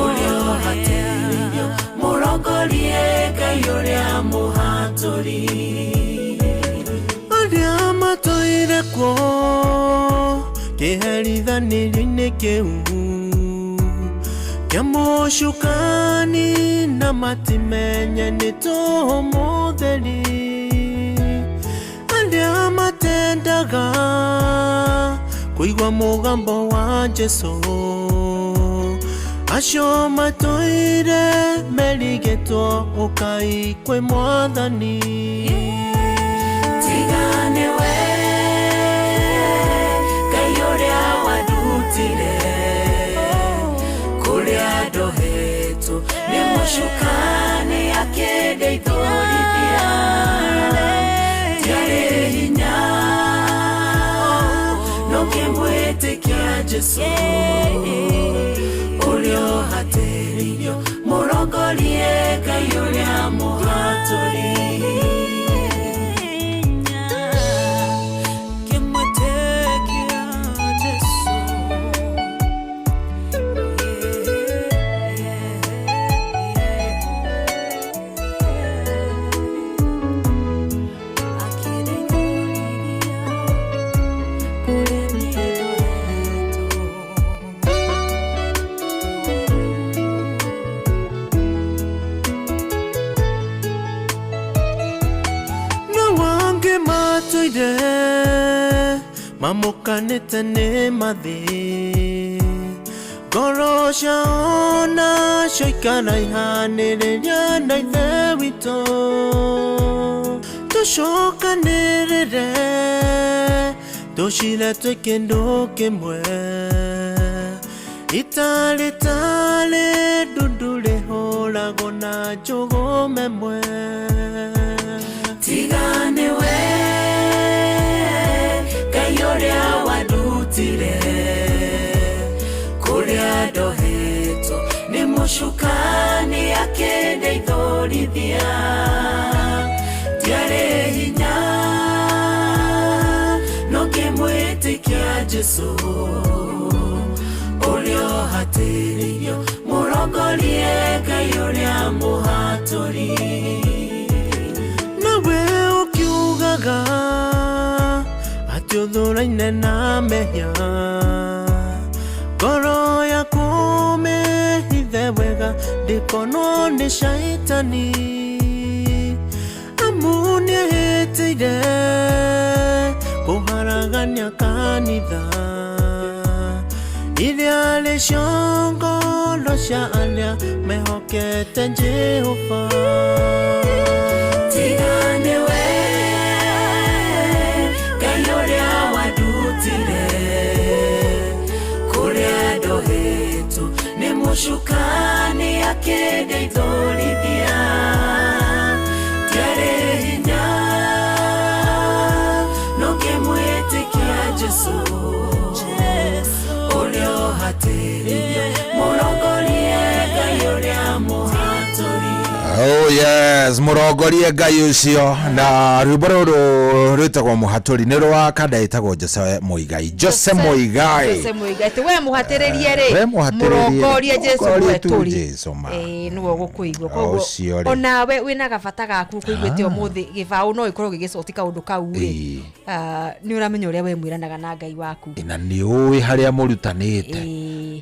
ũrĩa ũhatĩrĩirio, mũrongorie Ngai ũrĩa mũhatũri. Arĩa matũire kuo kĩherithanĩrio-inĩ kĩu kĩa mũcukani na matimenye nĩ tũhũ mũtheri. Arĩa matendaga kũigua mũgambo wa Jesũ, acio matũire merigĩtwo ũkai kwĩ Mwathani. Tiga nĩwe Ngai ũrĩa wandutire kũrĩa ndohetwo nĩ mũcukani akĩndeithũrithia. Ndiarĩ hinya no ngĩmwĩtĩkia Jesũ ũrĩa ũhatĩrĩirio, mũrongorie Ngai ũrĩa mũhatũri. Na wangĩ matũire mamũkanĩte nĩ mathĩ, ngoro ciao nacio ikaraihanĩrĩria na Ithe witũ. Tũcokanĩrĩre tũcire twĩ kĩndũ kĩmwe, itarĩ tarĩ ndundu rĩhũragwo na njũgũma ĩmwe. Tiga nĩwe Ngai ũrĩa wandutire kũrĩa ndohetwo nĩ mũcukani akĩndeithũrithia. Ndiarĩ hinya no ngĩmwĩtĩkia Jesũ ũrĩa ũhatĩrĩirio, mũrongorie Ngai ũrĩa mũhatũri. Nawe ũkiugaga atĩ ũthũraine na mehia, ngoro yaku mĩhithe wega ndĩkonwo nĩ caitani, amu nĩehĩtĩire kũharagania kanitha iria rĩ ciongoro cia arĩa mehokete Jehova. Tiga nĩwe Ngai ũrĩa wandutire kũrĩa ndohetwo nĩ mũcukani akĩndeithũrithia. Ndiarĩ hinya no ngĩmwĩtĩkia Jesũ ũrĩa ũhatĩrĩirio, mũrongorie Ngai ũrĩa mũhatũri. Oh yes, mũrongorie Ngai ũcio. Na rwĩmbo rũrũ rwĩtagwo mũhatũri nĩ rwa kanda ĩtagwo Jose Muigai. Jose Muigai. Jose Muigai ti we mũhatĩrĩrie rĩ, We mũhatĩrĩrie. Mũrongorie Jesu Mũrongorie tu mwetũri. Jesu ma. Ĩĩ nĩwe ũgũkũigua. Ũcio rĩ. Onawe wĩna gabata gaku kũiguĩte ũmũthĩ gĩbaũ no ĩkorwo gĩgĩcoti kaũndũ kau rĩ, nĩ ũramenya ũrĩa we mwĩranaga na Ngai waku. Na nĩ ũĩ harĩa mũrutanĩte,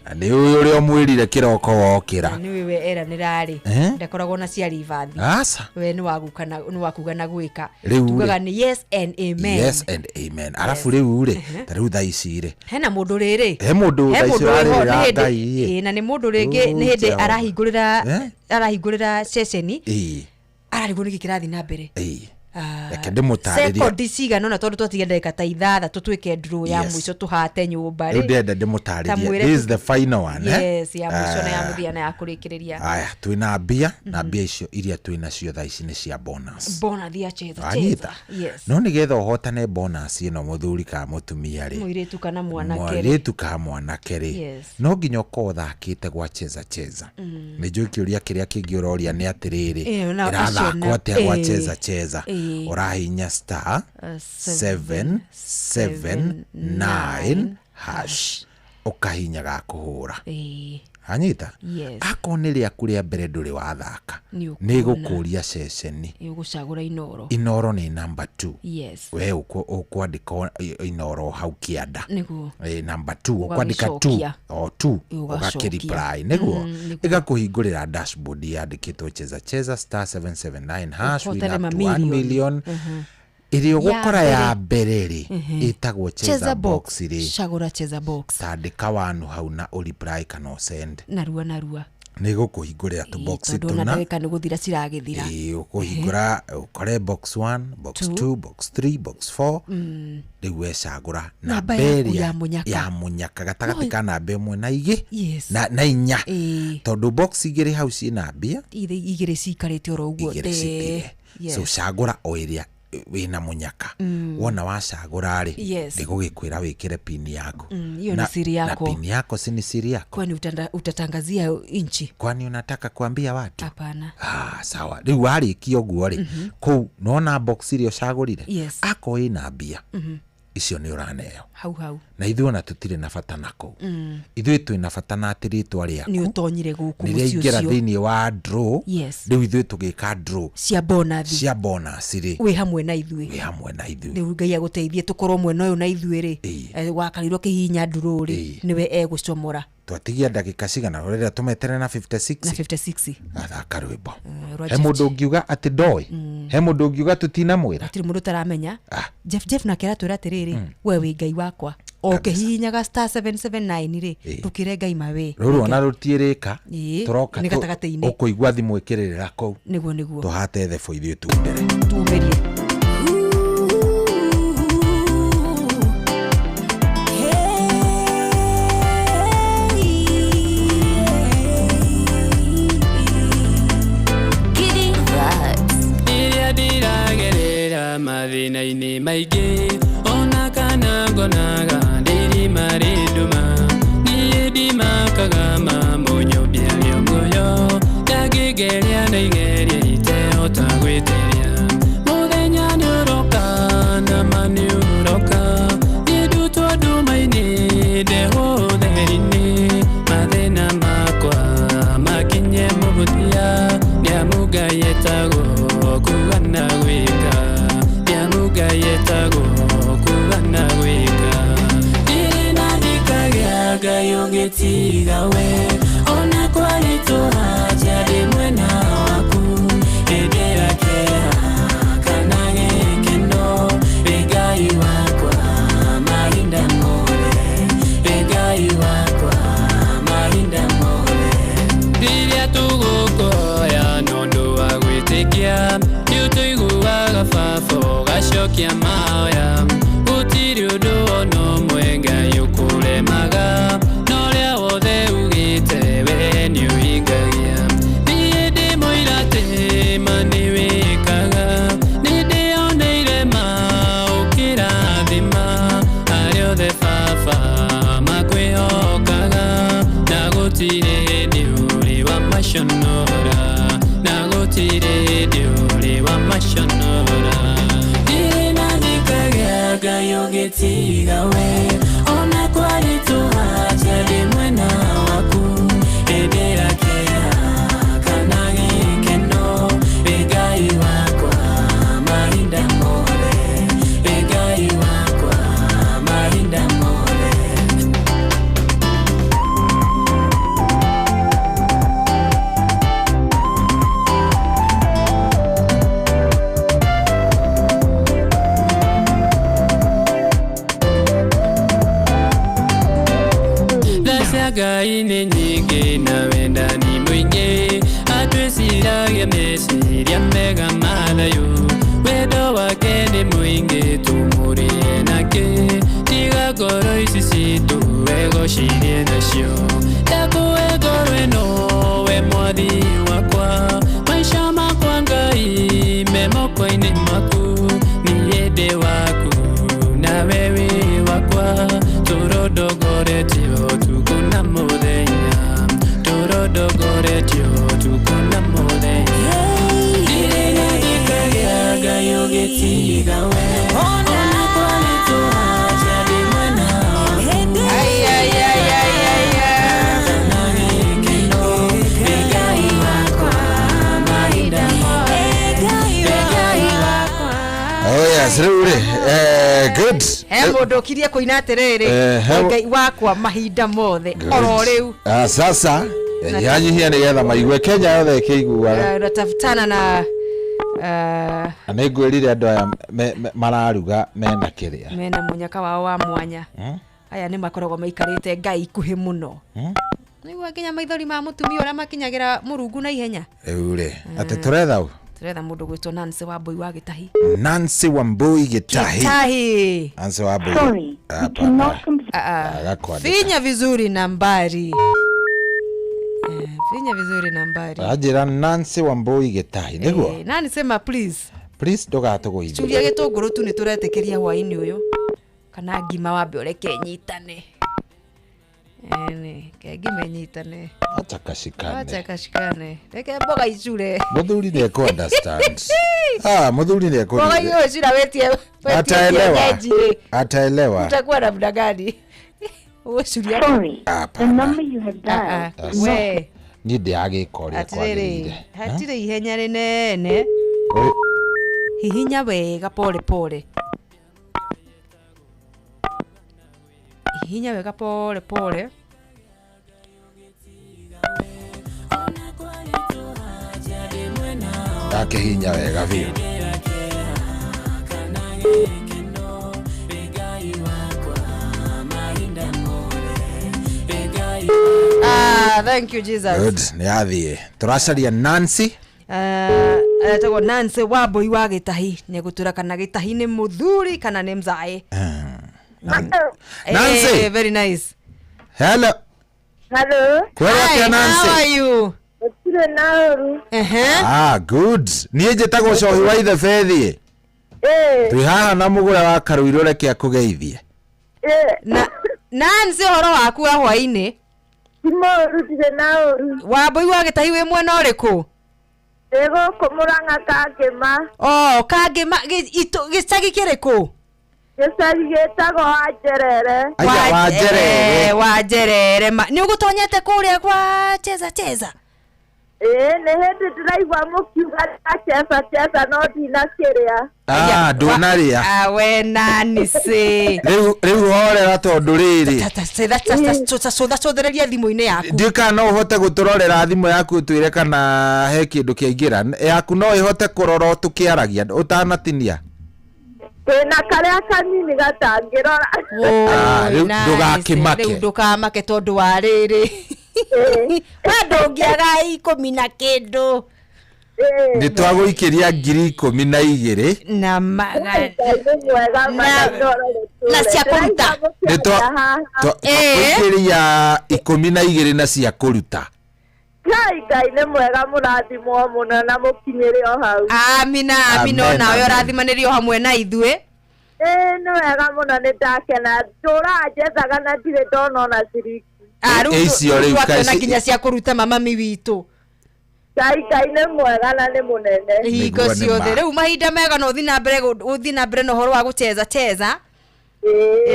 na nĩ ũĩ ũrĩa ũmwĩrire kĩroko wokĩra. Na nĩ we eranĩra rĩ, Eh? ndakoragwo na ciari bathi. Aca. We nĩ waguka na nĩ wakuga na gwĩka. Rĩu rĩ. Tugaga nĩ yes and amen. Yes and amen. Arabu rĩu rĩ, ta rĩu thaa ici rĩ, Hena mũndũ rĩrĩ, he mũndũ he thaa ici mũndũ wĩho, ũrarĩrĩra nĩ hĩndĩ- Ngai ĩ. ĩĩ, na nĩ mũndũ rĩngĩ nĩ hĩndĩ Jehova. arahingũrĩra Eh? arahingũrĩra ceceni, Ĩĩ, ararigwo nĩkĩ kĩrathiĩ na mbere. Ĩĩ. Reke ndĩmũtarĩrie. Sekondi cigana ũna tondũ twatigia ndagĩka ta ithathatũ twĩke draw ya Yes. mũico tũhate nyũmba Rĩu rĩ. ndĩrenda Ta ndĩmũtarĩrie. mwĩre This is the final one, eh? Yes, ya mũico na ya Ah. mũthia na ya kũrĩkĩrĩria. Aya, twĩna mbia na mbia icio iria twĩnacio thaa ici nĩ cia bonus. Bonathi ya cheza Wanyita? cheza. Yes. No nĩgetha ũhotane bonus ĩno, mũthuri kana mũtumia rĩ, Mũirĩtu kana mwanake rĩ. mũirĩtu kana mwanake rĩ, Yes. no nginya ũkorwo ũthakĩte gwa cheza cheza. Nĩ njũĩ kĩũria kĩrĩa kĩngĩ ũroria nĩ atĩrĩrĩ, Ĩyo, na acio ĩrathakwo na- atĩa gwa ĩĩ. cheza cheza? Ĩĩ. Ũrahihinya star 7 7 9 hash, ũkahihinya ga kũhũra. Ĩĩ. Anyita? Yes. Akorwo nĩ rĩaku rĩa mbere ndũrĩ wathaka, Nĩ nĩ ũkuona. ĩgũkũria ceceni. Ĩgũcagũra Inoro. Inoro nĩ number 2. Yes. We ũkwandĩka Inoro hau kĩanda. Nĩguo. Number 2 ũkwandĩka 2 Ũgagĩcokia. o 2 Ũgacokia. ũgakĩreply nĩguo. Nĩguo. Ĩgakũhingũrĩra dashboard yandĩkĩtwo cheza cheza star 779 hash, win Ũhotane up to 1 mamirioni. million. Ĩrĩa ũgũkora ya mbere rĩ, ĩtagwo cheza Cheza box box. rĩ, Cagũra cheza box. tandĩka wanu hau na ũreply kana ũsend. Narua narua. Nĩ ĩgũkũhingũrĩra tũbox Tondũ ona tũna. ndagĩka nĩ gũthira ciragĩthira. Ĩĩ, ũkũhingũra ũkore box 1, box Two. 2, box 3, box 4. Rĩu wecagũra Namba namba yaku ĩrĩa ya mũnyaka. ya mũnyaka gatagatĩ No. ka namba ĩmwe na igĩ Yes. na inya, Ĩĩ. tondũ box igĩrĩ hau ciĩna mbia. Igĩrĩ cikarĩte oro ũguo. Igĩrĩ Ndee. cithire. Yes. So cagũra o ĩrĩa wĩna mũnyaka. Wona wacagũra rĩ, Yes. ndĩgũgĩkwĩra wĩkĩre pini yaku. Hiyo ni siri Na yako. pini yako si ni siri yako? Kwani utatangazia inchi? Kwani unataka kuambia watu? Hapana. Ah, sawa. Rĩu warĩkia ũguo rĩ, kũu nona box iria ũcagũrire, Yes. akorwo ĩna mbia icio nĩ ũraneo. Hau hau. Na ithuĩ ona tũtirĩ na bata na kũu. Ithuĩ twĩ na bata na atĩ rĩtwa rĩaku Nĩ ũtonyire gũkũ nĩ mũciĩ rĩaingĩra ũcio. thĩinĩ wa draw. Yes. Rĩu ithuĩ tũgĩka draw cia bonathi. Cia bonus rĩ, wĩ hamwe na ithuĩ. Wĩ hamwe na ithuĩ. Rĩu Ngai agũteithie tũkorwo mwena ũyũ na ithuĩ rĩ, wakarirwo kĩhihinya ndurũ rĩ, nĩwe egũcomora. Twatigia ndagĩka cigana rĩrĩa tũmetere na 56? Na 56. Athaka rwĩmbo. Rwa He Jeff. mũndũ ũngiuga atĩ ndoĩ? He mũndũ ũngiuga tũtinamwĩra? Hatirĩ mũndũ ũtaramenya. Jeff Jeff nake aratwĩra atĩrĩrĩ, we wĩ Ngai wakwa, o ũkĩhihinyaga star 779 rĩ, ndũkĩre Ngai mawe. Rũrũ ona rũtiĩrĩka. Ĩĩ, Tũroka nĩ gatagatĩ-inĩ. ũkũigua thimũ ĩkĩrĩrĩra kũu. Nĩguo nĩguo. Tũhate thebo ithuĩ tumĩre. Tumĩrie. Iria ndiragerera maingĩ ona kana ngonaga ndĩrima rĩ nduma niĩ ndimakaga mamũnyũmbia rĩongoyo ndangĩngeria na igeria itehota gwĩtiria mũthenya nĩũroka na ma nĩũroka niĩ ndutwo nduma-inĩ ndehwo ũtheri-inĩ mathĩna makwa makinye mũthia nĩamu Ngai etagwo kuga na gwĩka nĩamu Ngai etagwo kuga na gwĩka ndirĩ na ndikagĩa Ngai ũngĩtiga we ona kwaritũha ndĩ mwena waku hĩndĩ ya kĩeha kana gĩkeno wĩ Ngai wakwa mahinda mothe wĩ Ngai wakwa mahinda mothe rĩrĩa tũgũkũhoya na ũndũ wa gwĩtĩkia nĩũtũiguaga baba ũgacokia mahoya gũtirĩ ũndũ ona ũmwe Ngai ũkũremaga na ũrĩa wothe ugĩte we nĩũhingagia niĩ ndĩ mũira atĩ ma nĩwĩkaga nĩndĩoneire ma ũkĩrathima arĩa othe baba makwĩhokaga na gũtirĩ hĩndĩ ũrĩ wamaconora na gũtirĩ hĩndĩ ũrĩ wamaconora ndirĩ na ndikagĩa Ngai ũngĩtiga we ona kwaritũha ndĩ mwena waku hĩndĩ ya kĩeha kana gĩkeno wĩ Ngai wakwa mahinda mothe wĩ Ngai wakwa mahinda mothe. Tha cia Ngai nĩ nyingĩ na wendani mũingĩ atwĩciragia meciria mega ma thayũ wendo wake nĩ mũingĩ tũmũrĩe nake tiga ngoro ici citũ wegocirie nacio ndakũhe ngoro ĩno we mwathi wakwa maica makwa Ngai me moko-inĩ maku niĩ ndĩ waku nawe wĩ wakwa tũrondongoretio ũtukũ na mũthenya tũrondongoretio ũtukũ na mũthenya ndirĩ na ndikagĩa Ngai ũngĩtiga we ona kwaritũha ndĩ mwena waku kana gĩkeno wĩ Ngai wakwa mahinda mothe wĩ Ngai wakwa. Oh yes, rĩu rĩ, good. He mũndũ ũkirie kũina atĩrĩrĩ Ngai wakwa mahinda mothe oro rĩu. Ah, sasa nyihanyihia nĩgetha maigue Kenya yothe ĩkĩiguaga. Natafutana na Na nĩngwĩrire andũ aya mararuga mena kĩrĩa mena mũnyaka wao wa mwanya. Aya nĩ makoragwo maikarĩte Ngai ikuhĩ mũno. Nĩguo nginya maithori ma mũtumia ũrĩa makinyagĩra mũrungu na ihenya. Rĩu rĩ, atĩ tũretha ũ? Tũretha mũndũ gwĩtwo Nancy Wambui wa Gĩtahi. Nancy Wambui Gĩtahi. Gĩtahi. Nancy Wambui. Sorry, Hapana. Agakwandĩka. Finya vizuri nambari. Finya vizuri nambari. Anjĩra Nancy Wambui Gĩtahi nĩguo? Nani sema please. Please ndũgatũgũithie. Curia gĩtũngũrũ tu nĩtũretĩkĩria hwaĩ-inĩ ũyũ kana ngima wambe ũreke ĩnyitane. Ĩni, ke ngima ĩnyitane. Acha kashikane. Acha kashikane. Reke mboga icure. Mũthuri nĩ ekũ understand. Ah, mũthuri nĩ ekũ. Mboga hiyo icura wetie Ataelewa. kienyeji. Ataelewa. Utakuwa na muda gani? Ũgũcuria. Sorry, the number you have dialed is We, Niĩ ndĩragĩka ũrĩa atĩrĩrĩ, kwagĩrĩire. hatirĩ ihenya rĩnene. Hihinya wega pole pole. Hihinya wega pole pole. Ndakĩhihinya wega biũ. Ah, thank you Jesus. Good, nĩ yathiĩ. Tũracaria Nancy. Etagwo Nancy Wambui wa Gĩtahi. Nĩegũtwĩra kana Gĩtahi nĩ mũthuri kana nĩ mzae. Nancy. Very nice. Hello. Hello. Kwĩrwo atĩa Hi, Nancy? how are you? Gũtirĩ na ũru. Ehe. Ah, good. Niĩ njĩtagwo Cohi wa Ithe Bethi. Twĩ haha na mũgũre wa Karũirũ, reke akũgeithie. Na Nancy, ũhoro waku wa hwaĩ-inĩ? Ti mũũru, ndirĩ na ũru. Wambũi wa Gĩtahi wĩ mwena ũrĩkũ? Ndĩ gũkũ Mũrang'a Kangĩma. O Kangĩma, gĩcagi kĩrĩkũ? Gĩcagi gĩtagwo Wanjerere. Aya, Wanjerere. Wanjerere. Nĩ ũgũtonyete kũrĩa kwa cheza cheza? Ĩĩ, nĩ hĩndĩ ndĩraigua mũkiuga cheza cheza no ndinakĩrĩa. Ah, ndũnarĩa. Ah, we Nancy. Rĩu horera tondũ rĩrĩ. Cũtha cũthĩrĩria thimũ-inĩ yaku. Ndiũĩ kana no ũhote gũtũrorera thimũ yaku ũtwĩre kana he kĩndũ kĩaingĩra. Yaku no ĩhote kũrora tũkĩaragia ũtanatinia. Kwĩna karĩa kanini gatangĩrora. Ah, rĩu Nancy, ndũgakĩmake. Rĩu ndũkamake tondũ wa rĩrĩ. We ndũngĩaga 10 na kĩndũ. Nĩ twagũikĩria 12,000. Na na cia kũruta. Nĩ twagũikĩria 12 na cia kũruta. Ngai Ngai nĩ mwega, mũrathimwo mũno na mũkinyĩre o hau. Amina, amina. Amen, Onawe amen. ũrathimanĩrio hamwe na ithuĩ. Ĩĩ, nĩ wega mũno, nĩ ndakena. Ndũraga njethaga na ndirĩ ndona ona ciringi. Ah, rĩu Icio rĩu twakĩona kaci- nginya cia kũruta mamami witũ. Ngai Ngai nĩ mwega na nĩ mũnene. Hingo Nĩguo nĩ ciothe. ma. Rĩu mahinda mega no ũthiĩ na mbere ũthiĩ na mbere na ũhoro wa gũcheza cheza.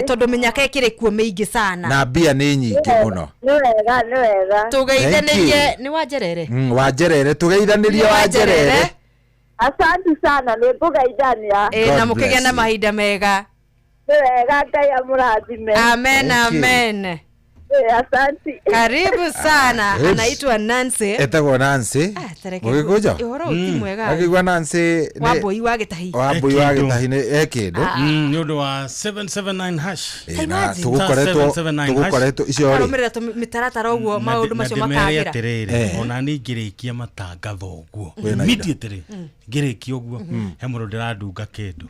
Tondũ mĩnyaka ĩkĩrĩ kuo mĩingĩ sana. Na mbia nĩ nyingĩ mũno. Nĩ wega, nĩ wega. Tũgeithanĩrie nĩ Wanjerere. Wanjerere, tũgeithanĩrie Wanjerere. Asante sana, nĩ ngũgeithania. Ĩĩ, na God mũkĩgĩa bless na you. mahinda mega. Nĩ wega, Ngai amũrathime. Amen, Thank you. amen. Ĩĩ, asante. Karibu sana. Yes. Anaitwa Nancy. Etagwo Nancy. Tareke Mũgĩkũnjo? ũhoro ũyũ ti mwega. Akĩigua Nancy nĩ- Wambũi wa Gĩtahi. Wambũi wa Gĩtahi nĩ e kĩndũ. Nĩ ũndũ wa 779 hash. Ĩĩ, na Imagine. tũgũkoretwo 779 hash. tũgũkoretwo icio rĩ. Arũmĩrĩra mĩtaratara ũguo maũndũ macio na ndĩmere makagĩra. atĩrĩrĩ, ona niĩ ngĩrĩkia matangatho ũguo Wĩna indo. immediately ngĩrĩkia ũguo he mũndũ ndĩrandunga kĩndũ,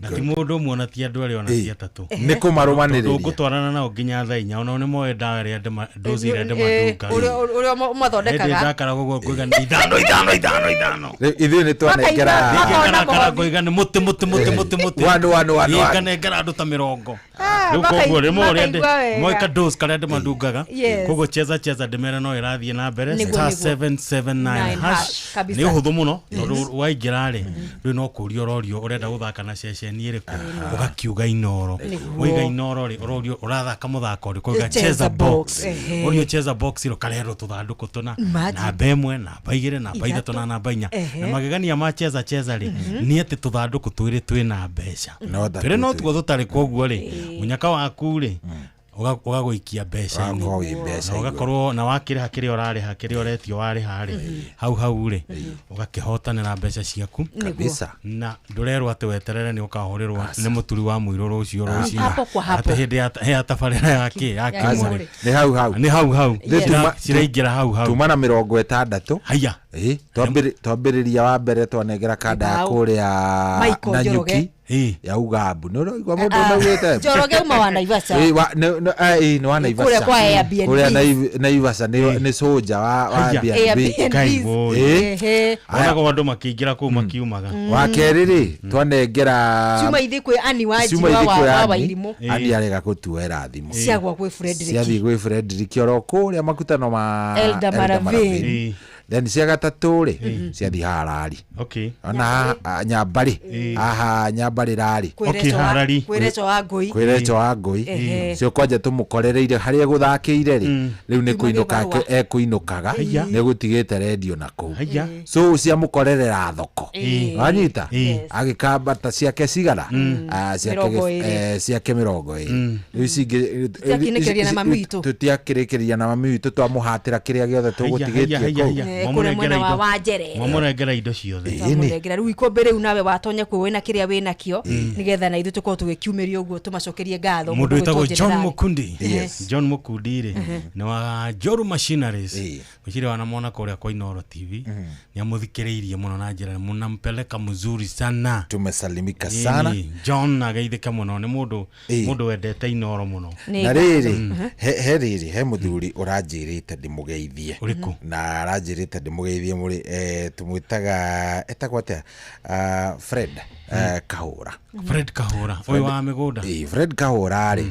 na ti mũndũ ũmwe, ona ti andũ erĩ, ona ti atatũ. Nĩ kũmarũmanĩrĩria. Tondũ ngũtwarana nao nginya thaa 4, onao nĩ moĩ ndawa ĩrĩa ndozi ĩrĩa Ĩĩ, ndĩmandungaga. ũrĩa Hĩndĩ ũmathondekaga. ndakaraga ũguo ngũiga nĩ ithano ithano ithano ithano. Rĩu ithuĩ nĩ twanengera Makona Ngĩkarakara mũhothi. ngũiga nĩ mũtĩ mũtĩ mũtĩ mũtĩ mũtĩ. One, one, one, Ĩĩ, one. nganengera andũ ta 20. Ah, Rĩu koguo rĩ moĩ ũrĩa makaigua wega. moĩ kados karĩa ndĩmandungaga. Yes. Koguo cheza cheza ndĩmere no ĩrathiĩ na mbere. Nĩguo, Star nĩguo. 779 Nine hash. hash, kabisa. Nĩ ũhũthũ mũno tondũ waingĩra rĩ, rĩu no kũũria ũrorio ũrenda gũthaka na ceceni ĩrĩkũ, ũgakiuga Inoro. Nĩguo. Waiga Inoro rĩ, ũrorio ũrathaka mũthako ũrĩkũ, ũgauga Cheza cheza box, box. ehe. Ũrio cheza box rĩ, ũkarerwo tũthandũkũ tũna, Imagine. namba 1, namba 2, namba 3 na namba 4. Ehe. Na magegania ma cheza cheza rĩ, nĩ atĩ tũthandũkũ twĩrĩ twĩna mbeca. No that Twĩrĩ no twĩ- tuo tũtarĩ, koguo rĩ, mũnyaka waku rĩ ũgagũikia mbeca-inĩ. Ũgakorwo wĩ mbeca Na ũgakorwo na wakĩrĩha kĩrĩa ũrarĩha, kĩrĩa ũretio warĩha rĩ, hau hau rĩ ũgakĩhotanĩra mbeca ciaku Kabisa. Na ndũrerwo atĩ weterere nĩ ũkahũrĩrwo nĩ mũturi wa mũirũ rũciũ rũciũ. Hapo kwa hapo. Atĩ hĩndĩ ya tabarĩra ya kĩ ya kĩmũrĩ. Nĩ hau hau. Nĩ hau hau. Rĩu Ciraingĩra hau hau. Tuma na 60. Haya. Ĩĩ, twambĩrĩria wa mbere twanengera kanda ya Gĩbaũ. kũrĩa Michael Nanyuki Njoroge. ya Ugambu. Nĩ ũraigua mũndũ ũnaugĩte? Njoroge uma wa Naivasha. Ĩĩ, ĩĩ, nĩ wa Naivasha. Kũrĩa kwa Airbnb. Kũrĩa Naivasha nĩ soja wa Haya. Airbnb. Ngai woi. Ĩĩ. Ehe. Onagwo andũ makĩingĩra kũu makiumaga. Wa kerĩ rĩ, twanengera Ciuma ithi kwĩ Ani wa Ciuma Njiwa ithi wa kwĩ wa Ani. Wairimũ. Ani arega gũtuoera thimũ. Ciagwa gwĩ Frederick. Ciathiĩ gwĩ Frederick oro kũrĩa makutano ma Elder Maravin. Ĩĩ. Then cia gatatũ rĩ, ciathiĩ Harari. Okay. Ona haha Nyambarĩ, haha Nyambarĩ rarĩ. Okay, Harari. Kwĩ Recho wa Ngũi. Kwĩ Recho wa Ngũi. Ehe. Cio kwanja tũmũkorereire harĩa egũthakĩire rĩ, rĩu nĩ Kuma kũinũka gĩbarũa. ekũinũkaga, nĩ gũtigĩte rendio na kũu. Haya. So ciamũkorerera thoko. Ĩĩ. Wanyita? Ĩĩ. Agĩkambata ciake cigana? Ah, ciake 20. ciake 20. Rĩu ici ingĩ Tũtiakĩnĩkĩria na mami witũ. Tũtiakĩrĩkĩria na mami witũ, twamũhatĩra kĩrĩa gĩothe tũgũtigĩtie kũu. Kũrĩa mwena wa Wanjerere. Mwamũrengera indo ciothe. Twamũnengera rĩu ikũmbĩ rĩu, nawe watonya kuo wĩna kĩrĩa wĩna kĩo, nĩgetha na ithuĩ tũkorwo tũgĩkiumĩria ũguo tũmacokerie ngatho. Mũndũ wĩtagwo gwĩtwo John Jenerali. Mukundi. Yes. John Mukundi rĩ, nĩ wa Joru Machineries, ngwĩciria wanamwona kũrĩa kwa Inoro TV, nĩ amũthikĩrĩirie mũno na njĩra mũnampeleka mzuri sana. Tumesalimika Ĩni, sana. John ageithĩke mũno, nĩ mũndũ wendete Inoro mũno. Na rĩrĩ, he rĩrĩ, he mũthuri ũranjĩrĩte ndĩmũgeithie. Ũrĩkũ? Na aranjĩrĩte Aranjĩrĩte ndĩmũgeithie mũrĩ tũmwĩtaga etagwo atĩa? Ah, Fred Kahũra. Fred Kahũra ũyũ wa mĩgũnda. Ĩĩ, Fred Kahũra rĩ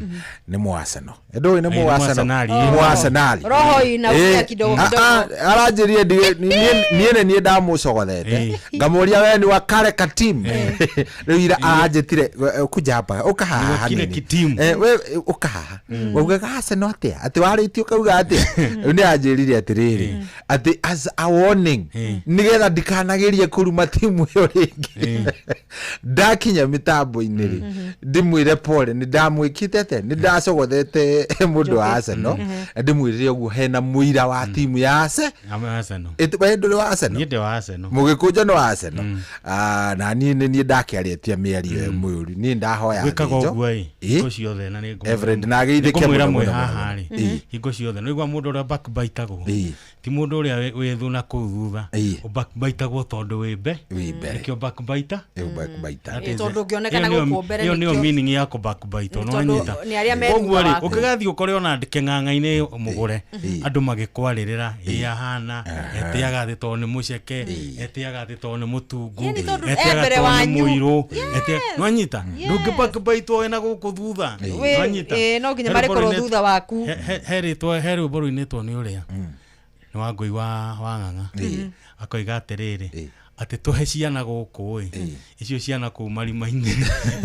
nĩ mũarsenal, ndũĩ nĩ Ĩĩ, nĩ mũarsenal. Mũarsenali. Mũarsenali. Roho inaumia kidogo kidogo. Aranjĩrire niĩ nĩ niĩ ndamũcogothete ngamũria we nĩ wa kare ka team. Rĩu ira aranjĩtire, kuja hapa ũka haha Ni wa kile hanini. kitimu. We ũka haha waugaga Arsenal atĩa, atĩ warĩtie ũkauga atĩa? Rĩu nĩ anjĩrire atĩrĩrĩ, atĩ as a warning, nĩgetha ndikanagerie kũruma timu ĩyo rĩngĩ ndakinya mĩtambo-inĩ rĩ, ndĩmwĩre pole nĩ ndamwĩkĩte atĩa, nĩ ndacogothete mũndũ wa Arsenal, na ndĩmwĩrire ũguo hena mũira wa timu ya Arsenal. Ame Arsenal. We ndũrĩ wa Arsenal? Niĩ ndĩ wa Arsenal. Mũgĩkũnjo nĩ wa Arsenal. Ah, na niĩ nĩ niĩ ndakĩarĩtie mĩario ĩyo mũru, niĩ ndahoya Gwĩkaga thĩnjo. ũguo ĩ Ĩ? hingo ciothe na nĩ Everett, na ageithĩke ngũmwĩra mũno, mwĩ mũno, haha mũno. rĩ, Ĩ. hingo ciothe nĩigua mũndũ ũrĩa backbitagwo Ĩ. ti mũndũ ũrĩa wĩ thuna kũu thutha. Ĩ. Ũbackbitagwo tondũ wĩ mbe. Wĩ mbere. Nĩkĩo backbiter. Ĩ, backbiter. That Ĩ, is tondũ it. ũngĩonekana Ĩyo nĩyo- gũkũ mbere ĩyo nĩyo nĩkĩo- meaning ya kũbackbitwo, Tondũ nĩwanyita? nĩ arĩa me Koguo thutha rĩ, waku. ũngĩgathiĩ ũkore ona kĩng'ang'a-inĩ mũgũre andũ magĩkwarĩrĩra, ĩ ahana etĩaga atĩ tondũ nĩ mũceke, etĩaga atĩ tondũ nĩ mũtungu, Ĩ, nĩ tondũ e etĩaga mbere tondũ nĩ wanyu. mũirũ, nĩwanyita? Ndũngĩbackbitwo wĩna gũkũ thutha. Nĩwanyita? Ĩ, no nginya He rwĩmbo marĩkorwo thutha waku. He rĩtwa, he rwĩmbo rũinĩtwo nĩ ũrĩa nĩ wa ngũi wa ng'ang'a, akoiga atĩrĩrĩ, atĩ tũhe ciana gũkũ ĩ, icio ciana kũu marima-inĩ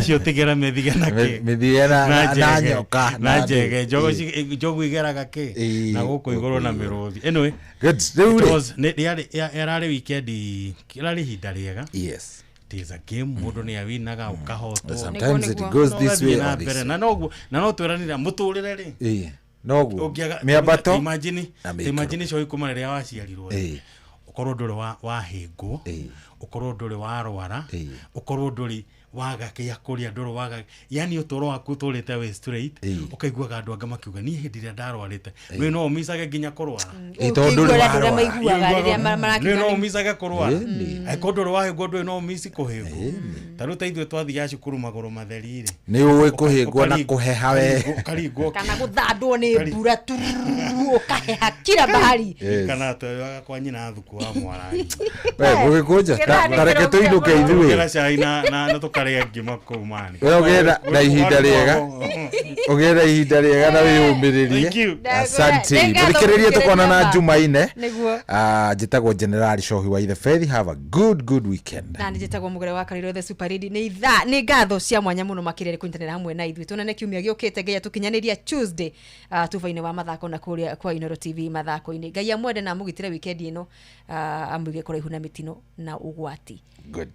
icio tigĩra mĩthige na kĩ? Mĩthige na njege. nyoka, na na njege ndũ. njogu njogu igeraga kĩ na gũkũ igũrũ na mĩrũthi. Anyway, Good. Rĩu it rĩ. Yararĩ weekend, ĩrarĩ ihinda rĩega. Yes. It is a game, mũndũ nĩ awinaga ũkahotwo. Sometimes it goes No this ũgathiĩ way na or this mbere. way. Na noguo na no twĩranĩra mũtũrĩre rĩ. Ĩ, noguo Ũngĩaga- mĩambato imagine na mĩikũrũko. Imagine coĩ kuma rĩrĩa waciarirwo rĩ, Ĩ. ũkorwo ndũrĩ wahĩngwo, ũkorwo ndũrĩ warwara, ũkorwo ndũrĩ waga kĩa kũrĩa, ndũrĩ waga, yani ũtũro waku ũtũrĩte wĩ straight, ũkaiguaga andũ angĩ makiuga niĩ hĩndĩ ĩrĩa ndarwarĩte, nĩ no ũmicage nginya kũrwara. Ĩ, tondũ ndũrĩ Ũkĩigua ũrĩa andũ arĩa warwara. maiguaga rĩrĩa Nĩ no marakiuga ũmicage kũrwara. Ĩni. Angĩkorwo ndũrĩ wahĩngwo ndũrĩ no ũmici kũhĩngwo. Ta rĩu ta ithuĩ twathiaga cukuru magũrũ matheri rĩ, nĩ ũĩ kũhĩngwo na kũheha we. Ũkaringwo kana gũthandwo nĩ mbura tururu ũkaheha kila bahari. Yes. Kana tweaga kwa nyina thuku wa mwarangi. We mũgĩkũnjo, ta reke tũinũke ithuĩ. Tũkĩra cai na tũkarĩa ngima kũu mani. We ũgĩe na ihinda rĩega, ũgĩe na ihinda rĩega na wĩyũmĩrĩrie. Thank you. Asante. Nĩ ngatho Mũthikĩrĩrie, tũkonana gũthikĩrĩria. Jumaine. Nĩguo. Ah, njĩtagwo Generali Cohi wa Ithe Fethi. Have a good good weekend. Na nĩ njĩtagwo mũgũre wa Kariro the super lady. Nĩ ithaa, nĩ ngatho cia mwanya mũno makĩria nĩ kũnyitanĩra hamwe na ithuĩ. Tuonane kiumia gĩũkĩte, Ngai atũkinyanĩria Tuesday, tuba-inĩ wa mathako na kũrĩa kwa Inooro TV mathako-inĩ. Ngai amwende na amũgitĩre weekend ĩno, amũige kũraihu na mĩtino na ũgwati. Good.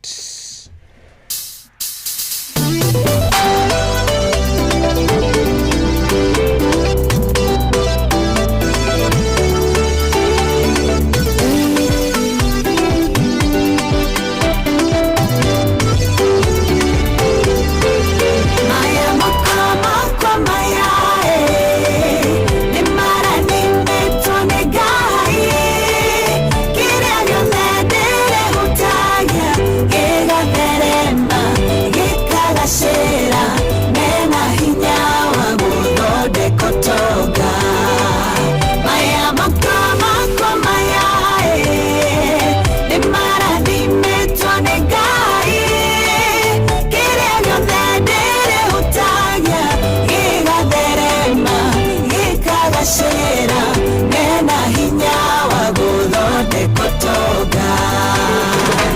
Maya makwa maya nĩ marathimĩtwo nĩ Ngai, kĩrĩa gĩothe ndĩrehutagia gĩgatherema gĩkagacĩra, mena hinya wa gũthondeka ũtonga. Maya makwa maya nĩ marathimĩtwo nĩ Ngai, kĩrĩa gĩothe ndĩrehutagia gĩgatherema gĩkagacĩra, mena hinya wa gũthondeka ũtonga.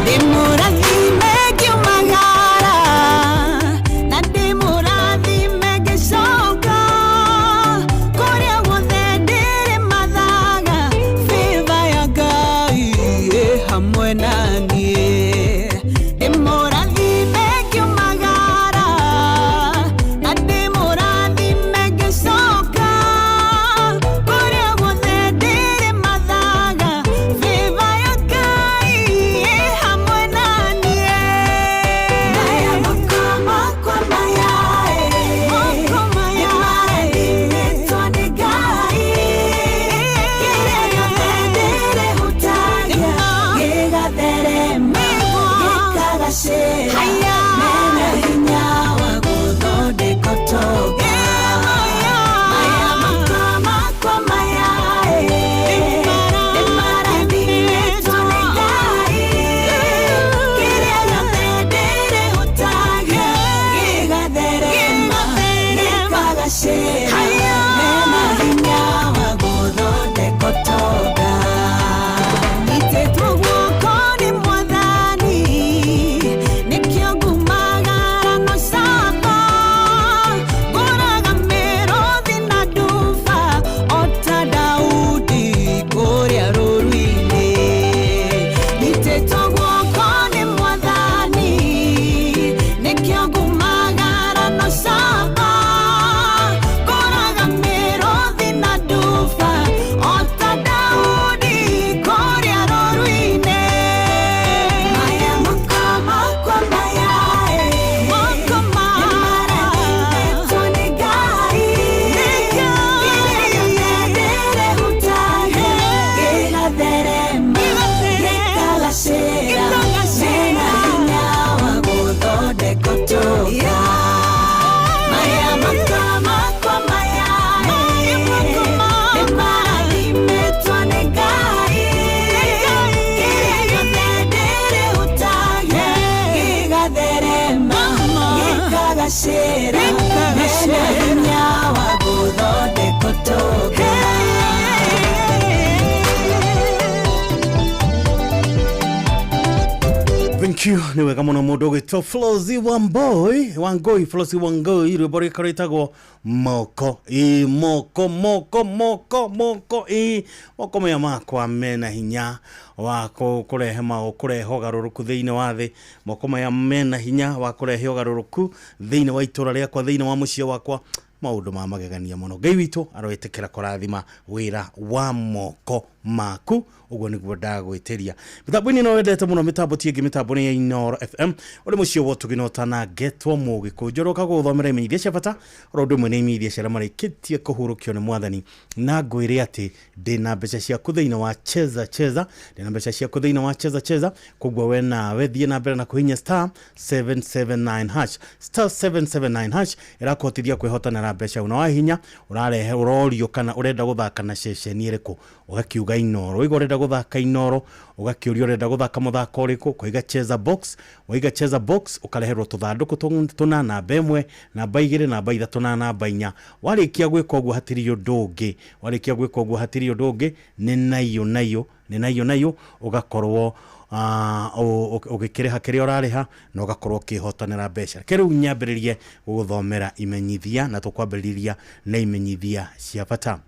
Ndĩmũrathime ngiumagara na ndĩmũrathime ngĩcoka, kũrĩa guothe ndĩrĩmathaga favor ya Ngai ĩ hamwe na niĩ. Ndĩmũrathime ngiumagara na ndĩmũrathime ngĩcoka, Thank you. Nĩ wega mũno mũndũ ũgwĩtwo Flosi Wamboi, Wangoi, Flosi Wangoi, rwĩmbo rwĩka rwĩtagwo moko. Ĩ moko moko moko moko ĩ moko maya makwa mena hinya wa kũrehe maũ kũrehe ũgarũrũku thĩinĩ wa thĩ. Moko maya mena hinya wa kũrehe ũgarũrũku thĩinĩ wa itũra rĩakwa, thĩinĩ wa mũciĩ wakwa. Maũndũ ma magegania mũno. Ngai witũ aroĩtĩkĩra kũrathima wĩra wa moko maku, ũguo nĩguo ndagwĩtĩria. Mĩtambo-inĩ no wendete mũno, mĩtambo ti ĩngĩ, mĩtambo nĩ ya Inooro FM, ũrĩ mũciĩ wa ũtugi na ũtanangetwo mũgĩkũnjũ roka gũgũthomera imenyithia cia bata oro ũndũ ũmwe nĩ imenyithia cia arĩa marĩkĩtie kũhurũkio nĩ mwathani. Na ngwĩre atĩ ndĩna mbeca ciaku thĩinĩ wa Cheza Cheza, ndĩna mbeca ciaku thĩinĩ wa Cheza Cheza. Koguo we nawe thiĩ na mbere na kũhihinya star 779 hash, star 779 hash ĩrakũhotithia kwĩhotanĩra mbeca. Una wahihinya ũrarehe ũrorio kana ũrenda gũthaka na ceceni ĩrĩkũ, ũgakiuga Inooro. Waiga ũrenda gũthaka Inooro, ũgakĩũria ũrenda gũthaka mũthako ũrĩkũ, ũkauga Cheza Box. Waiga Cheza Box ũkareherwo tũthandũkũ tũna, namba ĩmwe, namba igĩrĩ, namba ithatũ na namba inya. Warĩkia gwĩka ũguo hatirĩ ũndũ ũngĩ, warĩkia gwĩka ũguo hatirĩ ũndũ ũngĩ, nĩ naiyũ naiyũ, nĩ naiyũ naiyũ, ũgakorwo ũgĩkĩrĩha kĩrĩa ũrarĩha na ũgakorwo ũkĩhotanĩra mbeca. Reke rĩu nyambĩrĩrie gũgũthomera imenyithia, na tũkwambĩrĩria na imenyithia cia bata.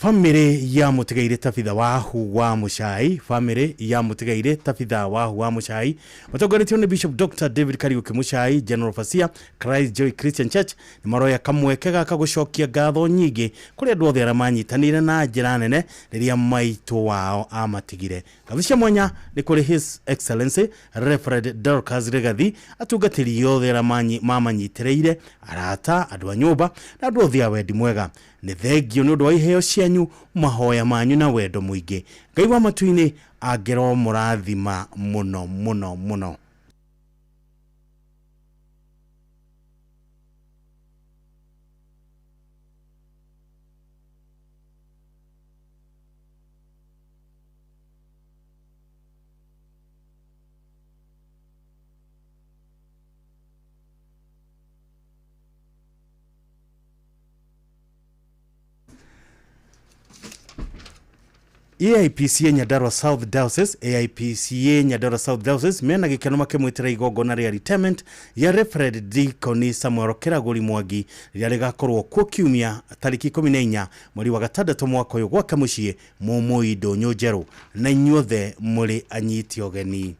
Famĩlĩ ya mũtigairĩ Tabitha Wahu wa Mũcai, famĩlĩ ya mũtigairĩ Tabitha Wahu wa Mũcai matongoretio nĩ Bishop Dr. David Kariuki Mũcai, General Overseer, Christ Joy Christian Church, nĩ maroya kamweke gaka gũcokia ngatho nyingĩ kũrĩ andũ othe arĩa manyitanĩire na njĩra nene rĩrĩa maitũ wao amatigire. Ngatho cia mwanya nĩ kũrĩ His Excellency Reverend Dorcas Rigathi, atungatĩri othe arĩa mamanyitĩrĩire, arata, andũ a nyũmba na andũ othe a wendi mwega. Nĩ thengio nĩ ũndũ wa iheo cianyu, mahoya manyu na wendo mũingĩ. Ngai wa matu-inĩ angĩro mũrathima mũno mũno mũno. AIPCA Nyandarua South Diocese, AIPCA Nyandarua South Diocese mena gĩkeno makĩmwĩtĩra igongona rĩa retirement ya Reverend Deacon Samuel Kĩragũri Mwangi rĩrĩa rĩgakorwo kuo kiumia tarĩki 14 mweri wa gatandatũ mwaka ũyũ gwake mũciĩ Mũmũi Ndũnyũ Njerũ, na inyuothe mũrĩ anyiti ũgeni.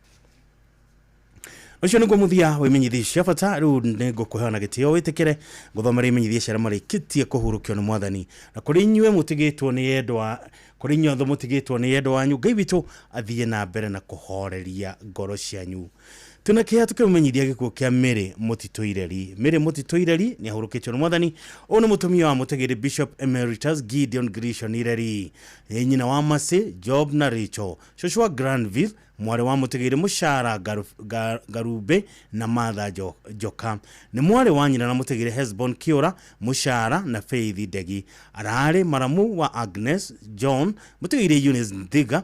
Ũcio nĩguo mũthia wa imenyithia cia bata. Rĩu nĩ ngũkũheo na gĩtĩo wĩtĩkĩre gũthomera imenyithia cia arĩa marĩkĩtie kũhurũkio nĩ mwathani. Na kũrĩ inyuĩ mũtigĩtwo nĩ endwa, kũrĩ inyuĩ othe mũtigĩtwo nĩ endwa anyu, Ngai witũ athiĩ na mbere na kũhoreria ngoro cianyu. Twĩna kĩeha tũkĩmũmenyithia gĩkuũ kĩa Mary Mũtitũ Ireri. Mary Mũtitũ Ireri nĩ ahurũkĩtio nĩ mwathani. Ũyũ nĩ mũtumia wa mũtegeri Bishop Emeritus Gideon Grishon Ireri, nĩ nyina wa Mercy, Job na Rachel, cũcũ wa Granville, mwarĩ wa mũtegeri Mũcara Garube na Martha Njoka, nĩ mwarĩ wa nyina na mũtegeri Hesbon Kiora Mũcara na Faith Ndegi. Ararĩ maramu wa Agnes John, mũtegeri Eunice Nthiga,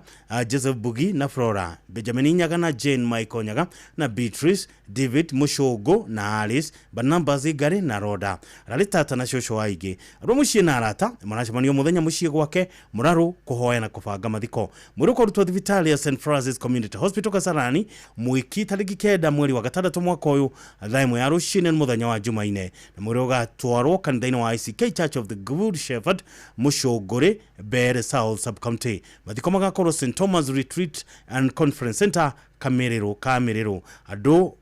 Joseph Bugi na Flora, Benjamin Nyaga na Jane Michael Nyaga na Beatrice, David Mũcũngũ na Alice, Barnabas Ngari na Roda. Ararĩ tata na cũcũ wa aingĩ. Andũ a mũciĩ na arata maracemanio mũthenya mũciĩ gwake Mũrarũ kũhoya na kũbanga mathiko. Mwĩrĩ ũkarutwo thibitarĩ ya St Francis Community Hospital Kasarani mwiki tarĩki 9 mweri wa gatandatũ mwaka ũyũ thaa 1 ya rũcinĩ mũthenya wa Jumaine, na mwĩrĩ ũgatwarwo kanitha-inĩ wa ICK Church of the Good Shepherd Mũcũngũrĩ, Mbere South Sub-County. Mathiko magakorwo St Thomas Retreat and Conference Center Kamĩrĩrũ. Andũ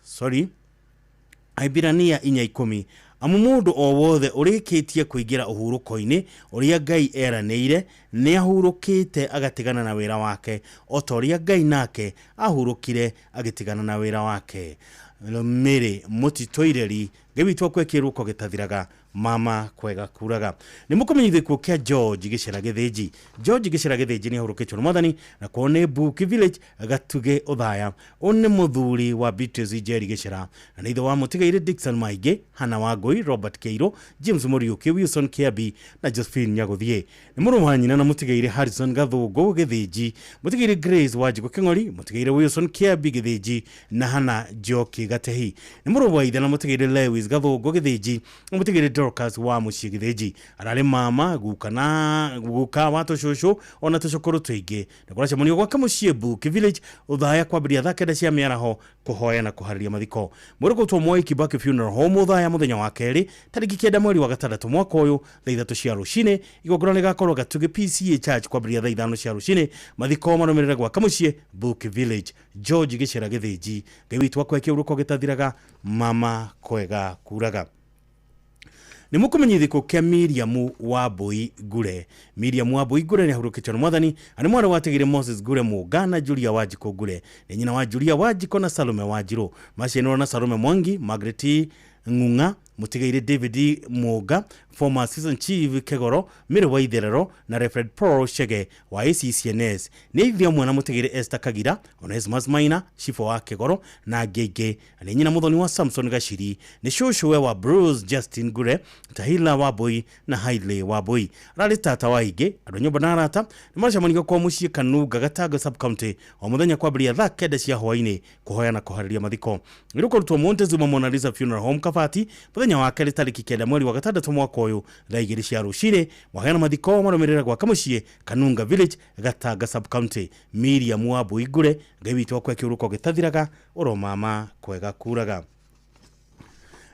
sorry Aibirania 4:10. Amu mũndũ o wothe ũrĩkĩtie kũingĩra ũhurũko-inĩ ũrĩa Ngai eranĩire nĩ ahurũkĩte agatigana na wĩra wake, o ta ũrĩa Ngai nake ahurũkire agĩtigana na wĩra wake. Mary Mũtitũ Ireri, Ngai witũ akue kĩrũko gĩtathiraga, mama kwega kuraga. Nĩ mũkũmenyithio gĩkuũ kĩa George Gĩcera Gĩthĩnji. George Gĩcera Gĩthĩnji nĩ ahurũkĩtio nĩ mwathani na kwao nĩ Buki Village Gatuge Ũthaya. Ũyũ nĩ mũthuri wa Beatrice Njeri Gĩcera na nĩ ithe wa mũtigairĩ Dickson Maingĩ, Hannah Wangũi, Robert Kĩirũ, James Mũriũki, Wilson Kĩambi na Josephine Nyagũthiĩ. Nĩ mũrũ wa nyina na mũtigairĩ Harrison Gathũngũ Gĩthĩnji, mũtigairĩ Grace Wanjikũ Kĩng'ori, mũtigairĩ Wilson Kĩambi Gĩthĩnji na Hannah Njoki Gatehi. Nĩ mũrũ wa ithe na mũtigairĩ Lewis Gathũngũ Gĩthĩnji, na mũtigairĩ Dorcas wa mũciĩ Gĩthĩnji. Ararĩ mama guka na guka wa tũcũcũ ona tũcũkũrũ tũingĩ. Na kũracemanio gwake mũciĩ Buki Village Othaya kwambĩrĩria thaa 9 cia mĩaraho kũhoya na kũharĩria mathiko. Mwĩrĩ gũtwo Mwai Kibaki Funeral Home Othaya mũthenya wa kerĩ tarĩki 9 mweri wa gatandatũ mwaka ũyũ thaa 3 cia rũcinĩ. Igongona rĩgakorwo Gatugi PCA Church kwambĩrĩria thaa 5 cia rũcinĩ. Mathiko marũmĩrĩre gwaka mũciĩ Buki Village. George Gĩcera Gĩthĩnji. Ngai witũ akũhe kĩhurũko gĩtathiraga, mama kwega kuraga. Nĩ mũkũmenyithia gĩkuũ kĩa Miriam Wambui Ngure. Miriam Wambui Ngure nĩ ahurũkĩtio nĩ mwathani. Arĩ mwarĩ watigire Moses Ngure Mũnga na Julia Wanjikũ Ngure. Nĩ nyina wa Julia Wanjikũ na Salome Wanjirũ. Macianirwo na Salome Mwangi, Margaret Ng'ung'a, Mũtigairĩ David Mũnga, former assistant chief Kegoro, Mary Waitherero na Reverend Paul Chege wa ACCNS. Nĩ ithe mwana Mũtigairĩ Esther Kagira, Onesmus Maina, chief wa Kegoro na Ngenge. Nĩ nyina mũthoni wa Samson Gachiri. Nĩ cũcũwe wa Bruce Justin Ngure, Tahila Wambui na Hailey Wambui. Ararĩ tata wa aingĩ, andũ a nyũmba na arata nĩ maracemania kwa mũciĩ Kanunga Gatanga sub-county o mũthenya kwambĩrĩria thaa 9 cia hwaĩ-inĩ kũhoya na kũharĩria mathiko. Wĩra ũkũrutwo Montezuma Mona Lisa Funeral Home Kabati mũthenya wa kerĩ tarĩki 9 mweri wa gatandatũ mwaka ũyũ thaa 2 cia rũcinĩ. Mahoya mathiko marũmĩrĩre gwaka mũciĩ Kanunga Village Gatanga sub-county. Miriam Wambui Ngure, Ngai witũ akũhe kĩhurũko gĩtathiraga, ũromama kwega kuraga.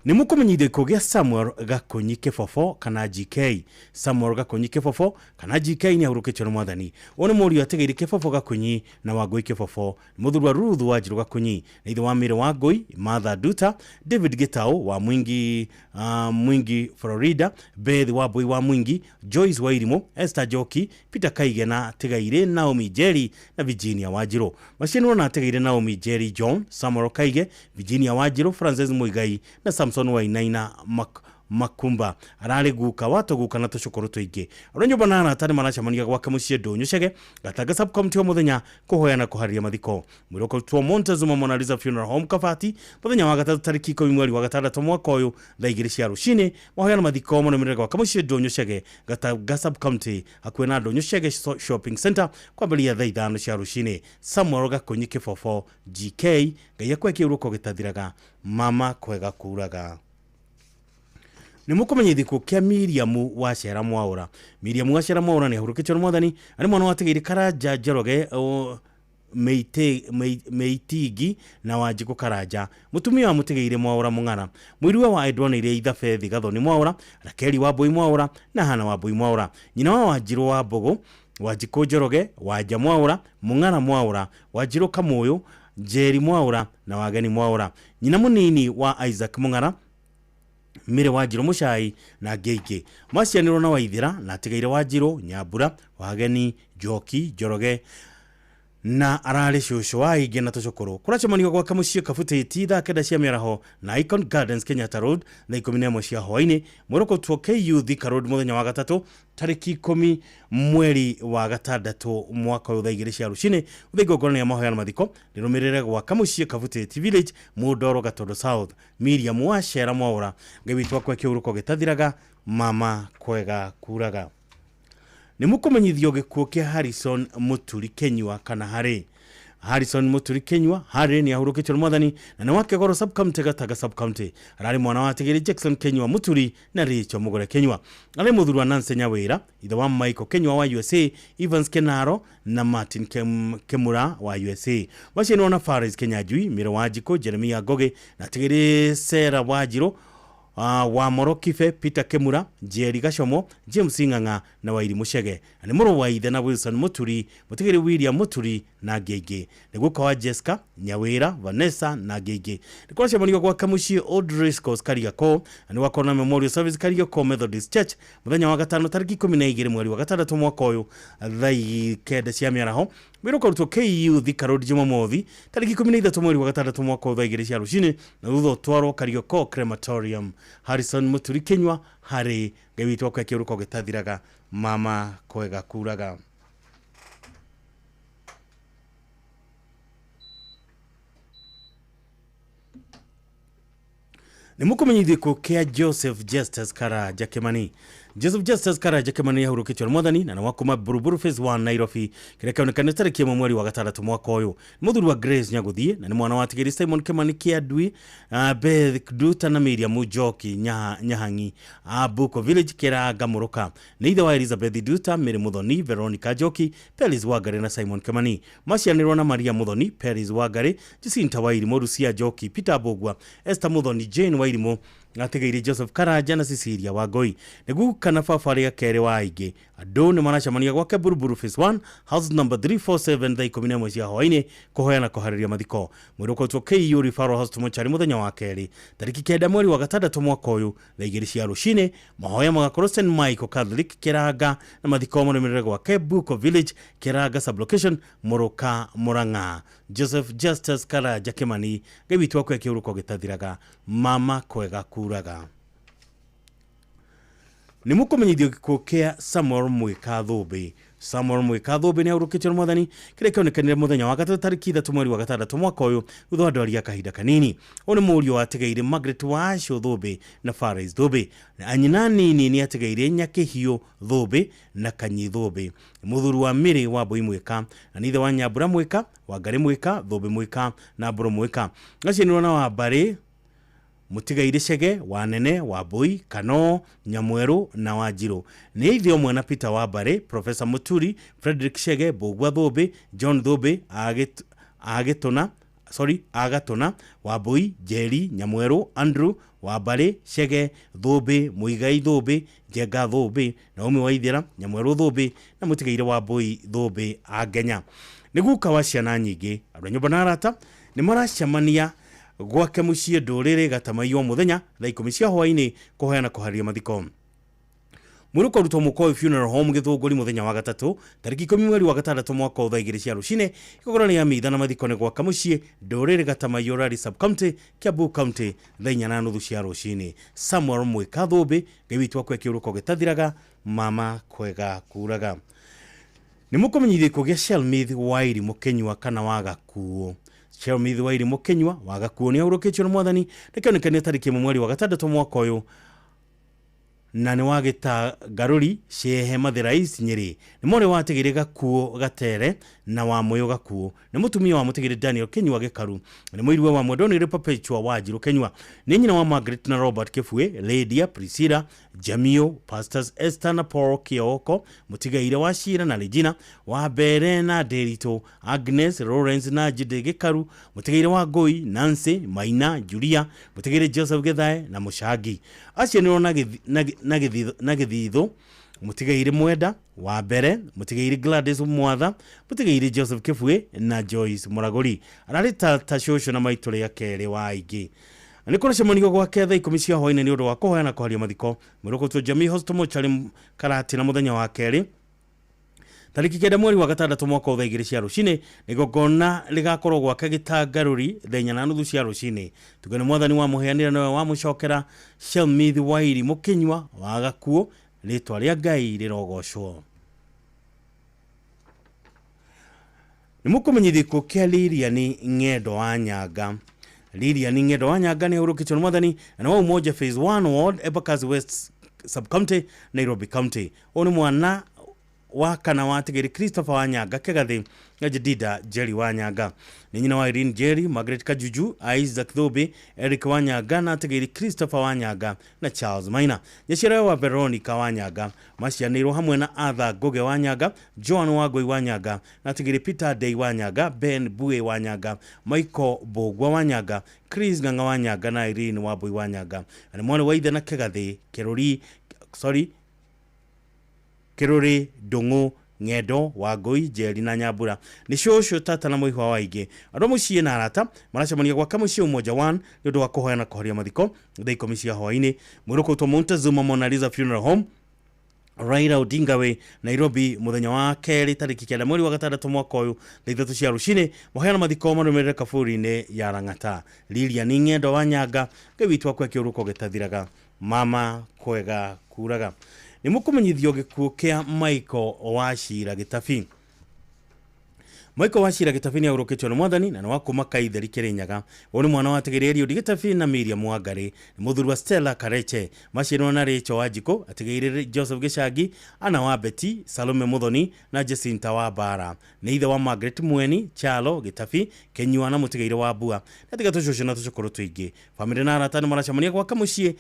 Nĩ mũkũmenyithio gĩkuũ gĩa Samuel Gakunyi Kĩbobo kana GK. Samuel Gakunyi Kĩbobo kana GK nĩ ahurũkĩtio nĩ mwathani. Ũyũ nĩ mũriũ atigĩire Kĩbobo Gakunyi na Wangũi Kĩbobo. Nĩ mũthuri wa Ruth Wanjirũ Gakunyi. Nĩ ithe wa Mary Wangũi, Martha Duta, David Gĩtaũ wa Mwingi, Mwingi Florida, Beth Wambui wa Mwingi, Joyce Wairimũ, Esther Njoki, Peter Kaige na Tigairĩ Naomi Njeri na Virginia Wanjirũ. Macianirwo na Tigairĩ Naomi Njeri John, Samuel Kaige, Virginia Wanjirũ, Francis Muigai na Samson Wainaina Makumba. Ararĩ guka wa tũguka na tũcũkũrũ tũingĩ. Arĩa nyũmba na arata nĩ maracemania gwake mũciĩ Ndũnyũ Chege Gatanga sub-county o mũthenya kũhoya na kũharĩria mathiko. Mwĩrĩ ũkarutwo Montezuma Mona Lisa Funeral Home Kabati mũthenya wa gatatũ tarĩki 10 mweri wa gatandatũ mwaka ũyũ thaa 2 cia rũcinĩ. Mahoya na mathiko marũmĩrĩre gwake mũciĩ Ndũnyũ Chege Gatanga sub-county hakuhĩ na Ndũnyũ Chege Shopping Center kwambĩrĩria thaa 5 cia rũcinĩ. Samuel Gakunyi Kĩbobo GK, Ngai akũhe kĩhurũko gĩtathiraga, mama kwega kuraga. Nĩ mũkũmenyithio gĩkuũ kĩa Miriam Wacera Mwaũra. Miriam Wacera Mwaũra nĩ ahurũkĩtio nĩ mwathani. Arĩ mwana watigĩire Karanja Njoroge Meitingi na Wanjikũ Karanja. Mũtumia wa Mũtigairĩ Mwaũra Mũng'ara. Mũiruwe wa Edwanĩire Ithabethi Gathoni Mwaũra, Rakeli Wambui Mwaũra na Hana Wambui Mwaũra. Nyina wa Wanjirũ wa Mbũgũ, Wanjikũ Njoroge, Wanja Mwaũra, Mũng'ara Mwaũra, Wanjirũ Kamũyũ, Njeri Mwaũra na Wageni Mwaũra. Nyina mũnini wa Isaac Mũng'ara, Mire Wanjirũ Mũcai na Ngĩingĩ. Macianirwo na Waithĩra na Atigaire Wanjirũ, Nyambura, Wageni, Njoki, Njoroge na ararĩ cũcũ wa aingĩ na tũcũkũrũ. Kũracemanio gwake mũciĩ Kabutĩti thaa 9 cia mĩaraho na Icon Gardens Kenyatta Road thaa 11 cia hwaĩ-inĩ. Mwĩrĩ ũkũrutwo KU Thika Road mũthenya wa gatatũ tarĩki 10 mweri wa gatandatũ mwaka ũyũ thaa 2 cia rũcinĩ. Gũthiĩ igongona rĩa mahoya na mathiko rĩrũmĩrĩre gwaka mũciĩ Kabutĩti Village Mũndoro Gatondo South. Miriam Wacera Mwaũra, Ngai witũ akũhe kĩhurũko gĩtathiraga, mama kwega kuraga. Nĩ mũkũmenyithio gĩkuũ kĩa Harrison Mũturi Kenyua kana Harry. Harrison Mũturi Kenyua Harry nĩ ahurũkĩtio nĩ mwathani na nĩ wa Kegoro sub-county Gatanga sub-county. Ararĩ mwana wa Tigiri Jackson Kenyua Mũturi na Rachel Mũgũre Kenyua. Arĩ mũthuri wa Nancy Nyawĩra, ithe wa Michael Kenyua wa USA, Evans Kenaro na Martin Kemura wa USA. Macianirwo na Faris Kenyanjui, Mĩro Wanjikũ, Jeremia Ngogi na Tigiri Sarah Wanjirũ, wa Moro Kibe, Peter Kemura, Jerry Gachomo, James Ng'ang'a na Wairi Muchege. Na nĩ mũrũ wa ithe na Wilson Muturi, Mũtigĩri William Muturi na Ngĩngĩ. Nĩ guka wa Jessica, Nyawĩra, Vanessa na Ngĩngĩ. Nĩ kũracemanio gwake mũciĩ Old Racecourse Kariakoo, na nĩ gwakorwo na Memorial Service Kariakoo Methodist Church mũthenya wa gatano tarĩki 12 mweri wa gatandatũ mwaka ũyũ thaa 9 cia mĩaraho. Wĩra ũkarutwo KU Thika Road Jumamothi tarĩki 13 mweri wa gatandatũ mwaka ũyũ thaa 2 cia rũcinĩ, na thutha ũtwarwo Kariakoo Crematorium. Harrison Muturi Kinyua harĩ Ngai witũ akwe kĩũrũko gĩtathiraga mama kwega kuraga. Nĩ mũkũmenyithio gĩkuũ kĩa Joseph Justus Karanja Kimani. Joseph Justus Karanja Kimani ahurũkĩtio nĩ mwathani na nĩ wa kuma Buruburu Phase 1 Nairobi, kĩrĩa kĩonekane tarĩki 1 mweri wa gatandatũ mwaka ũyũ. Nĩ mũthuri wa Grace Nyagũthiĩ na nĩ mwana wa Tigiri Simon Kimani Kĩandui, Beth Duta na Miriam Njoki Nyahangi a Buko Village Kĩranga Mũrũka. Nĩ ithe wa Elizabeth Duta, Mary Muthoni, Veronica Njoki, Peris Wangari na Simon Kimani. Macianĩrwo na Maria Muthoni, Peris Wangari, Jacinta Wairimu, Lucia Njoki, Peter Mbũgua, Esther Muthoni, Jane Wairimu, atigĩire Joseph Karanja na Cecilia Wangoi. Nĩ guka na baba arĩa kerĩ wa aingĩ. Andũ nĩ maracemania gwake Buruburu Phase 1 house number 347 thaa 11 cia hwaĩ-inĩ kũhoya na kũharĩria mathiko. Mwĩrĩ ũkoretwo KU Referral Hospital mochari mũthenya wa kerĩ tarĩki 9 mweri wa gatandatũ mwaka ũyũ thaa 2 cia rũcinĩ. Mahoya magakorwo St Michael Catholic Kĩranga na mathiko marũmĩrĩre gwake Buko Village Kĩranga sublocation Mũrũka Mũrang'a. Joseph Justus Karanja Kimani, Ngai witũ akwe kĩhurũko gĩtathiraga, mama kwega kuraga. Nĩ mũkũmenyithio gĩkuũ kĩa Samuel Mwĩka Thũmbĩ. Samuel Mwĩka Thũmbĩ nĩ ahurũkĩtio nĩ mwathani kĩrĩa kĩonekanire mũthenya wa gatatũ tarĩki 3 mweri wa gatandatũ mwaka ũyũ thutha wa ndwari ya kahinda kanini. Ũyũ nĩ mũriũ wa atigĩire Margaret Wacũ Thũmbĩ na Faris Thũmbĩ. Anyina nini nĩ atigĩire Nyakĩhiũ Thũmbĩ na Kanyi Thũmbĩ. Mũthuri wa Mĩrĩ wa Mbũi Mwĩka na nĩ ithe wa Nyambura Mwĩka, Wangarĩ Mwĩka, Thũmbĩ Mwĩka na Mbũrũ Mwĩka. Aciarirwo na Wambarĩ Mũtigairĩ Chege, Wanene, Wambui, Kano, Nyamwerũ na Wanjirũ. Nĩ ithe ũmwe na Peter Wambarĩ, Professor Muturi, Frederick Chege, Mbũgua Thũmbĩ, John Thũmbĩ, Agatũna, Wambui, Njeri, Nyamwerũ, Andrew, Wambarĩ, Chege, Thũmbĩ, Mũigai Thũmbĩ, Njenga Thũmbĩ, Naomi Waithera, Nyamwerũ Thũmbĩ na Mũtigairĩ Wambui Thũmbĩ a Ngenya. Nĩ guka wa ciana nyingĩ, andũ a nyũmba na arata nĩ maracemania gwake mũciĩ ndũrĩrĩ Gatamaiywo mũthenya thaa 10 cia hwaĩ-inĩ kũhoya na kũharĩria mathiko. Mwĩrĩ ũkarutwo Mũkoi Funeral Home Gĩthũngũri mũthenya wa gatatũ tarĩki 10 mweri wa gatandatũ mwaka thaa 2 cia rũcinĩ. Igongona rĩa mitha na mathiko nĩ gwaka mũciĩ ndũrĩrĩ Gatamaiywo Rari Sub-County Kiambu County thaa 4:30 cia rũcinĩ. Samuel Mwĩka Thũmbĩ, Ngai witũ akwe kĩhurũko gĩtathiraga, mama kwega kuraga. Nĩ mũkũmenyithio gĩkuũ gĩa Shelmith Wairimu Kĩnyua kana wa Gakuo. Shelmith Wairimu Kĩnyua wa Gakuo nĩ ahurũkĩtio nĩ mwathani na kĩonekanire tarĩki 1 mweri wa gatandatũ mwaka ũyũ na nĩ wa Gĩtangarũri Shehe Mathĩra East Nyĩrĩ. Nĩ mwarĩ wa atigĩrĩ Gakuo Gatere na wa Mũyũ Gakuo. Nĩ mũtumia wa mũtigĩrĩ Daniel Kĩnyua Gĩkaru. Nĩ mũirue wa Mwendonĩre Perpetua Wanjirũ Kĩnyua. Nĩ nyina wa Margaret na Robert Kĩbue, Lydia, Priscilla, Jamio, Pastors Esther na Paul Kioko, mũtigaire wa Shira na Regina, wa Mbere na Nderitu, Agnes, Lawrence na Jide Gĩkaru, mũtigaire wa Ngũi, Nancy, Maina, Julia, mũtigaire Joseph Gĩthae na Mũcangi. Aciarirwo na Gĩthithũ, mũtigaire Mwenda wa Mbere, mũtigaire Gladys Mwatha, mũtigaire Joseph Kĩbue na Joyce Mũragũri. Ararĩ tata, cũcũ na maitũ rĩa kerĩ wa aingĩ. Nĩ kũracemanio gwake thaa 10 cia hwaĩ-inĩ nĩ ũndũ wa kũhoya na kũharia mathiko. Mwĩrĩ ũkũrutwo Jamii Hospital Mortuary Karatina mũthenya wa kerĩ tarĩki 9 mweri wa gatandatũ mwaka thaa 2 cia rũcinĩ. Igongona rĩgakorwo gwake Gĩtangarũri thaa 4:30 cia rũcinĩ. Tuge nĩ mwathani wamũheanire nowe wamũcokera. Shelmith Wairimu Kĩnyua wa Gakuo, rĩtwa rĩa Ngai rĩrogocwo. Nĩ mũkũmenyithio gĩkuũ kĩa Lilian Ng'endo wa Nyaga. Lilian Ng'endo wa Nyaga nĩ ahurũkĩtio nĩ mwathani na nĩ wa Umoja Phase 1 Ward, Embakasi West Sub-County, Nairobi County. Ũyũ nĩ mwana wa kana wa atigĩrĩ Christopher wa Nyaga Kĩgathĩ na Jedida Jerry wa Nyaga. Nĩ nyina wa Irene Jerry, Margaret Kajuju, Isaac Thũmbĩ, Eric wa Nyaga na atigĩrĩ Christopher wa Nyaga na Charles Maina. Nyaciarawe wa Veronica wa Nyaga macianĩirwo hamwe na Arthur Ngũgĩ wa Nyaga, Joan Wangũi wa Nyaga na atigĩrĩ Peter Dei wa Nyaga, Ben Bue wa Nyaga, Michael Mbũgua wa Nyaga, Chris Ng'ang'a wa Nyaga na Irene Wambui wa Nyaga. Na nĩ mwarĩ wa ithe na Kĩgathĩ Kĩrũrĩ, Ndũng'ũ, Ng'endo, Wangũi, Njeri na Nyambura. Nĩ cũcũ, tata na mũihwa wa aingĩ. Andũ a mũciĩ na arata maracemania gwaka mũciĩ Umoja 1 nĩ ũndũ wa kũhoya na kũhoria mathiko thaa 10 cia hwaĩ-inĩ. Mwĩrĩ ũkũrutwo Montezuma Mona Lisa Funeral Home Raila Odinga Way, Nairobi mũthenya wa kerĩ tarĩki 9 mweri wa gatandatũ mwaka ũyũ thaa 3 cia rũcinĩ. Mahoya na mathiko marũmĩrĩre kaburi-inĩ ya Lang'ata. Lilian Ng'endo wa Nyaga, Ngai witũ akwe kĩhurũko gĩtathiraga, mama kwega kuraga. Nĩ mũkũmenyithio gĩkuũ kĩa Michael wa Shira Gĩtabi. Michael Wachira Gĩtabi nĩ ahurũkĩtio nĩ mwathani na nĩ wa kuma Kaitheri Kĩrĩnyaga. Ũyũ nĩ mwana wa Tigĩrĩri Eliud Gĩtabi na Miriam Wangari, nĩ mũthuri wa Stella Kareche. Maciarĩrwo na Rachel Wanjikũ, atigĩrĩre Joseph Gĩcangi, Anna wa Betty, Salome Muthoni na Jacinta wa Mbara. Nĩ ithe wa Margaret Mweni, Chalo Gĩtabi, Kenyua na mũtigĩire wa Mbua. Na tiga tũcũcũ na tũcũkũrũ tũingĩ. Famĩlĩ na arata nĩ maracemania gwaka mũciĩ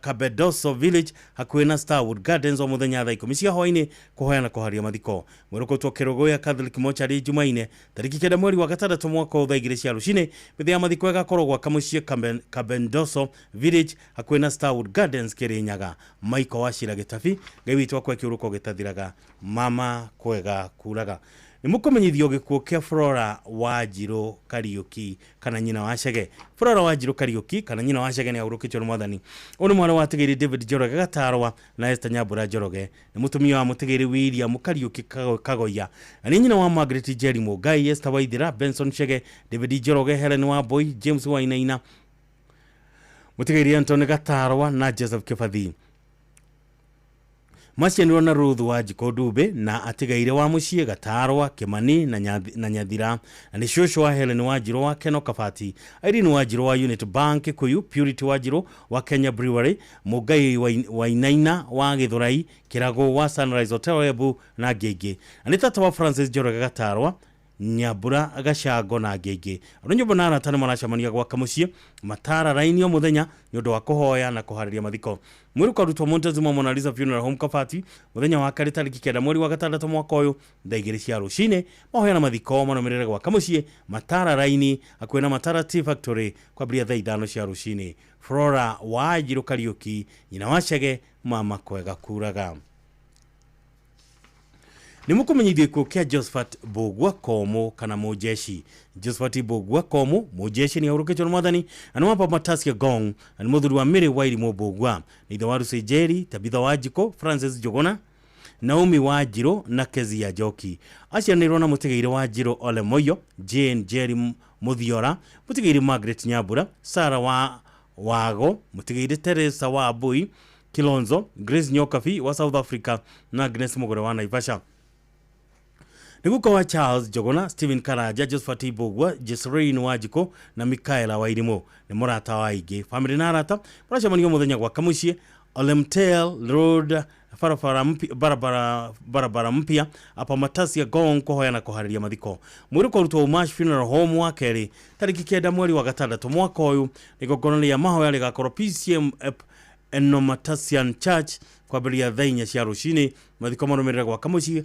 Kabedoso Village hakuhĩ na Starwood Gardens o mũthenya thaa 10 cia hwaĩ-inĩ kũhoya na kũharia mathiko. Mwĩrũkũtwo Kĩrũgũya Catholic Mortuary Jumaine tarĩki 9 mweri wa 6 mwaka wa thaa 2 cia rũcinĩ. Mĩthĩ ya mathiko ĩgakorwo gwaka mũciĩ Kabendoso Village hakuhĩ na Starwood Gardens Kĩrĩnyaga. Michael Wachira Gĩtabi, Ngai witũ akwe kĩũrũko gĩtathiraga, mama kwega kuraga. Nĩ mũkũmenyithio gĩkuũ kĩa Flora Wanjirũ Kariũki kana nyina wa Chege. Flora Wanjirũ Kariũki kana nyina wa Chege nĩ ahurũkĩtio nĩ mwathani. Ũyũ nĩ mwana wa Tigĩrĩ David Njoroge Gatarwa na Esther Nyambura Njoroge. Nĩ mũtumia wa Mũtigĩrĩ William Kariũki Kagoya. Na nĩ nyina wa Margaret Njeri Mũngai, Esther Waithira, Benson Chege, David Njoroge, Helen Wambui, James Wainaina, Mũtigĩrĩ Anthony Gatarwa na Joseph Kĩbathi. Macianirwo na Ruth Wanjikũ Ndumbe na atigaire wa mũciĩ Gatarwa, Kĩmani na Nyathira. Na nĩ cũcũ wa Helen Wanjirũ wa Keno Kabati, Irene Wanjirũ wa Unity Bank Kikuyu, Purity Wanjirũ wa Kenya Brewery, Mũngai Wainaina wa Gĩthũrai, Kĩrago wa Sunrise Hotel Embu na ngĩngĩ. Na nĩ tata wa Francis Njoroge Gatarwa, Nyambura Gacango na ngĩngĩ. Andũ nyũmba na arata nĩ maracemania gwaka mũciĩ matara raini o mũthenya nĩ ũndũ wa kũhoya na kũharĩria mathiko. Mwĩrĩ ũkarutwo Montezuma Mona Lisa Funeral Home Kabati mũthenya wa kerĩ tarĩki 9 mweri wa 6 mwaka ũyũ thaa 2 cia rũcinĩ. Mahoya na mathiko marũmĩrĩre gwaka mũciĩ matara raini hakuhĩ na Matara Tea Factory kwambĩrĩria thaa 5 cia rũcinĩ. Flora Wanjirũ Kariũki, nyina wa Chege, mama kwega kuraga. Nĩ mũkũmenyithio gĩkuũ kĩa Josephat Mbũgua Komũ kana mũjeshi. Josephat Mbũgua Komũ mũjeshi nĩ ahurũkĩtio nĩ mwathani na nĩ wa Matasia Gong na nĩ mũthuri wa Mary Wairimũ Mbũgua. Nĩ ithe wa Lucy Njeri, Tabitha Wanjikũ, Francis Njũgũna, Naomi Wanjirũ na Kezia Njoki. Aciaranĩirwo na mũtigĩire Wanjirũ Ole Moyo, Jane Njeri Mũthiora, mũtigĩire Margaret Nyambura, Sarah wa Wago, mũtigĩire Teresa wa Ambui Kilonzo, Grace Nyokabi wa South Africa na Agnes Mũgũre wa Naivasha. Nĩguko wa Charles Njũgũna, Stephen Karanja, Josephat Mbũgua, Jesreen Wanjikũ na Michaela Wairimũ. Nĩ mũrata wa aingĩ. Famĩlĩ na arata maracemania mũthenya gwaka mũciĩ Olemtel Road barabara mpya apa Matasia Gong kũhoya na kũharĩria mathiko. Mwĩrĩ ũkarutwo Umash Funeral Home wa kerĩ tarĩki 9 mweri wa 6 mwaka ũyũ. Igongona rĩa mahoya rĩgakorwo PCM Enomatasian Church kwambĩrĩria thaa 4 cia rũcinĩ. Mathiko marũmĩrĩre gwaka mũciĩ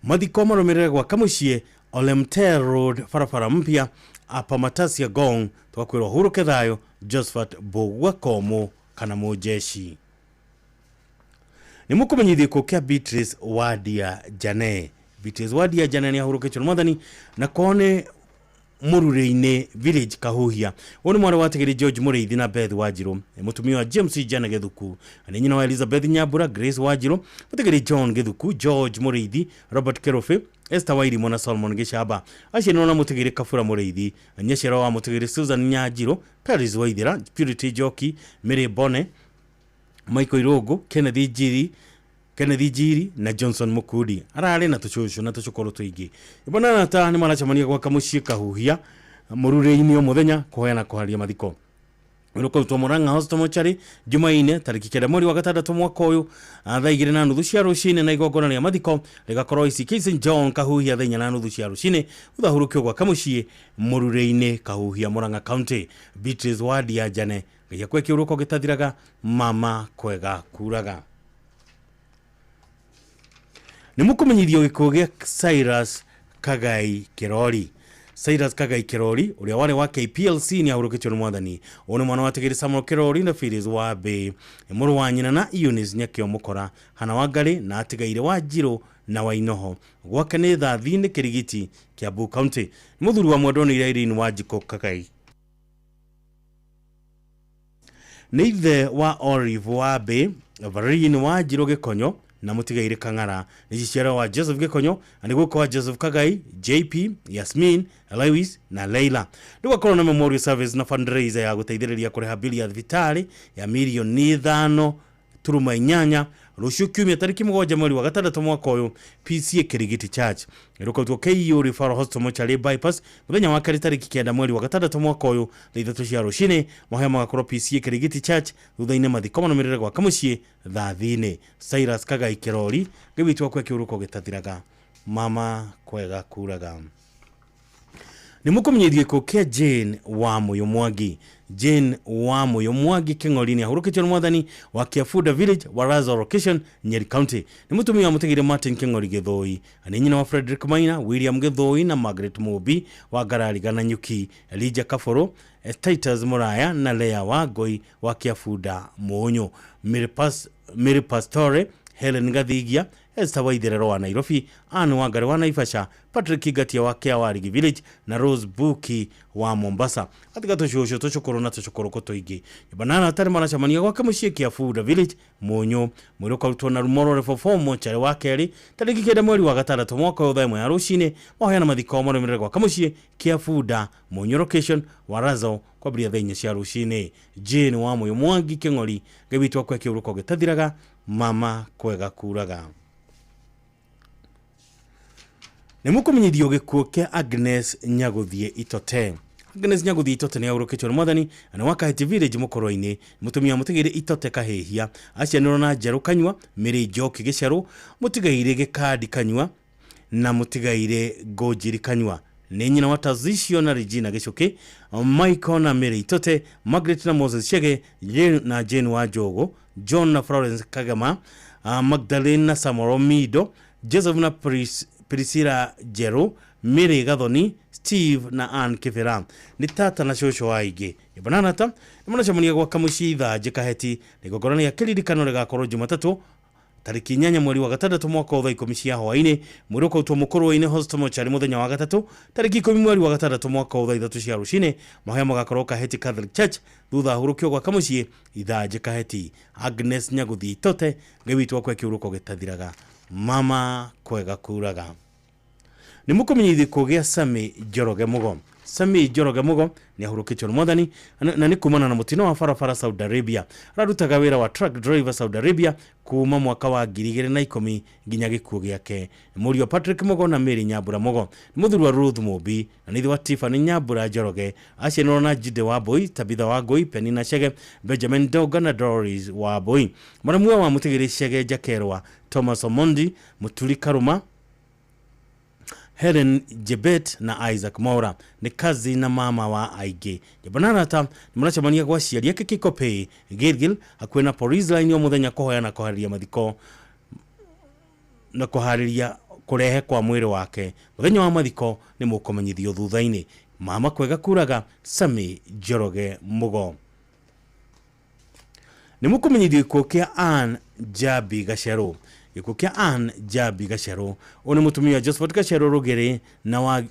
mathiko marũmĩrĩre gwaka mũciĩ Olemtel Road barabara mpya apa Matasia Gong. Twakwĩrwo hurũke thayũ Josephat Mbũgua Komũ kana mũjeshi. Nĩ mũkũmenyithio gĩkuũ kĩa Beatrice Wadia Jane. Beatrice Wadia Jane nĩ ahurũkĩtio nĩ mwathani na kwao nĩ Mũrurĩ-inĩ Village Kahuhia. Ũyũ nĩ mwarĩ wa Tigĩrĩ George Mũrĩithi na Beth Wanjirũ, nĩ mũtumia wa James Jane Gĩthuku, na nĩ nyina wa Elizabeth Nyambura, Grace Wanjirũ, Mũtigĩrĩ John Gĩthuku, George Mũrĩithi, Robert Kĩrũbĩ, Esther Wairimũ na Solomon Gĩcamba. Aciarirwo na Mũtigĩrĩ Kabura Mũrĩithi, nyaciara wa Mũtigĩrĩ Susan Nyanjirũ, Paris Waithira, Purity Njoki, Mary Bone, Michael Irũngũ, Kenneth Njiri na Johnson Mukudi. Ararĩ na tũcũcũ na tũcũkũrũ tũingĩ. Ibona arata nĩ maracemania gwaka mũciĩ Kahuhia Mũrurĩ-inĩ o mũthenya kũhoya na kũharia mathiko. Mwĩrĩ ũkarutwo Murang'a Hospital Mortuary Jumaine tarĩki 9 mweri wa 6 mwaka ũyũ thaa 2:30 cia rũcinĩ na igongona rĩa mathiko rĩgakorwo ICK St John Kahuhia thaa 4:30 cia rũcinĩ. Ũthahurũkio gwaka mũciĩ Mũrurĩ-inĩ Kahuhia Murang'a County. Beatrice Wadia Jane, Ngai akwe kĩũrũko gĩtathiraga, mama kwega kuraga. Nĩ mũkũmenyithio gĩkuũ gĩa Cyrus Kagai Kĩrori. Cyrus Kagai Kĩrori ũrĩa warĩ wa KPLC nĩ ahurũkĩtio nĩ mwathani. Ũyũ nĩ mwana wa Tigĩrĩ Samuel Kĩrori na Phyllis Wambĩ, nĩ mũrũ wa nyina na Eunice Nyakĩo Mũkora, Hana Wangari na atigaire Wanjirũ na Wainoho. Gwake nĩ Thathi-inĩ Kĩrigiti, Kiambu County. Nĩ mũthuri wa mwendwa nĩ Irene Wanjikũ Kagai. Nĩ ithe wa Olive Wambĩ, Everine Wanjirũ Gĩkonyo na mũtigaire Kang'ara. Nĩ ciciara wa Joseph Gĩkonyo na nĩ guka wa Joseph Kagai, JP, Yasmin, Lewis na Leila. Nĩ gwakorwo na memorial service na fundraiser ya gũteithĩrĩria kũrĩha bili ya thibitarĩ ya mirioni 5 turuma 8 rũciũ kiumia tarĩki 7 mweri wa gatandatũ mwaka ũyũ PCA Kirigiti Church ĩrũkautwo KU Referral Hospital Mochari Bypass mũthenya wa kerĩ tarĩki 9 mweri wa gatandatũ mwaka ũyũ thaa 3 cia rũcinĩ mahoya magakorwo PCA Kirigiti Church thutha-inĩ mathiko manũmĩrĩre gwaka mũciĩ thathi-inĩ. Cyrus Kagai Kĩrori Ngai witũ akwe kĩũrũko gĩtathiraga mama kwega kuraga. Nĩ mũkũmenyithio gĩkuũ kĩa Jane wa Mũyũ Mwangi. Jane wa Mũyũ Mwangi Kĩng'ori nĩ ahurũkĩtio nĩ mwathani wa Kiabuda Village Waraza Location Nyeri County. Nĩ mũtumia wa mũtigĩre Martin Kĩng'ori Gĩthũi, na nĩ nyina wa Frederick Maina, William Gĩthũi na Margaret Mũmbi wa Ngarariga na Nyuki, Elijah Kabũrũ, Titus Muraya na Lea Wangũi wa Kiabuda Mũnyũ, Mary Pastore, Helen Gathigia, Esther Waitherero wa Nairobi, Anne Wangari wa Naivasha, Patrick Ngatia wa Kiawarigi Village na Rose Buki wa Mombasa. Atiga tũcũcũ tũcũkũrũ na tũcũkũrũkũ tũingĩ. Banana atarĩ maracemania gwake mũciĩ Kiabuda Village Mũnyũ. Mwĩrĩ ũkarutwo na Rumoro Level 4 mochari wa kerĩ tarĩki 9 mweri wa gatandatũ mwaka ũyũ thaa 1 ya rũcinĩ. Mahoya na mathiko marũmĩrĩre gwake mũciĩ Kiabuda Mũnyũ location Warazo kwambĩrĩria thaa 4 cia rũcinĩ. Jane wa Mũyũ Mwangi Kĩng'ori Ngai witũ akwe kĩũrũko gĩtathiraga mama kwega kuraga. Nĩ mũkũmenyithio gĩkuũ kĩa Agnes Nyagũthiĩ Itote. Agnes Nyagũthiĩ Itote nĩ ahurũkĩtio nĩ mwathani na wa Kahĩti Village Mũkũrwe-inĩ. Mũtumia mũtigĩre Itote Kahĩhia acianĩrwo na Njerũ Kanyua, Mary Njoki Gĩcerũ, mũtigaire Gĩkandi Kanyua na mũtigaire Ngũnjiri Kanyua. Nĩ nyina wa Tazisio na Regina Gĩcũkĩ, Michael na Mary Itote, Margaret na Moses Chege, Jane na Jane wa Njogu, John na Florence Kagama, Magdalene na Samuel Mido, Joseph na Priscilla Njerũ, Mary Gathoni, Steve na Ann Kĩbĩra. Nĩ tata na cũcũ wa aingĩ. Bananata nĩ maracemania gwaka mũciĩ Ithanjĩ Kaheti. Na igongona rĩa kĩririkano rĩgakorwo Jumatatũ tarĩki 8 mweri wa gatandatũ mwaka wa thaa 10 cia hwaĩ-inĩ. Mwĩrĩ ũkautwo Mũkũrwe-inĩ Hospital Mochari mũthenya wa gatatũ tarĩki 10 mweri wa gatandatũ mwaka wa thaa 3 cia rũcinĩ. Mahoya magakorwo Kaheti Catholic Church thutha ahurũkio gwaka mũciĩ Ithanjĩ Kaheti. Agnes Nyagũthiĩ Itote Ngai witũ akwe kĩũrũko gĩtathiraga mama kwega kuraga. Nĩ mũkũmenyithio gĩkuũ gĩa Sami Njoroge Mũgo. Sami Njoroge Mũgo nĩ ahurũkĩtio nĩ mwathani na nĩ kumana na mũtino wa barabara Saudi Arabia. Ararutaga wĩra wa truck driver Saudi Arabia kuma mwaka wa 2010 nginya gĩkuũ gĩake. Nĩ mũriũ wa Patrick Mũgo na Mary Nyambura Mũgo. Nĩ mũthuri wa Ruth Mũmbi na nĩ ithe wa Tiffany Nyambura Njoroge. Aciaranĩirwo na Jide Wambui, Tabitha Wangũi, Penina Chege, Benjamin Doga na Doris Wambui. Mũramua wa mũtigĩrĩ Chege Njakerwa, Thomas Omondi, Mũturi Karũma, Helen Jebet na Isaac Maura. Nĩ kazi na mama wa aingĩ. Bananata nĩ maracemania gwa aciari ake Kikopey Gilgil hakuhĩ na police line o mũthenya kũhoya na kũharĩria mathiko na kũharĩria kũrehe kwa mwĩrĩ wake. Mũthenya wa mathiko nĩ mũkũmenyithio thutha-inĩ. Mama kwega kuraga Sami Njoroge Mũgo. Nĩ mũkũmenyithio gĩkuũ kĩa Ann Jabi Gacerũ. Gĩkuũ kĩa Ann Jabi Gacerũ ũyũ nĩ mũtumia Josephat Gacerũ Rũgĩrĩ na wa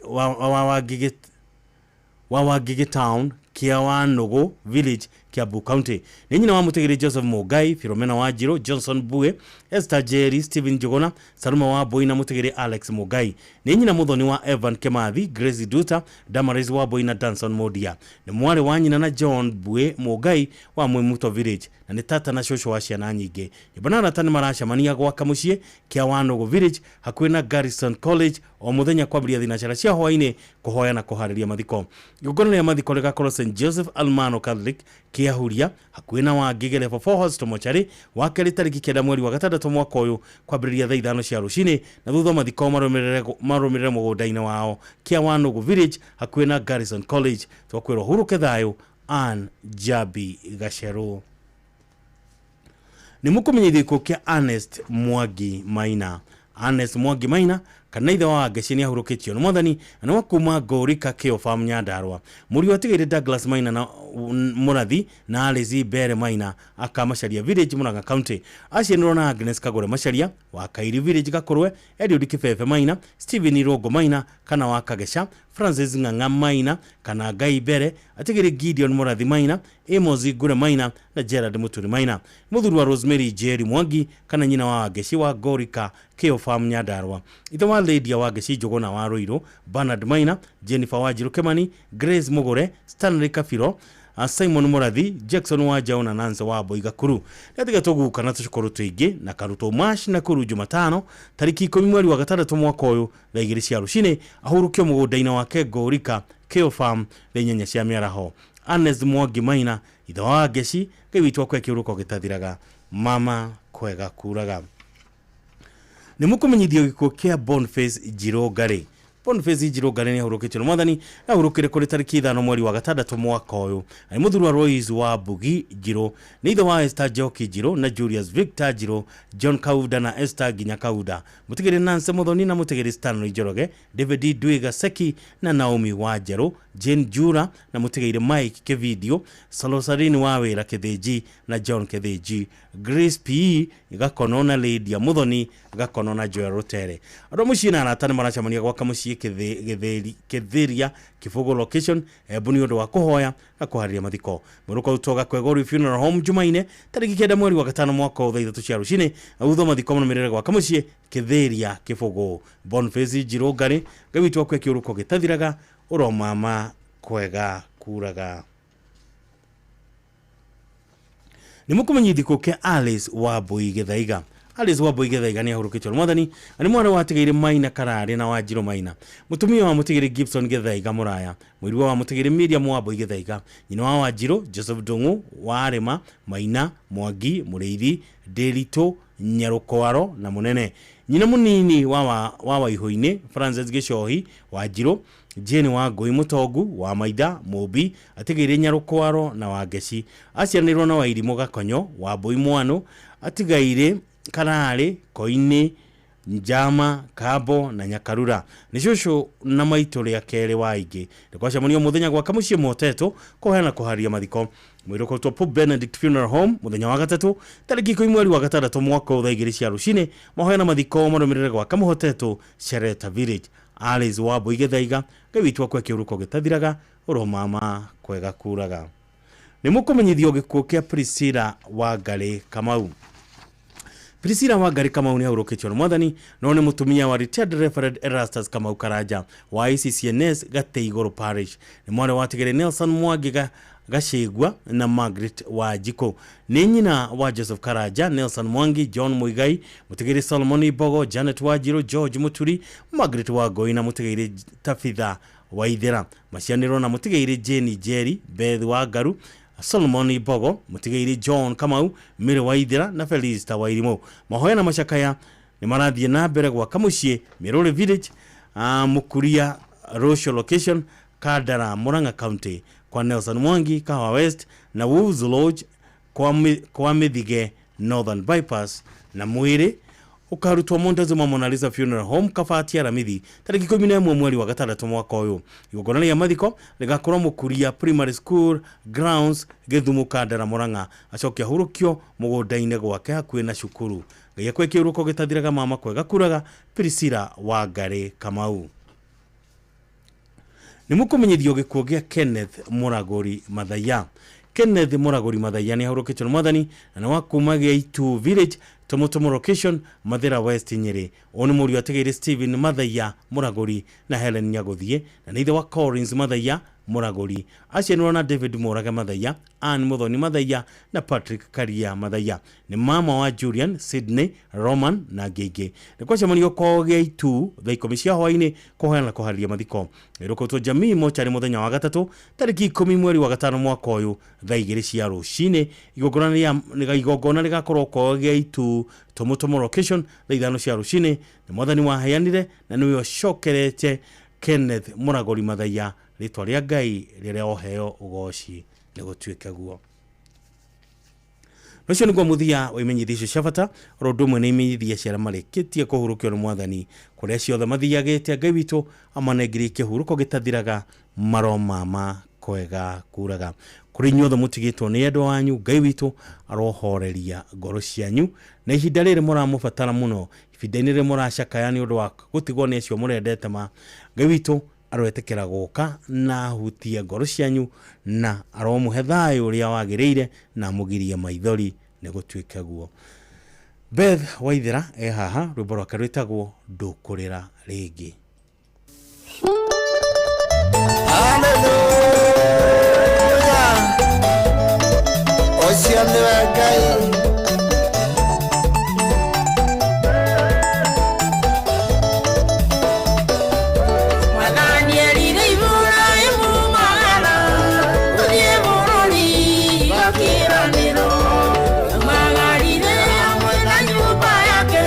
Wangigĩ Town kĩa Wanũgũ Village Kiambu County. Nĩ nyina wa mũtigĩrĩ Joseph Mũngai, Philomena Wanjirũ, Johnson Bue, Esther Jerry, Stephen Njuguna, Saluma Wambui na mũtigĩrĩ Alex Mũngai. Nĩ nyina mũthoni wa Evan Kemathi, Grace Duta, Damaris Wambui na Danson Modia. Nĩ mwarĩ wa nyina na John Bue Mũngai wa Mwimuto Village na nĩ tata na cũcũ wa ciana nyingĩ. Banarata nĩ maracemania gwaka mũciĩ kĩa Wanũgũ Village hakuhĩ na Garrison College o mũthenya kwambĩrĩria thinacara cia hwaĩ-inĩ kũhoya na kũharĩria mathiko. Igongona rĩa mathiko rĩgakorwo St Joseph Almano Catholic Kĩahuria hakuhĩ na Wangigĩ Level 4 Hospital Mochari wa kerĩ tarĩki 9 mweri wa gatandatũ mwaka ũyũ kwambĩrĩria thaa 5 cia rũcinĩ na thutha mathiko marũmĩrĩre mũgũnda-inĩ wao kĩa Wanũgũ Village hakuhĩ na Garrison College. Twakwĩrwo hurũke thayũ Ann Jabi Gacerũ. Nĩ mũkũmenyithio gĩkuũ kĩa Ernest Mwangi Maina. Ernest Mwangi Maina kana ithe wa Wangeci nĩ ahurũkĩtio nĩ mwathani na nĩ wa kuma Ngũrika Kĩo Farm Nyandarua. Mũriũ atigĩrĩ Douglas Maina na Mũrathi na Alice Mbere Maina aka Macharia Village Murang'a County. Acianĩrwo na Agnes Kagũre Macharia wa Kairi Village Gakũrwe, Eliud Kĩbebe Maina, Stephen Irongo Maina kana wa Kageca, Francis Ng'ang'a Maina kana Ngai Mbere, atigĩrĩ Gideon Mũrathi Maina, Amos Ngure Maina na Gerard Mũturi Maina. Mũthuri wa Rosemary Jerry Mwangi kana nyina wa Wangeci wa Ngũrika Kĩo Farm Nyandarua. Ithe wa Lydia Wangeci Njuguna wa Ruiru, Bernard Maina, Jennifer Wanjiru Kimani, Grace Mugure, Stanley Kafiro, Simon Mũrathi, Jackson wa Njaũ na Nancy wa Boigakuru. Nĩatiga tũguka na tũcũkũrũ tũingĩ na karutwo mash na kuru Jumatano tarĩki 10 mweri wa gatandatũ mwaka ũyũ thaa 2 cia rũcinĩ ahurũkio mũgũnda-inĩ wake Ngũrika Keo Farm thaa 8 cia mĩaraho. Ernest Mwangi Maina ithe wa Ngeci, Ngai witũ akwe kĩũrũko gĩtathiraga, mama kwega kuraga. Nĩ mũkũmenyithio gĩkuũ kĩa Boniface Njirũngarĩ. Boniface Njirũngarĩ nĩ ahurũkĩtio nĩ mwathani na ahurũkire kũrĩ tarĩki 5 mweri wa gatandatũ mwaka ũyũ. Arĩ mũthuri wa Royce wa Mbugi Njirũ, nĩ ithe wa Esther Njoki Njirũ na Julius Victor Njirũ, John Kauda na Esther Nginya Kauda, mũtigĩrĩ Nancy Muthoni na mũtigĩrĩ Stanley Njoroge, David Ndwiga Seki na Naomi Wanjerũ, Jane Jura na mũtigĩrĩ Mike Kividio, Salosarini wa Wĩra Kĩthĩnji na John Kĩthĩnji, Grace P Gakono na Lydia Muthoni Gakono na Joel Rutere. Andũ a mũciĩ na arata nĩ maracemania gwaka mũciĩ Kĩthĩria Kĩbũgũ location Embu nĩ ũndũ wa kũhoya na kũharĩria mathiko. Mũrũko ũtoga Kwegori Funeral Home Jumaine tarĩki 9 mweri wa gatano mwaka ũyũ thaa 3 cia rũcinĩ na thutha wa mathiko marũmĩrĩre gwaka mũciĩ Kĩthĩria Kĩbũgũ. Boniface Njirũngarĩ, Ngai witũ akwe kĩũrũko gĩtathiraga, ũromama kwega kuraga. Nĩ mũkũmenyithio gĩkuũ kĩa Alice Wambui Gĩthaiga. Alice Wambui Gĩthaiga nĩ ahurũkĩtio nĩ mwathani na nĩ mwana watigĩire Maina Kararĩ na Wanjirũ Maina, mũtumia wa mũtigĩrĩ Gibson Gĩthaiga Mũraya, mũirua wa mũtigĩrĩ Miriam Wambui Gĩthaiga, nyina wa Wanjirũ Joseph Ndung'u wa Arĩma, Maina Mwangi Mũrĩithi, Ndĩritũ Nyarũkwaro na Mũnene, nyina mũnini wa Waihũ-inĩ Francis Gĩcohi Wanjirũ, Jane wa Ngũi Mũtongu wa Maitha Mũmbi atigĩire Nyarũkwaro na Wangeci, aciaranĩirwo na Wairimũ Gakonyo wa Mbũi Mwanũ, atigaire Kararĩ, Koinĩ, Njama, Kambo na Nyakarura. Nĩ cũcũ na maitũ rĩa kerĩ wa ingĩ. Nĩ kwacemanio mũthenya gwaka mũciĩ Motetũ kũheana kũharĩria mathiko. Mwĩrĩ ũkũrutwo Pope Benedict Funeral Home mũthenya wa gatatũ tarĩki 10 mweri wa gatandatũ mwaka ũyũ thaa 2 cia rũcinĩ. Mahoya na mathiko marũmĩrĩre gwaka Mũhotetũ Shereta Village. Alice Wambui Gĩthaiga, Ngai witũ akwe kĩũrũko gĩtathiraga, ũromama kwega kuraga. Nĩ mũkũmenyithio gĩkuũ kĩa Priscilla Wangarĩ Kamau. Priscilla Wangarĩ Kamau nĩ ahurũkĩtio nĩ mwathani no nĩ mũtumia wa retired Reverend Erastus Kamau Karanja wa ICCNS Gatĩ Igũrũ Parish. Nĩ mwarĩ wa tigĩrĩ Nelson Mwangi Gacĩgua na Margaret Wanjikũ. Nĩ nyina wa Joseph Karanja, Nelson Mwangi, John Muigai, mũtigĩrĩ Solomon Mbogo, Janet Wanjirũ, George Muturi, Margaret Wangũi na mũtigĩrĩ Tabitha Waithera. Macianĩrwo na mũtigĩrĩ Jane Njeri, Beth Wangaru, Solomon Mbogo, mũtigĩrĩ John Kamau, Mary Waithera na Felista Wairimũ. Mahoya na macakaya nĩ marathiĩ na mbere gwaka mũciĩ Mĩrũrĩ Village, Mũkuria Rocio Location, Kandara, Murang'a County, kwa Nelson Mwangi, Kahawa West na Wolves Lodge kwa Mĩthige Northern Bypass, na mwĩrĩ ũkarutwo Montezuma Mona Lisa Funeral Home Kabati Aramithi tarĩki 11 mweri wa gatandatũ mwaka ũyũ. Igongona rĩa mathiko rĩgakorwo Mũkuria Primary School Grounds Gĩthumo Kandara Murang'a, acoke ahurũkio mũgũnda-inĩ gwake hakuhĩ na cukuru. Ngai akwe kĩũrũko gĩtathiraga, mama kwega kuraga. Priscilla Wangarĩ Kamau. Nĩ mũkũmenyithio gĩkuũ gĩa Kenneth Mũragũri Mathaiya. Kenneth Mũragũri Mathaiya nĩ ahurũkĩtio nĩ mwathani na nĩ wa kuma Gĩaitu Village, Tomotomo Location, Mathĩra West, Nyĩrĩ. Ũyũ nĩ mũriũ atigĩire Stephen Mathaiya Mũragũri na Helen Nyagũthiĩ, na nĩ ithe wa Collins Mathaiya Mũragũri. Aciaranĩirwo na David Mũrage Mathaiya, Ann Muthoni Mathaiya na Patrick Karia Mathaiya. Nĩ mama wa Julian, Sydney, Roman na angĩ aingĩ. Nĩ kwacemanio kwao Gĩaitu thaa 10 cia hwaĩ-inĩ kũhoya na kũharĩria mathiko. Ĩrũkũtwo Jamii mocarĩ mũthenya wa gatatũ tarĩki 10 mweri wa gatano mwaka ũyũ thaa 2 cia rũcinĩ. Igongona rĩgakorwo kwao Gĩaitu Tomotomo Location thaa 5 cia rũcinĩ. Nĩ mwathani waheanire na nĩwe ũcokerete Kenneth Mũragũri Mathaiya, rĩtwa rĩa Ngai rĩrĩa oheo ũgoci nĩ gũtuĩke guo. Ũcio nĩguo mũthia wa imenyithia icio cia bata, oro ũndũ ũmwe na imenyithia cia arĩa marĩkĩtie kũhurũkio nĩ mwathani kũrĩa ciothe mathiagĩte. Ngai witũ amanengerie kĩhurũko gĩtathiraga, maromama kwega kuraga. Kũrĩ inyuothe mũtigĩtwo nĩ endwa wanyu, Ngai witũ arohoreria ngoro cianyu, na ihinda rĩrĩ mũramũbatara mũno, ihinda-inĩ rĩrĩ mũracakaya nĩ ũndũ wa gũtigwo nĩ acio mũrendete ma, Ngai witũ aroetĩkĩra gũka na ahutie ngoro cianyu, na aromũhe thayũ ũrĩa wagĩrĩire, na amũgirie maithori nĩ gũtuĩke guo. Beth Waithera e haha, rwĩmbo rwake rwĩtagwo Ndũkũrĩra Rĩngĩ. Hallelujah. Ũcio nĩwe Ngai. Mwathani erire Iburahĩmu magana gũthiĩ bũrũri wa kĩĩranĩro. Aumagarire hamwe na nyũmba yake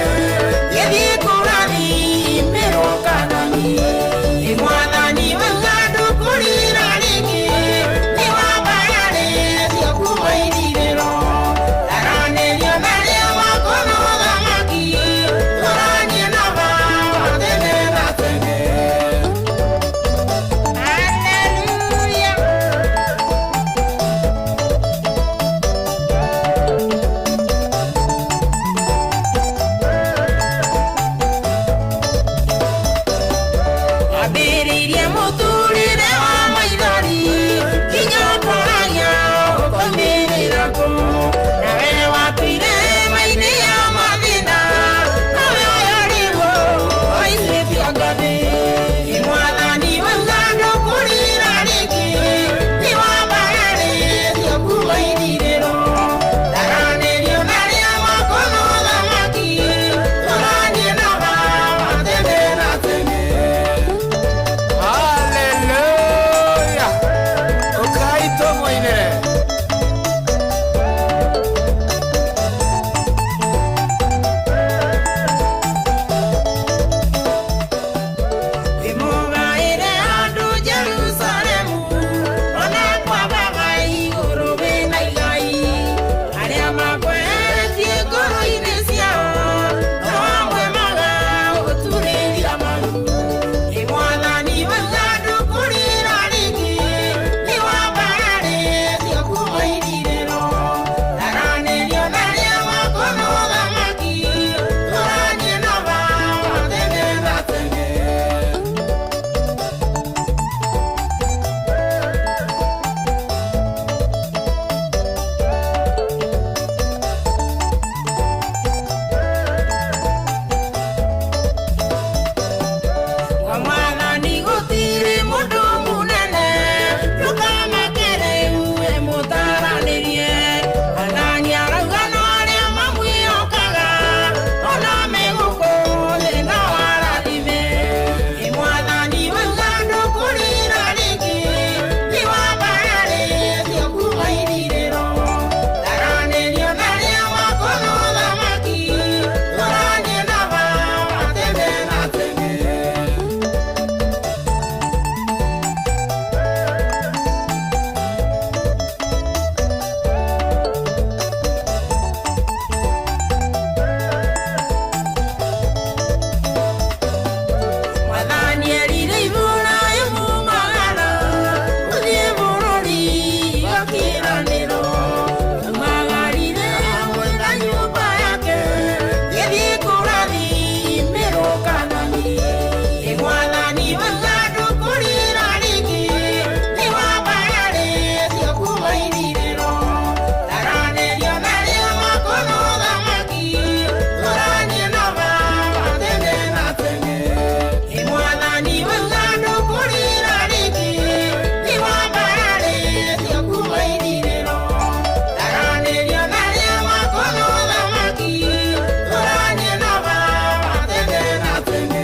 gĩthiĩ kũrathimĩrwo Kaanani. Ĩ Mwathani wauga ndũkũrĩra rĩngĩ, nĩwambararĩtio kuma ithirĩro. Aranĩrio na arĩa makoona ũthamaki, tũranie na Baba tene na tene. Hallelujah. Ambĩrĩirie mũtũrĩre wa maithori nginya ũkoragia ũkoimĩrĩra kũ. Nawe watũire hema-inĩ ya mathĩna, nawe ũyũ ũicĩtio ngathĩ. Ĩ Mwathani wauga ndũkũrĩra rĩngĩ, nĩwambararĩtio kuma ithirĩro. Ndaranĩrio na arĩa makoona ũthamaki, tũranie na Baba tene na tene. Haleluya. Ũkai tũmũinĩre. Ĩmũgaĩre andũ Jerusalemu, ona kwa Baba igũrũ wĩna igai. Arĩa makweheretie ngoro-inĩ ciao, no amwe magagũturĩria maru. Ĩ Mwathani wauga ndũkũrĩra rĩngĩ, nĩwambararĩtio kuma ithirĩro. Aranĩrio na arĩa makoona ũthamaki, tũranie na Baba tene na tene. Kwa Mwathani gũtirĩ mũndũ mũnene, ndũkamake rĩu wĩ mũtaranĩrie. Mwathani arauga no arĩa mamwĩhokaga, ona me gũkũ thĩ no arathime. Ĩ Mwathani wauga ndũkũrĩra rĩngĩ, nĩwambararĩtio kuma ithirĩro. Ndaranĩrio na arĩa makoona ũthamaki, tũranie na Baba tene na tene. Mwathani erire Iburahĩmu magana gũthiĩ bũrũri wa kĩĩranĩro. Aumagarire hamwe na nyũmba yake gĩthiĩ kũrathimĩrwo Kaanani. Ĩ Mwathani wauga ndũkũrĩra rĩngĩ, nĩwambararĩtio kuma ithirĩro. Ndaranĩrio na arĩa makoona ũthamaki, tũranie na Baba tene na tene. Ĩ Mwathani wauga ndũkũrĩra rĩngĩ, nĩwambararĩtio kuma ithirĩro. Ndaranĩrio na arĩa makoona ũthamaki, tũranie na Baba tene na tene.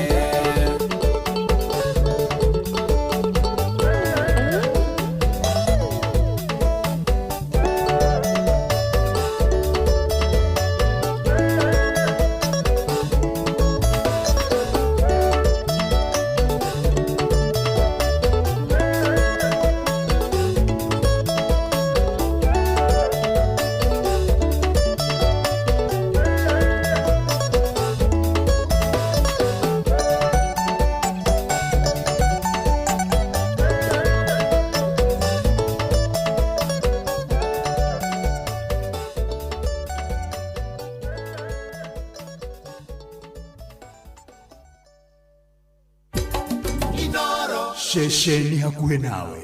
Ceceni hakuhĩ nawe.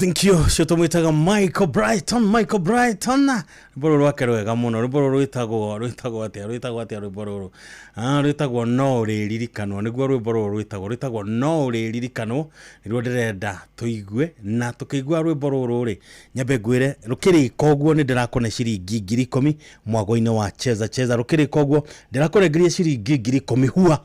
Thank you. Ũcio tũmwĩtaga Michael Brighton, Michael Brighton. Rwĩmbo rũrũ rwake rwega mũno. Rwĩmbo rũrũ rwĩtagwo atĩa? Rwĩtagwo atĩa rwĩmbo rũrũ? Ah, rwĩtagwo No Ũrĩririkanwo. Nĩguo rwĩmbo rũrũ rwĩtagwo No Ũrĩririkanwo. Nĩruo ndĩrenda tũigue, na tũkĩigua rwĩmbo rũrũ rĩ, nyambe ngwĩre rũkĩrĩka ũguo nĩ ndĩrakũne ciringi 10,000 mwago-inĩ wa Cheza Cheza. Rũkĩrĩka ũguo ndĩrakũnengeria ciringi 10,000 hua.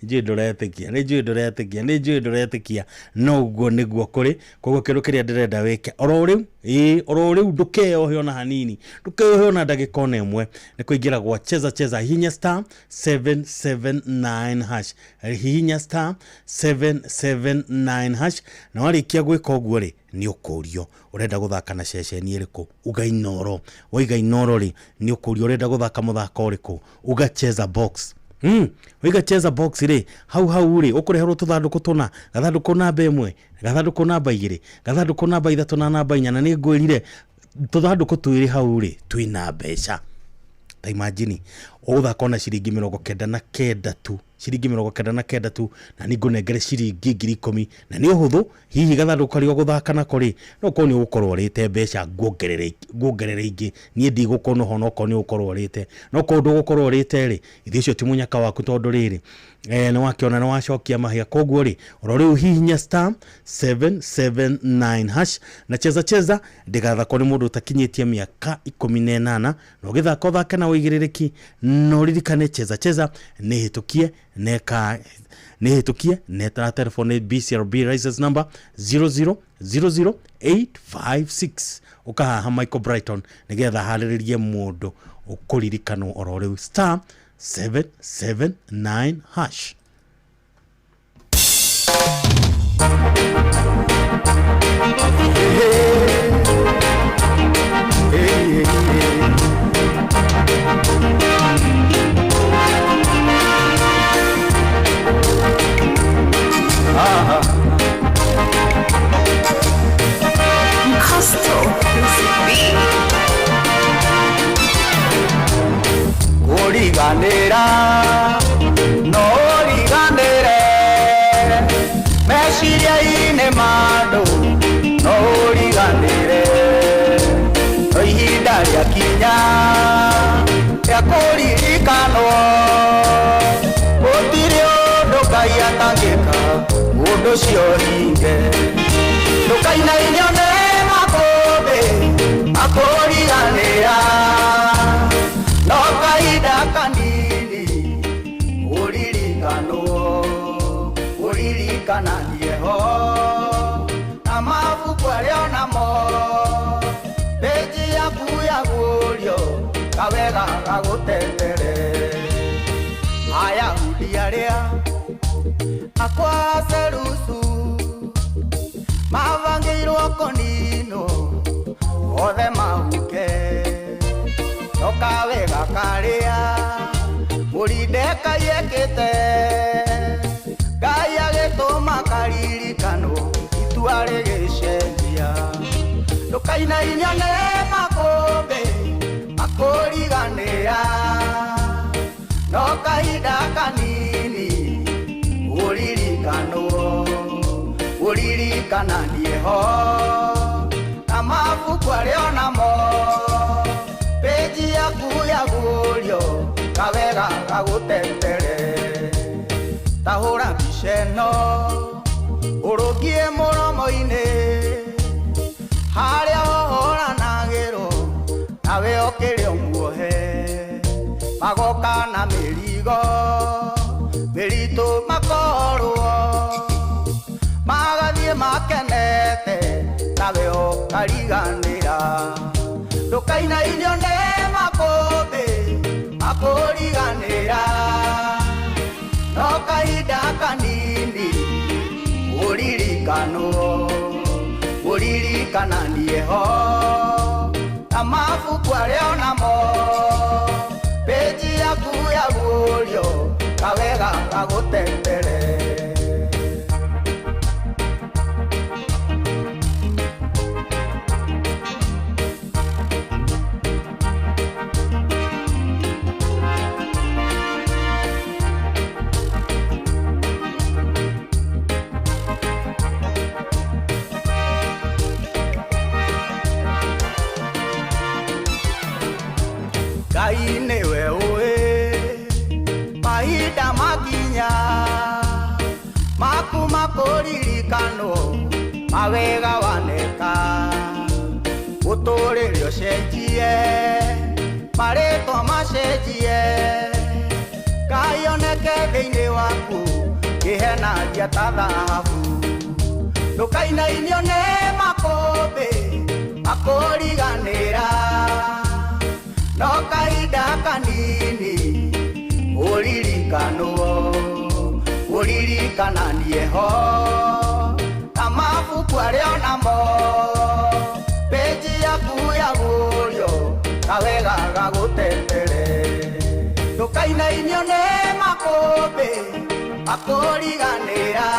Njũĩ ndũretĩkia, nĩ njũĩ ndũretĩkia, nĩ njũĩ ndũretĩkia, no ũguo nĩguo kũrĩ. Koguo kĩndũ kĩrĩa ndĩrenda wĩke oro rĩu, ĩĩ oro rĩu, ndũkeyohe ona hanini, ndũkeyohe ona ndagĩka ona ĩmwe, nĩ kũingĩra gwa Cheza Cheza. Hihinya star 779 hash, hihinya star 779 hash, na warĩkia gwĩka ũguo rĩ, nĩ ũkũrio ũrenda gũthaka na ceceni ĩrĩkũ, uga Inoro. Waiga Inoro rĩ, nĩ ũkũrio ũrenda gũthaka mũthako ũrĩkũ, uga Cheza Box. Waiga Cheza Box rĩ, hau hau rĩ, ũkũreherwo tũthandũkũ tũna, gathandũkũ namba 1, gathandũkũ namba 2, gathandũkũ namba 3 na namba 4, na nĩ ngwĩrire tũthandũkũ twĩrĩ hau rĩ twĩna mbeca. Ta imagine ũgũthaka ona ciringi 99 tu, ciringi 99 tu, na nĩ ngũnengere ciringi 10,000, na nĩ ũhũthũ. Hihi gathandũkũ karĩa ũgũthaka nako rĩ, no ũkorwo nĩ ũgũkorwo ũrĩte mbeca, nguongerere ingĩ. Niĩ ndigũkũnoha onokorwo nĩ ũgũkorwo ũrĩte, no korwo ndũgũkorwo ũrĩte rĩ, ithuĩ ũcio ti mũnyaka waku, tondũ rĩrĩ nĩ wakĩona nĩ wacokia mahĩa. Koguo rĩ, oro rĩu hihinya star 779 hash na Cheza Cheza ndĩgathakwo nĩ mũndũ ũtakinyĩtie mĩaka 18, na ũgĩthaka ũthake na ũigĩrĩrĩki, na ũririkane Cheza Cheza nĩ hĩtũkie neka nĩ hĩtũkie netara telefone BCRB license number 0000856. Ũkahaha Michael Brighton nĩgetha harĩrĩrie mũndũ ũkũririkanwo oro rĩu star 779 hash. Kũriganĩra no ũriganĩre meciria-inĩ ma andũ, no ũriganĩre no ihinda rĩakinya rĩa kũririkanwo. Gũtirĩ ũndũ Ngai atangĩka ũndũ ũcio hinge, ndũkainainio nĩ makũmbĩ makũriganĩra, no kahinda kanini ũririkanwo, ũririkananie ho na mabuku arĩa onamo, pĩnji yaku yaguũrio kawega gagũtetere. Ayahudi arĩa akwa Serusu mavangĩirwo kũninwo othe mahuke, no kawega karĩa Mũridekai ekĩte, Ngai agĩtũma karirikanwo itua rĩgĩcenjia. Ndũkainainio nĩ makũmbĩ makũriganĩra, no kahinda kanini ũririkanwo, ũririkananie ho na mabuku arĩa onamo, pĩnji yaku yaguũrio kawega gagũtetere. Ta hũra mbica ĩno ũrũngie mũromo-inĩ harĩa ũhũranagĩrwo nawe ũkĩrĩ muohe, magoka na mĩrigo mĩritũ makorwo magathiĩ makenete nawe ũkariganĩra. Ndũkainainio nĩ makũmbĩ makũriganĩra, no kahinda kanini ũririkanwo, ũririkananie ho na mabuku arĩa onamo, pĩnji yaku yaguũrio kawega gagũtetere. Makũririkanwo mawega waneka ũtũrĩre ũcenjie marĩtwa macenjie Ngai oneke thĩinĩ waku kĩhenagia ta thahabu ndũkainainio nĩ makũmbĩ makũriganĩra no kahinda kanini ũririkanwo ũririkananie ho ta mabuku arĩa onamo peji yaku ya gũrio kawega gagũtetere ndũkainainio nĩ makũmbĩ makũriganĩra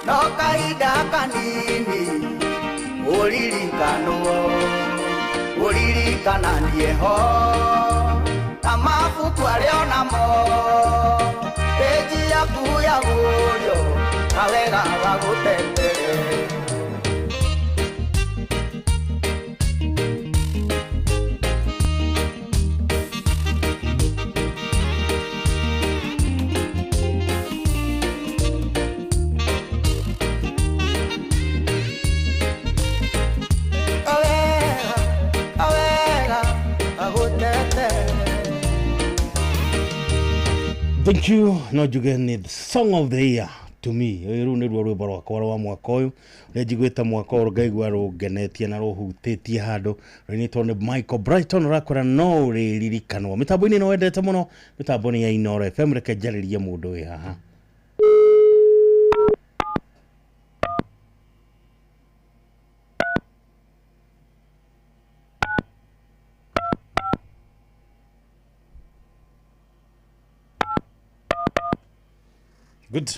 no kahinda kanini ũririkanwo ũririkananie ho ta mabuku arĩa onamo peji yaku ya gũrio kawega gagũtetere. Thank you no njuge nĩ the song of the year to me. Rĩu nĩruo rwĩmbo rwakwa rwa mwaka ũyũ ũrĩa njiguĩte mwaka ũyũ ngaigua rũngenetie na rũhutĩtie handũ rũinĩtwo nĩ Michael Brighton ũrakwĩra no ũrĩririkanwo mĩtambo-inĩ no wendete mũno mĩtambo nĩ ya Inooro FM. Reke njarĩrie mũndũ wĩ haha. Good.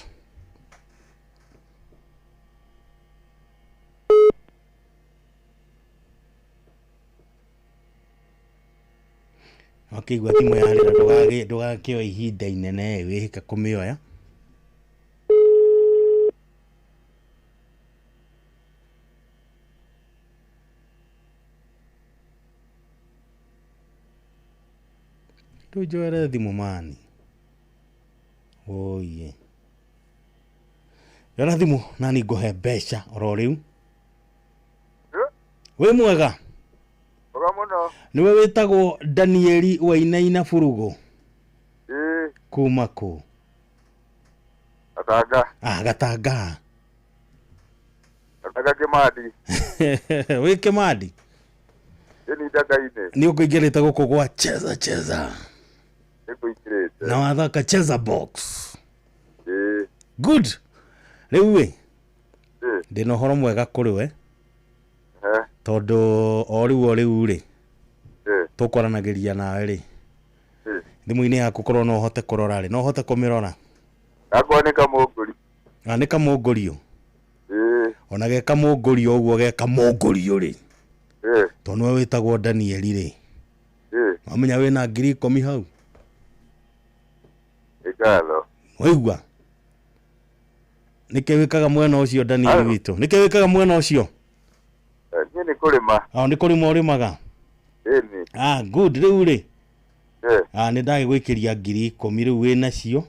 Wakĩigua thimũ yarĩra ndũgakĩoe ihinda inene wĩhĩka kũmĩoya. Ndũnjoere thimũ mani. Oye. Yona thimũ nani ngũhe mbeca oro rĩu. Wĩ mwega? Mwega mũno. Nĩwe wĩtagwo Danieli Wainaina Burugu? Ĩĩ. Kuma kũ? Gatanga. Ah, Gatanga. Gatanga Kĩmandi. Wĩ Kĩmandi? Ĩni Ndanga-inĩ. Nĩ ũkũingĩrĩte gũkũ gwa Cheza Cheza. Nĩngũingĩrĩte. Na wathaka Cheza Box. Ĩĩ. Good. Rĩu ĩ ndĩna ũhoro mwega kũrĩ we tondũ o rĩu rĩ tũkwaranagĩria nawe rĩ thimũ-inĩ yaku korwo no ũhote kũrora rĩ no ũhote kũmĩrora. Gakwa nĩ kamũngũri. Ah, nĩ kamũngũrio. Ona ge kamũngũrio ũguo ge kamũngũrio rĩ tondũ nĩwe wĩtagwo Danieli rĩ wamenya wĩna 10,000 hau. Nĩ ngatho. Waigua? Nĩkĩ wĩkaga mwena ũcio Danieli witũ? Nĩkĩ wĩkaga mwena ũcio? Niĩ nĩ kũrĩma. Ah, nĩ kũrĩma ũrĩmaga? Ĩni. Ah, good. Rĩu rĩ ah, nĩ ndagĩgũikĩria 10,000 rĩu wĩnacio.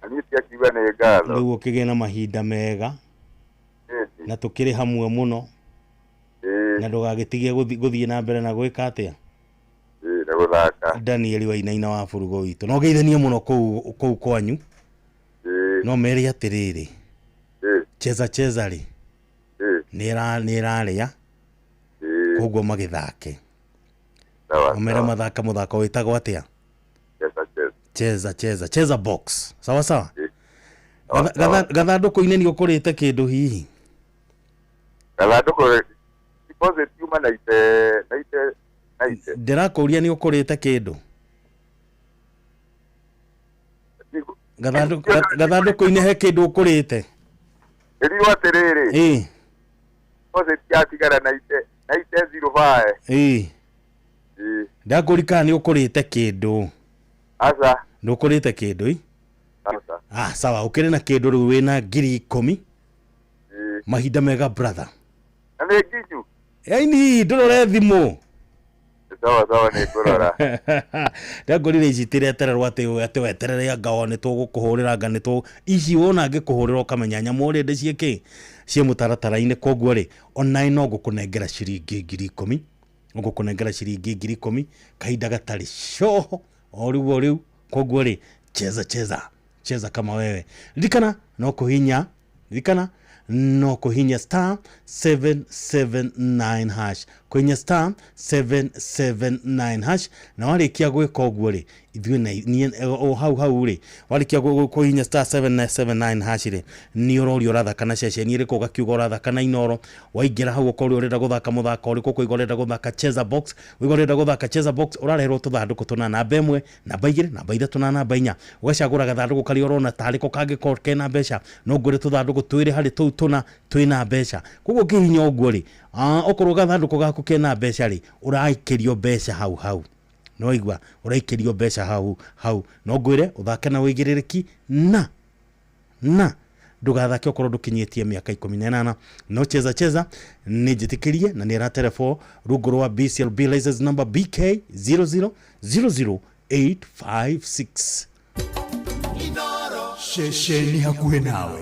Niĩ ndiakiuga nĩ ngatho. Rĩu ũkĩgĩe na mahinda mega na tũkĩrĩ hamwe mũno na ndũgagĩtige gũthiĩ na mbere na gwĩka atĩa? Ĩĩ, na gũthaka. Danieli Wainaina wa Burugu witũ. No ngeithanie mũno kũu kwanyu. No mere atĩrĩrĩ Cheza Cheza rĩ nĩ ĩrarĩa koguo magĩthake. Omere mathaka mũthako wĩtagwo atĩa? Cheza Cheza Cheza Box. Sawa sawa. Gathandũkũ-inĩ nĩ ũkũrĩte kĩndũ hihi? Gathandũkũ deposit yuma 90 90. Ndĩrakũria nĩ ũkũrĩte kĩndũ? Gathandũkũ-inĩ he kĩndũ ũkũrĩte? Ĩriũ atĩrĩrĩ. Ĩĩ. Deposit yatigara 90 90 05. Ĩĩ. Ndakũria kana nĩ ũkũrĩte kĩndũ? Aca. Ndũkũrĩte kĩndũ ĩ? Aca. Ah, sawa, ũkĩrĩ na kĩndũ rĩu wĩna 10,000. Mahinda mega brother. Na nĩ nginyu. Ĩni ndũrore thimũ. Sawa sawa nĩ ngũrora. Ndangorire ici tiretererwo atĩ weterere anga o nĩ tũgũkũhũrĩra anga nĩ tũ ici wona ngĩkũhũrĩra ũkamenya nyamũ ũrĩa ciĩkĩ ciĩ mũtaratara-inĩ. Koguo rĩ onaĩ no ngũkũnengera ciringi 10,000, ngũkũnengera ciringi 10,000 kahinda gatarĩ coho o rĩu o rĩu. Koguo rĩ cheza cheza cheza kama wewe. Ririkana no kũhinya, ririkana no kũhinya star 779 hash, kũhinya star 779 hash, na warĩkia gwĩka ũguo rĩ ithuĩ na niĩ o hau hau rĩ warĩkia kũhinya star 779 hash rĩ nĩ ũroria ũrathaka na ceceni ĩrĩkũ, ũgakiuga ũrathaka na Inoro. Waingĩra hau ũkoria ũrenda gũthaka mũthako ũrĩkũ, ũkoiga ũrenda gũthaka cheza box, ũiga ũrenda gũthaka cheza box, ũrareherwo tũthandũkũ tũna, namba 1, namba 2, namba 3 na namba 4. Ũgacagũra gathandũkũ karĩa ũrona tarĩ ko kangĩkorwo kena mbeca, no ngwĩre tũthandũkũ twĩrĩ harĩ tũu tũna twĩna mbeca. Koguo ũkĩhinya ũguo rĩ okorwo gathandũkũ gaku kena mbeca rĩ ũraikĩrio mbeca hau hau, no igua ũraikĩrio mbeca hau hau. No ngwĩre ũthake na ũigĩrĩrĩki na ndũgathake okorwo ndũkinyĩtie mĩaka 18. No cheza cheza nĩ njĩtĩkĩrie na nĩ ĩraterefo rungu rwa BCLB license number BK 0000856. Ceceni hakuhĩ nawe.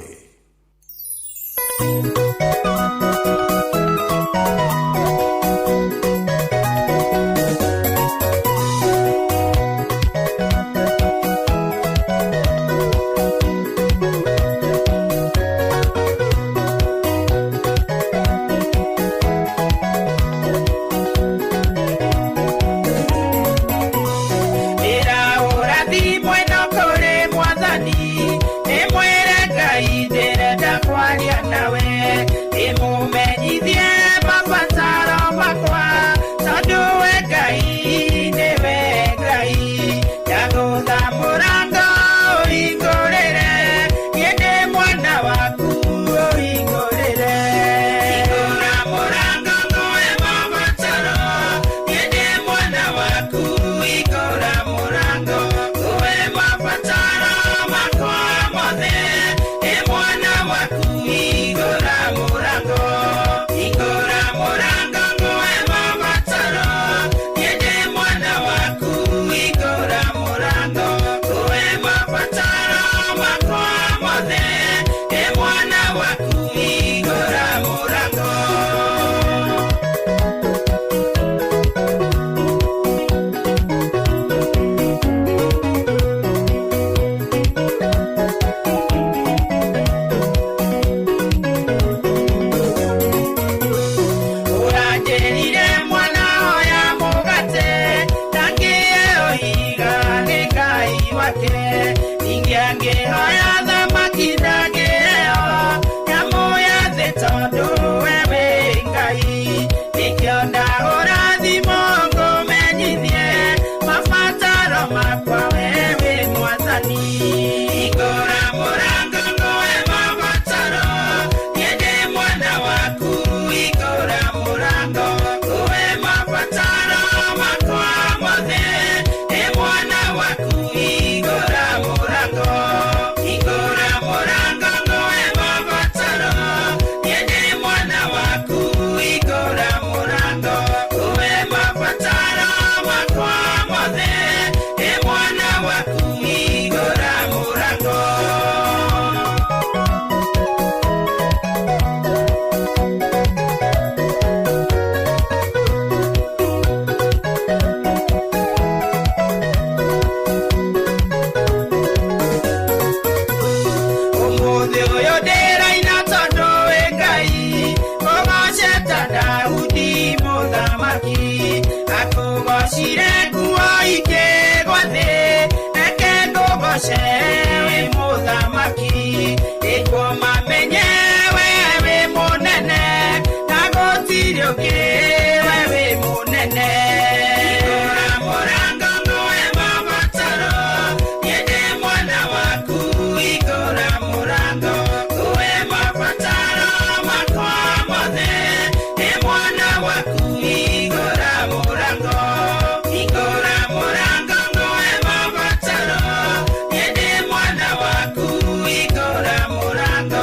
Igora mũrango.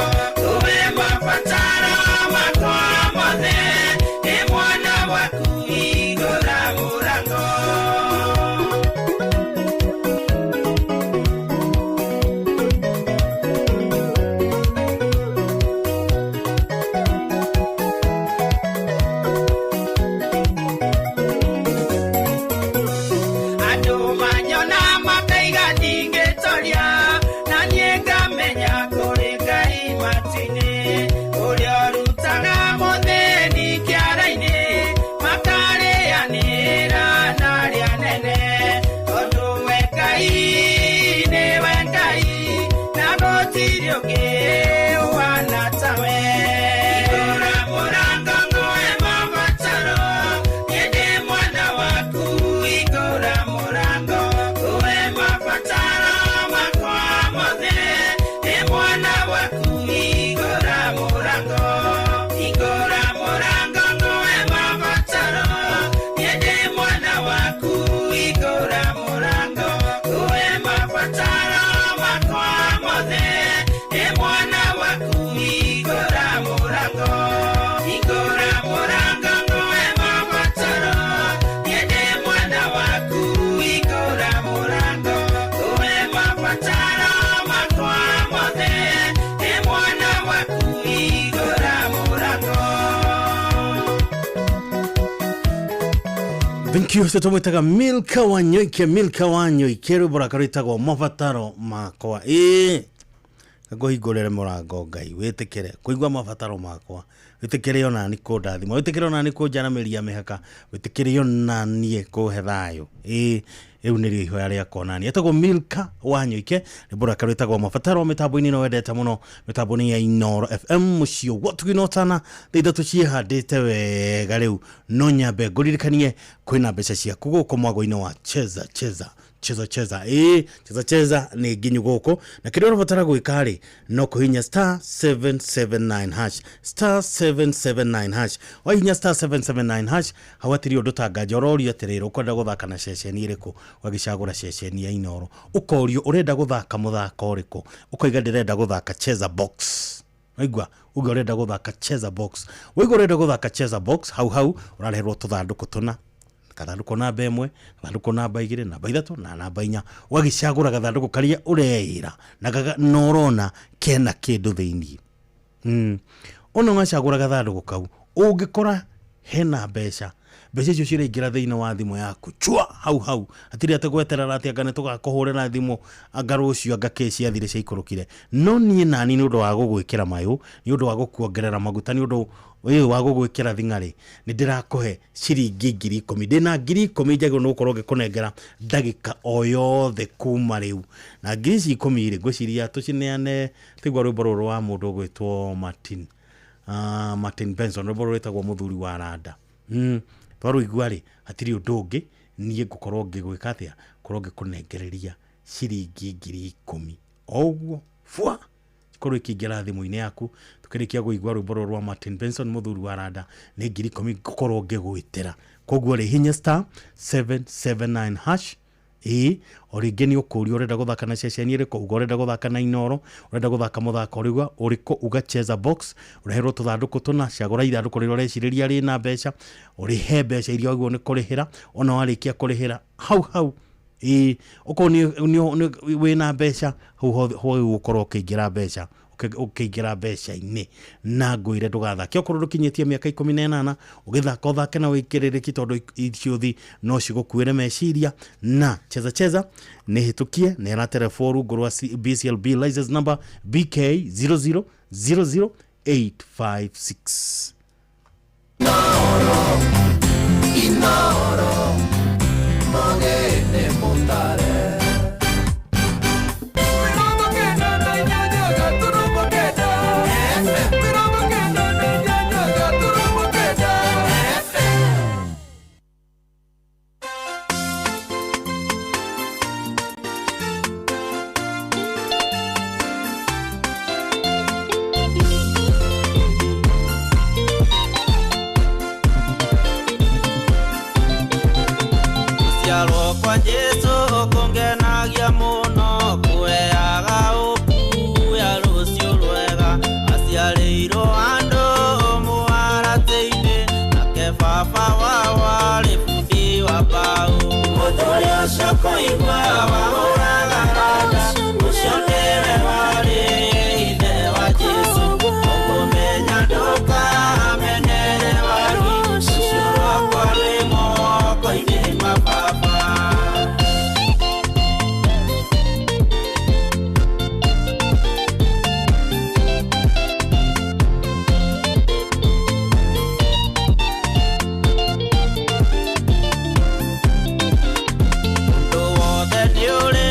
Thank you. Cio tũmwĩtaga Milka Wanyoike, Milka Wanyoike, rwĩmbo rwake rwĩtagwo mabataro makwa. Ĩĩ, ngũhingũrĩre mũrango Ngai, wĩtĩkĩre kũigua mabataro makwa, wĩtĩkĩre onani kũndathima, wĩtĩkĩre onani kũnjaramĩria mĩhaka, wĩtĩkĩre onaniĩ kũhe thayũ. Ĩĩ, rĩu nĩrĩo ihoya rĩakwa onani. Etagwo Milka Wanyoike, rwĩmbo rwake rwĩtagwo mabataro, mĩtambo-inĩ ĩno wendete mũno, mĩtambo-inĩ ya Inooro FM, mũciĩ wa Tugina thaa ithatũ ciĩhandĩte wega. Rĩu no nyambe ngũririkanie kwĩna mbeca ciaku gũkũ mwago-inĩ wa Cheza Cheza Cheza Cheza. Ĩĩ, Cheza Cheza nĩ nginyu gũkũ, na kĩrĩa ũrabatara gwĩka rĩ no kũhihinya star 779 hash, star 779 hash. Wahihinya star 779 hash, hau hatirĩ ũndũ ta nganja. Ũrorio atĩrĩrĩ, ũkwenda gũthaka na ceceni ĩrĩkũ? Ũgagĩcagũra ceceni ya Inooro. Ũkorio ũrenda gũthaka mũthako ũrĩkũ? Ũkoiga ndĩrenda gũthaka Cheza Box. Waigua uge ũrenda gũthaka Cheza Box. Waigua ũrenda gũthaka Cheza Box, hau hau ũrareherwo tũthandũkũ tũna, gathandũkũ namba 1, gathandũkũ namba 2, namba 3 na namba 4. Ũgagĩcagũra gathandũkũ karĩa ũreĩra na na ũrona kena kĩndũ thĩiniĩ. Ona wacagũra gathandũkũ kau, ũngĩkora hena mbeca, mbeca icio ciraingĩra thĩinĩ wa thimũ yaku chua hau hau, hatirĩ atĩ gweterera atĩ anga nĩ tũgakũhũrĩra thimũ anga rũciũ anga kĩ ciathire ciaikũrũkire. No niĩ nani nĩ ũndũ wa gũgwĩkĩra mayũ, nĩ ũndũ wa gũkuongerera maguta, nĩ ũndũ wa gũgwĩkĩra thing'arĩ, nĩ ndĩrakũhe ciringi 10,000. Ndĩna 10,000 njagĩrĩirwo nĩ gũkorwo ngĩkũnengera ndagĩka o yothe kuma rĩu. Na ngiri ici 10 rĩ, ngwĩciria tũcineane. Twaigua rwĩmbo rũrũ rwa mũndũ ũgwĩtwo Martin, Martin Benson, rwĩmbo rũrũ rwĩtagwo mũthuri wa randa. Twarũigua rĩ, hatirĩ ũndũ ũngĩ niĩ ngũkorwo ngĩgwĩka atĩa, ngũkorwo ngĩkũnengereria ciringi 10,000 o ũguo bua cikorwo ikĩingĩra thimũ-inĩ yaku. Tũkĩrĩkia kũigua rwĩmbo rũrũ rwa Martin Benson mũthuri wa randa, nĩ 10,000 ngũkorwo ngĩgwĩtĩra. Koguo rĩ, hinya star 779 hash. Ĩĩ, o rĩngĩ nĩ ũkũrio ũrenda gũthaka na ceceni ĩrĩkũ, uga ũrenda gũthaka na Inooro, ũrenda gũthaka mũthako ũrĩkũ, ũrĩkũ, uga Cheza Box, ũreherwo tũthandũkũ tũna, cagũra ithandũkũ rĩrĩa ũrecirĩria rĩna mbeca, ũrĩhe mbeca iria wagĩrĩirwo nĩ kũrĩhĩra. Ona warĩkia kũrĩhĩra hau hau, ĩĩ, okorwo nĩ wĩna mbeca hau hau ũgũkorwo ũkĩingĩra mbeca, ũkĩingĩra mbeca-inĩ. Na ngwĩre ndũgathake okorwo ndũkinyĩtie mĩaka 18, ũgĩthaka ũthake na wĩkĩrĩrĩki, tondũ iciũthi no cigũkuĩre meciria. Na Cheza Cheza nĩ hĩtũkie na ĩraterebwo rungu rwa BCLB license number BK 0000856. Inooro magene mutare. Kwa Jesu kungenagia muno, kuheaga ũkuya rũciũ rwega, aciarĩirwo andũ mũharatĩ-inĩ, nake baba wao arĩ bundi wa mbaũ. Mũthuri ũcio kũigua wahũraga randa, ũcio nĩwe warĩ ithe wa Jesu. Ũkũmenya ndũkamenere wagi, rũciũ rwakwa rwĩ moko-inĩ ma baba. Ũndũ wothe nĩ ũrĩ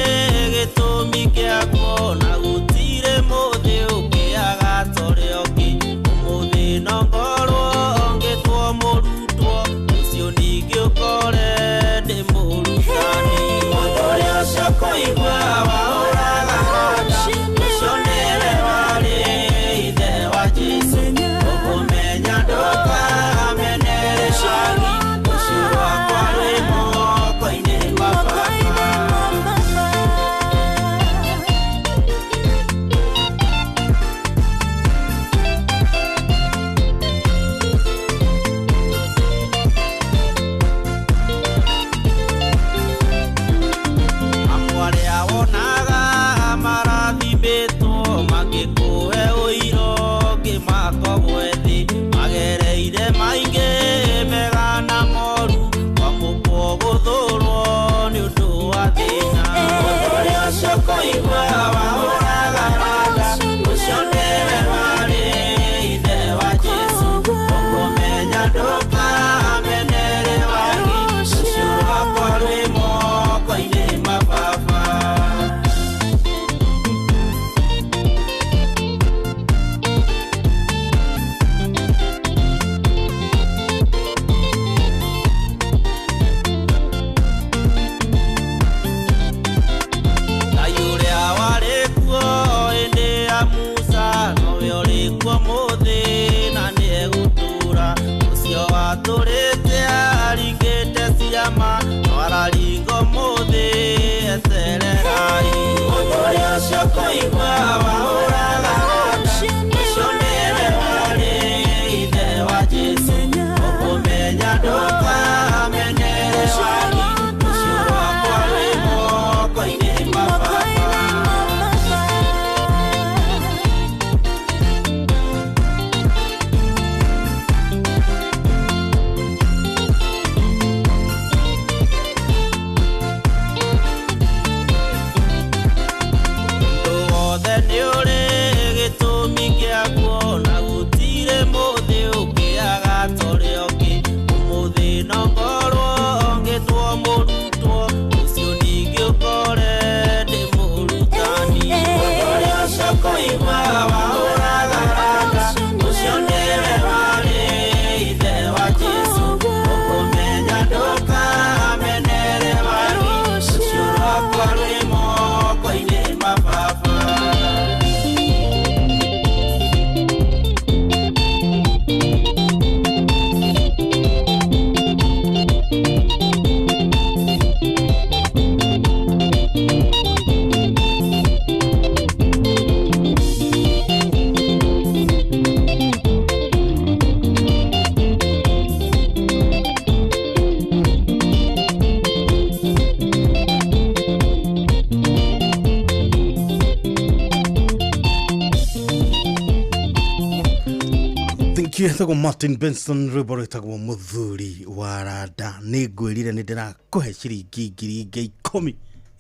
Thank you. Etagwo Martin Benson, rwĩmbo rwĩtagwo Mũthuri wa Randa. Nĩ ngwĩrire nĩ ndĩrakũhe ciringi 10,000.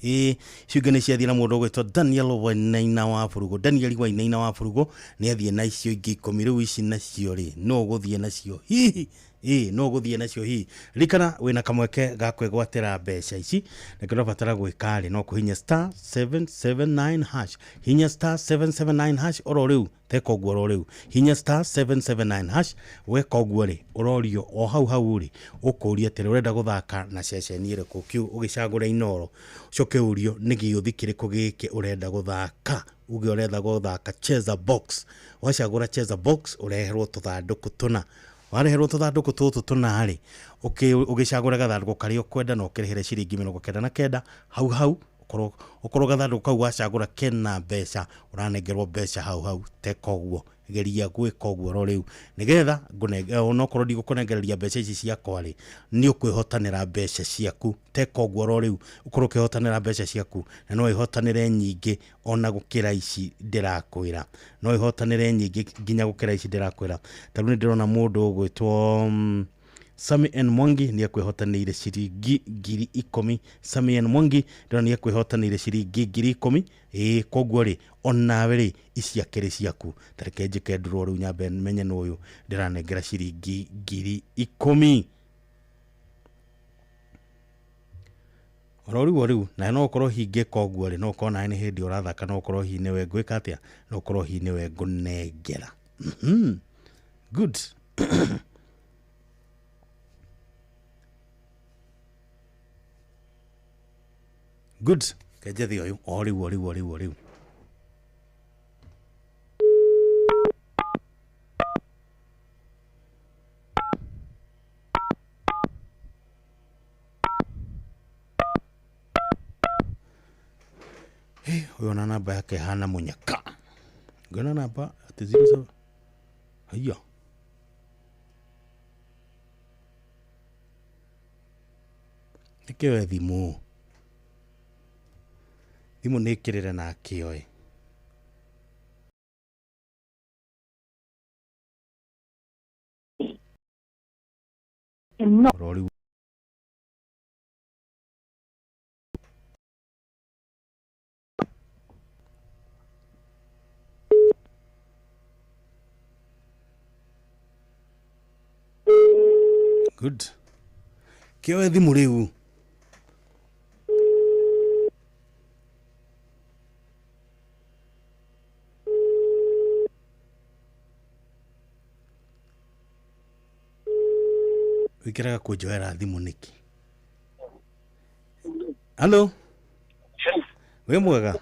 Ĩĩ, icio ingĩ nĩ ciathiĩ na mũndũ ũgwĩtwo Daniel Wainaina wa Burugu. Daniel Wainaina wa Burugu nĩ athiĩ na icio ingĩ 10. Rĩu ici nacio rĩ, no ũgũthiĩ nacio hihi? Ĩĩ, no ũgũthiĩ nacio hihi? Ririkana wĩna kamweke ga kwĩgwatĩra mbeca ici, na kĩrĩa ũrabatara gwĩka rĩ, no kũhinya star 779 hash. Hinya star 779 hash oro rĩu, teka ũguo oro rĩu, hinya star 779 hash. Weka ũguo rĩ, ũrorio o hau hau rĩ, ũkũria atĩrĩ, ũrenda gũthaka na ceceni ĩrĩkũ? Kĩu ũgĩcagũra Inoro, ũcoke ũrio nĩ gĩũthi kĩrĩkũ gĩkĩ ũrenda gũthaka. Uge ũrenda gũthaka Cheza Box. Wacagũra Cheza Box, ũreherwo tũthandũkũ tũna. Wareherwo tũthandũkũ tũtũ tũna rĩ, ũgĩcagũra gathandũkũ karĩa ũkwenda na ũkĩrĩhĩre ciringi 99 hau hau. Ũkorwo gathandũkũ kau wacagũra kena mbeca, ũranengerwo mbeca hau hau. Teka ũguo, geria gwĩka ũguo oro rĩu, nĩgetha onokorwo ndigũkũnengereria mbeca ici ciakwa rĩ, nĩ ũkwĩhotanĩra mbeca ciaku. Teka ũguo oro rĩu, ũkorwo ũkĩhotanĩra mbeca ciaku, na no ĩhotanĩre nyingĩ ona gũkĩra ici ndĩrakwĩra, no ĩhotanĩre nyingĩ nginya gũkĩra ici ndĩrakwĩra. Ta rĩu nĩ ndĩrona mũndũ ũgwĩtwo Sami N Mwangi nĩ ekwihotanĩire ciringi 10,000. Sami N Mwangi ndĩrona nĩ ekwihotanĩire ciringi 10,000. Ĩĩ, koguo rĩ, onawe rĩ, ici akĩrĩ ciaku. Ta reke njĩke ndurwo rĩu, nyambe menye nũ ũyũ ndĩranengera ciringi 10,000 oro rĩu o rĩu. Na no ũkorwo hihi ngĩka ũguo rĩ, no ũkorwo nawe nĩ hĩndĩ ũrathaka, no ũkorwo hihi nĩwe ngwĩka atĩa, no ũkorwo hihi nĩwe ngũnengera. Good. Good. Kenjethe ũyũ o rĩu o rĩu o rĩu o rĩu. Ũyũ ona namba yake ĩhana mũnyaka. Ngona namba atĩ 07. Haiya. Nĩkĩoe thimũ. Thimũ nĩ ĩkĩrĩre na akĩoe. Oro rĩu. Good. Kĩoe thimũ rĩu. Wikĩraga kũnjoera thimũ nĩkĩ? Halo, wĩ mwega?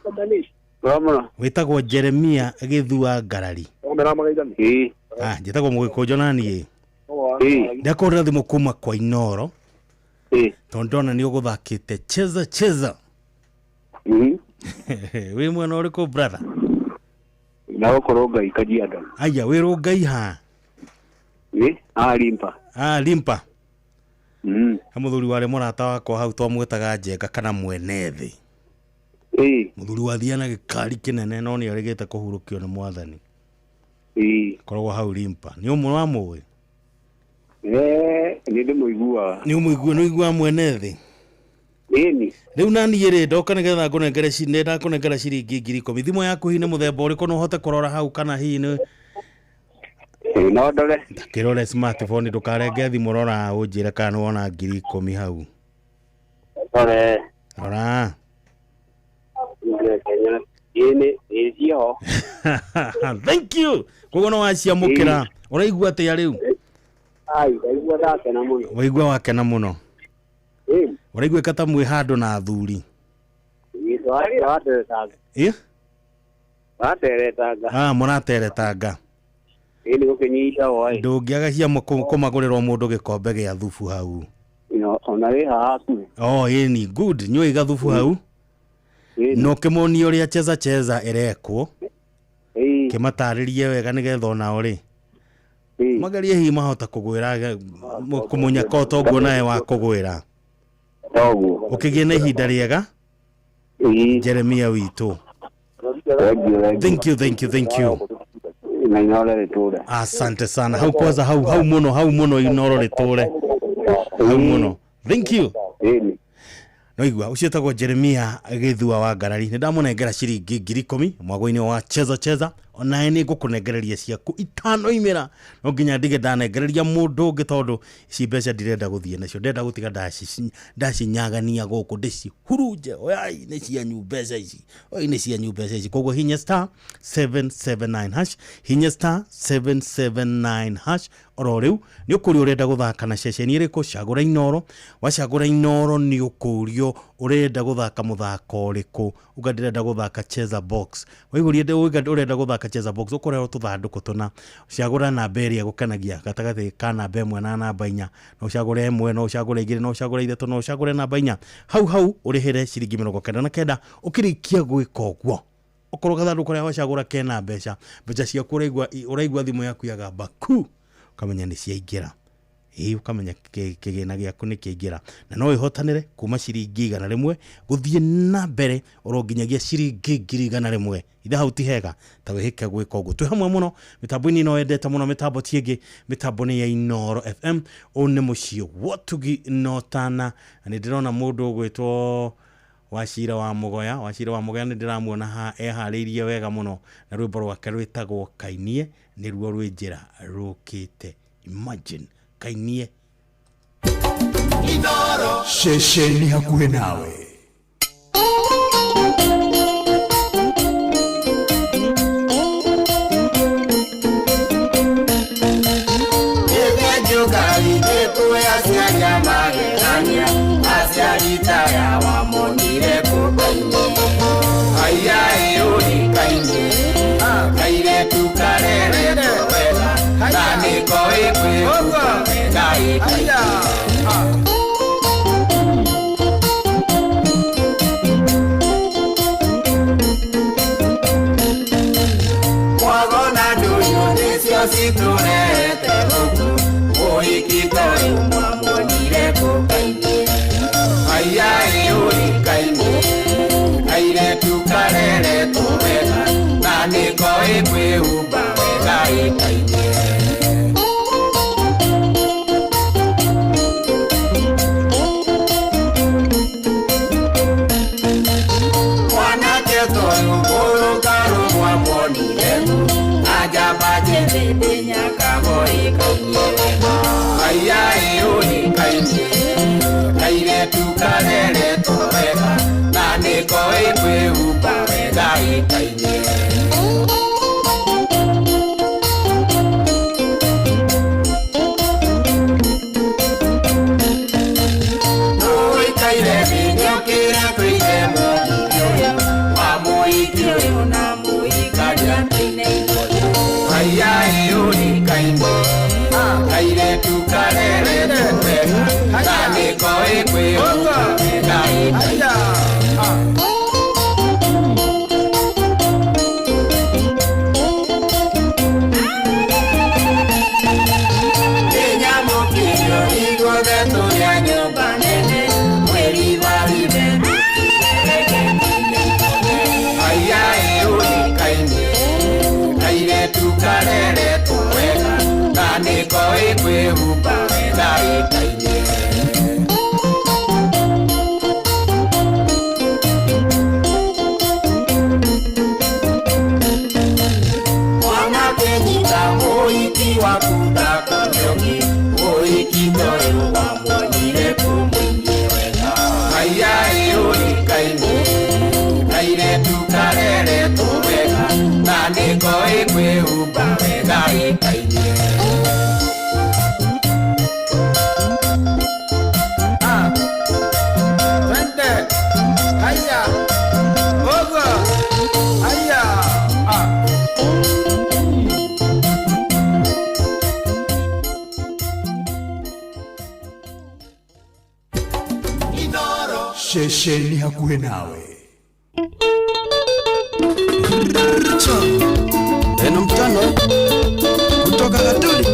Wĩtagwo Jeremia Gĩthua Ngarari. Njĩtagwo Mũgĩkũnjũ na niĩ. Ndakũhũrĩra thimũ kuma kwa Inoro, tondũ ndona nĩ ũgũthakĩte Cheza Cheza. Wĩ mwena ũrĩkũ, brother? Na gũkorwo Ngai Kajiado. Aya, wĩ Rũngai ha? Limpa. Limpa. He mũthuri warĩ mũrata wakwa hau twamwĩtaga Njenga kana mwene thĩ. Mũthuri wathia na gĩkari kĩnene no nĩ arĩgĩte kũhurũkio nĩ mwathani. Koragwo hau Limpa. Nĩ ũmwe wa mũĩ? Nĩ ndĩmũiguaga. Nĩ ũmũigua, nĩ ũiguaga mwene thĩ? Ĩni. Rĩu naniĩ rĩ, ndoka nĩgetha ngũnengere nĩ ndakũnengera ciringi 10,000. Thimũ yaku hihi nĩ mũthemba ũrĩkũ, no ũhote kũrora hau kana hihi nĩ No ndore. Kĩrore smartphone, ndũkarenge thimũ, rora ũnjĩre kana nĩ wona 10,000 hau. Ndore. Rora. Ĩni, ĩ ciho. Thank you. Koguo no waciamũkĩra. Ũraigua atĩa rĩu? Ai, ndaigua ndakena mũno. Waigua wakena mũno. Ũraigua ta mwĩ handũ na athuri. Ĩ? Wateretanga. Mũrateretanga. Ĩni gũkĩnyita woĩ. Ndũngĩaga cia kũmagũrĩrwo mũndũ gĩkombe gĩa thubu hau. Ona wĩ haha hakuhĩ. Oh, ĩni, good. Nyuai gathubu hau. Na ũkĩmonie ũrĩa Cheza Cheza ĩrekwo. Kĩmatarĩrie wega nĩgetha onao rĩ, magerie hihi mahota kũgwĩra kũmũnyaka o toguo nawe wa kũgwĩra. Toguo. Ũkĩgĩe na ihinda rĩega. Jeremia witũ. Thank you, thank you, thank you. Na Inooro rĩtũre. Asante sana. Hau kwanza hau hau muno hau muno Inooro rĩtũre. Hau muno. Thank you. Ĩni. No igua ucio etagwo Jeremia Gĩthua wa Ngarari. Nĩ ndamũnengera ciringi 10,000 mwago-inĩ wa cheza cheza. Onawe nĩ ngũkũnengereria ciaku itano imĩra. No nginya ndige ndanengereria mũndũ ũngĩ tondũ ici mbeca ndirenda gũthiĩ nacio. Ndĩrenda gũtiga ndacinyagania gũkũ ndĩcihurunje. Oyai nĩ cianyu mbeca ici. Oi nĩ cianyu mbeca ici. Koguo hinya star 779 hash. Hinya star 779 hash. Oro rĩu nĩ ũkũrio ũrenda gũthaka na ceceni ĩrĩkũ, cagũra Inooro. Wacagũra Inooro nĩ ũkũrio ũrenda gũthaka mũthako ũrĩkũ. Uga ndĩrenda gũthaka cheza box. Waihũria ũrenda gũthaka cheza box ũkũrehwo tũthandũkũ tũna. Cagũra namba ĩrĩa ĩgũkenagia gatagatĩ ka namba 1 na namba 4. No ũcagũre 1, no ũcagũre 2, no ũcagũre 3, no ũcagũre namba 4. Hau hau ũrĩhĩre ciringi 99. Ũkĩrĩkia gwĩka ũguo okorwo gathandũkũ karĩa wacagũra kena mbeca, mbeca ciaku ũraigua thimũ yaku yagamba ku, ũkamenya nĩ ciaingĩra. Ĩĩ ũkamenya kĩgĩna gĩaku nĩ kĩaingĩra. Na no ĩhotanĩre kuma ciringi 100 gũthiĩ na mbere oro nginyagia ciringi 100,000. Ithe hau ti hega ta wĩhĩke gwĩka ũguo. Twĩ hamwe mũno mĩtambo-inĩ ĩno wendete mũno, mĩtambo ti ĩngĩ, mĩtambo nĩ ya Inooro FM. Ũyũ nĩ mũciĩ wotugi notana. Na nĩ ndĩrona mũndũ ũgwĩtwo Wachira wa Mũgoya. Wachira wa Mũgoya nĩ ndĩramuona haha eharĩirie wega mũno na rwĩmbo rwake rwĩtagwo Kainie nĩruo rwĩ njĩra rũkĩte. Imagine Kainie. Ceceni hakuhĩ nawe. Ceceni hakuhĩ nawe. Eno mtano kutoka Gatuli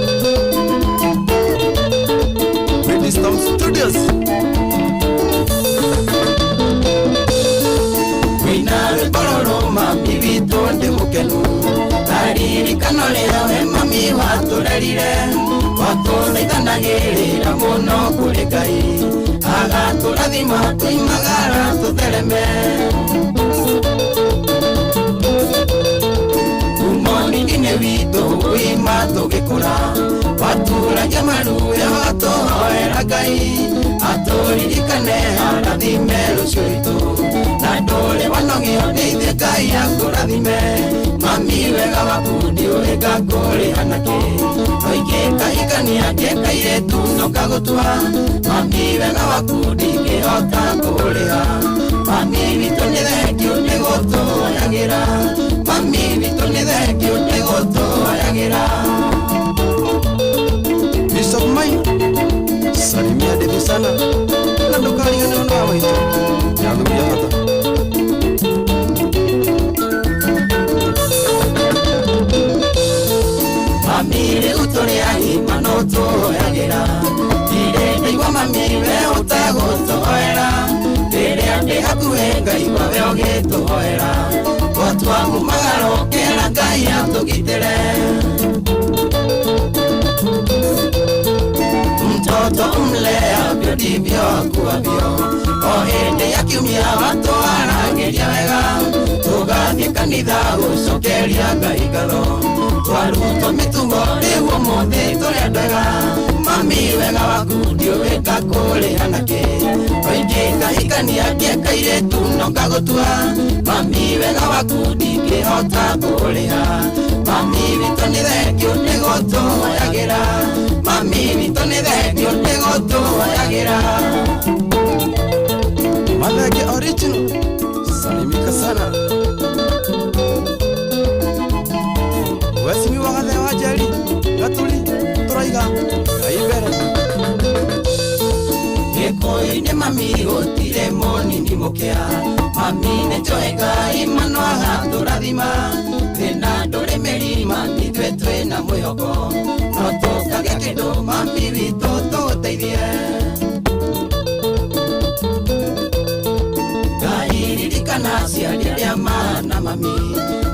Redistorm Studios. Wina rwĩmbo rũrũma mami witũ ndĩ mũkenu. Ndaririkana rĩrĩa Atũrerire watũthaithanagĩrĩra mũno kũrĩ Ngai agatũrathima tũimagara tũthereme Umonini witũ wima tũgĩkũra watũragia maruya watũhoera Ngai atũririkane arathime rũciũ rwitũ na ndũrĩ wanogio nĩ ithuĩ Ngai akũrathime mami wega waku ndiũĩ ngakũrĩha nakĩ noingĩkahikania ngĩkairĩtu no ngagũtua mami wega waku ndingĩhota kũrĩha mami witũ nĩ thengiũ nĩ gũtũhoyagĩra mami witũ nĩ thengiũ nĩ gũtũhoyagĩra. Bishop Maina, salimia Devi sana na ndũkariganĩrwo nĩ wa maitũ nĩathuri a bata. Mami rĩu tũrĩ agima no tũhoyagĩra ndirĩ ndaigua mami we ũtagũtũhoera rĩrĩa ndĩ hakuhĩ ngaigua we ũgĩtũhoera gwatua mumagaro kĩra Ngai atũgitĩre. Mtoto umleavyo ndivyo akuavyo o hĩndĩ ya kiumia watũaragĩria wega tũgathiĩ kanitha gũcokeria Ngai ngatho twarutwo mĩtugo rĩu ũmũthĩ tũrĩ andũ ega mami wega waku ndiũĩ ngakũrĩha nakĩ noingĩkahikania ngĩkairĩtu no ngagũtua mami wega waku ndingĩhota kũrĩha mami witũ nĩ thengiũ nĩ gũtũhoyagĩra mami witũ nĩ thengiũ nĩ gũtũhoyagĩra. Mathenge original, salimika sana. Wesimi wa Gathe wa Njeri, Gaturi, tũraiga Ngai mbere. Gĩkũyũ-inĩ mami gũtirĩ mũnini mũkĩa mami nĩ njũĩ Ngai mano agatũrathima thĩna ndũrĩ mĩri mami ithuĩ twĩna mwĩhoko no tũkagĩa kĩndũ mami witũ tũgũteithie. Ngai ririkana aciari arĩa mana mami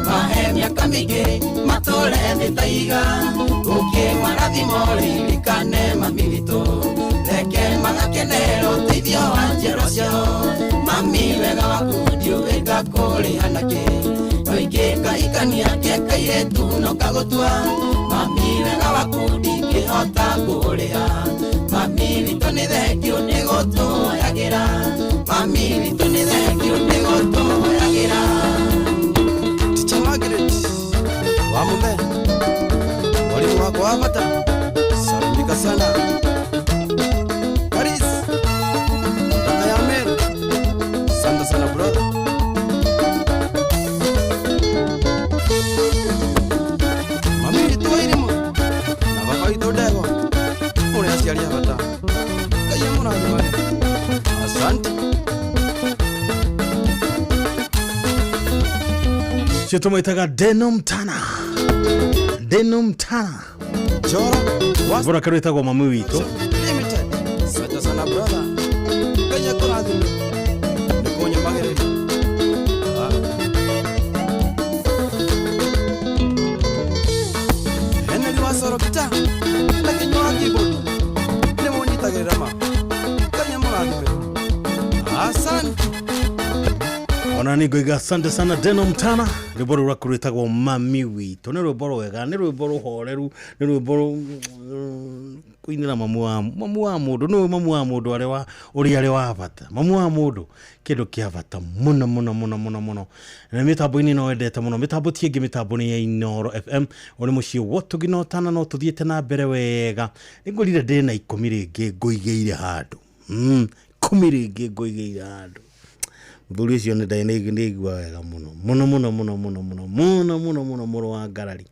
mahe mĩaka mĩingĩ matũre thĩ ta iga ũkĩmarathimo ririkane mami witũ reke magakenera ũteithio wa njiarwa ciao mami wega waku ndiũĩ ngakũrĩha nakĩ noingĩkahikania ngĩkairĩtu no ngagũtua mami wega waku ndingĩhota kũrĩha mami witũ nĩ thengiũ nĩ gũtũhoyagĩra mami witũ nĩ thengiũ nĩ gũtũhoyagĩra. Teacher Margaret wa Mumbe, mwalimu wako wa bata, salimika sana. Paris, kaka ya Meru, asante sana brother. Mami witũ wa Irĩmũ na baba witũ Ndegwa, mũrĩ aciari a bata, Ngai amũrathimage. Asante. Cio tũmwĩtaga Denom Tana. Denom Tana. Joro Rwĩmbo rwake rwĩtagwo mami witũ. Limited. Asante sana brother. Ngai akũrathime. Nĩ kũnyũmagĩrĩria. Henry wa Sorokita na Kĩnyua wa keyboard nĩ mũnyitagĩrĩra ma. Ngai amũrathime. Asante. Ona nĩ ngoiga asante sana Denom Tana. Rwĩmbo rũu rwaku rwĩtagwo mami witũ. Nĩ rwĩmbo rwega, nĩ rwĩmbo rũhoreru, nĩ rwĩmbo kũinĩra mamu wa mũndũ. Nĩũĩ mamu wa mũndũ ũrĩa arĩ wa bata. Mamu wa mũndũ kĩndũ kĩa bata mũno mũno mũno mũno mũno. Na mĩtambo-inĩ no wendete mũno. Mĩtambo ti ĩngĩ, mĩtambo nĩ ya Inooro FM. Ũrĩ mũciĩ wotu na ũtana no tũthiĩte na mbere wega. Nĩ ngwĩrire ndĩna 10 rĩngĩ ngũigĩire handũ. 10 rĩngĩ ngũigĩire handũ. Mũthuri ũcio nĩ ndaigua wega mũno mũno mũno mũno mũno mũno mũno mũno mũno mũrũ wa ngarari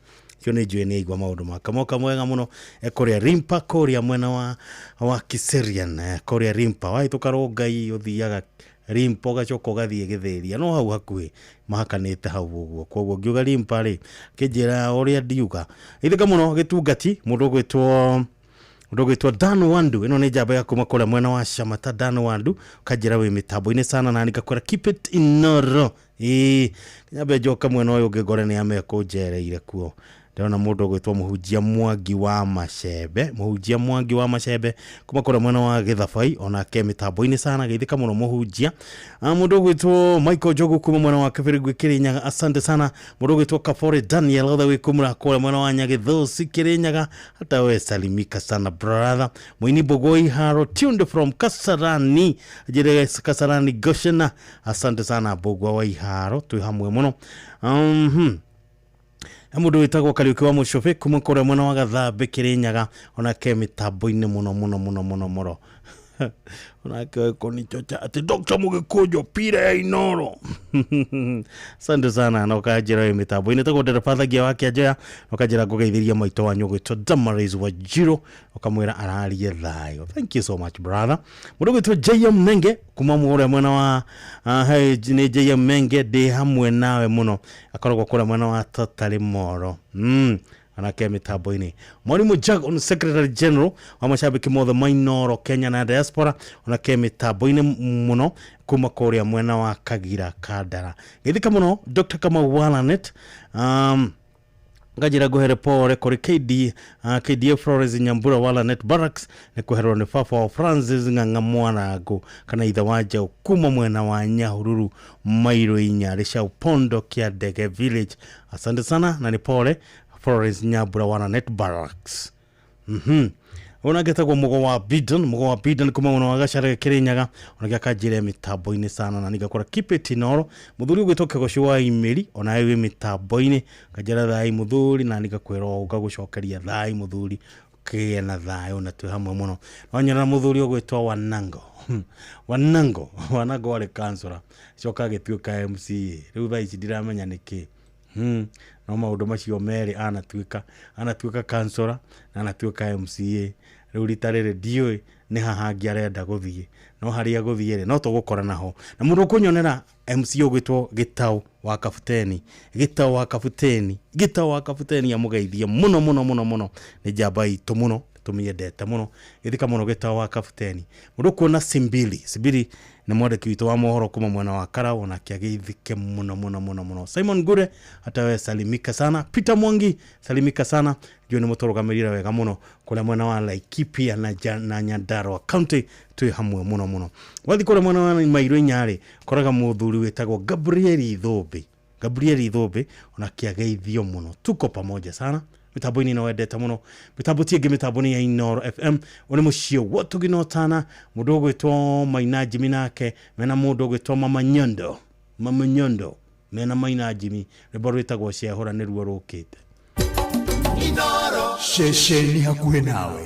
cio nĩ njũĩ nĩ aigua maũndũ make moka mwega mũno kũrĩa Rimpa kũrĩa mwena wa Kiserian kũrĩa Rimpa wahĩtũka Rongai ũthiaga Rimpa ũgacoka ũgathiĩ Gĩthĩria no hau hakuhĩ mahakanĩte hau ũguo koguo ngiuga Rimpa rĩ kĩnjĩra ũrĩa ndiuga ithika mũno gĩtungati mũndũ ũgwĩtwo Dan Wandu ĩno nĩ njamba ya kuma kũrĩa mwena wa Shamata. Dan Wandu kanjĩra wĩ mĩtambo-inĩ sana na ngakwĩra keep it Inooro. Ĩĩ nyambe njoka mwena ũyũ ũngĩ ngore nĩ amekũnjereire kuo. Ndĩrona mũndũ ũgwĩtwo Mũhunjia Mwangi wa Macembe, Mũhunjia Mwangi wa Macembe kuma kũrĩa mwena wa Gĩthabai, onake mĩtambo-inĩ sana, geithĩka mũno mũhunjia. Mũndũ ũgwĩtwo Michael Njogu kuma mwena wa Kĩbĩrĩngwe Kĩrĩnyaga, asante sana. Mũndũ ũgwĩtwo Kabore Daniel othe wĩ kumũra kũrĩa mwena wa Nyagĩthũci Kĩrĩnyaga, hata we salimika sana brother. Mũini Mbũgũi Haro tuned from Kasarani, njĩre Kasarani Goshena, asante sana Mbũgua wa Iharo, twĩ hamwe mũno. Mũndũ wĩtagwo Kariũki wa Mũcũbĩ kuma kũrĩa mwena wa Gathambe Kĩrĩnyaga, onake mĩtambo-inĩ mũno mũno mũno mũno mũno. Onake kunichocha ati Dr. Mũgĩkũnjo pira ya Inoro. Asante sana na ũkanjĩra wĩ mĩtambo-inĩ. Tagwo ndereba Thagia wa Kĩanjoya, na ũkanjĩra ngũgeithĩria maitũ wanyu ũgwĩtwo Damaris wa Njirũ, ũkamwĩra ararie thayũ. Thank you so much brother. Mũndũ ũgwĩtwo JM Menge kuma mũrĩa mwena wa hey, nĩ JM Menge, ndĩ hamwe nawe mũno, akoragwo kũrĩa mwena wa Tatarĩ Moro. Anake mĩtambo-inĩ. Mwalimu Jack Secretary General wa mashabiki mothe ma Inoro Kenya na diaspora, onake mĩtambo-inĩ mũno kuma kũrĩa mwena wa Kagira Kandara. Geithĩka mũno Dr. Kamau Walanet. Ngajira ngũhere pore kũrĩ KDF Flores Nyambura Walanet Barracks, nĩ kũherwo nĩ baba wa Francis Ng'ang'a Mwanangũ kana ithe wa Njaũ kuma mwena wa Nyahururu mairo 4 rĩca Upondo kĩa Ndege Village. Asante sana na nĩ pore Florence Nyambura Walanet Barracks. Ona getagwo Mugo wa Bidon, Mugo wa Bidon kuma mwena wa Gacharage Kirinyaga, ona akanjĩra mĩtambo-inĩ sana na ningakora keep it Inoro. Mũthuri ũgwĩtwo Kĩgoci wa Imĩri, ona wĩ mĩtambo-inĩ, kanjĩra thai mũthuri, na ningakwĩra ũũ ngagũcokeria thai mũthuri, kĩgĩe na thayũ na twĩ hamwe mũno. Wanyona mũthuri ũgwĩtwo Wanango. Wanango, Wanango arĩ kansũra, coka agĩtuĩka MCA. Rĩu thaa ici ndiramenya nĩkĩ. No maũndũ macio merĩ anatuĩka kansũra na anatuĩka MCA. Rĩu rita rĩrĩ ndiũĩ nĩ haha angĩ arenda gũthiĩ, no harĩa gũthiĩ rĩ no tũgũkora naho. Na mũndũ ũkũnyonera MC ũgwĩtwo Gĩtaũ wa Kabuteni, Gĩtaũ wa Kabuteni, Gĩtaũ wa Kabuteni amũgeithie mũno mũno mũno mũno, nĩ njamba itũ mũno, tũmĩendete mũno, gĩthika mũno Gĩtaũ wa Kabuteni. Mũndũ ũkuona Simbili, Simbili nĩ mwandĩki witũ wa mohoro kuma mwena wa Karau, onake ageithĩke mũno mũno mũno mũno. Simon Ngure hata we salimika sana. Peter Mwangi salimika sana, juu nĩ mũtũrũgamĩrĩire wega mũno kũrĩa mwena wa Laikipia na Nyandarua County, twĩ hamwe mũno mũno. Wathiĩ kũrĩa mwena wa Mairũ inya-rĩ, koraga mũthuri wĩtagwo Gabriel Ithũmbĩ, Gabriel Ithũmbĩ onake ageithio mũno, tuko pamoja sana mĩtambo-inĩ no wendete mũno. Mĩtambo ti ĩngĩ, mĩtambo nĩ ya Inoro FM. Ũyũ nĩ mũciĩ wa Tũginotana, mũndũ ũgwĩtwo Maina Jimmy nake mena mũndũ ũgwĩtwo Mama Nyondo, Mama Nyondo mena Maina Jimmy, rwĩmbo rwĩtagwo Ciehũra nĩruo rũkĩte. Inoro ceceni hakuhĩ nawe.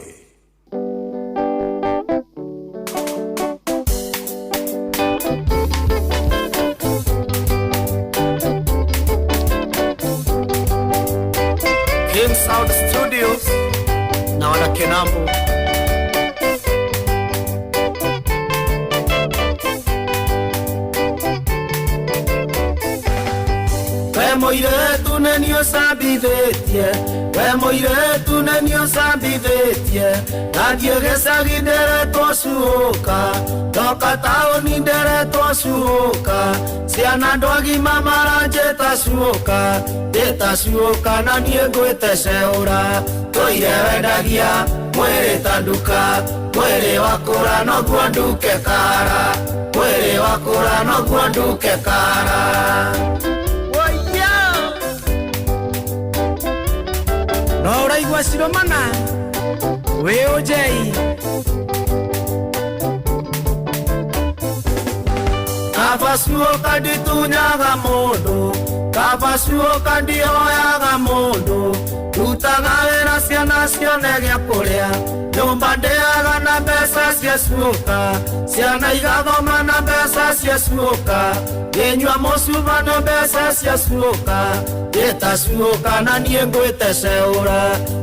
King Sound Studios na wana Kenambo. We mũirĩtu nĩ niĩ ũcambithĩtie, we mũirĩtu nĩ niĩ ũcambithĩtie, ndathiĩ gĩcagi ndĩretwo cuũka, ndoka taũni ndĩretwo cuũka, ciana andũ agima maranjĩta cuũka, ndĩta cuũka na niĩ ngwĩte ceũra, tũire wendagia mwĩrĩ ta nduka, mwĩrĩ wakũra noguo nduke kara, mwĩrĩ wakũra noguo nduke kara. No ũraigua ciromana wĩ ũnjei, kaba cuũka nditunyaga mũndũ, kaba cuũka ndihoyaga mũndũ, ndutaga wĩra ciana cione gĩa kũrĩa, nyũmba ndĩaga na mbeca cia cuũka, ciana igathoma na mbeca cia cuũka, ngĩnyua mũcuba na mbeca cia cuũka, ndĩta cuũka na niĩ ngwĩte ceũra,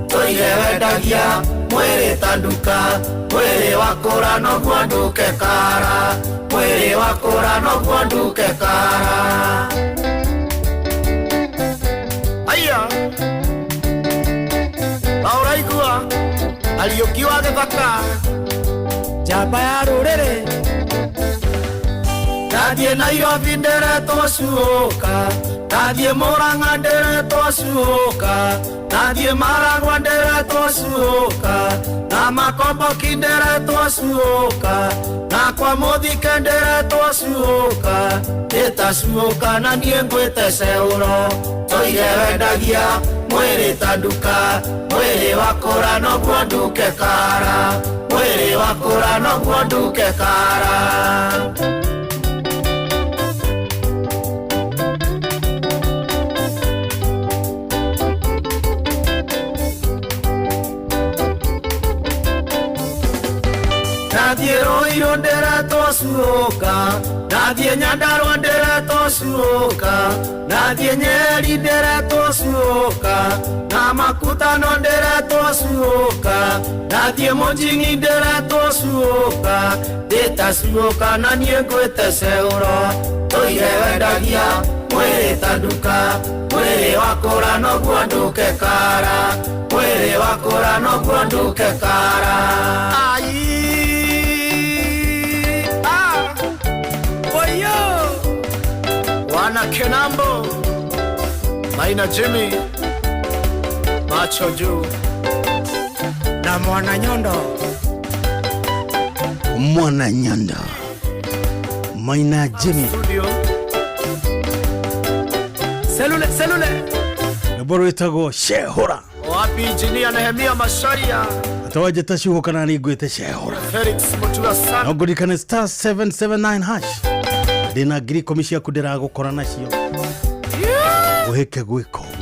tũire wendagia mwĩrĩ ta nduka, mwĩrĩ wakũra noguo nduke kara, mwĩrĩ wakũra noguo nduke kara. Aya na ũraigua Ariũki wa gĩthaka, njamba ya rũrĩrĩ, ndathiĩ Nairobi ndĩretwo cuũka, Ndathiĩ Mũrang'a ndĩretwo cuũka, ndathiĩ Maragwa ndĩretwo cuũka, na Makomboki ndĩretwo cuũka, na kwa Mũthike ndĩretwo cuũka, ndĩta cuũka na niĩ ngwĩte ceũro. Tũire wendagia mwĩrĩ ta nduka, mwĩrĩ wakũra noguo nduke kara, mwĩrĩ wakũra noguo nduke kara. Ndathiĩ Rũirũ ndĩretwo cuũka, ndathiĩ Nyandarũa ndĩretwo cuũka, ndathiĩ Nyeri ndĩretwo cuũka, na Makutano ndĩretwo cuũka, ndathiĩ Mũnjing'i ndĩretwo cuũka, ndĩta cuũka na niĩ ngwĩte ceũro. Tũire wendagia mwĩrĩ ta nduka, mwĩrĩ wakũra noguo nduke kara, mwĩrĩ wakũra noguo nduke kara. Wana Kenambo, Maina Jimmy, macho juu na Mwana Nyondo. Mwana Nyondo, Maina Jimmy. Studio. Selule, selule. Rwĩmbo rwĩtagwo Shehora. Wapi engineer Nehemia Macharia. Atawaje taciugo kana nĩ ngwĩte Shehora. Felix Mutua sana. No ngũririkane star 779 hash. Ndĩna 10,000 ciaku ndĩragũkora nacio. Ũhĩke gwĩka ũguo.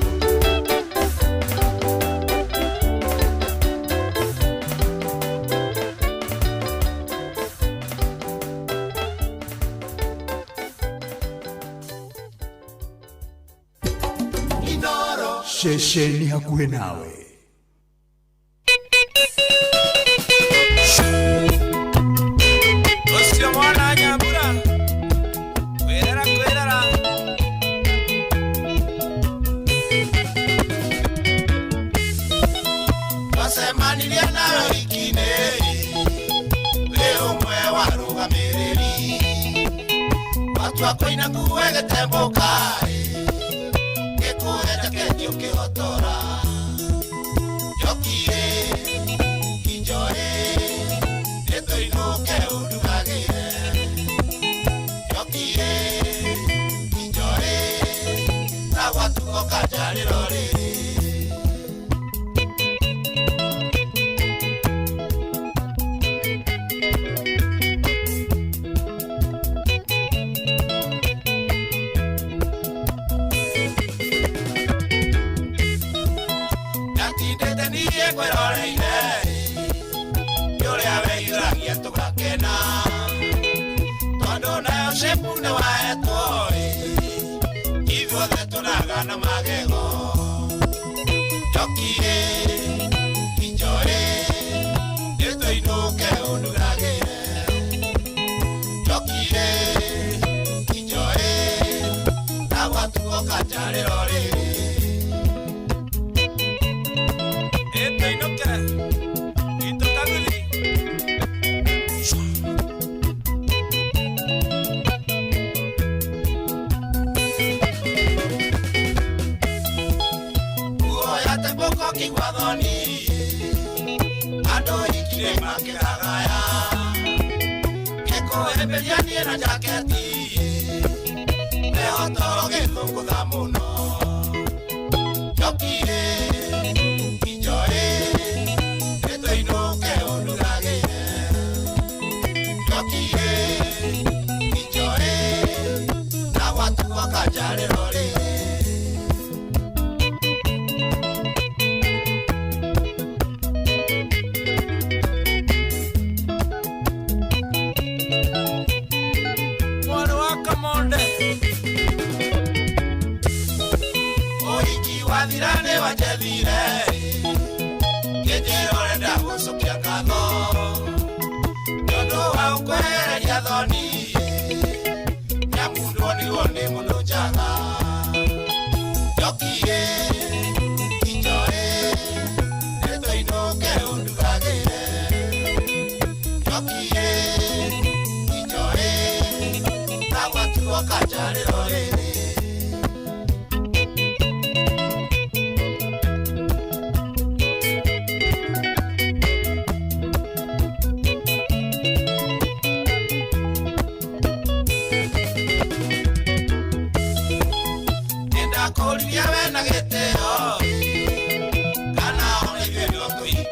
Ceceni hakuhĩ nawe. Ũcio mwana Nyambura kwĩrera kwĩrera. Twacemanirie nawe wiki-inĩ, wĩ ũmwe wa arũgamĩrĩri. Watua kũina nguo ĩgĩtembũka, ngĩkũhe njaketi ũkĩhotora. Njoki-ĩ, injoĩ, nĩtũinũke ũndugagĩre. Njoki-ĩ, injoĩ, na gwatuko kanjarĩro rĩrĩ. Ndatindĩte niĩ ngwĩroreire, nĩ ũrĩa wĩiyũragia tũgakena. Tondũ nayo shape nĩ wahetwo ĩ, ithuothe tũragana magego. Njoki-ĩ, injoĩ, nĩtũinũke ũndugagĩre. Njoki-ĩ, injoĩ, na gwatuo kanjarĩro rĩrĩ. Ĩtũinũke itũ kaguthi. Nguo yatembũka ũkĩigua thoni, andũ ikirĩ makĩragaya. Ngĩkũhĩmbĩria niĩ na njaketi, mehotoro gĩthũngũtha mũno. Njoki-ĩ, injoĩ, nĩtũinũke ũndugagĩre. Njoki-ĩ, injoĩ, na gwatuo kanjarĩro rĩrĩ. Mwarĩ wa Kamonde. Ũhiki wathira nĩ wanjethire, ngĩnjĩra ũrenda gũcokia ngatho. Nĩ ũndũ wa gũkwehereria thoni, nĩamu nduonirwo nĩ mũndũ njaga. Njoki-ĩ, injoĩ, nĩtũinũke ũndugagĩre. Njoki-ĩ, injoĩ, na gwatuo kanjarĩro rĩrĩ.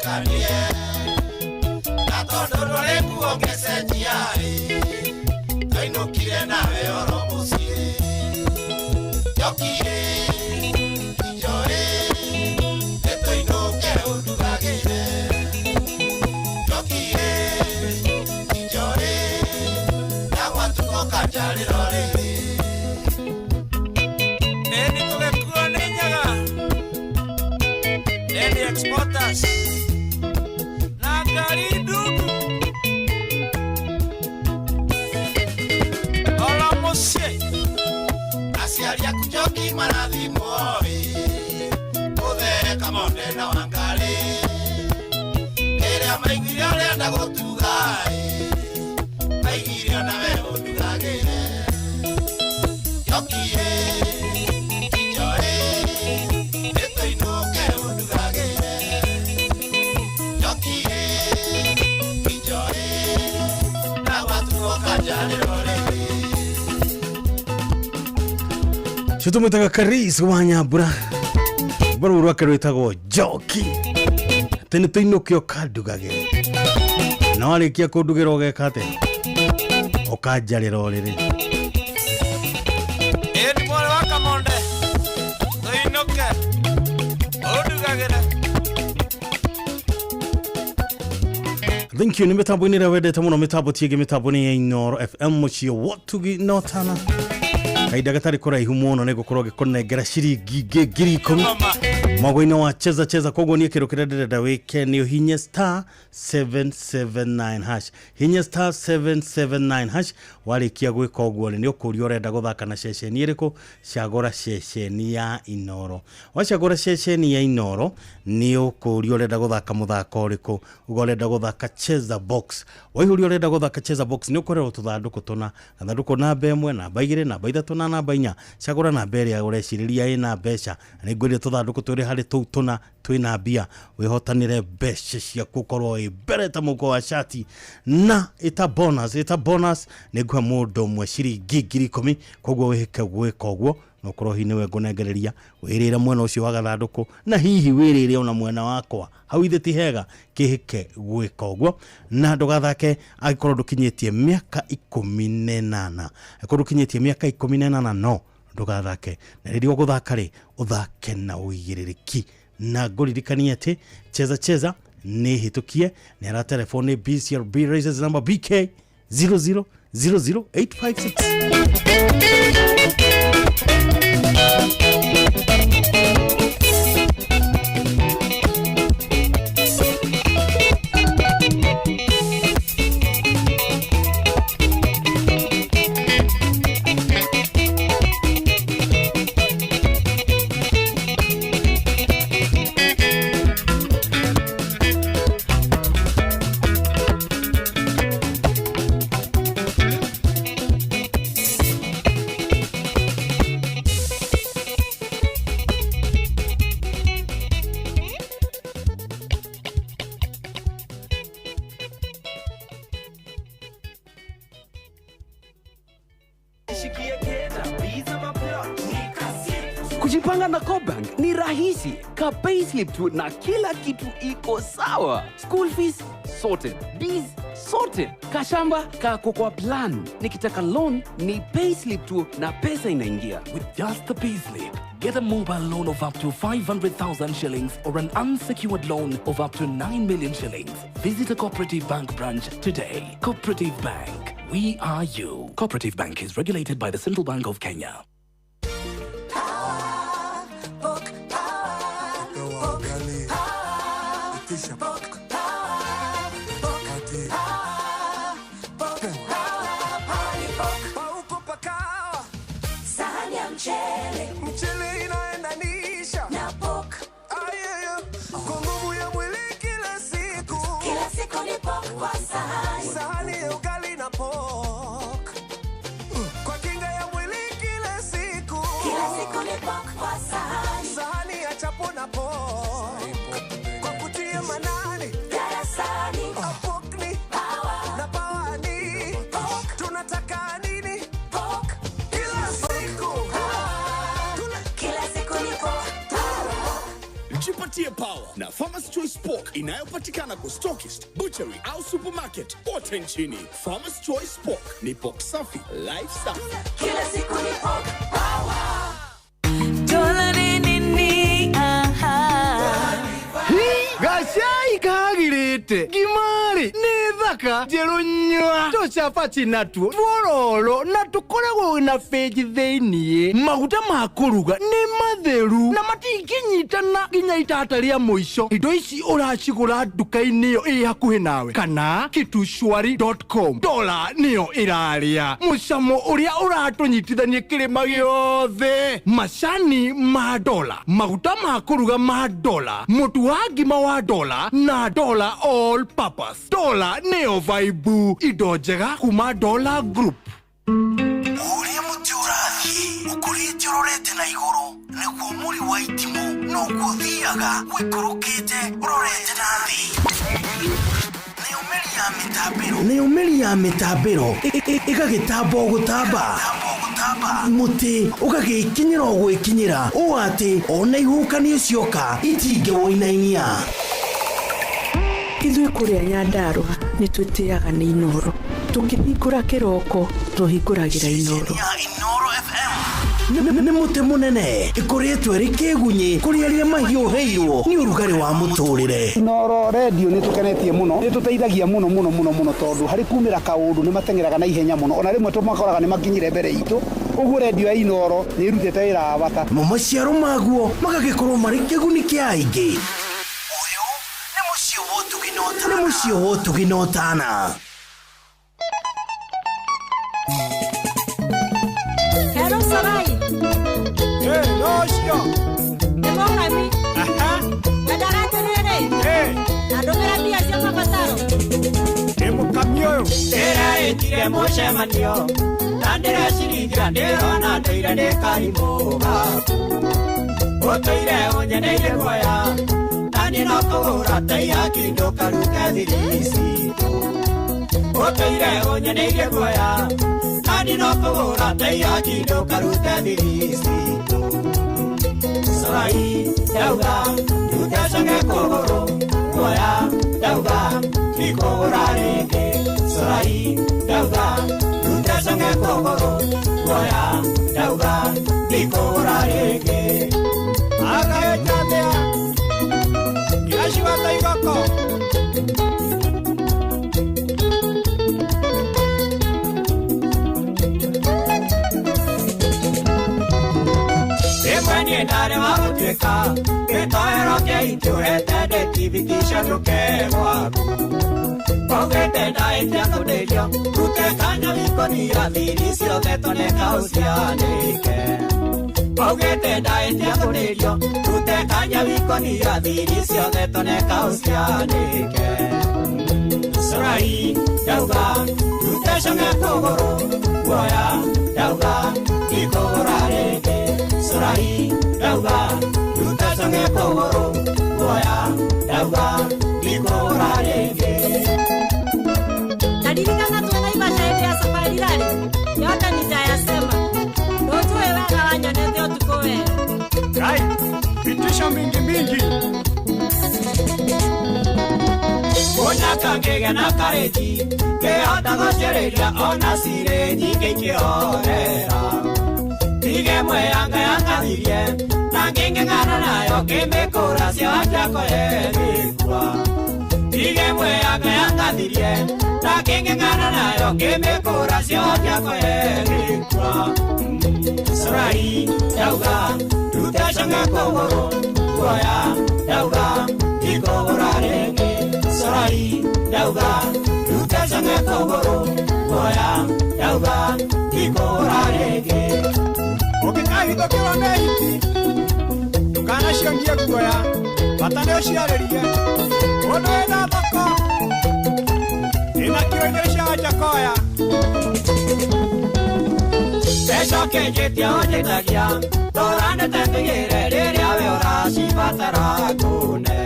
tũhikanie na tondũ ndwarĩ kuo ngĩcenjia ĩ twainũkire nawe oro mũciĩ Njoki ĩ ijo ĩ nĩtũinũke ũndugagĩre Njoki ĩ ijo ĩ na gwatukũ kanjarĩra ũrĩrĩ. Neni tũgĩkuo nĩ nyaga Neni exporters na ngari ndungu oro mũciĩ aciari aku Njoki marathimwo ĩ mũthee Kamonde na Wangarĩ rĩrĩa maiguire ũrenda gũtuga ĩ maiguire onawe ũndugagĩre Njoki ĩ ijo ĩ nĩtũinũke ũndugagĩre Njoki ĩ ijo ĩ na gwatukũ kanjarĩra ũrĩrĩ. Cio tũmwĩtaga Karis wa Nyambura rũrũ rwake rwĩtagwo Njoki atĩ nĩ tũinũke ũkandugagĩre na warĩkia kũndugĩra ũgeka atĩa ũkanjarĩra ũrĩrĩ. Ĩni mwarĩ wa Kamonde tũinũke ũndugagĩre. Thank you. Nĩ mĩtambo-inĩ ĩrĩa wendete mũno, mĩtambo ti ĩngĩ, mĩtambo nĩ ya Inooro FM mũciĩ wotugi na ũtana. Kahinda gatarĩ kũraihu mũno nĩ ngũkorwo ngĩkũnengera ciringi ingĩ 10,000 mwago-inĩ wa cheza cheza. Koguo niĩ kĩndũ kĩrĩa ndĩrenda wĩke nĩ ũhinye star 779 hash, hinya star 779 hash. Warĩkia gwĩka ũguo rĩ, nĩ ũkũrio ũrenda gũthaka na ceceni ĩrĩkũ. Cagũra ceceni ya Inooro. Wacagũra ceceni ya Inooro nĩ ũkũrio ũrenda gũthaka mũthako ũrĩkũ. Uga ũrenda gũthaka cheza box. Waihũria ũrenda gũthaka cheza box nĩ ũkorerwo tũthandũkũ tũna, gathandũkũ namba 1, namba 2, namba 3 na namba 4. Cagũra namba ĩrĩa ũrecirĩria ĩna mbeca. Na nĩngwĩrire tũthandũkũ twĩrĩ harĩ tũu tũna twĩna mbia, wĩhotanĩre mbeca ciaku ũkorwo wĩ mbere ta mũhuko wa cati. Na ĩta bonus, ĩta bonus nĩ ngũhe mũndũ ũmwe ciringi 10,000. Koguo wĩhĩke gwĩka ũguo na ũkorwo hihi nĩwe ngũnengereria wĩrĩre mwena ũcio wa gathandũkũ na hihi wĩrĩre ona mwena wakwa hau ithe ti hega kĩhĩke gwĩka ũguo. Na ndũgathake angĩkorwo ndũkinyĩtie mĩaka 18. Angĩkorwo ndũkinyĩtie mĩaka 18 no ndũgathake. Na rĩrĩa ũgũthaka rĩ, ũthake na ũigĩrĩrĩki. Na ngũririkanie atĩ cheza cheza nĩ hĩtũkie nĩ araterefone BCRB raises number BK 0000856. Kujipanga na CoBank ni rahisi. Ka payslip tu na kila kitu iko sawa. School fees sorted, bills sorted, kashamba kako kwa plan. Nikitaka loan ni payslip tu na pesa inaingia. With just the payslip, get a mobile loan of up to 500,000 shillings or an unsecured loan of up to 9 million shillings. Visit a Cooperative Bank branch today. Cooperative Bank, we are you. Cooperative Bank is regulated by the Central Bank of Kenya. Sahani ya mchele, mchele inaendanisha na pork. Kwa nguvu ya mwili kila siku, kila siku ni pork kwa sahani, sahani ya ugali na pork. Kwa kinga ya mwili kila siku, kila siku ni pork kwa sahani, sahani ya chapo na pork. Kwa kutia manani darasani, pork ni power na power ni pork. Tunataka nini? Pork kila siku, kila siku ni pork. Jipatie Jipatie power na Farmers Choice Pork inayopatikana kwa stockist, butchery au supermarket kote nchini. Farmers Choice Pork ni pork safi, life safi. Kila siku ni pork power. Gacai kagirĩte ngima-rĩ nĩ thaka njerũ nyua tũcabaci natuo tuororo na tũkoragwo na bĩnji thĩiniĩ maguta ma kũruga nĩ matheru na matingĩnyitana nginya itata rĩa mũico indo ici ũracigũra nduka-inĩ ĩyo ĩ hakuhĩ nawe kana kitushwari.com dola nĩyo ĩrarĩa mũcamo ũrĩa ũratũnyitithania kĩrĩma gĩothe macani ma dola maguta ma kũruga ma dola mũtu wa ngima wa dola na dola all purpose dola nĩyo vaibu indo njega kuma Dola Group. Ũrĩa mũtĩ ũrathiĩ ũkũrĩte ũrorete na igũrũ nĩguo mũri wa itimũ noguo ũthiaga ũikũrũkĩte ũrorete na thĩ. Nayo mĩri ya mĩtambĩro ĩgagĩtamba o gũtamba mũtĩ ũgagĩkinyĩra o gwĩkinyĩra ũũ atĩ ona ihuhũkanio cioka itingĩwũinainia. Ithuĩ kũrĩa Nyandarũa nĩ twĩtĩaga nĩ Inooro tũkĩhingũra kĩroko tũhingũragĩra Inooro. Nĩ mũtĩ mũnene ĩkũrĩtwo ĩrĩ kĩgunyĩ kũrĩ arĩa mahiũhĩirwo nĩ ũrugarĩ wa mũtũrĩre. Inooro redio nĩ tũkenetie mũno nĩ tũteithagia mũno mũno mũno mũno tondũ harĩ kumĩra kaũndũ nĩ mateng'eraga na ihenya mũno ona rĩmwe tũmakoraga nĩ makinyire mbere itũ ũguo redio ya Inooro nĩ ĩrutĩte wĩra wa bata. Mo maciaro maguo magagĩkorwo marĩ kĩguni kĩa aingĩ. Ũyũ nĩ mũciĩ wa ũtugi na ũtana. Hello, Sarai. Hey, nocio. Nĩ mũkami. Aha. Mendaga atĩrĩrĩ. Hey. Andũmĩra mbia cia mabataro. Nĩ mũkami ũyũ. Ndĩreĩtire mũcemanio na ndĩreciringira ndĩrona ndũire nĩ karimũ gaku ũtũire ũnyeneirie guoya na niĩ no kũgũra taiya kĩndũ karute thiri citũ ũtũire ũnyeneirie guoya na niĩ no kũgũra taiya kĩndũ karute thiri citũ Sorai ndauga ndutecage kũgũrũ guoya ndauga ndikũgũra rĩngĩ Sorai ndauga ndutecage kũgũrũ guoya ndauga ndikũgũra rĩngĩ Agaĩtathĩa iraciwata igoko. Rĩmwe niĩ ndarĩ wa gũtuĩka gĩtoero kĩa itũrete ndĩthibitisha njũke gwaku Augĩte ndaĩtia kũndĩrio rute kanya wikonia thiri ciothe tone kaũcianĩke Augĩte ndaĩtia kũndĩrio rute kanya wikonia thiri ciothe tone kaũcianĩke Sorai ndauga rute cong'e kũgũrũ guoya ndauga ndikũgũra rĩngĩ Sorai ndauga rute cong'e kũgũrũ guoya ndauga ndikũgũra rĩngĩ. Naririkana twĩ Naivasha hĩndĩ ya safari rally yote nitayasema ndũnjũĩ wega wanyonete ũtukũ we. Kai, vitisho mingi mingi. Kũnyaka ngĩgĩa na karĩti ngĩhota gũcerĩria ona cirĩ nyingĩ ikĩhorera Tige mwe yanga yangathirie na ngĩng'eng'ana nayo ngĩmĩkũra cio njakoerĩkua Tige mwe yanga yangathirie na ngĩng'eng'ana nayo ngĩmĩkũra cio njakoerĩkua Sorai ndauga rute cong'e kũgũrũ guoya ndauga ndikũgũra rĩngĩ Sorai ndauga rute cong'e kũgũrũ guoya ndauga ndikũgũra rĩngĩ. Ũngĩkahithũkĩrwo nĩ hiti ndũkanaciongie guoya bata nĩ ũciarĩrie mũndũ wĩna thoko ĩna kiro igĩrĩ cia Wajakoya. Mbeca ũkĩnjĩtia ũnjĩtagia tũranĩte tũigĩre rĩrĩa we ũracibatara ngũne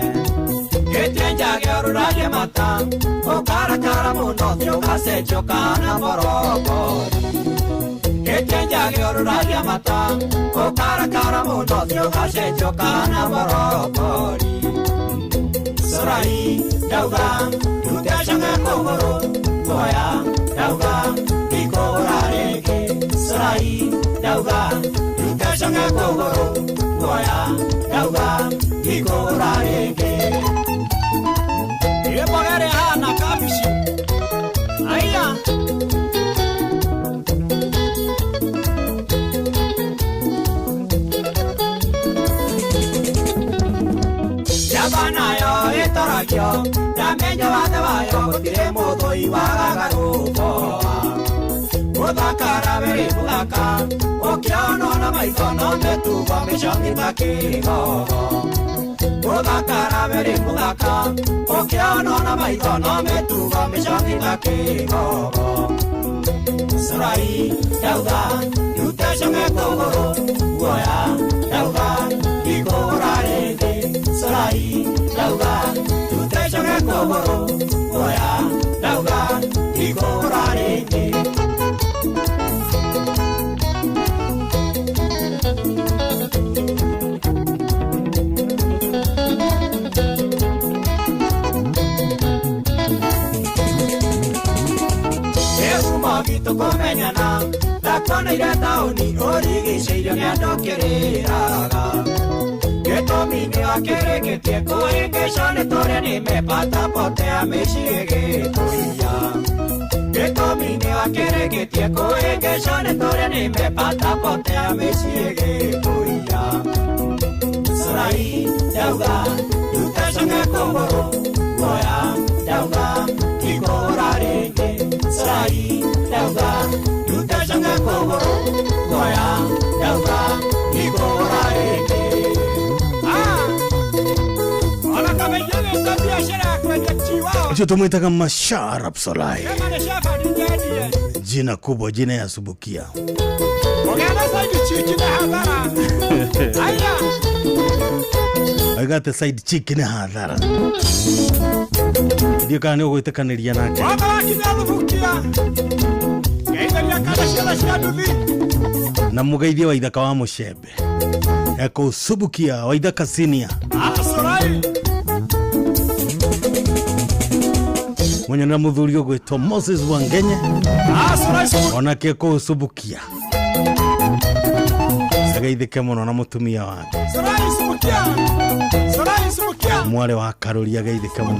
Gĩtie njage ũruragie mata ũkarakara mũno thĩ ũgacenjio kana morogori Gĩcenjage ũrũragia mata ũkarakara mũndũ ũcio ũgacenjio kana borobori Sorai ndauga ndute cong'e kũgũrũ guoya ndauga ndikũgũra rĩngĩ Sorai ndauga ndute cong'e kũgũrũ guoya ndauga ndikũgũra rĩngĩ Ĩmboga ĩrĩa ĩhana kabici Aya Njamba nayo ĩtoragio ndamenyo wathe wayo gũtirĩ mũthũi wagaga gũboa Gũthakara wĩrĩ mũthaka ũkĩonwo na maitho no mĩtugo mĩcoki ta kĩgogo Gũthakara wĩrĩ mũthaka ũkĩonwo na maitho no mĩtugo mĩcoki ta kĩgogo Sorai ndauga ndute cong'e kũgũrũ guoya ndauga ndikũgũra rĩngĩ Sorai ndauga ndute cong'e kũgũrũ guoya ndauga ndikũgũra rĩngĩ Kĩhumo gitũ kũmenyana ndakuoneire taũni ũrigicĩirio nĩ andũ kĩrĩraga Gĩtũmi nĩ wakĩrĩkĩtie kũhĩngĩcwo nĩ tũrĩa nĩmepata potea mĩciĩ gĩtũiya Gĩtũmi nĩ wakĩrĩkĩtie kũhĩngĩcwo nĩ tũrĩa nĩmepata potea mĩciĩ gĩtũiya Sorai ndauga ndute cong'e kũgũrũ guoya ndauga ndikũgũra rĩngĩ Sorai ndauga ndute cong'e kũgũrũ guoya ndauga ndikũgũra rĩngĩ Ucio tumwitaga Masharap Solai, jina kubwa, jina ya Subukia. Aigate side chick nĩ hathara ndiũ kana nĩ ũgwĩtĩkanĩria nake. Na mũgeithie wa ithaka wa mũcembe eko Subukia wa ithaka senior mwenye na muthuri ũgwĩtwo Moses Wangenye onake kũu Subukia ageithĩke mũno na mũtumia wake mwarĩ wa Karũri ageithĩke mũno.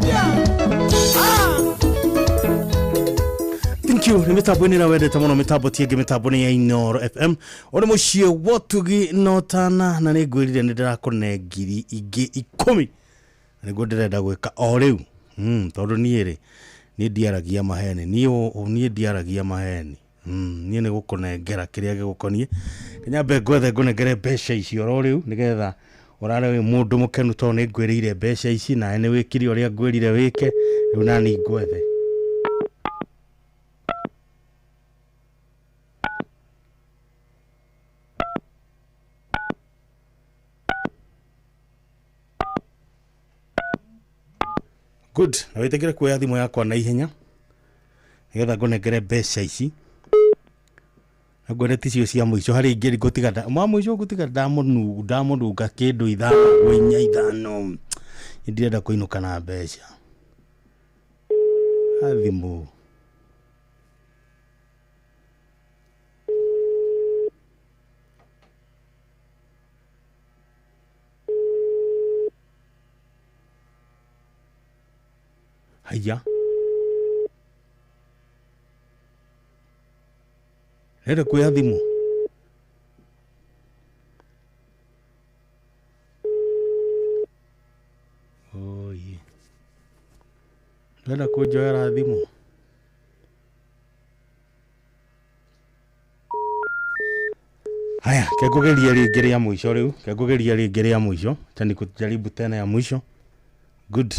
Thank you. Nĩ mĩtambo-inĩ ĩrĩa wendete mũno, mĩtambo ti ĩngĩ, mĩtambo nĩ ya Inooro FM. Ũrĩ mũciĩ wotugi notana na nĩ ngwĩrire nĩ ndĩrakũne ngiri ingĩ 10 na nĩguo ndĩrenda gwĩka o rĩu. Tondũ niĩ rĩ niĩ ndiaragia maheni, niĩ ndiaragia maheni. Niĩ nĩ gũkũnengera kĩrĩa gĩgũkoniĩ. Nyambe ngwethe ngũnengere mbeca ici oro rĩu nĩgetha ũrare wĩ mũndũ mũkenu tondũ nĩ ngwĩrĩire mbeca ici nawe nĩ wĩkire ũrĩa ngwĩrire wĩke rĩu nani ngwethe. Good. Na wĩtĩkĩre kuoya thimũ yakwa na ihenya nĩgetha ngũnengere mbeca ici na ngwĩre ti cio cia mũico harĩ ingĩ ngũtiga mwa mũico ngũtiga ndamũnunga kĩndũ 3 4 5 ndirenda kũinũka na mbeca thimũ. Haya renda kuoya thimũ. Oye ndĩrenda kũnjoera thimũ. Haya kengũgeria rĩngĩ rĩa mũico rĩu, kengũgeria rĩngĩ rĩa mũico. Acha nikujaribu tena ya mwisho. Good.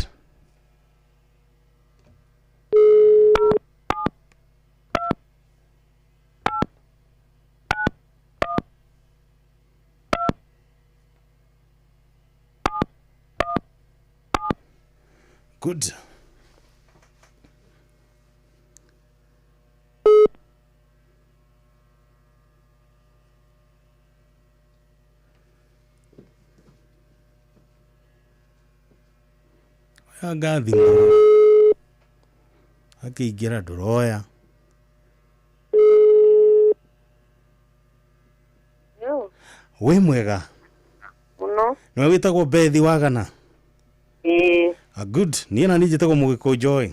Good. Anga thimũ akĩingĩra ndũroya. Yo, Wĩ mwega? Mũno. Nĩwe wĩtagwo Bethi Wagana? Ĩĩ. Ah, good. Niĩ na niĩ njĩtagwo Mũgĩkũnjo ĩ.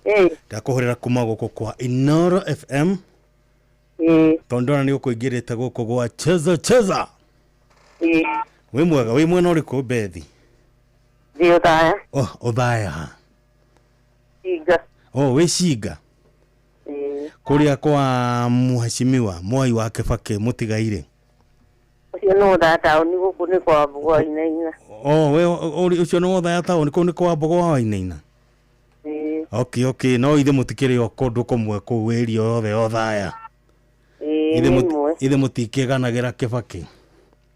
Ĩĩ. Ndakũhũrĩra kuma gũkũ kwa Inoro FM. Ĩĩ. Tondũ ndona nĩ ũkũingĩrĩte gũkũ gwa Cheza Cheza. Ĩĩ. Wĩ mwega, wĩ mwena ũrĩkũ Bethi? Ndĩ Ũthaya. Oh, Ũthaya. Cinga. Oh, wĩ Cinga. Ĩĩ. Kũrĩa kwa mheshimiwa Mwai wa Kĩbakĩ mũtigairĩ. Ũcio nĩ Ũthaya taũni, gũkũ nĩ kwa Mbũgwa Inaina. Oh, we ũcio nĩ Wothaya taũni, kũu nĩ kwa Mbũgwa wa Wainaina. Ĩĩ. Okay, no ithe mũtikĩrĩ o kũndũ kũmwe kũu area yothe Othaya? Ĩĩ, Ithe nĩ ĩmwe. Ithe mũtikĩganagĩra Kĩbakĩ?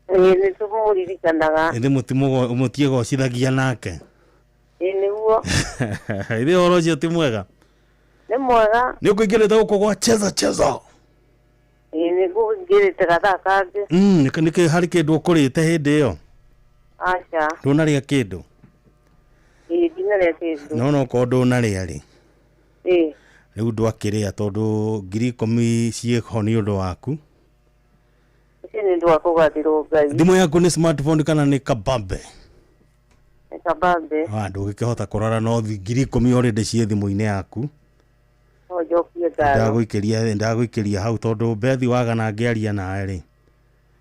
Ĩĩ, nĩ tũmũririkanaga. Ithe mũtiĩgocithagia nake? Ĩĩ, nĩguo. Ithe ũhoro ũcio ti mwega? Nĩ mwega. Nĩ ũkũingĩrĩte gũkũ gwa Cheza Cheza? Ĩĩ, nĩ ngũingĩrĩte gathaa kangĩ. Nĩkĩ harĩ kĩndũ ũkũrĩte hĩndĩ ĩyo? Aca. Ndũnarĩa kĩndũ? Ĩĩ, ndinarĩa kĩndũ. No okorwo ndũnarĩa rĩ, Ĩĩ. rĩu ndwakĩrĩa tondũ 10,000 ciĩho nĩ ũndũ waku. Ũcio nĩ ũndũ wa kũgathĩrwo Ngai. Thimũ yaku nĩ smartphone kana nĩ kabambe? Nĩ kabambe. Ah, ndũgĩkĩhota kũrora no 10,000 already ciĩ thimũ-inĩ yaku. No njokie ngatho. Ndagũikĩria hau tondũ Bethi Wagana ngĩaria nawe rĩ,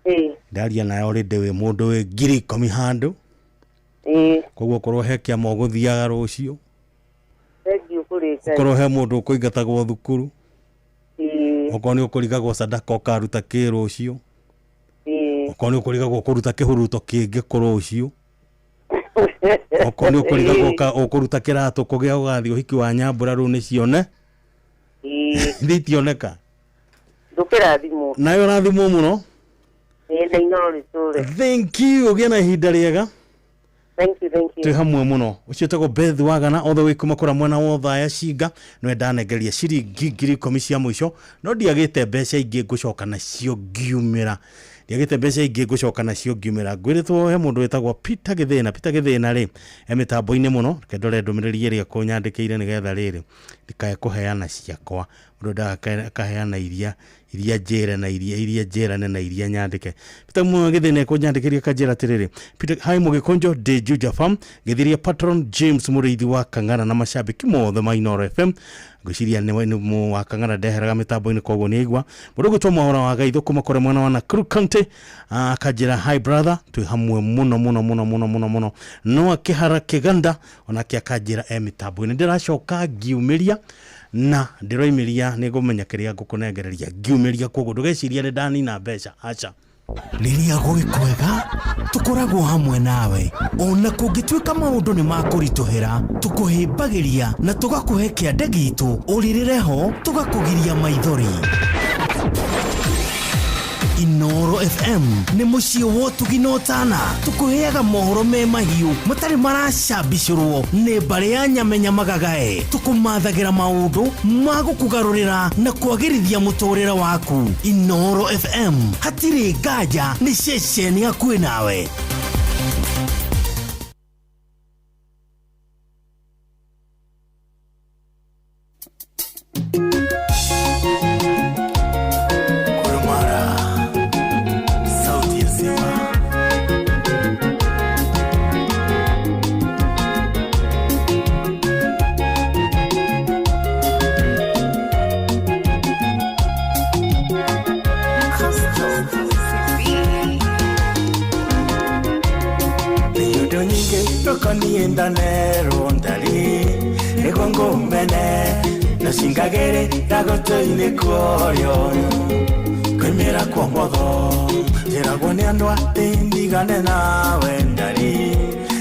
Ĩĩ. ndaria nawe already wĩ mũndũ wĩ 10,000 handũ. Ĩĩ. Koguo okorwo he kĩama ũgũthiaga rũciũ, Thengiũ kũrĩ Ngai. okorwo he mũndũ ũkũingatagwo thukuru, Ĩĩ. okorwo nĩ ũkũrigagwo sadaka ũkaruta kĩ rũciũ, Ĩĩ. okorwo nĩ ũkũrigagwo kũruta kĩhuruto kĩngĩ kũ rũciũ, okorwo nĩ ũkũrigagwo ũkũruta kĩratũ kũgĩa ũgathiĩ ũhiki wa Nyambura rĩu nĩ cione. Ĩĩ. Ithe itioneka. Ndũkĩrathimwo. Nawe ũrathimwo mũno. Ĩĩ, na Inoro rĩtũre. Thank you, ũgĩe na ihinda rĩega. Thank you, thank you. Twĩ hamwe mũno. Ũcio wĩtagwo Beth Wagana all the way kuma kũrĩa mwena wa Othaya Cinga, nĩwe ndanengeria ciringi 10,000 cia mũico, no ndiagĩte mbeca ingĩ ngũcoka nacio ngiumĩra. Ndiagĩte mbeca ingĩ ngũcoka nacio ngiumĩra. Ngwĩrĩtwo he mũndũ wĩtagwo Peter Gĩthĩna. Peter Gĩthĩna rĩ, e mĩtambo-inĩ mũno, reke ndore ndũmĩrĩri ĩrĩa kũnyandĩkĩire nĩgetha rĩrĩ ndikae kũheana ciakwa. Mũndũ endaga akaheana iria njĩre na iria njĩrane na iria nyandĩke. Peter Gĩthĩna ekũnyandĩkĩria akanjĩra atĩrĩrĩ, Peter hi Mũgĩkũnjo ndĩ Juja Farm ngĩthiria patron James Mũrĩithi wa Kang'ara na macambĩki mothe ma Inoro FM. Ngwĩciria nĩ wa Kang'ara ndeheraga mĩtambo-inĩ koguo nĩ aigua. Mũndũ ũgwĩtwo Mwahora wa Gaitho kuma kũrĩa mwena wa Nakuru County, akanjĩra hi brother, twĩ hamwe mũno mũno mũno mũno mũno mũno. No akĩhara Kĩganda onake akanjĩra e mĩtambo-inĩ. Ndĩracoka ngiumĩria na ndĩroimĩria nĩ ngũmenya kĩrĩa ngũkũnengereria ngiumĩria, koguo ndũgeciria nĩ ndanina mbeca, aca. Rĩrĩa gwĩ kwega tũkoragwo hamwe nawe, ona kũngĩtuĩka maũndũ nĩ makũritũhĩra, tũkũhĩmbagĩria na tũgakũhe kĩande gitũ, ũrĩrĩre ho tũgakũgiria maithori. Inoro FM nĩ mũciĩ wa ũtugi na ũtana, tũkũheaga mohoro me mahiũ matarĩ maracambicũrwo nĩ mbarĩ ya nyamenya magagae, tũkũmathagĩra maũndũ ma gũkũgarũrĩra na kwagĩrithia mũtũrĩre waku. Inoro FM hatirĩ nganja, nĩ ceceni hakuhĩ nawe. Ndanero ndari nĩguo ngũmene nocingagĩrĩ ndagũtũ-inĩ kuoyo kwĩmĩra kwa motho njĩragwo nĩ andũ atĩ ndigane nawe ndari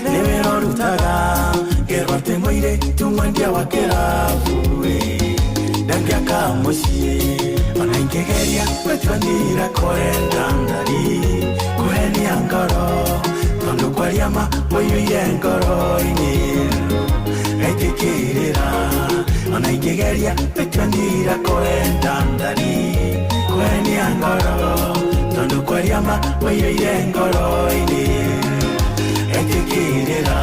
nĩ wĩra ũrutaga ngerwo atĩ mũirĩtu mwendia wa kĩrabu ĩ ndangĩaka mũciĩ ona ingĩgeria gwĩtuanĩra kwenda ndari kũhenia ngoro tondũ kwaria ma ũiyũire ngoro-inĩ ngaitĩkĩrĩra ona ingĩgeria gwĩtuanĩra kwenda ndari kũhenia ngoro tondũ kwaria ma ũiyũire ngoro-inĩ ngaitĩkĩrĩra.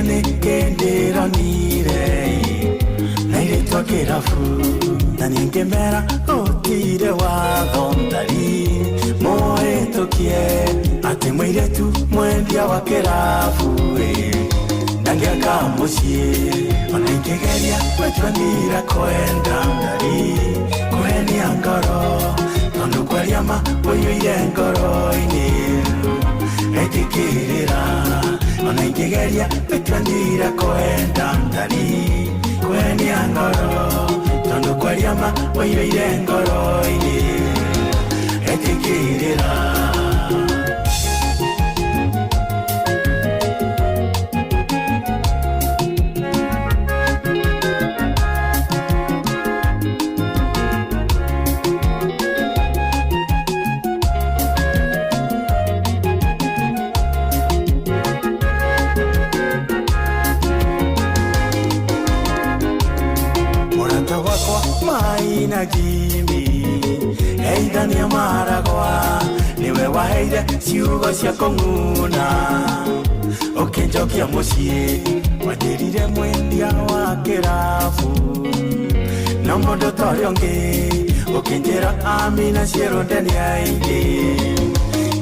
Nĩ ndĩronire na irĩtwa kĩrabu na ningĩmera gũtirĩ watho ndari mũhĩtũkie atĩ mũirĩtu mwendia wa kĩrabu ĩ ndangĩaka mũciĩ ona ingĩgeria gwĩtuanĩra kwenda ndari kũhenia ngoro tondũ kwaria ma ũiyũire ngoro-inĩ etĩkĩrĩra ona ingĩgeria gwĩtuanĩra kwenda ndari kũhenia ngoro tondũ kwaria ma ũiyũire ngoro-inĩ etĩkĩrĩra. Mũrata wakwa maina Jimmy heithania maragwa niwe waheire ciugo cia kũng'una ũkĩnjokia mũciĩ wanjĩrire mwendia wa kĩrabu no mũndũ ta ũrĩa ũngĩ ũkĩnjĩra amina ciĩrũnde nĩ aingĩ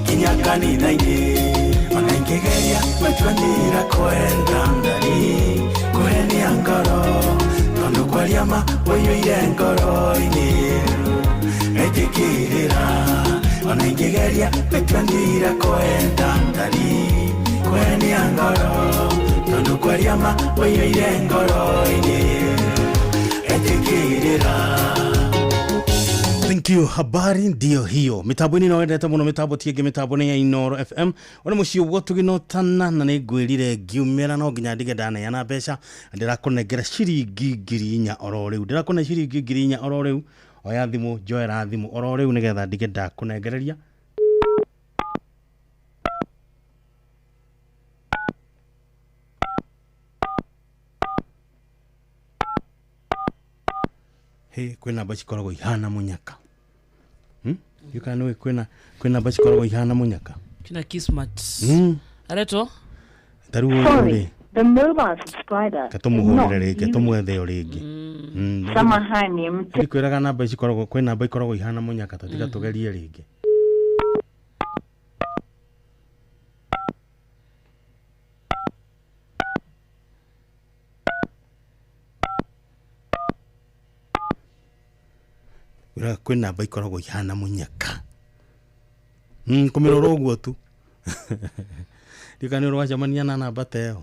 nginya kanitha-inĩ ona ingĩgeria gwĩtuanĩra kwenda ndari kũhenia ngoro tondũ kwaria ma ũiyũire ngoro-inĩ etĩkĩrĩra ona ingĩgeria gwĩtuanĩra kwenda ndari kũhenia ngoro tondũ kwaria ma ũiyũire ngoro-inĩ etĩkĩrĩra. Thank you. Habari ndio hiyo. Mitambo ĩno wendete mũno mitambo ti ĩngĩ mitambo nĩ ya Inooro FM. Ona mũciĩ ũguo tũgĩnotana na nĩ ngwĩrire ngiumĩra no nginya ndige ndaneana mbeca ndĩrakũnengera ciringi 4,000 oro rĩu. Ndĩrakũne ciringi 4,000 oro rĩu. Oya thimũ njoera thimũ oro rĩu nĩgetha ndige ndakũnengereria. He kwĩna namba cikoragwo ihana mũnyaka. You can kwĩna namba cikoragwo ihana mũnyaka. Kina Kismat. Aretwo? Ta rĩu ũyũ rĩ The mobile subscriber katũmũhũrĩre rĩngĩ tũmwethe o rĩngĩ. Samahani, Ndikwĩraga namba cikoragwo kwĩ namba ikoragwo ihana mũnyaka ta tiga tũgerie rĩngĩ. Kwĩraga kwĩ namba ikoragwo ihana mũnyaka. Kũmĩrora ũguo tu. Ndikana nĩ ũracemania na namba ta ĩyo.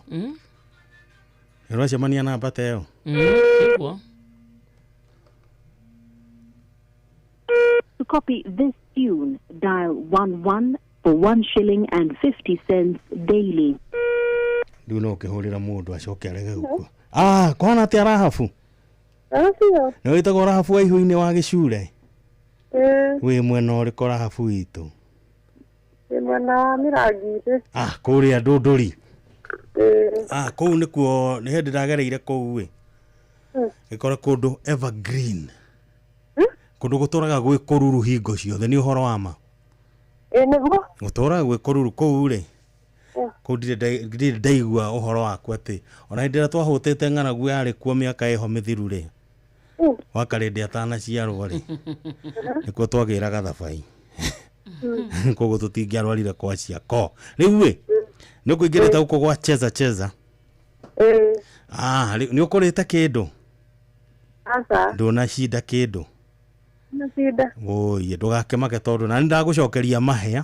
Nĩ ũracemania na namba ta ĩyo. Sikuo. To copy this tune, dial 11 for 1 shilling and 50 cents daily. Rĩu no ũkĩhũrĩra mũndũ acoke arege gũkua. Ah, kwana atĩa Rahabu? Acio. Nĩ wĩtagwo Rahabu wa ihu-inĩ wa gĩcure? Wĩ mwena ũrĩkũ Rahabu witũ? Wĩ mwena wa Mĩrangi-inĩ. Ah, kũrĩa Ndũndũri. Ah, kũu nĩkuo nĩ hĩndĩ ndagereire kũu ĩ. Ngĩkora kũndũ evergreen. Kũndũ gũtũraga gwĩ kũruru hingo ciothe nĩ ũhoro wa ma. Ĩ nĩguo. Gũtũraga gwĩ kũruru kũu rĩ. Kũu ndirĩ ndaigua ũhoro waku atĩ ona hĩndĩ ĩrĩa twahũtĩte ng'aragu yarĩ kuo mĩaka ĩho mĩthiru rĩ. Wakarĩndĩ atanaciarwo rĩ. Nĩkuo twagĩraga thabai. Koguo tũtingĩarwarire kwa ciako. Rĩu ĩ nĩ ũkũingĩrĩte gũkũ gwa cheza cheza. Ah, rĩu nĩ ũkũrĩte kĩndũ? Aca. Ndũnacinda kĩndũ? Ndinacinda. Wũi ndũgakĩmake tondũ na nĩ ndagũcokeria mahĩa.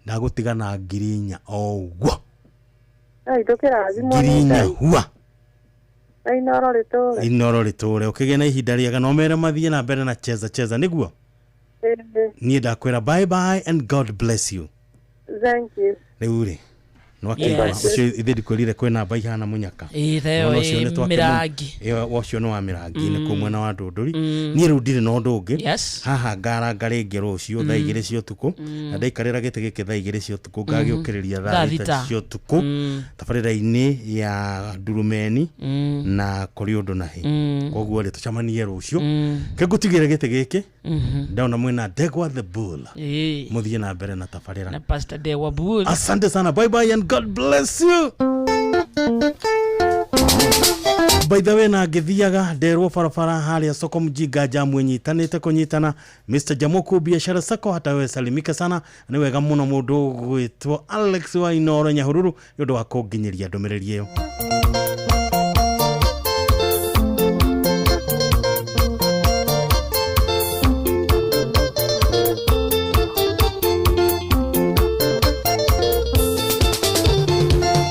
Ndagũtiga na 4,000 o ũguo. Ai ndũkĩrathimwo nĩ 4,000 Ngai. hua. Na Inooro rĩtũre. Inooro rĩtũre ũkĩgĩe na ihinda rĩega na ũmere mathiĩ na mbere na cheza cheza nĩguo. Niĩ ndakwĩra bye bye and God bless you. Thank you. Rĩu rĩ nĩwakĩigua Yes. ũcio ithe ndikwĩrire kwĩ namba ihana mũnyaka. Ĩ theo Mwana ũcio ĩ nĩ twakĩmũ- Mĩrangi. Ĩyo ũcio nĩ wa Mĩrangi-inĩ kũu mwena wa Ndũndũri. Niĩ rĩu ndirĩ na ũndũ ũngĩ. Yes. Haha ngaranga rĩngĩ rũciũ thaa 2 cia ũtukũ. Na ndaikarĩra gĩtĩ gĩkĩ thaa 2 cia ũtukũ ngagĩũkĩrĩria thaa Thaa 6 thita. cia ũtukũ. Tabarĩra-inĩ ya Ndurumeni na kũrĩ ũndũ na hĩ. Koguo rĩ tũcemanie rũciũ. Ke ngũtigĩre gĩtĩ gĩkĩ. Ndona mwĩna Ndegwa the Bull. Ĩ. Mũthiĩ na mbere na tabarĩra. Na Pastor Ndegwa Bull. Asante sana. Bye bye and God bless you. By the way, na ngĩthiaga nderwo barabara harĩa soko mjinga jamu ĩnyitanĩte kũnyitana. Mr Jamoku biashara sako, hata wewe salimika sana. Nĩ wega mũno mũndũ gwĩtwo Alex wa Inoro Nyahururu nĩ ũndũ wa kũnginyĩria ndũmĩrĩri ĩyo.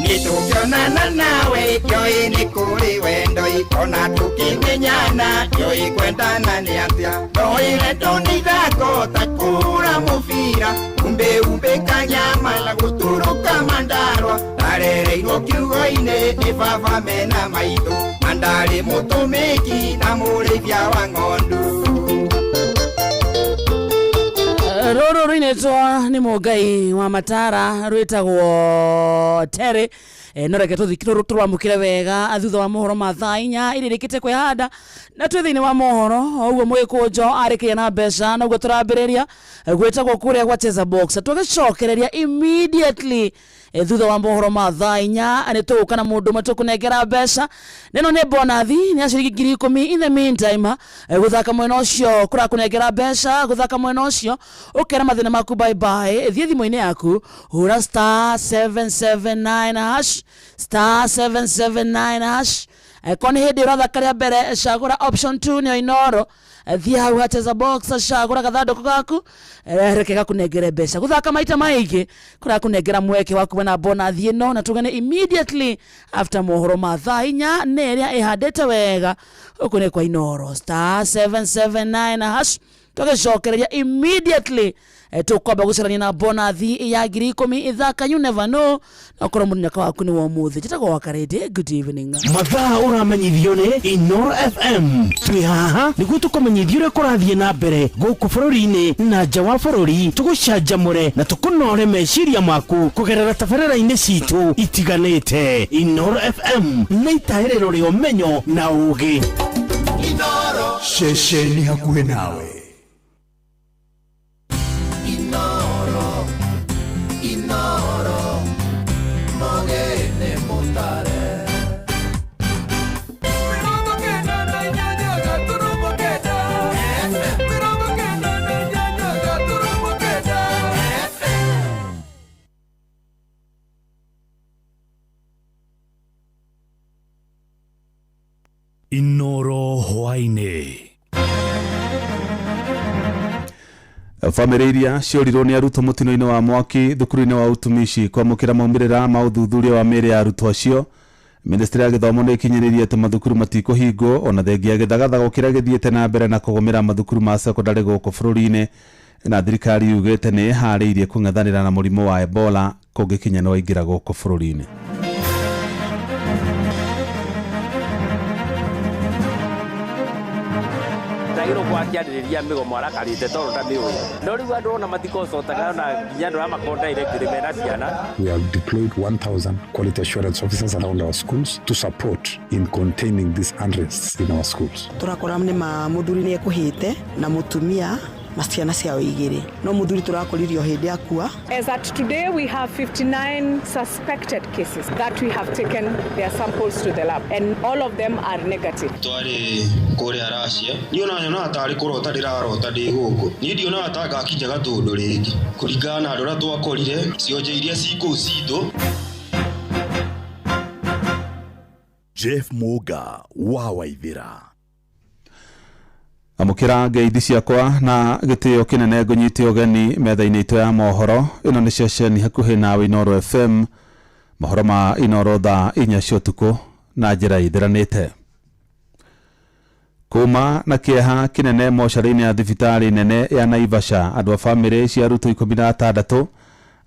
Nĩtũkĩonana nawe kĩoĩ nĩ kũrĩ wendo ona tũkĩmenyana kĩoĩ kwendana nĩ atĩa ndoĩre nĩ ithako ta kũra mũbira umbe umbe kanyama na gũtũrũka mandarwa ndarereirwo kiugo-inĩ nĩ baba mena maitũ na ndarĩ mũtũmĩki na mũrĩithia wa ng'ondu. Rũrũ rũinĩtwo nĩ mũngai wa matara rwĩtagwo Terry. No reke tũrwamũkĩre wega thutha wa mohoro ma thaa 4 iria irĩkĩte kwĩhanda na twĩ thĩinĩ wa mohoro ũguo mũgĩkũnjo arĩkĩria na mbeca na ũguo tũrambĩrĩria gwĩtagwo kũrĩa gwa Cheza Box tũgĩcokereria immediately thutha wa mohoro ma thaa 4 nĩ tũgũka na mũndũ ũmwe tũkũnengera mbeca neno nĩ bonathi nĩ ya ciringi 10,000. In the meantime, gũthaka mwena ũcio kũrakũnengera mbeca, gũthaka mwena ũcio ũkera mathĩna maku bye bye. Thiĩ thimũ-inĩ yaku hũra star 779 hash star 779 hash. Ko nĩ hĩndĩ ũrathaka rĩa mbere cagũra option 2 nĩyo Inoro. Thiĩ hau hacheza box cagũra gathandũkũ gaku, reke gakũnengere mbeca. Gũthaka maita maingĩ kũrakũnengera mweke wa kuona bonathi ĩno na tũgane immediately after mohoro ma thaa 4 nĩ ĩrĩa ĩhandĩte wega gũkũ nĩ kwa Inoro star 779 hash. Tũgĩcokereria immediately tũkwamba gũcarania na bonathi ya 10,000. Ithaka, you never know, na ũkorwo mũnyaka waku nĩ wa ũmũthĩ. Njĩtagwo Wakarĩndĩ, good evening. Mathaa ũramenyithio nĩ Inoro FM. Twĩ haha nĩguo tũkũmenyithie ũrĩa kũrathiĩ na mbere gũkũ bũrũri-inĩ na nja wa bũrũri, tũgũcanjamũre na tũkũnore meciria maku kũgerera tabarĩra-inĩ citũ itiganĩte. Inoro FM nĩ itaĩrĩro rĩa ũmenyo na ũũgĩ. Ceceni hakuhĩ nawe. Inoro, Inoro, mogene mutare. Inoro hwaĩ-inĩ. Bamĩrĩ iria ciũrirwo nĩ arutwo mũtino-inĩ wa mwaki thukuru-inĩ wa utumishi kwamũkĩra maumĩrĩra ma ũthuthuria wa mĩĩrĩ ya arutwo acio. Ministry ya gĩthomo nĩ ĩkinyĩrĩirie atĩ mathukuru matikũhingwo ona thengia gĩthagathago kĩrĩa gĩthiĩte na mbere na kũgũmĩra mathukuru ma sekondarĩ gũkũ bũrũri-inĩ, na thirikari yugĩte nĩ ĩharĩirie kũng'ethanĩra na mũrimũ wa Ebola kũngĩkinya nĩ waingĩra gũkũ bũrũri-inĩ. Kwakiarĩrĩria mĩgomo arakarĩte tondũ ndamĩũĩ no rĩu andũ ona matikocotaga na nginya andũ arĩa makorwo directly mena ciana. We have deployed 1,000 quality assurance officers around our schools to support in containing these unrests in our schools. Tũrakora nĩ ma mũthuri nĩ ekũhĩte na mũtumia na ciana ciao igĩrĩ no mũthuri tũrakoririo hĩndĩ akua. As at today we have 59 suspected cases that we have taken their samples to the lab and all of them are negative. Twarĩ kũrĩa Russia niĩ ona nyonaga tarĩ kũrota ndĩrarota ndĩ gũkũ niĩ ndionaga ta ngakinya gatũndũ rĩngĩ kũringana na andũ arĩa twakorire cionje iria ci kũu citũ. Jeff Muga wa Waithira. Amũkĩra ngeithi ciakwa na gĩtĩo kĩnene ngũnyite ũgeni metha-inĩ itũ ya mohoro. Ĩno nĩ ceceni hakuhĩ nawe Inoro FM, mohoro ma Inoro thaa 4 cia ũtukũ na njĩra ĩtheranĩte. Kuma na kĩeha kĩnene mocarĩ-inĩ ya thibitarĩ nene ya Naivasha, andũ a bamĩrĩ cia arutwo 16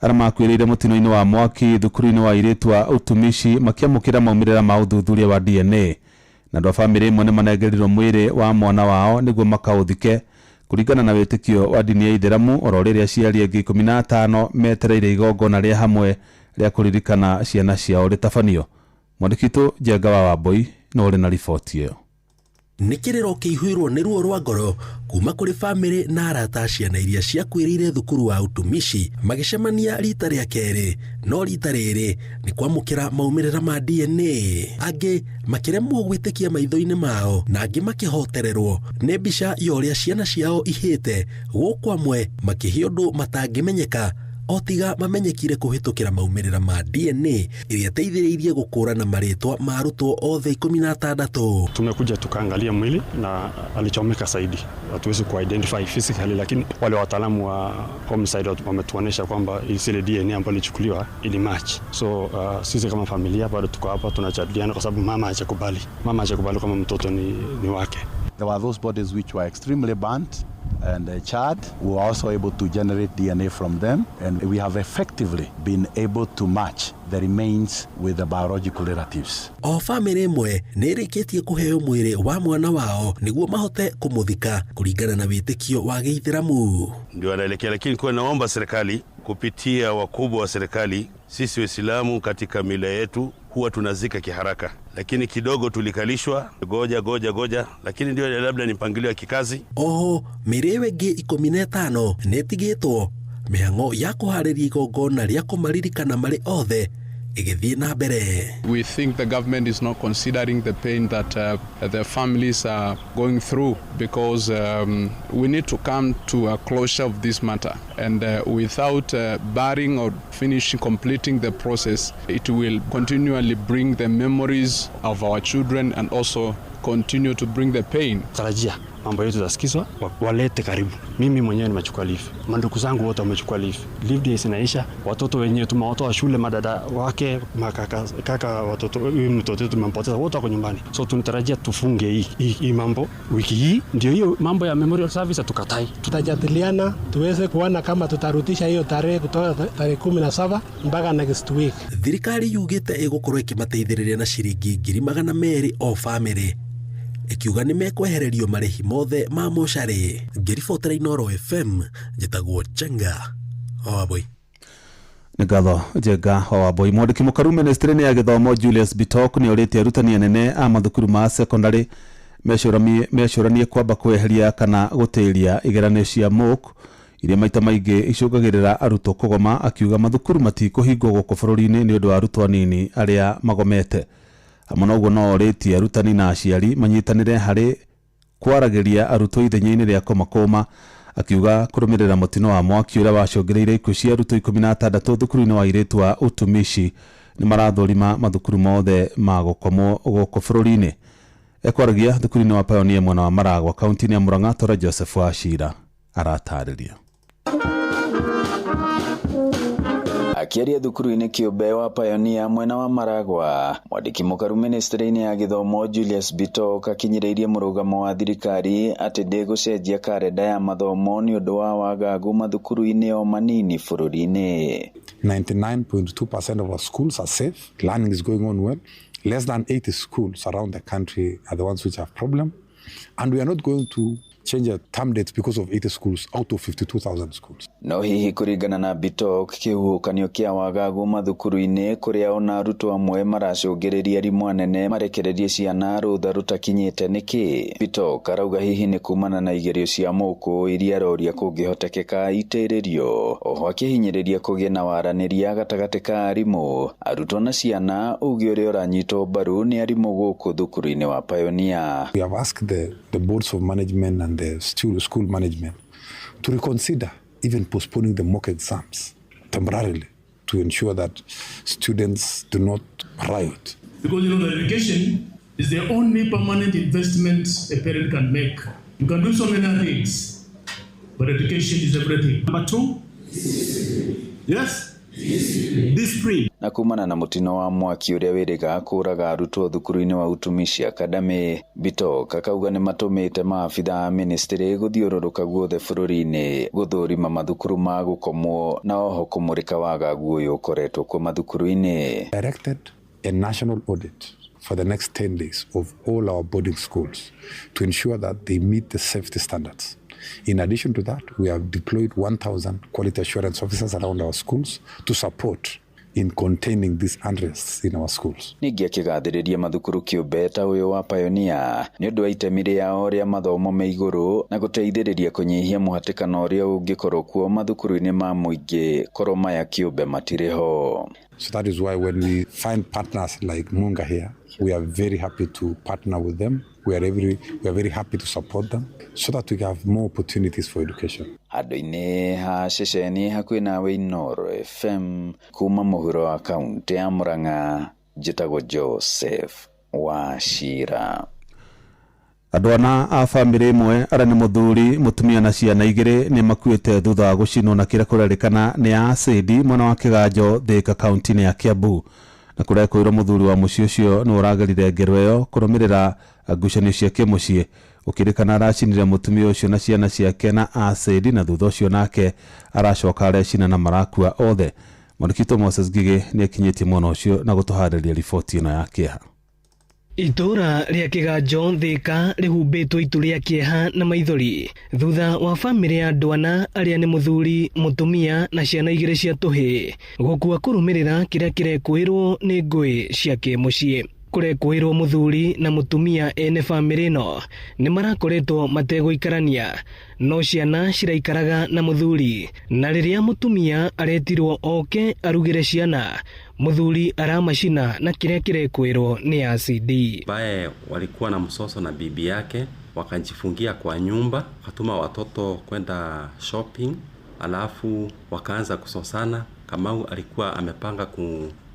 arĩa makuĩrĩire mũtino-inĩ wa mwaki thukuru-inĩ wa airĩtu a utumishi makĩamũkĩra maumĩrĩra ma ũthuthuria wa DNA. Na andũ a bamĩrĩ imwe nĩ manengerirwo mwĩrĩ wa mwana wao nĩguo makaũthike kũringana na wĩtĩkio wa ndini ya Ithĩramu, oro rĩrĩa aciari angĩ 15 metereire igongona rĩa hamwe rĩa kũririkana ciana ciao rĩtabanio. Mwandĩki witũ Njenga wa Wambui no ũrĩ na riboti ĩyo. Nĩ kĩrĩro kĩihũirwo nĩ ruo rwa ngoro kuma kũrĩ bamĩrĩ na arata a ciana iria ciakuĩrĩire thukuru wa utumishi magĩcemania rita rĩa kerĩ, no rita rĩrĩ nĩ kwamũkĩra maumĩrĩra ma DNA. Angĩ makĩremwo gwĩtĩkia maitho-inĩ mao na angĩ makĩhotererwo nĩ mbica ya ũrĩa ciana ciao ihĩte, gũkũ amwe makĩhĩa ũndũ matangĩmenyeka o tiga mamenyekire kũhĩtũkĩra maumĩrĩra ma DNA ĩrĩa ĩteithĩrĩirie gũkũrana marĩtwa ma arutwo othe 16. Tumekuja tukaangalia mwili na alichomeka zaidi, hatuwezi kuidentify physically, lakini wale wataalamu wa homicide wametuonesha kwamba zile DNA ambayo ilichukuliwa ili match. So sisi kama familia bado tuko hapa tunajadiliana, kwa sababu mama hajakubali kama mtoto ni wake. There were those bodies which were extremely burnt and charred. We were also able to generate DNA from them, and we have effectively been able to match the remains with the biological relatives. O famĩlĩ ĩmwe nĩ ĩrĩkĩtie kũheo mwĩrĩ wa mwana wao nĩguo mahote kũmũthika kũringana na wĩtĩkio wa Gĩithĩramu. Ndio anaelekea, lakini kwa naomba serikali kupitia wakubwa wa serikali, sisi Waislamu katika mila yetu huwa tunazika kiharaka, lakini kidogo tulikalishwa goja goja goja, lakini ndio labda ni mpangilio wa kikazi. Oho mĩrĩ ĩyo ĩngĩ 15 nĩ ĩtigĩtwo mĩhang'o ya kũharĩria igongona rĩa kũmaririkana marĩ othe ĩgĩthiĩ na mbere. We think the government is not considering the pain that the families are going through, because we need to come to a closure of this matter, and without barring or finishing completing the process, it will continually bring the memories of our children and also continue to bring the pain. Tarajia mambo yetu tasikizwa, walete karibu. Mimi mwenyewe nimechukua leave, mandugu zangu wote wamechukua leave. Leave days inaisha, watoto wenyewe tumewatoa shule, madada wake, makaka, kaka, watoto, huyu mtoto wetu tumempoteza, wote wako nyumbani. So tunatarajia tufunge hii mambo wiki hii, ndio hiyo mambo ya memorial service tukatai. Tutajadiliana tuweze kuona kama tutarudisha hiyo tarehe kutoka tarehe 17 mpaka next week. Thirikari yugite ĩgũkorwo ĩkĩmateithĩrĩria na ciringi 200,000 o famĩlĩ, ikiuga nĩ mekwehererio marĩhi mothe ma mocarĩ. Ngĩribotera Inooro FM, njĩtagwo Njenga Wambui. Nĩ ngatho Njenga wa Wambui. Mwandĩki mũkaru ministry-inĩ ya gĩthomo Julius Bitok nĩ orĩtie arutani anene a mathukuru ma secondary mecũranie kwamba kweheria kana gũtĩria igeranio cia mock iria maita maingĩ icũngagĩrĩra arutwo kũgoma, akiuga mathukuru matikũhingwo gũkũ bũrũri-inĩ nĩ ũndũ wa arutwo anini arĩa magomete. Hamwe na ũguo no orĩtie arutani na aciari manyitanĩre harĩ kwaragĩria arutwo ithenya-inĩ rĩa kũmakũma, akiuga kũrũmĩrĩra mũtino wa mwaki ũrĩa wacũngĩrĩirie ikuũ cia arutwo 16 thukuru-inĩ wa airĩtu wa utumishi nĩ marathũrima mathukuru mothe ma gũkomwo gũkũ bũrũri-inĩ. Ekwaragia thukuru-inĩ wa Pioneer mwena wa Maragwa kaunti-inĩ ya Murang'a, Tora Joseph Wachira aratarĩria. Akiaria thukuru-inĩ kĩũmbe wa Pioneer mwena wa Maragwa, mwandĩki mũkaru ministry-inĩ ya gĩthomo Julius Bitok akinyĩrĩirie mũrũgamo wa thirikari atĩ ndĩgũcenjia karenda ya mathomo nĩ ũndũ wa wagagu mathukuru-inĩ o manini bũrũri-inĩ. 99.2% of our schools are safe. Learning is going on well. Less than 80 schools around the country are the ones which have problem. And we are not going to change the term dates because of 80 schools out of 52,000 schools. No hihi kũringana na Bitok, kĩhuhũkanio kĩa wagagu mathukuru-inĩ kũrĩa ona arutwo amwe maracũngĩrĩria arimũ anene marekererie ciana rũtha rũtakinyĩte nĩkĩ? Bitok arauga hihi nĩ kumana na igerio cia mũkũ iria aroria kũngĩhotekeka itĩrĩrio, oho akĩhinyĩrĩria kũgĩe na waranĩria gatagatĩ ka arimũ, arutwo na ciana, uge ũrĩa ũranyitwo mbaru nĩ arimũ gũkũ thukuru-inĩ wa Pioneer. We have asked the boards of management and the school management to reconsider even postponing the mock exams temporarily to ensure that students do not riot. Because you know, the education is the only permanent investment a parent can make. You can do so many things, but education is everything. Number two, yes? Discipline. Na kumana na mutino wa mwaki uria wiriga kuraga arutwo thukuru-inĩ wa Utumishi Academy, Bitok akauga nĩ matũmĩte maabitha a ministry gũthiũrũrũka guothe bũrũri-inĩ gũthũrima mathukuru ma gũkomwo na oho kũmũrĩka wagagu ũyũ ũkoretwo kuo mathukuru-inĩ. Directed a national audit for the next 10 days of all our boarding schools to ensure that they meet the safety standards. In addition to that, we have deployed 1,000 quality assurance officers around our schools to support in containing these unrests in our schools. Ningĩ akĩgathĩrĩria mathukuru kĩũmbe ta ũyũ wa Pioneer nĩ ũndũ wa itemi rĩao rĩa mathomo me igũrũ na gũteithĩrĩria kũnyihia mũhatĩkano ũrĩa ũngĩkorwo kuo mathukuru-inĩ ma mũingĩ korwo maya kĩũmbe matirĩ ho. So that is why when we find partners like Munga here, we are very happy to partner with them. We are very happy to support them so that we have more opportunities for education. Handũ-inĩ ha ceceni hakuhĩ nawe Inooro FM kuma mũhuro wa kaunti ya Murang'a, njĩtagwo Joseph Wachira. Andũ ana a bamĩrĩ ĩmwe arĩa nĩ mũthuri, mũtumia na ciana igĩrĩ nĩ makuĩte thutha wa gũcinwo na kĩrĩa kũrerĩkana nĩ acidi mwena wa Kĩganjo Thika kaunti-inĩ ya Kiambu. Na kũrekwĩrwo mũthuri wa mũciĩ ũcio nĩ ũragerire ngero ĩyo kũrũmĩrĩra ngucanio cia kĩmũciĩ. Gũkĩrĩkana aracinire mũtumia ũcio na ciana ciake na acidi na thutha ũcio nake aracoka arecina na marakua othe. Mwandĩki Moses Ngigĩ nĩ akinyĩtie mwena ũcio na gũtũharĩria riboti ĩno ya kĩeha. Itũra rĩa Kĩganjo Thika rĩhumbĩtwo itu rĩa kĩeha na maithori thutha wa bamĩrĩ ya andũ ana arĩa nĩ mũthuri, mũtumia na ciana igĩrĩ cia tũhĩĩ gũkua kũrũmĩrĩra kĩrĩa kĩrekũĩrwo nĩ ngũĩ cia kĩmũciĩ. Kũrekũĩrwo mũthuri na mũtumia ene bamĩrĩ ĩno nĩ marakoretwo mategũikarania no ciana ciraikaraga na mũthuri, na rĩrĩa mũtumia aretirwo oke arugĩre ciana mũthuri aramacina na kĩrĩa kĩrekũĩrwo nĩ acidi. Ambaye walikuwa na msoso na bibi yake wakajifungia kwa nyumba, wakatuma watoto kwenda shopping, alafu wakaanza kusosana. Kamau alikuwa amepanga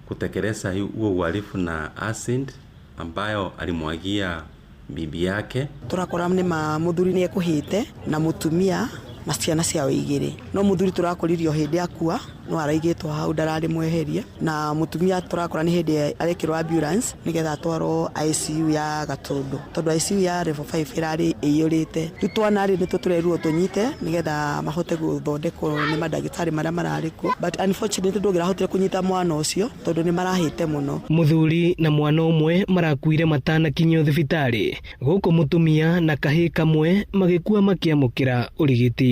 kutekeleza huo uhalifu na acid ambayo alimwagia bibi yake. Turakora nĩ ma mũthuri nĩ ekuhĩte na mũtumia na ciana ciao igĩrĩ, no mũthuri tũrakoririo hĩndĩ akua no araigĩtwo hau ndararĩ mweherie, na mũtumia tũrakora nĩ hĩndĩ arekĩrwo ambulance nĩgetha atwarwo ICU ya Gatũndũ tondũ ICU ya level 5 ĩrarĩ ĩiyũrĩte. Rĩu twana rĩ nĩtwo tũrerirwo tũnyite nĩgetha mahote gũthondekwo nĩ mandagĩtarĩ marĩa mararĩ kuo, but unfortunately ndũngĩrahotire kũnyita mwana ũcio tondũ nĩ marahĩte mũno. Mũthuri na mwana ũmwe marakuire matanakinyio thibitarĩ gũkũ mũtumia na kahĩĩ kamwe magĩkua makĩamũkĩra ũrigiti.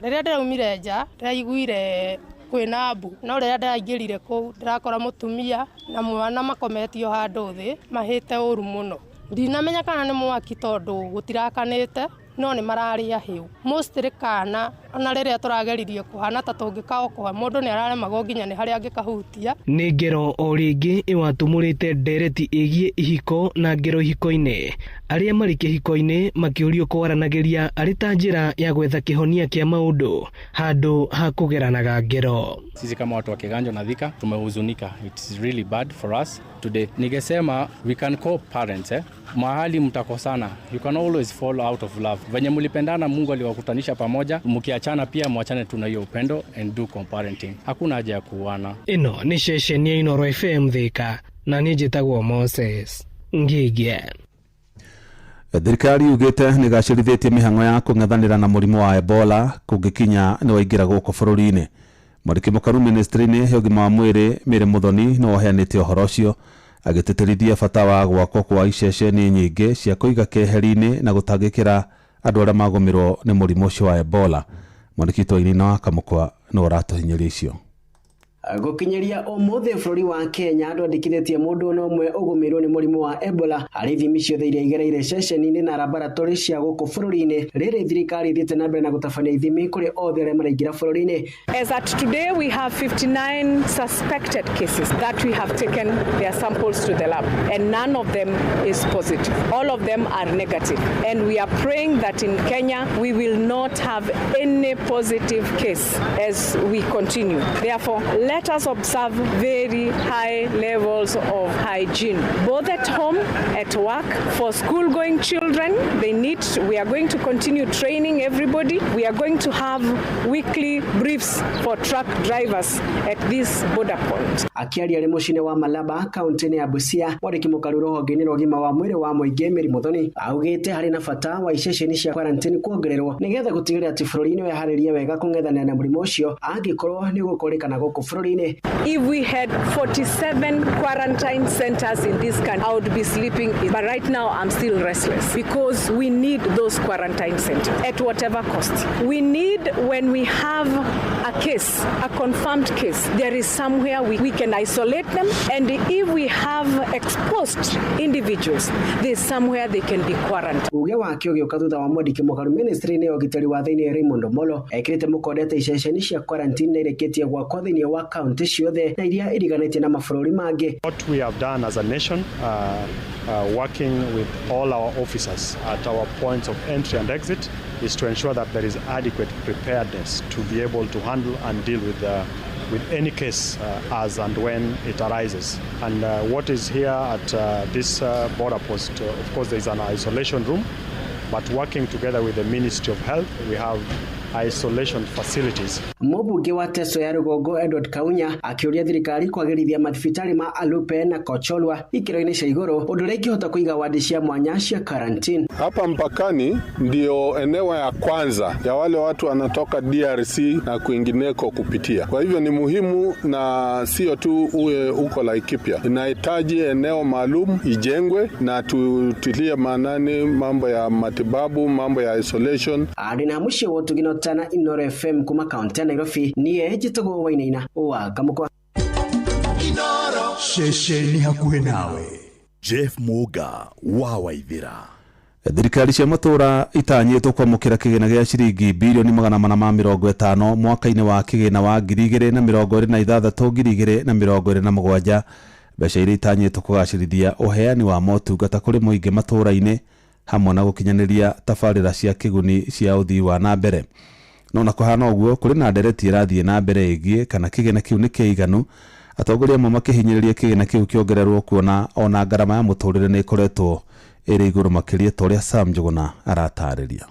Rĩrĩa ndĩraumire nja ndĩraiguire kwĩna mbu, no rĩrĩa ndĩraingĩrire kũu ndĩrakora mũtumia na mwana makometio handũ thĩ mahĩte ũru mũno. Ndinamenya kana nĩ mwaki tondũ gũtirakanĩte, no nĩ mararĩ ahĩu mostly kana ona rĩrĩa tũrageririe kũhana ta tũngĩkaokoa mũndũ nĩ araremagwo nginya nĩ harĩa angĩkahutia. Nĩ ngero o rĩngĩ ĩwatumũrĩte ndereti ĩgiĩ ihiko na ngero ihiko-inĩ. Arĩa marĩ kĩhiko-inĩ makĩũrio kwaranagĩria arĩ ta njĩra ya gwetha kĩhonia kĩa maũndũ handũ ha kũgeranaga ngero. Sisi kama watu wa Kiganjo na Thika tumehuzunika. It's really bad for us today. Ningesema we can call parents mahali mtakosana, you can always fall out of love. Venye mlipendana Mungu aliwakutanisha pamoja, mkiachana pia mwachane tu na hiyo upendo and do co-parenting. Hakuna haja ya kuuana. Ĩno nĩ ceceni ya Inooro FM Thika na niĩ njĩtagwo Moses Ngigĩ. Thirikari yugĩte nĩ ĩgacĩrithĩtie mĩhang'o ya kũng'ethanĩra na mũrimũ wa Ebola kũngĩkinya nĩ waingĩra gũkũ bũrũri-inĩ. Mwandĩki mũkaru ministry-inĩ ya ũgima wa mwĩrĩ Mary Muthoni nĩ waheanĩte ũhoro ũcio agĩtĩtĩrithia bata wa gwakwo kwa iceceni nyingĩ cia kũiga keheri-inĩ na gũtangĩkĩra andũ arĩa magũmĩrwo nĩ mũrimũ ũcio wa Ebola. Mwandĩki witũ Wainina wa Kamũkwa nĩ ũratũhinyĩria icio. Gũkinyĩria ũmũthĩ bũrũri wa Kenya ndwandĩkithĩtie mũndũ ona ũmwe ũgũmĩirwo nĩ mũrimũ wa Ebola harĩ ithimi ciothe iria igereire ceceni-inĩ na laboratory cia gũkũ bũrũri-inĩ. Rĩrĩ thirikari ĩthiĩte na mbere na gũtabania ithimi kũrĩ othe arĩa maraingĩra bũrũri-inĩ. As at today we have 59 suspected cases that we have taken their samples to the lab and none of them is positive. All of them are negative and we are praying that in Kenya we will not have any positive case as we continue. Therefore, let us observe very high levels of hygiene, both at home, at work. For school-going children, we are going to continue training everybody. We are going to have weekly briefs for truck drivers at this border point. Akiaria arĩ mũciĩ-inĩ wa Malaba kaunti-inĩ ya Busia, mwandĩki mũkaru rũhonge-inĩ rwa ũgima wa mwĩrĩ wa mũingĩ Mary Muthoni augĩte harĩ na bata wa iceceni cia quarantine kuongererwo nĩgetha gũtigĩrĩra atĩ bũrũri-inĩ weharĩrie wega kũng'ethanĩra na mũrimũ ũcio angĩkorwo nĩ ũgũkũrĩkana gũkũ bũrũri. bũrũri-inĩ. If we had 47 quarantine centers in this country, I would be sleeping. But right now, I'm still restless because we need those quarantine centers at whatever cost. We need, when we have a case, a confirmed case, there is somewhere we can isolate them. And if we have exposed individuals, there's somewhere they can be quarantined. Uge wake ũgĩũka thutha wa mwandĩki mũkaru ministry-inĩ ya ũgitĩri wa thĩinĩ Raymond Omolo ekĩrĩte mũkonde iceceni cia quarantine na irĩkĩtie gwakwo thĩinĩ wa kaunti ciothe na iria iriganĩtie na mabũrũri mangĩ. What we have done as a nation, working with all our officers at our points of entry and exit, is to ensure that there is adequate preparedness to be able to handle and deal with any case as and when it arises. And what is here at this border post, of course, there is an isolation room, but working together with the Ministry of Health, we have isolation facilities. Mũmbunge wa Teso ya Rũgongo Edward Kaunya akĩũria thirikari kwagĩrithia mathibitarĩ ma Alupe na Kocholwa ikĩro-inĩ cia igũrũ ũndũ ũrĩa ingĩhota kũiga wadi cia mwanya cia quarantine. Hapa mpakani ndio eneo ya kwanza ya wale watu wanatoka DRC na kwingineko kupitia. Kwa hivyo ni muhimu, na sio tu uwe uko Laikipia, inahitaji eneo maalum ijengwe na tutilie maanani mambo ya matibabu, mambo ya isolation. Arĩ na mũciĩ wa ũtugino Tana Inoro FM kuma kaunti ya Nairobi niĩ njĩtagwo Wainaina wa Kamũkwa. Ceceni hakuhĩ nawe Jeff Muga wa Waithira. Thirikari cia matũra itanyĩtwo kwamũkĩra kĩgĩna gĩa ciringi birioni 450 mwaka-inĩ wa kĩgĩna wa 2026 2027 mbeca iria itanyĩtwo kũgacĩrithia ũheani wa motungata kũrĩ mũingĩ matũra-inĩ hamwe na gũkinyanĩria tabarĩra cia kĩguni cia ũthii wa na mbere. No na kũhana ũguo kũrĩ na ndereti ĩrathiĩ na mbere ĩgiĩ kana kĩgĩna kĩu nĩ kĩiganu, atongoria amwe makĩhinyĩrĩria kĩgĩna kĩu kĩongererwo kuona ona ngarama ya mũtũrĩre nĩ ĩkoretwo ĩrĩ igũrũ makĩria ta ũrĩa Sam Njuguna aratarĩria.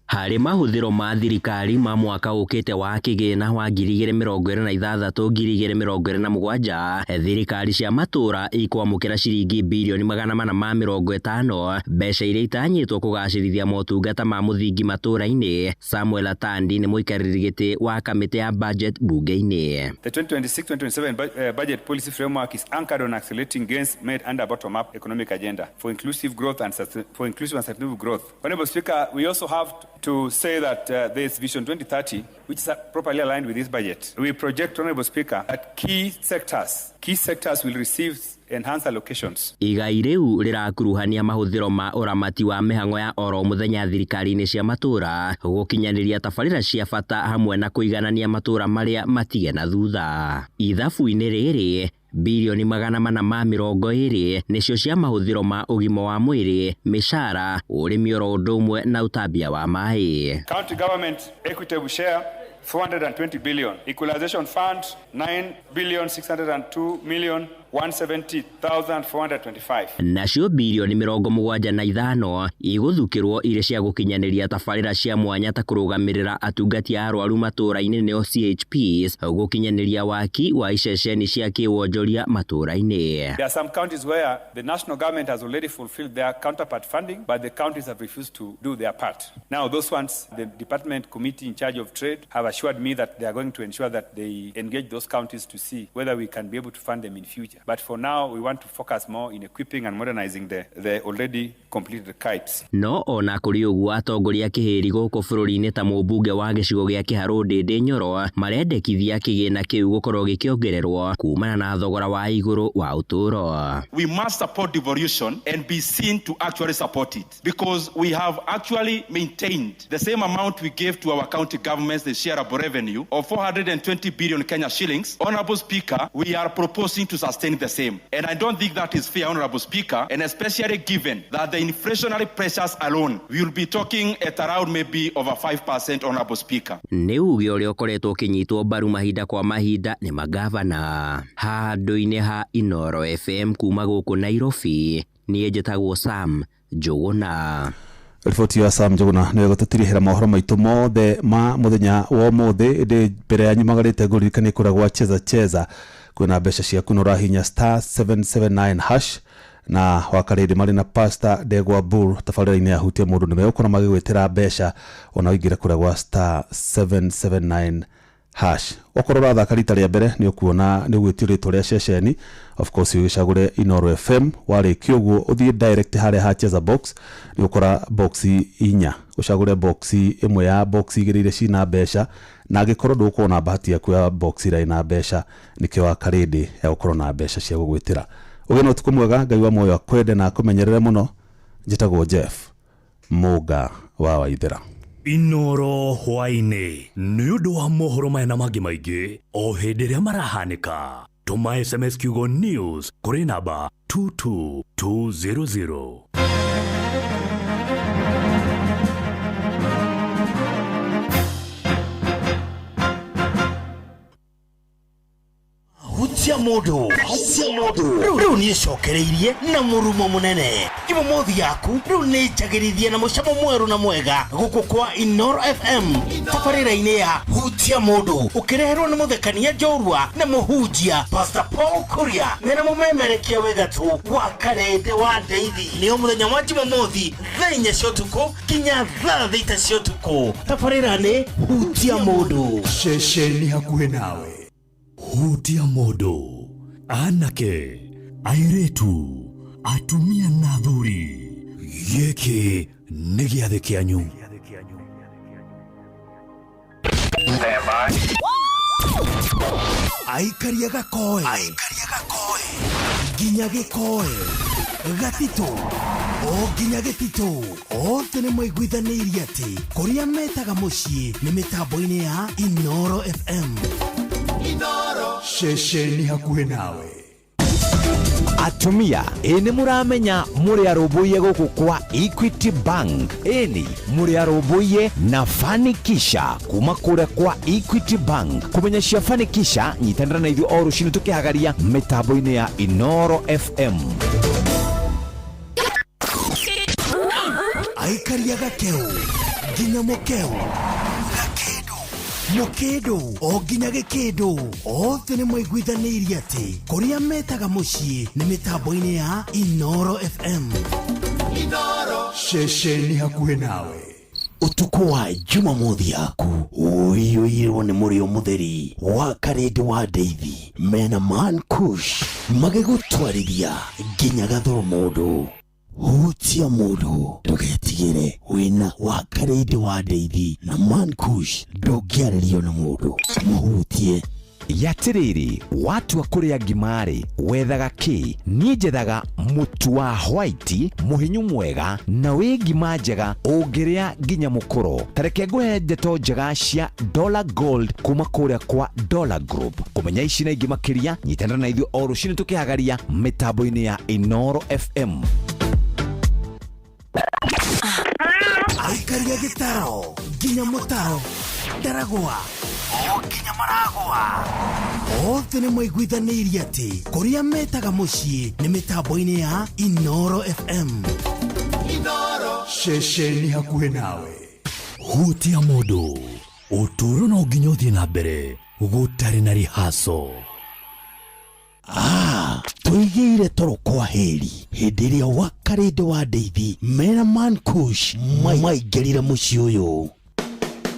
Harĩ mahũthĩro ma thirikari ma mwaka ũkĩte wa kĩgĩna wa 2026 2027 thirikari cia matũra ikwamũkĩra ciringi birioni 450 mbeca iria itanyĩtwo kũgacĩrithia motungata ma mũthingi matũra-inĩ. Samuel Atandi nĩ mũikarĩri gĩtĩ wa kamĩtĩ ya budget bunge-inĩ. The 2026-2027 budget policy framework is anchored on accelerating gains made under bottom-up economic agenda for inclusive growth and for inclusive and sustainable growth. Honorable Speaker, we also have to say that there is Vision 2030, which is properly aligned with this budget. We project, Honorable Speaker, that key sectors will receive enhanced allocations. Igai rĩu rĩrakuruhania mahũthĩro ma ũramati wa mĩhang'o ya oro mũthenya thirikari-inĩ cia matũra gũkinyanĩria tabarĩra cia bata hamwe na kũiganania matũra marĩa matige na thutha. Ithabu-inĩ rĩrĩ birioni 420 nĩcio cia mahũthĩro ma ũgima wa mwĩrĩ, mĩcara, ũrĩmi oro ũndũ ũmwe na ũtambia wa maĩ. County government equitable share 420 billion, equalization fund 9 billion 602 million 170,425. Nacio birioni 75 igũthukĩrwo irĩ cia gũkinyanĩria tabarĩra cia mwanya ta kũrũgamĩrĩra atungati a arwaru matũra-inĩ nĩo CHPs, gũkinyanĩria waki wa iceceni cia kĩwonjoria matũra-inĩ. There are some counties where the national government has already fulfilled their counterpart funding, but the counties have refused to do their part. Now those ones, the department committee in charge of trade have assured me that they are going to ensure that they engage those counties to see whether we can be able to fund them in future. But for now, we want to focus more in equipping and modernizing the already completed kites. No ona kũrĩ ũguo atongoria kĩhĩri gũkũ bũrũri-inĩ ta mũmbunge wa gĩcigo gĩa Kĩharũ Ndĩndĩ Nyoro marendekithia kĩgĩna kĩu gũkorwo gĩkĩongererwo kumana na thogora wa igũrũ wa ũtũũro. We must support devolution and be seen to actually support it, because we have actually maintained the same amount we gave to our county governments, the shareable revenue of 420 billion Kenya shillings. Honorable Speaker, we are proposing to sustain the same. And I don't think that is fair, Honorable Speaker, and especially given that the inflationary pressures alone, we will be talking at around maybe over 5%, Honorable Speaker. Nĩ uge ũrĩa ũkoretwo ũkĩnyitwo mbaru mahinda kwa mahinda nĩ magavana. Handũ-inĩ ha Inoro FM kuma gũkũ Nairobi, niĩ njĩtagwo Sam Njuguna. Riboti ya Sam Njuguna nĩ gũtũtirihĩra mohoro maitũ mothe ma mũthenya wa ũmũthĩ. Ĩndĩ mbere ya nyumagarĩte ngũririkanie kũrĩa gwa Cheza Cheza kwĩna mbeca ciaku na ũrahinya *779 hash na wakarĩndĩ marĩ na Pastor Ndegwa Bull tabarĩra-inĩ ya hutia mũndũ nĩ megũkorwo magĩgwĩtĩra mbeca ona ũingĩre kũrĩa gwa *779 Hash. Okorwo ũrathaka rita rĩa mbere nĩ ũkuona nĩ ũgwĩtio rĩtwa rĩa ceceni, of course ũgĩcagũre Inoro FM. Warĩkia ũguo ũthiĩ direct harĩa ha cheza box, nĩ ũkora box inya, ũcagũre box ĩmwe ya box igĩrĩ iria cina mbeca, na angĩkorwo ndũgũkorwo na bahati yaku ya box ĩrĩa ĩna mbeca, nĩkĩo wa Karĩndĩ egũkorwo na mbeca cia gũgwĩtĩra. Ũgĩe na ũtukũ mwega, Ngai wa muoyo akwende na akũmenyerere mũno. Njĩtagwo Jeff Mũnga wa Waithera. Inoro hwaĩ-inĩ nĩ ũndũ wa mohoro maya na mangĩ maingĩ o hĩndĩ ĩrĩa marahanĩka, tũma SMS kiugo news kũrĩ namba 22200. Hutia mũndũ, hutia mũndũ rĩu nĩ ĩcokereirie na mũrumo mũnene. Jumamothi yaku rĩu nĩ njagĩrithie na mũcamo mwerũ na mwega gũkũ kwa Inoro FM tabarĩra-inĩ ya Hutia Mũndũ, ũkĩreherwo nĩ mũthekania njorua na mũhunjia Pastor Paul Kuria mena mũmemerekia wĩ gatũ wa Karende wa Ndeithi. Nĩo mũthenya wa Jumamothi thaa 4 cia ũtukũ nginya thaa 6 cia ũtukũ. Tabarĩra nĩ Hutia Mũndũ. Ceceni hakuhĩ nawe. Hutia mũndũ, anake, airĩtu, atumia na athuri, gĩkĩ nĩ gĩathĩ kĩanyu. Aikaria gakoe nginya gĩkoe gatitũ o nginya gĩtitũ, othe nĩ maiguithanĩirie atĩ kũrĩa metaga mũciĩ nĩ mĩtambo-inĩ ya Inoro FM. Ceceni hakuhĩ nawe. Atumia ĩ nĩ mũramenya mũrĩ arũmbũiye gũkũ kwa Equity Bank, ĩni mũrĩ arũmbũiye na Fanikisha kuma kũrĩa kwa Equity Bank. Kũmenya cia Fanikisha, nyitanĩra na ithuĩ o rũcinĩ tũkĩhagaria mĩtambo-inĩ ya Inoro FM. Aikaria gakeu nginya mũkeu gakĩndũ mũkĩndũ o nginya gĩkĩndũ, othe nĩ maiguithanĩirie atĩ kũrĩa metaga mũciĩ nĩ mĩtambo-inĩ ya Inoro FM. Ceceni hakuhĩ nawe. Ũtukũ wa Jumamothi yaku ũiyũirwo nĩ mũrĩo mũtheri wa Karĩndĩ wa Ndeithi mena Man Kush magĩgũtwarithia nginya gathoro mũndũ. Hutia mũndũ, ndũgetigĩre, wĩna wa Karĩndĩ wa Ndeithi na Man Kush, ndũngĩarĩrio nĩ mũndũ, mũhutie. Yatiriri watua kuria ngima-rĩ, wethaga kĩ? Niĩ njethaga mũtu wa white mũhinyu mwega na wĩ ngima njega ũngĩrĩa nginya mũkũro. Ta reke ngũhe ndeto njega cia Dollar Gold kuma kũrĩa kwa Dollar Group. Kũmenya ici na ingĩ makĩria, nyitanĩra na ithuĩ o rũcinĩ tũkĩhagaria mĩtambo-inĩ ya Inoro FM. Aikaria gĩtaro nginya mũtaro ndaragwa o nginya maragwa, othe nĩ maiguithanĩirie atĩ kũrĩa metaga mũciĩ nĩ mĩtambo-inĩ ya Inoro FM. Ceceni hakuhĩ nawe. Hutia mũndũ, ũtũũro no nginya ũthiĩ na mbere gũtarĩ na rihaco. Tũigĩire toro kwa heri hĩndĩ ĩrĩa wa Karĩndĩ wa Ndeithi mena Man Kush maingĩrire mũciĩ ũyũ.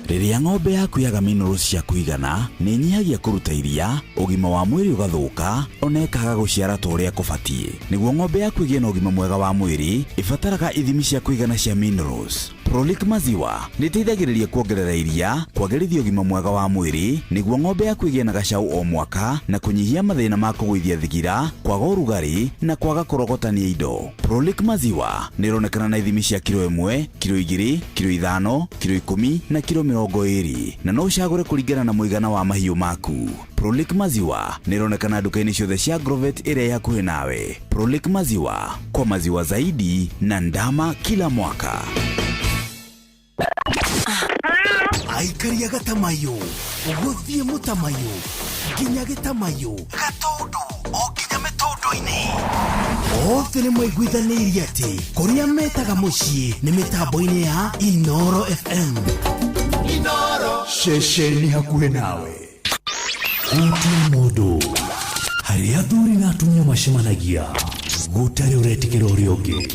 Rĩrĩa ng'ombe yaku yaga minerals cia kũigana, nĩ ĩnyihagia kũruta iria, ũgima wa mwĩrĩ ũgathũka, ona ĩkaga gũciara ta ũrĩa kũbatiĩ. Nĩguo ng'ombe yaku ĩgĩe na ũgima mwega wa mwĩrĩ, ĩbataraga ithimi cia kũigana cia minerals. Prolic Maziwa nĩ ĩteithagĩrĩria kuongerera iria, kwagĩrithia ũgima mwega wa mwĩrĩ, nĩguo ng'ombe yaku ĩgĩe na gacau o mwaka, na kũnyihia mathĩna ma kũgũithia thigira, kwaga ũrugarĩ, na kwaga kũrogotania indo. Prolic Maziwa nĩ ĩronekana na ithimi cia kiro 1, kiro 2, kiro 5, kiro 10 na kiro 20, na no ũcagũre kũringana na mũigana wa mahiũ maku. Prolic Maziwa nĩ ĩronekana nduka-inĩ ciothe cia Agrovet ĩrĩa ĩ hakuhĩ nawe. Prolic Maziwa, kwa maziwa zaidi na ndama kila mwaka. Aikaria gatamayo gũthiĩ mũtamayo nginya gĩtamayo gatũndũ o nginya mĩtũndũ-inĩ, othe nĩ maiguithanĩirie atĩ kũrĩa metaga mũciĩ nĩ mĩtambo-inĩ ya Inoro FM. Ceceni hakuhĩ nawe. Hutia mũndũ, harĩa athuri na atumia macemanagia gũtarĩ ũretĩkĩra ũrĩa ũngĩ.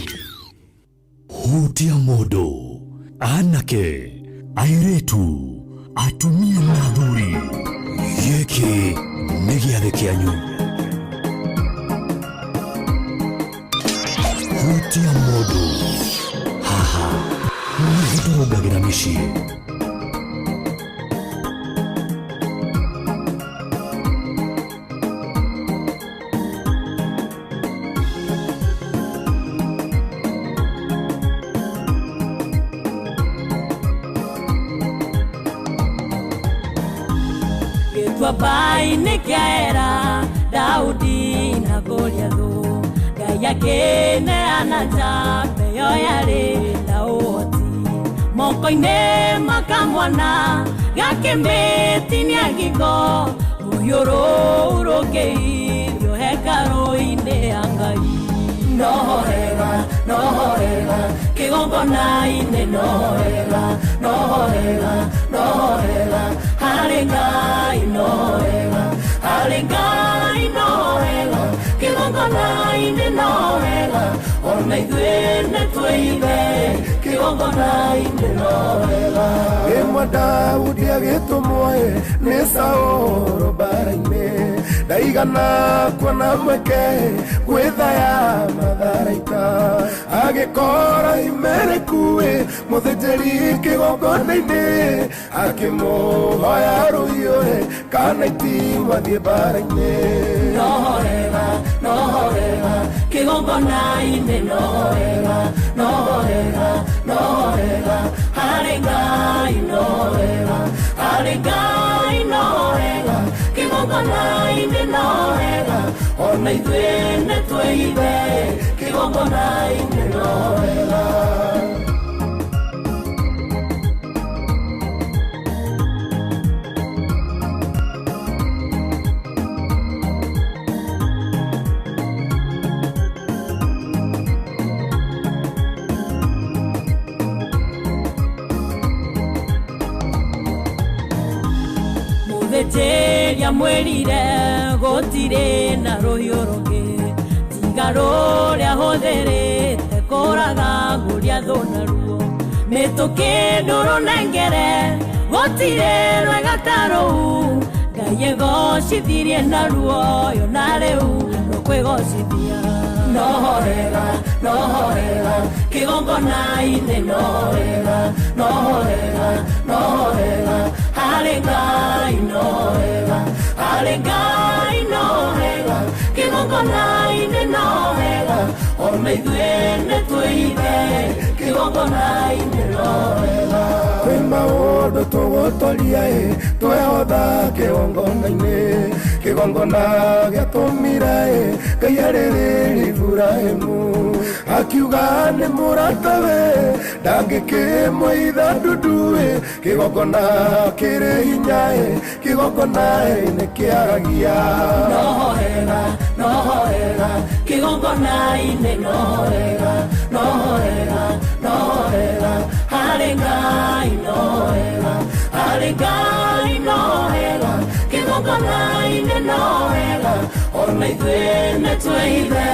Hutia mũndũ, anake, airĩtu, Atumia na athuri, gĩkĩ nĩ gĩathĩ kĩanyu. Hutia mũndũ haha nĩho tũrũngagĩra mĩciĩ. Gĩtuamba-inĩ kĩa Ela, Daudi na Goliathũ, Ngai akĩneana njamba ĩyo yarĩ na ũhoti. Moko-inĩ ma kamwana gakĩmĩtinia ngingo, rũhiũ rũu rũkĩirio hekarũ-inĩ ya Ngai. No wega, no wega, kĩgongona-inĩ no wega, no wega, no wega, harĩ Ngai no wega, harĩ Ngai no wega, kĩgongona-inĩ no wega, ona ithuĩ nĩtwĩithe kĩgongona-inĩ no wega. Ĩmwe Daudi agĩtũmwo ĩ nĩ Saũlũ mbara-inĩ, ndaigana kuona mweke gwĩthaya matharaita, agĩkora Ahimeleku ĩ mũthĩnjĩri kĩgongona-inĩ, akĩmũhoya rũhiũ ĩ kana itimũ athiĩ mbara-inĩ. No wega, no wega, kĩgongona-inĩ no wega, no wega, no wega, harĩ Ngai no wega, harĩ Ngai no wega, kĩgongona-inĩ no wega, ona ithuĩ nĩtwĩithe kĩgongona-inĩ no wega. Mũthĩnjĩri amwĩrire gũtirĩ na rũhiũ rũngĩ tiga rũrĩa hũthĩrĩte kũraga Goliathũ naruo. Mĩtũkĩ ndũrũnengere gũtirĩ rwega ta rũu, Ngai egocithirie naruo yo na rĩu rũkwĩgocithia. No wega, no wega, kĩgongona-inĩ no wega, no wega, no wega, harĩ Ngai no wega, harĩ Ngai no wega, kĩgongona-inĩ no wega, ona ithuĩ nĩtwĩithe kĩgongona-inĩ no wega. Kwĩ maũndũ tũgũtoria ĩ twehotha kĩgongona-inĩ, kĩgongona gĩatũmire ĩ Ngai arĩrĩria Iburahĩmu, akiuga nĩ mũratawe ndangĩkĩmũitha ndundu ĩ, kĩgongona kĩrĩ hinya ĩ, kĩgongona ĩ nĩkĩaragia. No wega, no wega, kĩgongona-inĩ no wega, no wega, no wega, harĩ Ngai no wega, harĩ Ngai no wega, kĩgongona-inĩ no wega, ona ithuĩ nĩtwĩithe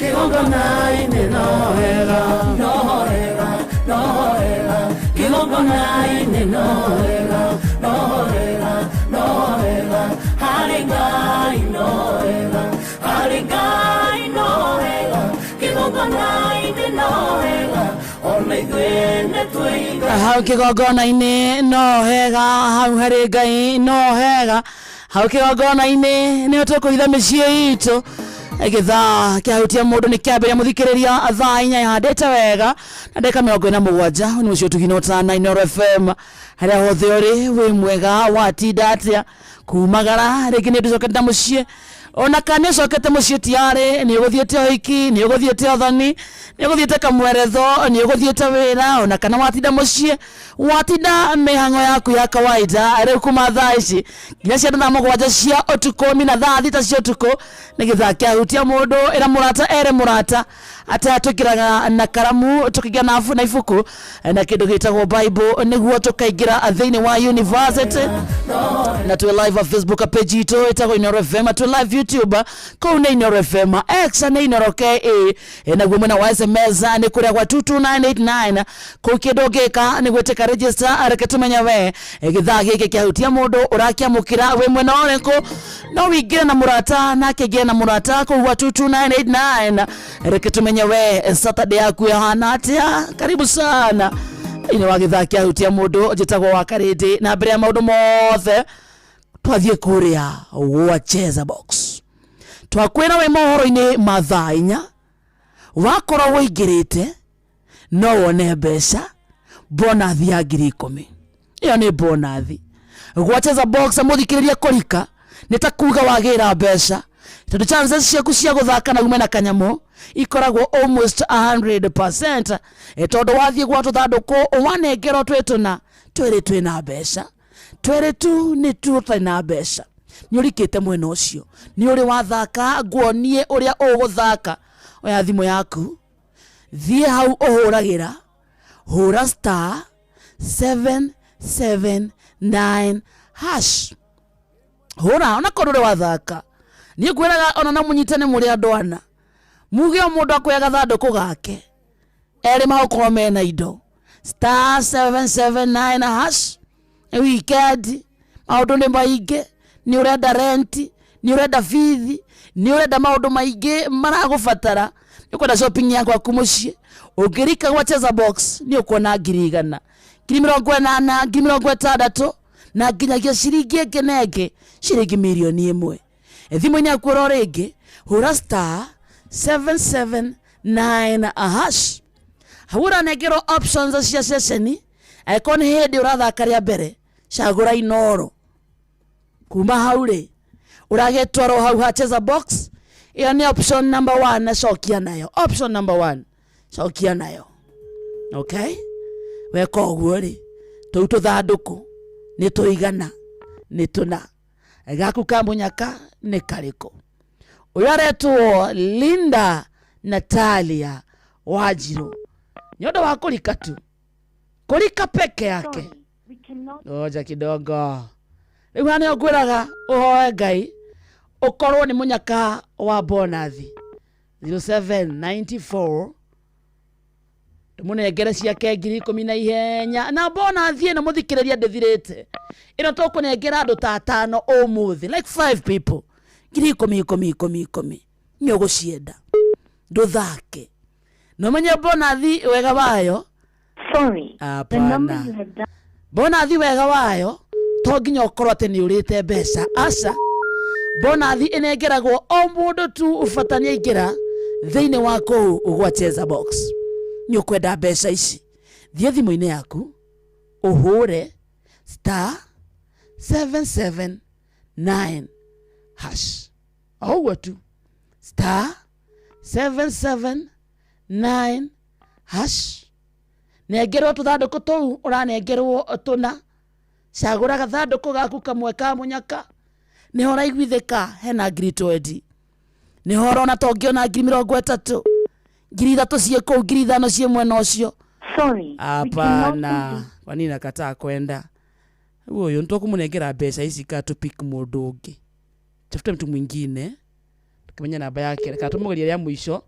kĩgongona-inĩ no wega, no wega, no wega, kĩgongona-inĩ no wega, no wega, no wega, harĩ Ngai no wega, harĩ Ngai no wega, kĩgongona-inĩ no wega, ona ithuĩ nĩtwĩithe. Hau kĩgongona-inĩ no hega, hau harĩ Ngai no hega, hau kĩgongona-inĩ nĩho tũkũhitha mĩciĩ itũ. Gĩthaa kĩahutia mũndũ nĩ kĩambĩrĩria mũthikĩrĩria thaa 4 ihandĩte wega na ndagĩka 47. Nĩ mũciĩ ũtugino ũtana Inooro FM, harĩa hothe ũrĩ wĩ mwega, watinda atĩa kumagara rĩngĩ nĩ ndũcokete na mũciĩ, ona kana nĩ ũcokete mũciĩ tiarĩ, nĩ ũgũthiĩte ũhiki, nĩ ũgũthiĩte ũthoni, nĩ ũgũthiĩte kamweretho, nĩ ũgũthiĩte wĩra, ona kana watinda mũciĩ, watinda mĩhang'o yaku ya kawaida. Rĩu kuma thaa ici nginya cia thaa 7 cia ũtukũ, mina thaa 6 cia ũtukũ, nĩ gĩthaa kĩahutia mũndũ. Ĩra mũrata ere mũrata Atĩ tũingĩraga na karamu, tũkĩingĩra na ibuku na kĩndũ gĩtagwo Bible nĩguo tũkaingĩra thĩinĩ wa university. Na twĩ live Facebook page itũ ĩtagwo Inooro FM, twĩ live YouTube kũu nĩ Inooro FM, X nĩ Inooro KE, naguo mwena wa SMS nĩ kũrĩa gwa 22989. Kũu kĩndũ ũngĩka nĩ gwĩtĩka register. Reke tũmenye we gĩthaa gĩkĩ kĩahutia mũndũ ũrakĩamũkĩra wĩ mwena ũrĩkũ. No wĩingĩre na mũrata nake ngĩre na mũrata kũu gwa 22989. Reke tũmenye we Saturday yaku ĩhana atĩa. Karibu sana thĩinĩ wa gĩthaa kĩahutia mũndũ. Njĩtagwo wa Karĩndĩ, na mbere ya maũndũ mothe twathiĩ kũrĩa gwa Cheza Box. Twakwĩra wĩ mohoro-inĩ ma thaa 4, wakorwo wĩingĩrĩte no wone mbeca bonathi ya 10,000. Ĩyo nĩ bonathi gwa Cheza Box. Mũthikĩrĩria, kũrika nĩ ta kuga wagĩra mbeca, tondũ chances ciaku cia gũthaka na ume na kanyamũ ikoragwo almost 100%, tondũ wathiĩ gwa tũthandũkũ wanengerwo twĩ tũna, twĩrĩ twĩna mbeca, twĩrĩ tu nĩ tu ũtarĩ na mbeca. Nĩ ũrikĩte mwena ũcio, nĩ ũrĩ wathaka. Nguonie ũrĩa ũgũthaka. Oya thimũ yaku, thiĩ hau ũhũragĩra, hũra *779#. Hũra ona korwo ũrĩ wathaka. Niĩ ngwĩraga ona no mũnyitane mũrĩ andũ ana, muge o mũndũ akuoya gathandũkũ gake, erĩ magũkorwo mena indo. *779#. Nĩ weekend, maũndũ nĩ maingĩ, nĩ ũrenda renti, nĩ ũrenda bithi, nĩ ũrenda maũndũ maingĩ maragũbatara, nĩ ũkwenda shopping ya gwaku mũciĩ. Ũngĩrika gwa Cheza Box nĩ ũkuona 100,000, 80,000, 60,000, na nginyagia ciringi ĩngĩ na ĩngĩ, ciringi 1,000,000. Thimũ-inĩ yaku oro rĩngĩ hũra *779#. Hau ũranengerwo options cia ceceni. Angĩkorwo nĩ hĩndĩ ũrathaka rĩa mbere, cagũra Inooro. Kuma hau rĩ, ũragĩtwarwo hau ha Cheza Box. Ĩyo nĩ option number one, cokia nayo. Option number one, cokia nayo. Okay, weka ũguo rĩ, tũu tũthandũkũ nĩ tũigana nĩ tũna. Gaku ka mũnyaka nĩ karĩkũ? Ũyũ aretwo Linda Natalia Wanjirũ nĩ ũndũ wa kũrika tu, kũrika peke yake. Ngoja kidogo, rĩu haha nĩho ngwĩraga ũhoe Ngai ũkorwo nĩ mũnyaka wa bonathi 0794, tũmũnengere ciake 10,000 na ihenya. Na bonathi ĩno, mũthikĩrĩria, ndĩthirĩte. Ĩno tũkũnengera andũ ta atano ũmũthĩ, like five people, 10,000, 10, 10, 10. Nĩ ũgũcienda, ndũthake na ũmenye bonathi wega wayo. Hapana, bonathi wega wayo to nginya ũkorwo atĩ nĩ ũrĩte mbeca. Aca, bonathi ĩnengeragwo o mũndũ tu ũbata nĩ aingĩra thĩinĩ wa kũu gwa Cheza Box. Nĩ ũkwenda mbeca ici, thiĩ thimũ-inĩ yaku ũhũre *779#, o ũguo tu, *779#. Nengerwo tũthandũkũ tũu ũranengerwo tũna, cagũra gathandũkũ gaku kamwe ka mũnyaka. Nĩho ũraiguithĩka hena 20,000, nĩho ũrona ta ũngĩona 30,000, 3,000 ciĩ kũu, 5,000 ciĩ mwena ũcio. Hapana, kwa nini nakataa kwenda? Rĩu ũyũ nĩtũkũmũnengera mbeca ici ka tũpick mũndũ ũngĩ, tafute mtu mwingine tukimenya namba yake, kana tũmũgerie rĩa mũico,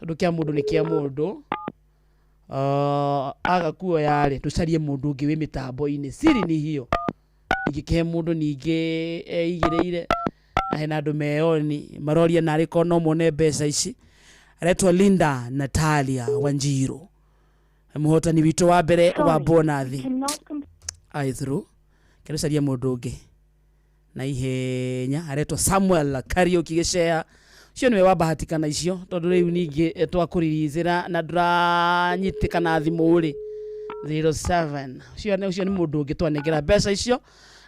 tondũ kĩa mũndũ nĩ kĩa mũndũ. Aga kuoya rĩ, tũcarie mũndũ ũngĩ wĩ mĩtambo-inĩ. Siri ni hiyo, ingĩkĩhe mũndũ ningĩ eigĩrĩire, na hena andũ meyoni maroria narĩ korwo no mone mbeca ici. Aretwo Linda Natalia Wanjiru, mũhotani witũ wa mbere wa bonathi aithru. Kĩrũcaria mũndũ ũngĩ na ihenya. Aretwo Samuel Kariuki Gĩcea. Ũcio nĩwe wabahatikana icio, tondũ rĩu ningĩ twakũriricĩra na ndũranyitĩkana thimũ rĩ 07. Ũcio nĩ mũndũ ũngĩ twanengera mbeca icio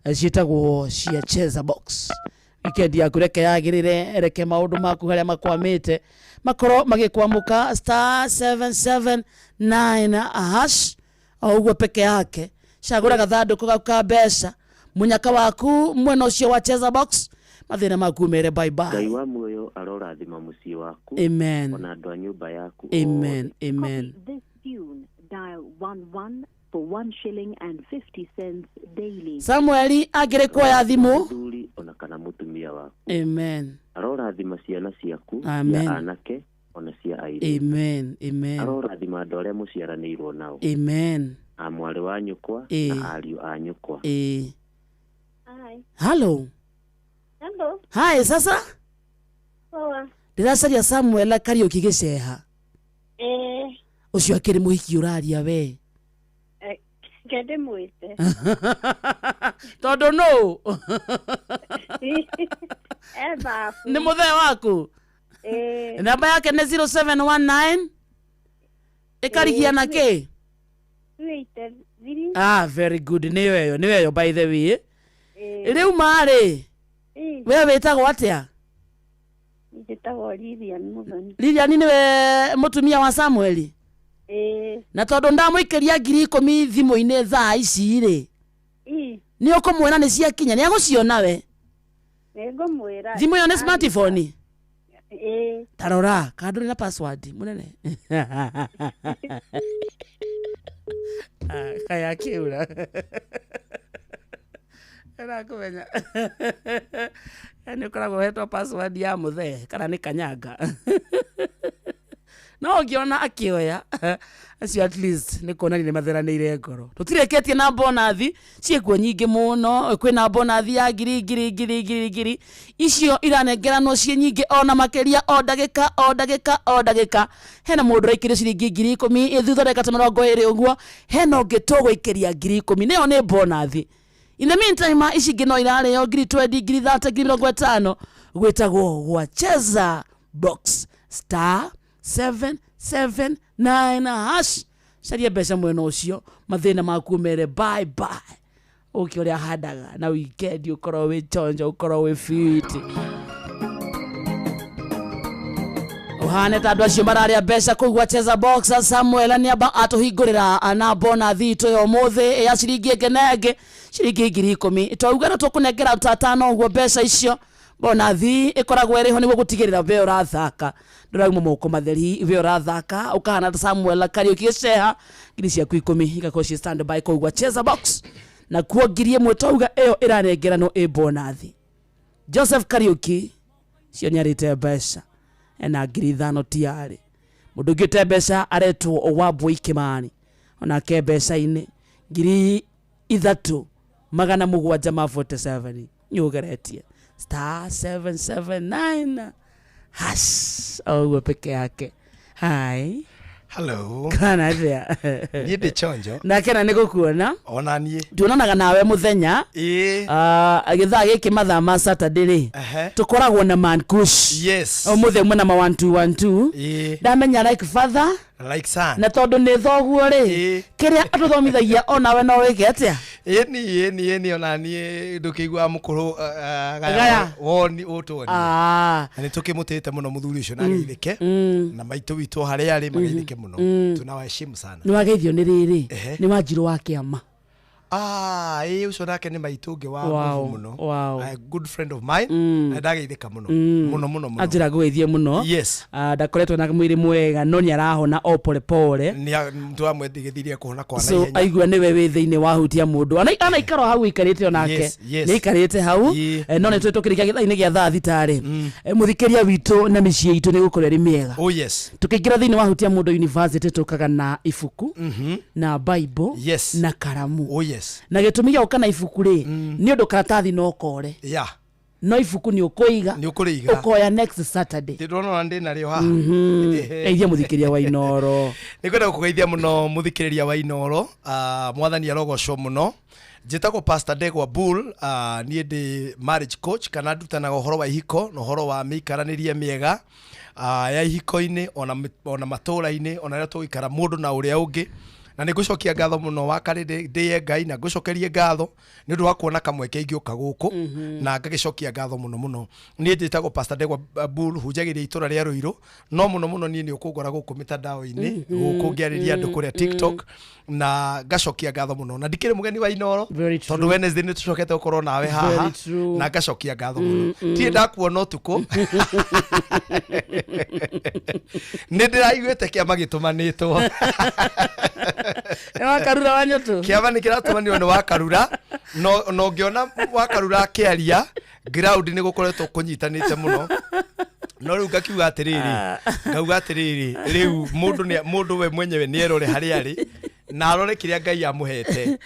ciĩtagwo cia Cheza Box. Weekend yaku reke yagĩrĩre, reke maũndũ maku harĩa makwamĩte makorwo magĩkwamũka. *779# o ũguo peke yake. Cagũra gathandũkũ gaku ka mbeca, mũnyaka waku mwena ũcio wa Cheza Box. Mathĩna maku mere bye Ngai bye. wa muoyo arorathima mũciĩ waku Amen. ona andũ a nyũmba yaku Amen. Amen. This tune, dial 11 for 1 shilling and 50 cents daily. Samueli angĩrĩ kuoya thimũ. Mũthuri ona kana mũtumia waku Amen. arorathima ciana ciaku Amen. cia anake ona cia airĩtu. Amen. Amen. Arorathima andũ arĩa mũciaranĩirwo nao Amen. a mwarĩ wa nyũkwa Ĩĩ. na ariũ a nyũkwa. Ĩĩ. Hi. Hello. Hello. Hi, sasa Poa. ndĩracaria Samuel Kariũki gĩceha. Eh, Ũcio akĩrĩ mũhiki ũraria we. ke ndĩmwĩte. Tondũ nũ? E babu. Nĩ mũthee waku? Eh. Namba yake nĩ 0719 ĩkarigia na kĩ? 283. Ah, very good. Nĩyo ĩyo, nĩyo ĩyo by the way. Eh. Rĩu marĩ, Eh. we wĩtagwo atĩa? Njĩtagwo Lilian Muthoni. Lilian nĩwe mũtumia wa Samueli? Eh. Na tondũ ndamũikĩria 10,000 thimũ-inĩ thaa ici rĩ, Ĩ. nĩ ũkũmwĩra nĩ ciakinya, nĩ agũciona we. Nĩngũmwĩra. Thimũ ĩyo nĩ smartphone? Eh. Ta rora, kana ndũrĩ na password mũnene? Ah, kaĩ akĩura. Ĩrakũmenya. Nĩ ũkoragwo ũhetwo password ya mũthee kana nĩ kanyanga. No ũngĩona akĩoya acio at least nĩ kuonania nĩ matheranĩire ngoro. Tũtirĩkĩtie na bonathi ciĩkuo nyingĩ mũno, kwĩna bonathi ya ngiri ngiri ngiri ngiri ngiri, icio iranengeranwo ciĩ nyingĩ ona makĩria o ndagĩka o ndagĩka o ndagĩka. Hena mũndũ ũraikĩrio ciringi 10,000 thutha ndagĩka ta 20 ũguo, hena ũngĩ tũgũikĩria 10,000, nĩyo nĩ bonathi. In the meantime, ici ingĩ no irarĩo 20,000, 30,000, 50,000, gwĩtagwo gwa Cheza Box star 779 hash. Caria mbeca mwena ũcio, mathĩna maku mere bye bye. Ũke ũrĩa handaga na weekend ũkorwo wĩ chonjo, ũkorwo wĩ fit, ũhane ta andũ acio mararĩa mbeca kũu gwa Cheza Box. Samuel nĩamba atũhingũrĩra na bonathi itũ ya ũmũthĩ ya ciringi ĩngĩ na ĩngĩ ciringi 10,000. Twauga no tũkũnengera ta tano ũguo mbeca icio. Bonathi ĩkoragwo ĩrĩho nĩguo gũtigĩrĩra we ũrathaka ndũrauma moko matheri, we ũrathaka ũkahana ta Samuel Kariũki gĩceha, ngiri ciaku 10 igakorwo ciĩ stand by kũu gwa Cheza Box, na kuo 1,000 twauga ĩyo ĩranengeranwo ĩ bonathi. Joseph Kariũki cio nĩarĩte mbeca ena 5,000 tiarĩ. Mũndũ ũngĩ ũte mbeca aretwo Wambui Kimani, onake mbeca-inĩ 3,747 nĩũgeretie star 779 hash oguo peke yake. Hi. Hello. Kana atĩa? Niĩ ndĩ chonjo. Ndakena nĩ gũkuona. Ona niĩ. Tuonanaga nawe mũthenya. Ĩĩ. Gĩthaa gĩkĩ mathaa ma Saturday rĩ, tũkoragwo na Man Kush. Yes. Ũmũthĩ mwena ma 1212. Ĩĩ. Ndamenya like father Like son. na tondũ nĩ thoguo rĩ, kĩrĩa atũthomithagia onawe no wĩke atĩa? Ĩni ĩni ĩni ona niĩ ndũkĩiguaga mũkũrũ Gaya. woni ũtwonie. Ah. Na nĩ tũkĩmũtĩĩte mũno mũthuri ũcio na ageithĩke na maitũ witũ harĩa arĩ mageithĩke mũno. Tunawaheshimu sana. Nĩ wageithio nĩ rĩrĩ, Ehe. nĩ wanjirũ wa kĩama. Ah, ĩĩ ũcio nake nĩ maitũ ũngĩ wa Wow, nguvu mũno. wow. A good friend of mine. Na ndageithĩka mũno. Mũno mũno mũno. Anjĩra ngũgeithie mũno. Yes. Ah, ndakoretwo na mwĩrĩ mwega no nĩ arahona o pole pole. Nĩ twamwendithĩthirie kũhona kwa So naihenya. aigua nĩwe wĩ thĩinĩ wa hutia mũndũ anaikara o hau aikarĩte onake. Yes, yes. Nĩ aikarĩte hau. No nĩ tũkĩrĩkia gĩthaa-inĩ gĩa thaa thita rĩ, mũthikĩria witũ na mĩciĩ itũ nĩ gũkorwo ĩrĩ mĩega. Oh yes. Tũkĩingĩra thĩinĩ wa hutia mũndũ university tũkaga na ibuku na bible Yes. na karamu. Oh yes. Na gĩtũmi gĩa gũka na ibuku rĩ, nĩ ũndũ karatathi no kore. Yeah. No ibuku nĩ ũkũiga. Nĩ ũkũrĩiga. Ũkoya next Saturday. Ndĩrona ona ndĩ narĩo haha. Geithia mũthikĩria wa Inooro. Nĩ ngwenda gũkũgeithia mũno mũthikĩrĩria wa Inooro. Mwathani arogocwo mũno. Njĩtagwo Pastor Ndegwa Bull, niĩ ndĩ marriage coach kana ndutanaga ũhoro wa ihiko na ũhoro wa mĩikaranĩrie mĩega ya ihiko-inĩ ona matũũra-inĩ ona rĩrĩa tũgũikara mũndũ na ũrĩa ũngĩ. Na nĩ ngũcokia ngatho mũno wa karĩ ndĩye Ngai na ngũcokerie ngatho nĩ ũndũ wa kuona kamweke ingĩũka gũkũ na ngagĩcokia ngatho mũno mũno. Niĩ njĩtagwo Pastor Ndegwa Bull, hunjagĩria itũra rĩa Ruiru, no mũno mũno niĩ nĩ ũkũngora gũkũ mĩtandao-inĩ, gũkũ ngĩarĩria andũ kũrĩa TikTok. Na ngacokia ngatho muno na ndikĩrĩ mũgeni wa Inoro tondũ Wednesday nĩ tũcokete gũkorwo nawe haha. Very true. Na ngacokia ngatho mũno. Ndirĩ ndakuona ũtukũ, nĩ ndĩraiguĩte kĩama gĩtũmanĩtwo. Nĩ Wakarura wa Nyũtũ. Kĩama nĩ kĩratũmanirwo nĩ Wakarura, no no ngĩona Wakarura akĩaria ground nĩ gũkoretwo kũnyitanĩte mũno, no rĩu ngakiuga atĩrĩrĩ, ngauga atĩrĩrĩ, rĩu mũndũ nĩ mũndũ, we mwenyewe nĩ erore harĩa arĩ na arore kĩrĩa Ngai amũhete.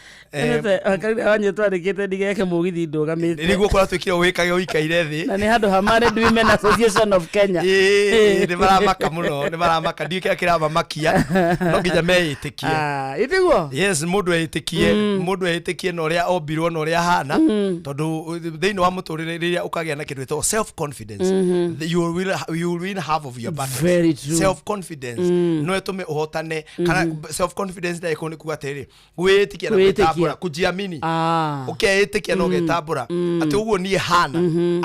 Wakarura wa Nyũtũ andĩkĩte ndigeke mũgithi ndũgamĩte. Nĩguo kũratuĩkire wĩkage ũikaire thĩ. Na nĩ handũ ha Married Women Association of Kenya. Ĩĩ, nĩ maramaka mũno, nĩ maramaka, ndiũĩ kĩrĩa kĩramamakia, no nginya meĩtĩkie. Itiguo. Yes, mũndũ eĩtĩkie, mũndũ eĩtĩkie na ũrĩa ombirwo na ũrĩa ahana, tondũ thĩinĩ wa mũtũrĩre rĩrĩa ũkagĩa na kĩndũ gĩtagwo self confidence, you will win half of your battles. Very true. Self confidence no ĩtũme ũhotane kana self confidence ndagĩkorwo nĩ kuga atĩrĩrĩ, gwĩĩtĩkia na Kwĩĩtĩkia. gwĩtambũra, kujiamini. Ũkeĩtĩkia na ũgetambũra atĩ ũguo niĩ hana,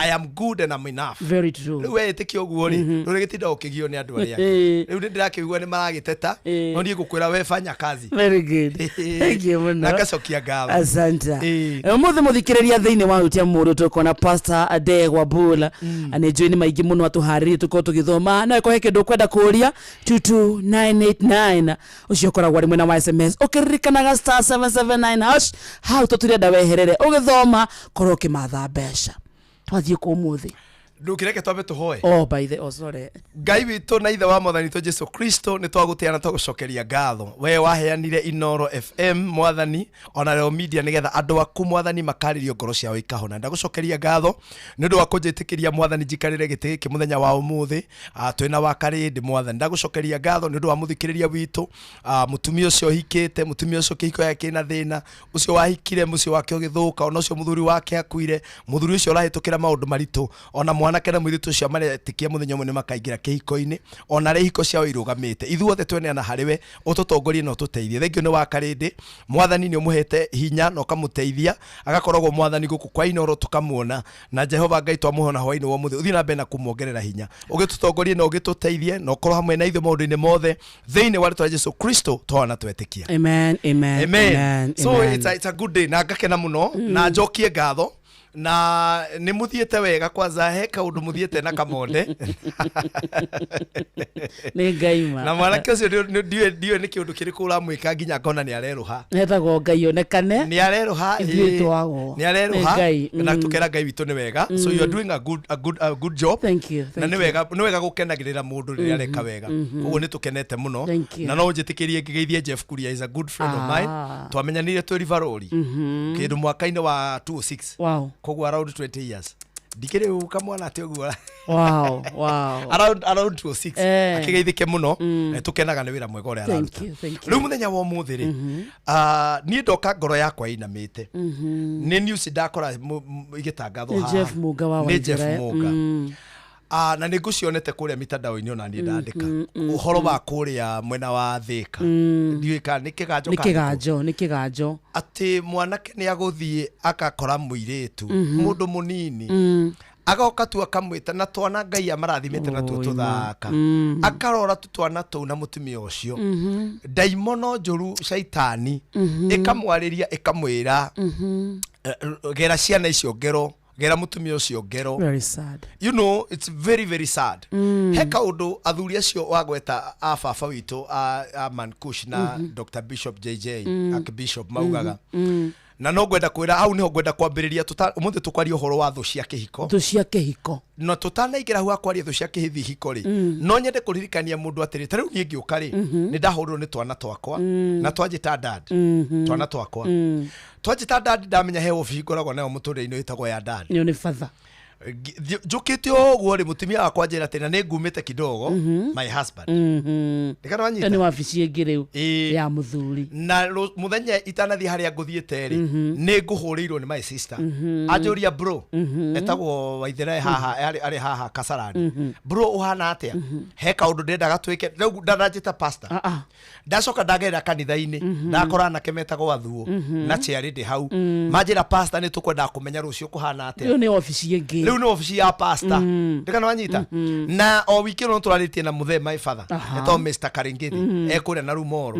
I am good and I'm enough. Very true. Rĩu weĩtĩkia ũguo rĩ, ndũrĩgĩtinda ũkĩgio nĩ andũ arĩa angĩ. Rĩu nĩ ndĩrakĩigua nĩ maragĩteta, no niĩ ngũkwĩra we fanya kazi. Very good, thank you mũno. Na ngacokia ngatho. Asante. Ũmũthĩ mũthikĩrĩria thĩinĩ wa Hutia Mũndũ tũkona Pastor Ndegwa Bula, nĩ njũĩ nĩ maingĩ mũno atũharĩrie tũkorwo tũgĩthoma, no ĩkorwo he kĩndũ ũkwenda kũũria, 22989 ũcio ũkoragwo arĩ mwena wa SMS, ũkĩririkanaga *779# hau tũtirenda weherere ũgĩthoma, korwo ũkĩmatha mbeca. Twathiĩ kũ ũmũthĩ? Ndũkĩreke twambe tũhoe. Oh, by the, oh, sorry. Ngai witũ na ithe wa mwathani witũ Jesu Kristo, nĩ twagũtĩa na twagũcokeria ngatho, we waheanire Inoro FM, mwathani, ona Leo Media, nĩgetha andũ aku, mwathani, makarĩrio ngoro ciao ikahona. Ndagũcokeria ngatho nĩ ũndũ wa kũnjĩtĩkĩria, mwathani, njikarĩre gĩtĩ gĩkĩ mũthenya wa ũmũthĩ. Twĩna wa karĩndĩ, mwathani, ndagũcokeria ngatho nĩ ũndũ wa mũthikĩrĩria witũ, mũtumia ũcio ũhikĩte, mũtumia ũcio kĩhiko gĩake kĩna thĩna, ũcio wahikire mũciĩ wake ũgĩthũka, ona ũcio mũthuri wake akuire, mũthuri ũcio ũrahĩtũkĩra maũndũ maritũ, ona mwanake na mũirĩtu ũcio maretĩkia mũthenya ũmwe nĩ makaingĩra kĩhiko-inĩ, ona arĩa ihiko ciao irũgamĩte. Ithuothe tweneana harĩ we, ũtũtongorie na ũtũteithie. Thengio nĩ wa karĩndĩ, mwathani, nĩ ũmũhete hinya na ũkamũteithia agakoragwo, mwathani, gũkũ kwa Inoro tũkamuona, na Jehova Ngai, twamũhona hwainĩ wa ũmũthĩ, ũthiĩ na mbere na kũmuongerera hinya, ũgĩtũtongorie na ũgĩtũteithie na ũkorwo hamwe na ithuĩ maũndũ-inĩ mothe, thĩinĩ wa rĩtwa rĩa Jesu Kristo twahona twetĩkia. Amen, amen. Amen. Amen. So amen. it's a good day na ngakena muno na njokie ngatho na nĩ mũthiĩte wega. Kwanza he kaũndũ mũthiĩte na kamonde. Nĩ Ngai ma. Na mwanake ũcio ndiũĩ nĩ kĩũndũ kĩrĩkũ ũramwĩka nginya ngona nĩ arerũha. Hetagwo Ngai onekane. Nĩ arerũha. Ithuĩ ĩĩ, twagwo. nĩ arerũha. Nĩ Ngai, Na tũkera Ngai witũ nĩ wega. So you are doing a good job. Thank you. Na Thank nĩ you. wega, nĩ wega gũkenagĩrĩra mũndũ rĩrĩa areka wega. Koguo nĩ tũkenete mũno. Thank you. Na no ũnjĩtĩkĩrie ngĩgeithie Jeff Kuria, is a good friend of mine. Twamenyanire twĩ Rivaroli kĩndũ mwaka-inĩ wa 2006. Koguo around 20 years, ndikĩrĩ kamwana atĩ ũguo. Around 2006. Akĩgeithĩke mũno. Tũkenaga nĩ wĩra mwega ũrĩa Thank araruta. you, thank you. Rĩu mũthenya wa ũmũthĩ rĩ, niĩ ndoka ngoro yakwa ĩinamĩte nĩ news ndakora igĩtangathwo Nĩ haha. Jeff Munga wa Nĩ Jeff Waithera. Munga. Na nĩ ngũcionete kũrĩa mitandao-inĩ, ona niĩ ndandĩka ũhoro wa kũrĩa mwena wa Thĩka, ndiũĩ kana nĩ Kĩganjo Nĩ kana nĩ kũ. Kĩganjo, nĩ Kĩganjo. Atĩ mwanake nĩ agũthiĩ akakora mũirĩtu, mũndũ mũnini, agoka tu akamwĩta na twana Ngai amarathimĩte natuo Oi, ma. tũthaka. Akarora tu twana tũu na mũtumia ũcio, ndaimono njũru, caitani ĩkamwarĩria, ĩkamwĩra, "Gera ciana icio ngero, gera mũtumia ũcio ngero." Very sad. It's very very sad. He kaũndũ athuri acio wagweta a baba witũ a Mankush na Dr. Bishop JJ, Archbishop, maugaga, na no ngwenda kwĩra hau nĩho ngwenda kwambĩrĩria. Ũmũthĩ tũkwaria ũhoro wa thũ cia kĩhiko. Thũ cia kĩhiko. Na tũtanaingĩra hau hakwaria thũ cia kĩhiko rĩ, no nyende kũririkania mũndũ atĩrĩ, ta rĩu niĩ ngĩũka rĩ, nĩ ndahũrwo nĩ twana twakwa na twanjĩta dad. Twana twakwa twanjĩta dad, ndamenya he obici ngoragwo nayo mũtũrĩre-inĩ ĩtagwo ya dad. Nĩyo nĩ batha. Njũkĩte o ũguo rĩ, mũtumia wakwa anjĩra atĩ na nĩ ngumĩte kidogo, my husband. Ndikana wanyita. Ĩyo nĩ wabici ĩngĩ rĩu Ĩĩ. ya mũthuri. Na mũthenya itanathiĩ harĩa ngũthiĩte rĩ, nĩ ngũhũrĩirwo nĩ my sister, anjũria, "Bro," etagwo Waithera, haha arĩ haha Kasarani, "Bro, ũhana atĩa? He kaũndũ ndendaga twĩke." Rĩu ndananjĩta pastor. Ndacoka ndagerera kanitha-inĩ, ndakora anake metagwo athuo na ciarĩ ndĩ hau, manjĩra, "Pastor, nĩ tũkwendaga kũmenya rũciũ kũhana Ĩyo atĩa." nĩ wabici ĩngĩ. Rĩu nĩ obici ya pastor. Ndikana wanyita na o wiki no tũrarĩtie na mũthee my father etagwo Mr Karingithi, ekũrĩa na Rumoro,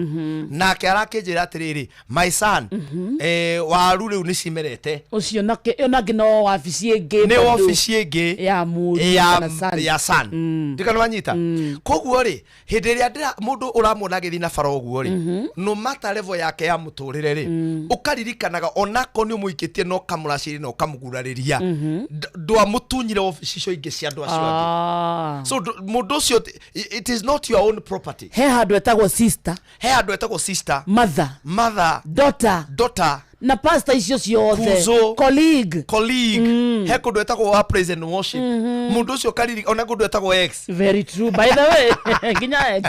nake arakĩnjĩra atĩrĩrĩ, my son, waru rĩu nĩ cimerete. Ũcio nake ĩyo nangĩ no wabici ĩngĩ Nĩ bado obici ĩngĩ ya mũriũ ya kana son. Ya son. Ndikana wanyita, koguo rĩ, hĩndĩ ĩrĩa mũndũ ũramuona agĩthiĩ na bara ũguo rĩ, no mata level yake ya mũtũrĩre rĩ, ũkaririkanaga onako nĩ ũmũikĩtie na ũkamũracĩria na ũkamũgurarĩria, ndwamũtunyire obici icio ingĩ cia andũ acio angĩ. So mũndũ ũcio it is not your own property. He handũ etagwo sister. He handũ etagwo sister, mother, mother, daughter, daughter, na pastor icio ciothe. Kuzo. Colleague. Colleague. He kũndũ etagwo wa praise and worship. Mũndũ ũcio kariri ona kũndũ etagwo ex. Very true, by the way, nginya ex.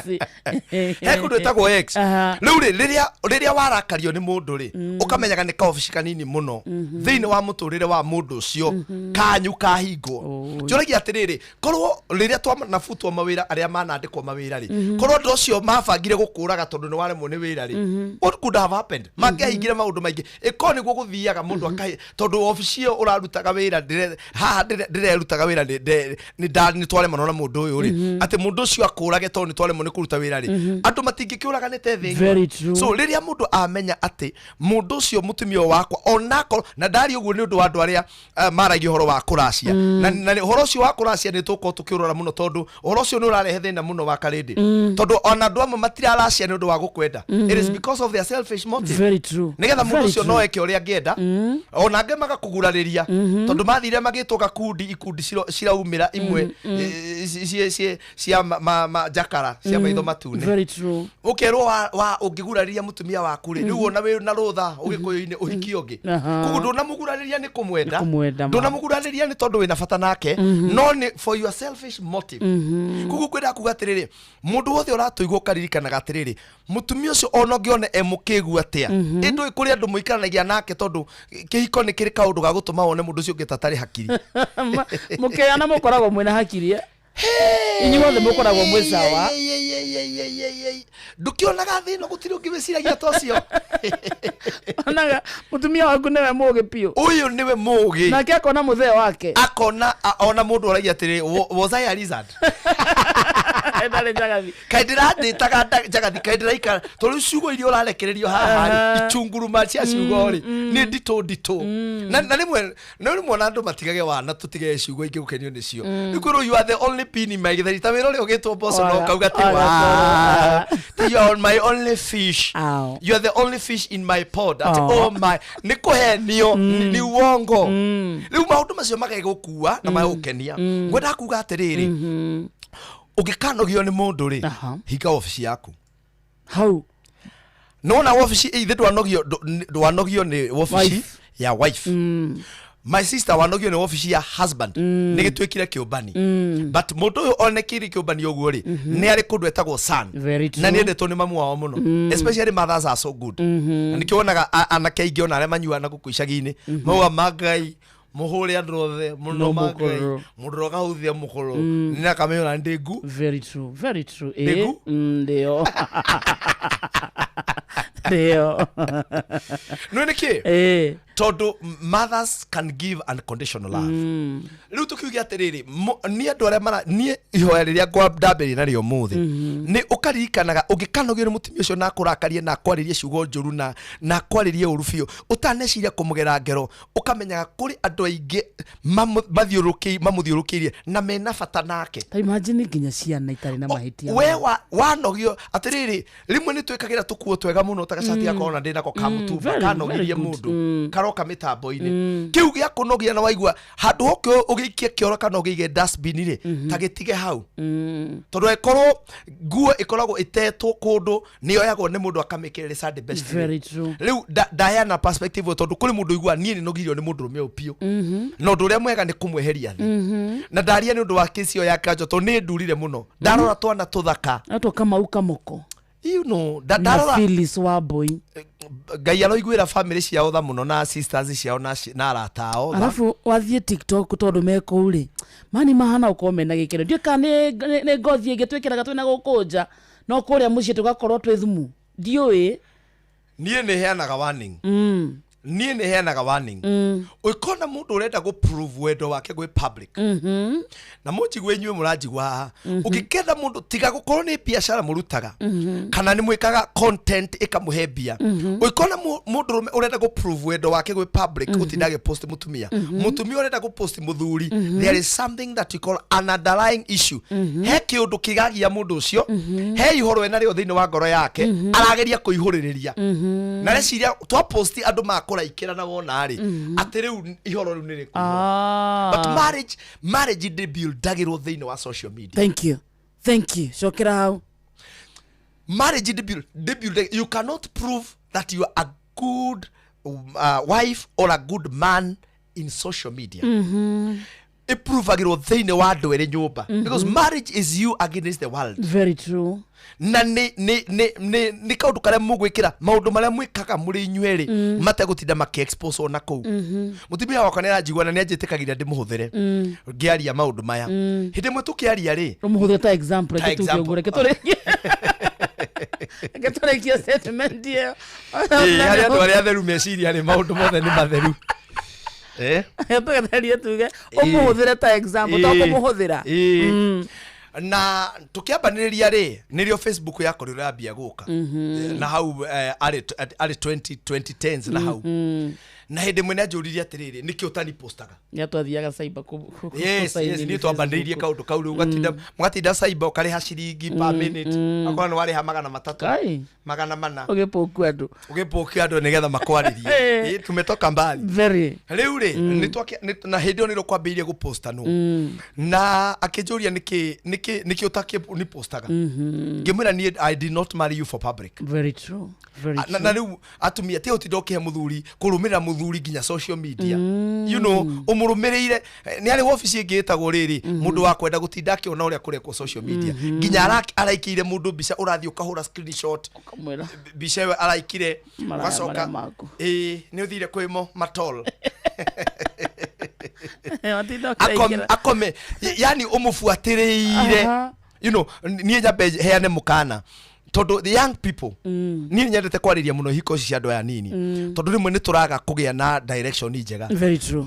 He kũndũ etagwo ex. Rĩu rĩ, rĩrĩa warakario nĩ mũndũ rĩ, ũkamenyaga nĩ kaobici kanini mũno thĩinĩ wa mũtũrĩre wa mũndũ ũcio kanyu kahingwo. Njũragia atĩrĩrĩ, korwo rĩrĩa twanabutwo mawĩra, arĩa manandĩkwo mawĩra rĩ, korwo andũ acio mabangire gũkũraga tondũ nĩ waremwo nĩ wĩra rĩ, what could have happened? Mangĩahingire maũndũ maingĩ. Ĩkorwo nĩguo gũthiaga mũndũ akahe tondũ obici ĩyo ũrarutaga wĩra haha ndĩrerutaga wĩra nĩ twaremwo na mũndũ ũyũ rĩ, atĩ mũndũ ũcio akũrage tondũ nĩ twaremwo nĩ kũruta wĩra rĩ, andũ matingĩkĩũraganĩte thĩ ng'ima. Very true. So rĩrĩa mũndũ amenya atĩ mũndũ ũcio mũtumia ũyũ wakwa onako na ndari ũguo nĩ ũndũ wa andũ arĩa maragia ũhoro wa kũracia, na ũhoro ũcio wa kũracia nĩ tũkorwo tũkĩũrora mũno tondũ ũhoro ũcio nĩ ũrarehe thĩna mũno wa karĩndĩ, tondũ ona andũ amwe matiraracia nĩ ũndũ wa gũkwenda. It is because of their selfish motive. Very true. Nĩgetha mũndũ Very ũcio true. no eke ũrĩa angĩenda, ona angĩ magakũgurarĩria tondũ mathire magĩtwo gakundi ikundi ciraumĩra imwe cia njakara cia maitho matune. Very true. Ũkerwo wa ũngĩgurarĩria mũtumia waku rĩ, rĩu ona wĩ na rũtha ũgĩkũyũ-inĩ ũhikie ũngĩ. Koguo ndũnamũgurarĩria nĩ kũmwenda. Nĩ kũmwenda, ma. Ndũnamũgurarĩria nĩ tondũ wĩna bata nake, no nĩ for your selfish motive. Koguo kwenda kuga atĩrĩrĩ, mũndũ wothe ũratũigua ũkaririkanaga atĩrĩrĩ, mũtumia ũcio ona ũngĩona e mũkĩgu atĩa, ĩndũ kũrĩ andũ mũikaranagia nake tondũ kĩhiko nĩ kĩrĩ kaũndũ ga gũtũma wone mũndũ ũcio ũngĩ ta atarĩ hakiri. Mũkĩana mũkoragwo mwĩna hakiri, eh? Inyuothe mũkoragwo mwĩ sawa. Ndũkĩonaga thĩna gũtirĩ ũngĩ wĩciragia ta ũcio. Onaga mũtumia waku nĩwe mũgĩ biũ. Ũyũ nĩwe mũgĩ. Nake akona mũthee wake. Akona ona mũndũ oragia atĩrĩ, "Was I a lizard?" Ndarĩ njagathi. Kaĩ ndĩrandĩtaga njagathi, kaĩ ndĩraikara tondũ rĩu ciugo iria ũrarekererio haha rĩ, icunguruma cia ciugo rĩ, nĩ nditũ nditũ, na rĩmwe no rĩmwe ona andũ matigage wana tũtigage ciugo ingĩ gũkenio nĩcio. Rĩu kwĩrwo, "You are the only pin in my gĩtheri," ta wĩra ũrĩa ũgĩtwo mboco no ũkauga atĩ, Waga. "Wa, you are my only fish, you are the only fish in my pod," atĩ Aw. oh my, nĩ kũhenio, nĩ uongo. Rĩu maũndũ macio magegũkua na magũkenia. Ngwendaga kuga atĩrĩrĩ, ũngĩkanogio nĩ mũndũ rĩ, hinga obici yaku hau. Nona wabici ithe ndwanogio nĩ wabici Wife. Ya wife, my sister, wanogio nĩ wabici ya husband, nĩ gĩtuĩkire kĩũmbani. But mũndũ ũyũ onekire kĩũmbani ũguo rĩ, nĩ arĩ kũndũ etagwo son. Very true. Na nĩ endetwo nĩ mamu wao mũno. Especially mothers are so good. Na nĩkĩo wonaga anake aingĩ ona arĩa manyuaga na gũkũ icagi-inĩ mauga mangai mũhũre andũ othe mũno No mangai mũkũrũ. Mũndũ ũrĩa ũkahuthia mũkũrũ nĩ akamenya ndĩ ngu. Very true, very true. Ndĩngu? Ndio. Ndio. Nĩ nĩkĩ? Tondũ mothers can give unconditional love. Rĩu tũkiuge atĩrĩrĩ, niĩ andũ arĩa mara niĩ ihoya rĩrĩa ndambĩrĩria narĩo ũmũthĩ nĩ ũkaririkanaga ũngĩkanogio nĩ mũtumia ũcio na akũrakarie na akwarĩrie ciugo njũru na akwarĩrie ũru biũ, ũtaneciria kũmũgera ngero, ũkamenyaga kũrĩ andũ aingĩ mamũthiũrũkĩirie na mena bata nake. Ta imagine nginya ciana itarĩ na mahĩtia. We wanogio atĩrĩrĩ, rĩmwe nĩ twĩkagĩra tũkuo twega mũno ta gacati ga korona ndĩ nako ka mũtumba very, kanogirie very good. Mũndũ karoka mĩtambo-inĩ kĩu gĩa kũnogia na waigua handũ hoke ũgĩikie kĩoro kana ũgĩige dustbin rĩ, ta gĩtige hau, tondũ ĩkorwo nguo ĩkoragwo ĩtetwo kũndũ nĩ yoyagwo nĩ mũndũ akamĩkĩra Sunday best rĩ. Very true. Rĩu ndaheana perspective ĩyo tondũ kũrĩ mũndũ ũiguaga niĩ nĩ nogirio nĩ mũndũ ũrũme ũyũ biũ, na ũndũ ũrĩa mwega nĩ kũmweheria thĩ. Na ndaria nĩ ũndũ wa kĩci ĩyo ya kanjo tondũ nĩ ndurire mũno ndarora twana tũthaka. Atwo Kamau Kamoko. Na Na ndarora Phyllis Wambui. Ngai aroiguĩra family ciao tha mũno na sisters ciao na arata ao tha. Arabu wathiĩ TikTok tondũ me kũu rĩ, mani mahana gũkorwo mena gĩkeno. Ndiũĩ kana nĩ ngothi ĩngĩ twĩkĩraga twĩna gũkũ nja no kũrĩa mũciĩ tũgakorwo twĩ thumu, ndiũĩ. Niĩ nĩ heanaga warning. Niĩ nĩ heanaga warning. Ũngĩkona mũndũ ũrenda gũ prove wendo wake gwĩ public, na mũnjigue inyuĩ mũranjigua haha, ũngĩkenda mũndũ, tiga gũkorwo nĩ biacara mũrutaga kana nĩ mwĩkaga content ĩkamũhe mbia, ũngĩkona mũndũrũme ũrenda gũ prove wendo wake gwĩ public, gũtinda agĩpost mũtumia, mũtumia ũrenda gũpost mũthuri, there is something that you call an underlying issue. He kĩũndũ kĩgagia mũndũ ũcio, he ihoro enarĩo thĩinĩ wa ngoro yake arageria kũihũrĩrĩria, na reciria twaposti andũ makũraikĩra na wona rĩ atĩ rĩu ihoro rĩu nĩ rĩkũihũra. But marriage ndĩbuildagĩrwo thĩinĩ wa social media. Thank you, thank you, cokera hau. Marriage ndĩbuild, you cannot prove that you are a good wife or a good man in social media. Ĩprovagĩrwo thĩinĩ wa andũ erĩ nyũmba, because marriage is you against the world. Very true. Na nĩ kaũndũ karĩa mũgwĩkĩra maũndũ marĩa mwĩkaga mũrĩ inyuerĩ mategũtinda makĩ-expose ona kũu. Mũtumia wakwa nĩ aranjigua na nĩ anjĩtĩkagĩria ndĩmũhũthĩre ngĩaria maũndũ maya. Hĩndĩ ĩmwe tũkĩaria rĩ, Ũmũhũthĩre ta example. Ta Reke tuge example. ũguo, reke tũrĩkie statement ĩyo. Ĩĩ, harĩ andũ arĩa atheru meciria rĩ, maũndũ mothe nĩ matheru. Eh? Tũgetherie tuge ũmũhũthĩre ta example to kũmũhũthĩra. Ĩĩ. Na tũkĩambanĩrĩria rĩ, nĩrĩo Facebook yakorirwo yambia gũka na hau arĩ 20 2010s na hau, na hĩndĩ ĩmwe nĩanjũririe atĩrĩrĩ, nĩkĩ ũtanipostaga? Nĩ twathiaga cyber Yes, niĩ twambanĩrĩirie kaũndũ kau rĩu ũgatinda mũgatinda cyber ũkarĩha ciringi per minute, akorwo nĩ warĩha 300, Kai. 400. Ũgĩpũku andũ. Ũgĩpũkia andũ nĩgetha makwarĩrie. Ĩ, tumetoka mbali. Very. Rĩu rĩ, na hĩndĩ ĩyo nĩrĩo kwambĩrĩirie gũpostanwo, na akĩnjũria nĩkĩ ũtakĩnipostaga. Ngĩmwĩra niĩ I did not marry you for public. Very true, very Na true. Na rĩu atumia ti ũtinda ũkĩhe mũthuri kũrũmĩrĩra mũthuri nginya social media, ũmũrũmĩrĩire. Nĩ arĩ wabici ĩngĩ ĩtagwo rĩrĩ, mũndũ wa kwenda gũtinda akĩona ũrĩa kũrekwo social media, nginya araikĩire mũndũ mbica, ũrathiĩ ũkahũra screenshot Ũkamwĩra mbica ĩyo araikire. Maraya ũgacoka marĩa maku. Ĩĩ, nĩ ũthire kwĩmo matol. Watinda ũkĩraikĩra. Akome yani ũmũbuatĩrĩire. Niĩ nyambe heane mũkana tondũ the young people, niĩ nyendete kwarĩria mũno ihiko ici cia andũ aya nini, tondũ rĩmwe nĩ tũraga kũgĩa na direction njega. Very true.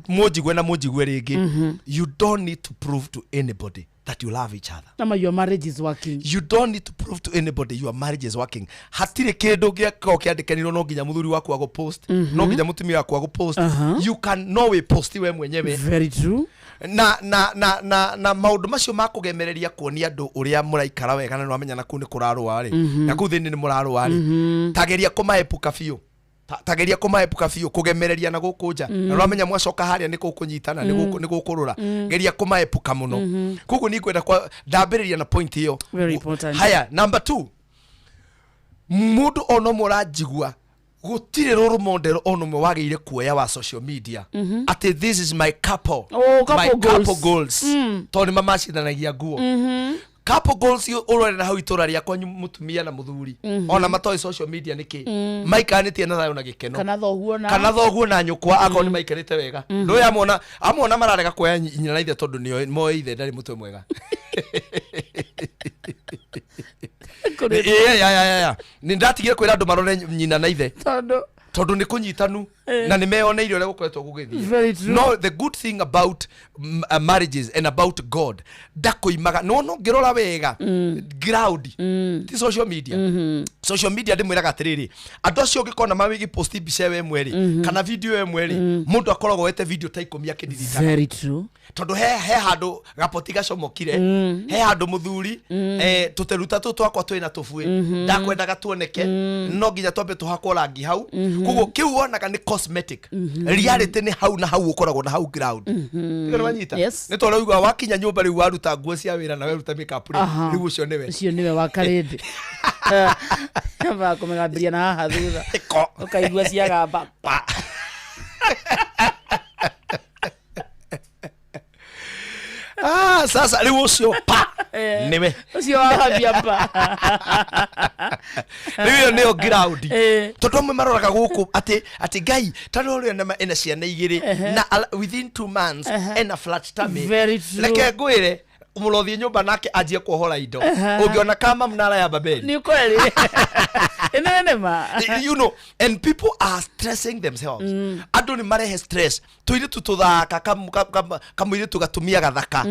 Mũnjigue na mũnjigue rĩngĩ, you don't need to prove to anybody that you love each other. Nama your marriage is working. You don't need to prove to anybody your marriage is working. Hatirĩ kĩndũ gĩakorwo kĩandĩkanirwo no nginya mũthuri waku agũpost, no nginya mũtumia waku agũpost. You can no wĩ post we mwenyewe. Very true. Na maũndũ macio ma kũgemereria kuonia andũ ũrĩa mũraikara wega, na nĩwamenya na kũu nĩ kũrarũa rĩ, na kũu thĩinĩ nĩ mũrarũa rĩ, tageria kũmaepuka biũ. Tageria kũmaepuka biũ kũgemereria na gũkũ nja, na nĩwamenya mwacoka harĩa nĩ gũkũnyitana, nĩ gũkũrũra. Geria kũmaepuka mũno. Koguo nĩ ngwenda ndambĩrĩria na point ĩyo. Very important. Haya, number two, mũndũ ona ũmwe ũranjigua, gũtirĩ role model ona ũmwe wagĩrĩire kuoya wa social media atĩ this is my couple, Oh, couple my goals. couple goals, tondũ nĩ mamacindanagia nguo. Couple goals ũrore na hau itũra rĩakwa mũtumia na mũthuri ona matoĩ social media nĩkĩ, maikaranĩtie na thayũ na gĩkeno. Kana thoguo na Kana thoguo na nyũkwa akorwo nĩ maikarĩte wega. Ndũĩ amona mararega kuoya nyina na ithe tondũ nĩoĩ moĩ ithe ndarĩ mũtwe mwega. Ĩĩ, ya, ya, ya, ya. Nĩ ndatigire kwĩra andũ marore nyina na ithe tondũ tondũ nĩ kũnyitanu na nĩ meyoneire ũrĩa gũkoretwo gũgĩthiĩ. Very true. No the good thing about marriages and about God, ndakũimaga nĩwona ũngĩrora wega ground ti social media. Social media ndĩmwĩraga atĩrĩrĩ, andũ acio ũngĩkona mawĩgĩ mbica ĩyo ĩmwe rĩ, kana video ĩmwe rĩ, mũndũ akoragwo wete video ta 10 akĩririkana. Very true. Tondũ he handũ gapoti gacomokire, he handũ mũthuri, tũteruta tũ twakwa twĩna tũbuĩ, ndakwendaga tuoneke, no nginya twambe tũhakwo rangi hau. Koguo kĩu wonaga nĩ cosmetic, reality nĩ hau na hau ũkoragwo na hau ground. Nĩ wanyita? Yes. Nĩ tondũ ũiguaga wakinya nyũmba rĩu waruta nguo cia wĩra na weruta makeup rĩ, rĩu ũcio nĩwe. Ũcio nĩwe wa karĩndĩ ambaga kũmĩgambĩria na haha thutha, ũkaigua ciagamba pa. Ah, sasa rĩu ũcio pa nĩwe. Ũcio wagambia pa. Rĩu ĩyo nĩyo ground, tondũ amwe maroraga gũkũ atĩ Ngai ta ũrĩa ena ciana igĩrĩ na within 2 months ena flat tummy. Very true. Reke ngwĩre, Mũrothiĩ nyũmba nake anjie kuohora indo. Aha. Ũngĩona kama mnara ya Babeli. Ni kweli. Ĩno nĩ ma. And people are stressing themselves. Andũ nĩ marehe stress. Tũirĩtu tũthaka kamũirĩtu gatumia gathaka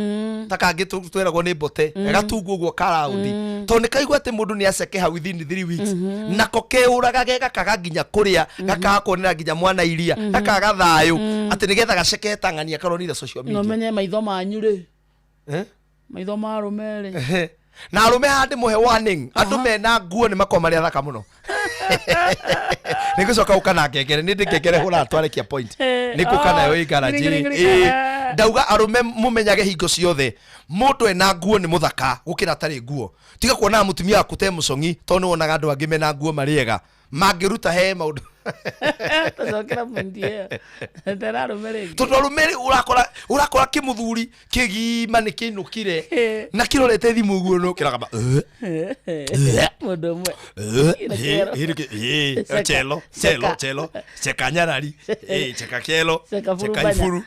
ta kangĩ twĩragwo nĩ mbote gatungwo ũguo karaundi tondũ nĩ kaigua atĩ mũndũ nĩ acekeha within 3 weeks, nako keũraga ge gakaga nginya kũrĩa, gakaga kuonera nginya mwana iria, gakaga thayũ atĩ nĩgetha gacekehe ta ng'ania karonire social No media. menye maitho manyu rĩ. Eh? Maitho ma arũme rĩ. Ehe. Na arũme haha ndĩmũhe warning, andũ mena nguo nĩ makoragwo marĩ athaka mũno. Nĩ ngũcoka gũka na ngengere, nĩ ndĩ ngengere hũraga twarĩkia point. Nĩ ngũka nayo ĩ garage. Ngiri, ngiri, Ĩ, ndauga arũme mũmenyage hingo ciothe mũndũ ena nguo nĩ mũthaka gũkĩra atarĩ nguo. Tiga kuonaga mũtumia waku te mũcong'i tondũ nĩ wonaga andũ angĩ mena nguo marĩ ega mangĩruta he maũndũ. Tũcokera point ĩyo. Tera arũme rĩngĩ. Tondũ arũme rĩ, ũrakora kĩmũthuri kĩgima nĩ kĩinũkire na kĩrorete thimũ ũguo no kĩragamba Mũndũ ũmwe. Ina kĩero. Ceka. Chelo chelo. Ceka. Chelo cheka nyarari. Cheka kelo. Ceka cheka burumbanya. iburu.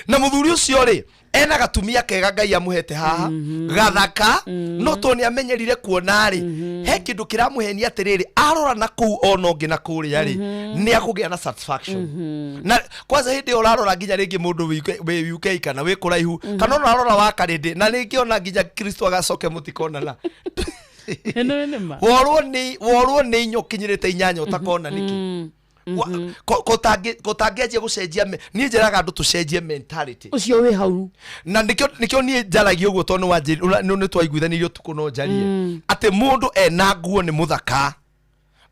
Na muthuri ũcio rĩ ena gatumia kega Ngai amũhete haha gathaka, no tondũ nĩ amenyerire kuona rĩ he kĩndũ kĩramũhenia atĩrĩrĩ, arora na kũu ona ũngĩ na kũrĩa rĩ nĩ akũgĩa na satisfaction. Na kwanza hĩndĩ ĩyo ũrarora nginya rĩngĩ mũndũ wĩ UK kana wĩ kũraihu kana ona ũrarora wa karĩndĩ na rĩngĩ ona nginya Kristo agacoke mũtikonana. Ĩno nĩ ma. Worwo nĩ inya ũkinyĩrĩte 8 ũtakona nĩkĩ? Kũtangĩanjia gũcenjia niĩ njĩraga andũ tũcenjie mentality. Ũcio wĩ hau. Na nĩkĩo niĩ njaragia ũguo tondũ nĩ twaiguithanirie ũtukũ no njarie atĩ mũndũ ena nguo nĩ mũthaka.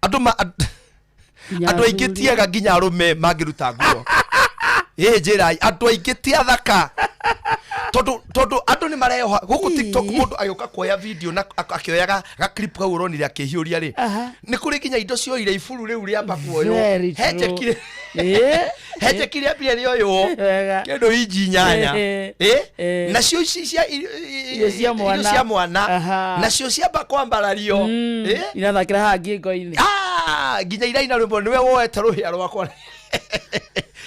Andũ Nginya andũ aingĩ athuri. tiega nginya arũme mangĩruta nguo. Ĩ njĩrai andũ aingĩ ti athaka tondũ andũ nĩ mareoha gũkũ TikTok, mũndũ agĩũka kuoya video na akĩoya ga clip kau ũronire akĩhiũria rĩ, nĩ kũrĩ nginya indo cioire iburu rĩu rĩamba kuoywo. Very true. Henjekire henjekire ambire rĩoywo Wega. kĩndũ inji 8. Ĩ nacio ici cia Irio cia mwana. Irio cia mwana nacio ciamba kwambarario. Ĩ? Irathakĩra haha ngingo-inĩ. Ah, nginya iraina rwĩmbo nĩwe woete rũhĩa rwakwa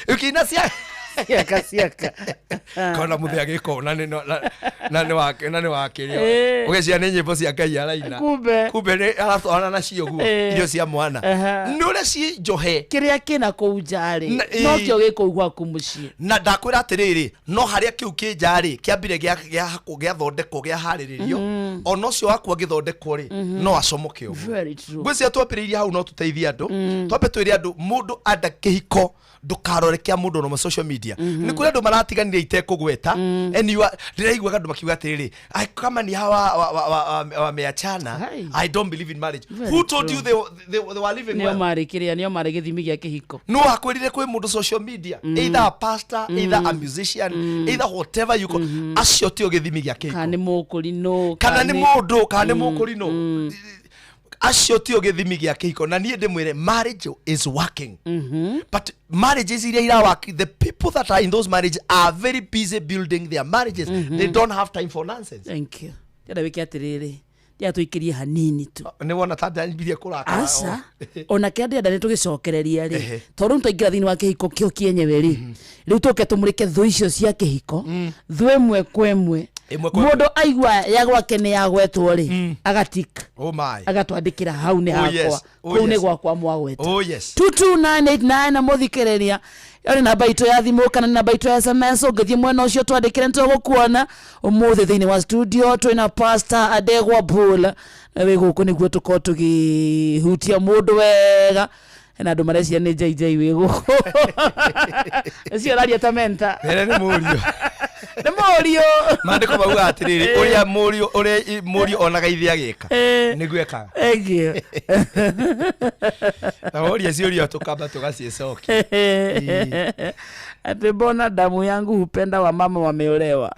ũkĩina cia ciaka ciaka. Kona mũthĩ agĩkona na nĩ wakĩrĩa ũgeciria nĩ nyĩmbo cia Ngai araina. Kumbe. Kumbe nĩ aratwarana nacio guo. Irio cia mwana nĩ ũrĩa ci njohe. Kĩrĩa kĩna kũu nja rĩ Na- nokĩo gĩ kũu gwaku mũciĩ. Na ndakwĩra atĩrĩrĩ, no harĩa kĩu kĩ nja rĩ kĩambire gĩahakwo, gĩathondekwo, kĩaharĩrĩrio, ona ũcio waku angĩthondekwo rĩ no acomoke ũguo. Very true. Ngwĩciria twambĩrĩirie hau no tũteithie andũ. Twambe twĩre andũ mũndũ anda kĩhiko ndũkarore kĩa mũndũ ona social media. Nĩ kũrĩ andũ maratiganire itekũgweta and you are- ndĩraiguaga andũ makiuga atĩrĩrĩ, "Ai, kama ni hawa wameachana, I don't believe in marriage." Very Who told true. you they were living Nĩo well? marĩ kĩrĩa nĩo marĩ gĩthimi gĩa kĩhiko. No akwĩrire kwĩ mũndũ social media, either a pastor, either a musician, either whatever you call, acio tio gĩthimi gĩa kĩhiko. Kana nĩ mũkũrinũ. Kana nĩ mũndũ kana nĩ mũkũrinũ, acio tio gĩthimi gĩa kĩhiko. Na niĩ ndĩmwĩre marriage is working, but marriages iria irawork, the people that are in those marriages are very busy building their marriages. They don't have time for nonsense. Thank you. Ndĩrenda wĩke atĩrĩrĩ, ndĩrenda tũikĩrie hanini tu. Nĩ wona ta ndambirie kũrakara. Aca, ona kĩrĩa ndĩrenda nĩ tũgĩcokereria rĩ, Ehe. tondũ rĩu twaingĩra thĩinĩ wa kĩhiko kĩo kĩenyewe rĩ, rĩu tũke tũmũrĩke thũ icio cia kĩhiko, thũ ĩmwe kwa ĩmwe. Ĩmwe kwa ĩmwe. Mũndũ aigua ya gwake nĩ yagwetwo rĩ, agatik Oh my. agatwandĩkĩra hau nĩ Oh, hakwa. yes. Oh, Kũu nĩ yes. gwakwa mwagweta. Oh yes. 22989 na mũthikĩrĩria ĩyo nĩ namba itũ ya thimũ kana nĩ namba itũ ya SMS. Ũngĩthiĩ mwena ũcio twandĩkĩre nĩtũgũkuona. Ũmũthĩ thĩinĩ wa studio twĩna Pastor Adegwa Bull na wĩ gũkũ nĩguo tũkorwo tũkĩhutia mũndũ wega. Hena andũ mareciria nĩ JJ wĩ gũkũ ũcio ũraria ta menta. Mere nĩ mũriũ. Nĩ mũriũ. Maandĩko maugaga atĩrĩrĩ, ũrĩa mũriũ ũrĩa mũriũ onaga ithe agĩka nĩguo ekaga. Thank you. Na woria ciũria tũkamba tũgaciĩcokia. Ati mbona damu yangu hupenda wamama wameolewa?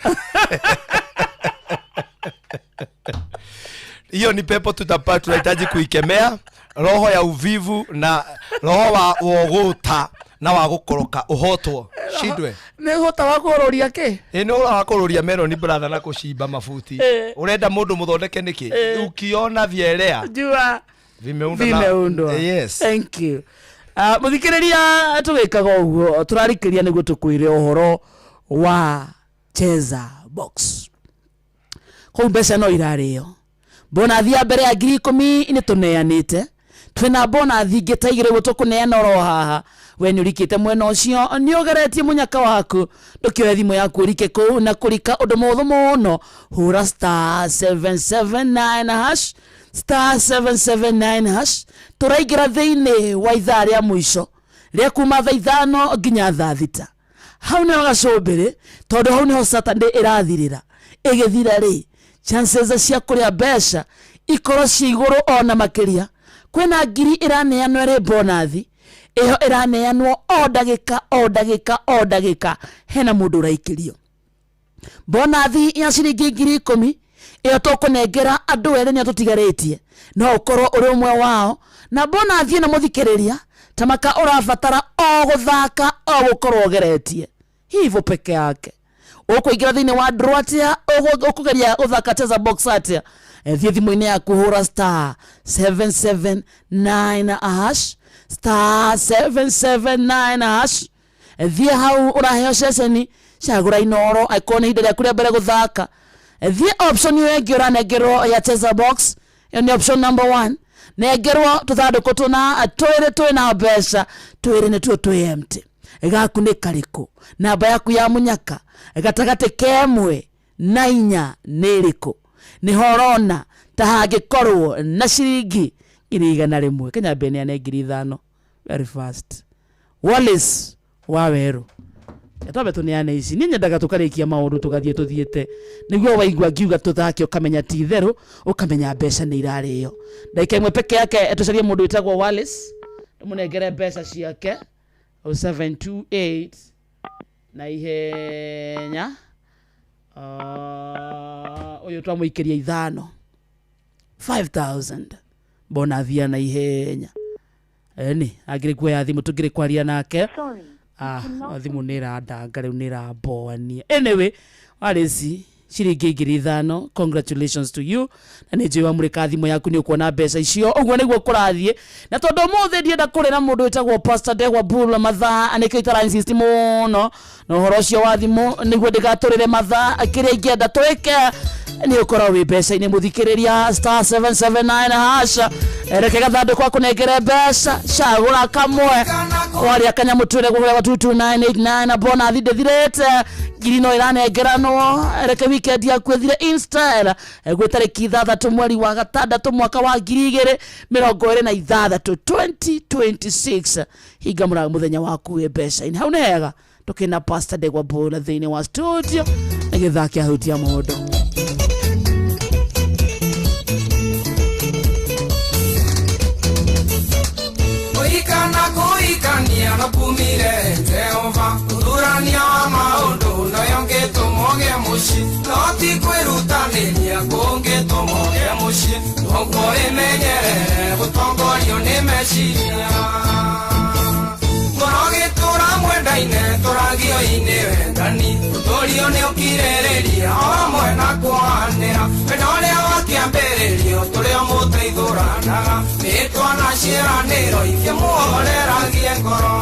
Hiyo ni pepo tunahitaji kuikemea, roho ya uvivu na roho wa wogũta na wa gũkoroka ũhotwo shindwe. Nĩ hota wa kũrũria kĩ? Ĩ nĩ ũra wa kũrũria meroni brother na kũcimba mabuti. Ũrenda mũndũ mũthondeke nĩkĩ? Ukiona vielea jua vimeundwa na- vimeundwa. Yes. Thank you. Mũthikĩrĩria, tũgĩkaga ũguo tũrarikĩria nĩguo tũkwĩre ũhoro wa Cheza Box. Kũu mbeca no irarĩo. Bonathi ya mbere ya 10,000 nĩ tũneanĩte. Twĩna bonathi ingĩ ta igĩrĩ ũguo tũkũneana oro haha. We nĩ ũrikĩte mwena ũcio, nĩ ũgeretie mũnyaka waku, ndũkĩoe thimũ yaku ũrike kũu na kũrika ũndũ mũhũthũ mũno. Hũra star 779 hash, star 779 hash. Tũraingĩra thĩinĩ wa ithaa rĩa mũico rĩa kuma thaa 5 nginya thaa 6. Hau nĩho gacũmbĩrĩ, tondũ hau nĩho Saturday ĩrathirĩra. Ĩgĩthira rĩ, chances cia kũrĩa mbeca ikorwo ciĩ igũrũ ona makĩria. Kwĩna ngiri ĩraneanwo ĩrĩ bonathi, ĩyo ĩraneanwo o ndagĩka o ndagĩka o ndagĩka, hena mũndũ ũraikĩrio bonathi ya ciringi 10,000. Ĩyo tũkũnengera andũ erĩ nĩo tũtigarĩtie, no ũkorwo ũrĩ ũmwe wao. Na bonathi ĩno mũthikĩrĩria, tamaka ũrabatara o gũthaka o gũkorwo ũgeretie hivyo peke yake. Ũkũingĩra thĩinĩ wa draw atĩa? Ũkũgeria gũthaka Cheza Box atĩa? Thiĩ thimũ-inĩ yaku, hũra star 779 hash, star 779 hash. Thiĩ hau ũraheo ceceni, cagũra Inooro angĩkorwo nĩ ihinda rĩaku rĩa mbere gũthaka. Thiĩ option ĩyo ĩngĩ ũranengerwo ya Cheza Box, ĩyo nĩ option number 1. Nengerwo tũthandũkũ tũna twĩrĩ twĩna mbeca, twĩrĩ nĩtuo twĩ empty. Gaku nĩ karĩkũ? Namba yaku ya mũnyaka gatagatĩ ka 1 na 4 nĩ ĩrĩkũ? Nĩho ũrona ta hangĩkorwo na ciringi 100,000. Kenya mbeneane 5,000 very fast. Wallace wa Werũ, twambe tũneane ici. Niĩ nyendaga tũkarĩkia maũndũ tũgathiĩ tũthiĩte, nĩguo waigua ngiuga tũthake ũkamenya ti itherũ, ũkamenya mbeca nĩ irarĩo. Ndagĩka ĩmwe peke yake tũcarie mũndũ wĩtagwo Wallace, tũmũnengere mbeca ciake 0728 na ihenya. Ũyũ twamũikĩria 5, 5000 bonathi ya na ihenya. Eni angĩrĩ kuoya thimũ tũngĩrĩ kwaria nake. Thimũ nĩ ĩrandanga rĩu, nĩ ĩramboania. Anyway, Wallace ciringi 5,000, congratulations to you. Na nĩ njũĩ wamũrĩka thimũ yaku nĩ ũkuona mbeca icio. Ũguo nĩguo kũrathiĩ. Na tondũ ũmũthĩ ndienda kũrĩra mũndũ wĩtagwo Pastor Ndegwa Bull mathaa, nĩkĩo itara insist mũno na ũhoro ũcio wa thimũ, nĩguo ndĩgatũrĩre mathaa. Kĩrĩa ingĩenda twĩke nĩ ũkorwo wĩ mbeca-inĩ mũthikĩrĩria star 779 hash. Reke gathandũkũ akũnengere mbeca, cagũra kamwe waria kanyamũ twĩre gũgũra 22989 na bonathi ndĩthirĩte, ngiri no ĩranengeranwo. Reke weekend yaku ĩthire in style. Gwĩ tarĩki 6 mweri wa 6 mwaka wa 2026, 2026. Hinga mũrango mũthenya waku wĩ mbeca-inĩ. Hau nĩ hega tũkĩna Pastor Ndegwa Bull thĩinĩ wa studio na gĩthaa kĩa hutia mũndũ. Kũhikana kũhikania no kumire Jehova, ũthurania wa maũndũ noyo ngĩtũma ũgĩe mũciĩ, no ti kwĩrutanĩria kũngĩtũma ũgĩe mũciĩ, noguo wĩmenyerere gũtongorio nĩ meciria. Ngoro gĩtũra mwendaine tũragio-inĩ wendani, ũtũrio nĩ ũkirĩrĩria o hamwe na kũhanĩra, wendo ũrĩa wakĩambĩrĩrio tũrĩ o mũteithũranaga, mĩĩtwa na ciĩranĩro ikĩmuhoreragie ngoro.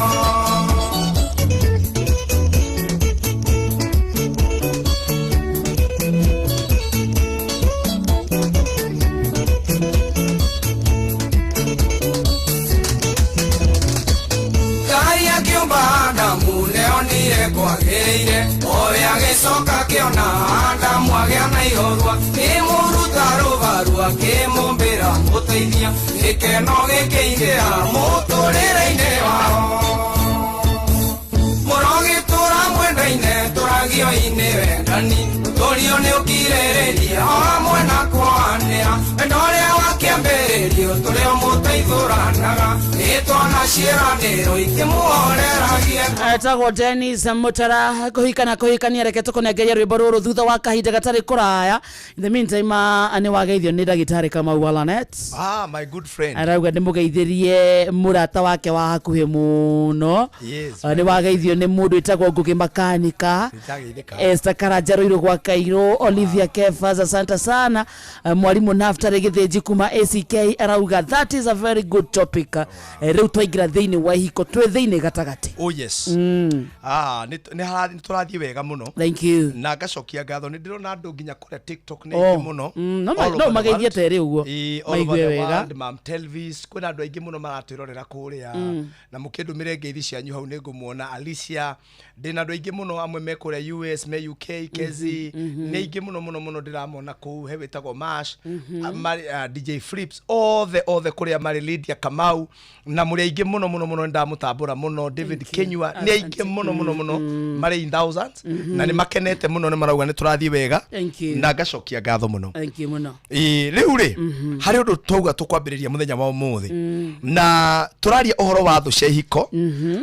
Ngai akĩũmba Adamu nĩonire kwagĩrĩire, owe agĩcoka akĩona Adamu agĩa na ihorua, kĩmũruta rũbaru akĩmũmbĩra mũteithia, gĩkeno gĩkĩingĩra mũtũrĩre-inĩ wao. Mũrogĩtũra mwendaine tũragio-inĩ wendani, ũtũrio nĩ ũkirĩrĩria o hamwe na kũhanĩra, wendo ũrĩa wakĩambĩrĩrio tũrĩ o mũteithũranaga, mĩĩtwa na ciĩranĩro ikĩmuhoreragie. Etagwo Dennis Mutara kũhikana kũhikania. Reke tũkũnengerie rwĩmbo rũrũ thutha wa kahinda gatarĩ kũraya. In the meantime, nĩ wageithio nĩ ndagĩtarĩ Kamau wa Lanet. My good friend. Arauga nĩ mũgeithĩrie mũrata wake wa hakuhĩ mũno. Yes. Nĩ wageithio nĩ mũndũ wĩtagwo Ngũgĩ Makanika. Ndĩrageithĩka. Esther Karanja Ruiru gwa Kairũ, Olivia Kefas, asante sana. Mwalimu Naftali Gĩthĩnji kuma ACK arauga that is a very good topic. Rĩu twaingĩra thĩinĩ wa ihiko, twĩ thĩinĩ gatagatĩ. Oh yes. Ah, nĩ tũrathiĩ wega mũno. Thank you. Na ngacokia ngatho, nĩ ndĩrona andũ nginya kũrĩa TikTok nĩ Oh, aingĩ mũno. no All no over the mageithie world. terĩ ũguo. Ĩĩ, all over Maigue the wega. world, Mam Telvis, kwĩna andũ aingĩ mũno maratwĩrorera kũrĩa. Na mũkĩndũmĩre ngeithi cianyu hau nĩ ngũmuona. Alicia, ndĩna andũ aingĩ mũno, amwe me kũrĩa US, me UK, Kezi, nĩ aingĩ mũno mũno mũno ndĩramona kũu. He wĩtagwo Mash, DJ Flips, othe othe kũrĩa marĩ, Lydia Kamau, na mũrĩ aingĩ mũno mũno mũno, nĩndamũtambũra mũno. David Kenyua, nĩ aingĩ mũno mũno mũno, marĩ in thousands, na nĩ makenete mũno, nĩ marauga nĩ tũrathiĩ wega. Thank you. Na ngacokia ngatho mũno. Thank you mũno. Ĩĩ, rĩu rĩ, harĩ ũndũ twauga tũkwambĩrĩria mũthenya wa ũmũthĩ, na tũraria ũhoro wa thũ cia ihiko.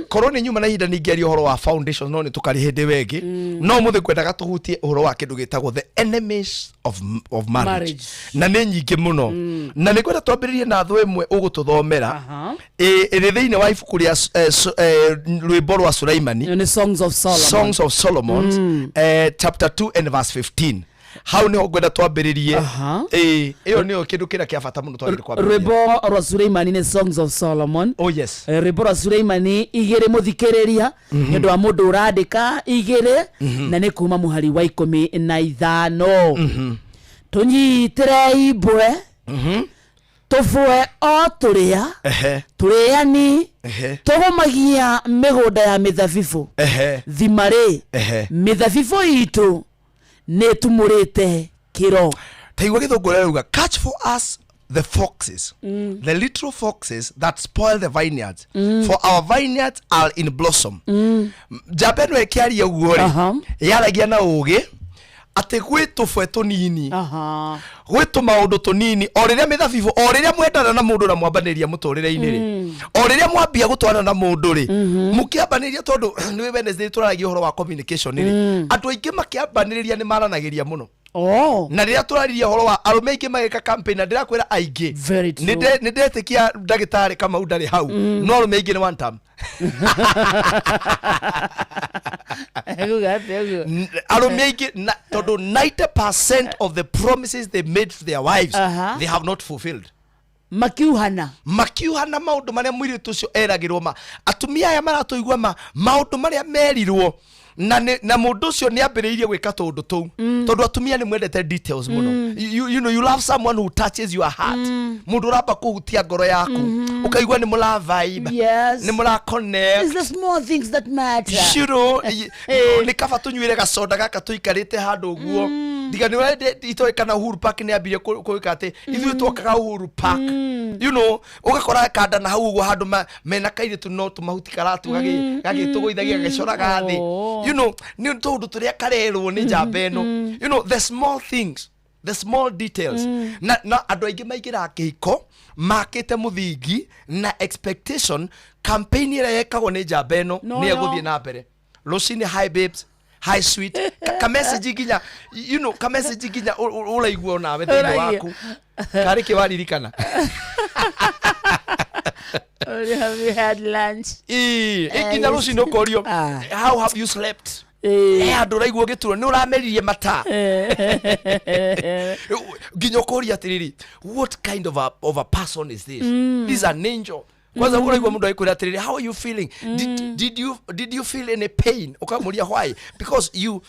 Korwo nĩ nyuma na ihinda ningĩaria ũhoro wa foundation, no nĩ tũkarĩ hĩndĩ wengĩ. No ũmũthĩ ngwendaga tũhutie ũhoro wa kĩndũ gĩtagwo the enemies of marriage. Marriage. Na nĩ nyingĩ mũno, na nĩ ngwenda twambĩrĩrie na thũ ĩmwe ũgũtũthomera. Ĩrĩ thĩinĩ wa ibuku rĩa rwĩmbo rwa Sulaimani. Nĩ Songs of Solomon. Songs of Solomon, chapter 2 and verse 15. Hau niho ngwenda twambĩrĩrie. Ĩyo nĩyo kĩndũ kĩrĩa kĩa bata mũno twagĩrĩire kwambĩrĩria. Rwĩmbo rwa Suleimani nĩ Songs of Solomon. Oh yes. Rwĩmbo rwa Suleimani 2, mũthikĩrĩria, nĩ ũndũ wa mũndũ ũrandĩka, 2, na nĩ kuma mũhari wa 15. Tũnyitĩre imbwe, tũbue o tũrĩa tũrĩani tũgũmagia mĩgũnda ya mĩthabibũ. Thima rĩ, mĩthabibũ itũ nĩ ĩtumũrĩte kĩro. Taigua gĩthũngũ rĩrauga, "Catch for us the foxes, the little foxes that spoil the vineyards, for our vineyards are in blossom." Njamba ĩno ĩkĩaria ũguo rĩ, yaragia na ũgĩ atĩ gwĩ tũbwe tũnini, gwĩ tũmaũndũ tũnini, o rĩrĩa mĩthabibũ, o rĩrĩa mwendana na mũndũ na mwambanĩria mũtũrĩre-inĩ rĩ, o rĩrĩa mwambia gũtwarana na mũndũ rĩ, mũkĩambanĩria, tondũ nĩ Wednesday tũraragia ũhoro wa communication rĩ, andũ aingĩ makĩambanĩrĩria nĩ maranagĩria mũno. Na rĩrĩa tũraririe ũhoro wa arũme aingĩ magĩka campaign, na ndĩrakwĩra aingĩ, nĩ ndetĩkia ndagĩtarĩ Kamau ndarĩ hau, no arũme aingĩ nĩ one term. Ekuga atĩa ũguo? Arũme aingĩ tondũ 90% of the promises they made to their wives, they have not fulfilled. Makiuhana. Makiuhana maũndũ marĩa mũirĩtu ũcio eragĩrwo, ma atumia aya maratũigua, ma maũndũ marĩa merirwo, na mũndũ ũcio nĩ ambĩrĩirie gwĩka tũũndũ tũu, tondũ atumia nĩ mwendete details mũno. You love someone who touches your heart, mũndũ ũramba kũhutia ngoro yaku, ũkaigua nĩ mũra vibe, nĩ mũra connect. It's the small things that matter. Shiro, nĩ kaba tũnyuĩre gacoda gaka tũikarĩte handũ ũguo, ndiga nĩ itoĩ kana Uhuru Park nĩ ambirie gwĩka atĩ ithuĩ twokaga Uhuru Park, ũgakora kanda na hau ũguo handũ mena kairĩtu, no tũmahuti karatu gagĩtũgũithagia, gagĩcoraga thĩ. Nĩ tũũndũ tũrĩa karerwo nĩ njamba ĩno, the small things, the small details. Na andũ aingĩ maingĩraga kĩhiko makĩte mũthingi na expectation campaign ĩrĩa yekagwo nĩ njamba ĩno No, nĩ no. ĩgũthiĩ na mbere. Rũcinĩ, "Hi babes, hi sweet," ka message nginya, ka message nginya ũraigua onawe thĩinĩ Ũraigua. waku karĩ kĩ waririkana. Have you had lunch? Ĩĩ, nginya Yes. rũcinĩ ũkorio, "How have you slept?" Handũ ũraigua ũgĩturwo nĩ ũrameririe mata, nginya ũkoria atĩrĩrĩ, "What kind of a person is this? This is an angel." Kwanza ũraigua mũndũ agĩkwĩra atĩrĩrĩ, "How are you feeling? Did you feel any pain?" Ũkamũria, "Why?" "Because you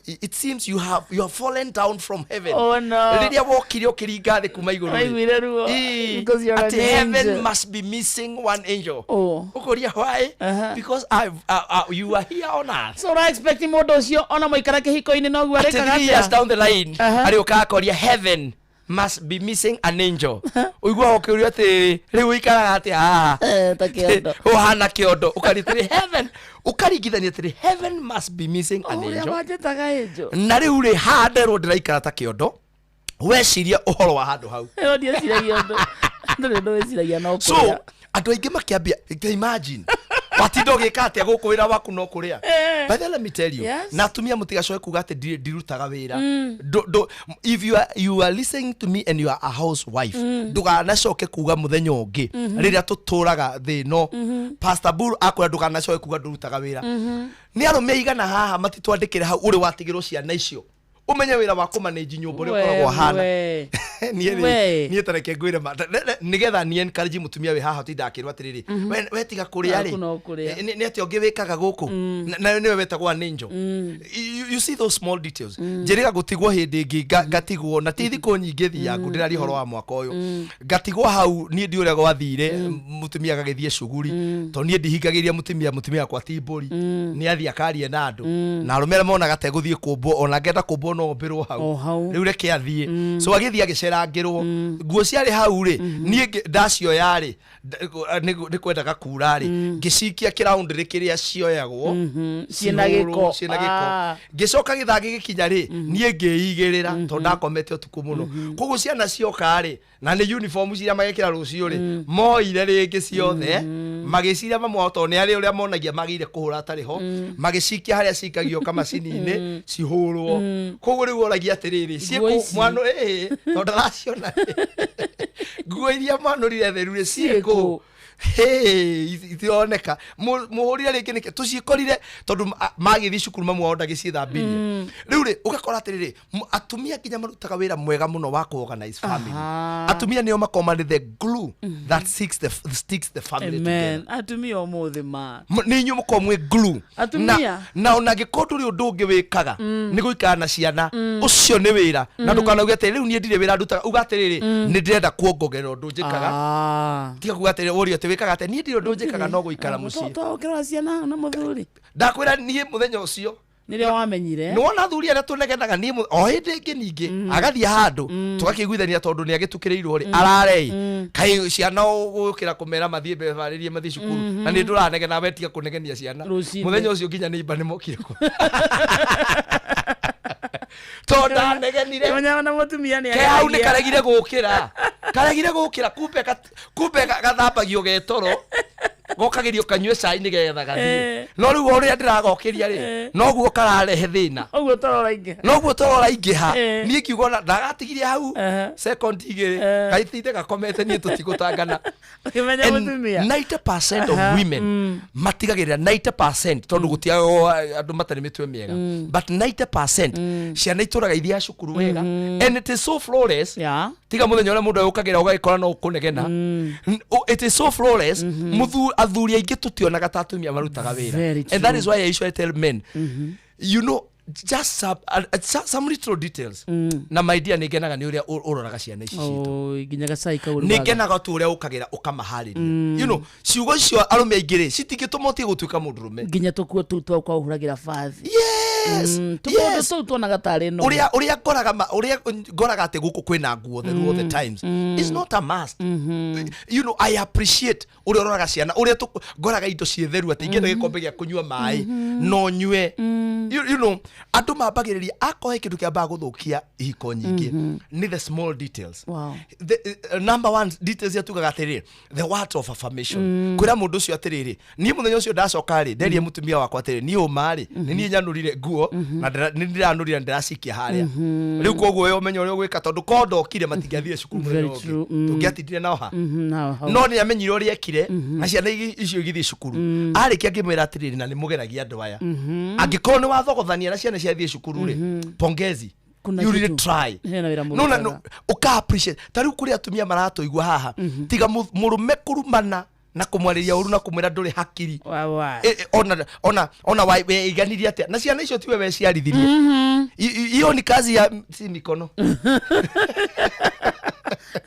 it seems you have fallen down from heaven." Oh, no. Rĩrĩa wokire ũkĩringa thĩ kuma igũrũ rĩ. Waiguire ruo. Ĩĩ, Because you're an atĩ heaven angel. must be missing one angel. Oh. Ũkoria, "Why?" "Because you are here on earth." So ũra expect mũndũ ũcio ona mũikara kĩhiko-inĩ noguo Atĩ arĩkaga 3 years atĩa? down the line, arĩũkaga akoria, "Heaven must be missing an angel." Ũiguaga ũkĩũrio atĩrĩrĩ, rĩu ũikaraga atĩa haha? Ta kĩondo. Ũhana kĩondo. Ũkaria atĩrĩ, heaven, ũkaringithania atĩrĩ, heaven must be missing an Ũrĩa angel. manjĩtaga angel. Na rĩu rĩ, haha nderwo ndĩraikara ta kĩondo, weciria ũhoro wa handũ hau. Ĩyo ndieciragia ũndũ. Ndũrĩ ũndũ wĩciragia no So kũrĩa. andũ aingĩ makĩambia, imagine watinda ũgĩka atĩa gũkũ, wĩra waku no kũrĩa. By the way, let me tell you, na atumia mũtigacoke kuga atĩ ndirutaga wĩra. If you are listening to me and you are a housewife, ndũganacoke kuga mũthenya ũngĩ rĩrĩa tũtũraga thĩ ĩno. Pastor Bull akwĩra ndũganacoke kuga ndũrutaga wĩra. Nĩ arũme aigana haha matitwandĩkĩre hau ũrĩ watigĩrwo ciana icio, ũmenye wĩra wa kũmanĩnji nyũmba ũrĩa ũkoragwo ũhana. We. Niĩ rĩ, We. niĩ tareke ngwĩre ma nĩgetha niĩ encourage mũtumia wĩ haha ũtinda akĩrwo atĩrĩrĩ, we tiga kũrĩa Waku no kũrĩa. rĩ, nĩ atĩa ũngĩ wĩkaga gũkũ? Nayo nĩwe wetagwo an angel. You see those small details. Njĩrĩga gũtigwo hĩndĩ ĩngĩ, ngatigwo na ti thikũ nyingĩ thiangu, ndĩraria ũhoro wa mwaka ũyũ, ngatigwo hau niĩ ndi ũrĩa gwathire, mũtumia agagĩthiĩ cuguri, tondũ niĩ ndihingagĩria mũtumia, mũtumia wakwa ti mbũri, nĩ athiĩ akarie na andũ na arũme arĩa monaga tegũthiĩ kũmbwo, ona ngenda kũmbwo no ombĩrwo hau. O hau. Rĩu reke athiĩ. So agĩthiĩ agĩcerangĩrwo nguo ciarĩ hau rĩ, niĩ ndacioya rĩ, nĩ kwendaga kura rĩ, ngĩcikia kĩraũndĩrĩ kĩrĩa cioyagwo Ciĩna gĩko. cihũrwo, ciĩna gĩko. Ngĩcoka gĩthaa gĩgĩkinya rĩ, niĩ ngĩigĩrĩra tondũ ndakomete ũtukũ mũno. Koguo ciana cioka rĩ, na nĩ uniform ciria magekĩra rũciũ rĩ, moire rĩngĩ ciothe magĩciria mamwe wao, tondũ nĩ arĩ ũrĩa monagia magĩire kũhũra atarĩ ho, magĩcikia harĩa cikagio kamacini-inĩ cihũrwo. Koguo rĩu oragia atĩrĩrĩ, Nguo ciĩkũ ici. mwana ĩĩ, tondũ ndaraciona nguo iria mwanũrire theru rĩ, ciĩkũ? Ciĩkũ? Hey, itironeka. Mũhũrire rĩngĩ nĩkĩ tũcikorire, tondũ magĩthiĩ cukuru mamu wao ndagĩciĩthambirie. Rĩu rĩ, ũgakora atĩrĩrĩ, atumia nginya marutaga wĩra mwega mũno wa kũ-organize family. Atumia nĩo makoragwo marĩ the glue that sticks the family together. Amen. Atumia ũmũthĩ ma. Nĩ inyuĩ mũkorwo mwĩ glue. Atumia. Na ona angĩkorwo ndũrĩ ũndũ ũngĩ wĩkaga, nĩ gũikara na ciana, ũcio nĩ wĩra. Na ndũkanauge atĩ rĩu niĩ ndirĩ wĩra ndutaga, uga atĩrĩrĩ, nĩ ndĩrenda kuongongerera ũndũ njĩkaga. Tiga kuga atĩrĩ ũrio atĩ wĩkaga atĩ niĩ ndirĩ ũndũ njĩkaga no gũikara mũciĩ. Tũkĩrora ciana na mũthuri. Ndakwĩra niĩ mũthenya ũcio Nĩrĩo wamenyire. Nĩ wona athuri arĩa tũnegenaga, niĩ o hĩndĩ ĩngĩ ningĩ agathiĩ handũ tũgakĩiguithania, tondũ nĩ agĩtukĩrĩirwo rĩ, ararei kaĩ ciana ũgũkĩra kũmera mathiĩ meharĩrie mathiĩ cukuru, na nĩ ndũranegena, we tiga kũnegenia ciana. Rũcinĩ. Mũthenya ũcio nginya nĩ imba nĩ mokire tondũ ndanegenire. Kĩmenya na mũtumia nĩ Ke hau nĩ ageragia. karegire gũkĩra, karegire gũkĩra, kumbe kumbe gathambagio getoro, gokagĩrio kanyue cai nĩgetha gathiĩ. No rĩu o ũrĩa ndĩragokĩria rĩ, noguo kararehe thĩna. Ũguo tũroraingĩha. Noguo tũroraingĩha. Niĩ ngiuga ona ndagatigirie hau second 2, gaitinde gakomete, niĩ tũtigũtangana. Ũkĩmenya And mũtumia. 90% of women matigagĩrĩra, 90%, tondũ gũtiagwo andũ matarĩ mĩtwe mĩega, but 90% ciana itũraga ithiaga cukuru wega and it is so flawless. Tiga mũthenya ũrĩa mũndũ agũkagĩra ũgagĩkora no ũkũnegena. It is so flawless. Athuri aingĩ tũtionaga ta atumia marutaga wĩra. Very And that true. is why I usually tell men, just some little details. Na my dear, nĩ ngenaga nĩ ũrĩa ũroraga ciana ici citũ. Oi, nginya gacai kau Nĩ ũrugaga. ngenaga tu ũrĩa ũkagĩra ũkamaharĩria. Ciugo icio arũme aingĩ rĩ, citingĩtũma ũtige gũtuĩka mũndũrũme. Nginya tũkuo tũu twakwa ũhũragĩra bathi. Yes. Tũmaũndũ tũu tuonaga tarĩ no. Ũrĩa ngoraga ũrĩa ngoraga atĩ gũkũ kwĩna nguo theru all the times is not a must. I appreciate ũrĩa ũroraga ciana, ũrĩa ngoraga indo ciĩ theru, atĩ ingĩenda gĩkombe gĩa kũnyua maĩ no nyue. Andũ mambagĩrĩria akorwo he kĩndũ kĩambaga gũthũkia ihiko nyingĩ nĩ the small details. The number one details ya tugaga atĩrĩrĩ, the words of affirmation, kwĩra mũndũ ũcio atĩrĩrĩ, niĩ mũthenya ũcio ndacoka rĩ, nderie mũtumia wakwa atĩrĩ, niĩ ũma rĩ, nĩ niĩ nyanũrire nguo na nĩ ndĩranũrire na ndĩracikia harĩa rĩu, koguo we ũmenye ũrĩa ũgwĩka, tondũ ko ndokire matingĩathire cukuru mũthenya Very ũngĩ. true. Tũngĩatindire nao ha? Nao hau. No nĩ amenyire ũrĩa ekire na ciana icio igĩthiĩ cukuru. Arĩkia ngĩmwĩra atĩrĩrĩ, na nĩ mũgeragia andũ aya, angĩkorwo nĩ wathogothania na ciana ciathiĩ cukuru rĩ, pongezi. Kuna You really kitu. try. Hena wĩra No, na mũrutaga. no, ũka appreciate. Ta rĩu kũrĩ atumia maratũigua haha, tiga mũrũme kũrumana na kũmwarĩria ũru na kũmwĩra ndũrĩ hakiri. Wa. Ona weiganirie atĩa na ciana icio tiwe weciarithirie. Hiyo ni kazi ya si mikono.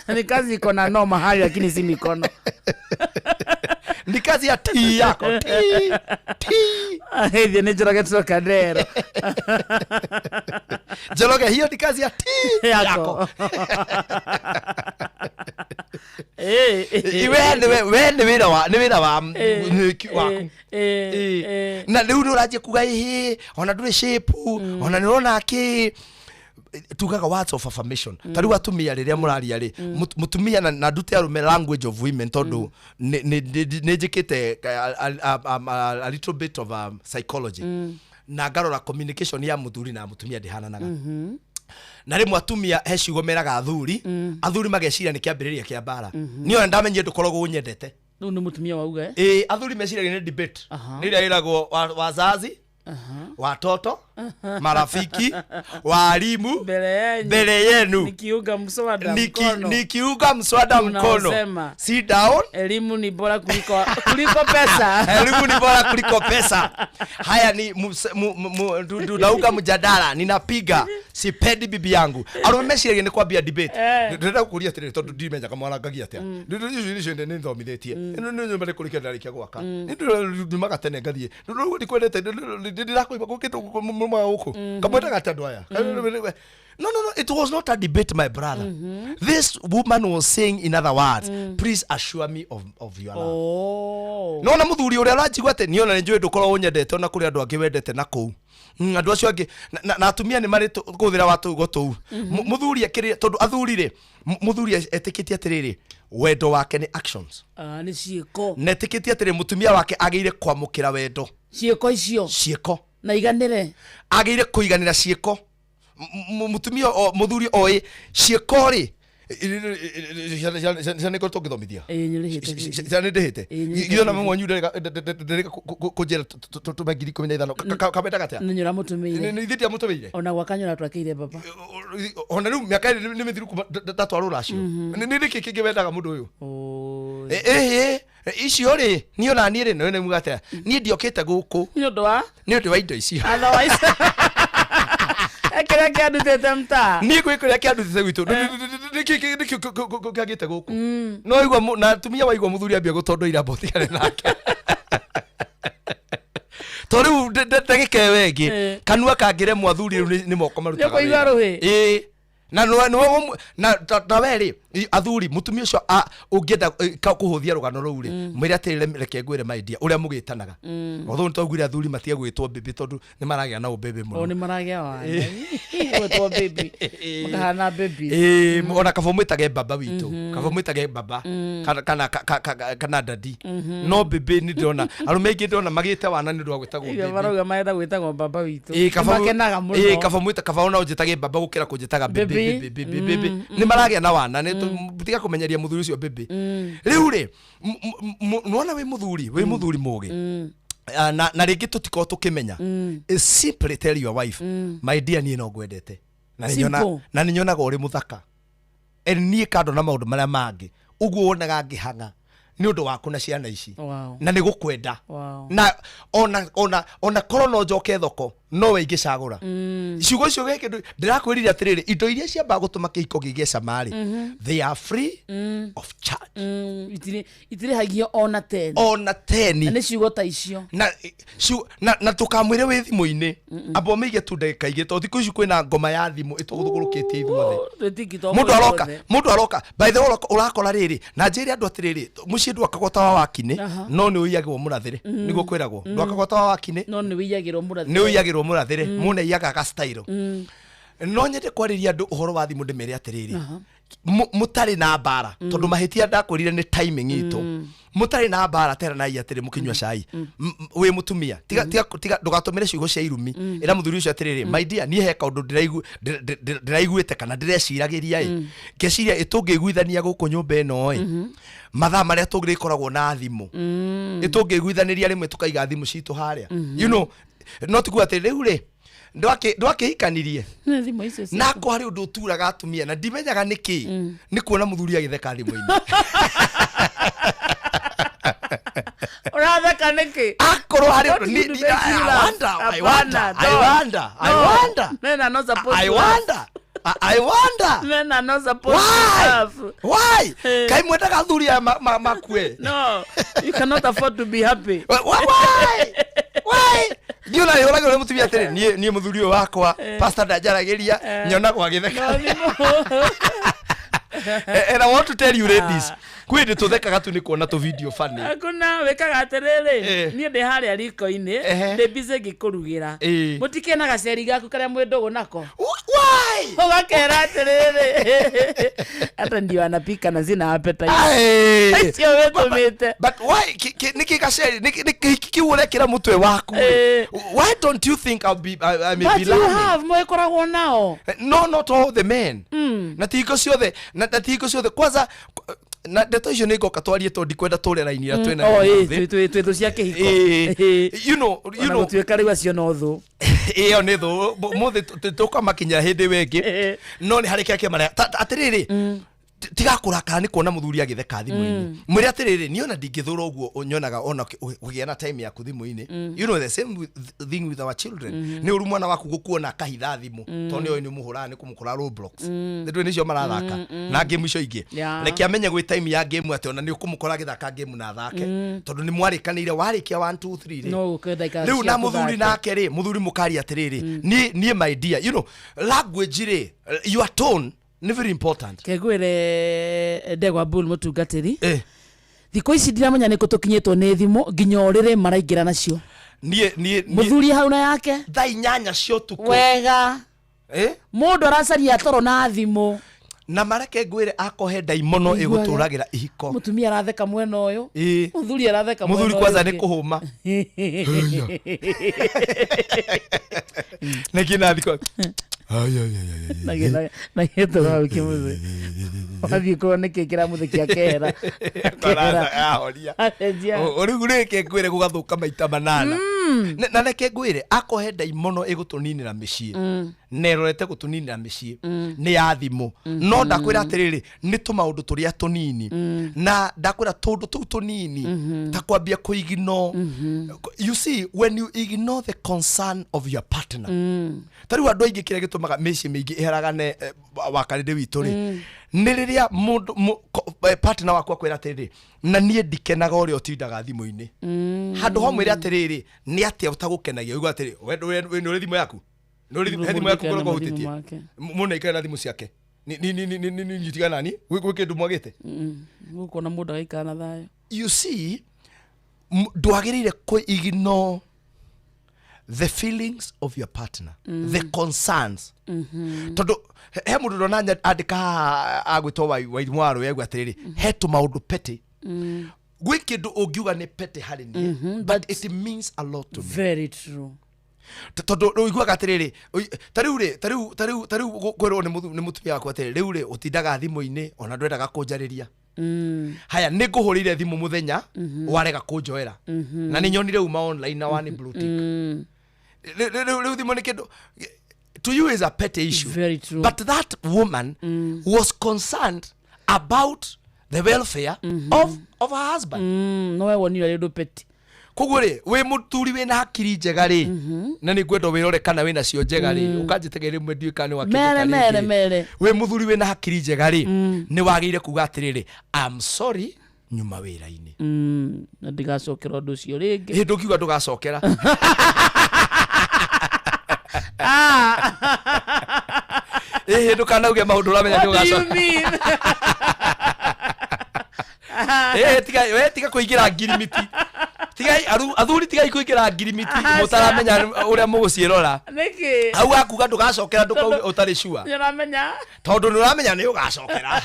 Ni kazi iko na no mahali lakini si mikono. Ni kazi ya tii yako tii tii. Hithi nĩ Njoroge Trocadero. Njoroge, hiyo ni kazi ya tii Yako. yako. We nĩ we nĩ wĩra wa waku. Na rĩu nĩ ũranjia kuga ĩhĩ, ona ndũrĩ shape, ona nĩ ũrona kĩ tugaga words of affirmation. Ta rĩu atumia rĩrĩa mũraria rĩ, mũtumia na ndute arũme language of women, tondũ nĩ njĩkĩte a little bit of psychology. Na ngarora communication ya muthuri na mutumia ndĩhananaga. Na rĩmwe atumia he ciugo meraga athuri, athuri mageciria nĩ kĩambĩrĩria kĩa mbara. Niĩ ona ndamenyire ndũkoragwo ũnyendete. Rĩu nĩ mũtumia wauga, eh? Ĩĩ, athuri meciragia nĩ debate. Nĩ ĩrĩa ĩragwo wazazi, watoto, marafiki, walimu mbele yenyu, mbele yenu nikiunga mswada mkono. Nikiunga mswada mkono. Unaosema, sit down. Elimu ni bora kuliko pesa. Elimu ni bora kuliko pesa. Haya ni tunauga mjadala, ninapiga, sipendi bibi yangu. Arũme meciragia nĩ kwambia debate. Ndĩrenda gũkũria atĩrĩrĩ, tondũ ndimenyaga mwarangagia atĩa. Icio nĩ thomithĩtie. Ĩno nĩ nyũmba nĩ kũrĩkia ndarĩkia gwaka. Nĩ ndumaga tene ngathiĩ. Ndikwendete, ndĩrakũiba gũkĩte mũma gũkũ. Kamwendaga atĩa andũ aya? No, no, no, it was not a debate, my brother. This woman was saying, in other words, please assure me of your love. Oh. Nona muthuri uria aranjigua ati niona nĩ njũĩ ndũkoragwo ũnyendete, ona kũrĩ andũ angĩ wendete na kũu. Andũ acio angĩ na atumia nĩ marĩ kũhũthĩra wa tũugo tũu. Mũthuri akĩrĩ tondũ athuri rĩ, mũthuri etĩkĩtie atĩrĩrĩ, wendo wake nĩ actions. Ah, nĩ ciĩko. Na etĩkĩtie atĩrĩ, mũtumia wake agĩire kwamũkĩra wendo. Ciĩko icio. Ciĩko. Na iganĩre. Agĩire kũiganĩra ciĩko. Mũtumia mũthuri oĩ ciĩko rĩ, ciana ikoretwo ngĩthomithia. Ĩĩ, nĩũrĩhĩte. Ciana nĩ ndĩhĩte. Ĩĩ, nĩũrĩhĩte. Githĩ ona mami wanyu nderĩga kũnjĩra tũme 15,000. Kamendaga atĩa? Nĩ ũramũtũmĩire. Nĩ ithuĩ ndiamũtũmĩire. Ona gwaka nyũra twakĩire baba. Ona rĩu mĩaka 2 nĩ mĩthiru kuma ndatwarwo rũracio. Nĩ nĩkĩ kĩngĩ wendaga mũndũ ũyũ? Ĩhĩ, icio rĩ, niĩ ona niĩ rĩ, nĩ muga atĩa, niĩ ndiokĩte gũkũ nĩ ũndũ wa nĩ ũndũ wa indo icio. Otherwise kĩrĩa kĩandutĩte mtaa. Niĩ gwĩ kũrĩa kĩandutĩte gwitũ, nĩkĩ kĩagĩte gũkũ. No igua na atumia waigua mũthuri ambia gũtondoira mbotigane nake, to rĩu ndagĩka ĩyo ĩngĩ kanua kangĩremwo athuri rĩu nĩ moko marutaga Nĩũkũigua wĩra. rũhĩ? Ĩĩ, na na ta we rĩ, athuri, mũtumia ũcio ũngĩenda kũhũthia rũgano rũu rĩ, mwĩre atĩrĩ, reke ngwĩre my dear, ũrĩa mũgĩtanaga. Although nĩ twaugire athuri matige gwĩtwo baby, tondũ nĩ maragĩa na ũbebe O mũno. nĩ maragĩa wana gwĩtwo baby, makahana baby. Ĩĩ, ona kaba mwĩtage baba witũ, kaba mwĩtage baba kana daddy. No baby nĩ ndĩrona arũme aingĩ ndĩrona magĩte wana nĩ ũndũ wa gwĩtagwo Irio baby. marauga marenda gwĩtagwo baba witũ. Ĩĩ, kaba makenaga mũno. Ĩĩ, kaba mwĩta, kaba ona ũnjĩtage baba gũkĩra kũnjĩtaga baby. Baby. Baby, baby, baby. Nĩ maragĩa na wana nĩ tiga kũmenyeria mũthuri ũcio baby. Rĩu rĩ, nĩwona wĩ mũthuri mũgĩ. Ah, na rĩngĩ tũtikorwo tũkĩmenya. Is simply tell your wife, my dear, niĩ no ngwendete na nĩ Simple. na nĩ nyonaga ũrĩ mũthaka, and niĩ kando na maũndũ marĩa mangĩ ũguo wonaga ngĩhang'a nĩ ũndũ waku na ciana ici. Na nĩ gũkwenda. Na ona korwo no njoke thoko no we ingĩcagũra. Ciugo icio gĩ kĩndũ ndĩrakwĩrire atĩrĩrĩ, indo iria ciambaga gũtũma kĩhiko kĩgĩe cama rĩ, they are free of charge. Itirĩhagio ona 10. Ona 10. Na nĩ ciugo ta icio. Na tũkamwĩre wĩ thimũ-inĩ, amba ũmĩige tu ndagĩka 2, tondũ thikũ ici kwĩna ngoma ya thimũ ĩtũgũthũgũrũkĩtie ithuothe. Twĩtiki Mũndũ aroka, mũndũ aroka, by the way, ũrakora rĩrĩ na njĩre andũ atĩrĩrĩ, mũciĩ ndwakagwo tawa wa kinĩ. No nĩ ũiyagĩrwo mũrathĩre. Nĩguo kwĩragwo, ndwakagwo tawa wa kinĩ. No nĩ wĩiyagĩrwo mũrathĩre. Nĩ ũiyagĩrwo mũrathĩre. Mũndũ aiyaga ga style. No nyende kwarĩria andũ ũhoro wa thimũ, ndĩmere atĩrĩrĩ, mũtarĩ na mbara, tondũ mahĩtia ndakwĩrire nĩ timing itũ. Mũtarĩ na mbara, teranai atĩrĩ mũkĩnyua cai. Wĩ mũtumia, tiga tiga tiga ndũgatũmĩre ciugo cia irumi. Ĩra mũthuri ũcio atĩrĩrĩ, my dear, niĩ he kaũndũ ndĩraiguĩte kana ndĩreciragĩria ĩ, ngeciria ĩtũngĩiguithania gũkũ nyũmba ĩno ĩ, mathaa marĩa tũrĩkoragwo na thimũ, ĩtũngĩiguithanĩria rĩmwe tũkaiga thimũ citũ harĩa, no tikuga atĩ rĩu rĩ ndwakĩhikanirie. Nĩ thimũ icio ciaku. Nako harĩ ũndũ ũturaga atumia na ndimenyaga nĩkĩ, nĩ kuona mũthuri agĩtheka thimũ-inĩ. Ũratheka nĩkĩ? Akorwo harĩ What ũndũ would make you I laugh? wonder, I Hapana, wonder, I no. wonder, I No. wonder. Men are not supposed I to laugh. wonder, I wonder. Men are not supposed to Why? laugh. Why? Kaĩ mwendaga athuri aya makue? No, you cannot afford to be happy. Why? Why? Niĩ ona hũragĩrwo nĩ mũtumia atĩrĩ, niĩ mũthuri ũyũ wakwa, pastor, ndanjaragĩria, nyonagwo agĩtheka. And I want to tell you ladies, kwĩ hĩndĩ tũthekaga tu nĩ kuona tũ video funny. Hakuna wĩkaga atĩrĩrĩ, niĩ ndĩ harĩa riko-inĩ, ndĩ busy ngĩkũrugĩra. Mũtikĩna gaceri gaku karĩa mwĩ ndũgũ nako. Why? Ũgakera atĩrĩrĩ, hata ndio anapika na sina appetite. Aye. Acio wĩtũmĩte. But why niki gaceri niki kiu ũrekĩra mũtwe waku rĩ? Why don't you think I'll be I may But be you learning? have mwĩkoragwo nao. No, not all the men. Na ti hingo ciothe, na ti hingo ciothe kwanza, na ndeto icio nĩ ngoka twarie tondũ ndikwenda tũre raini ĩrĩa twĩna Oh, nayo ĩ, thĩ. twĩ thũ cia kĩhiko. Ĩ, you Ona know gũtuĩka rĩu acio no thũ. Ĩyo nĩ thũ mũthĩ tũkamakinya hĩndĩ ĩyo ĩngĩ, no nĩ harĩ kĩrĩa kĩamareha. Atĩrĩrĩ, tiga kũrakara nĩ kuona mũthuri agĩtheka thimũ-inĩ. Mwĩre atĩrĩrĩ, niĩ ona ndingĩthũra ũguo nyonaga ona ũgĩa na time yaku thimũ-inĩ. You know the same thing with our children. Nĩ ũru mwana waku gũkuona akahitha thimũ tondũ nĩ oĩ nĩ ũmũhũraga nĩ kũmũkora Roblox. Ndũĩ nĩcio marathaka na game icio ingĩ. Reke amenye gwĩ time ya game atĩ ona nĩ ũkũmũkora agĩthaka game na athake, tondũ nĩ mwarĩkanĩire warĩkia 1 2 3 rĩ. No ũke ndagĩka Rĩu na cia mũthuri gũthaka. Nake rĩ, mũthuri mũkaria atĩrĩrĩ, niĩ my dear, you know language rĩ, your tone nĩ very important. Kengwĩre Ndegwa Bull mũtungatĩri, thikũ ici ndiramenya nĩkũ tũkinyĩtwo nĩ thimũ nginya ũrĩrĩ maraingĩra nacio. Niĩ Mũthuri hau na yake thaa 8 cia ũtukũ. Wega. Mũndũ aracaria toro na thimũ. Na mareke ngwĩre, akohe ndaimono Ũiguaga. ĩgũtũragĩra ihiko. Mũtumia aratheka mwena ũyũ, mũthuri aratheka mwena Mũthuri ũyũ kwanza nĩ ũngĩ. Kũhũma nĩkĩ na thikũ. Na gĩtũra hau kĩmũthĩ wathiĩ kũrora nĩkĩ kĩramũthekia kehera. Ahoria rĩu reke ngwĩre, gũgathũka maita manana. Na reke ngwĩre, akohe ndaimono ĩgũtũninĩra mĩciĩ na ĩrorete gũtũninĩra mĩciĩ nĩ ya thimũ. No ndakwĩra atĩrĩrĩ, nĩ tũmaũndũ tũrĩa tũnini, na ndakwĩra tũndũ tũu tũnini ta kwambia kũignore. You see, when you ignore the concern of your partner, ta rĩu andũ aingĩ kĩrĩa gĩtũmaga mĩciĩ mĩingĩ ĩharagane, wakarĩndĩ witũ rĩ, nĩ rĩrĩa mũndũ partner waku akwĩra atĩrĩrĩ, na niĩ ndikenaga ũrĩa ũtindaga thimũ-inĩ. Handũ ho mwĩre atĩrĩrĩ, nĩ atĩa ũtagũkenagia? Ũigua atĩrĩ, we nĩ ũrĩ thimũ yaku? Nĩ ũrĩ he thimũ yaku Mũndũ ngoragwo na mathimũ hutĩtie? make. Mũndũ aikare na thimũ ciake. Ni tigana nani gwĩ kĩndũ mwagĩte. Gũkũ na mũndũ agaikara na thayũ. You see, ndwagĩrĩire kũ ignore the feelings of your partner, the concerns, tondũ he mũndũ ndona andĩka haha agwĩtwo Wairimũ wa Rũĩ, auga atĩrĩrĩ, he tũmaũndũ petty. Gwĩ kĩndũ ũngiuga nĩ petty harĩ niĩ, but it means a lot to me. Very true. Tondũ ũiguaga atĩrĩrĩ, ta rĩu rĩ, ta rĩu kwĩrwo nĩ mũtumia waku atĩrĩrĩ, rĩu rĩ, ũtindaga thimũ-inĩ ona ndwendaga kũnjarĩria. Haya, nĩ ngũhũrĩire thimũ mũthenya, warega kũnjoera, na nĩ nyonire uma online na wani blue tick. Rĩu thimũ nĩ kĩndũ to you is a petty issue. Very true. But that woman was concerned about the welfare of her husband. No we wonire rĩ ũndũ petty. Koguo rĩ, wĩ mũthuri wĩna hakiri njega rĩ, na nĩ ngwenda wĩrore kana wĩna cio njega rĩ, ũkanjĩtĩkĩria rĩmwe, ndiũĩ kana nĩ Mere wakĩndĩka mere rĩngĩ. Mere. Wĩ mũthuri wĩna hakiri njega rĩ, nĩ wagĩrĩire kuga atĩrĩrĩ, I'm sorry, nyuma wĩra-inĩ. Na ndigacokera ũndũ ũcio rĩngĩ. Hĩndĩ ũkiuga ndũgacokera. Ĩhĩ, ndũkanauge maũndũ ũramenya nĩ What do you ũgacokera. mean? Ĩhĩ, tiga we, tiga kũingĩra ngirimiti. Tigai athuri, tigai kũingĩra ngirimiti mũtaramenya ũrĩa mũgũciĩrora. Nĩkĩ? Hau akuga ndũgacokera, ndũkauge ũtarĩ sure. Nĩ ũramenya. Tondũ nĩ ũramenya nĩ ũgacokera.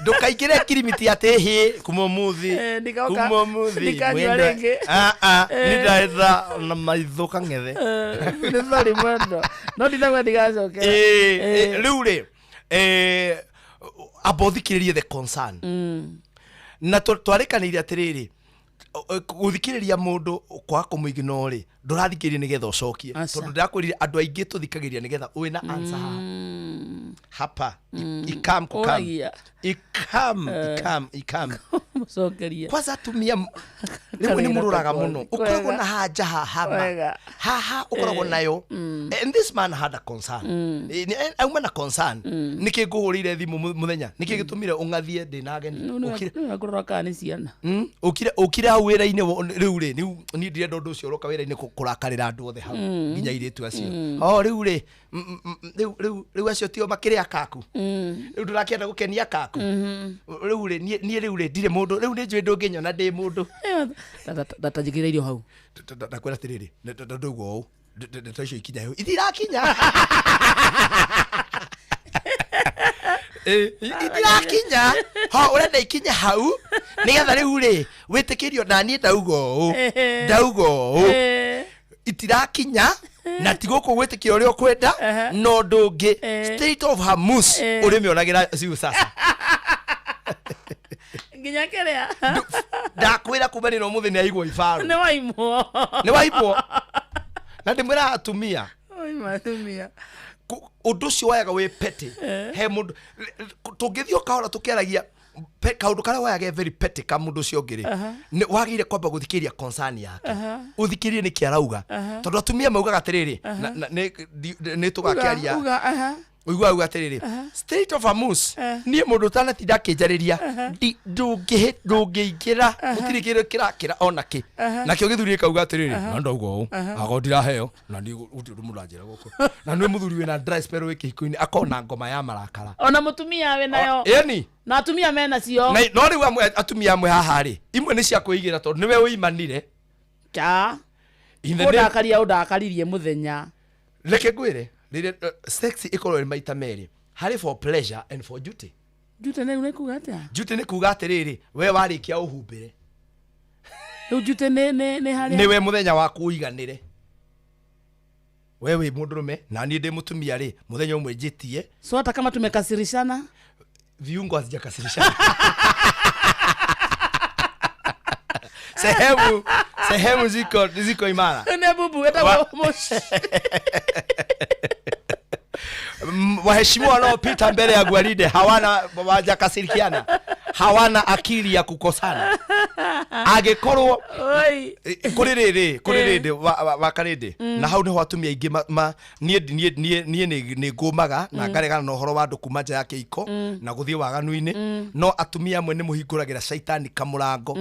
Ndũkaingĩre ngirimiti atĩ hĩ, kuma ũmũthĩ, Ndigoka- kuma ũmũthĩ ndikanyua mwendwa- rĩngĩ. Ah, ah, nĩ ndaetha na maitho kang'ethe. Nĩ sorry mwendo, no ndinauga ndigacokera. Rĩu rĩ, amba ũthikĩrĩrie the concern. Na twarĩkanĩire atĩrĩrĩ, gũthikĩrĩria mũndũ kwaga kũmũignore rĩ, ndũrathikĩrĩria nĩgetha ũcokie. Aca. Tondũ ndĩrakwĩrire andũ aingĩ tũthikagĩrĩria nĩgetha wĩna answer haha hapa ikam kukam. Ũragia. Ikam ikam ikam. Mũcokerie. Kwanza atumia rĩmwe nĩ mũrũraga mũno, ũkoragwo na haja haha ma. Wega. Haha ũkoragwo nayo. And this man had a concern. Auma na concern, nĩkĩ ngũhũrĩire thimũ mũthenya, nĩkĩ gĩtũmire ũng'athie ndĩna ageni? Ũkire Kũrora kana nĩ ciana. Ũkire hau wĩra-inĩ rĩu rĩ, rĩu niĩ ndirenda ũndũ ũcio ũroka wĩra-inĩ kũrakarĩra andũ othe hau, nginya airĩtu acio. O rĩu rĩ, Rĩu rĩu rĩu acio tio makĩrĩ akaku. Rĩu ndũrakĩenda gũkenia kaku. Rĩu rĩ, niĩ rĩu rĩ, ndirĩ mũndũ. Rĩu nĩ njũĩ ndũngĩnyona ndĩ mũndũ. Ndatanjĩkĩra irio hau. Ndakwĩra atĩrĩrĩ, ndauga ũũ, ndeto icio ikinya hau itirakinya. Itirakinya ho ũrenda ikinye hau nĩgetha rĩu rĩ wĩtĩkĩrio. Na niĩ ndauga ũũ, ndauga ũũ, itirakinya na ti gũkũ gwĩtĩkĩra ũrĩa ũkwenda no ndũngĩ. Strait of Hormuz ũrĩmĩonagĩra ciu sasa. Nginya kĩrĩa. Ndakwĩra kuma nĩ ũmũthĩ nĩ aigwo ibaru. Nĩ waimwo. Nĩ waimwo na ndĩmwĩra atumia. Waima atumia. Ũndũ ũcio woyaga wĩ petty. He mũndũ tũngĩthiĩ o kahora tũkĩaragia kaũndũ karĩa woyaga very petty ka mũndũ ũcio ũngĩ rĩ, nĩ wagĩrĩire kwamba gũthikĩrĩria concern yake. Ũthikĩrĩrie nĩkĩ arauga. Tondũ atumia maugaga atĩrĩrĩ, nĩ tũgakĩaria. Uga, aha. Ũiguaga auga atĩrĩrĩ, Strait of Hormuz, niĩ mũndũ ũtanatinda akĩnjarĩria, ndũngĩingĩra, gũtirĩ kĩndũ kĩrakĩra ona kĩ. Nakĩo gĩthuri gĩkauga atĩrĩrĩ, na ndauga ũũ, akorwo ndiraheo na niĩ gũtirĩ ũndũ mũndũ anjĩra gũkũ. Na nĩ mũthuri wĩna dry spell wĩ kĩhiko-inĩ akona ngoma ya marakara. Ona mũtumia wĩ nayo. Ĩni. Na atumia mena cio. Na no rĩu amwe atumia amwe haha rĩ, imwe nĩ cia kwĩigĩra tondũ nĩwe ũimanire. Cha. In the name- Ũndakaria ũndakaririe mũthenya. Reke ngwĩre, rĩrĩa sex ĩkorwo ĩrĩ maita merĩ, harĩ for pleasure and for duty. Duty nĩ kuga atĩa? Duty nĩ kuga atĩrĩrĩ, we warĩkia ũhumbĩre. Rĩu duty nĩ harĩa. Nĩwe mũthenya waku ũiganĩre. We wĩ mũndũrũme na niĩ ndĩ mũtumia rĩ, mũthenya ũmwe njĩtie. So hata kama tumekasirishana, viungo hazijakasirishana, sehemu ziko imara. Nĩ bubu etagwo mũci. Waheshimiwa wanaopita mbele ya gwaride hawana wajakasirikiana, hawana akili ya kukosana. Angĩkorwo Oi. Kũrĩ rĩrĩ, kũrĩ rĩndĩ wakarĩndĩ. Na hau nĩho atumia aingĩ niĩ nĩ ngũmaga na ngaregana na ũhoro wa andũ kuma nja ya kĩhiko na gũthiĩ waganu-inĩ. No atumia amwe nĩ mũhingũragĩra caitani kamũrango,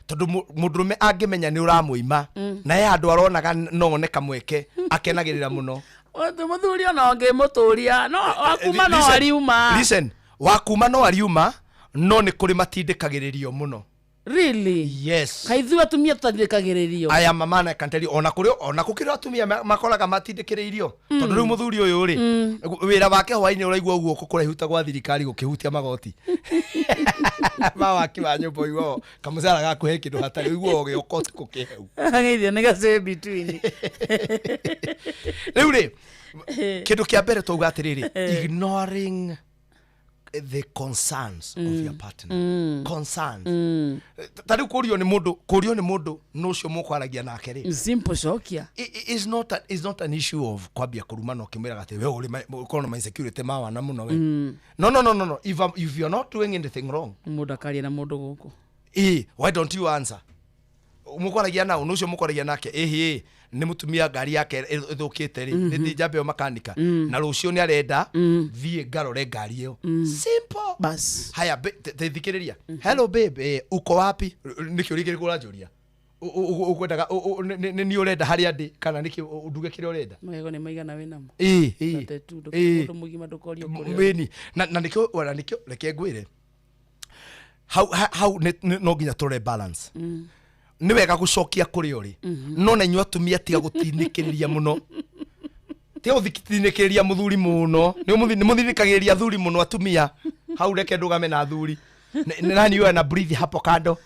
tondũ mũndũrũme angĩmenya nĩ ũramũima na he handũ aronaga no one kamweke, akenagĩrĩra mũno. Mũthuri ona ũngĩmũtũria no wakuma no Listen, ariuma. Listen, wakuma no ariuma, no nĩ kũrĩ matindĩkagĩrĩrio mũno. Really? Yes. Kaĩ ithuĩ atumia tũtatindĩkagĩrĩrio? I am a man, I can tell you, ona kũrĩ ona gũkĩrĩ atumia makoraga matindĩkĩrĩirio. Tondũ rĩu mũthuri ũyũ rĩ, wĩra wake hwainĩ ũraigua guoko kũraihu ta gwa thirikari gũkĩhutia magoti ma waki wa nyũmba, ũiguaga kamũcara gaku he kĩndũ hatarĩ, ũiguaga ũgĩũka ũtukũ kĩheu. Geithio nĩ gacĩ between. Rĩu rĩ, kĩndũ kĩa mbere twauga atĩrĩrĩ, ignoring the concerns of your partner. Concerns. Ta rĩu kũrio nĩ mũndũ nũcio mũkwaragia nake rĩ, Simple, cokia. Is not an issue of kwambia kũrumana ũkĩmwĩraga atĩ we ũrĩ ũkorwo na ma insecurity ma wana mũno we. No, if you're not doing anything wrong. Mũndũ akaria na mũndũ gũkũ. Why don't you answer? Mũkwaragia na ũcio mũkwaragia nake, ĩhĩ, nĩ mũtumia ngari yake ĩthũkĩte rĩ, nĩ njambe ĩyo makanika na rũciũ nĩ arenda thiĩ ngarore ngari ĩyo. Simple. Bas. Haya, thikĩrĩria. Hello babe, uko wapi? Nĩ kĩũria kĩrĩkũ ũranjũria? Ũkwendaga nĩ niĩ ũrenda harĩa ndĩ kana nĩkĩ nduge kĩrĩa ũrenda? Magego nĩ maigana wĩ namo? Ĩ. Tate tu, mũndũ mũgima ndũkorio kũrĩa. Ĩni na nĩkĩo ona nĩkĩo reke ngwĩre hau hau no nginya tũrore balance. Nĩ wega gũcokia kũrĩa ũrĩ, no na inyuĩ atumia tiga gũtindĩkĩrĩria mũno, tiga gũtindĩkĩrĩria mũthuri mũno. Nĩ mũthindĩkagĩrĩria athuri mũno atumia. Hau reke ndũgame na athuri. Nani wewe na breathe hapo kando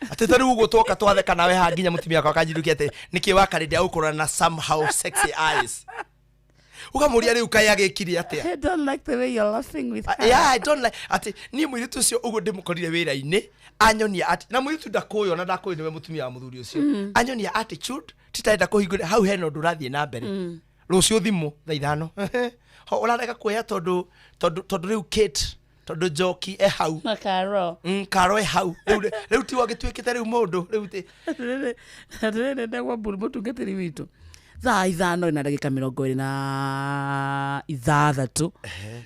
atĩ ta rĩu ũguo twoka twatheka nawe haha nginya mũtumia wakwa akanjithukia atĩ nĩkĩ wakarĩndĩ agũkorwo na somehow sexy eyes, ũkamũria rĩu kaĩ agĩkire atĩa. I don't like the way you're laughing with her. Yeah, I don't like atĩ niĩ mũirĩtu ũcio ũguo ndĩmũkorire wĩra-inĩ anyonia atĩ na mũirĩtu ndakũĩ ona ndakũĩ nĩwe mũtumia wa mũthuri ũcio. Anyonia attitude titarenda kũhingũra hau hena ũndũ ũrathiĩ na mbere. Rũciũ thimũ thaa 5 ho ũrarega kuoya tondũ rĩu Kate, tondũ Njoki e hau. Na Karo. Karo e hau rĩu tiwe agĩtuĩkĩte rĩu mũndũ rĩu ti. Atĩrĩrĩ, ndegwa mburu mũtungatĩri witũ, thaa 5 na ndagĩka 26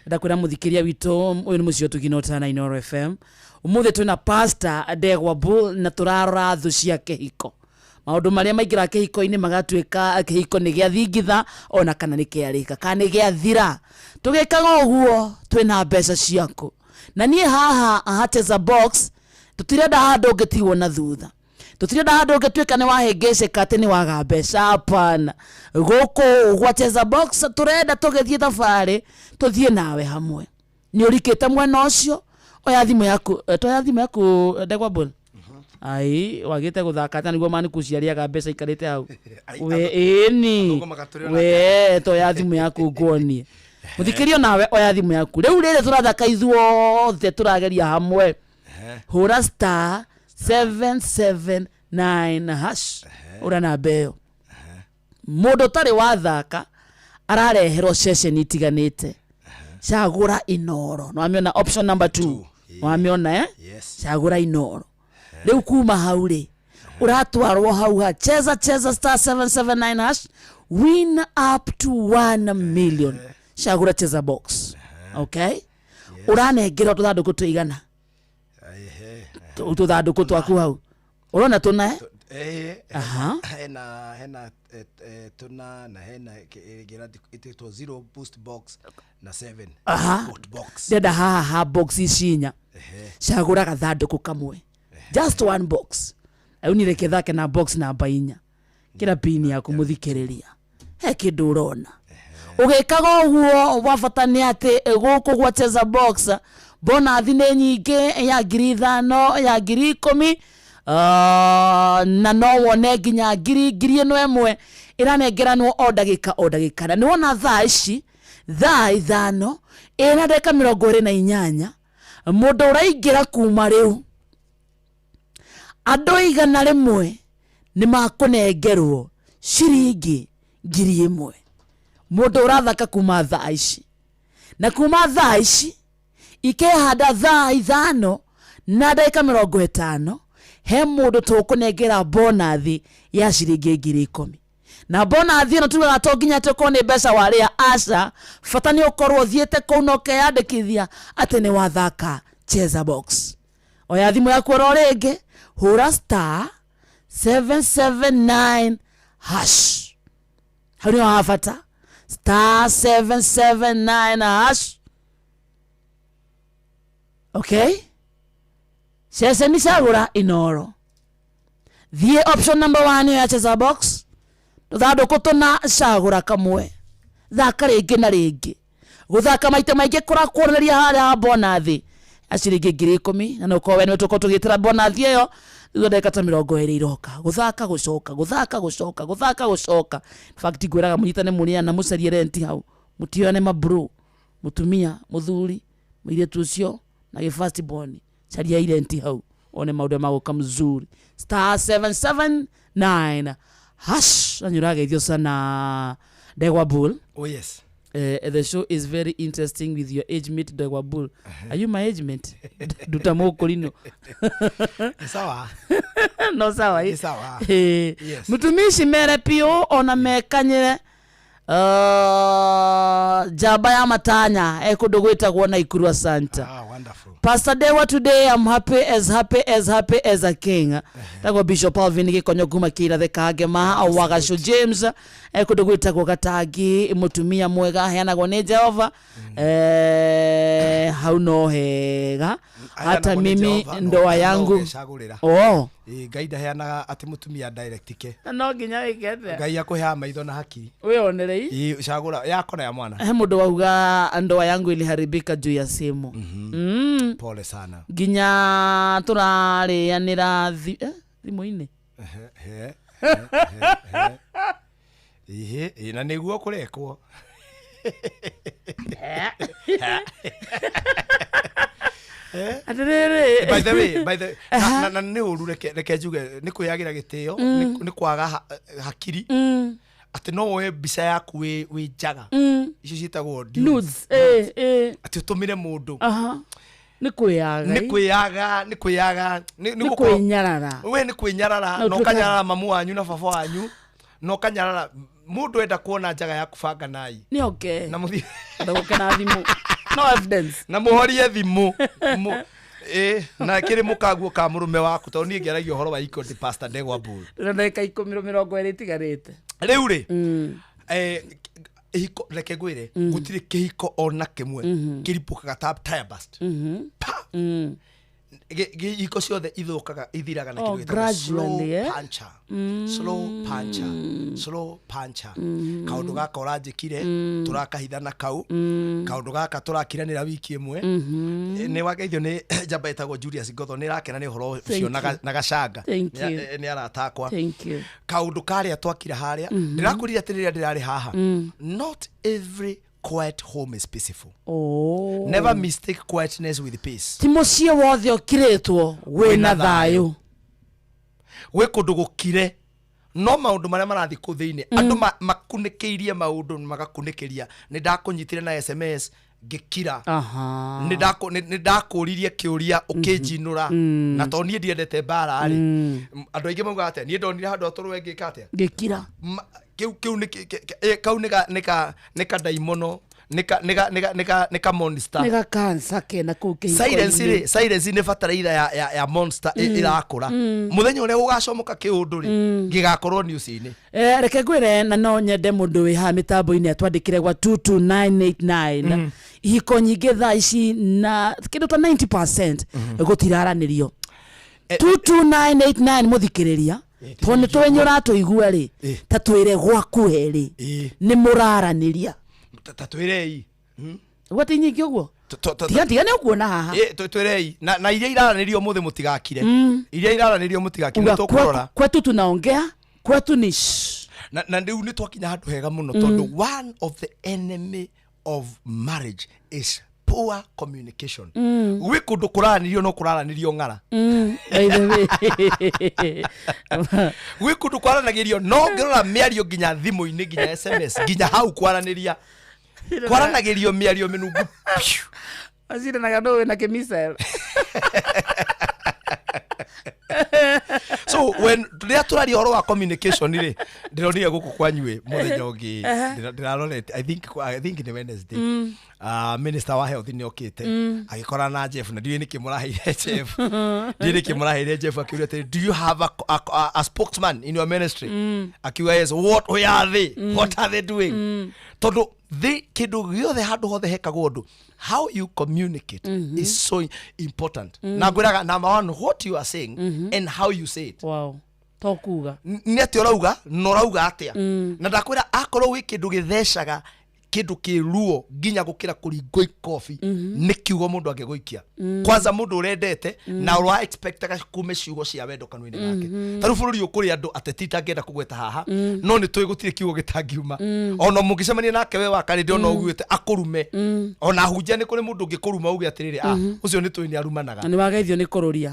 ndakwĩra mũthikĩria witũ, ũyũ nĩ mũciĩ ũtugino tana Inooro FM. Ũmũthĩ twĩna Pastor Ndegwa Bull na tũrarora thũ cia kĩhiko. Maũndũ marĩa maingĩraga kĩhiko-inĩ magatuĩka kĩhiko nĩ gĩathingitha ona kana nĩ kĩarĩka kana nĩ gĩathira. Tũgĩkaga ũguo twĩna mbeca ciaku. Na niĩ haha hateza box tũtirenda handũ ũngĩtigwo na thutha. Tũtirenda handũ ũngĩtuĩka nĩ wahĩngĩcĩka atĩ nĩ waga mbeca, hapana. Gũkũ gwa Cheza Box tũrenda tũgĩthiĩ thabarĩ tũthiĩ nawe hamwe. Nĩ ũrikĩte mwena ũcio, oya thimũ yaku, toya thimũ yaku Ndegwa Bull. Ai, wagĩte gũthaka atĩa nĩguo mani kuciariaga mbeca ikarĩte hau. We ĩni. We toya thimũ yaku nguonie. Mũthikĩrio nawe oya thimũ yaku. Rĩu rĩrĩ tũrathaka ithuothe tũrageria hamwe. Hũra star 779 hash. Ũra namba ĩyo. Mũndũ ũtarĩ wathaka arareherwo ceceni itiganĩte. Cagũra Inoro. Nĩwamĩona option number 2. Nĩwamĩona eh? Cagũra Inoro. Rĩu kuma hau rĩ ũratwarwo hau ha cheza cheza star 779 hash win up to 1 million. Cagũra Cheza Box. Okay? Ũranengerwo tũthandũkũ tũigana? Tũthandũkũ twaku hau. Ũrona tũna eh? Aha. Hena hena tuna na hena ĩngĩ ĩtĩtwo zero boost box na 7 Aha. boost box. Ndenda haha ha box ici inya. Cagũra gathandũkũ kamwe. Just one box. Rĩu niĩ reke thake na box namba inya. Kĩra pin yaku mũthikĩrĩria. He kĩndũ ũrona. Ũgĩkaga ũguo wa bata nĩ atĩ gũkũ gwa Cheza Box bonathi nĩ nyingĩ ya 5,000 ya 10,000 na no wone nginya ngiri ĩno ĩmwe ĩranengeranwo o ndagĩka o ndagĩka. Na nĩwona thaa ici thaa 5 ĩna ndagĩka 28 mũndũ ũraingĩra kuma rĩu andũ 100 nĩ makũnengerwo ciringi 1,000. Mũndũ ũrathaka kuma thaa ici na kuma thaa ici ikehanda thaa 5 na ndagĩka 50 he mũndũ tũkũnengera bonathi ya ciringi 10,000. Na bonathi ĩno tugaga to nginya atĩ ũkorwo nĩ mbeca warĩa, aca, bata nĩ ũkorwo ũthiĩte kũu na ũkeyandĩkithia atĩ nĩ wathaka Cheza Box. Oya thimũ yaku oro rĩngĩ, hũra star 779 hash. Hau nĩho ha bata. Star 779 hash. Okay? Ceceni cagũra Inoro. Thiĩ option number 1 ya Cheza Box. Tũthandũkũ tũna cagũra kamwe. Thaka rĩngĩ na rĩngĩ. Gũthaka maita maingĩ kũrakuonereria harĩa ha bonathi ya ciringi 10,000 na no ũkorwo we nĩwe tũkorwo tũgĩtĩra bonathi ĩyo thutha ndagĩka ta 20 iroka. Gũthaka gũcoka, gũthaka gũcoka, gũthaka gũcoka. In fact ngwĩraga mũnyitane mũrĩane na mũcarie renti hau. Mũtioyane mabro, mũtumia, mũthuri, mũirĩtu ũcio na gĩ first born. Caria renti hau one maũndũ magũka mzuri. Star 779 hash. Na nĩũrageithio sana Ndegwa Bull. Oh yes. The show is very interesting with your age mate Ndegwa Bull. Are you my age mate? Duta mũkũrino. Sawa. No sawa. Ni sawa. Yes. Mũtumishi mere piũ ona mekanyĩre. Njamba ya matanya kũndũ gwĩtagwo Naikuru Asanta. Ah, wonderful. Pastor Dewa, today I'm happy as happy as happy as a king. Tagwo Bishop Alvin Gikonyo kuma Kira Kangema Wagacu James kũndũ gwĩtagwo Gatangi mũtumia mwega aheanagwo nĩ Jehova. Hau no hega. Hata Aheanagwo nĩ mimi Jehova, no- ndoa no yangu. ũgecagũrĩra. Oh. Ĩ, Ngai ndaheanaga atĩ mũtumia direct ke. No nginya wĩke atĩa? Ngai akũheaga maitho na hakiri. Wĩonerei. Ĩ, cagũra yako na ya mwana. He mũndũ wauga ndoa yangu iliharibika juu ya simu. Pole sana. Nginya tũrarĩanĩra thimũ-inĩ. He, he. Ĩhĩ, ĩ, na nĩguo kũrekwo. Atĩrĩrĩ. By the way, by the na nĩ ũru reke njuge nĩ kwĩyagĩra gĩtĩo, nĩ kwaga hakiri. Atĩ no woe mbica yaku wĩ njaga. Icio ciĩtagwo Nudes. Atĩ ũtũmĩre mũndũ. Aha. Nĩ kwĩyaga. Nĩ kwĩyaga, nĩ kwĩyaga, Nĩ gũkorwo- kwĩnyarara. We nĩ kwĩnyarara, Na na ũtuĩka- ũkanyarara mamu wanyu na baba wanyu, na ũkanyarara mũndũ enda kuona njaga yaku banga nai. Nĩ oke. Na mũthiĩ Ndagũke na thimũ. No evidence. Na mũhorie thimũ. Ĩ, na kĩrĩ mũkaguo ka mũrũme waku tondũ niĩ ngĩaragia ũhoro wa iko ndĩ Pastor Ndegwa Bull. Na ndagĩka 10 20 itigarĩte. Rĩu rĩ, ihiko, reke ngwĩre, gũtirĩ kĩhiko ona kĩmwe kĩripũkaga ta tire burst. Ihiko ciothe ithũkaga, ithiraga na Oh, kĩndũ gĩtagwo slow gradually, eh? puncture. Slow puncture, slow puncture. Kaũndũ gaka ũranjĩkire, tũrakahithana kau. Kaũndũ gaka tũrakiranĩra wiki ĩmwe. Nĩ wageithio nĩ njamba ĩtagwo Julius Ngotho, nĩ ĩrakena nĩ ũhoro Thank ũcio na you. na gacanga. Thank you. Nĩ arata akwa. Thank you. Kaũndũ karĩa twakira harĩa, ndĩrakwĩrire atĩ rĩrĩa ndĩrarĩ haha, not every quiet home is peaceful. Oh. Never mistake quietness with peace. Ti mũciĩ wothe ũkirĩtwo wĩna thayũ. Gwĩ kũndũ gũkire, no maũndũ marĩa marathiĩ kũu thĩinĩ, andũ makunĩkĩirie maũndũ, magakunĩkĩria. Nĩ ndakũnyitire na SMS ngĩkira. Nĩ ndakũririe kĩũria, ũkĩnjinũra. Na tondũ niĩ ndiendete mbara rĩ, andũ aingĩ maugaga atĩa, niĩ ndonire handũ atũrwe ngĩka atĩa? Ngĩkira. Kĩu nĩ kau nĩ ka ndaimono, nĩ ka monster. Nĩ gakansa kena kũu kĩhiko-inĩ. Silence rĩ, silence nĩ bataraitha ya monster ĩrakũra. Mũthenya ũrĩa gũgacomoka kĩũndũ rĩ, gĩgakorwo news-inĩ. Reke ngwĩre, na no nyende mũndũ wĩ haha mĩtambo-inĩ atwandĩkĩre gwa 22989. Ihiko nyingĩ thaa ici na kĩndũ ta 90% gũtiraranĩrio. 22989, mũthikĩrĩria, tondũ nĩ tũĩ nĩ ũratũigua rĩ, ta twĩre gwaku rĩ, nĩ mũraranĩria? Ta twĩrei. Gwati nyingĩ ũguo, tiga tiga nĩ ũkuona haha. Twĩrei na iria iraranĩrio ũmũthĩ mũtigakire. Iria iraranĩrio mũtigakire. Uga nĩ tũkũrora. Kwetu tunaongea, kwetu ni shh. Na rĩu nĩ twakinya handũ hega mũno, tondũ one of the enemy of marriage is poor communication. Gwĩ kũndũ kũraranĩrio no kũraranĩrio ng'ara. By the way. Gwĩ kũndũ kwaranagĩrio, no ngĩrora mĩario nginya thimũ-inĩ, nginya SMS, nginya hau kwaranĩria, kwaranagĩrio mĩario mĩnungu. Macindanaga nũ wĩna kĩmicel. So when rĩrĩa tũraria ũhoro wa communication rĩ, ndĩronire gũkũ kwanyu ĩ mũthenya ũngĩ, ndĩrarorete, I think nĩ Wednesday, minister wa health nĩ okĩte, agĩkora na Jeff, na ndiũĩ nĩkĩ mũraheire Jeff, ndiũĩ nĩkĩ mũraheire Jeff. Akiuria atĩrĩ, "Do you have a spokesman in your ministry?" Akiuga, "Yes." "What, where are they? What are they doing?" Tondũ thĩ kĩndũ gĩothe, handũ hothe hekagwo ũndũ, how you communicate is so important. Na ngwĩraga, number one, what you are saying and how you say it. Wow, to kuga. Nĩ atĩa ũrauga na ũrauga atĩa. Na ndakwĩra, akorwo wĩ kĩndũ gĩthecaga, kĩndũ kĩ ruo nginya gũkĩra kũringwo ikobi, nĩ kiugo mũndũ angĩgũikia. Kwanza mũndũ ũrendete na ũra expectaga kume ciugo cia wendo kanua-inĩ gake. Ta rĩu bũrũri ũyũ kũrĩ andũ ateti itangĩenda kũgweta haha, no nĩ tũĩ gũtirĩ kiugo gĩtangiuma. Ona mũngĩcemania nake we wakarĩ, ndĩrona ũguĩte akũrume. Ona hunjia, nĩ kũrĩ mũndũ ũngĩkũruma uge atĩrĩrĩ, "Ah, ũcio nĩ tũĩ nĩ arumanaga." Na nĩ wageithio nĩ kũrũria.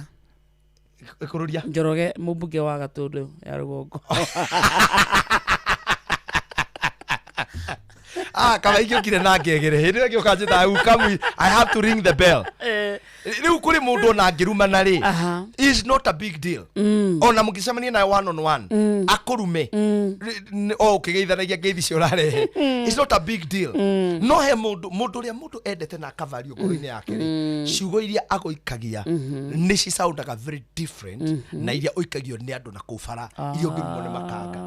Kũrũria. Njoroge, mũmbunge wa Gatũndũ ya rũgongo. Ah, kaba ingĩũkire na ngegere hĩndĩ ĩrĩa ngĩũka njĩtaga come, I have to ring the bell. Rĩu kũrĩ mũndũ ona angĩrumana rĩ, is not a big deal. Ona mũngĩcemania nawe one on one, akũrume o ũkĩgeithanagia ngeithi cio ũrarehe, it's not a big deal. No he mũndũ, mũndũ ũrĩa mũndũ endete na akavario ngoro-inĩ yake rĩ, ciugo iria agũikagia nĩ cisoundaga very different na iria ũikagio nĩ andũ na kũu bara, iria ũngĩrumwo nĩ makanga.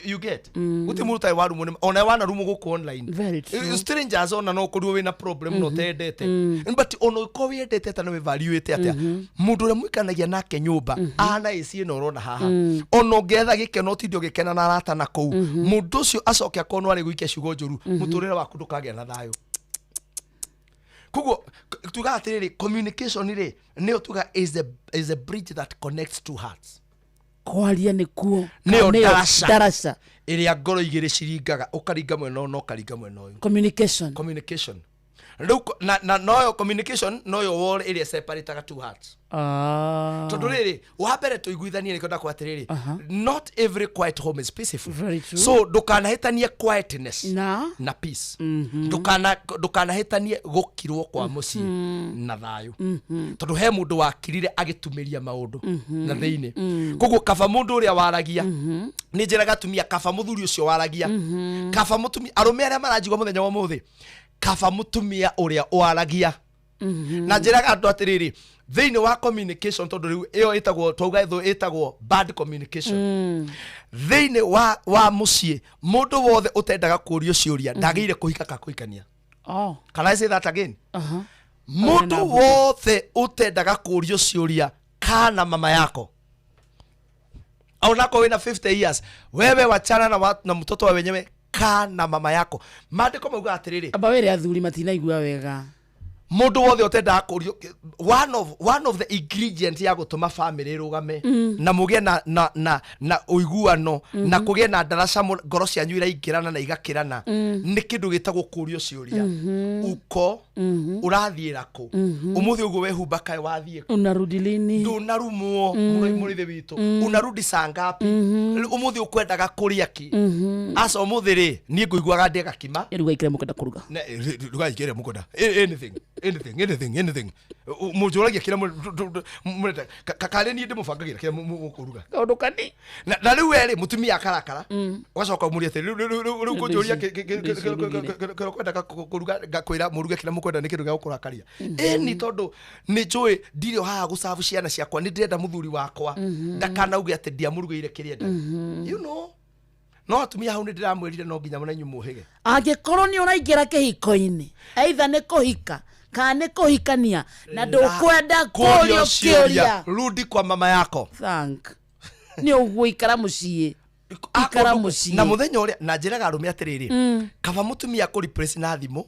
You get? Gũtirĩ mũndũ ũtarĩ warumwo nĩ, ona wanarumwo gũkũ online. Very true. Strangers, ona no ũkorirwo wĩna problem no ũtendete, but ona ũkorwo wĩendete atĩa na wĩvaluĩte atĩa, mũndũ ũrĩa mũikanagia nake nyũmba ahana AC ĩno ũrona haha, ona ũngĩetha gĩkeno ũtinde ũgĩkena na arata na kũu, mũndũ ũcio acoke akorwo no arĩ gũikia ciugo njũru, mũtũrĩre waku ndũkagĩa na thayũ. Koguo tugaga atĩrĩrĩ, communication rĩ, nĩyo tuga is a bridge that connects two hearts. Kwaria nĩ kuo. Nĩyo Nĩyo ndaraca ndaraca. Ĩrĩa ngoro igĩrĩ ciringaga, ũkaringa mwena ũyũ na ũkaringa mwena ũyũ. Communication. Communication rĩu na noyo communication noyo wall ĩrĩa separataga two hearts. Tondũ rĩrĩ, wa mbere tũiguithanie, nĩkĩo ndakwa atĩrĩrĩ, not every quiet home is peaceful. Very true. So ndũkanahĩtanie quietness na na peace. Ndũkanahĩtanie gũkirwo kwa mũciĩ na thayũ, tondũ he mũndũ wakirire agĩtumĩria maũndũ na thĩinĩ. Koguo kaba mũndũ ũrĩa waragia, nĩ njĩraga atumia, kaba mũthuri ũcio waragia, kaba mũtumia, arũme arĩa maranjigua mũthenya wa ũmũthĩ, kaba mũtumia ũrĩa waragia. Na njĩraga andũ atĩrĩrĩ, thĩinĩ wa communication, tondũ rĩu ĩyo ĩtagwo, twauga ĩthũ ĩtagwo bad communication thĩinĩ wa mũciĩ, mũndũ wothe ũtendaga kũrio ciũria ndagĩrĩire kũhika kana kũhikania. Oh. Can I say that again? Aha. Mũndũ wothe ũtendaga kũrio ciũria kana mama yako, onako wĩna 50 years, wewe wachana na mtoto wa wenyewe kana mama yako. Maandĩko maugaga atĩrĩrĩ, Amba wĩre athuri matinaigua wega. Mũndũ wothe ũtendaga kũrio, one of the ingredient ya gũtũma family ĩrũgame na mũgĩe na ũiguano na kũgĩe na ndaraca, ngoro cianyu iraingĩrana na igakĩrana, nĩ kĩndũ gĩtagwo kũrio ciũria. Uko ũrathiĩra kũ ũmũthĩ ũguo wehumba, kaĩ wathiĩ kũ? Unarudi lini? Ndũnarumwo mũrĩthĩ witũ. Unarudi saa ngapi? Rĩu ũmũthĩ ũkwendaga kũrĩa kĩ? Aca, ũmũthĩ rĩ, niĩ ngũiguaga ndĩe gakima. Ruga ikĩrĩa mũkwenda kũruga. Ruga ikĩrĩa mũkwenda. Anything, anything, anything, anything. Mũnjũragia kĩrĩa mũrenda. Karĩ niĩ ndĩmũbangagĩra kĩrĩa mũkũruga. Kaũndũ kani. Na rĩu werĩ mũtumia akarakara, ũgacoka ũmũrie atĩ rĩu kũnjũria kĩrĩa ũkwendaga kũruga, ngakwĩra mũruge kĩrĩa mũkwenda nĩ kĩndũ gĩa gũkũrakaria. Ĩni tondũ nĩ njũĩ ndirĩ o haha gũcabu ciana ciakwa, nĩ ndĩrenda mũthuri wakwa ndakanauge atĩ ndiamũrugĩire kĩrĩa endaga. No atumia hau nĩ ndĩramwĩrire no nginya na inyuĩ mũhĩge. Angĩkorwo nĩ ũraingĩra kĩhiko-inĩ, either nĩ kũhika kana nĩ kũhikania, na ndũkwenda kũrio kĩũria, rudi kwa mama yako. Thank nĩ ũgũikara mũciĩ, ikara mũciĩ. Na mũthenya ũrĩa na njĩraga arũme atĩrĩrĩ, kaba mũtumia akũ replace na thimũ,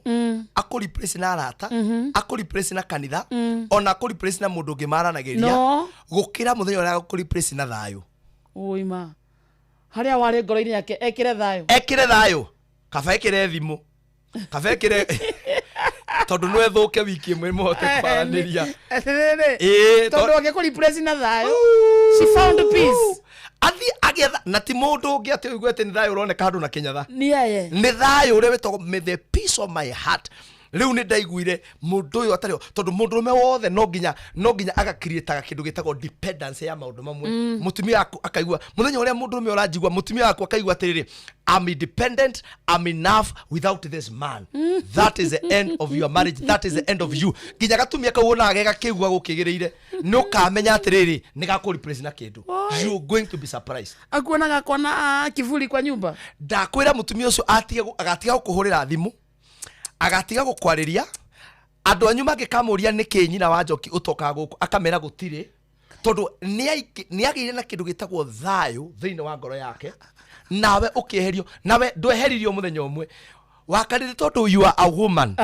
akũ replace na arata, akũ replace na kanitha, ona akũ replace na mũndũ ũngĩ maranagĩria, No. gũkĩra mũthenya ũrĩa agũkũ replace na thayũ. Ũima harĩa warĩ ngoro-inĩ yake ekĩre thayũ. Ekĩre thayũ, kaba ekĩre thimũ, kaba ekĩre, tondũ no ethũke wiki ĩmwe mũhote kwaranĩria. Atĩrĩrĩ, Ĩĩ, tondũ angĩkũ replace na thayũ, she found peace. Athiĩ agĩetha, na ti mũndũ ũngĩ atĩ ũigue atĩ nĩ thayũ ũroneka handũ na kĩnyatha. Nĩ yeye. Nĩ thayũ ũrĩa wĩtagwo "May the peace of my heart". Rĩu nĩ ndaiguire mũndũ ũyũ atarĩ, tondũ mũndũrũme wothe no nginya agakiriĩtaga kĩndũ gĩtagwo dependence ya maũndũ mamwe. Mũtumia waku akaigua, mũthenya ũrĩa mũndũrũme ũranjigua, mũtumia waku akaigua atĩrĩrĩ, "I'm independent, I'm enough without this man," that is the end of your marriage, that is the end of you. Nginya gatumia kau wonaga ge gakĩigua gũkĩgĩrĩire, nĩ ũkamenya atĩrĩrĩ, nĩ gakũ replace na kĩndũ. You going to be surprised. Akuonaga kona kivuli kwa nyumba. Ndakwĩra mũtumia ũcio agatiga gũkũhũrĩra thimũ, agatiga gũkwarĩria. Andũ anyu mangĩkamũria nĩkĩ nyina wa njoki ũtokaga gũkũ, akamera gũtirĩ, tondũ nĩ agĩire na kĩndũ gĩtagwo thayũ thĩinĩ wa ngoro yake. Nawe ũkĩeherio, nawe ndweheririo mũthenya ũmwe wakarĩrĩ, tondũ you are a woman.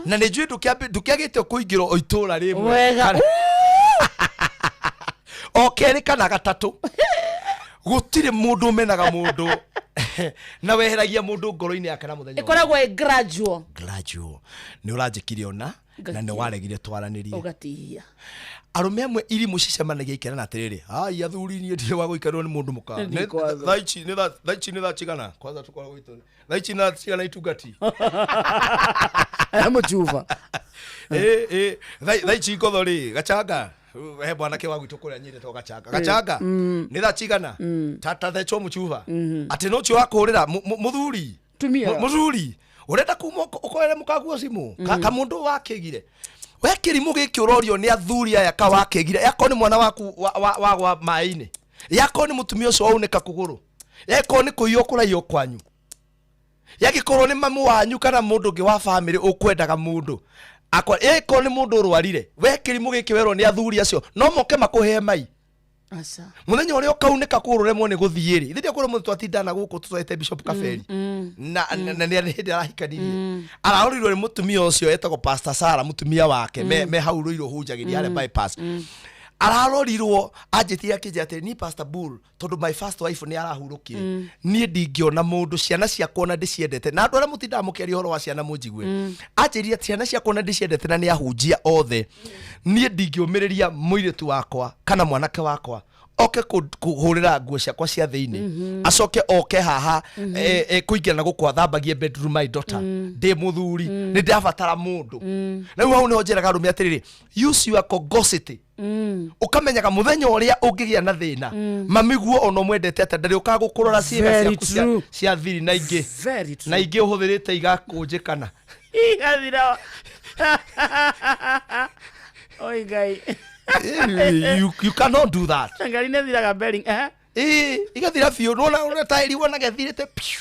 Na nĩ njũĩ ndũkĩagĩte kũingĩrwo o itũũra rĩmwe. Wega. O kerĩ kana gatatũ, gũtirĩ mũndũ ũmenaga mũndũ na weheragia mũndũ ngoro-inĩ yake na mũthenya ũmwe. Ĩkoragwo ĩ gradual. Gradual. Nĩ ũranjĩkire ona na nĩ waregire twaranĩrie. Ũgatihia. Arũme amwe irimũ cicemanagia ikerana atĩrĩrĩ, ai athuri, niĩ ndirĩ wa gũikarwo nĩ mũndũ mũka. Nĩ ndikwathwo. Thaa ici nĩ thaa cigana kwanza tũkoragwo itũ, thaa ici nĩ thaa cigana itungati? Aya mũcuba. Ĩ thaa ici ngotho rĩ, gachanga he mwanake wa gwitũ kũrĩa nyĩrĩtwo gachanga, gachanga, nĩ thaa cigana? Tata thecwo mũcuba atĩ no ũcio wa kũhũrĩra mũthuri. Tumia. Mũthuri ũrenda kuma ũkorere mũkaguo cimu. Kamũndũ wakĩgire we kĩrimũ gĩkĩ ũrorio nĩ athuri aya ka wakĩgire, yakorwo nĩ mwana waku wagwa maĩ-inĩ, yakorwo nĩ mũtumia ũcio waunĩka kũgũrũ, yakorwo nĩ kũiywo kũraiywo kwanyu, yagĩkorwo nĩ mamu wanyu kana mũndũ ũngĩ wa famĩlĩ ũkwendaga mũndũ akwa, ĩkorwo nĩ mũndũ ũrwarire, we kĩrimũ gĩkĩ werwo nĩ athuri acio no moke makũhe mai. Aca. Mũthenya ũrĩa ũkaunĩka kũgũrũ ũremwo nĩ gũthiĩ rĩ, ithe ndiakwĩra mũthĩ twatindana gũkũ tũtwarĩte Bishop Kaberi na nĩ hĩndĩ arahikanirie, ararorirwo nĩ mũtumia ũcio etagwo Pastor Sara, mũtumia wake me hau rũirũ hunjagĩria harĩa bypass. Ararorirwo anjĩtire akĩnjĩra atĩrĩ, "Ni Pastor Bull, tondũ my first wife nĩ arahurũkire, niĩ ndingĩona mũndũ, ciana ciakwa ona ndĩciendete." Na andũ arĩa mũtindaga mũkĩaria ũhoro wa ciana mũnjigue, anjĩrire, "Ciana ciakwa ona ndĩciendete na nĩ ahunjia othe, niĩ ndingĩũmĩrĩria mũirĩtu wakwa kana mwanake wakwa oke kũhũrĩra nguo ciakwa cia thĩinĩ, acoke oke haha kũingĩra na gũkũ athambagie bedroom my daughter. Ndĩ mũthuri nĩ ndĩrabatara mũndũ." Rĩu hau nĩho njĩraga arũme atĩrĩrĩ, use your cogosity, ũkamenyaga mũthenya ũrĩa ũngĩgĩa na thĩna, mamiguo ona ũmwendete atĩa ndarĩ ũkaga gũkũrora ciĩga Very ciaku true. cia thiri na ingĩ Very true. na ingĩ ũhũthĩrĩte igakũnjĩkana. Igathira. Oi Ngai. You cannot do that. Ngari nĩ ĩthiraga bearing, eh? Ĩĩ, igathira biũ. Nĩwona ũrĩa taĩri wonaga ĩthirĩte piu,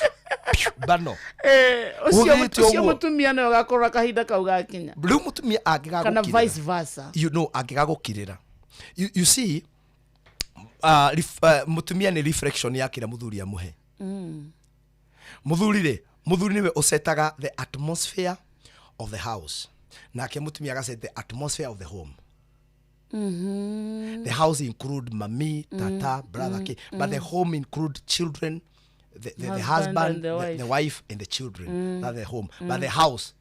piu, bano. Eh, ũcio Ũthirĩte ũcio ũguo. mũtumia nĩwe ũgakorora kahinda kau gakinya. Rĩu mũtumia Kana angĩgagũkirĩra, vice versa. You know, angĩgagũkirĩra, you see, mũtumia nĩ reflection ya kĩrĩa mũthuri amũhe. Mũthuri rĩ, mũthuri nĩwe ũcetaga the atmosphere of the house, nake mũtumia agaset the atmosphere of the home. The house include mami, tata, brother, but the home include children, the Husband husband, and the the wife. wife and the children. That's the home. But the house,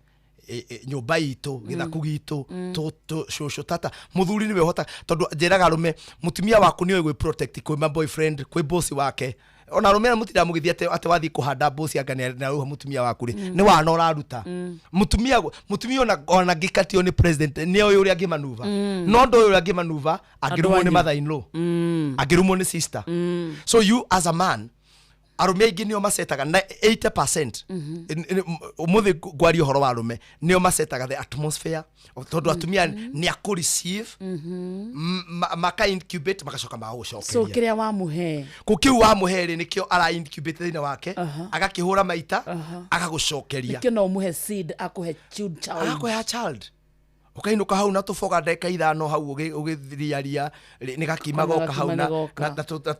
nyũmba itũ, gĩthaku gitũ, cũcũ, tata, mũthuri nĩwe ũhotaga, tondũ njĩraga arũme, mũtumia waku nĩoĩ gwĩ protect kwĩ ma boyfriend, kwĩ boss wake. Ona arũme arĩa mũtindaga mũgĩthiĩ atĩ wathiĩ kũhanda boss anga nĩ arauha mũtumia waku rĩ, nĩ wana ũraruta. Mũtumia ona angĩkatio nĩ president nĩoĩ ũrĩa angĩmanuva. No ndoĩ ũrĩa angĩmanuva angĩrumwo nĩ anyu. mother in law, angĩrumwo nĩ sister. So you as a man, arũme aingĩ nĩo macetaga na 80%. Ũmũthĩ ngwaria ũhoro wa arũme, nĩo macetaga the atmosphere tondũ atumia nĩ akũ receive, maka incubate, magacoka So magagũcokeria. kĩrĩa wamũhe. Kũ kĩu wamũhe rĩ, nĩkĩo ara incubate thĩinĩ wake, agakĩhũra maita, agagũcokeria. Nĩkĩo no ũmũhe seed akũhe child. Agakũhe a child, ũkainũka hau na tũboga ndagĩka 5 hau ũgĩthiriaria nĩ gakima Kona goka hau gakima nĩ goka.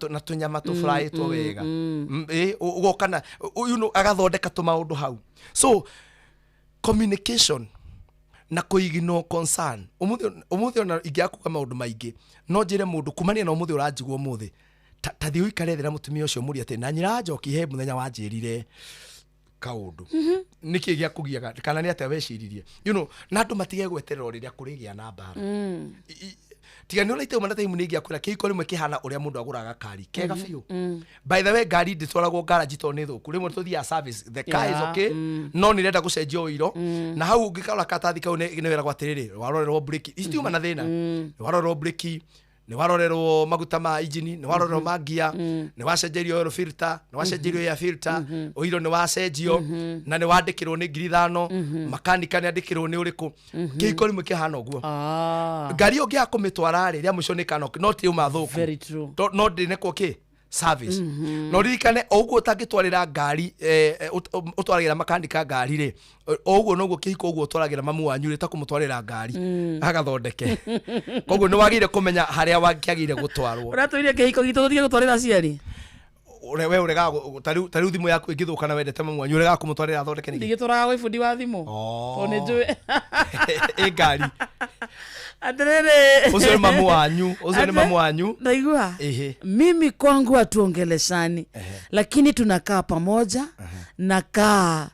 na tũnyama tũfryĩtwo wega. Ĩ, ũgoka na you know, agathondeka tũmaũndũ hau. So communication na kũignore concern. Ũmũthĩ ona ingĩaga kuga maũndũ maingĩ, no njĩre mũndũ kumania na ũmũthĩ ũranjigua ũmũthĩ, ta thiĩ ũikare thĩ na mũtumia ũcio, mũrie atĩ na nyina Njoki he mũthenya wanjĩrire kaũndũ, nĩkĩ gĩa kũgiaga kana nĩ atĩa weciririe, na andũ matige gweterera o rĩrĩa kũrĩgĩa na mbara. Tiga nĩ ũraite uma na taimu nĩ ingĩakwĩra kĩhiko rĩmwe kĩhana ũrĩa mũndũ agũraga kari kega biũ. By the way, ngari ndĩtwaragwo garage tondũ nĩ thũku. Rĩmwe tũthiaga service, the car is okay, no nĩ ĩrenda gũcenjio ũiro. Na hau ũngĩkarora karatathi kau nĩ weragwo atĩrĩrĩ, warorerwo breki icitiuma na thĩna, nĩ warorerwo breki, nĩ warorerwo maguta ma injini, nĩ warorerwo ma ngia, nĩ wacenjerio oil filter, nĩ wacenjerio air filter, ũiro nĩ wacenjio, na nĩ wandĩkĩrwo nĩ 5,000, makanika nĩ andĩkĩrwo nĩ ũrĩkũ. Kĩhiko rĩmwe kĩhana ũguo. Ngari ĩyo ũngĩaga kũmĩtwara rĩ, rĩa mũico nĩ kana no ti uma thũku. Very true. No ndĩnekwo kĩ service. No ririkane o ũguo ũtangĩtwarĩra ngari, ũtwaragĩra makanika ngari rĩ, o ũguo noguo kĩhiko ũguo ũtwaragĩra mamu wanyu rĩ, ta kũmũtwarĩra ngari agathondeke. Koguo nĩ wagĩrĩire kũmenya harĩa wakĩagĩrĩire gũtwarwo. Ũratwĩrire kĩhiko gitũ tũtige gũtwarĩra aciari. We ũregaga ta rĩu thimũ yaku ĩngĩthũka na wendete mamu wanyu, ũregaga kũmũtwarĩra athondeke nĩkĩ? Ndigĩtwaraga gwĩ bundi wa thimũ. Tondũ nĩ njũĩ. Ĩ ngari. Atĩrĩrĩ. Ũcio nĩ mamu wanyu, ũcio nĩ mamu wanyu. Naigua. Ehe. Mimi kwangu hatuongeleshani, lakini tunakaa pamoja. Nakaa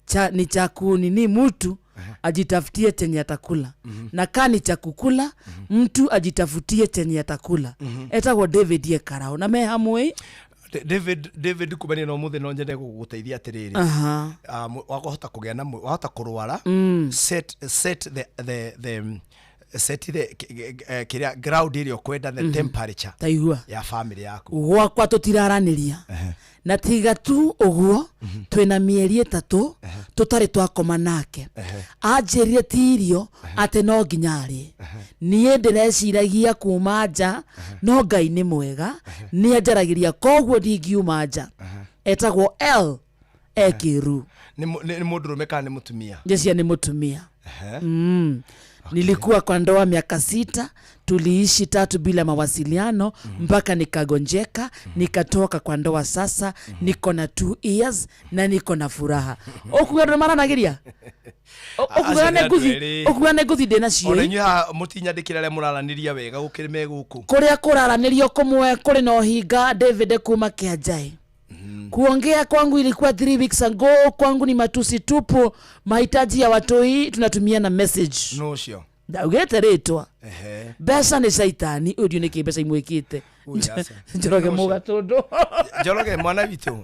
cha, ni cha kunini mtu ajitafutie chenye atakula, na kaa ni cha kukula mtu ajitafutie chenye atakula. Etagwo David Ekarao na me hamwe. David, kumania na ũmũthĩ no nyende gũgũteithia atĩrĩrĩ. Wahota kũgĩa na wahota kũrwara, set the kĩrĩa ground ĩrĩa ũkwenda, the temperature Taigua. ya family yaku. Gwakwa tũtiraranĩria, na tiga tu ũguo, twĩna mĩeri 3 tũtarĩ twakoma nake. Anjĩrire ti irio atĩ no nginya arĩe. Niĩ ndĩreciragia kuma nja, no Ngai nĩ mwega, nĩ anjaragĩria, koguo ndingiuma nja. Etagwo L Ekiru. Nĩ mũndũrũme kana nĩ mũtumia? Jecia nĩ mũtumia. Nilikuwa kwa ndoa miaka 6, tuliishi 3 bila mawasiliano mpaka nikagonjeka, nikatoka kwa ndoa. Sasa niko na 2 years na niko na furaha. Okuga andũ maranagiria? Okuga nĩ nguthi, okuga nĩ nguthi ndĩ nacio. Ona inyuĩ haha mũtinyandĩkĩra arĩa mũraranĩria wega gũkĩrĩ me gũkũ. Kũrĩa kũraranĩrio kũmwe kũrĩ na ũhinga. David kuma Kĩanjaĩ. Kuongea kwangu ilikuwa 3 weeks ago. Kwangu ni matusi tupu. Mahitaji ya watoi tunatumia na message. No ũcio. Ndaugĩte rĩtwa. Mbeca nĩ caitani. Ũyũ ndiũ nĩkĩ mbeca imwĩkĩte. Ui, aca. Njoroge mũgatũndũ. Njoroge mwana witũ,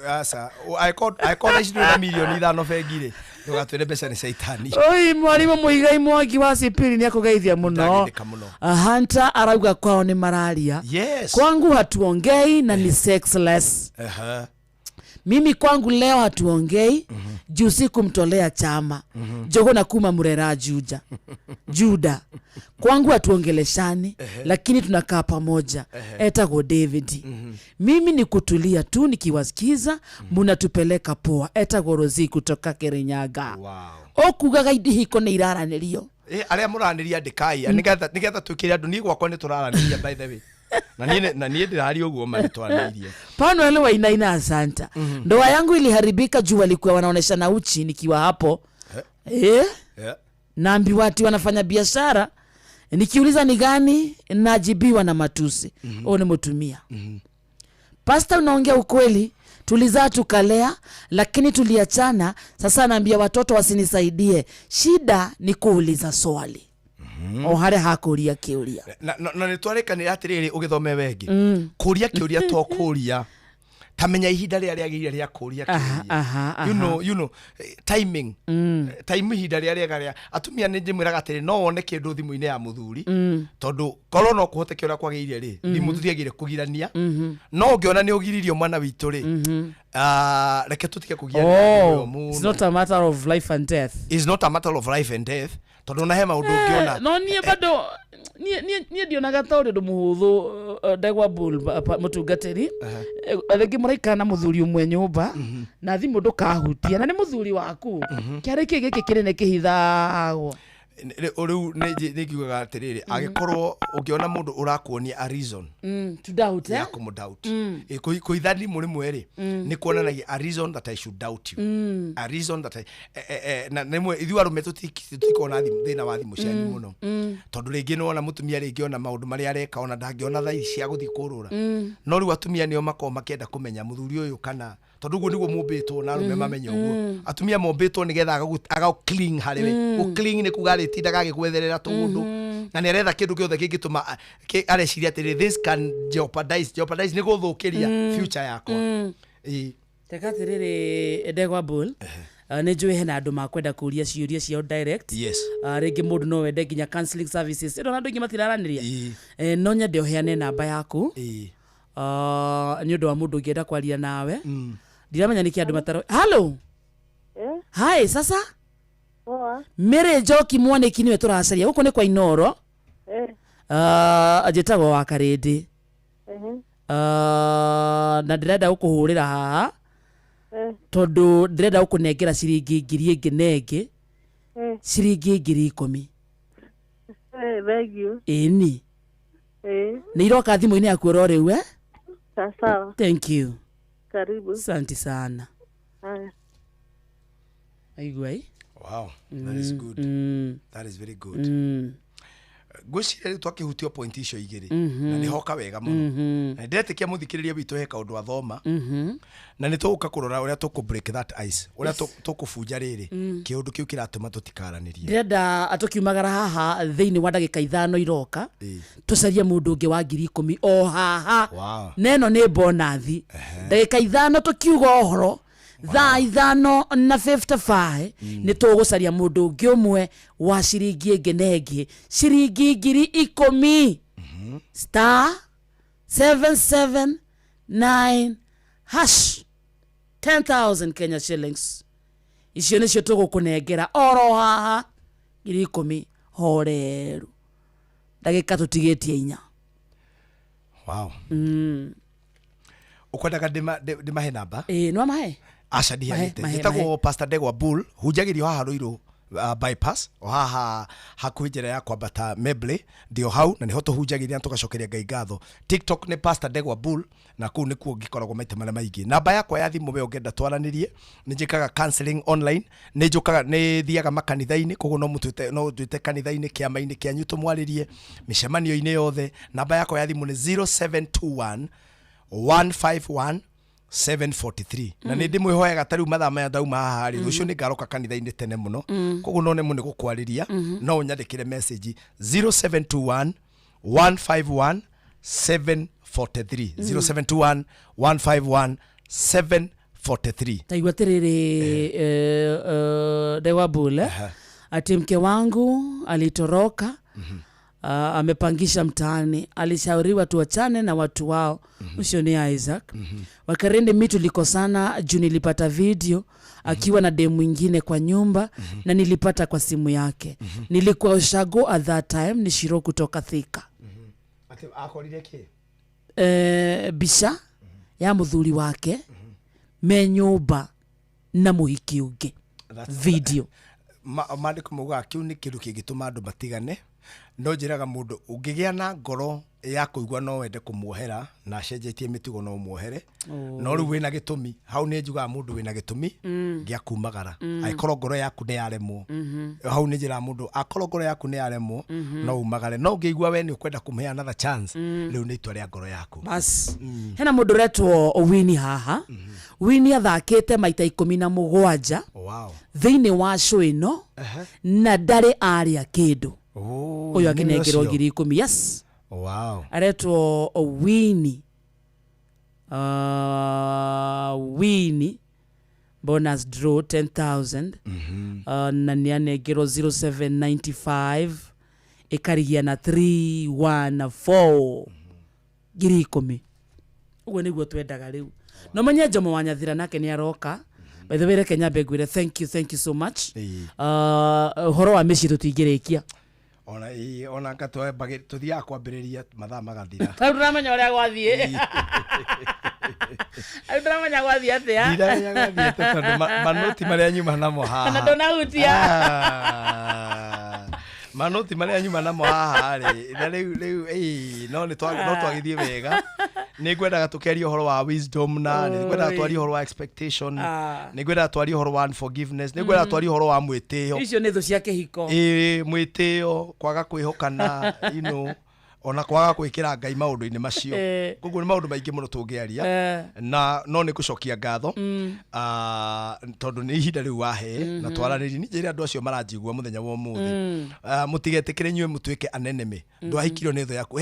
aca, angĩkorwo thaa ici ndũrĩ na 5 mirioni bengi rĩ, ndũgatwĩre mbeca nĩ caitani. Oi, mwarimũ Mũigai Mwangi wa Sipiri nĩ akũgeithia mũno. Ndagĩthĩka mũno. Hunter arauga kwao nĩ mararia. Yes. Kwangu hatuongei na ni sexless. Mimi kwangu leo hatuongei juu sikumtolea chama. Jogona kuma murera juja Juda. Kwangu hatuongeleshani, lakini tunakaa pamoja. Etagwo David. Mimi ni kutulia tu nikiwasikiza, munatupeleka poa. Etagwo Rozi kutoka Kirinyaga. Wow. Okugaga ihiko nĩ iraranĩrio. Arĩa mũranĩria ndĩkai nĩgetha twĩkĩre andũ niĩ gwakwa nĩ tũraranĩria by the way. Na niĩ ndĩraria ũguo ma nĩtwaranĩirie. Panuel Wainaina asanta. Ndoa yangu iliharibika juu walikuwa wanaoneshana uchi nikiwa hapo. Yeah. Naambiwa ati wanafanya biashara. Nikiuliza ni gani najibiwa na matusi. Ni mutumia. Pastor, unaongea ukweli. Tulizaa tukalea lakini tuliachana. Sasa naambia watoto wasinisaidie. Shida ni kuuliza swali. O hare hakuria kiuria. Na nitwarekanira atiriri ugithome wengi. Kuria kiuria to kuria. Tamenya ihinda rĩrĩa rĩagĩrĩire rĩa kũria kĩũria. You know timing. Time ihinda rĩrĩa rĩega rĩa atumia nĩ njĩmwĩraga atĩrĩ no wone kĩndũ thimũ-inĩ ya mũthuri tondũ korwo no kũhoteke ũrĩa kwagĩrĩire rĩ thimũ tũtiagĩrĩire kũgirania. No ũngĩona nĩ ũgiririo mwana witũ rĩ reke tũtige kũgirania mũno. It's not a matter of life and death. It's not a matter of life and death. Tondũ na he maũndũ ũngĩona. No niĩ bado niĩ ndionaga ta ũrĩ ũndũ mũhũthũ Ndegwa Bull mũtungatĩri. Rĩngĩ mũraikara na mũthuri ũmwe nyũmba na thimũ ndũkahutia na nĩ mũthuri waku. Kĩarĩ kĩ gĩkĩ kĩnene kĩhithagwo? Rĩu nĩ ngiugaga atĩrĩrĩ angĩkorwo ũngĩona mũndũ ũrakuonia a reason to doubt ya kũmũ doubt. Kũhitha thimũ rĩmwe rĩ nĩ kuonanagia a reason that I should doubt you. A reason that I na rĩmwe ithuĩ arũme tũtikoragwo na thĩna wa thimũ cianyu mũno tondũ rĩngĩ nĩwona mũtumia rĩngĩ ona maũndũ marĩa areka ona ndangĩona thaa ici cia gũthiĩ kũrũra. No rĩu atumia nĩo makoragwo makĩenda kũmenya mũthuri ũyũ kana tondũ ũguo nĩguo mombĩtwo na arũme mamenye ũguo. Atumia mombĩtwo nĩgetha aga cling harĩ we. Gũ cling nĩ kuga arĩtindaga agĩgwetherera tũũndũ na nĩ aretha kĩndũ gĩothe kĩngĩtũma areciria atĩrĩ this can jeopardize nĩ gũthũkĩria future yakwa. Reke atĩrĩrĩ Ndegwa Bull, nĩ njũĩ hena andũ makwenda kũria ciũria ciao direct. Yes. Rĩngĩ mũndũ no wende nginya counseling services. Ĩno andũ aingĩ matiraranĩria. No nyende ũheane namba yaku. Nĩ ũndũ wa mũndũ ũngĩenda kwaria nawe. Ndiramenya nĩkĩ andũ mataro. Hello. Hi, sasa? Poa. Mary Njoki Mwaniki niwe tũracaria. Gũkũ nĩ kwa Inoro. Njĩtagwo wa Karĩndĩ. Na ndĩrenda gũkũhũrĩra haha tondũ ndĩrenda gũkũnengera ciringi ngiri ĩngĩ na ĩngĩ. Ciringi 10,000. Thank you. Ĩni. Nĩ iroka thimũ-inĩ yaku oro rĩu Sawa. Thank you. Karibu. Asante sana. Haya. Aigua. Wow, that is good. That is very good. Ngwĩciria rĩu twakĩhutio point icio igĩrĩ na nĩ hoka wega mũno. Na ndĩretĩkia mũthikĩrĩria witũ he kaũndũ athoma na nĩ tũgũka kũrora ũrĩa tũkũ break that ice, ũrĩa tũkũbunja rĩrĩ kĩũndũ kĩu kĩratũma tũtikaranĩrie. Ndĩrenda tũkiumagara haha thĩinĩ wa ndagĩka 5 iroka tũcarie mũndũ ũngĩ wa 10,000 o haha. Na ĩno nĩ bonathi. Ndagĩka 5 tũkiuga ũhoro thaa 5:55 nĩ tũgũcaria mũndũ ũngĩ ũmwe wa ciringi ĩngĩ na ĩngĩ ciringi 10,000 star 779 hash 10,000 Kenya shillings. Icio nĩcio tũgũkũnengera oro haha 10,000 horeru. Ndagĩka tũtigĩtie 4. Wow. Ũkwendaga ndĩmahe namba? No mahe. Aca ndiheanĩte. Njĩtagwo Pastor Ndegwa Bull, hunjagĩrio haha Ruiru bypass o haha hakuhĩ njĩra ya kwambata Mebley, ndio hau na nĩho tũhunjagĩria na tũgacokeria Ngai ngatho. TikTok nĩ Pastor Ndegwa Bull na kũu nĩkuo ngĩkoragwo maita marĩa maingĩ. Namba yakwa ya thimũ we ũngĩenda twaranĩrie, nĩ njĩkaga counseling online, nĩ njũkaga nĩ thiaga makanitha-inĩ, koguo no mũtwĩte no twĩte kanitha-inĩ kĩama-inĩ kĩanyu tũmwarĩrie mĩcemanio-inĩ yothe. Namba yakwa ya thimũ nĩ 0721 151 743. Na nĩ ndĩmwĩhoyaga ta rĩu mathaa maya ndauma haha rĩ, rũciũ nĩ ngaroka kanitha-inĩ tene mũno, koguo no nemwo nĩ gũkwarĩria, no ũnyandĩkĩre message 0721 151 743. 0721 151 743. Taigua atĩrĩrĩ Ndegwa Bull, ati mke wangu alitoroka. Amepangisha mtaani, alishauriwa tuachane na watu wao. Ucio ni Isaac. Wakarende mi tulikosana juu nilipata video akiwa na demu mwingine kwa nyumba na nilipata kwa simu yake. Nilikuwa ushago at that time, ni Shiro kutoka Thika. Ati akorire kĩ? Bica ya muthuri wake me nyumba na muhiki ungi. Video. Maandĩko maugaga kĩu nĩ kĩndũ kĩngĩtũma andũ matigane. No njĩraga mũndũ ũngĩgĩa na ngoro ya kũigua no wende kũmuohera na acenjetie mĩtugo no ũmuohere. No rĩu wĩna gĩtũmi, hau nĩ njugaga mũndũ wĩna gĩtũmi gĩa kumagara. Angĩkorwo ngoro yaku nĩ yaremwo, hau nĩ njĩraga mũndũ akorwo ngoro yaku nĩ yaremwo, no umagare. No ũngĩigua we nĩ ũkwenda kũmũhe another chance, rĩu nĩ itua rĩa ngoro yaku. Bas. Hena mũndũ ũretwo Wini haha. Wini athakĩte maita 17. Wow. Thĩinĩ wa show ĩno na ndarĩ arĩa kĩndũ. Ũyũ akĩnengerwo 10,000. Yes. Wow. Aretwo Wini. Wini bonus draw 10,000. Na nĩ anengerwo 0795 ĩkarigia na 314 10,000. Ũguo nĩguo twendaga rĩu. No menye Jomo wa Nyathira nake nĩ aroka. By the way, reke nyambe ngwĩre thank you, thank you so much. Ũhoro wa mĩciĩ tũtingĩrĩkia. Ona ona nga tũthiaga kwambĩrĩria mathaa magathira. Rĩu ndũramenya ũrĩa gwathiĩ. Rĩu ndũramenya gwathiĩ atĩa. Ndiramenya gwathiĩ atĩa tondũ manoti marĩa nyuma namo haha. Na ndũnahutia. Manoti marĩa nyuma namo haha rĩ, na rĩu no nĩ twagĩthiĩ wega. Nĩ ngwendaga tũkĩaria ũhoro wa wisdom na nĩ ngwendaga twarie ũhoro wa expectation, nĩ ngwendaga twarie ũhoro wa unforgiveness, nĩ ngwendaga twarie ũhoro wa mwĩtĩo. Icio nĩ thũ cia kĩhiko. Ĩĩ, mwĩtĩo, kwaga kwĩhokana, you know, ona kwaga gwĩkĩra Ngai maũndũ-inĩ macio. Koguo nĩ maũndũ maingĩ mũno tũngĩaria na no nĩ gũcokia ngatho, tondũ nĩ ihinda rĩu wahe na twaranĩrie. Nĩ njĩre andũ acio maranjigua mũthenya wa ũmũthĩ, mũtigetĩkĩre inyuĩ mũtuĩke anenemy. Ndwahikirio nĩ thũ yaku.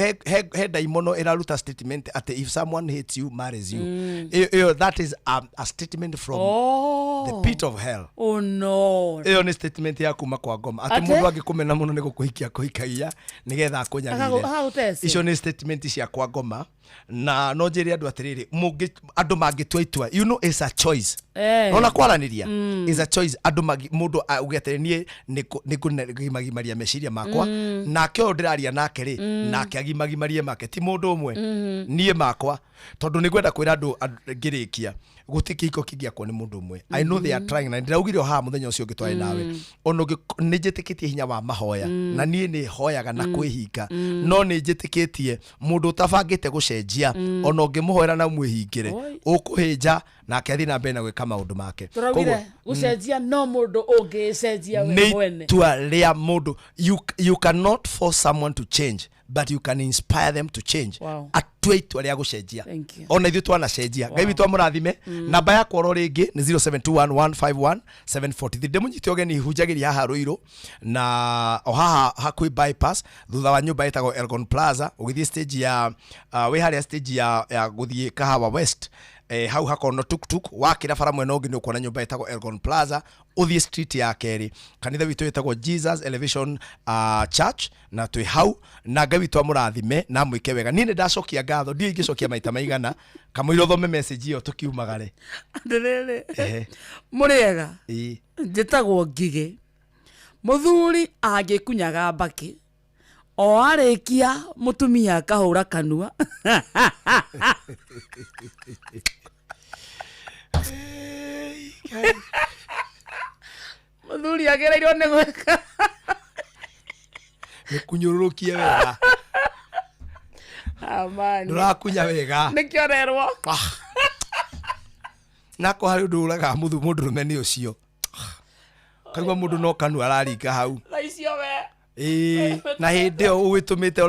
He ndaimono ĩraruta statement atĩ if someone hates you, marries you. Ĩyo that is a statement from the pit of hell. Oh no. Ĩyo nĩ statement ya kuma kwa ngoma atĩ mũndũ angĩkũmena mũno nĩ gũkũhikia kũhikagia nĩgetha akũnyarire. Icio nĩ statement cia kwa ngoma. Na no njĩre andũ atĩrĩrĩ, andũ mangĩtua itua, you know, it's a choice. Ona kwaranĩria is a choice. Andũ mũndũ auge atĩrĩ, niĩ nĩ ngũgimagimaria meciria makwa, nake ũyũ ndĩraria nake rĩ, nake agimagimarie make, ti mũndũ ũmwe, niĩ makwa. Tondũ nĩ ngwenda kwĩra andũ ngĩrĩkia, gũtirĩ kĩhiko kĩngĩakwo nĩ mũndũ ũmwe. I know they are trying, na ndĩraugire o haha mũthenya ũcio ũngĩ twarĩ nawe, ona nĩ njĩtĩkĩtie hinya wa mahoya, na niĩ nĩ hoyaga na kwĩhinga, no nĩ njĩtĩkĩtie mũndũ ũtabangĩte gũcenjia, ona ũngĩmũhoera na ũmwĩhingĩre, ũkũhĩnja nake athiĩ na mbere na gwĩka maũndũ make. Tũraugire gũcenjia no mũndũ ũngĩcenjia we mwene. Nĩ itua rĩa mũndũ. You cannot force someone to change, but you can inspire them to change. Atue itua rĩa gũcenjia. Ona ithuĩ twanacenjia. Ngai witũ amũrathime. Namba yakwa oro rĩngĩ nĩ 0721151743. Ndĩmũnyite ũgeni hunjagĩria haha Ruiru na o haha hakuhĩ bypass, thutha wa nyũmba ĩtagwo Elgon Plaza, ũgĩthiĩ stage ya wĩ harĩa stage ya gũthiĩ Kahawa West, hau hakorwo tuk-tuk, wakĩra bara mwena ũngĩ nĩ ũkuona nyũmba ĩtagwo Elgon Plaza, ũthiĩ street ya kerĩ. Kanitha witũ ĩtagwo Jesus Elevation Church, na twĩ hau. Na Ngai witũ amũrathime na amwĩke wega. Niĩ nĩ ndacokia ngatho, ndiĩ ingĩcokia maita maigana, kamũira ũthome message ĩyo tũkiumagare. Atĩrĩrĩ, mũrĩega, njĩtagwo Ngigĩ. Mũthuri angĩkunyaga mbakĩ, o arĩkia mũtumia akahũra kanua. Mũthuri agĩrĩirwo nĩ gwĩka nĩkunyũrũrũkie wega. Amani. Ndũrakunya wega. Nĩkĩo ũrerwo. Nako harĩ ũndũ ũragaga mũndũrũme nĩ ũcio. Kaigua mũndũ no kanua araringa hau. Thaa icio we. Ĩĩ, na hĩndĩ ĩyo ũgĩtũmĩte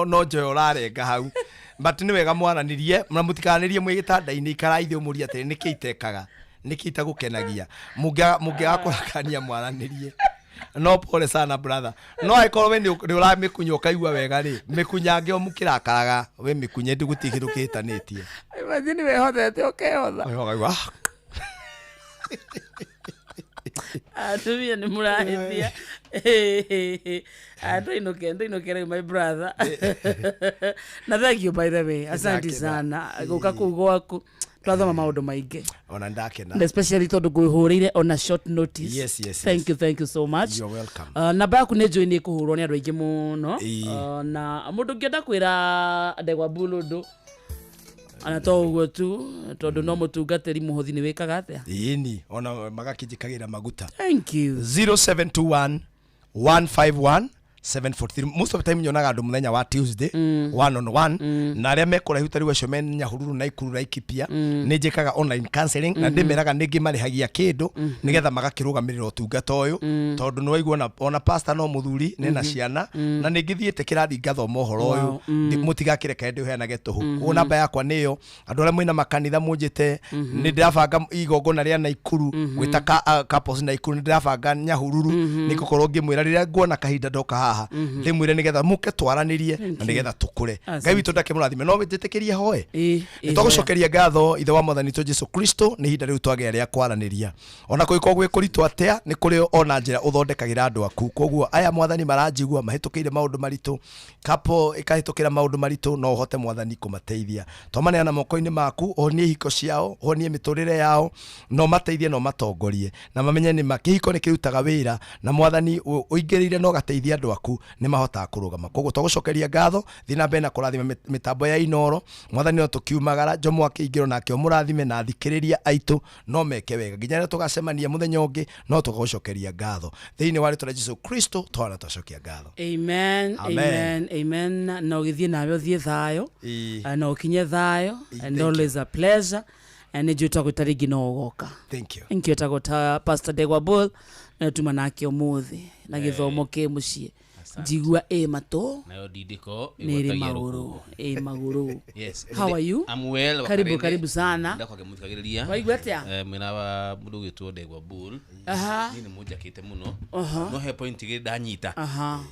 no njoyo ũrarenga hau. But nĩ wega mwaranĩrie, na mũtikaranĩrie mwĩ gĩtanda-inĩ, ikarai thĩ ũmũrie atĩrĩ, nĩkĩ itekaga, nĩkĩ itagũkenagia. Mũngĩaga kũrakania mwaranĩrie. No pole sana brother. No angĩkorwo we nĩ ũramĩkunya ũkaigua wega rĩ, mĩkunyange o mũkĩrakaraga, we mĩkunye gũtirĩ kĩndũ kĩhĩtanĩtie. Imagine wĩhotete ũkehotha. Ũkaigua. Atumia nĩ mũrahĩtia. Ndoinũke rĩu my brother. Na thank you by the way. Asante sana. Gũka kũu gwaku twathoma maũndũ maingĩ. Ona ndakena. And especially tondũ ngwĩhũrĩire on a short notice. Yes, yes, Thank you, thank you so much. You're welcome. Namba yaku nĩ njũĩ nĩ ĩkũhũrwo nĩ andũ aingĩ mũno. Na mũndũ ũngĩenda kwĩra Ndegwa Bull ũndũ ana to ũguo tu tondũ no mũtungatĩri mũhũthi nĩ wĩkaga atĩa? Ĩni ona magakĩnjĩkagĩra maguta. Thank you. 0721 151 743. Most of the time nyonaga andũ mũthenya wa Tuesday one on one, na arĩa mekũraihu ta rĩu acio me Nyahururu na Ikuru Laikipia, nĩ njĩkaga online counseling na ndĩmeraga nĩ ngĩmarĩhagia kĩndũ nĩgetha magakĩrũgamĩrĩra ũtungata ũyũ, tondũ nĩ waigua ona pastor no mũthuri nĩna ciana na nĩ ngĩthiĩte kĩrathi ngathoma ũhoro ũyũ, mũtigakĩreke ndĩũheanage tũhũ. Koguo namba yakwa nĩyo, andũ arĩa mwĩna makanitha mũnjĩte, nĩ ndĩrabanga igongona rĩa Naikuru gwĩta couples Naikuru, nĩ ndĩrabanga Nyahururu, nĩ ngũkorwo ngĩmwĩra rĩrĩa nguona kahinda ndoka haha ndĩmwĩre nĩgetha mũke twaranĩrie na nĩgetha tũkũre. Ngai witũ ndakĩmũrathime. No njĩtĩkĩrie hoe nĩ twagũcokeria ngatho ithe wa mwathani witũ Jesu Kristo nĩ ihinda rĩu twagĩa rĩa kwaranĩria. Ona kũngĩkorwo gwĩ kũritũ atĩa, nĩ kũrĩ ona njĩra ũthondekagĩra andũ aku. Koguo aya mwathani maranjigua mahĩtũkĩire maũndũ maritũ, couple ĩkahĩtũkĩra maũndũ maritũ, no ũhote mwathani kũmateithia. Twamaneana moko-inĩ maku, ũhonie ihiko ciao, ũhonie mĩtũrĩre yao, no mateithie no matongorie na mamenye nĩ ma kĩhiko nĩ kĩrutaga wĩra, na mwathani ũingĩrĩire no gateithia andũ aku nĩ mahotaga kũrũgama. Koguo twagũcokeria ngatho, thiĩ na mbere na kũrathima mĩtambo ya Inooro mwathani, no tũkiumagara Njomo akĩingĩrwo nake ũmũrathime na athikĩrĩria aitũ no meke wega nginya rĩrĩa tũgacemania mũthenya ũngĩ, no tũgagũcokeria ngatho thĩinĩ wa rĩtwa rĩa Jesu Kristo twana twacokia ngatho. Amen, amen, amen. Na ũgĩthiĩ nawe ũthiĩ thayũ na ũkinye thayũ, and always a pleasure. And nĩ njũĩ twagwĩta rĩngĩ no ũgoka. Thank you. Thank you. Etagwo ta Pastor Ndegwa Bull na tuma nake ũmũthĩ na gĩthomo kĩ mũciĩ. Njigua ĩ matũ nayo ndindĩko nĩ ĩrĩ magũrũ, ĩ magũrũ. Yes. How are you? I'm well. Karibu, karibu sana. Ndakwa ngĩmũthikagĩrĩria. Waigua atĩa? Mwena wa mũndũ ũgwĩtwo Ndegwa Bull. Niĩ nĩ mũnjakĩte mũno. No he point igĩrĩ ndanyita.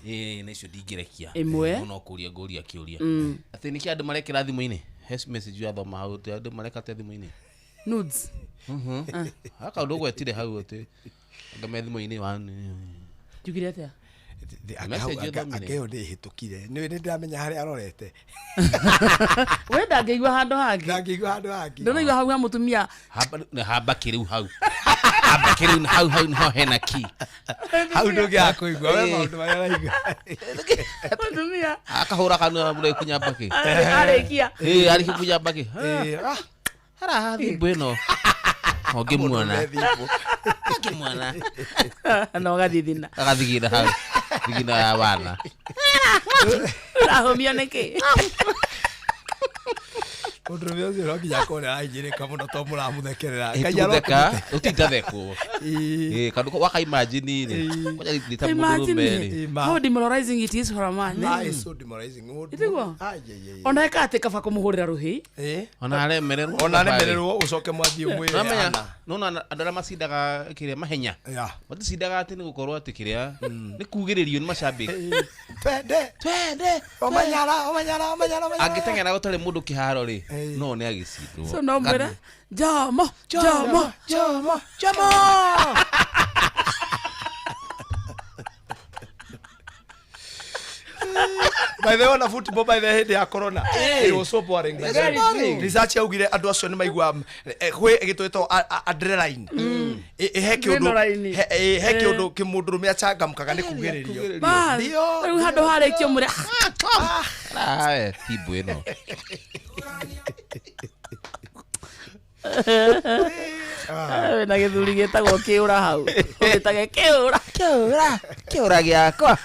Ĩĩ na icio ndingĩrekia. Ĩmwe. No kũria ngũria kĩũria. Atĩ nĩkĩ andũ marekĩra thimũ-inĩ? He message yathoma hau atĩ andũ mareka atĩa thimũ-inĩ? Nudes. Haka ũndũ ũgwetire hau atĩ andũ me thimũ-inĩ wa Njugire atĩa? Akeo nĩ ĩhĩtũkire nĩ ndĩramenya harĩa arorete. We ndangĩigua handũ hangĩ. Ndangĩigua handũ hangĩ. Ndũraigua hau ha mũtumia. Hamba kĩrĩu hau. Hamba kĩrĩu hau hau nĩho hena ki. Hau ndũngĩaga kũigua we maũndũ marĩa araigua. Mũtumia. Akahũra kanua mũrĩa kunya mbakĩ. Arĩkia. Ĩĩ arĩkia kunya mbakĩ. Haraha thimũ ĩno. Ũngĩmuona. Ũngĩmuona. Na ũgathithina. Agathigina hau. Thigina ya wana. Ũrahũmio nĩkĩ? Mũndũ ũcio no nginya akorwo nĩarahinyĩrĩka mũno tondũ mũramũthekerera. Tũtheka, ũtindathekwo. Ĩĩ kaũndũ waka imagine rĩ. Kwanja nĩ ta mũndũrũme rĩ. How demoralizing it is for a man. It's so demoralizing. Ĩtiguo? Ona eka atĩ kaba kũmũhũrĩra rũhĩ. Ona aremererwo. Ona aremererwo ũcoke mwathiĩ ũmwĩre ana. Nona andũ arĩa macindaga kĩrĩa mahenya. Maticindaga atĩ nĩ gũkorwo atĩ kĩrĩa nĩ kugĩrĩrio nĩ macambĩki. Twende. Twende. Omanyara, omanyara, omanyara, omanyara. Angĩteng'era gũtarĩ mũndũ kĩharo rĩ, no nĩ agĩcindwo. So no mwĩre Jomo, Jomo, Jomo, Jomo. By the way, na football by the head ya corona. It was so boring. Research yaugire andũ acio nĩ maigua kwĩ gĩtwĩtwo adrenaline. He kĩũndũ he kĩũndũ kĩmũndũrũme achangamkaga nĩ kugĩrĩrio. Rĩu handũ harĩkio mũre. Ah, timbo ĩno. Na gĩthuri gĩtagwo kĩũra hau. Ũgĩtage kĩũra. Kĩũra. Kĩũra gĩakwa.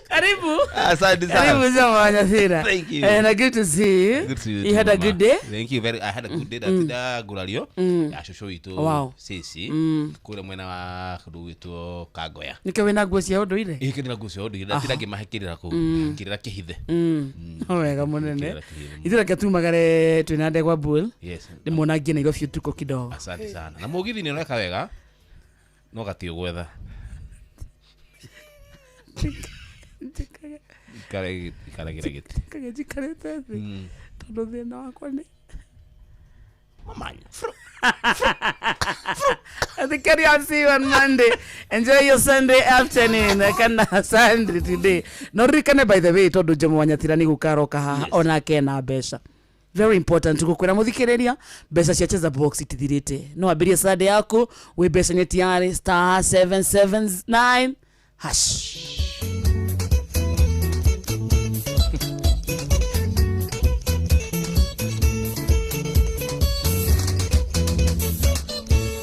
Karibu. Asante sana. Karibu sana Nyathira. Thank you. And good to see you. Good to see you. You had a good day? Thank you very. I had a good day. Ndatinda ngurario ya cũcũ witũ Ceci kũrĩa mwena wa kũndũ gwĩtwo Kangoya. Nĩkĩo wĩna nguo cia ũndũire? Ĩĩ ndĩna nguo cia ũndũire. Ndatinda ngĩmahĩkĩrĩra kũu. Ngĩrĩra kĩhithe. Wega mũnene. Ithuĩ reke tumagare twĩna Ndegwa Bull. Yes. Ndĩmuona nginya Nairobi ũtukũ kidogo. Asante sana. Na mũgithi nĩ ũreka wega. No gatĩ ũgwetha. Ikaragĩra gĩtĩ. Njikarĩte thĩ tondũ thĩna wakwa nĩ mamanya. Thikĩrĩria, I'll see you on Monday. Enjoy your Sunday afternoon kana Sunday today. No ririkane, by the way, tondũ Jomo Wanyathira nĩ gũkaroka haha onake na mbeca. Very important gukwira muthikiriria, mbeca cia Cheza Box itithirite. No ambirie Sunday yaku wi mbeca nĩ tiari *779#.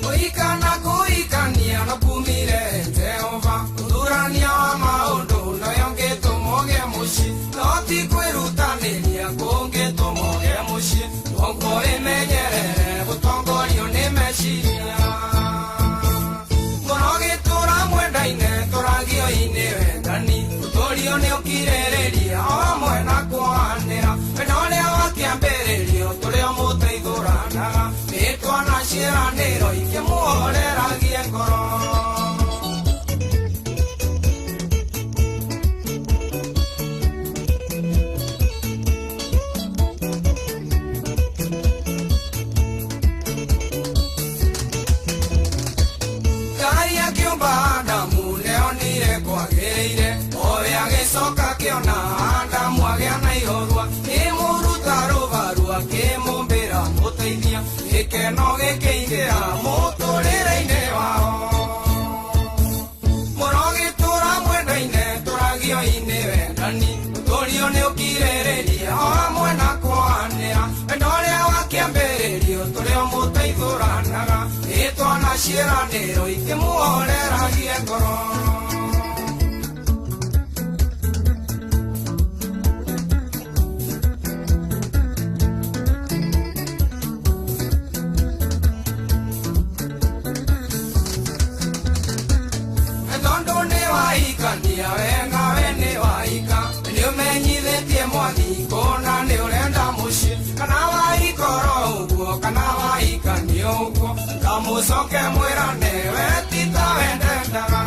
Kũhikana kũhikania no kumire Jehova, ũthurania wa maũndũ noyo ngĩtũma ũgĩe mũciĩ, no ti kwĩrutanĩria kũngĩtũma ũgĩe mũciĩ. Ũguo ĩmenyerere gũtongorio nĩ meciria. Mũno gĩtũra mwendaine tũragio-inĩ wendani, ũtũrio nĩ ũkirĩrĩria o hamwe na kuohanĩra. Wendo ũrĩa wakĩambĩrĩrio tũrĩ o mũteithũranaga, mĩĩtwa na ciĩranĩro ikĩmuhoreragie ngoro. Ngai akĩũmba Adamu nĩonire kwagĩrĩire, owe agĩcoka akĩona Adamu agĩa na ihorua, kĩmũruta rũbaru akĩmũmbĩra mũteithia, gĩkeno gĩkĩingĩra mũtũrĩre-inĩ wao. Mũno gĩtũra mwendaine tũragio-inĩ wendani, ũtũrio nĩ ũkirĩrĩria o hamwe na kuohanĩra. Wendo ũrĩa wakĩambĩrĩrio tũrĩ o mũteithũranaga, mĩĩtwa na ciĩranĩro ikĩmuhoreragie ngoro. Tondũ nĩ wahikania we nawe nĩ wahika, nĩ ũmenyithĩtie mwathi kũna nĩ ũrenda mũciĩ, kana wahikoro ũguo kana wahikania ũguo, kamũcoke mwĩrane we ti ta wendendaga.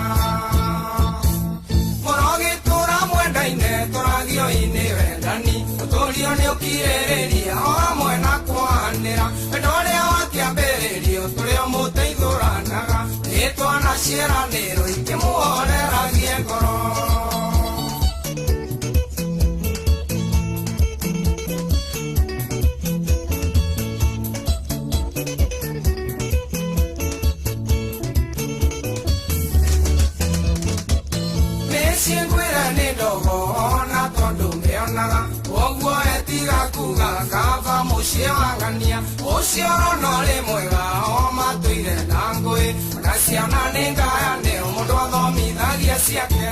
Mũno gĩtũra mwendaine tũragio-inĩ wendani, ũtũrio nĩ ũkirĩrĩria o hamwe na kuohanĩra. Wendo ũrĩa wakĩambĩrĩrio tũrĩ o mũteithũranaga, mĩĩtwa na ciĩranĩro ikĩmuhoreragie ngoro. Mĩciĩ ngwĩre nĩ ndogo ona tondũ mĩonaga, ũguo etiga kuga kaba mũciĩ wang'ania, ũcio ũrona ũrĩ mwega o matũire na ngũĩ, ona ciana nĩ ngayane mũndũ athomithagia ciake.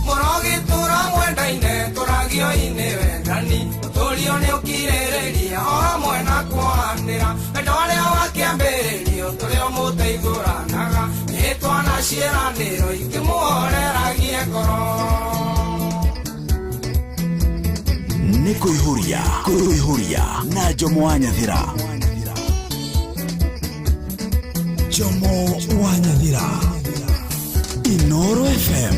Mũno gĩtũra mwendaine tũragio-inĩ wendani, ũtũrio nĩ ũkirĩrĩria o hamwe na kuohanĩra. Wendo ũrĩa wakĩambĩrĩrio tũrĩ o mũteithũranaga, mĩĩtwa na ciĩranĩro ikĩmuhoreragie ngoro. Nĩ kũihũria kũihũria na Jomo wa Nyathira. Jomo wa Nyathira, Inoro FM.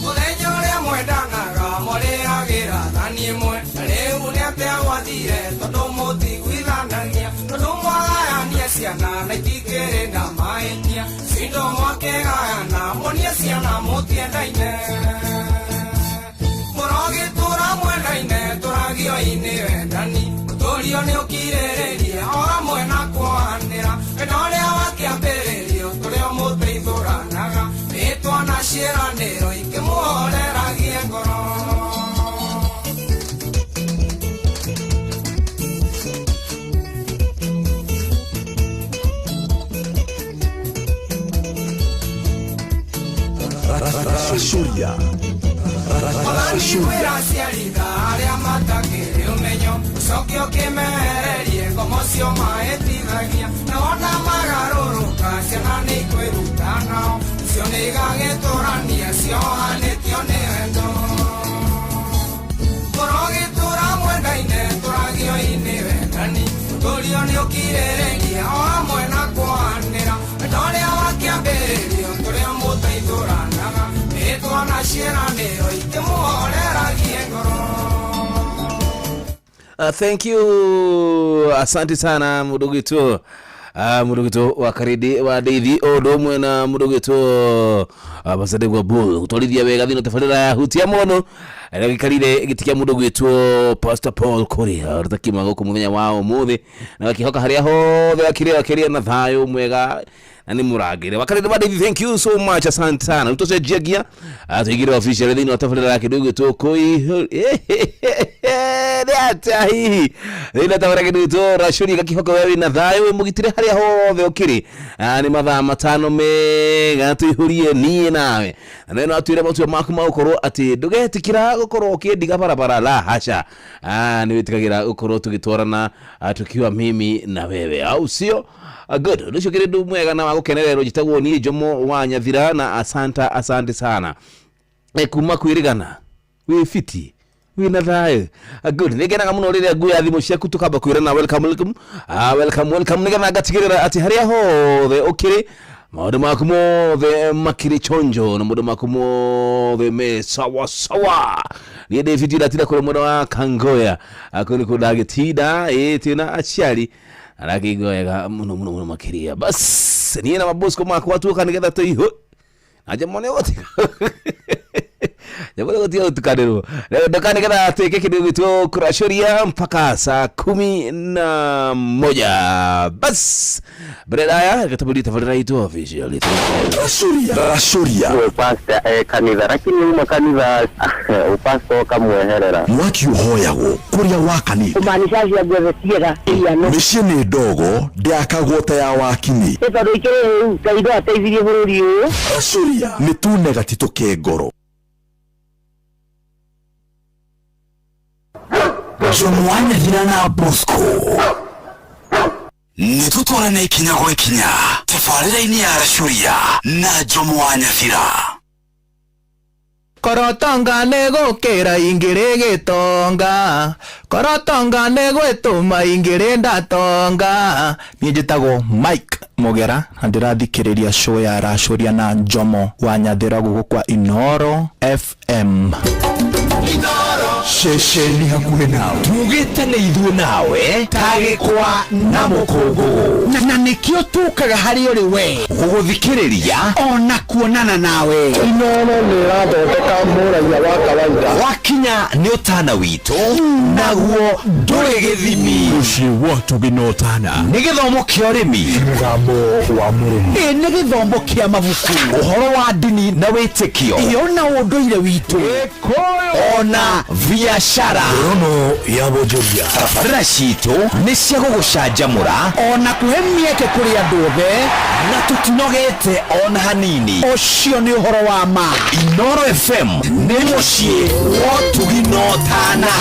Mũthenya ũrĩa mwendanaga mũrĩagĩra thani ĩmwe, na rĩu nĩ atĩa gwathire tondũ mũtiguithanagia, tondũ mwagayania ciana na itikĩrĩ na mahĩtia, cindo mwakĩgayana muonie ciana mũtiendaine. Mũno gĩtũra mwendaine tũragio-inĩ wendani, ũtũrio nĩ ũkirĩrĩria o hamwe na kuohanĩra. Wendo ũrĩa wakĩambĩrĩrio tũrĩ o mũteithũranaga, mĩĩtwa na ciĩranĩro ikĩmuhoreragie ngoro. Racũria. Mwathani kwĩra aciari arĩa matakĩrĩ ũmenyo, ũcoke ũkĩmehererie ngomo cio mahĩtithagia, na wona magarũrũka ciana nĩ ikwĩruta nao, icio nĩ igagĩtũrania ciohanĩtio nĩ wendo. Mũno gĩtũra mwendaine tũragio-inĩ wendani, ũtũrio nĩ ũkirĩrĩria o hamwe na kuohanĩra. Wendo ũrĩa wakĩambĩrĩrio tũrĩ o mũteithũranaga, mĩĩtwa na ciĩranĩro ikĩmuhoreragie ngoro. Thank you, asante sana mũndũ gwitũ, mũndũ gwitũ wa Karindi wa Ndeithi, o ũndũ ũmwe na mũndũ gwitũ Pastor Ndegwa Bull gũtwarithia wega thĩinĩ wa tabarĩra ya Hutia Mũno ĩrĩa gĩikarĩire gĩtĩ kĩa mũndũ gwitũ Pastor Paul Kuria rũtakiuma gũkũ mũthenya wa ũmũthĩ na gakĩhoka harĩa hothe akĩrĩ akĩrĩa na thayũ mwega na nĩ mũrangĩre wa Karindi wa Ndeithi. Thank you so much, asante sana. Rĩu tũcenjia ngia tũingĩre official thĩinĩ wa tabarĩra ya kĩndũ gwitũ kũi nĩ atĩa hihi thĩinĩ wa tabarĩra kĩndũ gwitũ Racũria gakĩhoka we wĩna thayũ wĩ mũgitĩre harĩa hothe ũkĩrĩ. Nĩ mathaa 5 mega tũihũrie niĩ nawe na no atwĩre matua maku ma gũkorwo atĩ ndũgetĩkĩra gũkorwo ũkĩndiga barabara la hasha. Nĩ wĩtĩkagĩra gũkorwo tũgĩtwarana tukiwa mimi na wewe, au sio? Good. Ũndũ ũcio kĩrĩ ũndũ mwega na wa gũkenererwo. Njĩtagwo niĩ Njomo wa Nyathira na asante sana kuma kwĩrĩgana wĩ fiti wĩna thayũ. Good. Nĩngenaga mũno rĩrĩa nguoya thimũ ciaku tũkamba kwĩrana welcome welcome, welcome welcome, nĩgetha ngatigĩrĩra atĩ harĩa hothe ũkĩrĩ maũndũ maku mothe makĩrĩ chonjo na maũndũ maku mothe me sawa sawa. Niĩ ndĩ fiti ndatinda kũrĩ mwena wa Kangoya kũu nĩkuo ndagĩtinda twĩna aciari arakĩigua wega mũno mũno mũno makĩria. Bas niĩ na mabosco makwa tuoka nĩgetha tũihũ na Njomo nĩ ũgũtiga Njomo nĩ ũgũtiga gũtukanĩrwo ndoka nĩgetha twĩke kĩndũ gĩgwĩtwo kũracũria mpaka saa 11. Bas mbere ndaya gĩtũbũri tabarĩra itũ officially. Racũria Pastor kanitha, lakini uma kanitha upastor ukamweherera mwaki ũhoyagwo kũrĩa wakanĩte kumaanisha cia guothe ciega iano mĩciĩ nĩ ndogo ndĩakagwo ta ya wakini nĩ tondũ ikĩrĩ rĩu Ngai no ateithirie bũrũri ũyũ. Racũria nĩ tune gatitũ ke ngoro. Njomo wa Nyathira na Bosco nĩ tũtwarane ikinya gwa ikinya tabarĩra-inĩ ya Racũria na Njomo wa Nyathira. Korotonga nĩ gũkĩra ingĩrĩ gĩtonga, korotonga nĩ gwĩtũma ingĩrĩ ndatonga. Niĩ njĩtagwo Mike Mugera na ndĩrathikĩrĩria show ya Racũria na Njomo wa Nyathira gũkũ kwa Inooro FM. Ceceni hakuhĩ nawe tugĩte nĩ ithuĩ nawe tagĩkwa na mũkũngũgũ na nĩkĩo tũkaga harĩ ũrĩ we gũgũthikĩrĩria ona kuonana nawe. Inooro nĩ ĩrathondeka mũraiya wa kawaida wakinya nĩ ũtana witũ naguo ndũrĩ gĩthimi. Mũciĩ wa Ũtugi na Ũtana nĩ gĩthomo kĩa ũrĩmi, mũgambo wa mũrĩmi, nĩ gĩthomo kĩa mabuku, ũhoro wa ndini na wĩtĩkio, iyo na ũndũire witũ ona biashara Rono ya bonjoria. Tabarĩra citũ nĩ cia gũgũcanjamũra ona kũhe mĩeke kũrĩ andũ othe na tũtinogete ona hanini. Ũcio nĩ ũhoro wa ma. Inooro FM nĩ mũciĩ wa ũtugi na ũtana.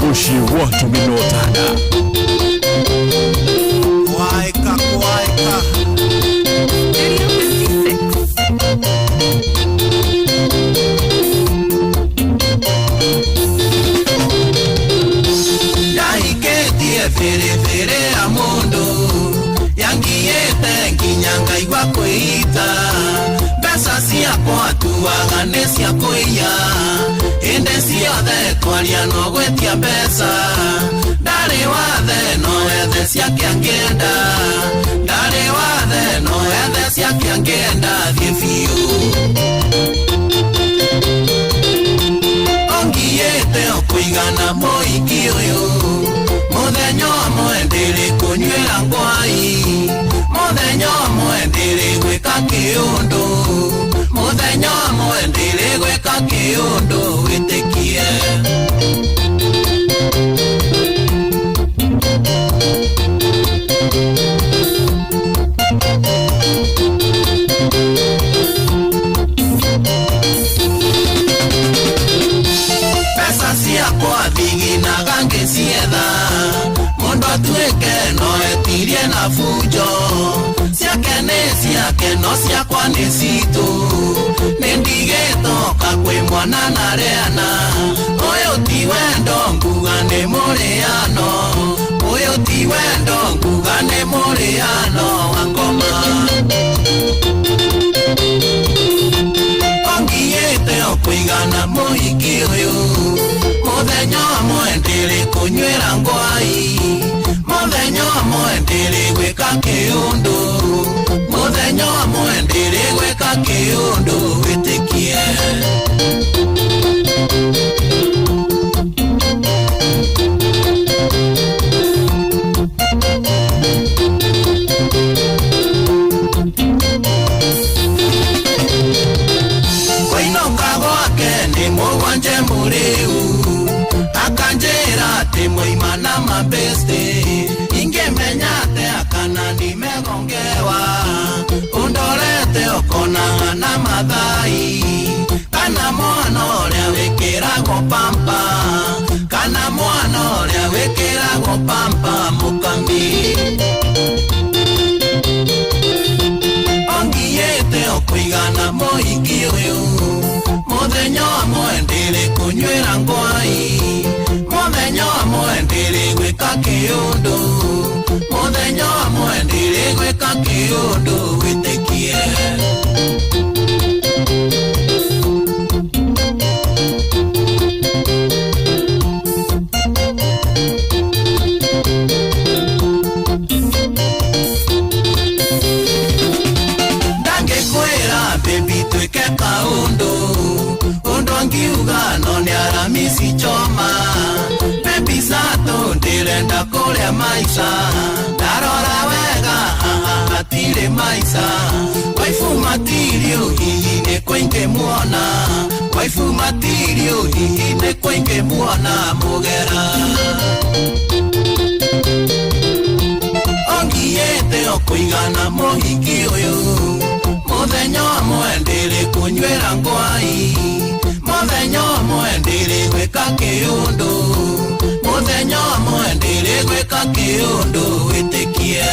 Mũciĩ wa Ũtugi na Ũtana. Waika waika. Ndahikĩtie biribiri ya mũndũ yangiĩte nginya ngaigua kwĩita mbeca ciakwa tuaga nĩ cia kũiya hĩndĩ ciothe twaria no gwĩtia mbeca ndarĩ wathe no ethe ciake angĩenda ndarĩ wathe no ethe ciake angĩenda thiĩ biũ ongiĩte o kũigana mũhiki ũyũ mũthenya ũmwe ndĩrĩ kũnyuĩra ngwai mũthenya ũmwe ndĩrĩ gwĩka kĩũndũ mũthenya ũmwe ndĩrĩ gwĩka kĩũndũ wĩtĩkie. Mbeca ciakwa thiginaga ngĩcietha mũndũ atuĩke no etirie na bunjo ciake nĩ ciake no ciakwa nĩ citũ nĩ ndigĩtoka kwĩ mwana na rĩana ũyũ ti wendo nguga nĩ mũrĩano ũyũ ti wendo nguga nĩ mũrĩano wakoma ongiĩte o kũigana mũhiki ũyũ Mũthenya ũmwe ndĩrĩ kũnywĩra ngwai, mũthenya ũmwe ndĩrĩ gwĩka kĩũndũ, mũthenya ũmwe ndĩrĩ gwĩka kĩũndũ wĩtĩkie. Kũinũka gwake nĩ mũgwanje mũrĩu, akanjĩra atĩ mwaima na mabeste, ingĩmenya atĩa kana nimegongewa, ũndorete ũkonaga na mathai, kana mwana ũrĩa wĩkĩragwo pampa, kana mwana ũrĩa wĩkĩragwo pampa mũkami. Ongiyĩte ũkũigana mũhiki ũyũ, mũthenya ũmwe ndĩrĩ kũnywĩra ngwai, mũthenya ũmwe ndĩrĩ gwĩka kĩũndũ, mũthenya ũmwe ndĩrĩ gwĩka kĩũndũ wĩtĩkie. Ndangĩkwĩra baby twĩke kaũndũ, ũndũ angiuga no nĩ aramisi choma, baby sato ndĩrenda kũrĩa maica, ndarora wega hatirĩ maica, waifu matirio hihi nĩ kũingĩmuona, waifu matirio hihi nĩ kũingĩmuona mũgera. Ongiyĩte ũkũigana mũhiki ũyũ, mũthenya ũmwe ndĩrĩ kũnywĩra ngwai, mũthenya ũmwe ndĩrĩ gwĩka kĩũndũ, mũthenya ũmwe ndĩrĩ gwĩka kĩũndũ wĩtĩkie.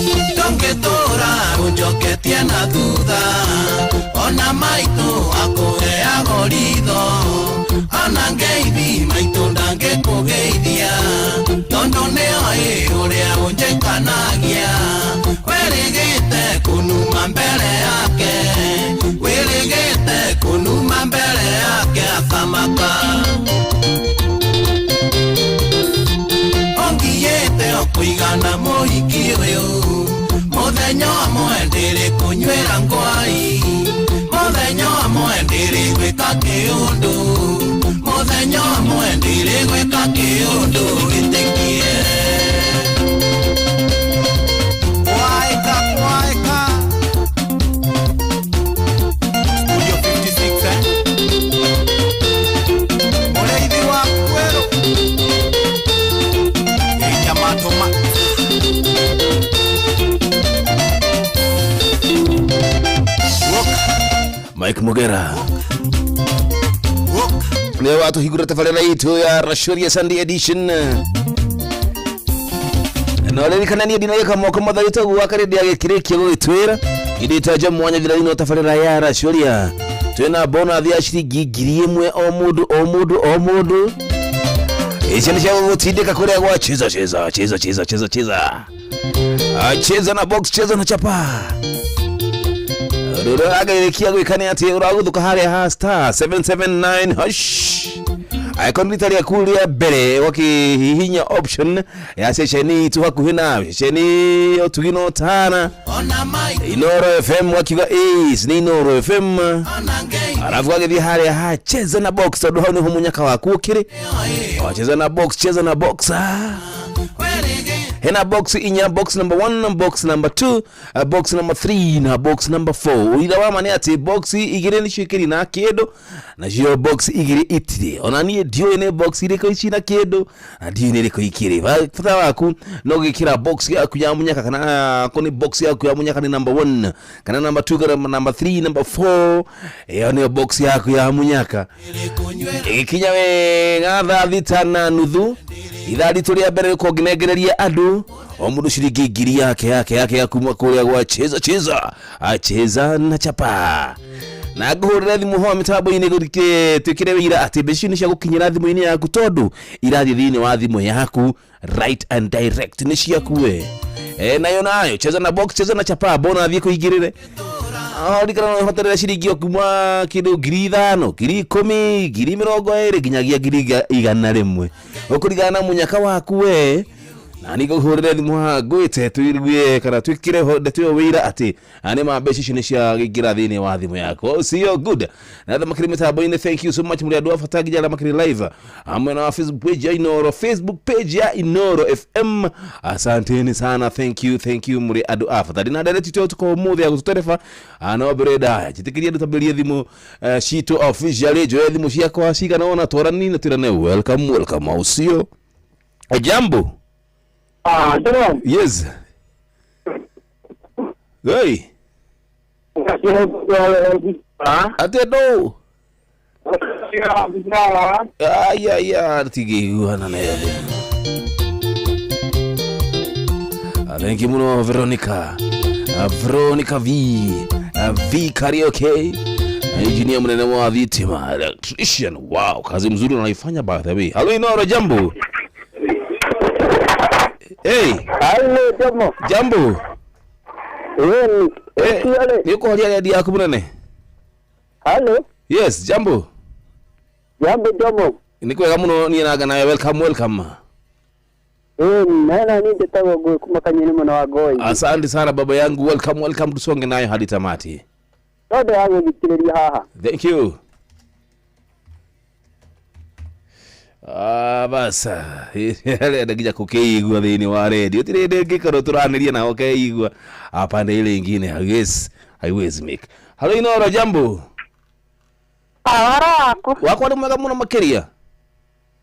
Ndũngĩtũra ũnjoketie na thutha, ona maitũ akũheago ritho, ona ngeithi maitũ ndangĩkũgeithia, tondũ nĩoĩ ũrĩa ũnjĩkanagia, wĩrĩgĩte kũnuma mbere yake, wĩrĩgĩte kũnuma mbere yake akamaka. Ongiyĩte ũkũigana mũhiki ũyũ, mũthenya ũmwe ndĩrĩ kũnywĩra ngwai, mũthenya ũmwe ndĩrĩ gwĩka kĩũndũ, mũthenya ũmwe ndĩrĩ gwĩka kĩũndũ wĩtĩkie. Waika, waika. Studio 56, eh? Mũrĩithi wa kwerũ. Geithia matũma. Mike Mugera nĩwe watũhingũra tabarĩra itũ ya Rasuria Sunday edition no ririkana niĩ ndinagĩka moko matheri toguo wakarĩndĩ agĩkĩrĩkia gũgĩtwĩra indĩtaja mwanya thira-inĩ wa tabarĩra ya Rasuria twĩna bonathi ya ciringi 1000 o mũndũ o mũndũ o mũndũ. Icio nĩ cia gũgũtindĩka kũrĩa gwa cheza cheza cheza cheza cheza cheza. Ah, cheza na box cheza na chapa. Rũrĩa agĩrĩkia gwĩka nĩ atĩ ũragũthũka harĩa ha star 779 hash icon rita rĩaku rĩa mbere ũkĩhihinya option ya ceceni itũ hakuhĩ nawe, ceceni ya ũtugi na ũtana Inoro FM, wakiuga is nĩ Inoro FM, alafu agĩthiĩ harĩa ha cheza na box tondũ hau nĩho mũnyaka waku ũkĩrĩ. Wacheza na box, cheza na box. Hena box inya, box number 1, box number 2, box number 3 na box number 4. Ũira wa ma nĩ atĩ box igĩrĩ nĩcio ikĩrĩ na kĩndũ nacio box igĩrĩ itirĩ. Ona niĩ ndiũĩ nĩ box irĩkũ ici na kĩndũ na ndiũĩ nĩ ĩrĩkũ ikĩrĩ. Bata waku no gwĩkĩra box yaku ya mũnyaka kana ko nĩ box yaku ya mũnyaka nĩ number 1 kana number 2 kana number 3 number 4, ĩyo nĩyo box yaku ya mũnyaka. Ĩgĩkinya wega thaa 6:30 ithaa ritũ rĩa mbere rĩkorwo ngĩnengereria andũ o mũndũ ciringi 1000 yake yake yake ya kuma kũrĩa gwa cheza cheza, acheza na chapa. Na ngũhũrĩre thimũ ho mĩtambo-inĩ twĩkĩre wĩira atĩ mbeca icio nĩ cia gũkinyĩra thimũ-inĩ yaku tondũ irathiĩ thĩinĩ wa thimũ yaku right and direct nĩ ciaku we. Nayo nayo cheza na box, cheza na chapa, bona thiĩ kũingĩrĩre. Rikana no hoterera ciringi o kuma kĩndũ 5,000, 10,000, 20,000 nginyagia 100,000. Ũkũringana na mũnyaka waku we. Na nĩ ngũhũrĩre thimũ haha ngwĩte tũigue kana twĩkĩre ndeto ĩyo wĩira atĩ nĩ ma mbeca icio nĩ ciaingĩra thĩinĩ wa thimũ yaku. See you good. Na arĩa makĩrĩ mĩtambo-inĩ, thank you so much mũrĩ andũ a bata nginya arĩa makĩrĩ live hamwe na Facebook page ya Inoro, Facebook page ya Inoro FM. Asanteni sana, thank you mũrĩ andũ a bata. Ndĩna ndereti tũ ũtukũ ũmũthĩ ya gũtũtereba no mbere ndaya njĩtĩkĩria ndũtambĩrie thimũ citũ officially, njoe thimũ ciakwa cigana ũna twarani na twĩrane welcome welcome, au sio? Jambo. Yes. Hey. Ate do. Aya tigiguana na yale. Thank you muno Veronica. Veronica V. V karaoke. Engineer mnene wa thitima, electrician. Wow, kazi mzuri unaifanya by the way. Hello Inoro, jambo. Hey. Hello, jambo. Jambo. Niko hali ya yaku munene. Hello. Yes, jambo. Jambo jambo. Niko wega muno ni naga nawe, welcome welcome. Nana ni ndetagwo ngui kuma kanyini muno wa Ngoi. Asante sana baba yangu, welcome welcome, tusonge nayo hadi tamati. Tondu ya gũthikĩrĩria haha. Thank you. Basa arenda nginya kũkĩigua thĩinĩ wa redio tirĩ hĩndĩ ĩngĩkorwo tũranĩria nao keigua apande ile ingine haiwezi make. Hello Inoro, jambo. Ũhoro waku? Wakwa nĩ mwega mũno makĩria.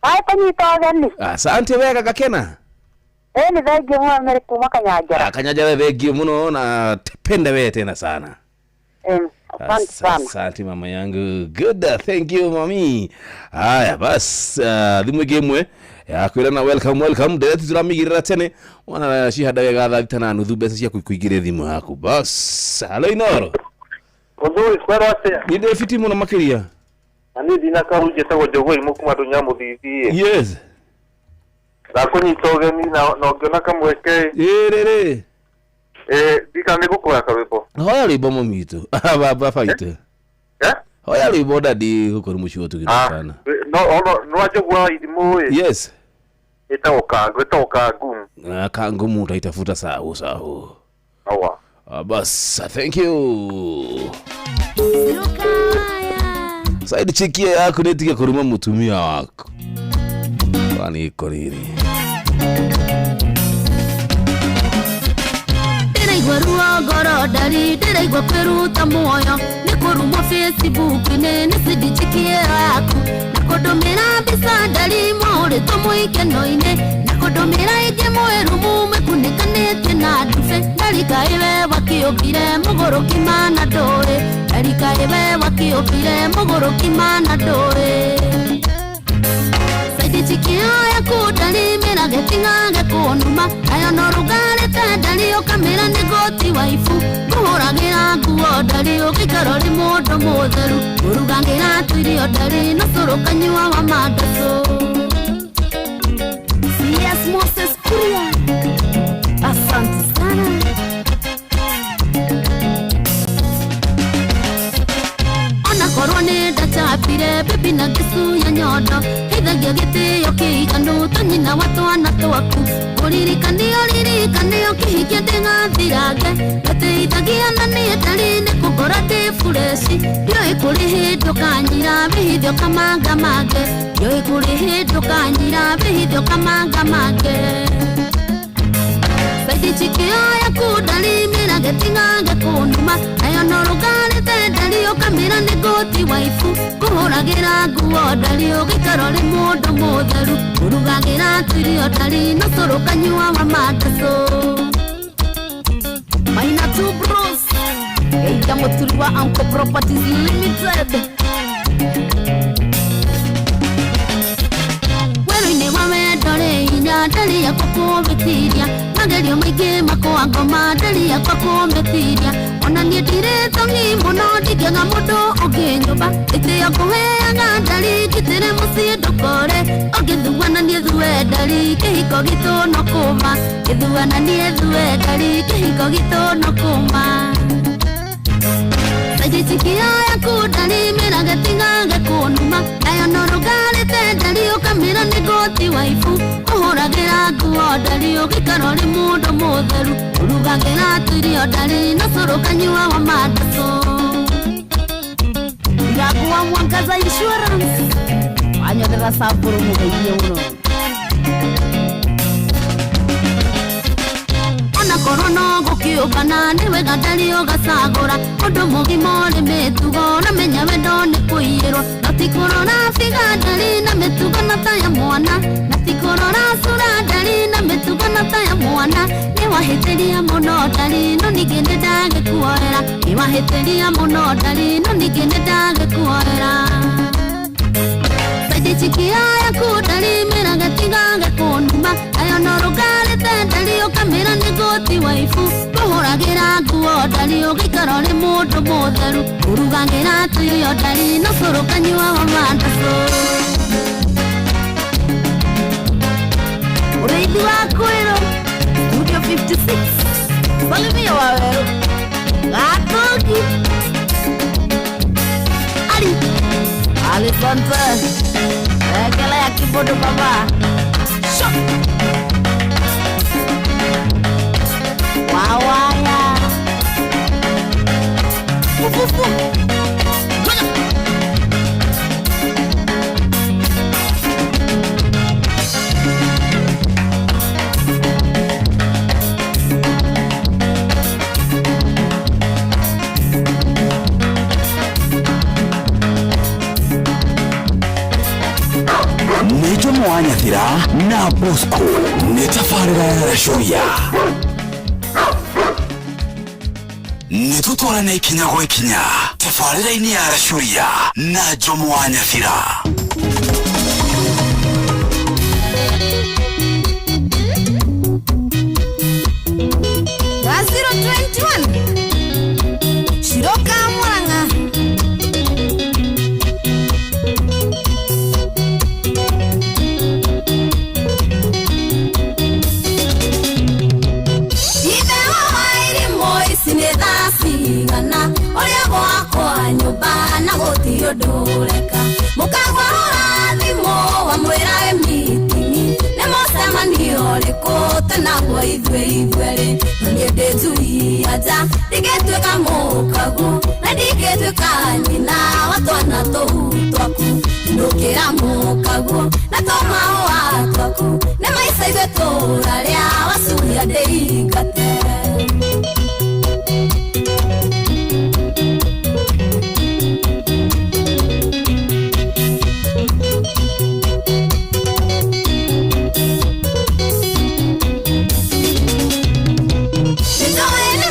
Ai kũnyita ũgeni. Asante wega gakena. Nĩ thengiũ mũno nĩ kuma Kanyanjara. Kanyanjara thengiũ mũno na tepende wewe tena sana. Asante sana. Asante mama yangu. Good, thank you mami. Haya bas, thimũ ĩngĩ ĩmwe ya kwĩrana welcome welcome. Ndereti tũramĩigĩrĩra tene wana cihanda wega thaa thita na nuthu mbeca ciaku ikuingĩre thimũ yaku. Bas, hello Inoro. Mũthuri kwero atĩa? Nĩ ndĩ fiti mũno makĩria. Na niĩ ndinakaru njĩtagwo Njogoi mũkuma ndũnya mũthithi. Yes. Ndakũnyita ũgeni na ũngĩona kamweke. Ĩrĩrĩ. Ndika nĩ gũkũhoya karwĩmbo. Hoya rwĩmbo mũmitũ. Baba baitũ. Hoya rwĩmbo dadi gũkũ nĩ mũciĩ tũgĩthakana. No no Njogwa ithimũ ĩ. Yes. Ĩtagwo kangu, ĩtagwo kangumu. Na kangumu utaitafuta sahu sahu. Awa. Bas, thank you. Saidi chikia yaku nĩtige kũruma mũtumia waku. Kwani iko rĩrĩ. Ndĩraigua ruo ngoro ndari, ndĩraigua kwĩruta muoyo nĩ kũrumwo Facebook-inĩ nĩ Cindy chikie yaku na kũndũmĩra mbica ndari mũhũrĩtwo mũikeno-inĩ na kũndũmĩra ĩngĩ mwĩrumu mĩkunĩkanĩtie na ndube ndarika ĩwe wakĩũkire mũgũrũki mana ndũĩ ndarika ĩwe wakĩũkire mũgũrũki mana ndũĩ Saidi chikio yaku ndari mĩra gĩting'age kũnuma nayo no rũgarĩte ndari ũkamĩra nĩ ngũti waifu ngũhũragĩra nguo ndari ũgĩikara ũrĩ mũndũ mũtheru ngũrugagĩra tũirio ndari no cũrũ kanyua wa mandacũ. CS Moses Kuria, asante sana. Ona korwo nĩ ndachapire bibi na ngĩcuya nyondo hithagia gĩtĩo kĩiganu ta nyina wa twana twaku ũririkanio ririkanio kĩhikia ndĩgathirange ngateithagia na niĩ ndari nĩ kũngora ndĩ fureshi ndiũĩ kũrĩ hĩndĩ ũkanyira wĩhithio kamangamange ndiũĩ kũrĩ hĩndĩ ũkanyira wĩhithio kamangamange Saidi chikio yaku ndari mĩra gĩting'age kũnuma nayo no rũgarĩte ndari ũkamĩra nĩ ngũti waifu ngũhũragĩra nguo ndari ũgĩikara ũrĩ mũndũ mũtheru ngũrugagĩra tũirio ndari no cũrũ kanyua wa mandacũ. Maina two bros Eita mũturi wa Uncle Properties Limited. Werũ-inĩ wa wendo rĩ hinya ndari yakwa kũwĩtiria na Magerio maingĩ makwa ngoma ndari yakwa kũmĩtiria. Ona niĩ ndirĩ thoni mũno ndingĩaga mũndũ ũngĩ nyũmba. Gĩtĩo ngũheaga ndari ngitĩre mũciĩ ndũkore. Ũngĩthuana niĩ thue ndari kĩhiko gitũ no kũma. Gĩthuana niĩ thue ndari kĩhiko gitũ no kũma. Saijicikia yaku ndari mĩraga tigage kũnuma. Nayo no rũgarĩte ndari ũkamĩra nĩ ngũti waibu. Ũhũragĩra nguo ndari ũgĩikara ũrĩ mũndũ mũtheru. Ũrugagĩra tũirio ndari na cũrũ ũkanyua wa mandacu. Yakuwa Mwangaza Insurance wanyonera samburu mugeithie muno. Ona korwo no gũkĩũngana nĩ wega ndari ũgacagũra. Ũndũ mũgima ũrĩ mĩtugo na menya wendo nĩ kũiyĩrwo. No ti kũrora biga ndari na mĩtugo na ta ya mwana. Na ti kũrora cura ndari na mĩtugo na ta ya mwana. Nĩ wahĩtĩria mũno ndari no ningĩ nĩ ndagĩkuoera. Nĩ wahĩtĩria mũno ndari no ningĩ nĩ ndagĩkuoera. Saijicikia yaku ndari mĩraga tigage kũnuma. Nayo no rũgarĩte ndari ũkamĩra nĩ ngũti waibu. Ũhũragĩra nguo ndari ũgĩikara ũrĩ mũndũ mũtheru. Ũrugagĩra tũirio ndari na cũrũ ũkanyua wa mandacu. Ũrĩithi wa kwĩrwo Studio 56 Salimia Waweru Gatoki Ali Alisante Ekelea kibodo baba. Shok Wawaya Fufufu. Nĩ Jomo wa Nyathira na Bosco nĩ tabarĩra ya Racuria. Nĩ tũtwarane ikinya gwa ikinya tabarĩra-inĩ ya Racuria na Jomo wa Nyathira. Wa 021 Shiroka Murang'a. Ũrĩa gwakwa nyũmba na gũtirĩ ũndũ ũreka. Mũkagwa hũra thimũ wamwĩra wĩ meeting. Nĩ mũcemanio ũrĩkũ twĩnaguo ithuĩ ithuerĩ. No niĩ ndĩ njui ya nja ndingĩtuĩka mũkagu. Na ndingĩtuĩka nyina wa twana tũu twaku. Ndũkĩra mũkaguo na tũmahũa twaku. Nĩ maica ithuĩ tũrarĩa wacuria ndĩingate. Ndoano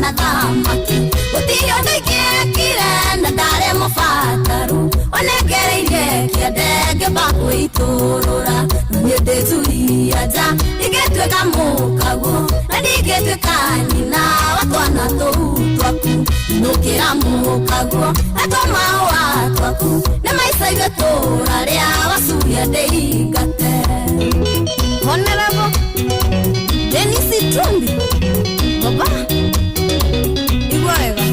na thamaki gũtirĩ ũndũ ingĩekire na ndarĩ mũbataru. Onengereirie kĩande ngĩamba gwĩitũrũra. Niĩ ndĩ njui ya nja ndingĩtuĩka mũkaguo. Na ndingĩtuĩka nyina wa twana tũu twaku. Ndũkĩra mũkaguo na tũmahũa twaku. Nĩ maica ithuĩ tũrarĩa wacuria ndĩingate. Honorable Dennis Itumbi Baba igua wega.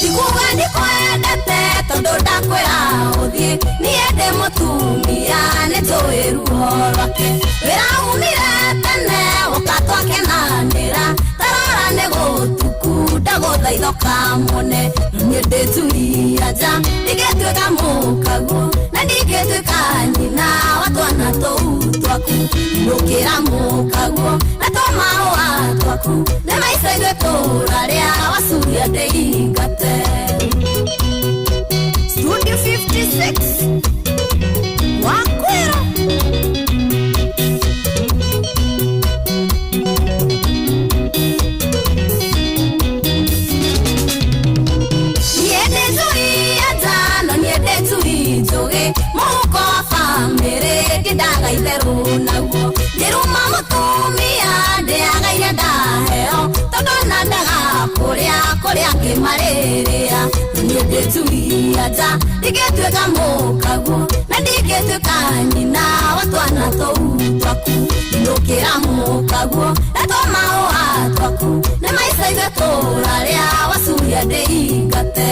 Ndikuga ndikwendete tondũ ndakwĩra ũthiĩ. Niĩ ndĩ mũtumia nĩ njũĩ ruo rwake. Wĩra umire tene woka twakenanĩra. Tarora nĩ gũtuku ndagũthaitha ũkamwone. Niĩ ndĩ njui ya nja ndingĩtuĩka mũkaguo. Na ndingĩtuĩka nyina wa twana tũu twaku. Ndũkĩra mũkaguo na tũmahũa twaku. Nĩ maica ithuĩ tũrarĩa wacuria ndĩingate. Studio 56 Wakwĩrwo. itherũ naguo Ndĩruma mũtumia ndĩagaire ndaheo Tondũ na ndaga kũrĩa kũrĩa ngĩmarĩrĩa Niĩ ndĩtumia nja ndingĩtuĩka mũkaguo Na ndingĩtuĩka nyina wa twana tũu twaku Ndũkĩra mũkaguo na tũmahũa twaku Nĩ maica ithuĩ tũrarĩa wacuria ndĩingate.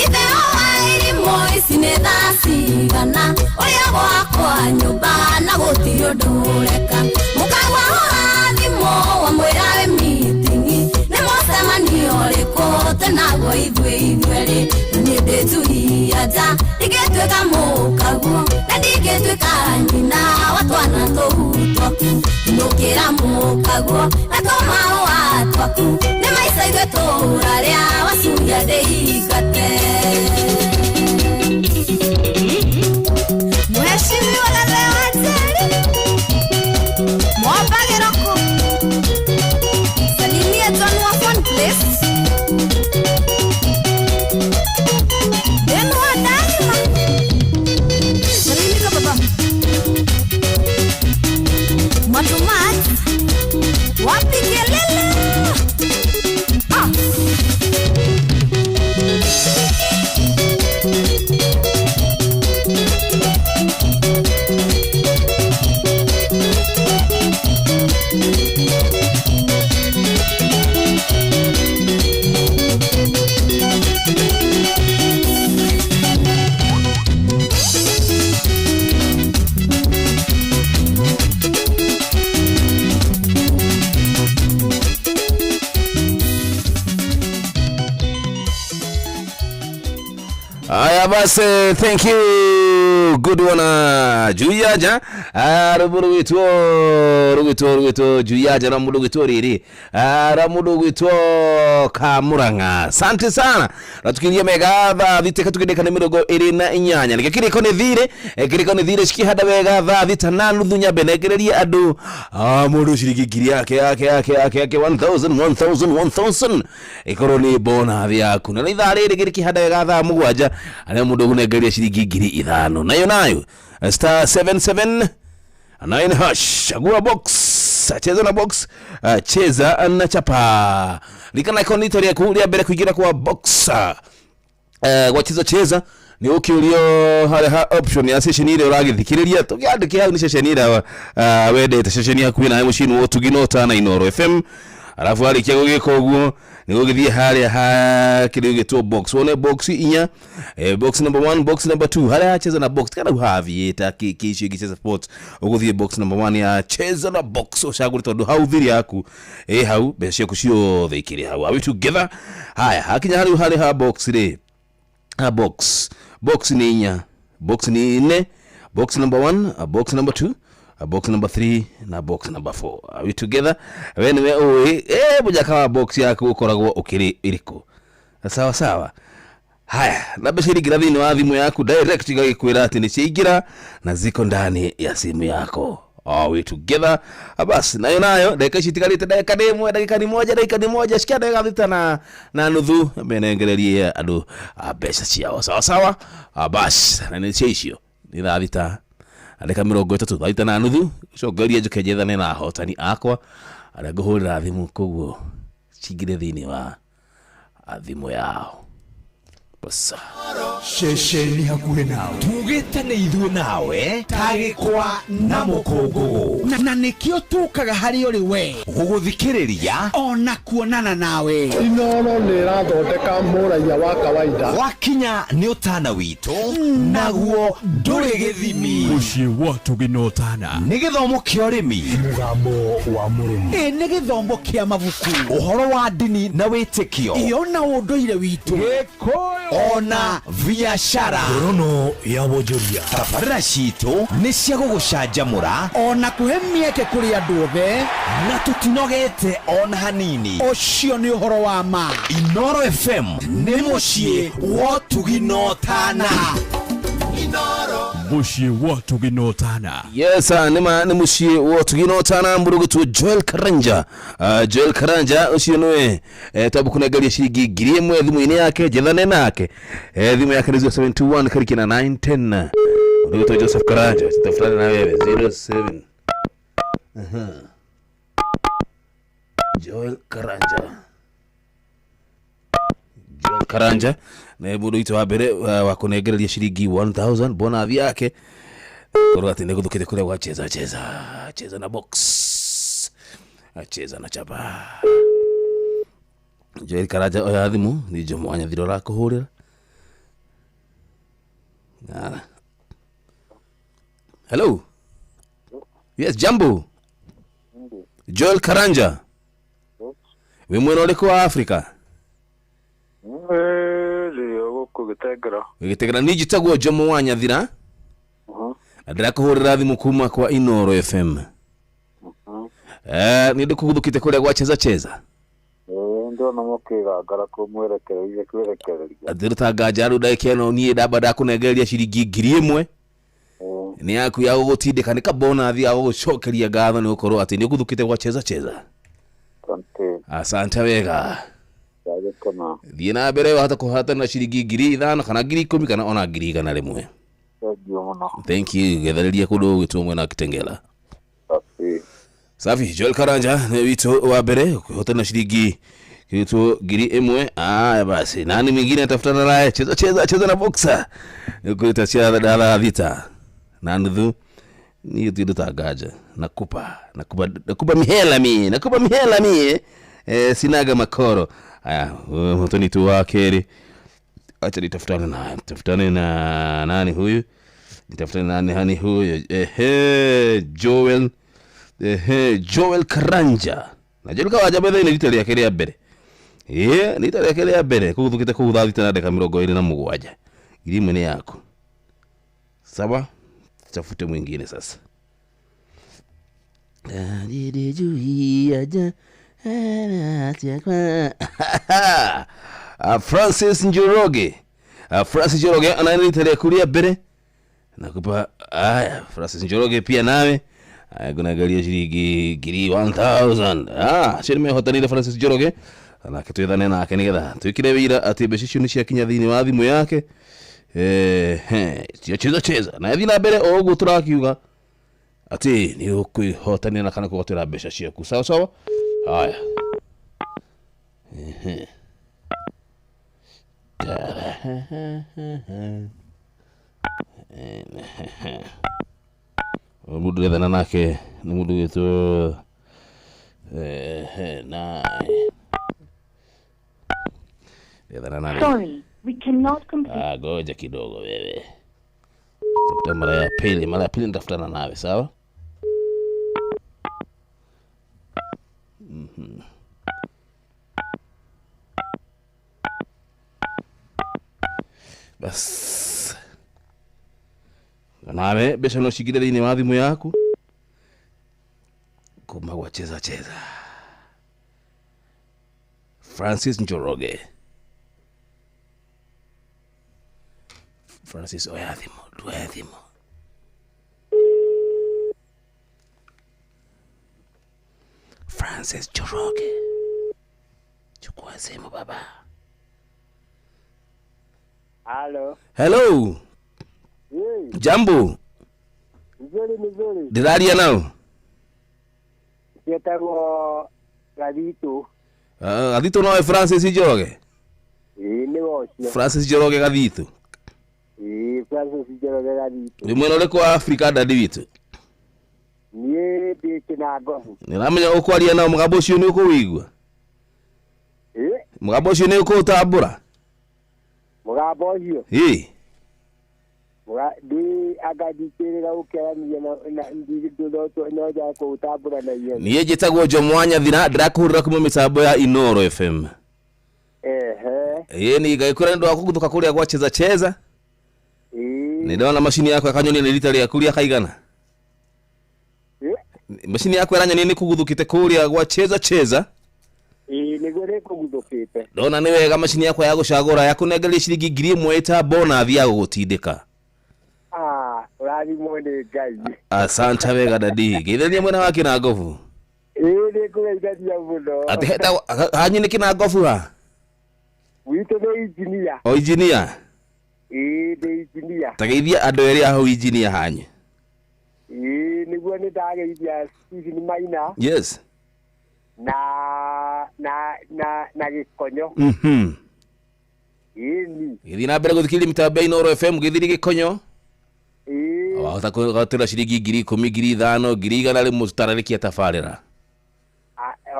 Ithero wa irimũ ici nĩ thaa cigana ũrĩa gwakwa nyũmba na gũtirĩ ũndũ ũreka mũkagwa hũra thimũ wamwĩra wĩ mitingi nĩ mũcemanio ũrĩkũ twĩnaguo ithuĩ ithuerĩ niĩ ndĩtuia nja ndingĩtuĩka mũkaguo na ndingĩtuĩka nyina wa twana tũu twaku ndũkĩra mũkaguo na tũmahũa twaku nĩ maica ithuĩ tũrarĩa wacuria ndĩingate. Mheshimiwa Gathe wa Njeri Mwamba Gĩroko Salimia John wa Fun Place Ben wa Daima Salimika baba Matumat Wapi kelele. Ah. Aya basi, thank you good one Juyaja rũmũ rũgwĩtwo rũgwĩtwo rũgwĩtwo Juyaja na mũndũ ũgwĩtwo rĩrĩ na mũndũ ũgwĩtwo Kamũrang'a. Asante sana natukiria mega thaa thita katukindeka nĩ mĩrongo ĩrĩ na inyanya nĩkĩo kĩrĩko nĩ thirĩ kĩrĩko nĩ thirĩ cikĩhanda wega thaa thita na nuthu nyambe nengererie andũ mũndũ ciringi ngiri yake yake yake yake yake 1000 1000 1000 ĩkorwo nĩ bonathi yaku na nĩ ithaa rĩrĩ gĩrĩkĩhanda wega thaa mũgwanja arĩa mũndũ ũkũnengeria ciringi 5000 nayo nayo star 779 hash chagua box cheza na box cheza na chapa likana ikonito rĩaku rĩa mbere kũingĩra kwa box gwa cheza cheza ni ũkĩũrio harĩa ha option ya ceceni ĩrĩa ũragĩthikĩrĩria tũkĩandĩke hau nĩ ceceni ĩrĩa wendete ceceni hakuhĩ nawe mũciĩ nĩ Ũtugi na Ũtana Inooro FM alafu arĩkia gũgĩka ũguo nĩ gũgĩthiĩ harĩa ha kĩrĩa gĩtwo box wone box inya box number 1 box number 2 harĩa hacheza na box kana havieta kĩicio ingĩ cheza sports ũgũthiĩ box number 1 ya cheza na box ũcagũre tondũ hau thiri yaku ĩ hau mbeca ciaku ciothe ikĩrĩ hau. Are we together? Haya hakinya harĩ harĩ ha box rĩ ha box box ni inya box ni nne box number 1 box number 2 box number 3 na box number 4. Are we together? We niwe ũĩ mũnyaka wa box yaku ũkoragwo ũkĩrĩ ĩrĩkũ. Sawa sawa. Haya na mbeca iringĩra thĩinĩ wa thimũ yaku direct igagĩkwĩra atĩ nĩ ciaingĩra na ziko ndani ya simu yako. Are we together? Basi nayo nayo dakika ici itigarĩte dakika nĩ ĩmwe dakika ni moja dakika ni moja cikia ndagĩka thita na nuthu menengererie andũ mbeca ciao. Sawa sawa. Basi na nĩ cia icio nĩ thaa thita ndagĩka mĩrongo ĩtatũ thaa thita na nuthu cokeria njoke njethane na ahotani akwa arĩa ngũhũrĩra thimũ koguo cingĩre thĩinĩ wa thimũ yao. Basa ceceni hakuhĩ nawe tugĩte nĩ ithuĩ nawe tagĩkwa na mũkũngũgũ na nĩkĩo tũkaga harĩ ũrĩ we gũgũthikĩrĩria ona kuonana nawe. Inooro nĩ ĩrathondeka mũraiya wa kawaida wakinya nĩ ũtana witũ naguo ndũrĩ gĩthimi mũciĩ wa Ũtugi na Ũtana nĩ gĩthomo kĩa ũrĩmi mũgambo wa mũrĩmi ĩ nĩ gĩthomo kĩa mabuku ũhoro wa ndini na wĩtĩkio ĩ ona ũndũire witũ Gĩkũyũ ona biashara ngorono ya wonjoria tabarĩra citũ nĩ cia gũgũcanjamũra ona kũhe mĩeke kũrĩ andũ othe na tũtinogete ona hanini ũcio nĩ ũhoro wa ma. Inooro FM nĩ mũciĩ wa Ũtugi na Ũtana. Inoro. Muciĩ wa Tũginotana. Yes, nĩ ma nĩ mũciĩ wa Tũginotana mũrũgĩtwo Joel Karanja. Joel Karanja ũcio nĩwe twamba kũnengeria ciringi 1000 thimũ-inĩ yake, njethane nake. Thimũ yake nĩ 0721 karikina 910. Mũrũgĩtwo Joseph Karanja, tutafutane na wewe 07. Aha. Joel Karanja. Joel Karanja nĩ mũndũ witũ wa mbere wa kũnengereria ciringi 1000 bonathi yake korwo atĩ nĩ gũthũkĩte kũrĩa gwa cheza cheza cheza na box acheza na chapa. Joel Karanja oya thimũ nĩ Jomo Wanyathiro ũrakũhũrĩra. Nara. Hello. Yes, jambo. Joel Karanja. Wĩ mwena ũrĩkũ wa Afrika? Rĩo gũkũ Gĩtengera. Gĩtengera. Niĩ njĩtagwo Jomo Wanyathira na ndĩrakũhũrĩra thimũ kuma kwa Inoro FM. Nĩ ndĩkũguthũkĩte kũrĩa gwa cheza cheza. Ndĩrona mũkĩgangara kũmwerekereria kwĩrekereria. Ndĩruta nganja rĩu ndagĩka ĩno niĩ ndamba ndakũnengereria ciringi 1000 nĩ yaku ya gũgũtindĩka nĩ kabonathi ya gũgũcokeria ngatho nĩ gũkorwo atĩ nĩ ũguthũkĩte gwa cheza cheza. Asante wega. Ndagĩkena. Thiĩ na mbere wahota kũhatana ciringi 5000 kana 10000 kana ona 100,000. Thank you mũno. Thank you. Gethereria kũndũ gũgĩtwo mwena wa Kitengela. Safi. Safi. Joel Karanja nĩ witũ wa mbere kũhotana ciringi kitu 1000. Aya basi, nani mwingine atafutana naye? Cheza cheza cheza na boxer. Nikuita chia dala vita na nudhu ni tundo tagaja. Nakupa nakupa nakupa mihela mie, nakupa mihela mie. Sinaga makoro. Aya, mtoni tu wa keri. Acha nitafutane na tafutane na nani huyu? Nitafutane na nani hani huyu? Ehe, Joel. Ehe, Joel Karanja. Na Joel Karanja bethe ni rita rĩake rĩa mbere. Ĩĩ, nĩ rita rĩake rĩa mbere kũguthũkĩte kũu thaa thita na ndagĩka 27. 1000 nĩ yaku. Sawa? Tafute mwingine sasa. Francis Njoroge. Francis Njoroge anaendelea rĩaku rĩa mbere. Nakupa haya Francis Njoroge pia nawe. Haya kunaangalia ciringi 1000. Cio nĩmehotanire Francis Njoroge. Nake twethane nake nĩgetha twĩkĩre wĩira atĩ mbeca icio nĩ ciakinya thĩinĩ wa thimũ yake. Cio cheza cheza. Na thiĩ na mbere o ũguo tũrakiuga atĩ nĩ ũkwĩhotanĩra na kana kũgwatĩra mbeca ciaku. Sawa sawa? Haya. Mũndũ wethana nake nĩ mũndũ wĩtwo na wethana nake. Sorry, we cannot complete. Ngoja kidogo wewe. Tafuta mara ya pili, mara ya pili nitafutana nawe, sawa? Bas. Nawe mbeca no cingire thĩinĩ wa thimũ yaku kuma gwa cheza cheza. Francis Njoroge. Francis oya thimũ, nduoya thimũ. Francis Njoroge, chukua simu baba. Halo. Hello. Hey. Jambo. Nzuri nzuri. Ndĩraria nao? Njĩtagwo Gathitũ. Gathitũ nowe Francis Njoroge? Ĩĩ nĩwe ũcio. Francis Njoroge Gathitũ. Ĩĩ Francis Njoroge Gathitũ. Wĩ mwena ũrĩkũ wa Afrika dadi witũ? Niĩ ndĩ Kĩnangobu. Nĩũramenya ũkwaria nao mũgambo ũcio nĩ ũkũwĩigua? Ĩĩ. Mũgambo ũcio nĩ ũkũũtambũra? Mũgambo ũcio? Ĩĩ. Ndi agandikĩrĩra ũkĩaranĩria na no nja kũũtambũra na ihenya. Niĩ njĩtagwo Jomo Wanyathira, ndĩrakũhũrĩra kuma mĩtambo ya Inoro FM. Ehe. Ĩĩ nĩ ngagĩkwĩra nĩ ũndũ wa kũguthũka kũrĩa gwa cheza cheza. Ĩĩ. Nĩ ndona macini yakwa ĩkanyonia nĩ rita rĩaku rĩa kaigana. Macini yakwa ĩranyonia nĩ kũguthũkĩte kũrĩa gwa cheza cheza. Ĩĩ nĩguo nĩ kũguthũkĩte. Ndona nĩ wega macini yakwa ya gũcagũra yakũnengeria ciringi 1000 ĩta bonathi ya gũgũtindĩka. Ũrathimwo nĩ Ngai. Asante wega dadi. Geithania mwena wa Kinangobu. Ĩĩ nĩ ngũgeithania mũno. Atĩ hetagwo hanyu nĩ Kinangobu ha? Witũ nĩ injinia. O injinia? Ĩĩ ndĩ injinia. Ta geithia andũ erĩ a hau injinia hanyu. Ĩĩ nĩguo nĩ ndageithia Stephen Maina. Yes. Na na na na Gĩkonyo. Ĩni. Gĩthiĩ na mbere gũthikĩrĩria mĩtambo ya Inooro FM gĩthiĩ Gĩkonyo. Ĩĩ. Wahota kũgatĩra ciringi 10,000, 5,000, 100,000 tũtararĩkia tabarĩra.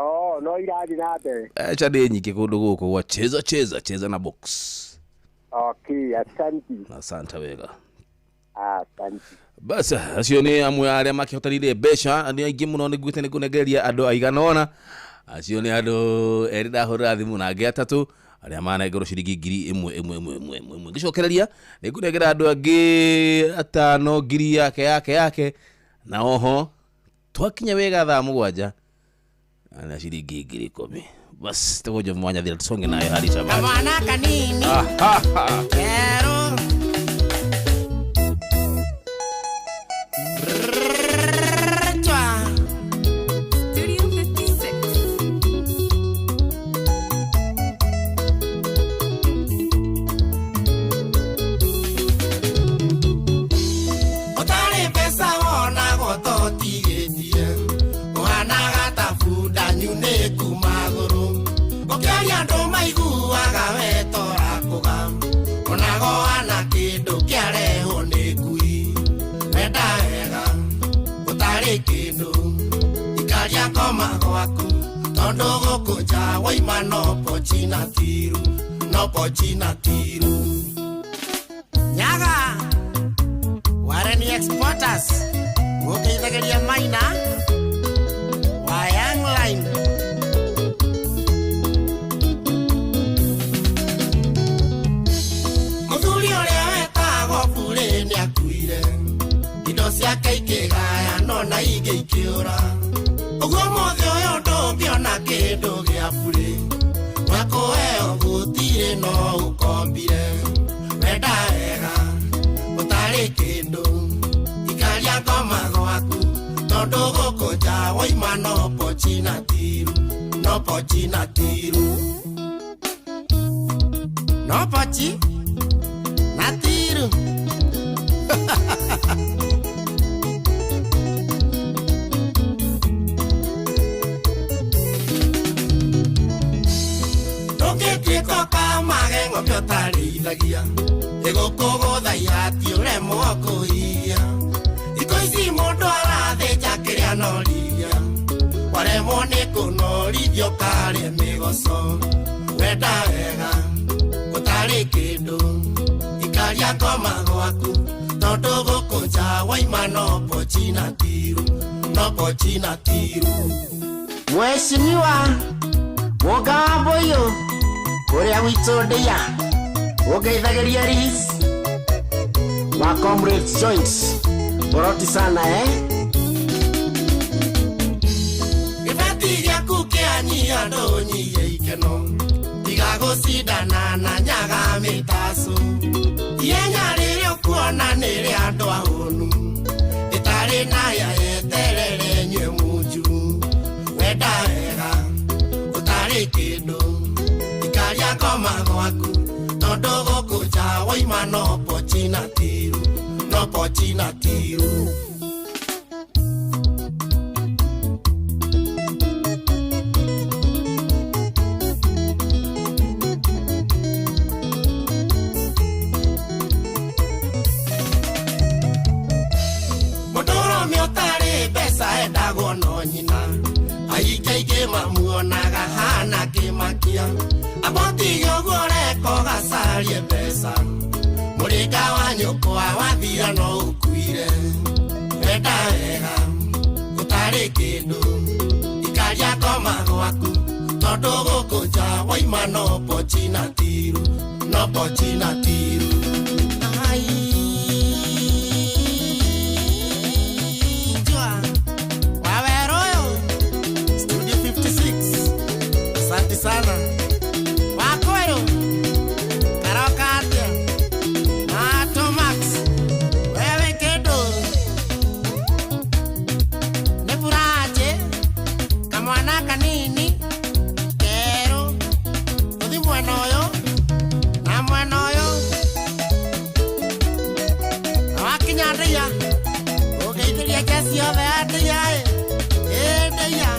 Oh, no irathiĩ na mbere. Mbeca nĩ nyingĩ kũndũ gũkũ gwa cheza cheza cheza na box. Okay, asante. Asante wega. Asante. Bas, acio nĩ amwe a arĩa makĩhotanire mbeca, nĩ aingĩ mũno nĩnguĩte nĩ kũnengereria andũ aigana ũna. Acio nĩ andũ erĩ ndahũrĩra thimũ na angĩ atatũ arĩa manengerwo ciringi 1,000 ĩmwe ĩmwe ĩmwe ĩmwe ĩmwe. Ngĩcokereria nĩ ngũnengera andũ angĩ 5 ngiri yake yake yake, na oho twakinya wega thaa 7 na ciringi 10,000. Bas, tũgũnjwo mwanya thira tũconge nayo hadi tamati. Kamwana kanini kero Studio 56. Ũtarĩ mbeca wonagwo totigĩtie, ũhanaga ta bunda nyunĩku magũrũ. Ũkĩaria andũ maiguaga we torakũga, onago hana kĩndũ kĩarehwo nĩ ngui. Wenda wega ũtarĩ kĩndũ, ikaria ngoma gwaku, tondũ gũkũ nja waima no pochi na tiru, no pochi na tiru. Nyaga Wareni Exporters mũgeithageria Maina wa Young Line. Mũthuri ũrĩa wetagwo Burĩ nĩakuire, indo ciake ikĩgaya no na ingĩ ikĩũra. Ũguo mũthĩ ũyũ ndũngĩona kĩndũ gĩa burĩ, wakũheo gũtirĩ no ũkombire. Wenda wega ũtarĩ kĩndũ, ikaria ngoma gwaku, tondũ gũkũ nja waima no pochi na tiru, no pochi na tiru. No pochi na tiru. Ndũngĩtuĩka ũkamage ng'ombe ũtarĩithagia, ĩgũkũgũtha ihati ũremwo kũhiia. Thikũ ici mũndũ arathĩnja kĩrĩa anorithia, waremwo nĩ kũnorithio ũkarĩa mĩgoco. Wenda wega ũtarĩ kĩndũ, ikaria ngoma gwaku, tondũ gũkũ nja waima no pochi na tiru, no pochi na tiru. Mheshimiwa Mũga wa Mbũyũ ũrĩa witũ ndĩa ũngeithagĩria Liz wa Comrades Joint boroti sana Gĩbeti gĩaku kĩanyia ndũnyihie ikeno, tiga gũcindana na nyaga mĩtacũ. Ihenya rĩrĩa ũkuona nĩ rĩa andũ ahũnu, ĩtarĩ na ya yeterere nyue munju. Wenda wega ũtarĩ kĩndũ, ikaria ngoma gwaku, tondũ gũkũ nja waima no pochi na tiru, no pochi na tiru. Mũndũrũme ũtarĩ mbeca endagwo no nyina, aingĩ aingĩ mamuonaga hana kĩmakia. Abotige ũguo ũreka ũgacarie mbeca, mũrĩnga wa nyũkwa wathira no ũkuire. Wenda wega ũtarĩ kĩndũ, ikaria ngoma gwaku, tondũ gũkũ nja waima no pochi na tiru, no pochi na tiru. Ai, njua, Waweru ũyũ, Studio 56. Asante sana. Wakwero, karoka atĩa? Mato Max, wewe kĩndũ. Kamwana kanini kerũ tũthi mwena ũyũ na mwena ũyũ na wakinya ndĩa ũgeithĩria njeci yothe ya ndĩa ĩ ĩ ndĩa.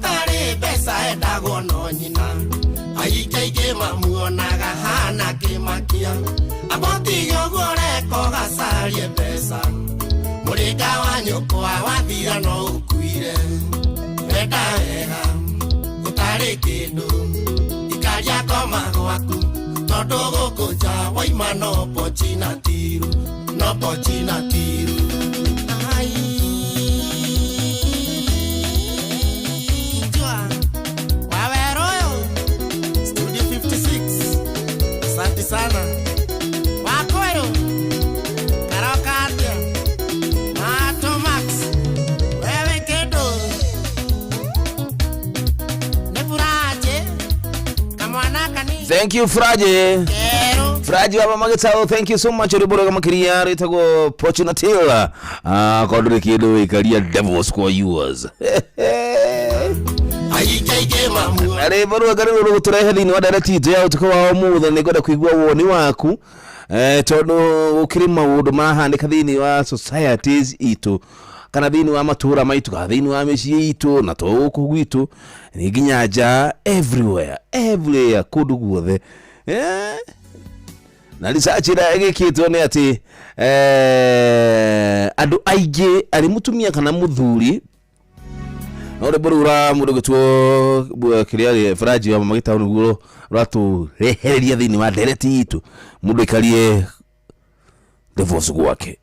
Tarĩ mbeca endagwo no nyina aingĩ aingĩ mamuonaga hana kĩmakia abotige ũguo ũreka ũgacarie mbeca mũrĩnga wa nyũkwa wathira no ũkuire wenda wega ũtarĩ kĩndũ ikaria ngoma gwaku tondũ gũkũ nja waima no pochi na tiru no pochi na tiru. Ai, njua waweroyo Studio 56 asante sana wakwero karoka atia Mato Max wewe kendo nĩ furaje kamwana kanini Thank you Fraje. Fraje wa Mama Gitau, thank you so much rwĩmbo rwega makĩria rwĩtagwo Fortunatilla. Ah, korwo ndũrĩ kĩndũ wĩikaria devils kwa yours. Na rwĩmbo rwega rĩu rũgũtũrehe thĩinĩ wa ndereti itũ ya ũtukũ wa ũmũthĩ. Nĩ ngwenda kũigua woni waku tondũ gũkĩrĩ maũndũ marahanĩka thĩinĩ wa societies itũ kana thĩinĩ wa matũra maitũ kana thĩinĩ wa mĩciĩ itũ na to gũkũ gwitũ nĩ nginya nja everywhere everywhere kũndũ guothe. Na research ĩrĩa ĩgĩkĩtwo nĩ atĩ andũ aingĩ arĩ mũtumia kana mũthuri no rwĩmbo rũu rwa mũndũ ũgĩtwo kĩrĩa rĩ Faraji wa Mama Gĩtaũ nĩguo rwatũrehereria thĩinĩ wa ndereti itũ mũndũ aikarie divorce gwake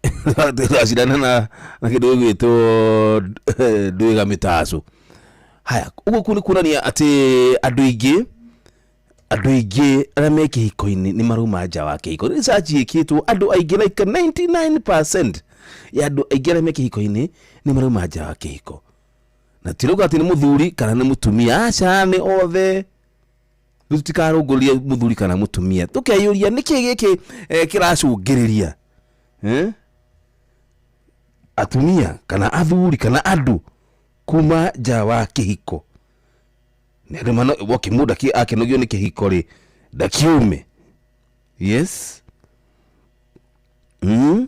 racindana na kĩndũ gĩgwĩtwo ndwĩga mĩtacũ. Haya, ũguo kũu nĩ kuonania atĩ andũ aingĩ arĩa me kĩhiko-inĩ nĩ marauma nja wa kĩhiko. Nĩ research ĩkĩtwo andũ aingĩ like 99% ya andũ aingĩ arĩa me kĩhiko-inĩ nĩ marauma nja wa kĩhiko. Na ti rauga atĩ nĩ mũthuri kana nĩ mũtumia, aca nĩ othe. Rĩu tũtikarũngũria mũthuri kana mũtumia, tũkeyũria nĩkĩ gĩkĩ kĩracũngĩrĩria atumia kana athuri kana andũ kuma nja wa kĩhiko. Nĩ andũ mano woke mũndũ akenogio nĩ kĩhiko rĩ ndakiume. Yes. Nja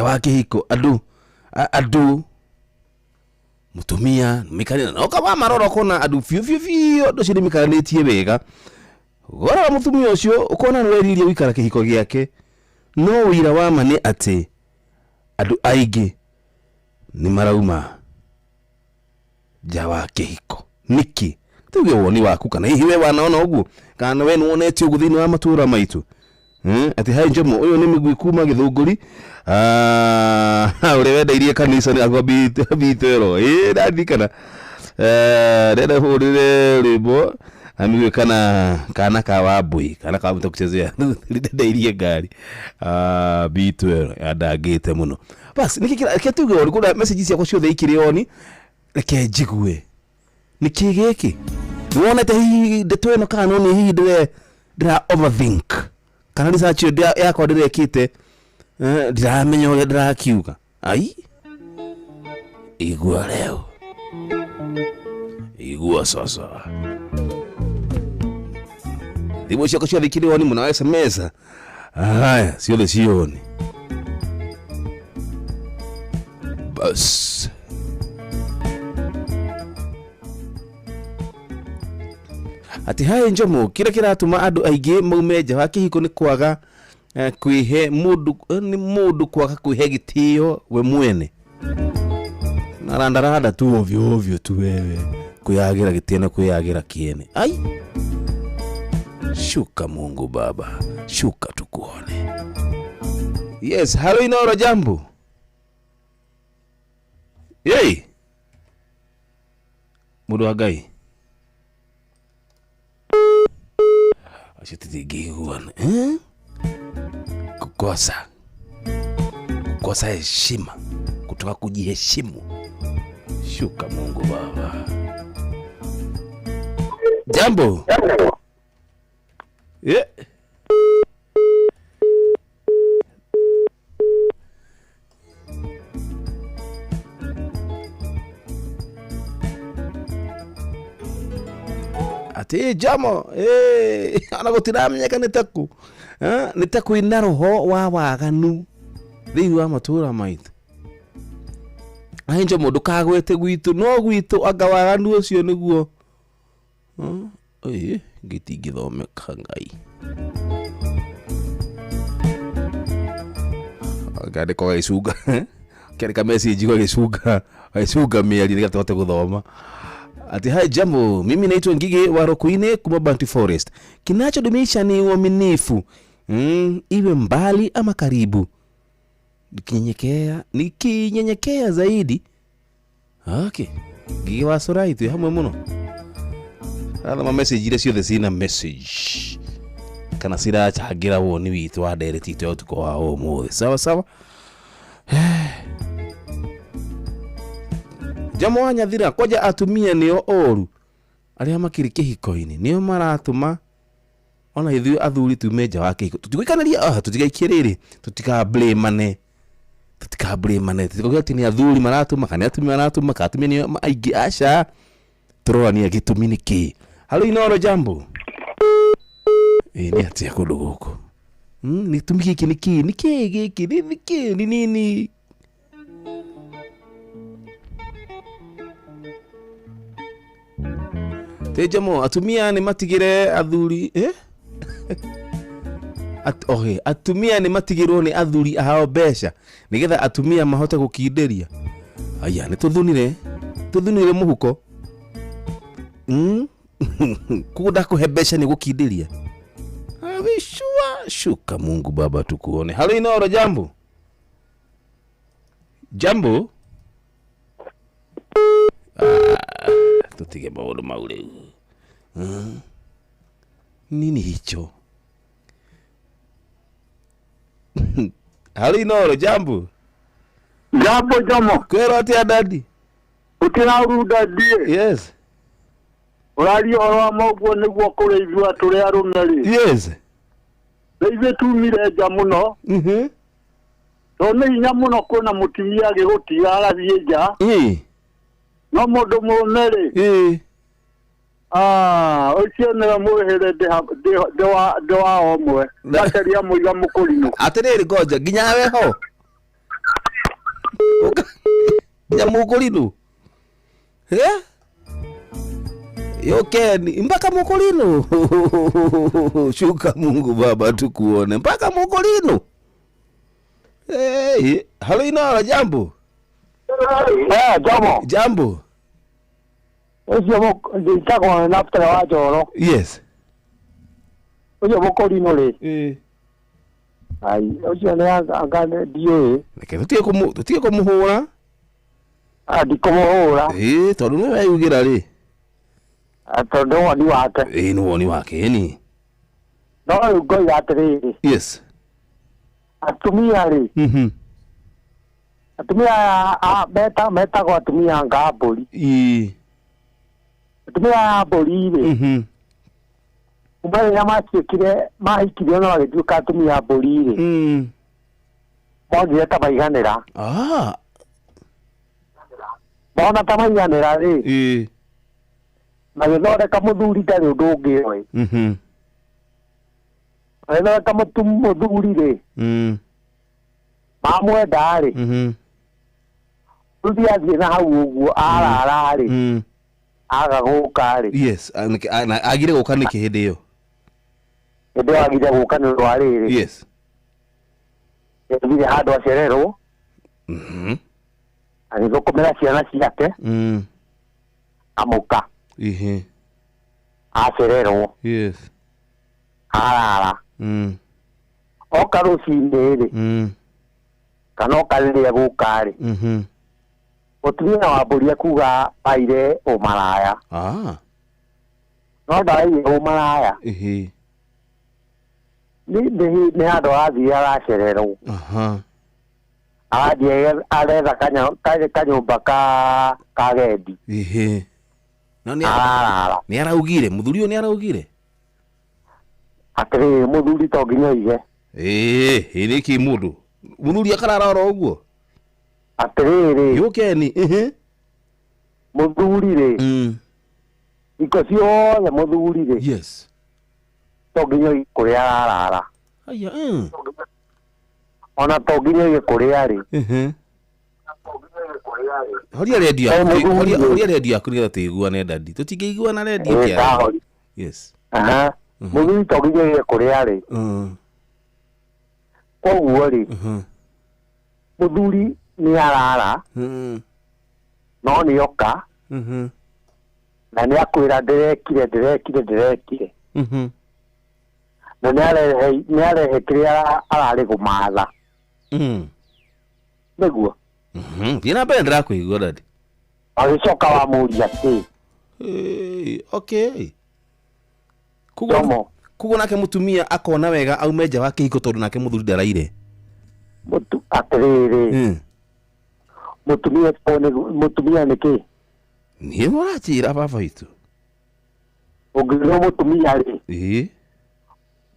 wa kĩhiko andũ mũtumia mĩkarĩra na ũkaba marora ũkona andũ biũ biũ biũ andũ acio nĩmĩkaranĩtie wega. Warora mũtumia ũcio ũkona nĩ weririe gũikara kĩhiko gĩake, no ũira wa ma nĩ atĩ andũ aingĩ nĩ marauma nja wa kĩhiko. Nĩkĩ? Tuge woni waku kana hihi we wanaona ũguo kana we nĩwonete ũguo thĩinĩ wa matũra maitũ. Atĩ hai Njomo ũyũ nĩ mĩgui kuma Gĩthũngũri ũrĩa wendairie kanitha nĩ akwa bitero ĩ ndandirikana ndĩrenda hũrĩre rwĩmbo na mĩgui kana kana ka Wambui kana ka mũta kuchezea ndendairie ngari bitero yandangĩte mũno. Bas nĩkĩ reke tuge woni kũrĩa message ciakwa ciothe ikĩrĩ oni reke njigue nĩkĩ gĩkĩ nĩwonete hihi ndeto ĩno kana no nĩ hihi ndĩra overthink kana research ĩyo yakwa ndĩrekĩte ndiramenya ũrĩa ndĩrakiuga. Ai igua leo igua sasa thimũ ciakwa ciothe ikĩrĩ oni mũno SMS haya ciothe cioni bas. Ati hai Njomo kĩrĩa kĩratũma andũ aingĩ maume nja wa kĩhiko nĩ kwaga kwĩhe mũndũ nĩ mũndũ kwaga kwĩhe gĩtĩo we mwene na randaranda tu ovyo ovyo tu wewe kwĩyagĩra gĩtĩo na kwĩyagĩra kĩene. Ai shuka Mungu Baba shuka tukuone. Yes, halo Inoro, jambo. Yei mũndũ wa Ngai acio tũtingĩiguana kukosa heshima. Kutoka kujiheshimu. Shuka Mungu Baba. Jambo. Yeah. Ati jamo eh ana gutiramenyeka nĩ taku. Eh, nĩ ta kwĩna roho wa waganu thĩinĩ wa matũra maitũ. Ahinjo mũndũ kagwete gwitũ no gwitũ anga waganu ũcio nĩguo. Ĩĩ ngĩtingĩthomeka Ngai. Ngandĩka gagĩcunga kĩandĩka message gagĩcunga gagĩcunga mĩario nĩgetha tũhote gũthoma. Ati hai jambo, mimi naitwa Ngige wa Rokuine kuma Bantu Forest. Kinachodumisha ni uaminifu. Iwe mbali ama karibu. Nikinyenyekea zaidi. Okay. Ngige wa Sorai tu hamwe muno. Ala message iria ciothe cina message. Kana cirachangira woni witũ wa ndereti itũ ya ũtukũ wa ũmũthĩ. Sawa sawa. Jamo wa Nyathira kwanja atumia nĩo oru arĩa makĩrĩ kĩhiko-inĩ nĩo maratũma ona ithuĩ athuri tume nja wa kĩhiko. Tũtigũikanĩria tũtigaikie rĩrĩ, tũtikablamane, tũtikauge atĩ nĩ athuri maratũma kana nĩ atumia maratũma kana atumia nĩo aingĩ, aca. Tũrorania gĩtũmi nĩ kĩĩ. Halo Inoro, jambo. Ĩ nĩ atĩa kũndũ gũkũ? Nĩ gĩtũmi gĩkĩ nĩ kĩĩ? Nĩ kĩĩ gĩkĩ? Nĩ kĩĩ? Nĩ nini? Tejamo atumia nĩ matigire athuri okay, atumia nĩ matigirwo nĩ athuri ao mbeca nĩgetha atumia mahote gũkindĩria. Aya nĩ tũthunire mũhuko. Koguo ndakũhe mbeca nĩ gũkindĩria. Awishua shuka Mungu Baba tukuone. Halo Inoro, jambo. Jambo. Tutige maũndũ mau rĩu. Nini hicho? Halo Inoro, jambo. Jambo jamo. Kwero atia dadi? Utirauru dadi. Yes. Ũraria ũhoro wa mũguo nĩguo kũrĩithua tũrĩ arũme rĩ. Yes. Ithuĩ tumire nja mũno. Tondũ nĩ hinya mũno kuona mũtumia agĩgũtiga agathiĩ nja. No mũndũ mũrũme rĩ. Ũcio nĩwe mwĩhĩre ndĩ wa ũmwe. Ndacaria mũiga mũkũrinũ. Atĩrĩrĩ ngoja nginya we ho. Nginya mũkũrinũ. Yokeni mpaka mukolino. Shuka Mungu Baba tukuone mpaka mukolino. Hey, halo Inara, jambo. Jambo. Jambo. Ucio nditagwo Naftali wa Njoro. Yes. Ucio mukolino ri. Ai, ucio ni anga ndiũĩ. Reke tutige kumuhura. Ndikũmũhũra. Tondu niwe weyugĩra rĩ. Tondũ woni wake. Nĩ woni wake ni. No rĩu ngoiga atĩrĩrĩ. Yes. Atumia rĩ. Atumia metagwo atumia nga mbũri. Atumia a mbũri rĩ. Kuma rĩrĩa matuĩkire mahikirio na magĩtuĩka atumia a mbũri rĩ. Monire ta maiganĩra. Mona ta maiganĩra rĩ. Magĩthondeka mũthuri ndarĩ ũndũ ũngĩ oĩ. Magĩthondeka mũthuri rĩ. Mamwenda rĩ. Rĩu athiĩ na hau ũguo arara rĩ. Aga gũka rĩ. Yes, agire gũka nĩkĩ hĩndĩ ĩyo? Hĩndĩ ĩyo agire gũka nĩ ũndũ wa rĩrĩ. Yes. Athire handũ acererwo. Agĩthũkũmĩra ciana ciake. Amũka. Acererwo. Yes. Arara. Oka rũcinĩ rĩ. Kana oka rĩrĩa gũka rĩ. Mũtumia wa mbũri akuga aire ũmaraya. No ndaraire ũmaraya. Nĩ handũ arathiĩ aracererwo. Arathiĩ aretha kanyũmba ka kagendi. Ehe. No nĩ Ararara. Nĩ araugire, mũthuri ũyũ nĩ araugire. Atĩrĩrĩ, mũthuri to nginya oige. Ĩĩ, nĩ kĩ mũndũ? Mũthuri akarara oro ũguo? Atĩrĩrĩ. Yũkeni, ehe. Mũthuri rĩ. Hingo ciothe mũthuri rĩ. Yes. To nginya oige kũrĩa ararara. Aya, Ona to nginya oige kũrĩa arĩ. Ehe. Horia redio yaku, horia redio yaku nĩgetha tũiguane dadi. Tũtingĩiguana redio ĩkĩaria. Yes. Aha. Mũthuri to nginya oige kũrĩa arĩ. Koguo rĩ, mũthuri nĩ arara no nĩ oka na nĩ akwĩra ndĩrekire ndĩrekire ndĩrekire na nĩ arehe kĩrĩa ararĩ kũmatha. Nĩguo. Thiĩ na mbere ndĩrakũigua dadi. Agĩcoka wamũria kĩ. Okay. Koguo nake mũtumia akona wega aume nja wa kĩhiko tondũ nake mũthuri ndaraire. Atĩrĩrĩ. Mũtumia nĩ kĩ? Niĩ ũranjĩra baba witũ. Ũngĩrwo mũtumia rĩ. Ĩĩ.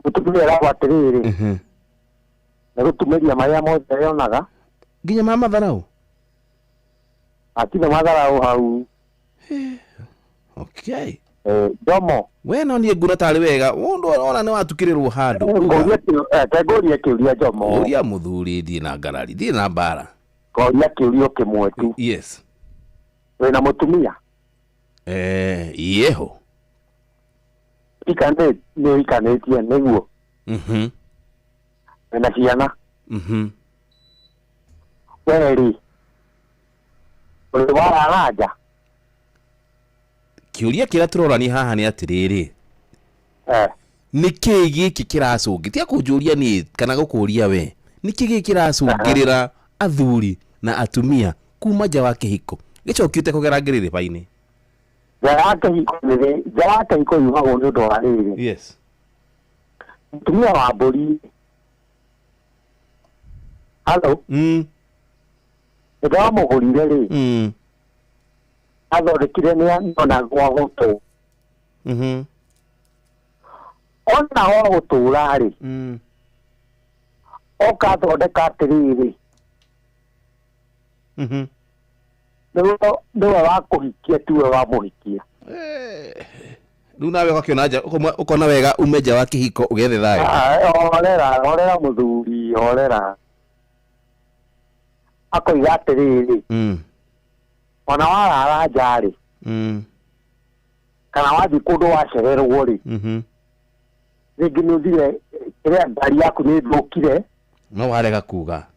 Mũtumia eragwo atĩrĩrĩ. Nĩ gũtumĩria marĩa mothe yonaga. Nginya ma matharau? Hatirĩ matharau hau. Okay. Ndomo. We no niĩ nguona tarĩ wega ũndũ ona nĩ watukĩrĩrwo handũ. Ngũria kĩũria Njomo. Ũria mũthuri thiĩ na ngarari, thiĩ na mbara. Ngũria kĩũria kĩmwe tu. Yes. Wĩna mũtumia? Ieho. Nĩ ũhikanĩtie nĩguo? Wĩna ciana? We rĩ, ũrĩ warara nja? Kĩũria kĩrĩa tũrorania haha nĩ atĩrĩrĩ. Nĩ kĩĩ gĩkĩ kĩracũngĩ? Tiga kũnjũria niĩ kana gũkũria we. Nĩ kĩĩ gĩkĩ kĩracũngĩrĩra athuri na atumia kuma nja wa kĩhiko? Gĩcokio ũtekũgera ngĩrĩrĩba-inĩ. Nja wa kĩhiko nja wa kĩhiko yumagwo nĩ ũndũ wa rĩrĩ. Yes. Mũtumia wa mbũri. Hello. Nĩ ndamũgũrire rĩ. Athondekire nĩ ona gwa gũtũ. Ona gwa gũtũra rĩ. Oka athondeka atĩrĩrĩ. Nĩwe wa kũhikia tiwe wa mũhikia. Rĩu nawe ũgakĩona nja ũkona wega ume nja wa kĩhiko ũgethe thayũ. Horera, horera mũthuri, horera. Akoiga atĩrĩrĩ. Ona warara nja rĩ. Kana wathiĩ kũndũ wacererwo rĩ. Rĩngĩ nĩ ũthire kĩrĩa ngari yaku nĩ ĩthũkire. No warega kuga.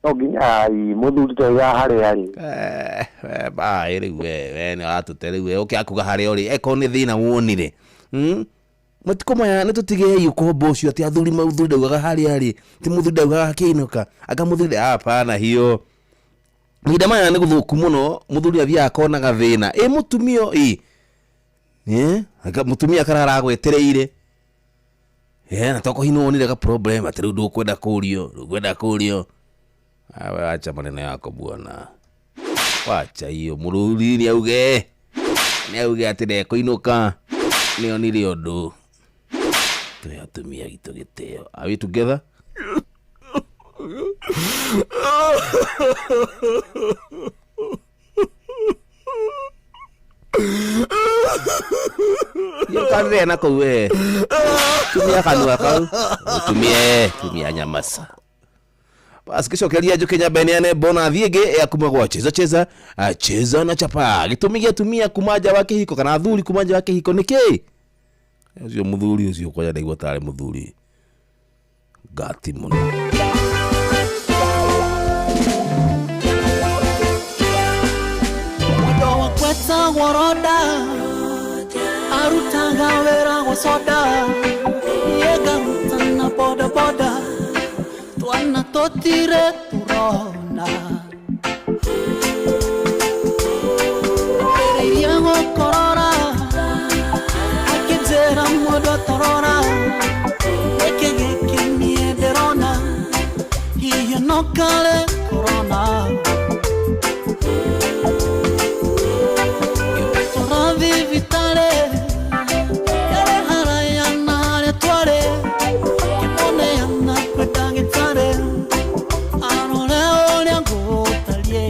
No nginya ai mũthuri toiga harĩa arĩ. Baĩ rĩu we nĩ ũratũte rĩu we ũkĩaga kuga harĩa ũrĩ eko nĩ thĩna wonire. Matukũ maya nĩ tũtigei ũkombo ũcio atĩ athuri mũthuri ndaugaga harĩa arĩ, ti mũthuri ndaugaga akĩinũka, anga mũthuri hapana hiyo. Mahinda maya nĩ gũthũku mũno, mũthuri athiaga akona gathĩna. Ĩ mũtumia ĩ. Mũtumia akarara agwetereire. Na toko hino wonire ga problem atĩ rĩu ndũkwenda kũrio, ndũkwenda kũrio. Awe acha maneno yako bwana. Wacha hiyo mũthuri nĩ auge. Nĩ auge atĩ ndekũinũka. Nĩ onire ũndũ. Tũhe atumia gitũ gĩtĩo. Are we together? Yokarire na kũu we. Tumia kanua kau. Tumie, tumia nyamasa. Basi gĩcokeria njũkĩ nyambe neane bonathi ĩngĩ ya kuma gwa cheza cheza, cheza na chapa. Gĩtũmi gĩa atumia kuma nja wa kĩhiko kana athuri kuma nja wa kĩhiko nĩ kĩĩ? Ũcio mũthuri ũcio kwanja ndaigua tarĩ mũthuri ngati mũno. Mwendo wakwetagwo Roda, arutaga wĩra gwa soda, niĩ ngaruta na bodaboda, twana tũtirĩ tũrona. Mbĩrĩirie gũkũrora, akĩnjĩra mũndũ atarora, nĩkĩ gĩkĩ niĩ ndĩrona, hihi no No karĩ korona Ngĩmũtwara thibitarĩ Yarĩ haraya na harĩa twarĩ Ngĩmũneana kwĩ ndagĩtarĩ Arore ũrĩa ngũtariĩ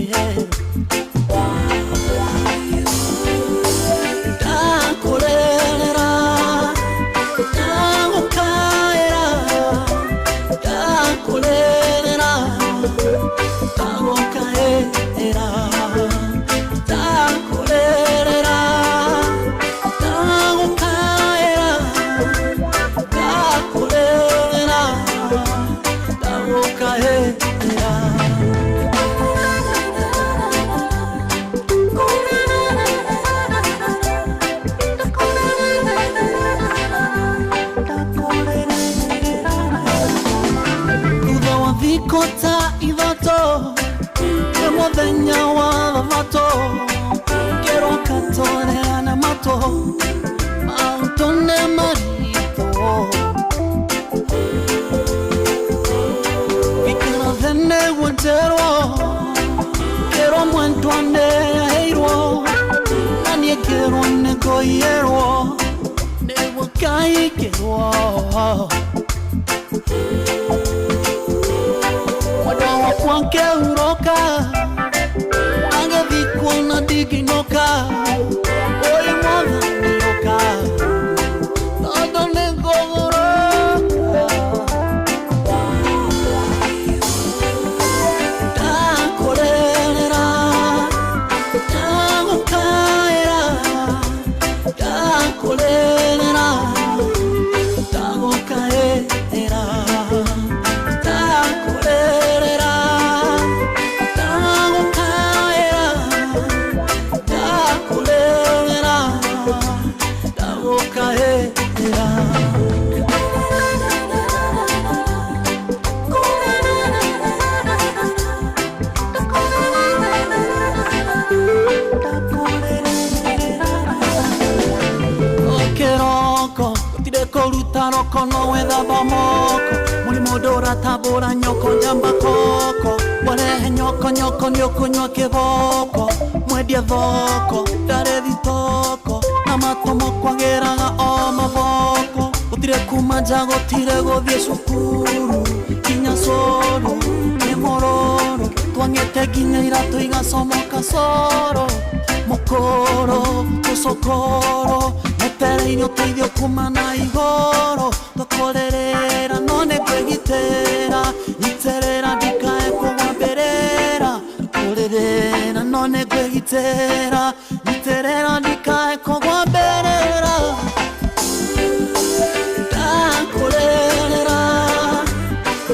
Ndakũrĩrĩra Ndagũkaĩra Ndakũrĩrĩra Ndagũkaĩra Ndakũrĩrĩra Ndagũkaĩra Ndakũrĩrĩra Ndagũkaĩra Thutha wa thikũ ta ithatũ nĩ mũthenya wa thabatũ kĩroka tũreana matũ maũndũ nĩ maritũ gĩikaro thĩ nĩguo njerwo kĩrwo mwendwa nĩ aheirwo na niĩ ngĩrwo nĩ ngũiyĩrwo nĩguo ngaikĩrwo mwendwa wakwa ngĩhurũka agĩthikwo na ndingĩinũka ũyũ mwathani ũka tondũ nĩ ngũgũrũka ndakũrĩrĩra ndagũkaĩra ndakũrĩrĩra ndagũkaĩra ndakũrĩrĩra ndagũkaĩra ndakũrĩrĩra ndagũkaĩra Okĩroko gũtirĩ kũruta roko no wĩthamba moko mũrimũ ndũratambũra nyoko njamba koko warehe nyoko nyoko nĩũkũnyua kĩboko mwendia thoko ndarĩ thitoko na matomo kwagĩraga o maboko gũtirĩ kuma nja gũtirĩ gũthiĩ cukuru kinya cũrũ nĩ mũrũrũ twang'ĩte nginya iratũ igacomoka coro mukoro tũcokoro metereire ũteithio kuma na igũrũ tũkũrĩrĩra no nĩ kwĩgitĩra nyitĩrĩra ndikae kũgwambĩrĩra tũkũrĩrĩra no nĩ kwĩgitĩra nyitĩrĩra ndikae kũgwambĩrĩra ndakũrĩrĩra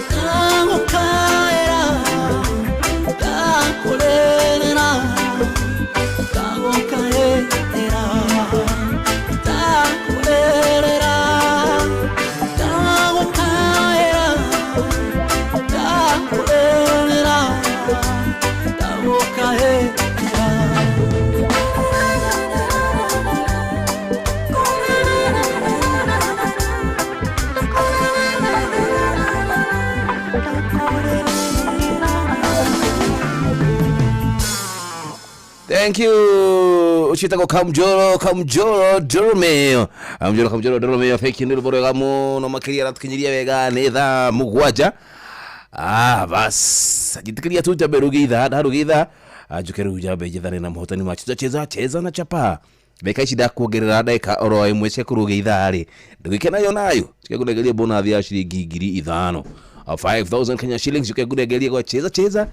ndagũkaĩra ndakũrĩrĩra ndagũkaĩra ndakũrĩrĩra ndagũkaĩra ndakũrĩrĩra ndagũkaĩra Thank you. Ucitagwo Kamjoro Kamjoro Doromeo. Kamjoro Kamjoro Doromeo thank you nĩ rwĩmbo rwega mũno makĩria aratukinyiria wega nĩ thaa mũgwanja. Ah, bas njĩtĩkĩria tu njambe ruge ithaa ndaruge ithaa njuke rĩu njambe njethane na mũhotani wa cheza cheza cheza na chapa ndagĩka ici ndakuongerera ndagĩka oro ĩmwe cia kũruga ithaa rĩ ndũgĩkenayo nayo cikekũnengeria bonathi ya ciringi 5,000 5000 Kenya shillings ukekũnengeria gwa cheza cheza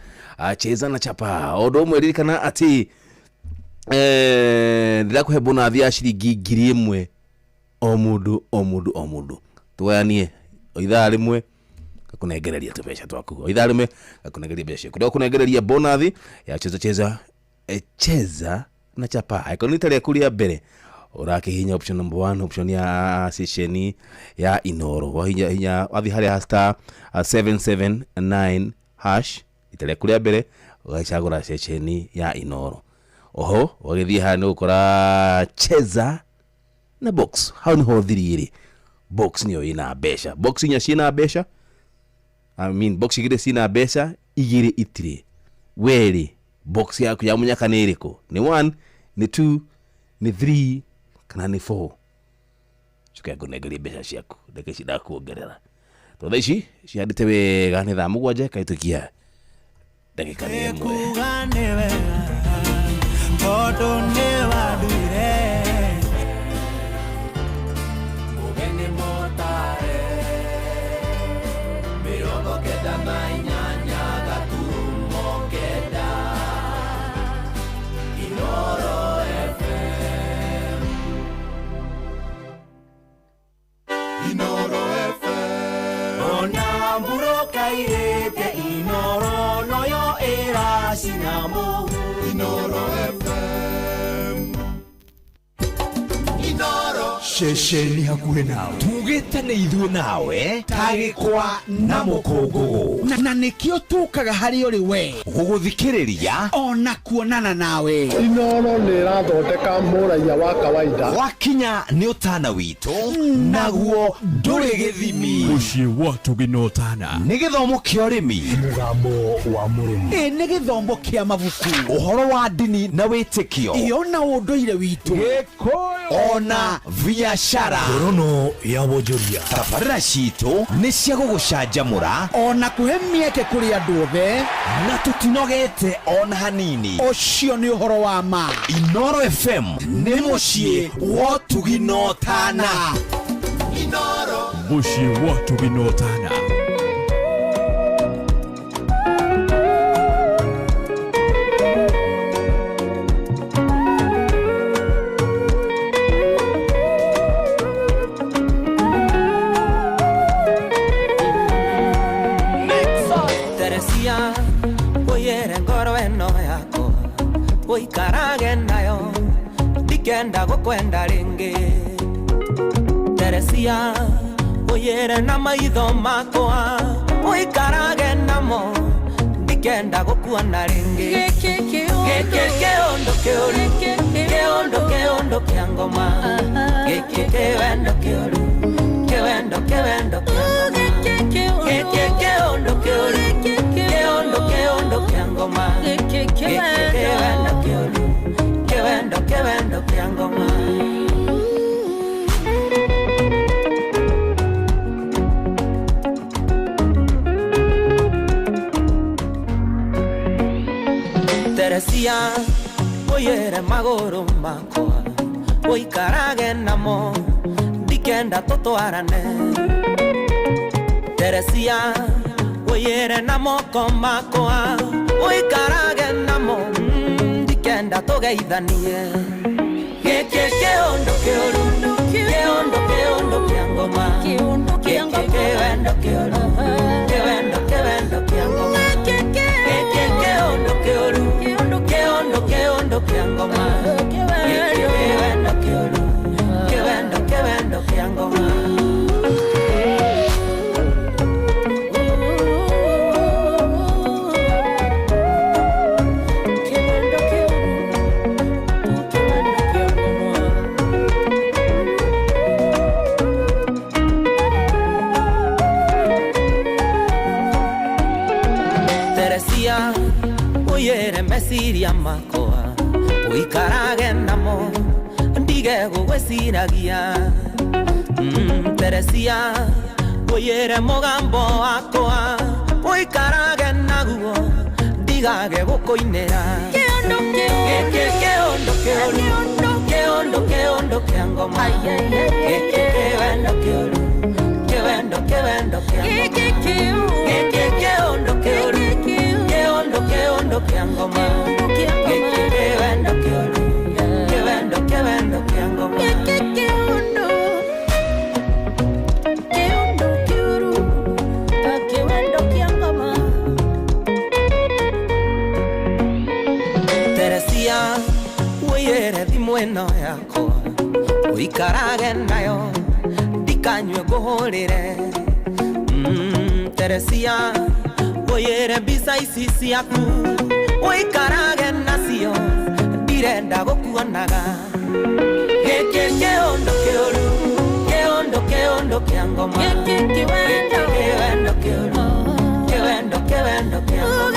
cheza na chapa o ũndũ ũmwe ririkana atĩ ndĩrakũhe bonathi ya ciringi 1,000 o mũndũ o mũndũ o mũndũ tũgayanie o ithaa rĩmwe gakunengereria tũbeca twaku o ithaa rĩmwe gakunengereria mbeca ciaku ndĩrakũnengereria bonathi ya cheza cheza cheza na chapa angĩkorwo nĩ rita rĩaku rĩa mbere ũrakĩhihinya option number 1 option ya ceceni ya Inoro wahinya hinya wathiĩ harĩa star 779 hash rita rĩaku rĩa mbere ũgacagũra ceceni ya Inoro oho wagĩthiĩ haha nĩ ũgũkora cheza na box hau nĩho thiri ĩrĩ box nĩyo ĩna mbeca box inya ciĩna mbeca I mean box igĩrĩ ciĩna mbeca Igĩrĩ itirĩ. Werĩ box yaku ya munyaka nĩ ĩrĩkũ? Nĩ 1, nĩ 2, nĩ 3 kana nĩ 4? Cuka ngũnengerie mbeca ciaku ndeke ici ndakuongerera tondũ thaa ici cihandĩte wega nĩ thaa 7 kahĩtũkia ndagĩka nĩ 1. Kuga nĩ wega tondũ nĩ wanduire. Mũgeni mũtare 98.9 Inoro FM. Inoro FM. Ona mburoka irĩte Inoro noyo ĩracina mũhu. Inoro FM. Inoro. Ceceni hakuhĩ nawe tugĩte nĩ ithuĩ nawe tagĩkwa na mũkũngũgũ na nĩkĩo tũkaga harĩ ũrĩ we gũgũthikĩrĩria ona kuonana nawe. Inoro nĩ ĩrathondeka mũraiya wa kawaida. Wakinya nĩ ũtana witũ naguo ndũrĩ gĩthimi. Mũciĩ wa tũginotana. Nĩ gĩthomo kĩa ũrĩmi, mũgambo wa mũrĩmi, ĩ nĩ gĩthomo kĩa mabuku, ũhoro wa ndini na wĩtĩkio, ĩyo na ũndũire witũ, ona biacara, ngorono ya wonjoria. Tabarĩra citũ nĩ cia gũgũcanjamũra ona kũhe mĩeke kũrĩ andũ othe, na tũtinogete ona hanini. Ũcio nĩ ũhoro wa ma. Inoro FM nĩ mũciĩ wa ũtuginotana. Inoro. Mũciĩ wa tũginotana. Teresia ũiyĩre ngoro ĩno yakwa ũikarage nayo ndikenda gũkwenda rĩngĩ. Teresia ũiyĩre na maitho makwa ũikarage namo ndikenda gũkuona rĩngĩ. Gĩkĩ kĩũndũ kĩũru, kĩũndũ kĩũndũ kĩa ngoma, gĩkĩ kĩwendo kĩũru, kĩwendo kĩwendo kĩa ngoma, gĩkĩ kĩũndũ kĩũru, kĩũndũ kĩũndũ kĩa ngoma, gĩkĩ kĩwendo kĩũru, kĩwendo kĩwendo kĩa ngoma. Teresia ũiyĩre magũrũ makwa ũikarage namo ndikenda tũtwarane. Teresia ũiyĩre na moko makwa ũikarage namo ndikenda tũgeithanie. Gĩkĩ kĩũndũ kĩũru, kĩũndũ kĩũndũ kĩa ngoma, gĩkĩ kĩwendo kĩũru, kĩwendo kĩwendo kĩa ngoma, gĩkĩ kĩũndũ kĩũru, kĩũndũ kĩũndũ kĩa ngoma, gĩkĩ kĩwendo kĩũru, kĩwendo kĩwendo kĩa ngoma. Teresia ũiyĩre meciria makwa ũikarage namo ndige gũgwĩciragia. Teresia ũiyĩre mũgambo wakwa ũikarage naguo ndigage gũkũinĩra. Gĩkĩ kĩũndũ kĩũru, kĩũndũ kĩũndũ kĩa ngoma, gĩkĩ kĩwendo kĩũru, kĩwendo kĩwendo kĩa ngoma, gĩkĩ kĩũndũ kĩũru, kĩũndũ kĩũndũ kĩa ngoma, gĩkĩ kĩwendo kĩũru, kĩwendo kĩwendo kĩa ngoma. Gĩkĩ kĩũndũ kĩũndũ kĩũru, kĩwendo kĩa ngoma. Teresia ũiyĩre thimũ ĩno yakwa ũikarage nayo ndikanyue ngũhũrĩre. Teresia ũiyĩre mbica ici ciaku ũikarage nacio ndirenda gũkuonaga. Gĩkĩ kĩũndũ kĩũru, kĩũndũ kĩũndũ kĩa ngoma, gĩkĩ kĩwendo kĩũru, kĩwendo kĩwendo kĩa ngoma,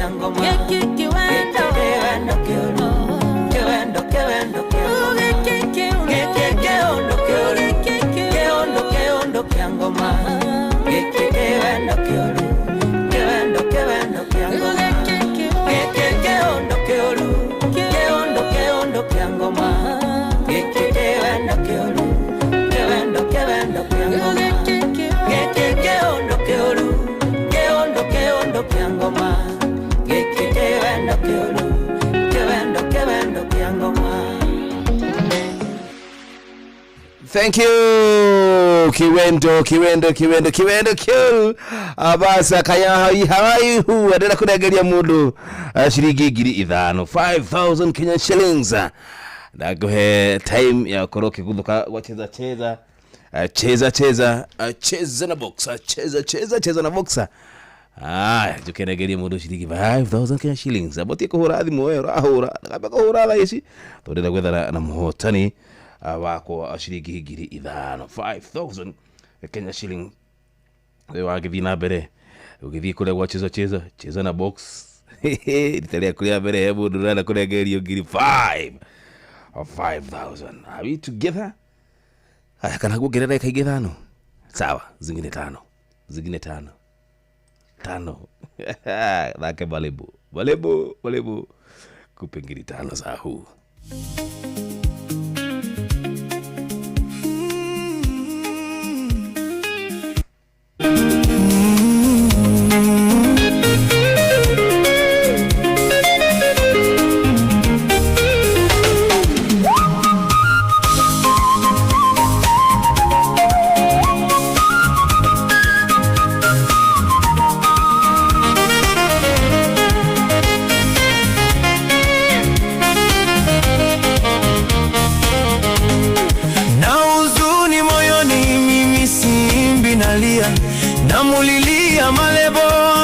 kĩa ngoma. Gĩkĩ kĩwendo kĩwendo kĩũru kĩwendo kĩwendo kĩa ngoma. Gĩkĩ kĩũndũ kĩũru kĩũndũ kĩũndũ kĩa ngoma. Gĩkĩ kĩwendo kĩũru kĩwendo kĩwendo kĩa ngoma. Gĩkĩ kĩũndũ kĩũru kĩũndũ kĩũndũ kĩa ngoma. Gĩkĩ kĩwendo kĩũru kĩwendo kĩwendo kĩa ngoma. Gĩkĩ kĩũndũ kĩũru kĩũndũ kĩũndũ kĩa ngoma. Gĩkĩ kĩwendo kĩũru kĩwendo kĩwendo kĩa ngoma. Thank you kiwendo kiwendo kiwendo kiwendo kiu abasa kaya hawai hu adela kunegeria mundu shiringi 5,000 5000 Kenyan shillings ndakuhe time ya korwo kiguthuka gwacheza cheza cheza cheza cheza na boxer cheza cheza cheza na boxer. Aya tukenegeria mundu shiringi 5000 Kenyan shillings abotie kuhura thimu we urahura ndakamba kuhura thaa ici tondũ gwethana na muhotani wakwa shiringi 5,000 5000 Kenya shilling. We wagithii na mbere ugithii kuria gwa cheza cheza cheza na box rita rĩaku rĩa mbere he mũndũ ũrenda kũrengererio 5,000 5000. Are we together? Aya kana kuongerera eka ingĩ 5 sawa, zingine tano zingine tano tano thake balebo balebo balebo kupe 5,000 za huu. Namulilia Malebo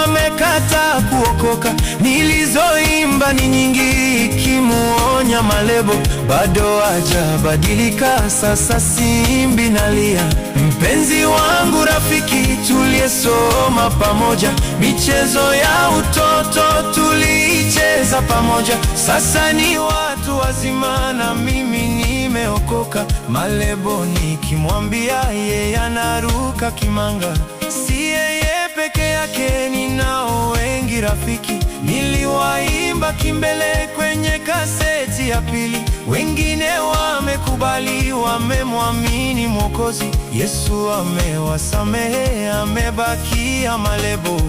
amekata kuokoka. Nilizoimba ni nyingi ikimuonya Malebo, bado hajabadilika, sasa simbi nalia. Mpenzi wangu rafiki tuliyesoma pamoja, michezo ya utoto tuliicheza pamoja, sasa ni watu wazima na mimi nimeokoka. Malebo nikimwambia yeye anaruka kimanga. Si yeye peke yake, ninao wengi rafiki. Niliwaimba kimbele kwenye kaseti ya pili, wengine wamekubali, wamemwamini Mwokozi. Yesu amewasamehe, amebakia Malebo.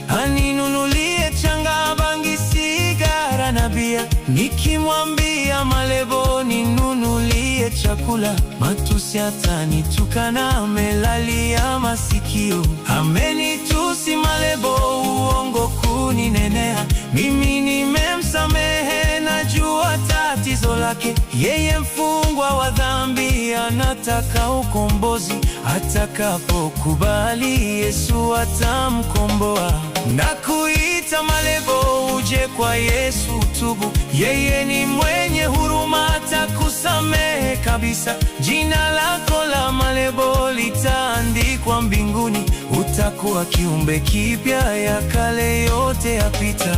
Aninunulie changa, bangi, sigara na bia. Nikimwambia Malebo ninunulie chakula, matusi atanitukana, amelalia masikio. Amenitusi Malebo, uongo kuninenea. Mimi nimemsamehe, najua tatizo lake. Yeye mfungwa wa dhambi, anataka ukombozi. Atakapokubali Yesu atamkomboa. Nakuita Malebo, uje kwa Yesu tubu. Yeye ni mwenye huruma, atakusamehe kabisa. Jina lako la Malebo litaandikwa mbinguni, utakuwa kiumbe kipya, ya kale yote yapita.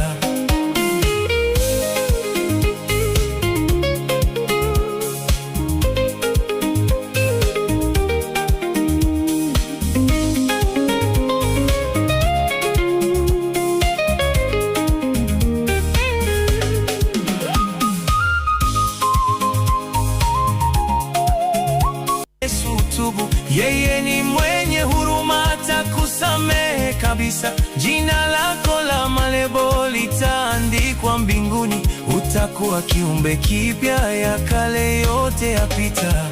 Yeye ni mwenye huruma, atakusamehe kabisa. Jina lako la Malebo litaandikwa mbinguni, utakuwa kiumbe kipya, ya kale yote yapita.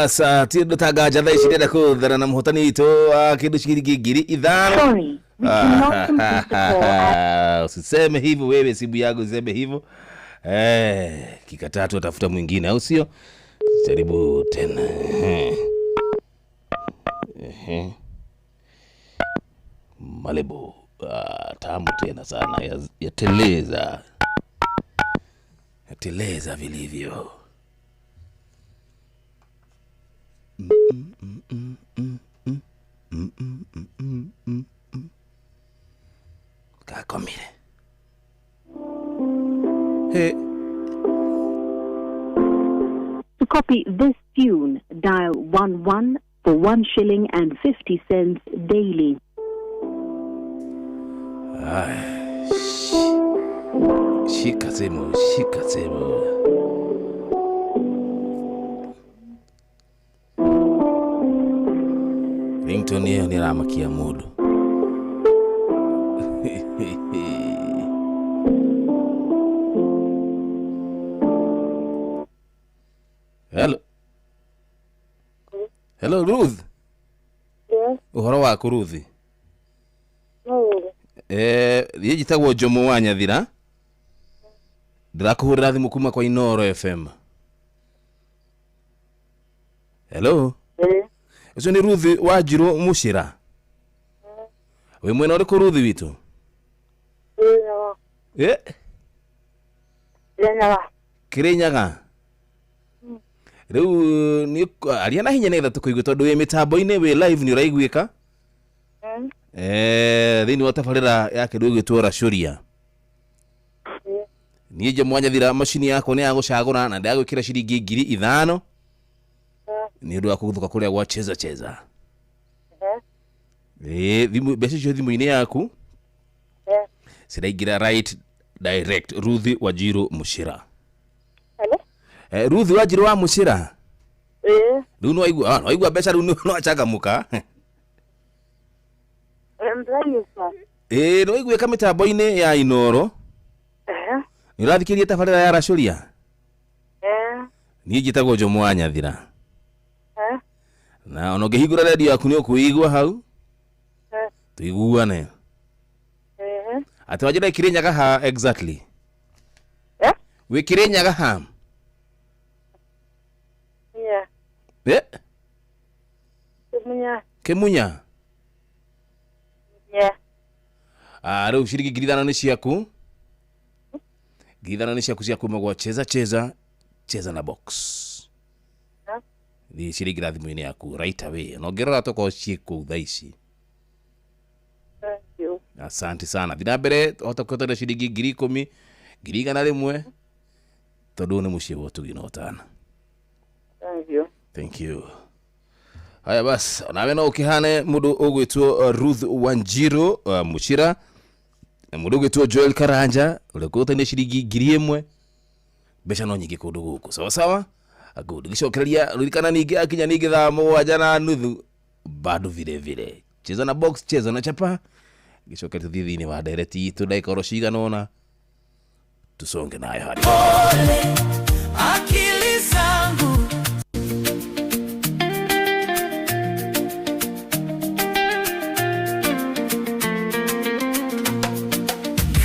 Basa ti ndutanganja thaa ici ndĩrenda kũthara na mũhotani witũ wa kĩndũ ciringi 5,000. Sorry, we cannot complete the call at Usiseme hivyo wewe, simu yangu usiseme hivyo. Kikataa tu atafuta mwingine, au sio? Jaribu tena. Ehe. Malebo. Tamu tena sana yateleza. Yateleza vilivyo. Kakomire. Hey. To copy this tune, dial 11 for 1 shilling and 50 cents daily. Shika simu, shika simu. Ringtone hiyo ni ramakia mudu. Hello. Hello Ruth. Yes. Uhoro waku Ruth? Niĩ njĩtagwo Jomo wa Nyathira. Ndĩrakũhũrĩra thimũ kuma kwa Inoro FM. Hello. Ũcio nĩ Ruth Wanjirũ Mũcĩra. Wĩ mwena ũrĩkũ Ruth witũ? Kĩrĩnyaga. Rĩu nĩ aria na hinya nĩgetha tũkũigue tondũ wĩ mĩtambo-inĩ, wĩ live nĩ ũraiguĩka. Thĩinĩ wa tabarĩra ya kĩndũ gĩgwĩtwo Racũria. Niĩ Jomo wa Nyathira macini yakwa nĩ ya gũcagũra na ndĩragwĩkĩra ciringi 5,000 nĩ ũndũ wa kũgũthũka kũrĩa gwa cheza cheza. Thimũ mbeca icio thimũ-inĩ yaku ciraingĩra right direct. Ruth Wanjirũ Mũcĩra. Ruth Wanjirũ wa Mũcĩra. Rĩu nĩ waigua, nĩ waigua mbeca rĩu nĩ wachangamũka. Nĩ waiguĩka mĩtambo-inĩ ya Inoro. Nĩ ũrathikĩrĩria tabarĩra ya Racũria? Niĩ njĩtagwo Jomo wa Nyathira. Na ona ũngĩhingũra redio yaku nĩ ũkũigua hau. Tũiguane. Atĩ wanjĩra Kĩrĩnyaga ha exactly? Wĩ Kĩrĩnyaga ha? Kĩmunya. Rĩu ciringi 5,000 nĩ ciaku. 5,000 nĩ ciaku cia kuma gwa cheza cheza cheza na box. Nĩ ciringi thimũ-inĩ yaku right away. Na ũngĩrora tokorwo ciĩ kũu thaa ici. Asante sana. Thiĩ na mbere hota kũhotana ciringi 10,000, 100,000 tondũ nĩ mũciĩ wa ũtugi na ũtana. Thank you. Thank you. Haya basi, nawe no ũkĩhane mũndũ ũgwĩtwo Ruth Wanjirũ Mũcĩra na mũndũ ũgwĩtwo Joel Karanja ũrĩa ũkũhotania ciringi 1,000. Mbeca no nyingĩ kũndũ gũkũ. Sawa sawa? Good. Gĩcokereria ririkana ningĩ akinya ningĩ 7:30 bado vile vile. Cheza na box, cheza na chapa. Gĩcokereria tũthiĩ thĩinĩ wa ndereti itũ ndagĩka oro cigana ũna tusonge nayo hadi. Akili zangu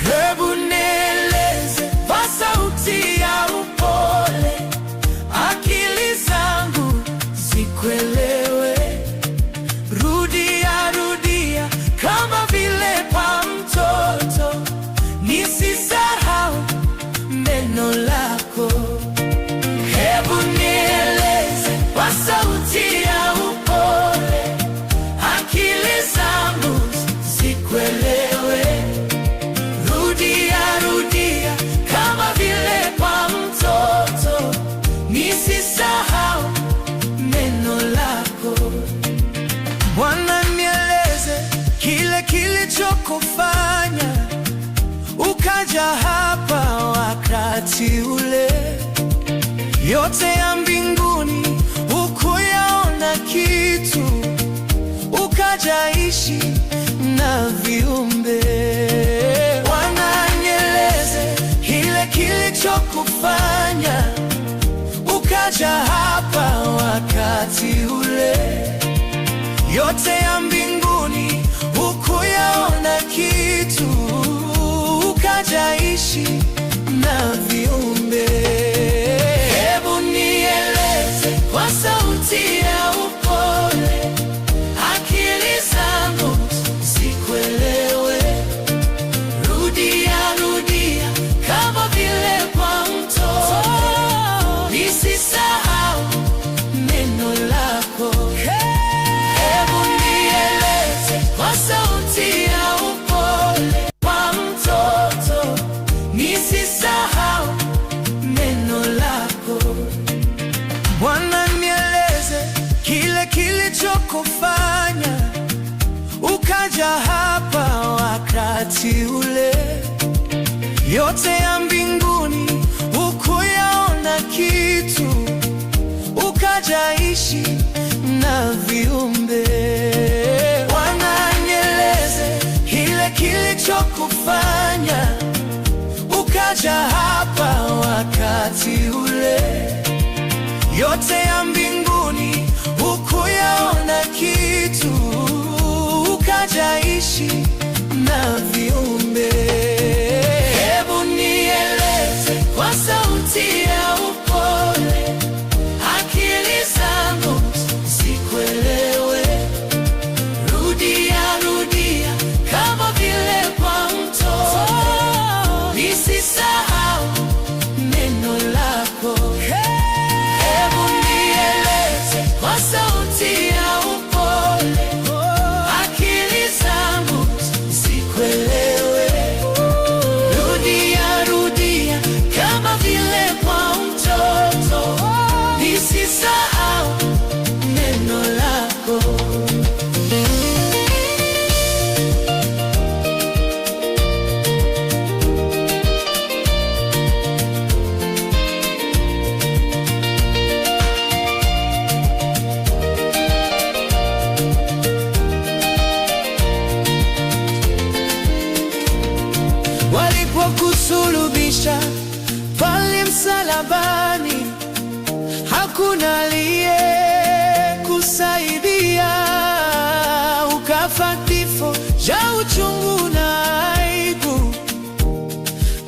hebu nieleze kwa sauti ya upole, akili zangu zikuelewe. Rudia rudia kama vile pa mtoto, nisisahau neno lako. Hebu nieleze kwa sauti ya upole, akili zangu zikuelewe. Rudia rudia kama vile kwa mtoto, nisisahau neno lako. Bwana nieleze kile kilichokufanya ukaja hapa wakati ule. Yote ya mbinguni hukuyaona kitu, ukajaishi na viumbe. Bwana nieleze kile kilichokufanya ukaja hapa wakati Yote ya mbinguni hukuyaona kitu, ukajaishi na viumbe. Hebu nieleze kwa sauti ya upole, akili zangu zikuelewe. Rudia, rudia kama vile kwa mtoto, nisisahau neno lako. Hebu nieleze kwa sauti ya upole, kwa mtoto, nisisahau neno lako. Bwana, nieleze kile kilichokufanya ukaja hapa wakati ule. Yote ya mbinguni hukuyaona kitu, ukajaishi na viumbe. Bwana, nieleze kile kilichokufanya ukaja hapa wakati ule. Yote ya mbinguni hukuyaona kitu, ukajaishi na viumbe. Hebu nieleze kwa sauti ya upole, akili zangu zikuelewe. Rudia, rudia kama vile kwa mtoto, nisisahau neno lako. Hebu nieleze kwa sauti ya upole, akili zangu zikuelewe. Rudia, rudia kama vile kwa mtoto, nisisahau neno lako. Walipokusulubisha pale msalabani, hakuna aliyekusaidia, ukafa kifo cha uchungu na aibu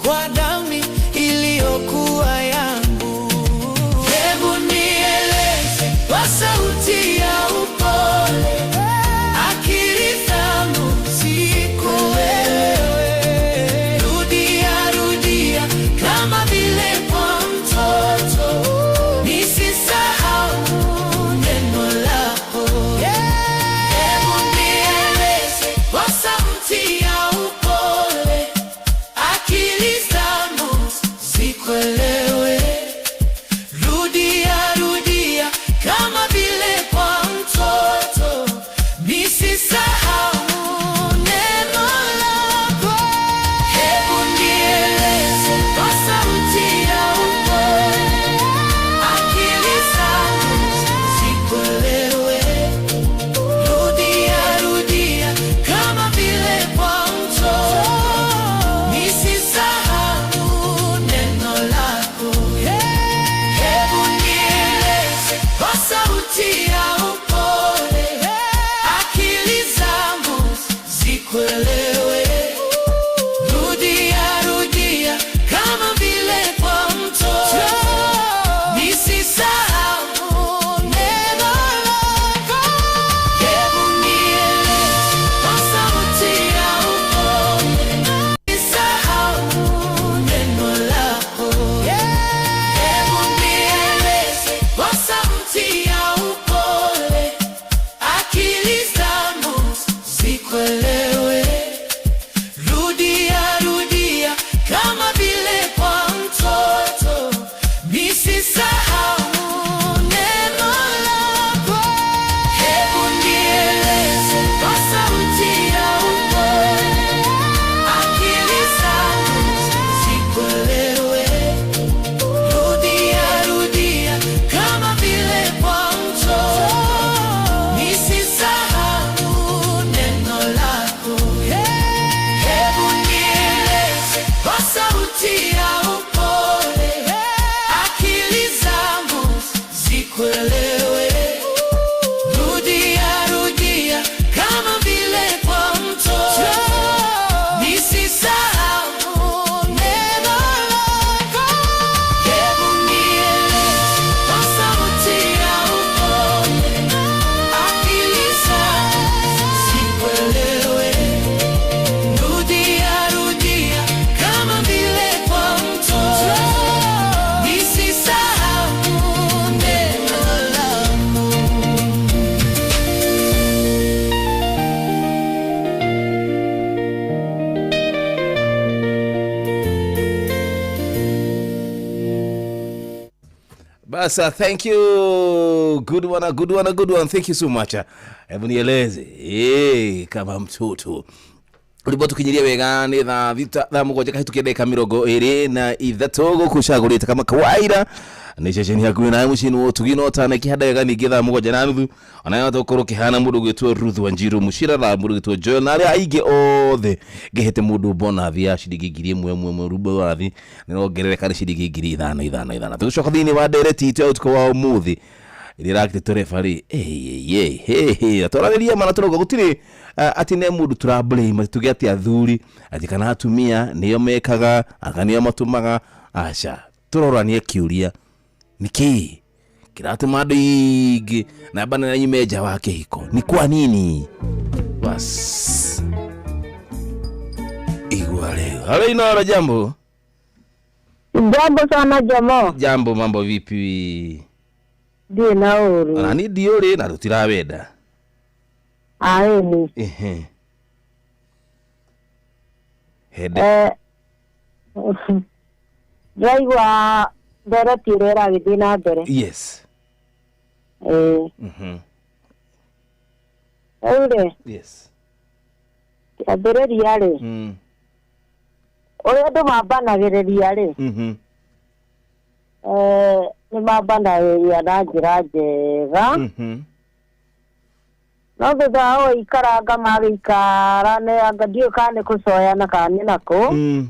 kwa damu iliyokuwa yangu. Hebu nieleze kwa sauti ya upole, akili zangu zikuelewe. Rudia, rudia kama vile kwa mtoto, nisisahau neno lako. Basa, thank you. Good one, a good one, a good one. Thank you so much. Hebu nieleze. Kama mtoto. Ulikuwa tukinyiria wega ni thaa 6 thaa 7 kahitukia ndagika 23 guku cagurite kama kawaida ni ceceni hakuhi nawe muciĩ-inĩ wa ũtugi no tana ikiha ndagĩka ningĩ thaa 7:30 onayo tũkorwo kĩhana mũndũ ũgwĩtwo Ruth Wanjiru Mũcira na mũndũ ũgwĩtwo Joel na arĩa aingĩ othe ngĩhete mũndũ bonathi ya ciringi 1000 ĩmwe ĩmwe bonathi nĩrongerereka nĩ ciringi 5,000 5 5 tũgĩcoka thĩinĩ wa ndereti itũ ya ũtukũ wa ũmũthĩ ĩrĩa ĩrakĩte referee twararĩria mana tũrauga gũtirĩ atĩ nĩ mũndũ tũra blame atĩ tuge atĩ athuri atĩ kana atumia nĩo mekaga aka nĩo matũmaga aca tũroranie kĩũria nĩkĩ kĩratũma andũ aingĩ na bana nyume nja wa kĩhiko ni kwa nini bas igua leo. Halo Inoro, jambo. Jambo sana Jomo. Jambo, mambo vipi? Ndiĩ na ũru. Ona ni ndiũrĩ na tũtirawenda. Aĩni. Ehe. Hende. Ndĩraigua ndereti ĩrĩa ĩragĩthiĩ na mbere. Yes. Ĩĩ. Rĩu rĩ. Yes. Kĩambĩrĩria rĩ. Ũrĩa andũ mambanagĩrĩria rĩ. Nĩ mambanagĩrĩria na njĩra njega. No thutha wa gũikaranga magĩikara anga ndiũĩ kana nĩ kũcoyana kana nĩ nakũ.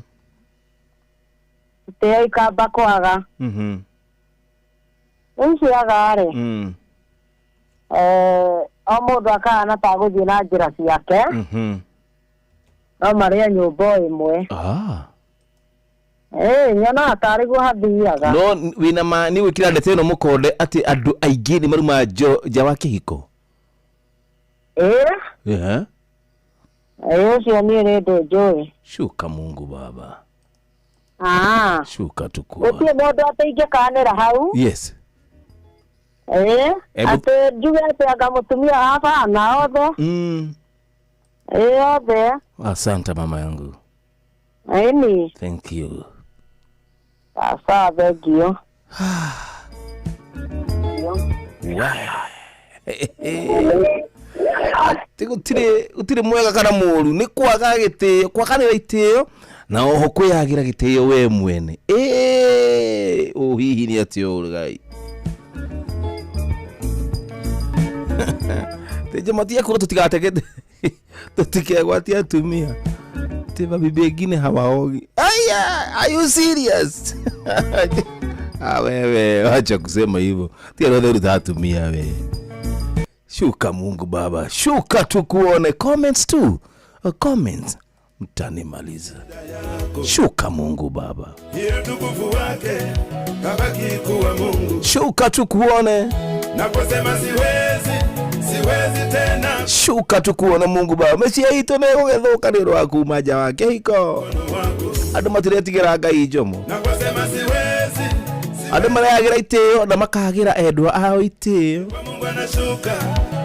Itĩo ikamba kwaga. Rĩu ciaga rĩ, o mũndũ akahana ta gũthiĩ na njĩra ciake. No marĩ a nyũmba o ĩmwe. Nyonaga tarĩ guo hathiaga. No wĩna ma nĩ gwĩkĩra ndeto ĩno mũkonde atĩ andũ aingĩ nĩ maruma nja wa kĩhiko. Ĩĩ. Ĩĩ, ũcio niĩ nĩ ũndũ njũĩ. Shuka Mungu Baba. Shuka tukuone. Gũtirĩ mũndũ atĩ ingĩkanĩra hau. Yes. Ĩĩ, atĩ njuge atĩ anga mũtumia abana othe. Ĩĩ, othe. Asante mama yangu. Ĩni. Thank you. Sawa, thank you. Atĩ gũtirĩ mwega kana mũru nĩ kwaga gĩtĩo kwaganĩra itĩo na oho kwĩyagĩra gĩtĩo we mwene. Ũ hihi nĩ atĩ ũũ Ngai. Tĩnje matia kũrwo tũtigatege tũtikegwatie atumia Ati mabibi wengine hawaogi. Aya, are you serious? Ah, wewe acha kusema hivyo. Tia roho utatumia wewe. Shuka Mungu Baba, shuka tukuone. Comments tu. Comments. Mtanimaliza. Shuka Mungu Baba. Utukufu wake kabaki kuwa Mungu. Shuka tukuone. Naposema siwezi, siwezi tena. Shuka tukuone Mungu Baba. Meciria itũ nĩ gũgĩthũka nĩ ũndũ wa kuma nja wa kĩhiko. Andũ matiretigĩra Ngai njomo. Naposema siwezi, Andũ mareyagĩra itĩo na makagĩra endwa ao itĩo. Mungu anashuka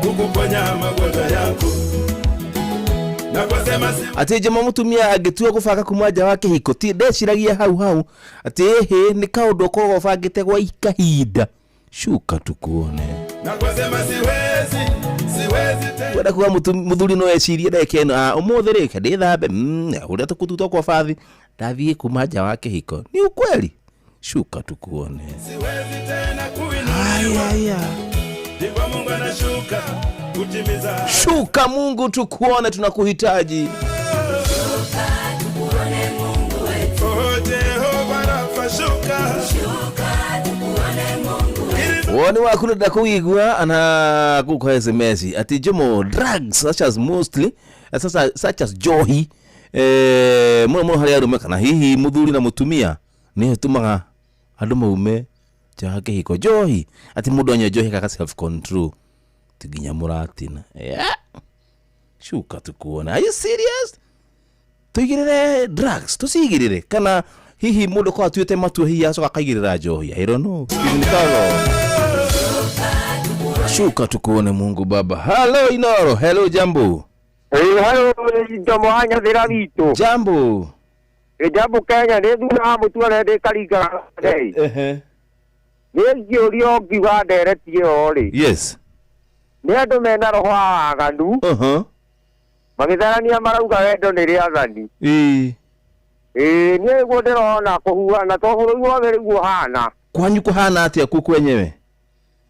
kukuponya magonjwa yako. Atĩ njama mũtumia angĩtua gũbanga kuma nja wa kĩhiko ti ndeciragia hau hau atĩ ĩhĩ nĩ kaũndũ ũkoragwo ũbangĩte gwa kahinda. Shuka tukuone. Naposema siwezi, siwezi tena. Wenda kuga mũthuri no ecirie ndagĩka ĩno, ũmũthĩ rĩ ke ndĩthambe, ũrĩa tũkũtuta kwa bathi ndathiĩ kuma nja wa kĩhiko. Ni ukweli. Shuka tukuone. Siwezi tena kuinuliwa. Ndipo Mungu anashuka kutimiza. Shuka Mungu tukuone, tunakuhitaji. Shuka tukuone Mungu wetu. Oh Jehova Rafa, shuka. Shuka tukuone Mungu wetu. Woni waku ndenda kuigua ana gukwa SMS ati Jomo, drugs such as mostly such as johi muno muno harĩa arũme kana hihi mũthuri na mũtumia nĩ ĩtũmaga andũ maume nja wa kĩhiko. Njohi ati mũndũ anyua njohi kaga self control ti nginya mũratina. Yeah. Shuka tukuone. Are you serious? Tuigĩrĩre drugs tucigĩrĩre kana hihi mũndũ kwa atuĩte matua hihi acoka akaigĩrĩra njohi. I don't know. Shuka tukuone Mungu Baba. Hello Inoro. Hello jambo. Hello Jomo hanya thira witũ. Jambo. Jambo Kenya nĩ thuna wa mũtu arĩa ndĩ Karinga. Niĩ ingĩũrio ngiuga ndereti ĩyo rĩ. Yes. Nĩ andũ mena roho wa waganu. Magĩtharania marauga wendo nĩ rĩathani. Ĩĩ. Ĩĩ niĩ nĩguo ndĩrona kũhuana to bũrũri wothe rĩu ũhana. Kwanyu kũhana atĩa kuu kwenyewe?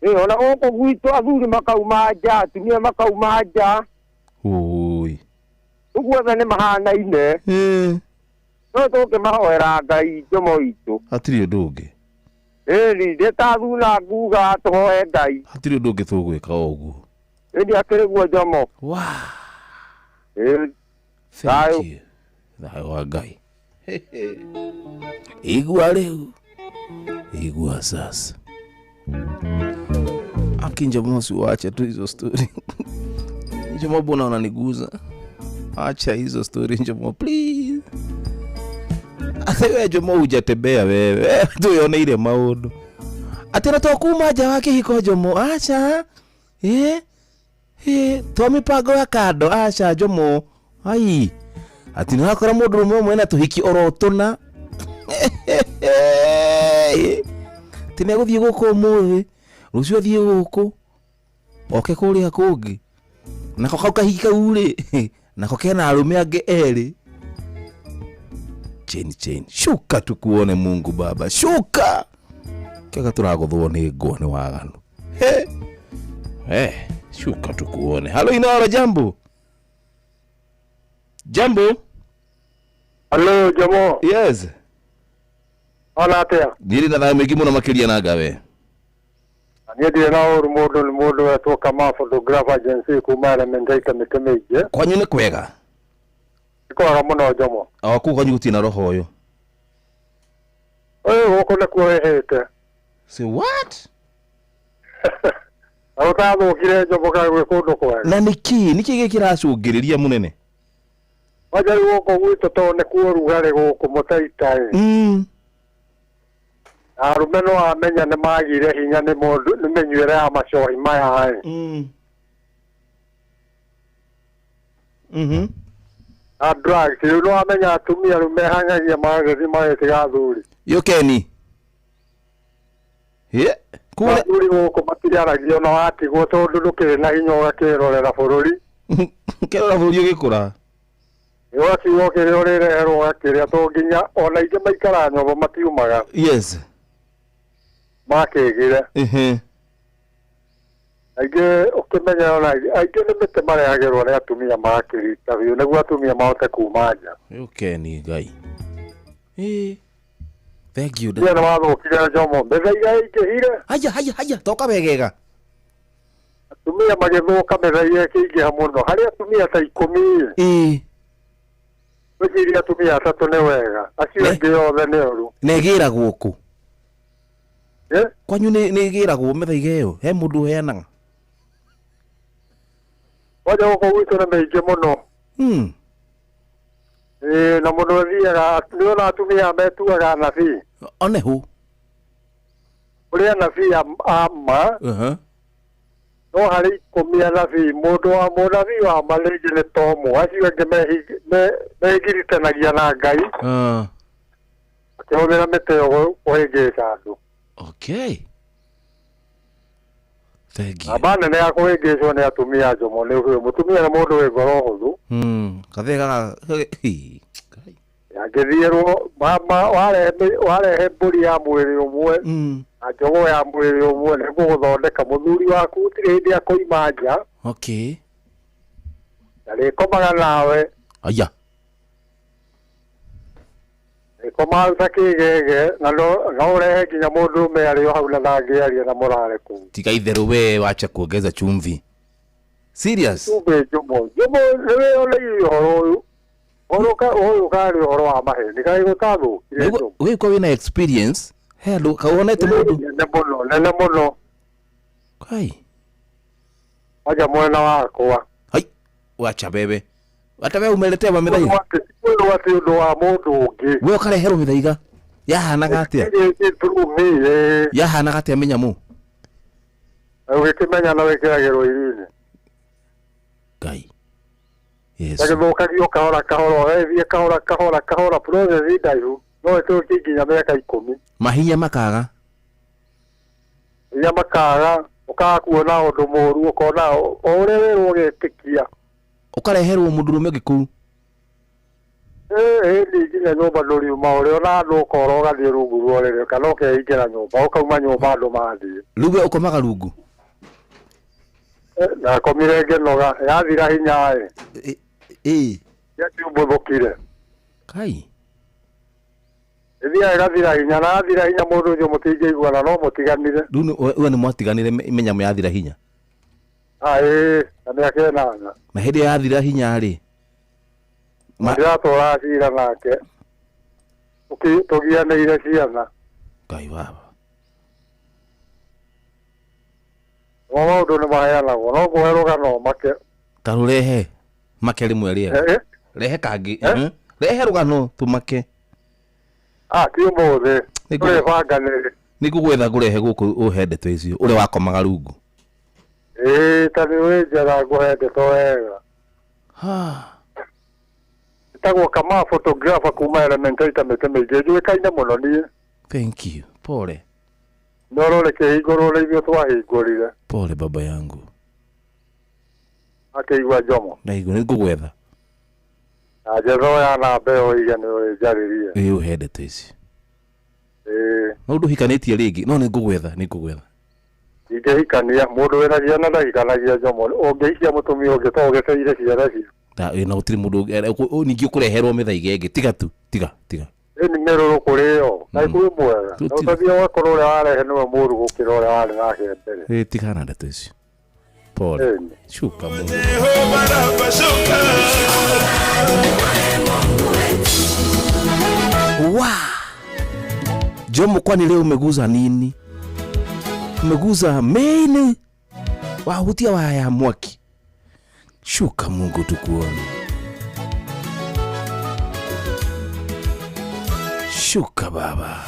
Ĩĩ ona gũkũ gwitũ athuri makauma nja, atumia makauma nja. Oi. Ũguo othe nĩ mahanaine. No tũkĩmahoera Ngai njomo itũ. Hatirĩ ũndũ ũngĩ. Ĩni ndĩtathuna nguga tũhoe Ngai. Hatirĩ ũndũ ũngĩ tũgwĩka o ũguo. Ĩni akĩrĩ guo njomo. Ĩĩ. Thank you. Thayũ wa Ngai. Igua rĩu. Igua sasa. Aki Njomo, usiwache tu hizo story. Njomo, mbona unaniguza? Acha hizo story Njomo, please. Ate we Njomo hujatembea wewe. Tuyoneire maũndũ. Ate na to kuma nja wa kĩhiko Njomo, acha. To mipango ya kando, acha Njomo. Ai. Ati nĩũrakora mũndũ ũmwe na tũhiki oro tũna. Ti nĩegũthiĩ gũkũ ũmũthĩ, rũciũ athiĩ gũkũ, oke kũrĩa kũngĩ. Nako kau kahiki kau rĩ, nako kena arũme angĩ erĩ. Chain chain. Shuka tukuone Mungu Baba. Shuka. Kega tũragũthwo nĩ ngwa nĩ waganu. He. Shuka tukuone. Halo Inoro, jambo. Jambo. Hello Jomo. Yes. Ona atia? Ndirĩ na thayũ mũingĩ mũno makĩria na ngawe. Niĩ ndirĩ na ũru mũndũ nĩ mũndũ wetwo Kamau photographer agency kuma Elementaita mĩtĩ mĩingĩ. Kwanyu nĩ kwega? Nĩ kwega mũno Njomo. O kũu kwanyu gũtirĩ na roho ũyũ. Ũyũ gũkũ nĩkuo wĩhĩte. Say what? Na ũtathũkire Njomo kaĩ gwĩ kũndũ kwega. Na nĩkĩ? Nĩkĩ gĩkĩ kĩracũngĩrĩria mũnene? Wanja rĩu gũkũ gwitũ tondũ nĩkuo ũrugarĩ gũkũ mũtaita ĩ. Arũme no amenya nĩ magire hinya nĩ mũndũ nĩ mĩnyuĩre ya macohi maya ĩ. Na drugs rĩu no amenya atumia rĩu mehangagia magagĩthiĩ magĩtiga athuri. Yũkeni. Athuri gũkũ matiraragio na watigwo tondũ ndũkĩrĩ na hinya ũgakĩrorera bũrũri. Kĩrora bũrũri ũgĩkũra. Ũgakiuga kĩrĩa ũrĩreherwo ũgakĩrĩa to nginya ona ingĩ maikaraga nyũmba matiumaga. Yes. Makĩgire. Aingĩ ũkĩmenya ona aingĩ nĩ mĩtĩ marehagĩrwo nĩ atumia makĩrita biũ nĩguo atumia mahote kuma nja. Yũkeni Ngai. Thank you. Nĩ wathũkire Njomo. Mĩthaiga ĩingĩhire. Haya haya haya toka wegega. Atumia magĩthũka mĩthaiga ĩkĩingĩha mũno. Harĩ atumia ta 10. Ĩĩ. Gwĩciria atumia atatũ nĩ wega. Acio angĩ othe nĩ ũru. Na ĩgĩragwo kũ? Kwanyu nĩ ĩgĩragwo mĩthaiga ĩyo? He mũndũ ũheanaga? Wanja gũkũ gwitũ nĩ mĩingĩ mũno. Ĩĩ na mũndũ athiaga nĩona atumia metuaga anabii. One hũ? Kũrĩ anabii a ma. No harĩ 10 anabii mũndũ wa mũnabii wa ma rĩngĩ nĩ ta ũmwe. Acio angĩ megiritanagia na Ngai. Makĩhũthĩra mĩtĩ ĩyo kũhĩngĩca andũ. Okay. Thank you. Namba nene ya kũhĩngĩcwo nĩ atumia Njomo nĩ ũyũ. Mũtumia nĩ mũndũ wĩ ngoro hũthũ. Kathee gaka. Angĩthiĩrwo warehe mbũri ya mwĩrĩ ũmwe na njogoo ya mwĩrĩ ũmwe nĩ gũgũthondeka mũthuri waku gũtirĩ hĩndĩ akoima nja. Okay. Ndarĩkomaga nawe. Aya. Rĩkomaga ta kĩgege na no ũrehe nginya mũndũ ũmwe arĩ o hau na ndangĩaria na mũrare kũu. Tiga itherũ we wacha kuongeza chumvi. Serious? Chumvi Njomo. Njomo nĩwĩyoneire ũhoro ũyũ. Ũhoro karĩ ũhoro wa maheni kaĩ gũtathũkire. Wĩ kwa wĩna experience he andũ kawonete mũndũ. Nene mũno nene mũno. Kai. Wanja mwena wakwa. Hai. Wacha bebe. Hata wewe umeletewa mĩthaiga. Kwĩrwo atĩ ũndũ wa mũndũ ũngĩ. We ũkareherwo mĩthaiga. Yahanaga atĩa? Yahanaga atĩa mĩnyamũ? Ũgĩkĩmenya na wĩkĩragĩrwo irio-inĩ. Ngai. Yes. Gagĩthũkagio kahora kahora ũgathiĩ kahora kahora kahora process ndaihu no ĩtũkie nginya mĩaka 10. Mahinya makaga. Hinya makaga ũkaga kuona ũndũ mũũru ũkona o ũrĩa wĩrwo ũgetĩkia. Ũkareherwo mũndũrũme ũngĩ kũu. Ĩĩ nginya nyũmba ndũriuma ũrĩa ona andũ ũkora ũgathiĩ rungu rwa ũrĩrĩ kana ũkeingĩra nyũmba ũkauma nyũmba andũ mathiĩ. Rĩu we ũkomaga rungu? Nakomire ngĩnoga yathira hinya ĩ. Ĩĩ. Yakiumbũthũkire. Kai. Ĩthiaga ĩgathira hinya na yathira hinya mũndũ ũcio mũtingĩiguana no mũtiganire. Rĩu we nĩ mwatiganire mĩnyamũ yathira hinya? Ĩĩ na mĩaka 8. Na hĩndĩ yathira hinya rĩ? Ndĩratũraga cira nake tũgianĩire ciana. Ngai baba. No maũndũ nĩ maheanagwo no ngũhe rũgano make. Ta rũrehe make rĩmwe rĩega. Rehe kangĩ. Rehe rũgano tũmake. Ti ũmũthĩ. Tũrĩbanganĩre. Nĩngũgwetha ngũrehe gũkũ ũhe ndeto icio ũrĩa wakomaga rungu. Ĩĩ ta nĩ wĩ njega ngũhe ndeto wega. Ĩtagwo Kamau photographer kuma Elementaita mĩtĩ mĩingĩ njũĩkaine mũno niĩ. Thank you. Pole. Noro rĩkĩhingũrwo rĩ ithuĩ twahingũrire. Pole baba yangu. Akĩigua Jomo. Ndaigua nĩngũgwetha. Na njetha oya namba ĩyo ũige nĩ ũrĩnjarĩrie. Ĩĩ ũhe ndeto ici. Ĩĩ. No ndũhikanĩtie rĩngĩ no nĩngũgwetha nĩngũgwetha. Ingĩhikania mũndũ wĩna ciana ndahikanagia Jomo. Ũngĩhikia mũtumia ũngĩ to ũgĩteire ciana cio. Na na gũtirĩ mũndũ ningĩ ũkũreherwo mĩthaiga ĩngĩ tiga tu tiga tiga. Ĩĩ nĩ mĩrũrũ kũrĩ yo. Na kwĩ mwega. Na ũtathiĩ ũgakorwo ũrĩa warehe nĩwe mũũru gũkĩra ũrĩa warĩ nake mbere. Ĩĩ tigana na ndeto icio. Pole. Shuka Mungu. Wa. Jomo kwani leo umeguza nini? Umeguza main wahutia waya mwaki. Shuka Mungu tukuone. Shuka baba.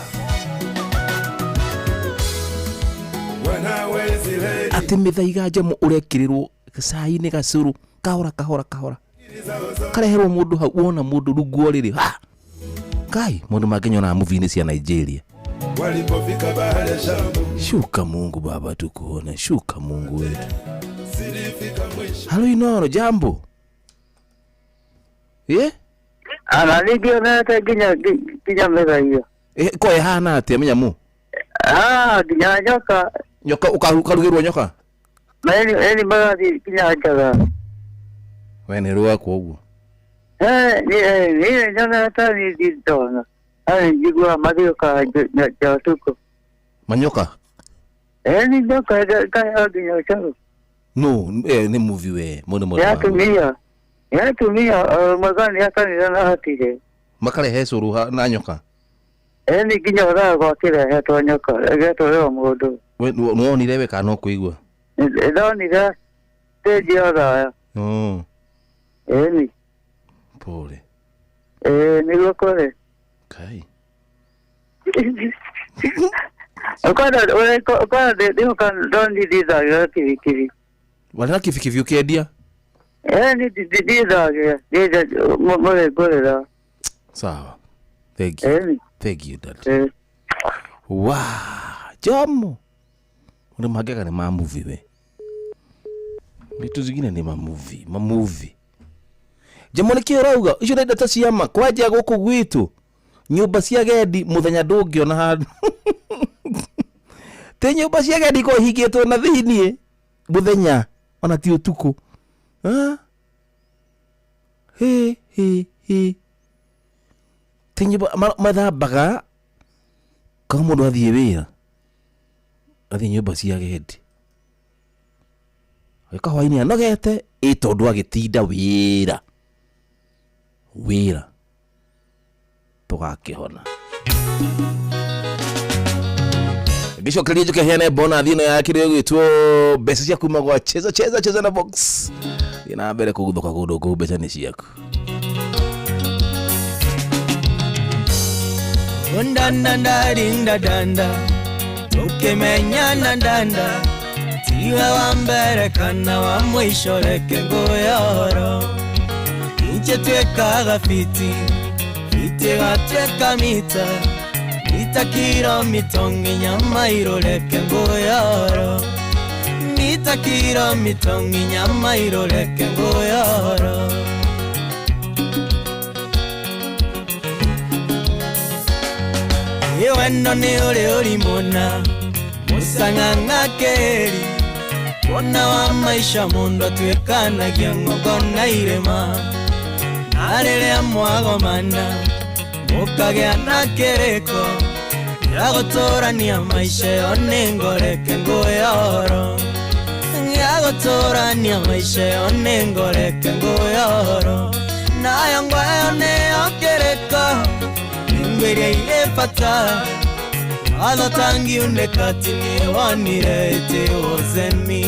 Ati mĩthaiga Jomo ũrekĩrĩrwo gacai-inĩ gacũrũ kahora kahora kahora kareherwo mũndũ hau wona mũndũ rungu ũrĩrĩ ha kai mũndũ mangĩnyona movie-inĩ cia Nigeria. Walipofika bahari ya Shamu. Shuka Mungu baba tukuone, shuka Mungu wetu. Halo Inoro, jambo. Eh? Ana ningionete nginya mĩthaiga. Ko ĩhana atĩa mĩnyamũ? Nginya nyoka. Nyoka ũkarugĩrwo nyoka? Eni magathiĩ nginya njaga. We nĩ rwakwa ũguo. Niĩ nyonete niĩ ndona. Njiguaga mathiũkaga nja ũtukũ. Manyoka? Nĩ nyoka ĩkaheo nginya ũcũrũ. No, nĩ movie we, mũndũ Nĩ atumia. Nĩ atumia magani a kanitha na hatirĩ. Makarehe cũrũ na nyoka? Nĩ nginya ũthaa gwakĩrehetwo nyoka, ĩgetwarĩrwo mũndũ. We nĩwonire we kana no kũigua? Ndonire stage ya ũthaya. Ĩni. Pole. Ĩĩ nĩguo kũrĩ. Kai. Ũkona ndĩhoka ndonithithagia kibikibi. Warĩ na kibikibi ũkĩendia? Ĩĩ ndithithagia mũrĩngũrĩra. Sawa. Thank you. Thank you dad. Wa, Jomo. Ũndũ mangĩaga nĩ ma movie we. Vitu zingine ni ma movie. Jomo nĩkĩ ũrauga? Icio nĩ ndeto cia ma kwanja gũkũ gwitũ. Nyũmba cia gendi mũthenya ndũngĩona handũ. Ti nyũmba cia gendi ikoragwo ihingĩtwo na thĩiniĩ mũthenya ona ti ũtukũ. Hĩ hĩ hĩ. Ti nyũmba mathambaga kaga mũndũ athiĩ wĩra athiĩ nyũmba cia gendi. Agĩũka hwaĩ-inĩ anogete ĩ tondũ agĩtinda wĩra. Wĩra. Tũgakĩhona. Ngĩcokeria njũke heane bonathi ĩno ya kĩrĩa ĩgwĩtwo mbeca cia kuma gwa cheza cheza cheza na box. Thiĩ na mbere kũguthũka kũndũ kũu mbeca nĩ ciaku. Ndanda rinda danda tukimenyana ndanda tiwe wa mbere kana wa mwisho reke ngũyoro inche twekaga fiti fiti gatweka mita Mita kiro mitongi nyama iroreke ngoyoro. Mita kiro mitongi nyama iroreke ngoyoro. Iwendo ni uri urimona musang'ang'a keri wona wa maisha mundu atuikanagia ng'ongo na irima na rĩrĩa mwagomana mũkagĩa na kĩrĩko gĩa gũtũrania maisha ĩyo nĩ ngoreke ngũyoro gĩa gũtũrania maisha ĩyo nĩ ngoreke ngũyoro nayo ngwayo nĩyo kĩrĩko ngwĩria irĩ bata watho tangiunĩka ti niĩ wonire it wasn't me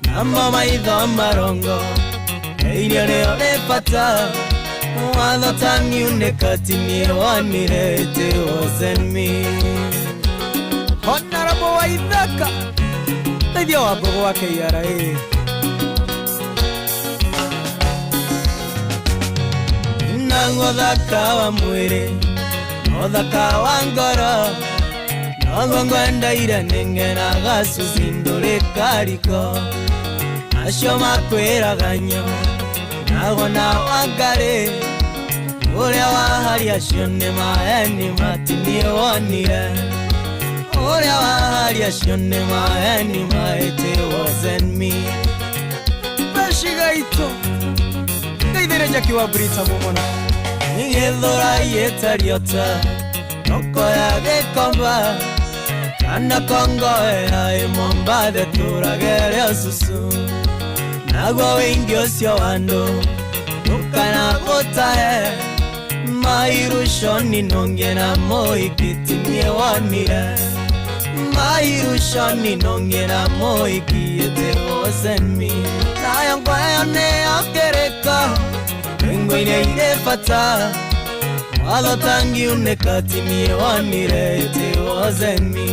namo maitho marongo irio nĩyo rĩ bata watho tangiunĩka ti niĩ wonire it wasn't me. Honorable Waithaka teithia wa mbogo wa KRA. Naguo thaka wa mwĩrĩ no thaka wa ngoro noguo ngwendaire nĩngenaga Suzy ndũrĩ kariko acio makwĩraga nyo nago na wangarĩ ũrĩa waharia acio nĩ maheni mati niĩ wonire ũrĩa waharia acio nĩ maheni ma it wasn't me. Peshigaito ndeithĩre Jackie wa Brita mũno nĩgĩthũra ĩtariota thoko ya Gĩkomba kana Kongowea ĩ Mombatha tũragere ũcucu naguo wĩingĩ ũcio wa andũ ndũkana gũtahe mairuconi nonge na mũhiki ti niĩ wonire mairuconi nonge na mũhiki it wasn't me nayo ngwayo nĩyo kĩrĩko ngwĩria irĩ bata watho tangiunĩka ti niĩ wonire it wasn't me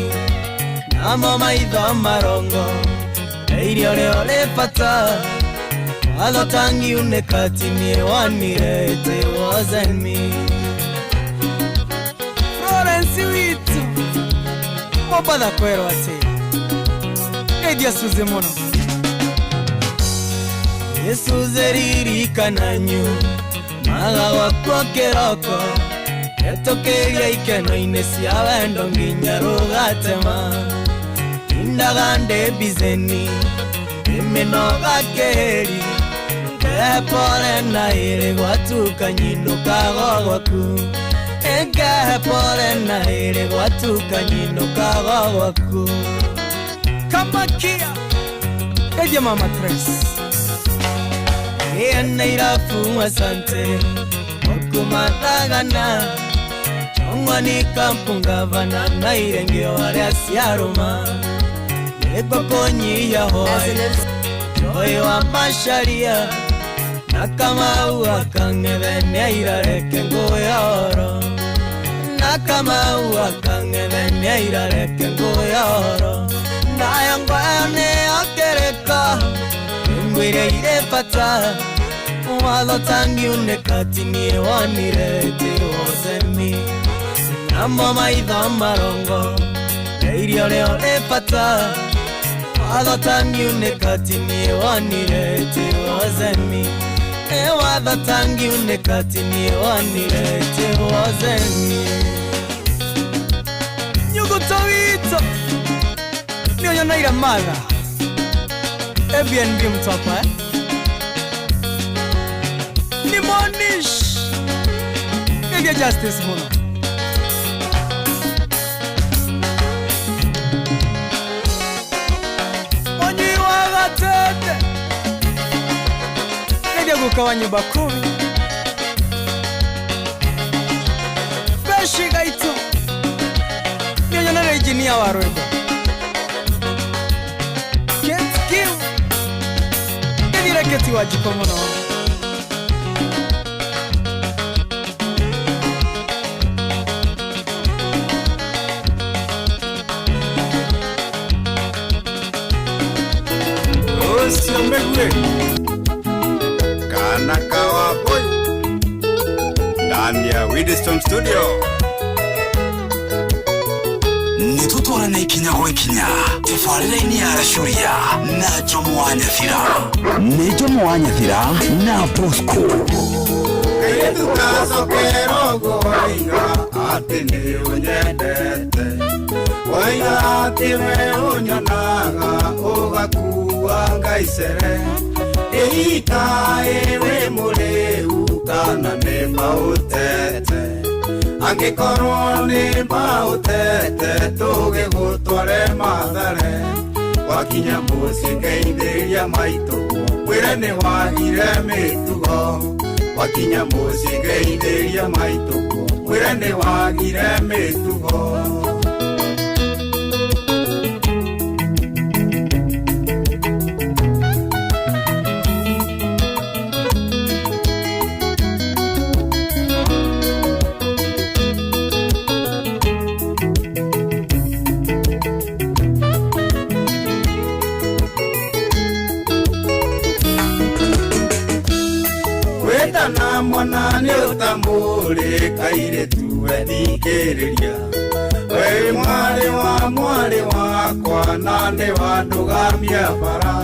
namo maitho marongo irio rĩo rĩ bata watho tangiunĩka ti niĩ wonire it wasn't me. Florence witũ Mombatha kwerwo atĩ ngeithia Suzy mũno. Suzy ririkananyu maga gwakwa kĩroko etũkĩria ikeno-inĩ cia wendo nginya rũgatema indaga ndĩ mbiceni ndĩmĩnoga kĩhĩri ngehe pole na ĩrĩ gwatuka nyinũkaga gwaku ngehe pole na ĩrĩ gwatuka nyinũkaga gwaku. Kamakia ngeithia Mama Trace. Ena irafu asante okumathagana chongwa ni kampungavana na irengeo aria ciarũma nĩngũkũnyihia hwaĩ joy wa macaria na Kamau akang'ethe nĩairareke ngũyoro na Kamau akang'ethe nĩairareke ngũyoro nayo ngwayo nĩyo kĩrĩko ngwĩria irĩ bata watho tangiunĩka ti niĩ wonire it wasn't me namo maitho marongo irio rĩo rĩ bata watho tangiunĩka ti niĩ wonire it wasn't me watho tangiunĩka ti niĩ wonire it wasn't me. Nyuguto witũ nĩũnyonaire matha Airbnb mtwapa eh? Ni Monish ngeithia Justice mũno. Mũnyui wa gatete ngeithia guka wa nyũmba kumi Peshigaito nĩũnyonaire injinia wa rwĩmbo Keti wa jiko mũno. Ũcio mĩguĩ kana kawa boy ndani ya Widestorm Studio. Tũtwarane ikinya gwa ikinya tabarĩra-inĩ ya Racuria na Jomo wa Nyathira. Nĩ Jomo wa Nyathira na Bosco. Kairĩtu gacokera ũguo woiga atĩ nĩ ũnyendete, woiga atĩ we ũnyonaga ũgakua ngaicere, ĩita ĩ wĩ mũrĩu kana nĩ maũtete, angĩkorwo nĩ maũtete tũgĩgũtware Mathare, wakinya mũciĩ ngeithĩria maitũguo mwĩre nĩ wagire mĩtugo, wakinya mũciĩ ngeithĩria maitũguo mwĩre nĩ wagire mĩtugo. Wetana mwana nĩ ũtamũrĩ kairĩtu we thikĩrĩria, we mwarĩ wa mwarĩ wakwa na nĩ wandũgamia bara,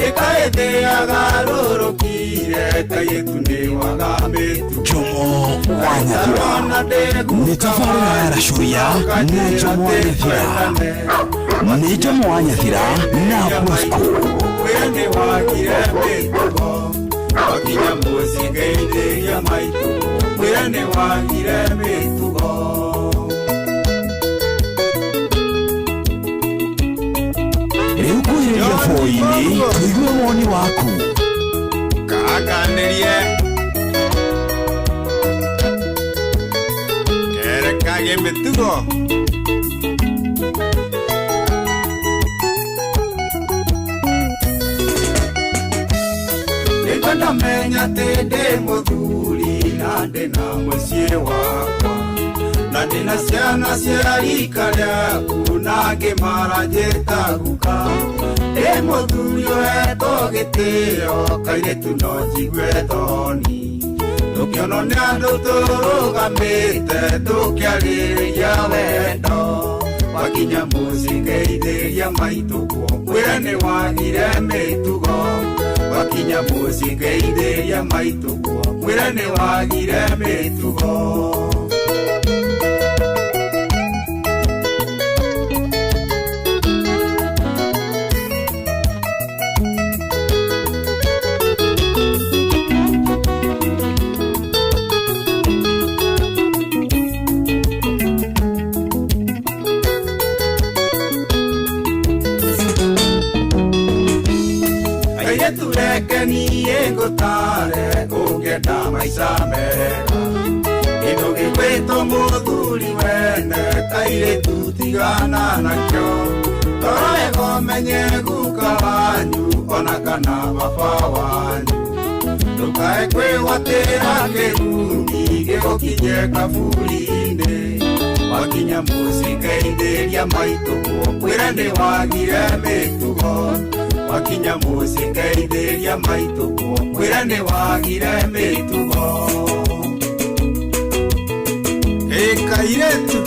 ĩkaĩthĩaga rũrũkire kairĩtu nĩ waga mĩtugo. Jomo wa Nyathira. Nĩ tabarĩra ya Racuria na Jomo wa Nyathira. Nĩ Jomo wa Nyathira na Bosco. Mwĩre nĩ wagire mĩtugo, wakinya mũciĩ ngeithĩria maitũguo mwĩre nĩ wagire mĩtugo. Rĩu kuhĩrĩria boi-inĩ tũigue woni waku. Kaganĩrie kerekage mĩtugo. Nĩngwenda atĩ ndĩ mũthuri na ndĩna mũciĩ wakwa, na ndĩna ciana cia rika rĩaku na ngĩmara njĩtaguka, ndĩ mũthuri ũhetwo gĩtĩo kairĩtu no njigue thoni, tũkĩonwo nĩ andũ tũrũgamĩte tũkĩarĩrĩria wendo, wakinya mũciĩ ngeithĩria maitũguo mwĩre nĩ wagire mĩtugo, wakinya mũciĩ ngeithĩria maitũguo mwĩre nĩ wagire mĩtugo. Kairĩtu reke niĩ ngũtare ũngĩenda maica mega, kĩndũ gĩgwĩtwo mũthuri wene kairĩtu tigana nakĩo, toro wega ũmenye guka wanyu ona kana baba wanyu, ndũkae kwĩgwatĩra kĩrumi gĩgũkinye kaburi-inĩ, wakinya mũciĩ ngeithĩria maitũguo mwĩre nĩ wagire mĩtugo, wakinya mũciĩ ngeithĩria maitũguo mwĩre nĩ wagire mĩtugo. Ĩ kairĩtu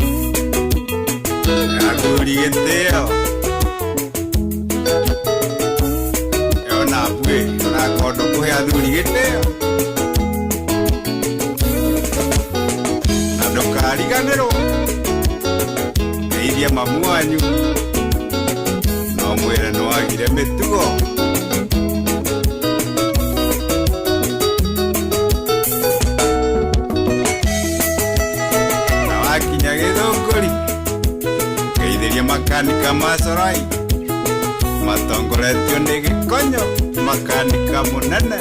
athuri gĩtĩo ona mbuĩ ona kondo kũhe athuri gĩtĩo, na ndũkariganĩrwo ngeithie mamu wanyu no mwĩre nĩ wagire mĩtugo. Na wakinya Gĩthũngũri ngeithĩria makanika ma Corai matongoretio nĩ Gĩkonyo makanika mũnene.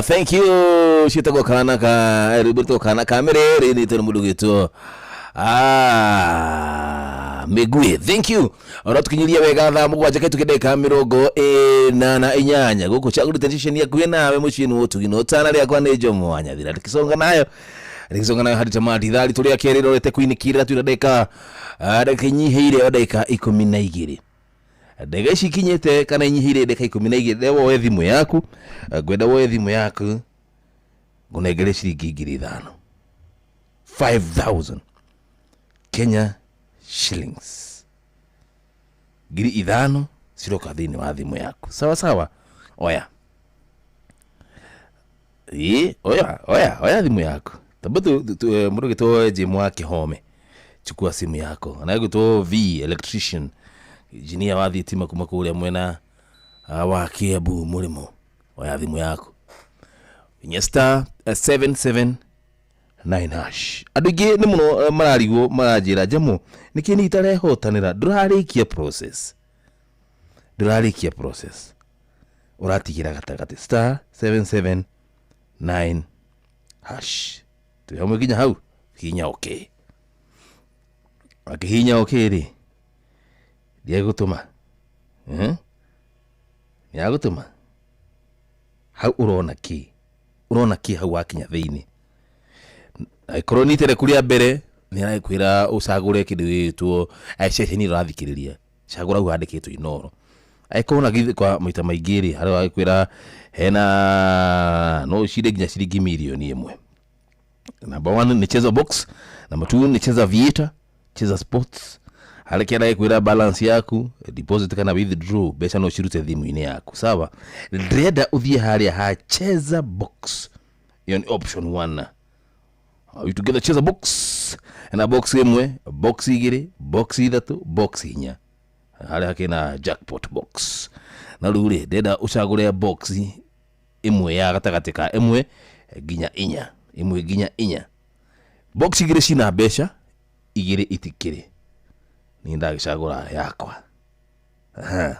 Thank you ciĩtagwo kana ka rwĩmbo rwĩtagwo kana ka mĩrĩrĩ nĩtwo nĩ mũndũ gwĩtwo Mĩguĩ, thank you ũratukinyiria wega thaa 7 kaituke ndagĩka 48 gũkũ chagũrĩte station yakuhĩ nawe mũciĩ nĩ ũtugi na ũtana rĩakwa nĩ Jomo wa Nyathira rĩkĩconga nayo rĩgĩconga nayo harĩ tamati ithaa ritũ rĩa kerĩ rorete kwinĩkĩrĩra twĩna ndagĩka ndagĩka inyihĩire o ndagĩka 12 ndagĩka ici ikinyĩte kana inyihĩire ndagĩka 12 ndĩrenda woe thimũ yaku, ngwenda woe thimũ yaku ngũnengere ciringi 5,000 5,000 Kenya shillings 5,000 ciroka thĩinĩ wa thimũ yaku sawa sawa. Oya ĩ oya oya oya thimũ yaku tamba mũndũ gĩtwo Jim wa Kĩhome, chukua simu yako anayegwĩtwo V electrician engineer wa thitima kuma kũrĩa mwena wa Kiambu mũrĩmo, oya thimũ yaku inya star 779 hash. Andũ aingĩ nĩ mũno mararigwo maranjĩra Jamu nĩkĩ nĩ itarehotanĩra, ndũrarĩkia process, ndũrarĩkia process ũratigĩra gatagatĩ star 779 hash. Twĩ hamwe nginya hau, hihinya okay. Akĩhihinya okay rĩ, nĩegũtũma nĩagũtũma hau ũrona kĩ, ũrona kĩ hau wakinya thĩinĩ. Angĩkorwo nĩ itereku rĩa mbere nĩ arakwĩra ũcagũre kĩndũ gĩgwĩtwo ceceni ũrathikĩrĩria, cagũra hau handĩkĩtwo Inooro. Angĩkorwo na githĩ kwa maita maingĩ rĩ, harĩa agĩkwĩra hena no ũcinde nginya ciringi 1 mirioni. Number 1 ni cheza box, number 2 ni cheza vieta, cheza sports. Harĩa kĩanda gĩkwĩra balance yaku, deposit kana withdraw, mbeca no ũcirute thimũ-inĩ yaku sawa. Ndĩrenda ũthiĩ harĩa ha cheza box, ĩyo nĩ option 1. Are you together? Cheza box na box 1, box 2, box 3, box 4, harĩa hakĩna jackpot box. Na rĩu rĩ, ndĩrenda ũcagũre box 1 ya gatagatĩ ka 1 nginya 4, 1 nginya 4. Box 2 cina mbeca, 2 itikĩrĩ. Niĩ ndagĩcagũra yakwa,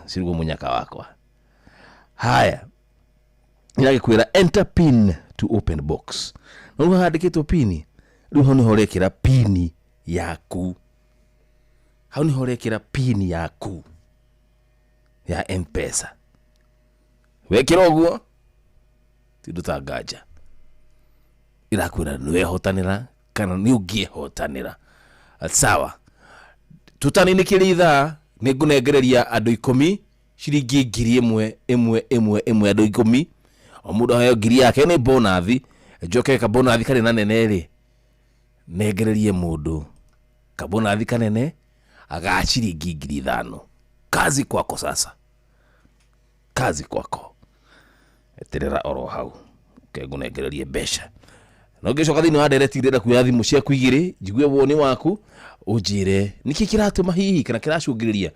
cirugwo mũnyaka wakwa. Haya, nĩragĩkwĩra enter pin to open box. Na rĩu handĩkĩtwo pin, rĩu hau nĩho ũrekĩra pin yaku, hau nĩho ũrekĩra pin yaku ya M-Pesa. Wekĩra ũguo ti ũndũ ta nganja, ĩrakwĩra nĩwehotanĩra kana nĩ ũngĩehotanĩra. Sawa, tũtaninĩkĩria ithaa nĩ ngũnengereria andũ 10 ciringi 1,000 ĩmwe ĩmwe ĩmwe, andũ 10 o mũndũ aheo 1,000 yake nĩ bonathi. Njoke kabonathi karĩ na nene rĩ, nengererie mũndũ kabonathi kanene aga ciringi 5,000. Kazi kwako sasa, kazi kwako, eterera oro hau ke ngũnengererie mbeca. Na ũngĩcoka thĩinĩ wa ndereti ndĩrenda kuoya thimũ ciaku 2 njigue woni waku, ũnjĩre nĩkĩ kĩratũma hihi kana kĩracũngĩrĩria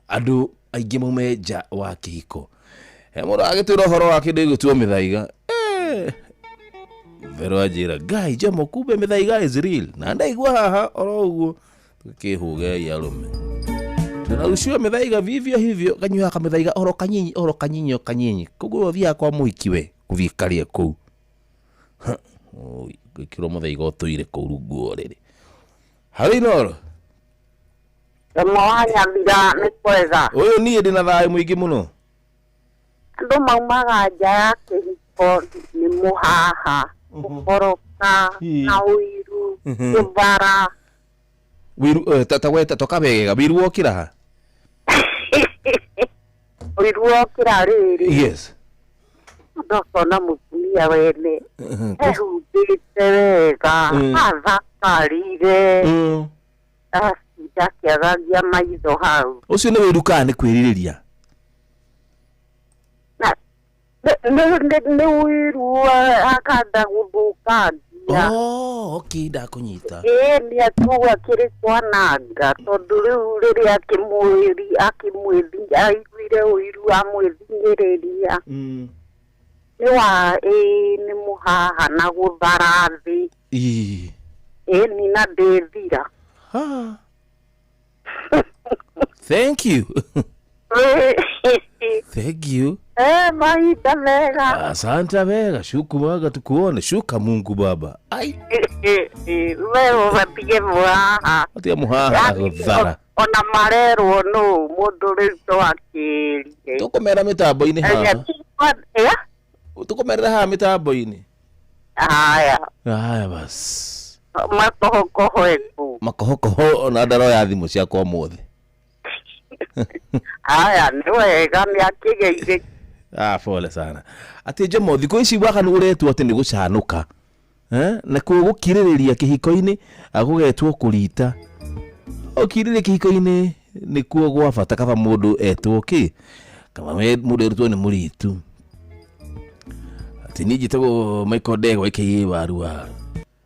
andũ aingĩ maume nja wa kĩhiko. Mũndũ agĩtwĩra ũhoro wa kĩndũ gĩgwĩtwo mĩthaiga, Vero anjĩra Ngai Jomo, kumbe mĩthaiga is real, na ndaigua haha oro ũguo tũkĩhũgei arũme tunarushiwa mĩthaiga vivyo hivyo, kanyuaga kamĩthaiga oro kanyinyi oro kanyinyi o kanyinyi, koguo ũthiaga kwa mũhiki we gũthiĩ karĩe kũu, gwĩkĩrwo mũthaiga ũtũire kũu rungu wa ũrĩrĩ. Harĩ Inooro. Jomo wa Nyathira nĩ kwega. Ũyũ niĩ ndĩna thayũ mũingĩ mũno. Andũ maumaga nja ya kĩhiko nĩ mũhaha, gũkoroka na ũiru, gũthara. Wiru ta weta toka wega, wiru wokĩra ha? Ũiru wokĩra rĩrĩ. Yes. Mũndũ akona mũtumia wene ehumbĩte wega, athakarire, acinda akĩagagia maitho hau. Ũcio nĩ wĩru kana nĩ kwĩrirĩria? Nĩ ũiru akanda gũthũkangia. Oh, okay, ndakũnyita. Ĩĩ nĩ atuga kĩrĩ kwananga tondũ rĩu rĩrĩa akĩmwĩri akĩmwĩthi aiguire ũiru amwĩthinyĩrĩria. Nĩ wa ĩĩ nĩ mũhaha na gũthara thĩ. Ĩĩ ni na ndĩthira. Thank you. Thank you. Mahinda mega. Asante wega, shuku waga tukuone, shuka Mungu Baba. Ai. Wewe wapige mwaha. Atia muhaha guthara. Ona marerwo no mundu riu to akĩrire. Tukumera mitambo-inĩ haha. Tukumerera haha mitambo-inĩ. Haya. Haya bas. Makohokoho eku. Makohokoho ona ndaro ya thimũ ciakwa ũmũthĩ. Haya nĩ wega nĩ akĩgeithĩ. Ah, pole sana. Ati Jomo thikũ ici waganu ũretwo atĩ nĩ gũcanũka. Na gũkirĩrĩria kĩhiko-inĩ agũgetwo kũrita. Ũkirĩrĩria kĩhiko-inĩ nĩkuo gwa bata kaba mũndũ etwo kĩ? Kaba mũndũ erutwo nĩ mũritu. Ati niĩ njĩtagwo Michael Ndegwa aka Waru Waru.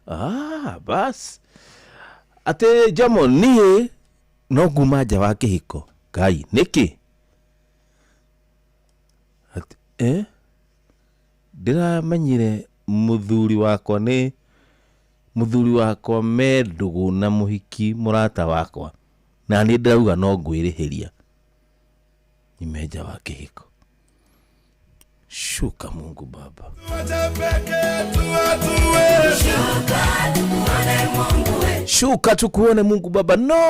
Ah, bas. Ati Jomo niĩ no nguma nja wa kĩhiko. Ngai nĩkĩ? Ati ndĩramenyire mũthuri wakwa nĩ mũthuri wakwa me ndũgũ na mũhiki mũrata wakwa na niĩ ndĩrauga no ngwĩrĩhĩria nyume nja wa kĩhiko. Shuka Mungu Baba. Shuka tukuone Mungu Baba. No.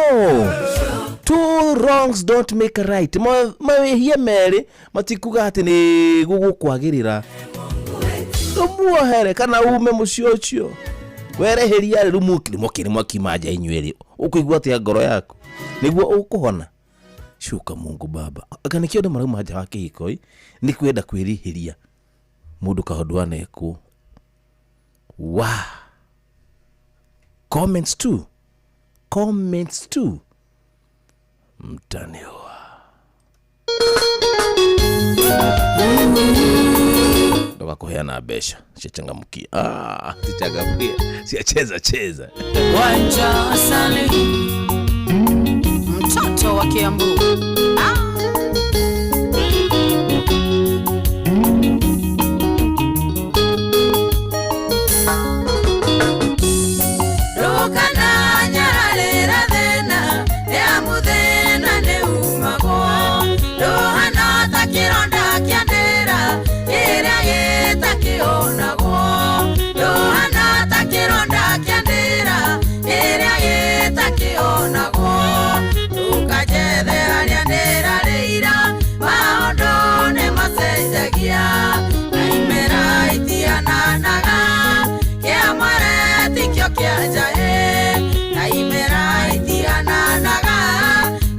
Two wrongs don't make a right. Mawĩhia merĩ matikuga atĩ nĩ gũgũkwagĩrĩra. Tumuohere kana ume mũciĩ ũcio. Wereheria rĩu mũkĩrĩ mwakima nja inyuĩ rĩ. Ũkũigua atĩa ngoro yaku? Nĩguo ũkũhona. Shuka Mungu Baba. Anga nĩkĩo andũ marauma nja wa kĩhiko nĩ kwenda kwĩrĩhĩria mũndũ kaũndũ anekwo. Wa. Comments too. Comments too. Mtaniwa. Ndoka kuheana mbeca ciachangamkia. Ah, cichangamkia. Ciacheza cheza. Wanja asali. Mtoto wa Kiambu. Ah. Rukana nyaralira thena ya muthena ne umagwo. Ruhana ta kironda kia ndĩra ĩrĩa gĩtakĩonagwo. Ruhana ta kironda kia ndĩra ĩrĩa gĩtakĩonagwo. Ukajethe harĩa ndĩrarĩira maũndũ nĩ macenjagia na imera itihananaga kĩa mwere tikĩo kĩa njaĩ na imera itihananaga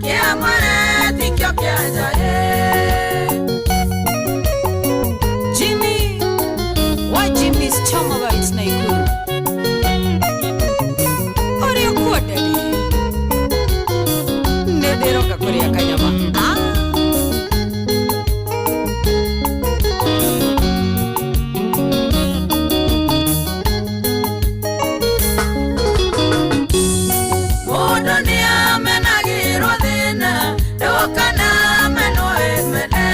kĩa mwere tikĩo kĩa njaĩ. Jimmy, why Jimmy's Chomalites Nakuru? Ũrĩa ũkuo daddy? Nĩndĩroka kũrĩa kanyama. Ah. Mũndũ nĩamenagĩrwo thĩna ndũkana menwo ĩmene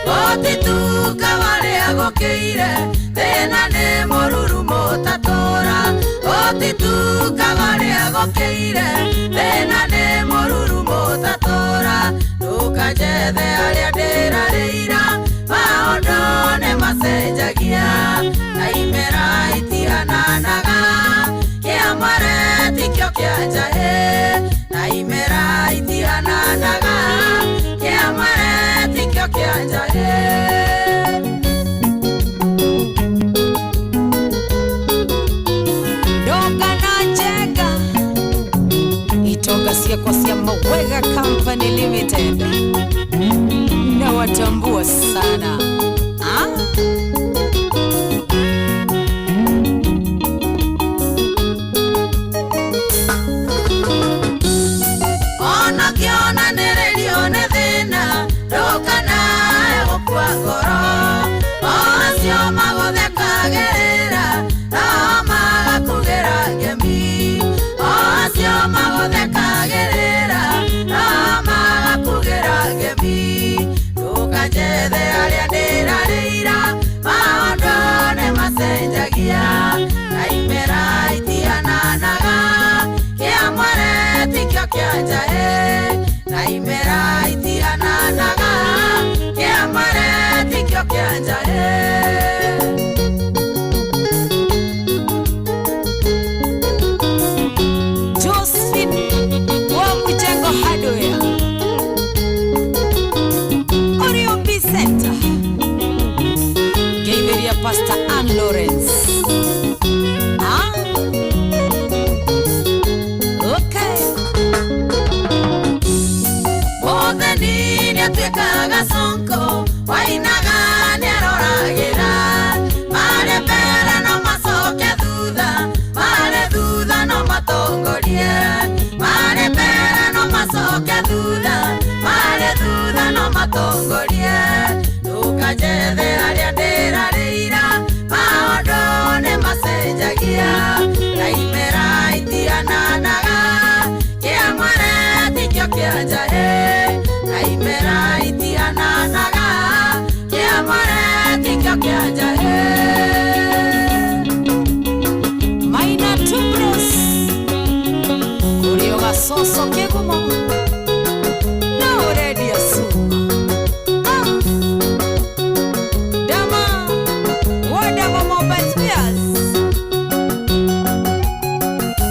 gũtituka warĩa gũkĩire thĩna nĩ mũruru mũtatũra gũtituka warĩa gũkĩire thĩna nĩ mũruru mũtatũra ndũkanjethe harĩa ndĩrarĩira maũndũ nĩ macenjagia na imera itihananaga kĩa mwere tikĩo kĩa njaĩ na imera itihananaga kĩa mwere tikĩo kĩa njaĩ. Ndoka na Njenga itoka ciakwa cia Mawega Company Limited na watambua sana. Ah? Ona kĩona nĩrĩrio nĩ thĩna ndũkana gũkua ngoro o acio magũthekagĩrĩra no magakugĩra ngemi o acio magũthekagĩrĩra no magakugĩra ngemi ndũkanjethe harĩa ndĩrarĩira maũndũ nĩ macenjagia na imera itihananaga kĩa mwere tikĩo kĩa njaĩ na imera itihananaga kĩa Wainaga sonko wainaga nĩaroragĩra marĩ mbere no macoke thutha marĩ thutha no matongorie marĩ mbere no macoke thutha marĩ thutha no matongorie ndũkanjethe harĩa ndĩrarĩira maũndũ nĩ macenjagia na imera itihananaga kĩa mwere tikĩo kĩa njaĩ na imera itihananaga kĩa mwere tikĩo kĩa njaĩ. Maina Tubros kũrĩ gacoco kĩgumo no ũrendia cuma. Dama Wadama mobile spares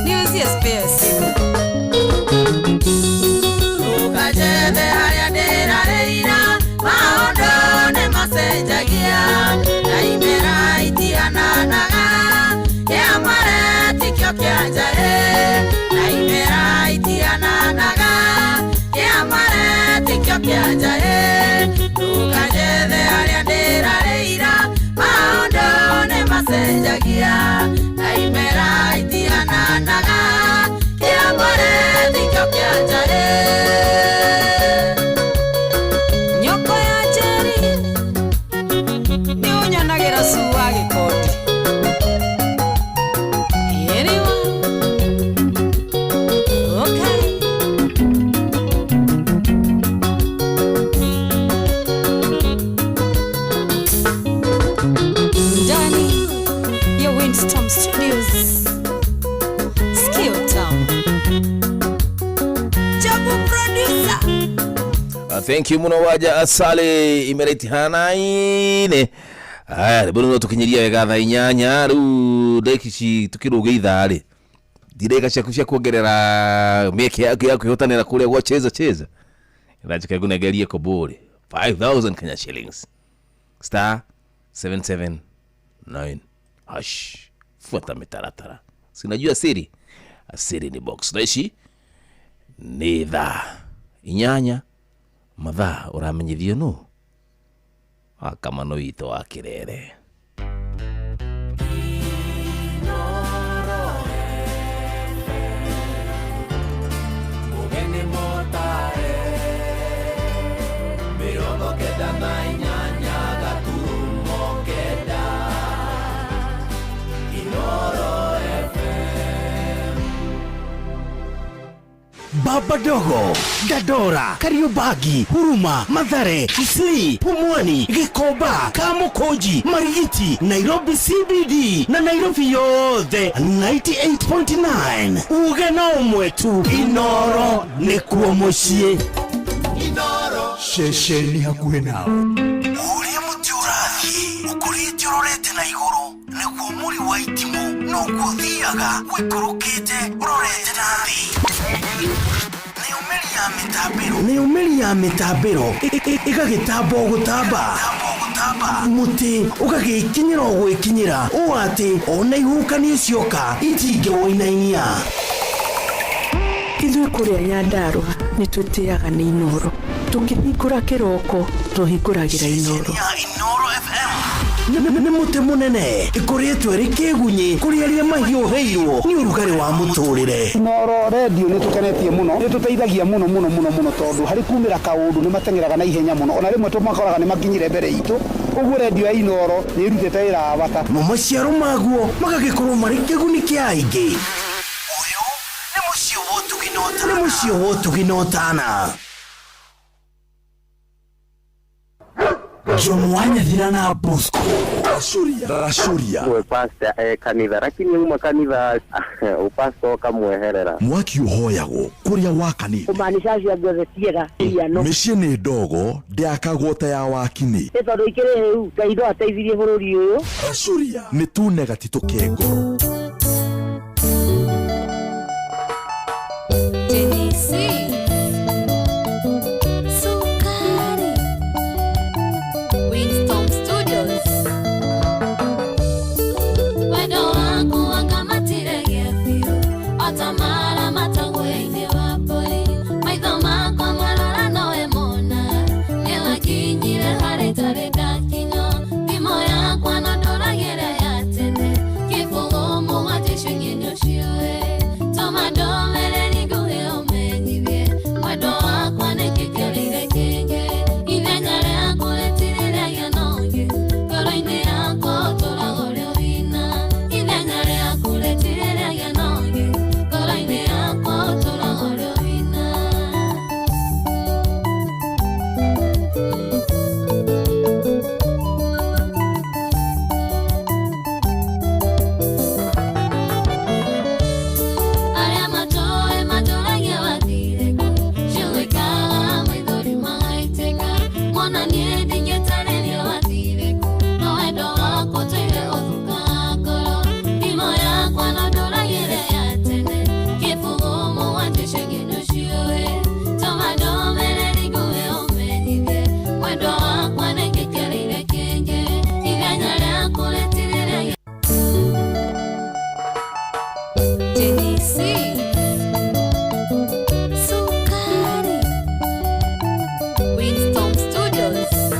niuzie spares. Ndũkanjethe harĩa ndĩrarĩira maũndũ nĩ macenjagia na imera itihananaga kĩa mwere tikĩo kĩa njaĩ na imera itihananaga kĩa mwere tikĩo kĩa njaĩ ndũkanjethe harĩa ndĩrarĩira maũndũ nĩ macenjagia na imera itihananaga kĩa mwere tikĩo kĩa njaĩ. Nyoko ya Njeri nĩ ũnyonagira cua gĩkondi ĩriwa. Okay. Ndani ya Windstorm Studios Skill Town Jabu producer. Thank you muno waja asale imereti hanaine. Aya rĩu no tũkinyiria wega thaa 8 rĩu ndagĩka ici tũkĩrũge ithaa rĩ ndagĩka ciaku cia kuongerera mĩeke yaku ya kwĩhotanĩra kũrĩa gwa cheza cheza ĩranjĩka ngũnengerie kobori 5000 Kenya shillings star 779 hash. Fuata mitaratara, sinajua siri siri ni box. Thaa ici nĩ thaa 8 mathaa ũramenyithio nũ akamano witũ wa kĩrere. Mugeni motare 98 gaturumo kenda Inoro FM. Baba Dogo, Dandora, Kariobangi, Huruma, Mathare, Isli, Pumwani, Gikomba, Kamukunji, Marigiti, Nairobi CBD na Nairobi yothe 98.9. Uge na ũmwe tu Inoro nĩkuo mũciĩ. Ceceni hakuhĩ nawe. Ũrĩa mũtĩ ũrathiĩ ũkũrĩte ũrorete na igũrũ nĩguo mũri wa itimũ noguo ũthiaga ũikũrũkĩte ũrorete na thĩ. Nayo mĩri ya mĩtambĩro ĩgagĩtamba o gũtamba mũtĩ ũgagĩkinyĩra o gwĩkinyĩra ũũ atĩ ona ihuhũkanio cioka itingĩwũinainia. Ithuĩ kũrĩa Nyandarũa nĩ twĩtĩaga nĩ Inoro tũkĩhingũra kĩroko tũhingũragĩra Inoro. Nĩ mũtĩ mũnene ĩkoretwo ĩrĩ kĩgunyĩ kũrĩ arĩa mahiũhĩirwo nĩ ũrugarĩ wa mũtũrĩre. Inoro redio nĩ tũkenetie mũno nĩ tũteithagia mũno mũno mũno mũno tondũ harĩ kumĩra kaũndũ nĩ mateng'eraga na ihenya mũno ona rĩmwe tũmakoraga nĩ makinyire mbere itũ ũguo redio ya Inoro nĩ ĩrutĩte wĩra wa bata. Mo maciaro maguo magagĩkorwo marĩ kĩguni kĩa aingĩ. Ũyũ nĩ mũciĩ wa ũtugi na ũtana. Nĩ mũciĩ wa ũtugi na ũtana. John Wanyathira na Bosco Rashuria we pastor kanitha lakini uma kanitha upastor kamweherera mwaki uhoyagwo kuria wakanite kumaanisha acio angĩ othe tiega iano mĩciĩ nĩ ndogo ndĩakagwo ta ya wakini nĩ tondũ ikĩrĩ hĩu Ngai no ateithirie bũrũri ũyũ. Rashuria nĩ tune gatitũ ke ngoro. Sukari Winston Studios Wendo wangu wangamatire biũ Otamara matagwe-inĩ wa mbũri Maitho makwa marora nowe mona Nĩwe Ona niĩ ndingĩtarĩria wathire kũ, no wendo wakwa ũtũire ũthukaga ngoro. Thimo yakwa no ndũragĩre ya tene, kĩbũgũ mũgwanja icagi nĩũciũĩ. Tũma ndũmĩrĩri nguhĩ ũmenyithie, wendo wakwa nĩngĩkĩrĩire kĩngĩ. Ithenya rĩaku rĩtirĩ rĩa Jenny C. Sukari. Winston Studios.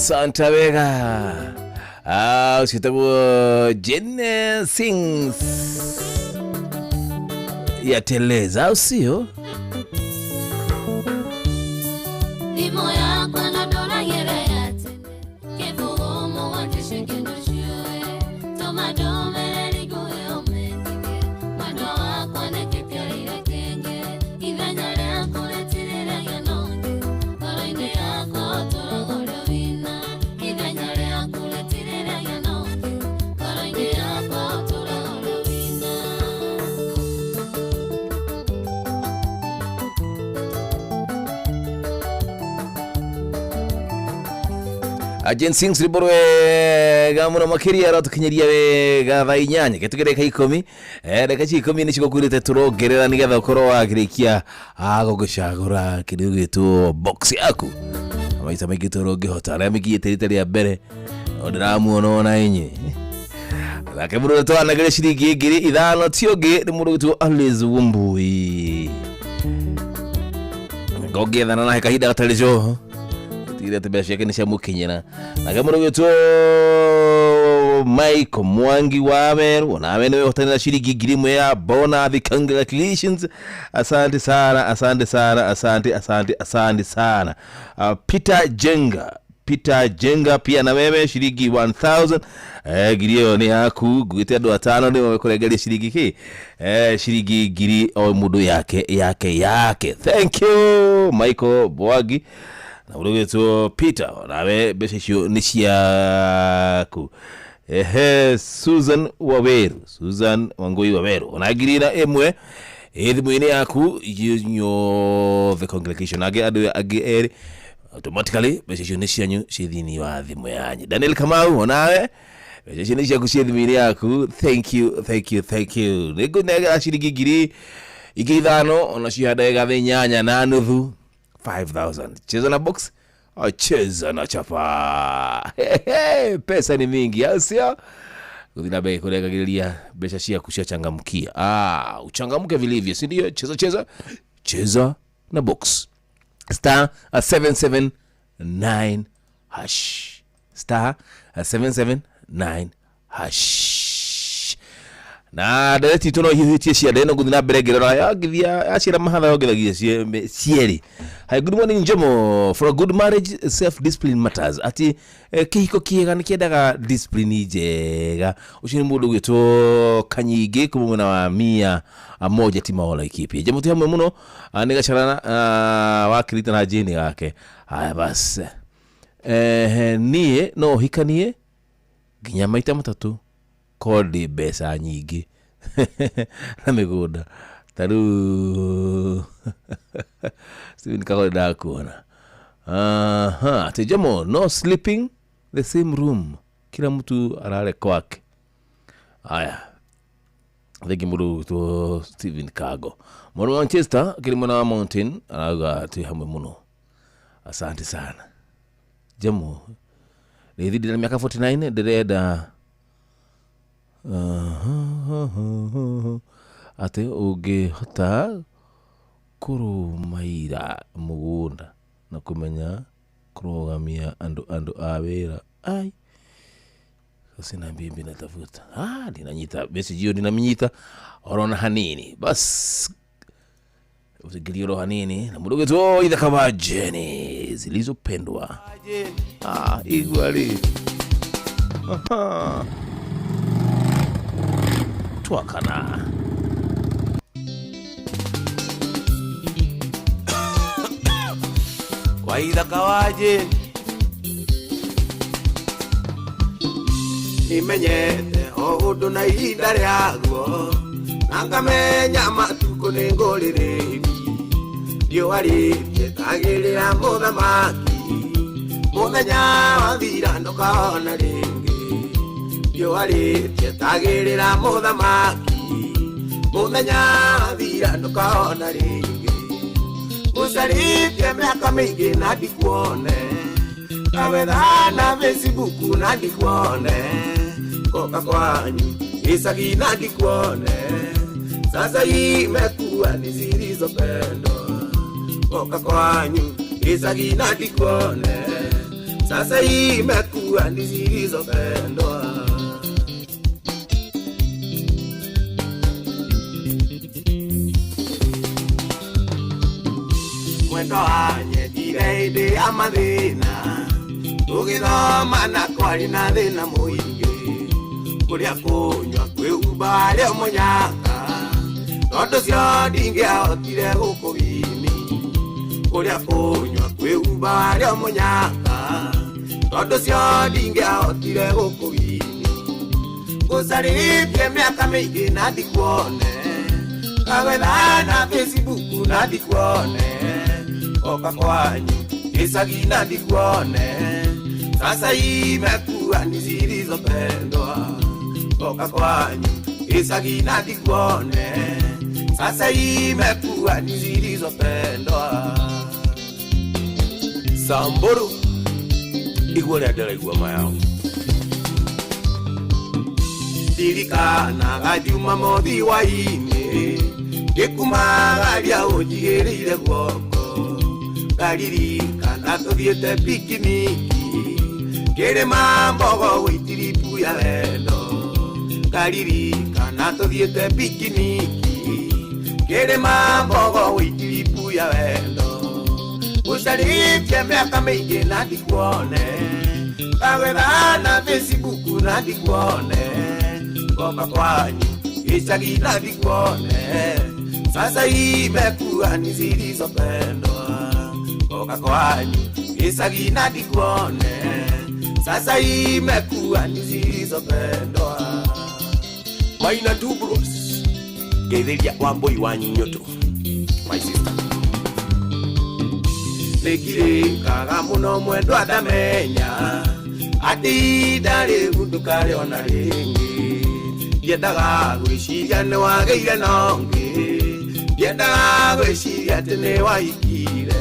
Asante wega. Ucitagwo Jane Sings ya teleza, au sio? Thimũ yakwa no ndũragĩra ya tene kĩbũgũ mũgwanja cenge ndũciũĩ tũma ndũmĩrĩri ngũĩ ũmĩtige mwendwa wakwa nĩkĩtiarĩire kĩngĩ ithenya rĩaku rĩtirĩragia nongi ngoro-inĩ yakwa ũtũraga ũrĩ wina ithenya rĩaku rĩtirĩragia nongi ngoro-inĩ yakwa ũtũraga ũrĩ wina. Jane Sings rwĩmbo rwega mũno makĩria rwatũkinyeria wega thaa 8 gĩtugĩ ndagĩka 10 ndagĩka ici 10 nĩcio ngũkwĩrĩte tũrongerera nĩgetha ũkorwo wakĩrĩkia gũgĩcagũra kĩndũ gĩgwĩtwo box yaku. Na maita maingĩ tũrũngĩhota arĩa mĩkinyĩte rita rĩa mbere no ndĩramuona ona inyuĩ. Nake mũndũ ũrĩa twanagĩre ciringi 5,000 ti ũngĩ nĩ mũndũ ũgwĩtwo Alice Wambui. Ngongĩethana nake kahinda gatarĩ coho tigire atĩ mbeca ciake nĩ ciamũkinyĩra. Nake mũndũ ũgwĩtwo Michael Mwangi wa Meru onawe nĩwe ũhotanĩra ciringi 1,000 ya bonus. Congratulations, asante sana, asante sana, asante, asante, asante sana. Peter Jenga pia na wewe shilingi 1000 ngiri ĩyo nĩ yaku. Ngwĩte andũ 5 nĩo mekũrengeria shilingi kĩ shilingi 1,000 o mũndũ yake yake yake. Thank you Michael Mwangi na ũrũgĩtwo Peter, nawe mbeca icio nĩ ciaku. Ehe, Susan Waweru, Susan Wangui Waweru ona 1,000 ĩ thimũ-inĩ yaku nyothe. Congratulations. Angĩ andũ angĩ erĩ automatically mbeca icio nĩ cianyu ciĩ thĩinĩ wa thimũ yanyu. Daniel Kamau onawe mbeca icio nĩ ciaku ciĩ thimũ-inĩ yaku. Thank you, thank you, thank you. Nĩ ngũnengera ciringi 5,000 ona cia ndagĩka 8.5 5,000. Cheza na box, cheza na chapa. Hey, pesa ni mingi, au sio? Gũthiĩ na mbere kũrengagĩrĩria mbeca ciaku ciachangamkia. Uchangamke vilivyo, si ndio? Cheza cheza cheza na box. Star 779 hash. Star 779 hash. Na ndereti itũ no hiũhĩtie ciande no ngũthiĩ na mbere ngĩrora yongithia yaciara mahatha yongithagia cierĩ. Hi, good morning Njomo. For a good marriage, self discipline matters. Ati kĩhiko kĩega nĩ kĩendaga discipline njega. Ũcio nĩ mũndũ ũgwĩtwo Kanyingĩ kuma mwena wa 101 Timaola Laikipia. Njomo twĩ hamwe mũno nĩ gacarana wa Kirita na Jane gake. Haya basi. Niĩ no hikanie nginya maita 3 kodi mbeca nyingĩ na mĩgũnda ta rĩu Steven Kakore ndakuona. Aha, ati Jomo, no sleeping the same room, kila mtu alale kwake. Haya, thengi mũndũ ũgwĩtwo Steven Kago mũndũ wa Manchester kĩrĩ mwena wa Mountain arauga twĩ hamwe mũno. Asante sana Jomo. Rĩthi ndĩna mĩaka 49 ndĩrenda atĩ ũngĩhota kũrũmaira mũgũnda na kũmenya kũrũgamia andũ a wĩra. Ai, sina mbimbi natafuta. Ndinanyita message hiyo, ndinaminyita orona hanini bas usigilie ro hanini na mũndũ ũgwĩtwo Ithaka wa Jeni zilizopendwa. Igwali. Aha. Twakana. Waithaka wa Jane nimenyete o ũndũ na ihinda rĩaguo na ngamenya matukũ nĩ ngũrĩrĩri riũa rĩtietagĩrĩra mũthamaki mũthenya wathira ndũkona rĩngĩ riũa rĩtietagĩrĩra mũthamaki mũthenya wathira ndũkona rĩngĩ ũcarĩtie mĩaka mĩingĩ na ndikuone kawetha na Facebook na ndikuone koka kwanyu gĩcagi na ndikuone sasa imekuwa ni zilizopendwa koka kwanyu gĩcagi na ndikuone Sasa imekuwa ni zilizopendwa. Mwendo wanyendire hĩndĩ ya mathĩna, tũgĩthoma na kwarĩ na thĩna mũingĩ, kũrĩa kũnyua kwĩhumba warĩ mũnyaka, tondũ cio ndingĩahotire gũkũwini. Kũrĩa kũnyua kwĩhumba warĩ mũnyaka, tondũ cio ndingĩahotire gũkũwini. Ngũcarĩtie mĩaka mĩingĩ na ndikuone, ngagwetha na Facebook na ndikuone, oka kwanyu gĩcagi na ndikuone. Sasa imekuwa ni zilizopendwa, oka kwanyu gĩcagi na ndikuone. Sasa imekuwa ni zilizopendwa. Samburu igua rĩa ndĩraigua mayao. Ndirikanaga Jumamothi hwaĩ-inĩ, ngĩkumagaria ũnjigĩrĩire guoko, ngaririkana tũthiĩte pikiniki, kĩrĩma mbogo gwĩtiribu ya wendo, ngaririkana tũthiĩte pikiniki, kĩrĩma mbogo gwĩtiribu ya wendo. Ũcarĩtie mĩaka mĩingĩ na ndikuone, ngagwetha na Facebook na ndikuone, ngoka kwanyu gĩcagi na ndikuone. Sasa imekuwa ni zilizopendwa, ngoka kwanyu gĩcagi na ndikuone. Sasa imekuwa ni zilizopendwa. Maina two bros ngeithĩria Wambũi wa Nyũtũ, my sister. Nĩngirĩkaga mũno mwendwa ndamenya atĩ ihinda rĩu ndũkarĩona rĩngĩ. Ndiendaga gwĩciria nĩwagĩire na ũngĩ, ndiendaga gwĩciria atĩ nĩwahikire,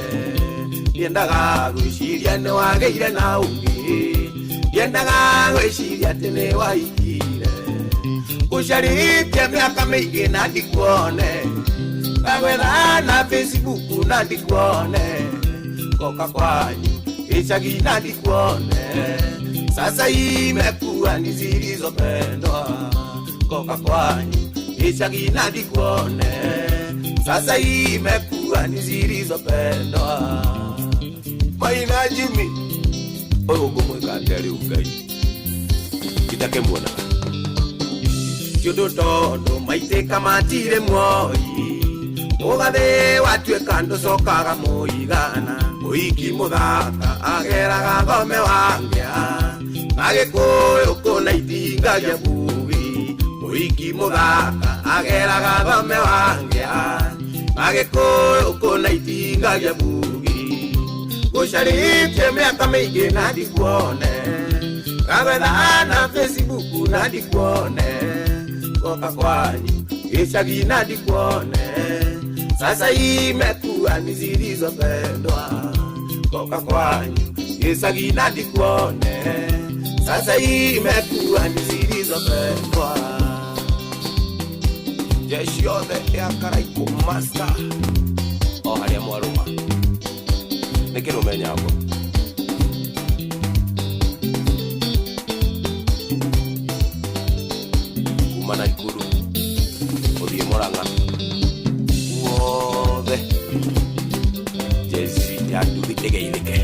ndiendaga gwĩciria nĩwagĩire na ũngĩ, ndiendaga gwĩciria atĩ nĩwahikire. Ngũcarĩtie mĩaka mĩingĩ na ndikuone, ngagwetha na Facebook na ndikuone, ngoka kwanyu gĩcagi na ndikuone. Sasa imekuwa ni zilizopendwa, ngoka kwanyu gĩcagi na ndikuone. Sasa imekuwa ni zilizopendwa. Maina Jimmy ũyũ ngũmwĩka atĩa rĩu Ngai itakĩmuona ti ũndũ tondũ maitĩka matirĩ muoyi, mũgathĩ watuĩka ndũcokaga mũigana, mũhiki mũthaka ageraga thome wangĩa, na Gĩkũyũ kũna itingagia bugi, mũhiki mũthaka ageraga thome wangĩa, na Gĩkũyũ kũna itingagia bugi. Ngũcarĩtie mĩaka mĩingĩ na ndikuone, ngagwetha na Facebook na ndikuone, ngoka kwanyu gĩcagi na ndikuone. Sasa imekuwa ni zilizopendwa, ngoka kwanyu gĩcagi na ndikuone. Sasa imekuwa ni zilizopendwa. Jeshi yothe ya Karaikũ Master o harĩa mwarũma nĩ kĩrũme nyambo. Kuma Naikuru ũthiĩ Mũrang'a wothe jeshi ya nduthi ĩgeithĩke.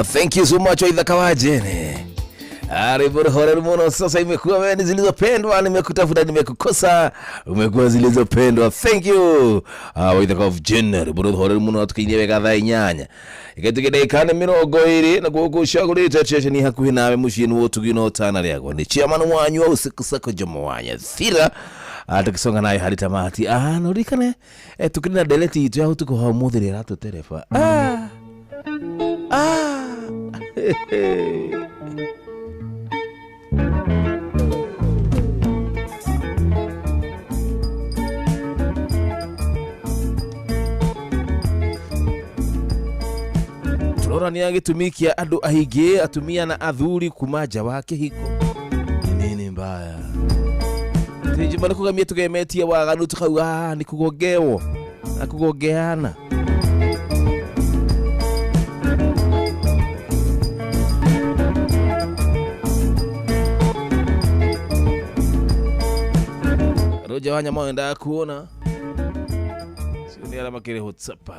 Thank you so much waithaka wa Jene. Rwimbo horeru muno. Sasa imekuwa wewe ni zilizopendwa, nimekutafuta nimekukosa, umekuwa zilizopendwa. Thank you. Waitha of Jen, rwimbo horeru muno tukiinye wega thaa 8. Iketuke ndagĩka nĩ 20 na gũkũ cagũrĩte ceceni hakuhĩ nawe mũciĩ nĩ ũtugi na ũtana rĩakwa nĩ chairman wanyu wa usiku sako Jomo Wanya Thira. Tukisonga nayo hadi tamati. No ririkane tukiri na deleti itu ya utuku wa umuthi rĩrĩa ratũtereba. Turorania gĩtũmi kĩa andũ aingĩ atumia na athuri kuma nja wa kĩhiko. Nĩ nini mbaya? Tijima nikugamia tugemetie waganu tukauga ni kugongewo na kugongeana. Roja wanya mwenda kuona sio ni alama kile WhatsApp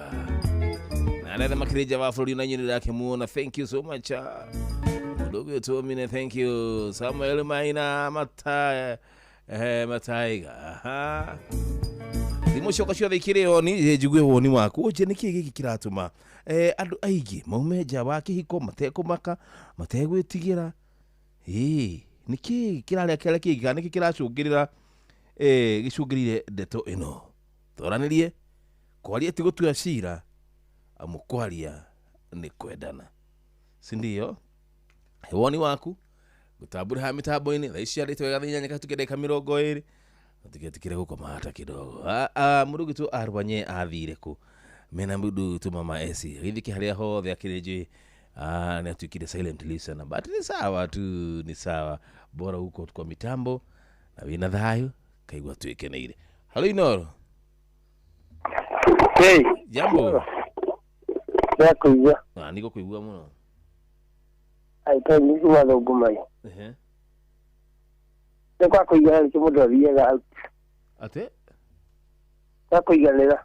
na alama makire java bũrũri na nyini yake muona. Thank you so much ndugu yetu mine. Thank you Samuel Maina Mata Mataiga. Thimũ cioka ciothe ikĩrĩ oni njigue woni waku nje nĩkĩ gĩkĩ kĩratũma andũ aingĩ maume nja wa kĩhiko matekũmaka mategwĩtigĩra. Nĩkĩ kĩrarĩa kĩrĩa kĩngĩ kana nĩkĩ kĩracũngĩrĩra gĩcũngĩrĩire ndeto ĩno. Twaranĩrie kwaria ti gũtua cira amu kwaria nĩ kwendana, si ndio? Woni waku gutambura ha mitambo-inĩ thaa ici arĩte wega 8 kahĩtũke ndagĩka 20 tũtigetikire gũkoma hata kidogo. Mũndũ witũ Arwanye athire kũ mena mũndũ witũ Mama Esi gĩthiki harĩa hothe akĩrĩ nĩ atuĩkire silent listener, but ni sawa tu, ni sawa, bora huko kwa mitambo na wĩna thayũ kaigua twĩkeneire. Halo Inoro. Hey. Jambo. Ndakũigua. Nĩgũkũigua mũno. Aita nĩguo thũngũmai. Nĩ kwa kũiganĩra nĩkĩo mũndũ athiaga out. Atĩ? Kwa kũiganĩra.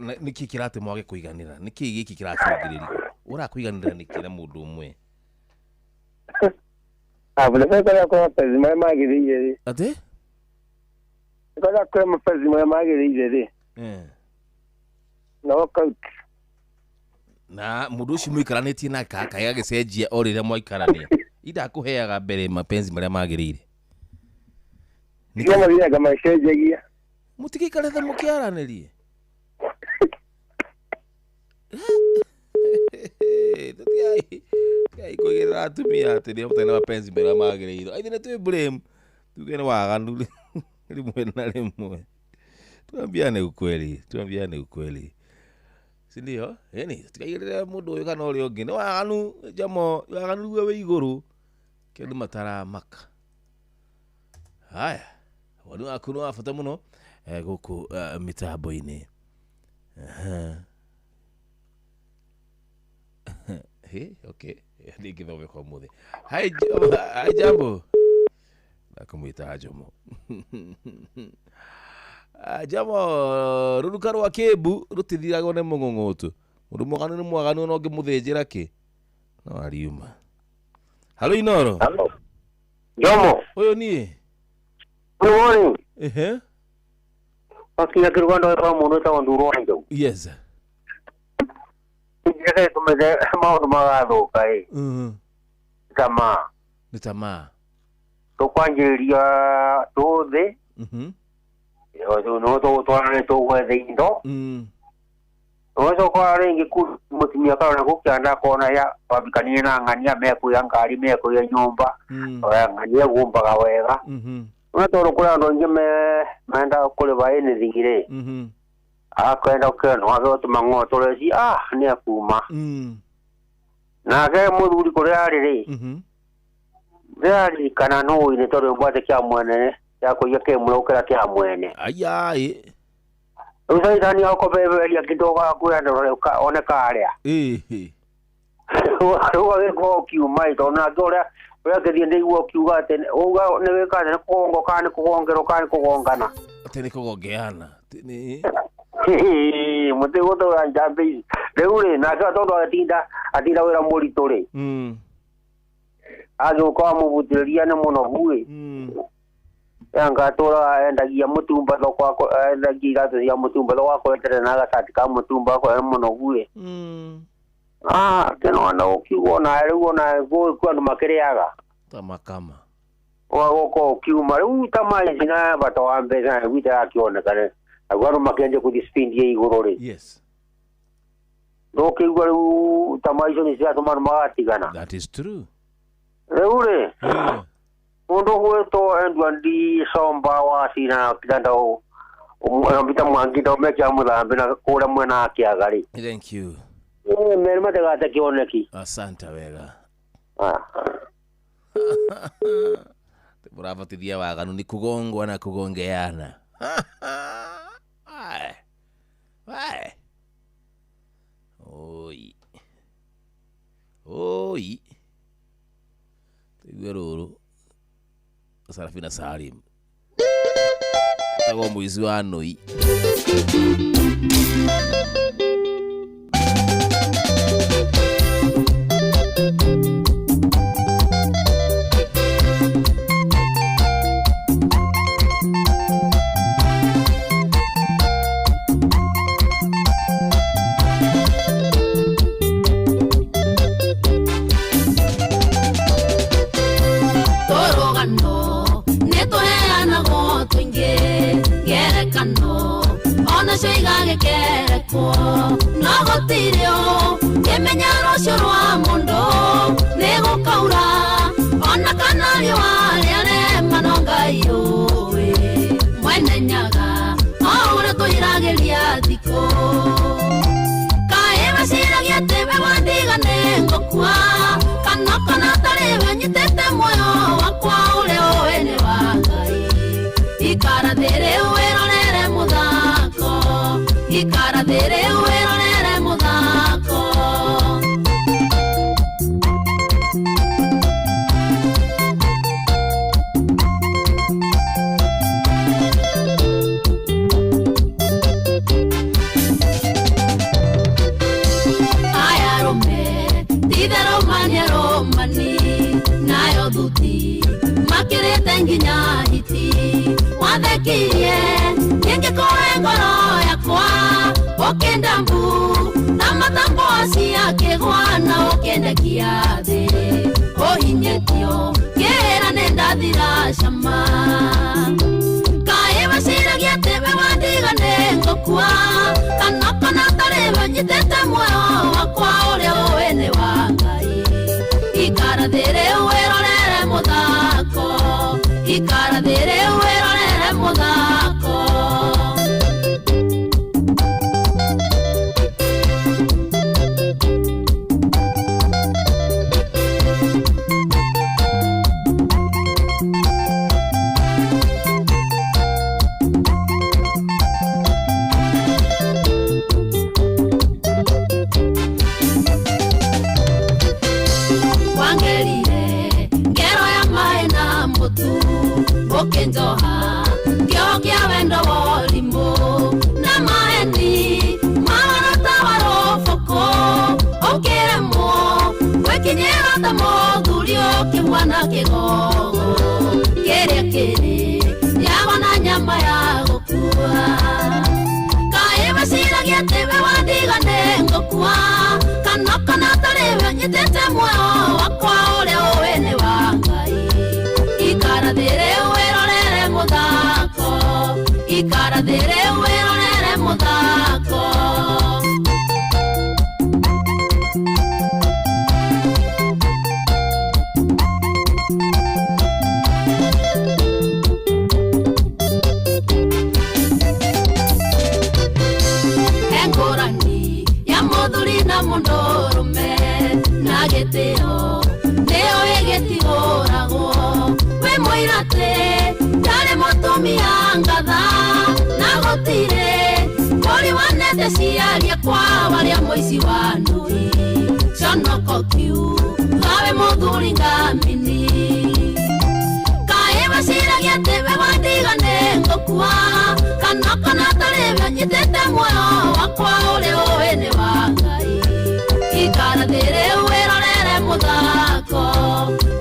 Nĩkĩ kĩratũma mwage kũiganĩra? Nĩkĩ gĩkĩ kĩracũngĩrĩria? Ũrakũiganĩra nĩkĩ na mũndũ ũmwe? Bũrĩa kwenda kũrĩa mapenzi marĩa magĩrĩire rĩ. Atĩ? Kwenda kũrĩa mapenzi marĩa magĩrĩire rĩ. Na walk out. Na mũndũ ũcio mũikaranĩtie nake kaĩ agĩcenjia o rĩrĩa mwaikarania. Indakũheaga mbere mapenzi marĩa magĩrĩire. Nĩkĩo mathiaga magĩcenjagia. Mũtigĩikare thĩ mũkĩaranĩrie. Tũtigai kũigĩrĩra atumia atĩ nĩo matarĩ na mapenzi marĩa magĩrĩire. Aithe nĩ twĩ blame tuge nĩ waganu rĩmwe na rĩmwe. Tuambiane ukweli, tuambiane ukweli. Si ndio? Yaani tũtikaigĩrĩre mũndũ ũyũ kana ũrĩa ũngĩ. Nĩ waganu jamo, waganu ruo wĩ igũrũ. Kĩndũ mataramaka. Haya, woni waku nĩ wa bata mũno gũkũ mĩtambo-inĩ. Hey, okay. Ndingĩthomeka ũmũthĩ. Hi, Jambo. Nakũmwĩta Jomo. Jamo, rũruka rwa kĩmbu rũtithiragwo nĩ mũng'ũng'ũtũ. Mũndũ mwaganu nĩ mwaganu ona ũngĩmũthĩnjĩra kĩ no ariuma. Halo Inoro. Halo. Jomo. Ũyũ niĩ. Good morning. Ehe. Wakinya kĩrũgando wa mũndũ wĩtagwo Nduro wa Njogu. Yes. Njĩra ĩtũmĩte maũndũ magathũka ĩ. Tamaa. Nĩ tamaa. Tũkwanjĩrĩria tũthĩ. No tũgũtwarane tũgwethe indo. Ũgacoka rĩngĩ mũtumia karona gũkĩanda akona ya wambikanie na ng'ania mekuoya ngari mekuoya nyũmba ng'ania gumbaga wega. No tondũ kũrĩ andũ aingĩ mendaga kũrĩba anything rĩ akwenda ũkĩona wage tũmang'otore nĩ akuma. Nake mũthuri kũrĩa arĩ rĩ ndĩraririkana nũĩ tondũ ngwate kĩa mwene ya kũiya kĩmwe gũkĩra kĩa mwene. Ayai. Rĩu caitani akobeberia kĩndũ gakwĩra ndũrore one karĩa. Rĩu agĩkorwo ũkiuma ĩ tondũ nake ũrĩa ũrĩa ndĩigua ũkiuga atĩ uga nĩ wĩka atĩ nĩ kũgongo kana nĩ kũgongerwo kana nĩ kũgongana. Atĩ nĩ kũgongeana. Mũtigũtũra njambĩ ici. Rĩu rĩ nake tondũ atinda wĩra mũritũ rĩ Agĩũka wamũbutĩrĩria nĩ mũnogu ĩ. Anga atũra endagia mũtumba thoko endagia iratũ cia mũtumba thoko akoretete na gacati ka mũtumba akoya nĩ mũnogu ĩ. Ah, kĩnona ũkiuga ona rĩu ona gũkũ andũ makĩrĩaga. Tamakama. Ũgagũka ũkiuma rĩu tamaa ici na bata wa mbeca nĩguo itarakĩonekane. Naguo andũ makĩanjia gũthiĩ speed ya igũrũ rĩ. Yes. Ndũkĩigua rĩu tamaa icio nĩ ciratũma andũ magatigana. That is true. Rĩu rĩ mũndũ ũgwĩtwo Edward Somba wa Cina kĩrenda ũmbita mwangi ndomekia mũthambi na kũrĩa mwena wa Kĩaga rĩ. Thank you. Mere mategate kĩoneki. Asante wega. Mũrabatithia waganu ni kugongwa na kugongeana. Ai. Ai. Oi. Oi. Tuigue rũrũ. Sarafina Salim. Tagwo mũici wa nũi.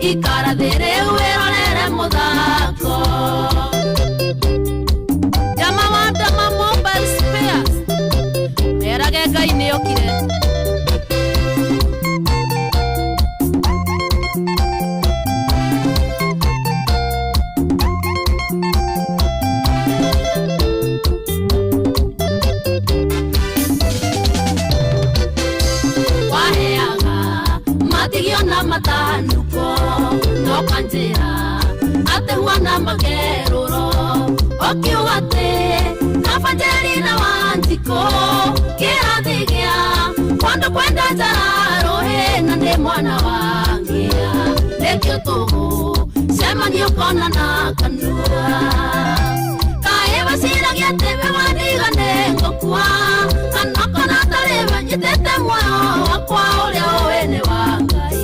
Ikara Ikara thĩ rĩu wĩrorere mũthako. Jama wa Dama Mobile Spares merage Ngai nĩokire. Waheaga matigio na matanuko no kanjĩra atĩ huana makerũro ũkiuga atĩ kabanjeri na Wanjikũ kĩrathi gĩa kwandũ kwenda njararũhĩ na ndĩ mwana wa ngĩa nĩkĩo tũgũ cemanio kona na kanua kaĩ weciragia atĩ we wandiga nĩngũkua kana kona tarĩ we nyitĩte muoyo wakwa ũrĩa ũĩ nĩ wa Ngai.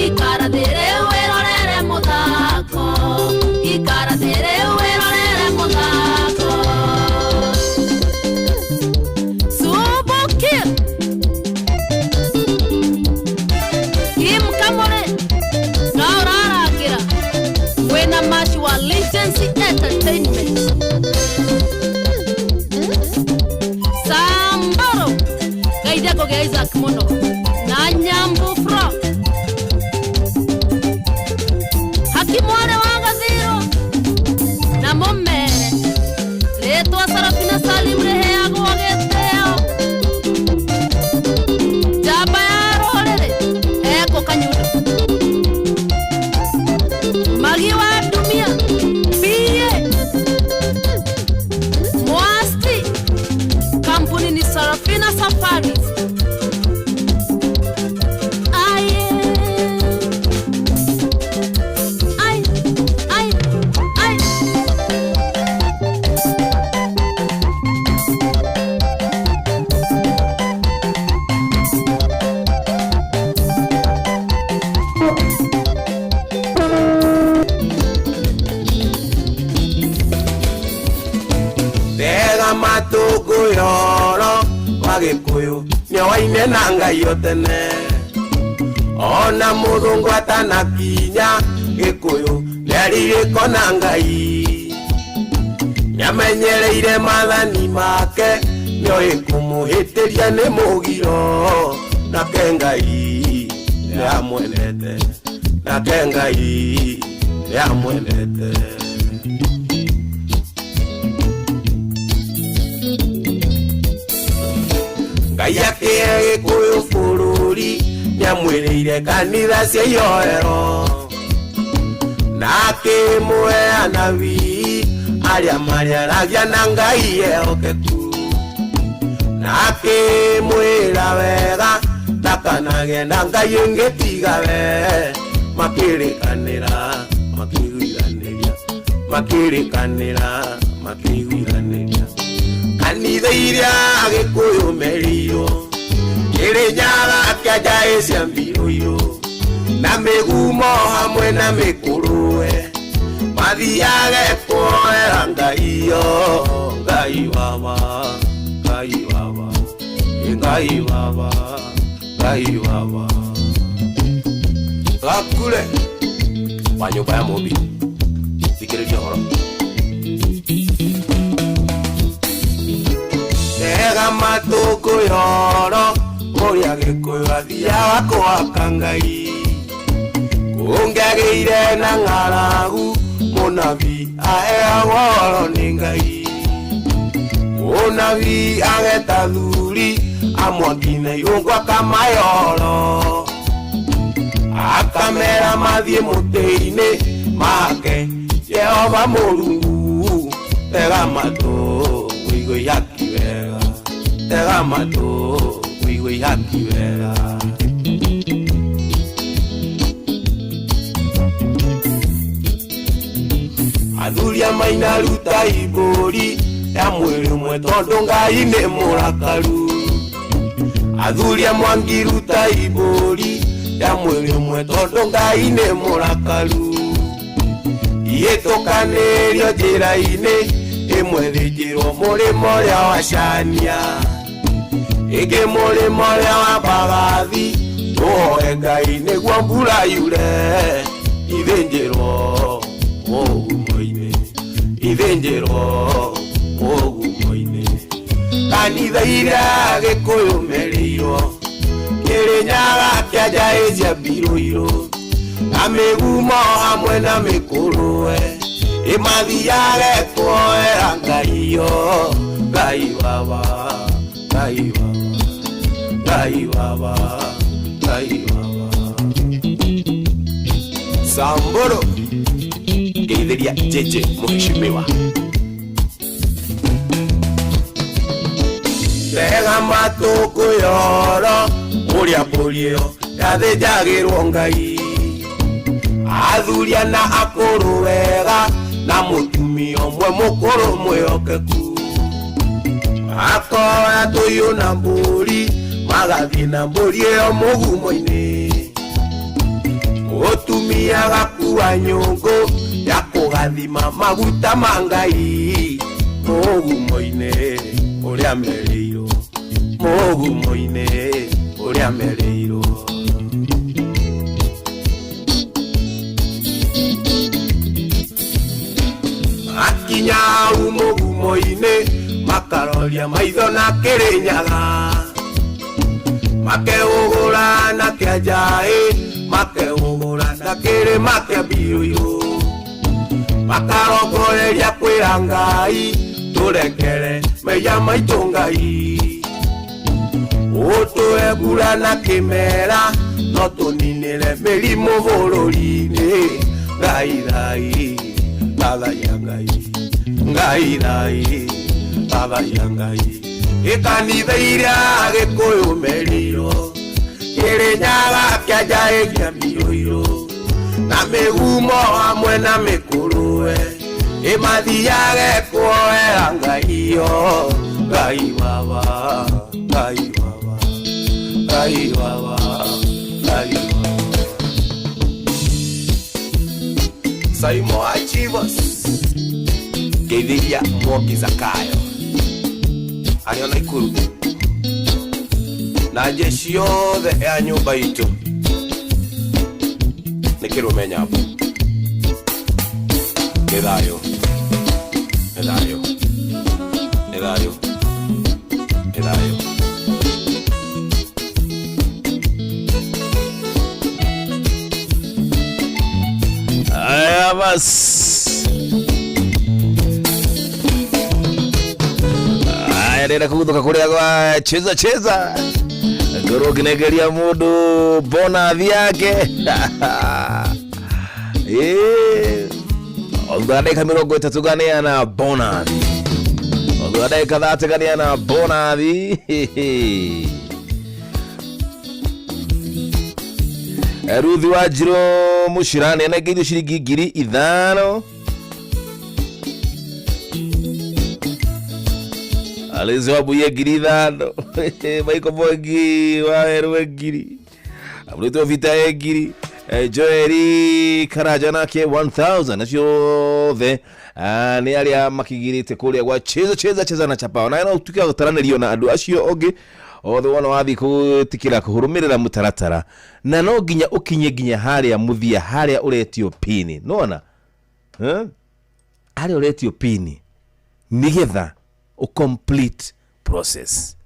Ikara thĩ rĩu wĩrorere mũthako. Ikara thĩ rĩu wĩrorere mũthako. Subuki Kim Kamore na ũrarangĩra wĩna Mashi wa Legency Entertainment. Samboro geithia kũgĩa Isaac mũno na Nyambu Frog Hakimware wa Gathiro na mũmere rĩtwa Sarafina Salim rĩheagwo gĩtĩo. Njamba ya rũrĩrĩ ekũ Kanyundo Magi wa Ndumia PA Mwasti kampuni ni Sarafina Safaris. Aye. Ai, ai, ai. Tega matũngũyoro wa Gĩkũyũ nĩowaine na Ngai o tene ona mũthũngũ atanakinya Gĩkũyũ nĩarirĩko na Ngai nĩamenyereire maathani make nĩoĩ kũmũhĩtĩria nĩ mũgiro nake Ngai nĩamwendete nake Ngai nĩamwendete. Ngai akĩhe Gĩkũyũ bũrũri nĩamwĩrĩire kanitha cia ihoero na akĩmũhe anabii arĩa marĩaragia na Ngai ehokeku na akĩmwĩra wega ndakanagĩe na Ngai ĩngĩ tiga we makĩrĩkanĩra makĩiguithanĩria makĩrĩkanĩra makĩiguithanĩria kanitha iria Gĩkũyũ merirwo Kĩrĩnyaga kĩanja cia mbirũirũ na mĩgumo hamwe na mĩkũrũwe mathiage kuoera Ngai yo Ngai baba Ngai baba Ngai baba Ngai baba. Gakure wa nyũmba ya Mũmbi thikĩrĩria ũhoro. Tega matũngũyoro ũrĩa Gĩkũyũ athiaga kũhaka Ngai kũngĩagĩire na ng'aragu mũnabii aheagwo ũhoro nĩ Ngai mũnabii ageta thuri amwaki na irũngũ akamahe ũhoro akamera mathiĩ mũtĩ-inĩ make Jehova Mũrungu. Tega matũ ũigue ihaki wega tega matũ ũigue ihaki wega. Athuri a maina ruta ibũri ya mwĩrĩ ũmwe tondũ Ngai nĩ mũrakaru. Athuri a mwangi ruta ibũri ya mwĩrĩ ũmwe tondũ Ngai nĩ mũrakaru. Ihĩtũkanĩrio njĩra-inĩ ĩmwe thĩnjĩrwo mũrĩmo ũrĩa wa Cania ĩngĩ mũrĩmo ũrĩa wa Mbagathi tũhoe Ngai nĩguo mbura yure. Ithĩnjĩrwo mũgumo-inĩ, ithĩnjĩrwo mũgumo-inĩ. Kanitha iria Gĩkũyũ merĩirwo, Kĩrĩnyaga kĩa njaĩ cia mbirũirũ, na mĩgumo hamwe na mĩkũrũwe, ĩmathiage kuoera Ngai yo, Ngai baba, Ngai baba, Ngai baba, Ngai baba. Samburu ngeithĩria Jeje mũheshimiwa. Tega matũ kwĩyoro ũrĩa mbũri ĩyo yathĩnjagĩrwo Ngai, athuria na akũrũ wega, na mũtumia ũmwe mũkũrũ mwĩhokeku. Makoya tũiyũ na mbũri, magathiĩ na mbũri ĩyo mũgumo-inĩ. Mũtumia agakua nyũngũ ya kũgathima maguta ma Ngai mũgumo-inĩ ũrĩa merĩirwo, mũgumo-inĩ ũrĩa merĩirwo. Akinya hau mũgumo-inĩ makaroria maitho na Kĩrĩnyaga, makeũgũra na kĩa njaĩ, makeũgũra na kĩrĩma kĩa mbirũirũ, makarongoreria kwĩra Ngai tũrekere mehia maitũ Ngai, ũtũhe mbura na kĩmera no tũninĩre mĩrimũ bũrũri-inĩ. Ngai thai baba ya Ngai, Ngai thai baba ya Ngai. Ĩkanitha iria Gĩkũyũ merĩirwo, Kĩrĩnyaga kĩa njaĩ kĩa mbirũirũ, na mĩgumo hamwe na mĩkũrũwe, ĩmathiage kuoera Ngai yo, Ngai baba, Ngai baba, Ngai baba, Ngai baba. Saimo Achivos ngeithĩria Mwoki Zakayo arĩ o Naikuru, na jeshi yothe ya nyũmba itũ nĩ kĩrũme nyambo. Nĩ thayũ, nĩ thayũ, nĩ thayũ, nĩ thayũ. Aya basi. Aya ndĩrenda kũguthũka kũrĩa gwa cheza cheza, ngorwo ngĩnengeria mũndũ bonathi yake. Thutha wa ndagĩka 30 nganeana bonathi, thutha wa ndagĩka 30 nganeana bonathi. Ruthi wa Njirũ Mũcira nĩanengeirwo ciringi 5,000. Alizi wa Mbuye 5,000. Michael Mwangi wa Werũ 1,000. Amũrĩtwo Vita 1,000. Joeli Karanja nake 1,000. Acio othe nĩ arĩa makĩgirĩte kũrĩa gwa cheza cheza cheza na chapa. Ona no ũtuĩke wa gũtaranĩrio na andũ acio ũngĩ othe wona wathiĩ gũĩtĩkĩra kũrũmĩrĩra mũtaratara, na no nginya ũkinye nginya harĩa mũthia harĩa ũretio pini. Nĩwona harĩa ũretio pini nĩgetha ũ complete process.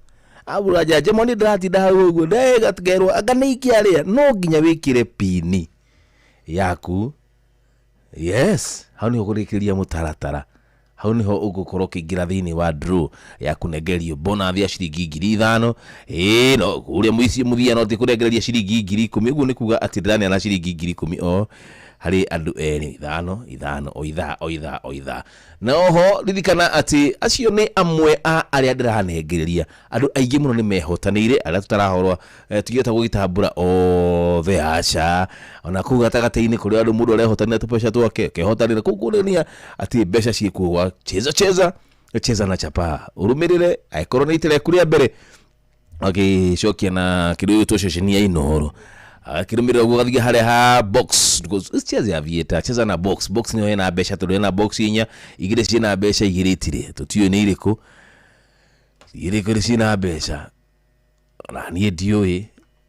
Abura jaje moni ndĩratinda hau ũguo ndĩgakerwo anga nĩ ikia rĩa, no nginya wĩkĩre pini yaku. Yes, hau nĩho ũkũrĩkĩrĩria mũtaratara, hau nĩho ũgũkorwo ũkĩingĩra thĩinĩ wa draw ya kũnengerio bonathi ya ciringi 5,000. Ĩĩ no ũrĩa mũici mũthia no ti kũnengereria ciringi 10,000. Ũguo nĩ kuga atĩ ndĩraneana ciringi 10,000 o harĩ andũ erĩ, 5 5 o ithaa o ithaa o ithaa. Na oho ririkana atĩ acio nĩ amwe a arĩa ndĩranengereria. Andũ aingĩ mũno nĩ mehotanĩire, arĩa tũtarahorwo tũgĩota gũgĩtambũra othe, aca. Ona kũu gatagatĩ-inĩ kũrĩa andũ mũndũ arehotanĩra tũbeca twake, kehotanĩra kũu kuonania atĩ mbeca ciĩkuo gwa cheza cheza cheza na chapa. Ũrũmĩrĩre angĩkorwo nĩ ita rĩaku rĩa mbere agĩcokia na kĩndũ gĩgwĩtwo ceceni ya Inooro, akĩrũmĩrĩra ũguo gathiĩ harĩa ha box, cheza ya vieta, cheza na box. Box nĩyo ĩna mbeca, tondũ ĩna box 4, 2 ciĩna mbeca, 2 itirĩ. Tũtiũĩ nĩ irĩkũ, irĩkũ ciĩna mbeca, ona niĩ ndiũĩ.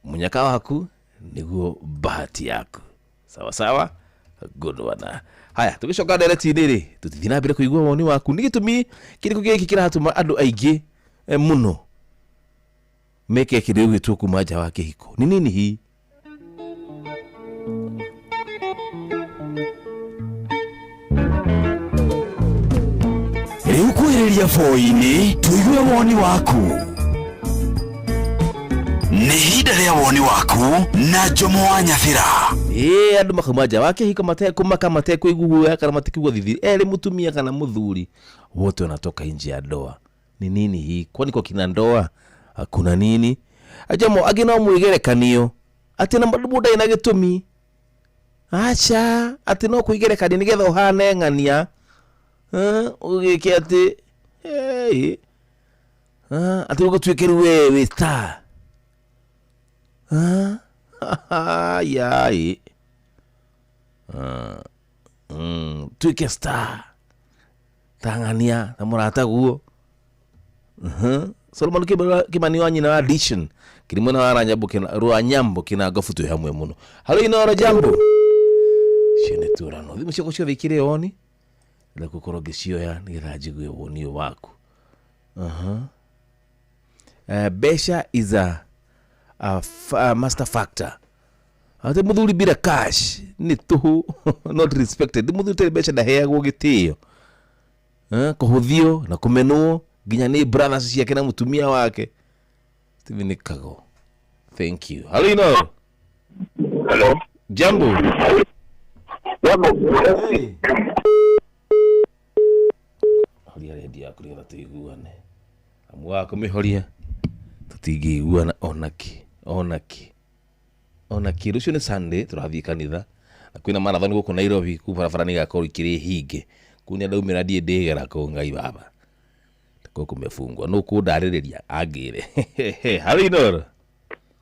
Mũnyaka waku nĩguo bahati yaku. Sawa sawa. Good one. Haya, tũgĩcoka ndereti-inĩ rĩ, tũtithiĩ na mbere kũigua woni waku. Nĩ gĩtũmi kĩrĩkũ gĩkĩ kĩratũma andũ aingĩ mũno meke kĩrĩa ũgĩtwo kuma nja wa kĩhiko? Nĩ nini hii? Rĩu kwĩrĩria boi-inĩ tũigue woni waku. Nĩ ihinda rĩa woni waku na Njomo wa Nyathira. Ĩĩ, andũ makauma nja wa kĩhiko matekũmaka, matekũiguo kana matekũigua thithi, erĩ mũtumia kana mũthuri, wote wanatoka nje ya ndoa. Ni nini hii? Kwani kwa kina ndoa kuna nini? Ajamo angĩ no mwĩgerekanio atĩ na mũndũ ndarĩ na gĩtũmi, aca atĩ no kwĩgerekania nĩgetha ũhane ng'ania, ũgĩke atĩ atĩ ũgũtuĩke rĩu we wĩ star. Yai tuĩke star ta ng'ania ta mũrataguo. Solomon Kimani wa nyina wa Addition kiri mwena wa Rwanyambo kina gofu tu hamwe muno. Halo Inoro, jambo. Ciene turano thimu ciakwa ciothe ikĩrĩ oni na gũkorwo ngĩcioya nĩgetha njigue woni waku. Besha is a master factor. Ate muthuri bila cash ni tuhu not respected. Muthuri tari besha ndaheagwo gĩtĩo, kũhũthio na kũmenwo nginya nĩ brothers ciake na mũtumia wake. Steven Kago, thank you. Hello Inoro. Hello. Jambo. Jambo. Hey. Horia redio yaku nĩgetha tũiguane. Amu wa kũmĩhoria tũtingĩiguana onakĩ onakĩ onakĩ. Rũciũ nĩ Sunday, tũrathiĩ kanitha na kwĩna marathon gũkũ Nairobi, kuu barabara nĩ igakorwo ikĩrĩ hinge. Kuu nĩ ndaumĩra ndiĩ ndĩgera kũu Ngai baba kũu kũmefungwa. No kũndarĩrĩria angĩre. Hello Inoro.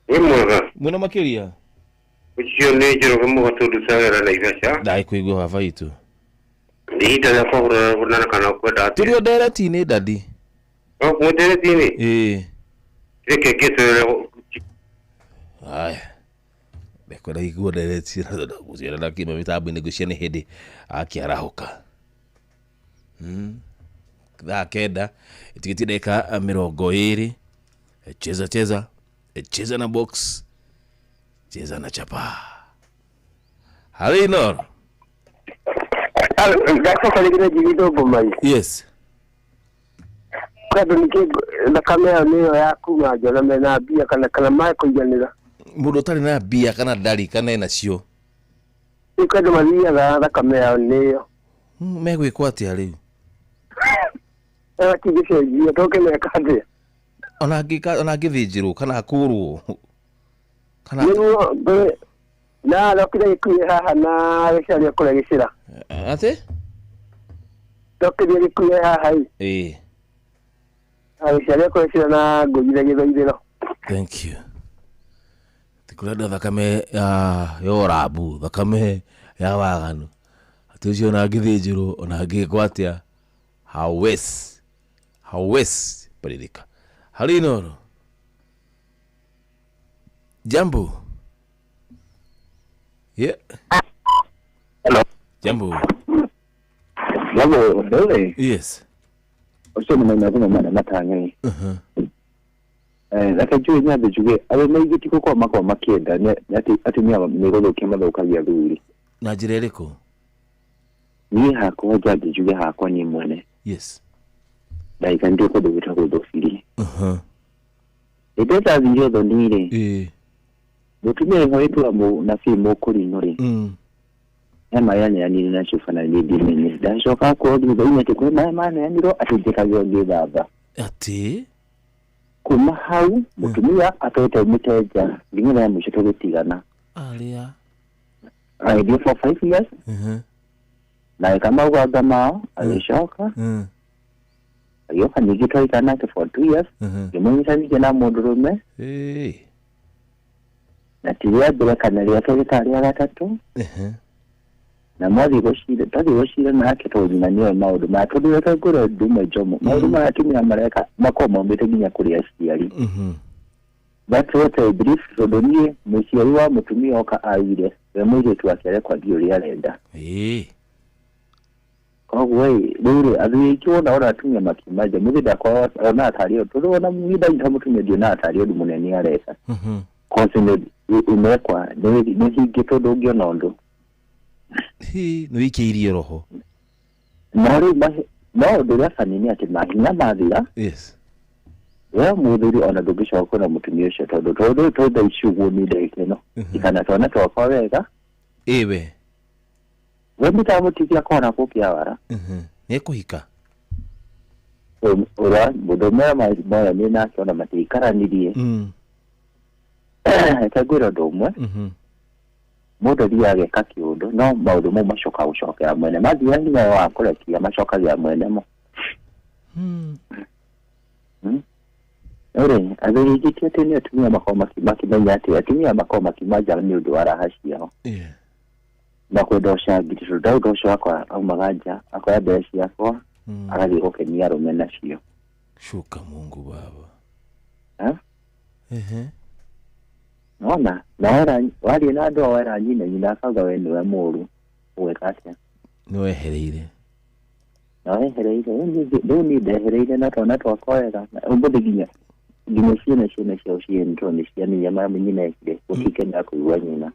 Wĩ mwega mũno makĩria. Ũcio nĩ Njoroge Mũgatũndũ Cagera Naivasha. Ndagĩkũigua baba itũ. Nĩ ihinda rĩa kũhũrana kana kwenda atĩa? Tũrĩ o ndereti-inĩ dadi. Mwĩ ndereti-inĩ? Ĩĩ. Reke ngĩtwĩre. Haya, ndekwenda igua ndereti gũciara na kĩma mĩtambo-inĩ ngwĩciria nĩ hĩndĩ akĩarahũka. Thaa 9 itigĩtie ndagĩka 20. Cheza cheza, cheza na box, cheza na chapa. Hello Inoro. Ndacoka rĩngĩ njigithwo ngoma. Yes. Kwendwo nĩkĩ thakame ĩyo nĩyo ya kuma nja na mena mbia kana makũiganĩra. Mũndũ ũtarĩ na mbia kana ndarĩ kana ena cio. Nĩ kwendwo mathiaga thakame yao nĩyo. Megwĩkwo atĩa rĩu? Matingĩcenjia tũkĩmeka atĩa? Ona angĩthĩnjĩrwo kana akũrwo kana nĩguo na ndokire gĩkuhĩ haha na gĩcaria kũrĩa gĩcĩra. Atĩ? Ndokire gĩkuhĩ haha ĩ. Ĩĩ. Gĩcaria kũrĩa gĩcĩra na ngũire gĩthoithĩro. Thank you. Tikũrenda thakame ya ũrabu, thakame ya waganu. Atĩ ũcio ona angĩthĩnjĩrwo ona angĩkwo atĩa hawezi badilika. Hello Inoro. Jambo. Yeah. Hello. Jambo. Jambo, ndole. Yes. Ũcio nĩ maina kuma mana matang'ani. Reke njuge nyambe njuge arũme aingĩ ti gũkorwo makoragwo makĩenda nĩ atĩ atumia nĩ gũthũkia mathũkagia athuri. Na njĩra ĩrĩkũ? Niĩ hakwa njambe njuge hakwa niĩ mwene. Yes. Ndaikanire kũndũ gwĩtagwo Thũbiri. Hĩndĩ ĩrĩa ndathire ũthoni-rĩ, mũtumia ũmwe wĩtagwo mũnabii Mũkũrinũ rĩ, he maĩ aneanire na cuba na niĩ ndimenye. Ndacoka kuo thutha-inĩ atĩ kwĩ maĩ maneanirwo atĩ njĩkagĩrwo ngĩthamba. Atĩ? Kuma hau mũtumia atwĩte mũtenja nginya rĩa mũico tũgĩtigana. Arĩa? Agĩthiĩ for 5 years. Na agĩka maũganga mao agĩcoka agĩũka ningĩ twaikara nake for 2 years. Ngĩmũnyita ningĩ na mũndũrũme. Na ti rĩa mbere kana rĩa kerĩ kana rĩa gatatũ. Na mwathiĩ gũcira twathiĩ gũcira nake tondũ nyina nĩoĩ maũndũ maya tondũ reke ngwĩre ũndũ ũmwe Njomo, maũndũ maya atumia mareka makoragwo maumĩte nginya kũrĩ aciari. That's what I believe tondũ niĩ mũciari wa mũtumia oka augire we mũirĩtu wake arekwo athiĩ ũrĩa arenda. Ĩĩ. Koguo ĩ rĩu rĩ athuri aingĩ wona ona atumia makiuma nja mũthĩ ndakorwo ona tarĩ ũndũ tondũ ona niĩ ndanyita mũtumia ndionaga tarĩ ũndũ mũnene areka. Kwanza nĩ imekwa nĩ hingĩtwo ndũngĩona ũndũ. Hĩ, nĩ wĩikĩirie roho. Na rĩu no ũndũ ũrĩa bani nĩ atĩ mahinya mathira. Yes. We mũthuri ona ndũngĩcoka kuona mũtumia ũcio tondũ tondũ tondũ thaa ici ũguo nĩ ndagĩka ĩno. Ikana twana twakwa wega. Ĩwe. We mũtamũtigia kona kũkĩawara. Nĩ ekũhika. Ũrĩa mũndũ ũmwe moyanire nake ona matiikaranirie. Reke ngwĩre ũndũ ũmwe. Mũndũ athiaga ageka kĩũndũ no maũndũ mau macoka gũcokera mwene mathiaga nginya we wakũrekia macokagia mwene mo. Rĩu athuri aingĩ ti atĩ nĩ atumia makoragwo makĩmenya atĩ atumia makoragwo makiuma nja nĩ ũndũ wa raha ciao. Na kwenda ũcangiri tondũ ndaũndũ ũcio wakwa aumaga nja akoya mbeca ciakwa agathiĩ gũkenia arũme nacio. Shuka Mungu baba. Eh? Nona na wera warie na andũ wera nyina nyina akauga we nĩwe mũũru ũgwĩka atĩa? Nĩwehereire. Na wehereire rĩu niĩ ndehereire na twana twakwa wega ũmũthĩ nginya nginya ciana ciana ciao ciĩ nĩ ciamenya marĩa nyina ekire gũtikenda kũigua nyina.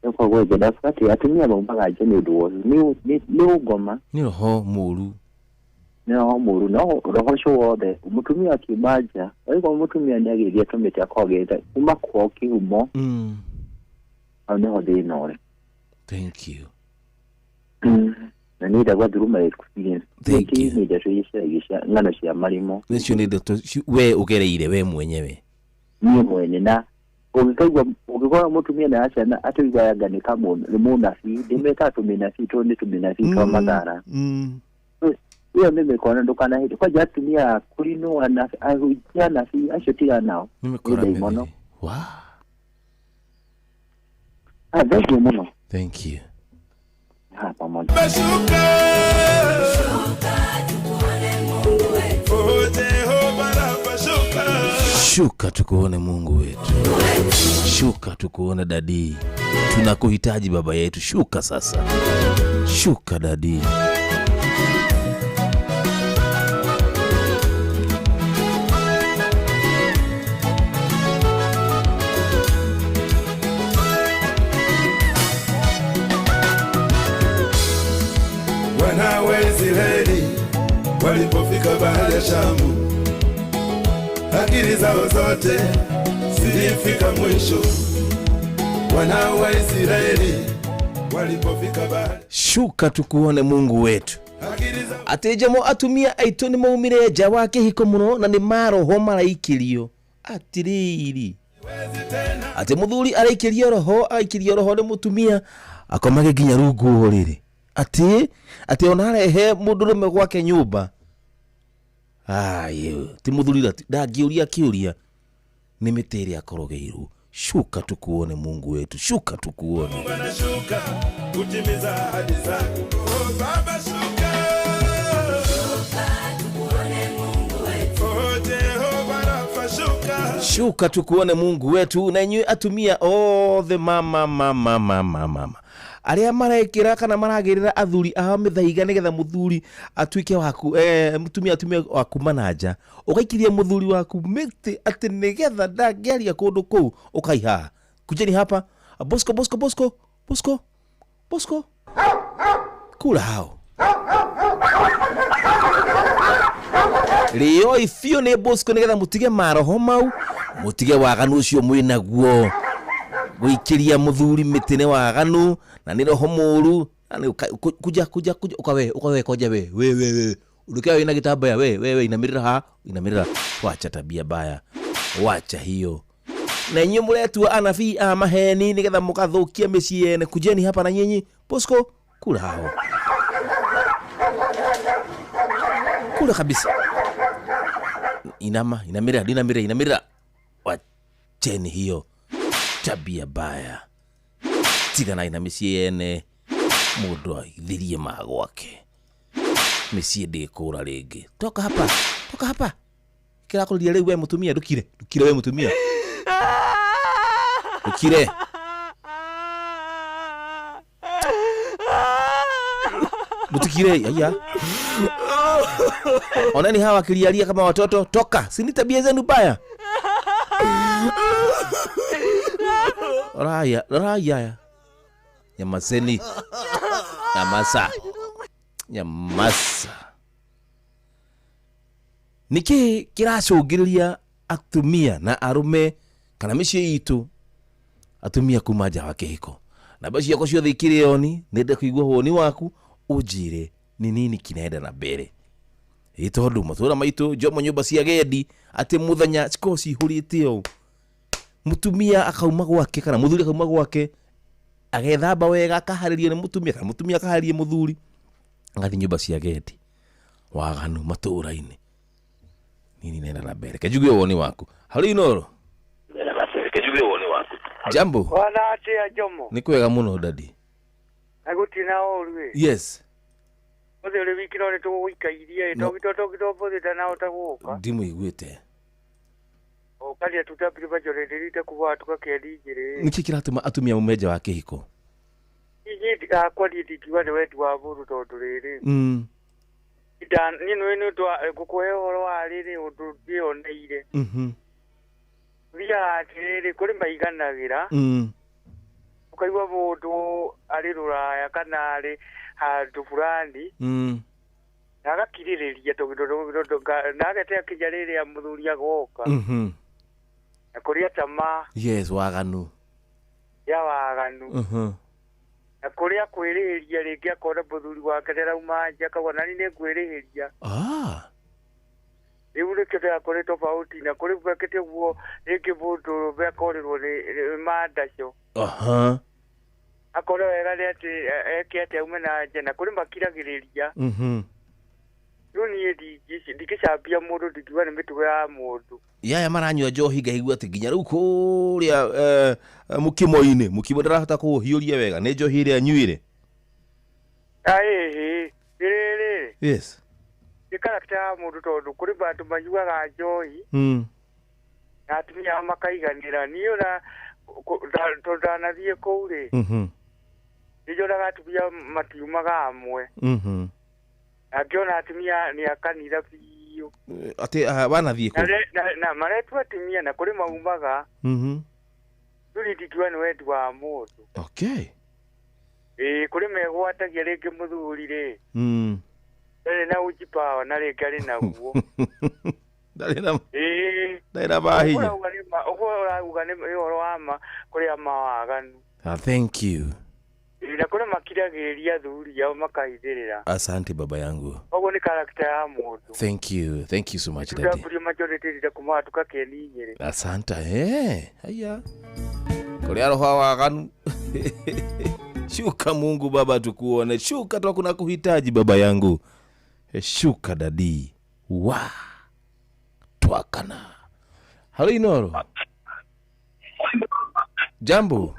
Rĩu koguo ngĩenda kuga atĩ atumia maumaga nja nĩ ũndũ wa nĩ ũngoma. Nĩ roho mũũru. Nĩ roho mũũru no roho ũcio wothe mũtumia akiuma nja waigua mũtumia nĩ agĩthiĩ atũmĩte akorwo kuma kwao kĩhumo. Hau nĩho thĩna ũrĩ. Thank you. Na niĩ ndagwa through my experience. Thank you. Nĩ ndeto ici ng'ano cia marimũ. Nĩcio nĩ ndeto we ũgereire we mwenyewe. Niĩ mwene na ũngĩkaigua ũngĩkora mũtumia na ciana atũigua anga nĩ nĩ mũnabii ndĩmetaga tũmĩnabii tondũ nĩ tũmĩnabii twa mathara. Ĩyo nĩ mĩkora ndũkanahĩtie kwanja atumia kũrinwo ahunjia anabii acio tiga nao. Nĩ mĩkora mĩtheri. Wow. Thank you mũno. Thank you. Ha, pamoja. Shuka tukuone Mungu wetu. Shuka tukuone dadi. Tunakuhitaji baba yetu. Shuka sasa. Shuka dadi. Wana wa Israeli walipofika bahari ya Shamu, akili zao zote zilifika mwisho. Wana wa Israeli walipofika bahari. Shuka tukuone Mungu wetu. Atejamo atumia aitũ nĩ maumire nja wa kĩhiko mũno na nĩ maroho maraikĩrio. Atirĩrĩ. Atĩ mũthuri araikĩrio roho, aikĩrio roho nĩ mũtumia akomage nginya rungu rĩrĩ. Atĩ atĩ ona arehe mũndũrũme gwake nyũmba. Ayo, ti mũthuri ndangĩũria kĩũria nĩ mĩtĩ ĩrĩa akorogeirwo. Shuka tukuone Mungu wetu, shuka tukuone. Mungu anashuka kutimiza ahadi zake. Oh Baba shuka. Shuka tukuone Mungu wetu. Oh Jehova Rafa shuka. Shuka tukuone Mungu wetu na inyuĩ atumia othe mama mama mama mama. Arĩa marekĩra kana maragĩrĩra athuri ao mĩthaiga nĩgetha mũthuri atuĩke waku mũtumia atumia wa kuma na nja ũgaikiria mũthuri waku mĩtĩ atĩ nĩgetha ndangĩaria kũndũ kũu ũkaihaha. Kujeni hapa Bosco Bosco Bosco Bosco Bosco kula hao rĩoi biũ nĩ Bosco nĩgetha mũtige maroho mau mũtige waganu ũcio mwĩnaguo. Gũikĩria mũthuri mĩtĩ nĩ waganu na nĩ roho mũũru na nĩ kuja kuja kuja ukawe ukawe koja we we we we ulikia wina gitambaya we we we inamirira ha inamirira. Wacha tabia baya, wacha hiyo. Na inyuĩ mũretua anabii a maheni nĩgetha mũgathũkia mĩciĩ yene. Kujeni hapa na nyinyi Bosco kula hao kula kabisa. Inama inamirira inamirira inamirira. Wacheni hiyo tabia baya. Tigana ina mĩciĩ yene mũndũ aithirie magwake. Mĩciĩ ndĩkũra rĩngĩ. Toka hapa, toka hapa. Kĩrakũrĩria rĩu we mũtumia ndũkire ndũkire we mũtumia ndũkire mutikire aya oneni hawa wakilialia kama watoto toka si ni tabia zenu baya raya raya nyamazeni nyamaza nyamaza niki kiracũngĩrĩria atumia na arume kana mĩciĩ itũ atumia kuma nja wa kĩhiko namba ciakwa ciothe ikĩrĩ oni nĩndenda kũigua woni waku ũnjĩre ni nini kinaenda na mbere ĩ tondũ matũra maitũ njomo nyũmba cia gendi atĩ mũthenya cikorwo cihũrĩte ũũ mũtumia akauma gwake kana mũthuri akauma gwake agethamba wega akaharĩrio nĩ mũtumia kana mũtumia akaharĩrie mũthuri agathiĩ nyũmba cia gendi waganu matũra-inĩ nini naenda na mbere kejugue woni waku harĩ Inoro kejugue woni waku jambo wana atia Jomo ni kwega muno dadi agutina ũru ĩ yes ũthĩ ũrĩ wiki no nĩ tũgũikairie ĩ togito mbũthĩ ndanahota gũka ndimũiguĩte ũkaria tutambire majorĩrĩrite kuva tukakĩendi njĩrĩ nĩkĩ kĩratũma atumia mume nja wa kĩhiko inyĩ akwa niĩ ndingiuga nĩ wendi wa mũndũ tondũ rĩrĩ niĩ nĩ nĩ ngũkũhe ũhoro wa rĩrĩ ũndũ ndĩoneire thiaga atĩrĩrĩ kũrĩ maiganagĩra ũkaigua mũndũ arĩ rũraya kana arĩ handũ fulani na agakirĩrĩria tondũ na agete akinya rĩrĩa mũthuri agoka na kũrĩa tamaa yes waganu ya waganu na kũrĩa kwĩrĩhĩria rĩngĩ akona mũthuri wake ndarauma nja akauga nani nĩ ngwĩrĩhĩria rĩu nĩkĩo ndĩrakũrĩ tofauti na kũrĩ gwekĩte ũguo rĩngĩ mũndũ ũrũme akorĩrwo nĩ mandaco akona wega nĩ atĩ eke atĩ aume na nja na kũrĩ makiragĩrĩria rĩu niĩ ndingĩcambia mũndũ ndingiuga nĩ mĩtugo ya mũndũ yaya maranyua njohi ngaigua atĩ nginya rĩu kũrĩa mũkimo-inĩ mũkimo ndarahota kũũhiũria wega nĩ njohi ĩrĩa anyuire ĩhĩ rĩrĩ yes nĩ karakta ya mũndũ tondũ kũrĩ bandũ manyuaga njohi na atumia ao makaiganĩra niĩ ona tondũ ndanathiĩ kũu rĩ nĩnjonaga atumia matiumaga amwe na ngĩona atumia nĩ a kanitha biũ atĩ wanathiĩ kũ na maretua atumia na kũrĩ maumaga rĩu niĩ ndingiuga nĩ wendi wa mũndũ okay ĩĩ kũrĩ megwatagia rĩngĩ mũthuri rĩ ndarĩ na ujipawa na rĩngĩ arĩ naguo ndarĩ na ndarĩ na mahinya ũguo ũrauga nĩ ũhoro wa ma kũrĩa mawaganu thank you na kũrĩ makiragĩrĩria athuri ao makahithĩrĩra asante baba yangu koguo nĩ karakta ya mũndũ thank you so much daddy tutambũrie majorĩtĩrire kuma tukakeni nyĩrĩ asante haya kũrĩa roho waganu shuka Mungu baba tukuone shuka tu kuhitaji baba yangu shuka dadi wa twakana halo Inoro jambo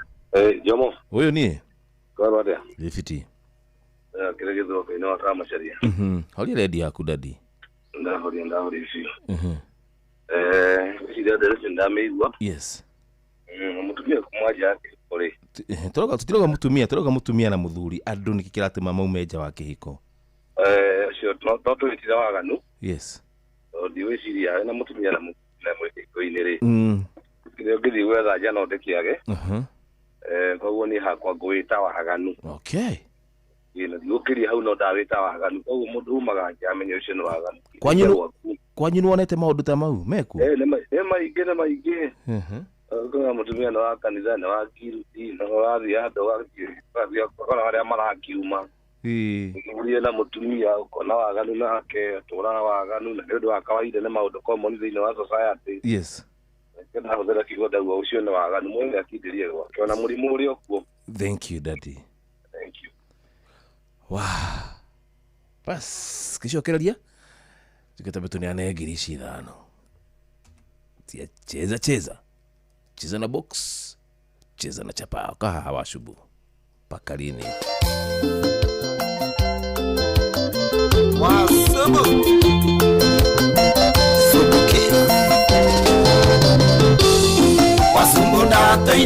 Jomo huyo ni kwa atia lifiti kile githoka ino wa macaria horia ready yaku dadi ndahoria biũ cia ndere ndameigua yes mutumia kuma nja yake kũrĩ tũroga mutumia tũroga mutumia na muthuri andũ nĩkĩ kĩratũma maume nja wa kĩhiko ũcio no tũwĩtire waganu yes tondũ ndigwĩciria na mũtumia na mwĩkĩko-inĩ rĩ kĩrĩa ũngĩthiĩ gwetha nja no ndĩkĩage koguo niĩ hakwa ngũwĩta waganu okay ĩ na ndigũkĩria hau no ndawĩta waganu koguo mũndũ umaga nja amenye ũcio nĩ waganu kwanyu nĩwonete maũndũ ta mau mekuo nĩ maingĩ nĩ maingĩ kuna mũtumia nĩ wa kanitha nĩ wa kiruti nĩ wathiĩ handũ ũgathiĩ ũkona arĩa marakiuma ũrie na mũtumia ũkona waganu nake tũraga waganu na nĩ ũndũ wa kawaida nĩ maũndũ common thĩinĩ wa society yes ndahũthĩra kiugo ndauga ũcio nĩ waganu mwene akindĩrie gwake ona mũrimũ ũrĩ okuo thank you daddy thank you wow bas kicokereria tukitabe tuneane ngiri ici ithano tia cheza cheza cheza na box cheza na chapa kahaha washubu paka lini Wasubu Subuke.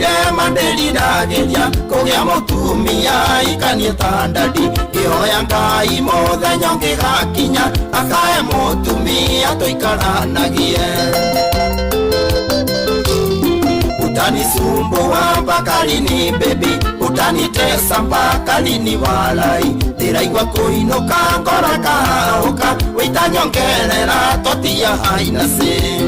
Ndũire mandĩriragĩria kũgĩa mũtumia ikanie ta ndadi ngĩhoya Ngai mũthenya ũngĩgakinya akae mũtumia tũikaranagie. Utanisumbua mpaka lini baby, utanitesa mpaka lini walai, ndĩraigua kũinũka ngora kahũka wĩtanyongerera totia haina se.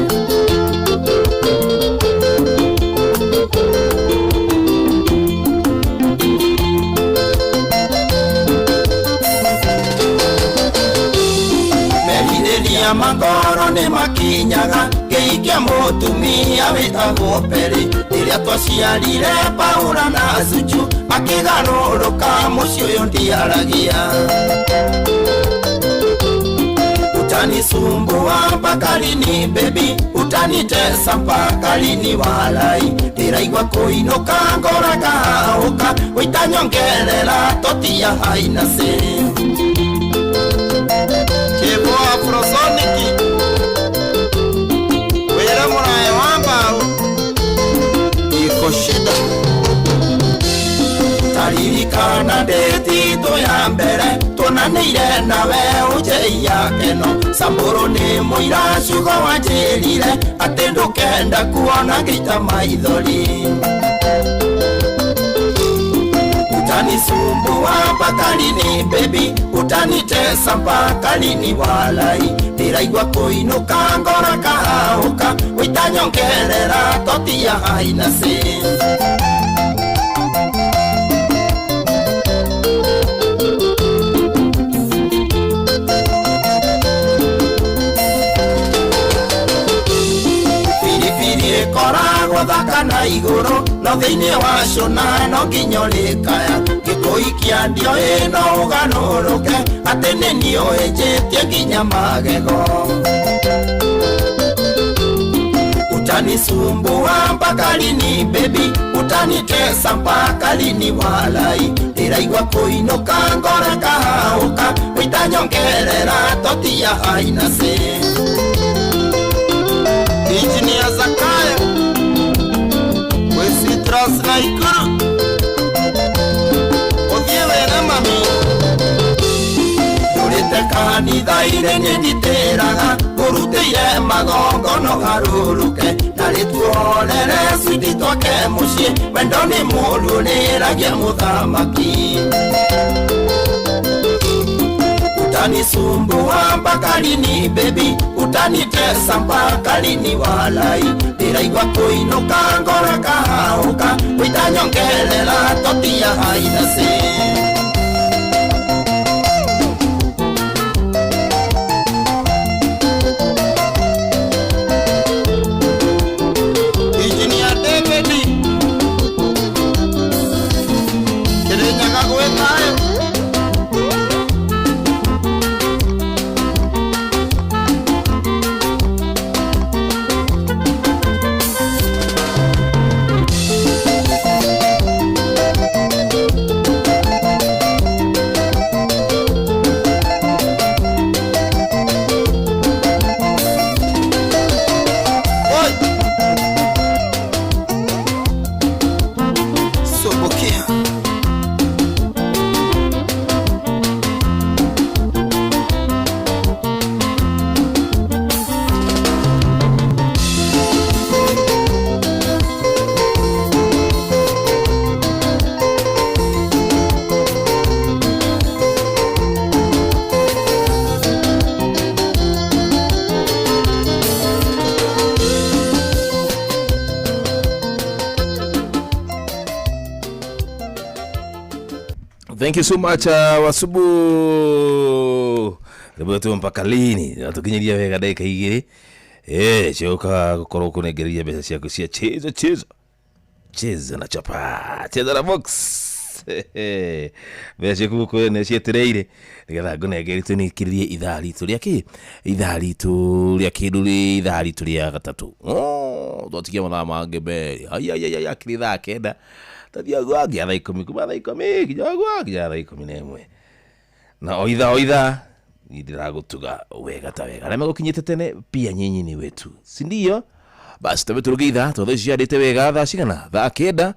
Merirĩria mangoro nĩ makinyaga ngĩikia mũtumia wĩtagwo Peri rĩrĩa twaciarire Paula na Zuchu akĩgarũrũka mũciĩ ũyũ ndiaragia. Utanisumbua mpaka lini baby, utanitesa mpaka lini walai, ndĩraigua kũinũka ngora kahũka wĩtanyongerera totia haina se. Kĩbo Afrosonic wĩra mũraya wa mbaũ iko shida. Taririkana ndĩtitũ ya mbere tuonanĩire nawe ũnjĩia keno Samburu nĩ mũira ciugo wanjĩrire atĩ ndũkenda kuona ngĩita maithori. Utanisumbua mpaka lini baby, utanitesa mpaka lini walai, ndĩraigua kũinũka ngora kahũka wĩtanyongerera totia haina se. Biribiri ĩkoragwo thaka na igũrũ no thĩinĩ wa cũna no nginya ũrĩkaya gĩkũikia ndioĩ no ũgarũrũke atĩ nĩ niĩ ũhĩnjĩtie nginya magego. Utanisumbua mpaka lini baby, utanitesa mpaka lini walai, ndĩraigua kũinũka ngora kahũka wĩtanyongerera totia haina se. Engineer Zakayo Wesitras na Ikuru ũthiĩ wĩre mami ndũrĩte kanitha-inĩ nĩ nditĩraga ngũrutĩire magongono garũrũke na rĩtuorere switi twake mũciĩ wendo nĩ mũũru ũrĩragia mũthamaki. Utanisumbua mpaka lini baby, utanitesa mpaka lini walai, ndĩraigua kũinũka ngora kahũka wĩtanyongerera totia haina se. Engineer David Kirinyaga gwĩ thayũ. Thank you so much wasubu. Rĩu mpaka lini tukinyiria wega ndagĩka igĩrĩ cioka gukorwo kunengereria mbeca ciaku cia cheza cheza cheza na chapa cheza na box mbeca ciaku gukorwo nĩ cietereire nĩgetha ngũnengere tũnĩkĩrĩrie ithaa ritũ rĩa kĩ ithaa ritũ rĩa kĩndũ rĩ ithaa ritũ rĩa gatatũ twatigia mathaa mangĩ merĩ ayayaya kĩrĩ thaa kenda tathiagwa nginya thaa ikũmi kuma thaa ikũmi nginya gwa nginya thaa 11 na oitha oitha ndĩragũtuga wega ta wega arĩa megũkinyĩte tene pia nyinyi ni wetu si ndio? Basi tabe tũrũge ithaa tondũ ciarĩte wega thaa cigana? Thaa 9.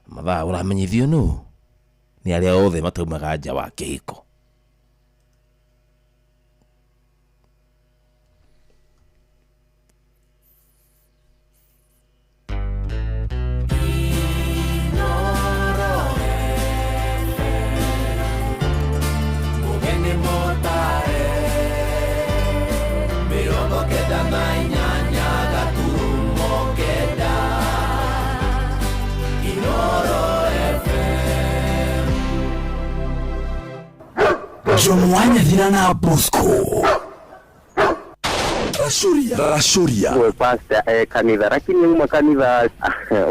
Mathaa ũramenyithio nũ? Nĩ arĩa othe mataumaga nja wa kĩhiko. Jomo wa Nyathira na Bosco. Rashuria. Rashuria. We pastor kanitha lakini uma kanitha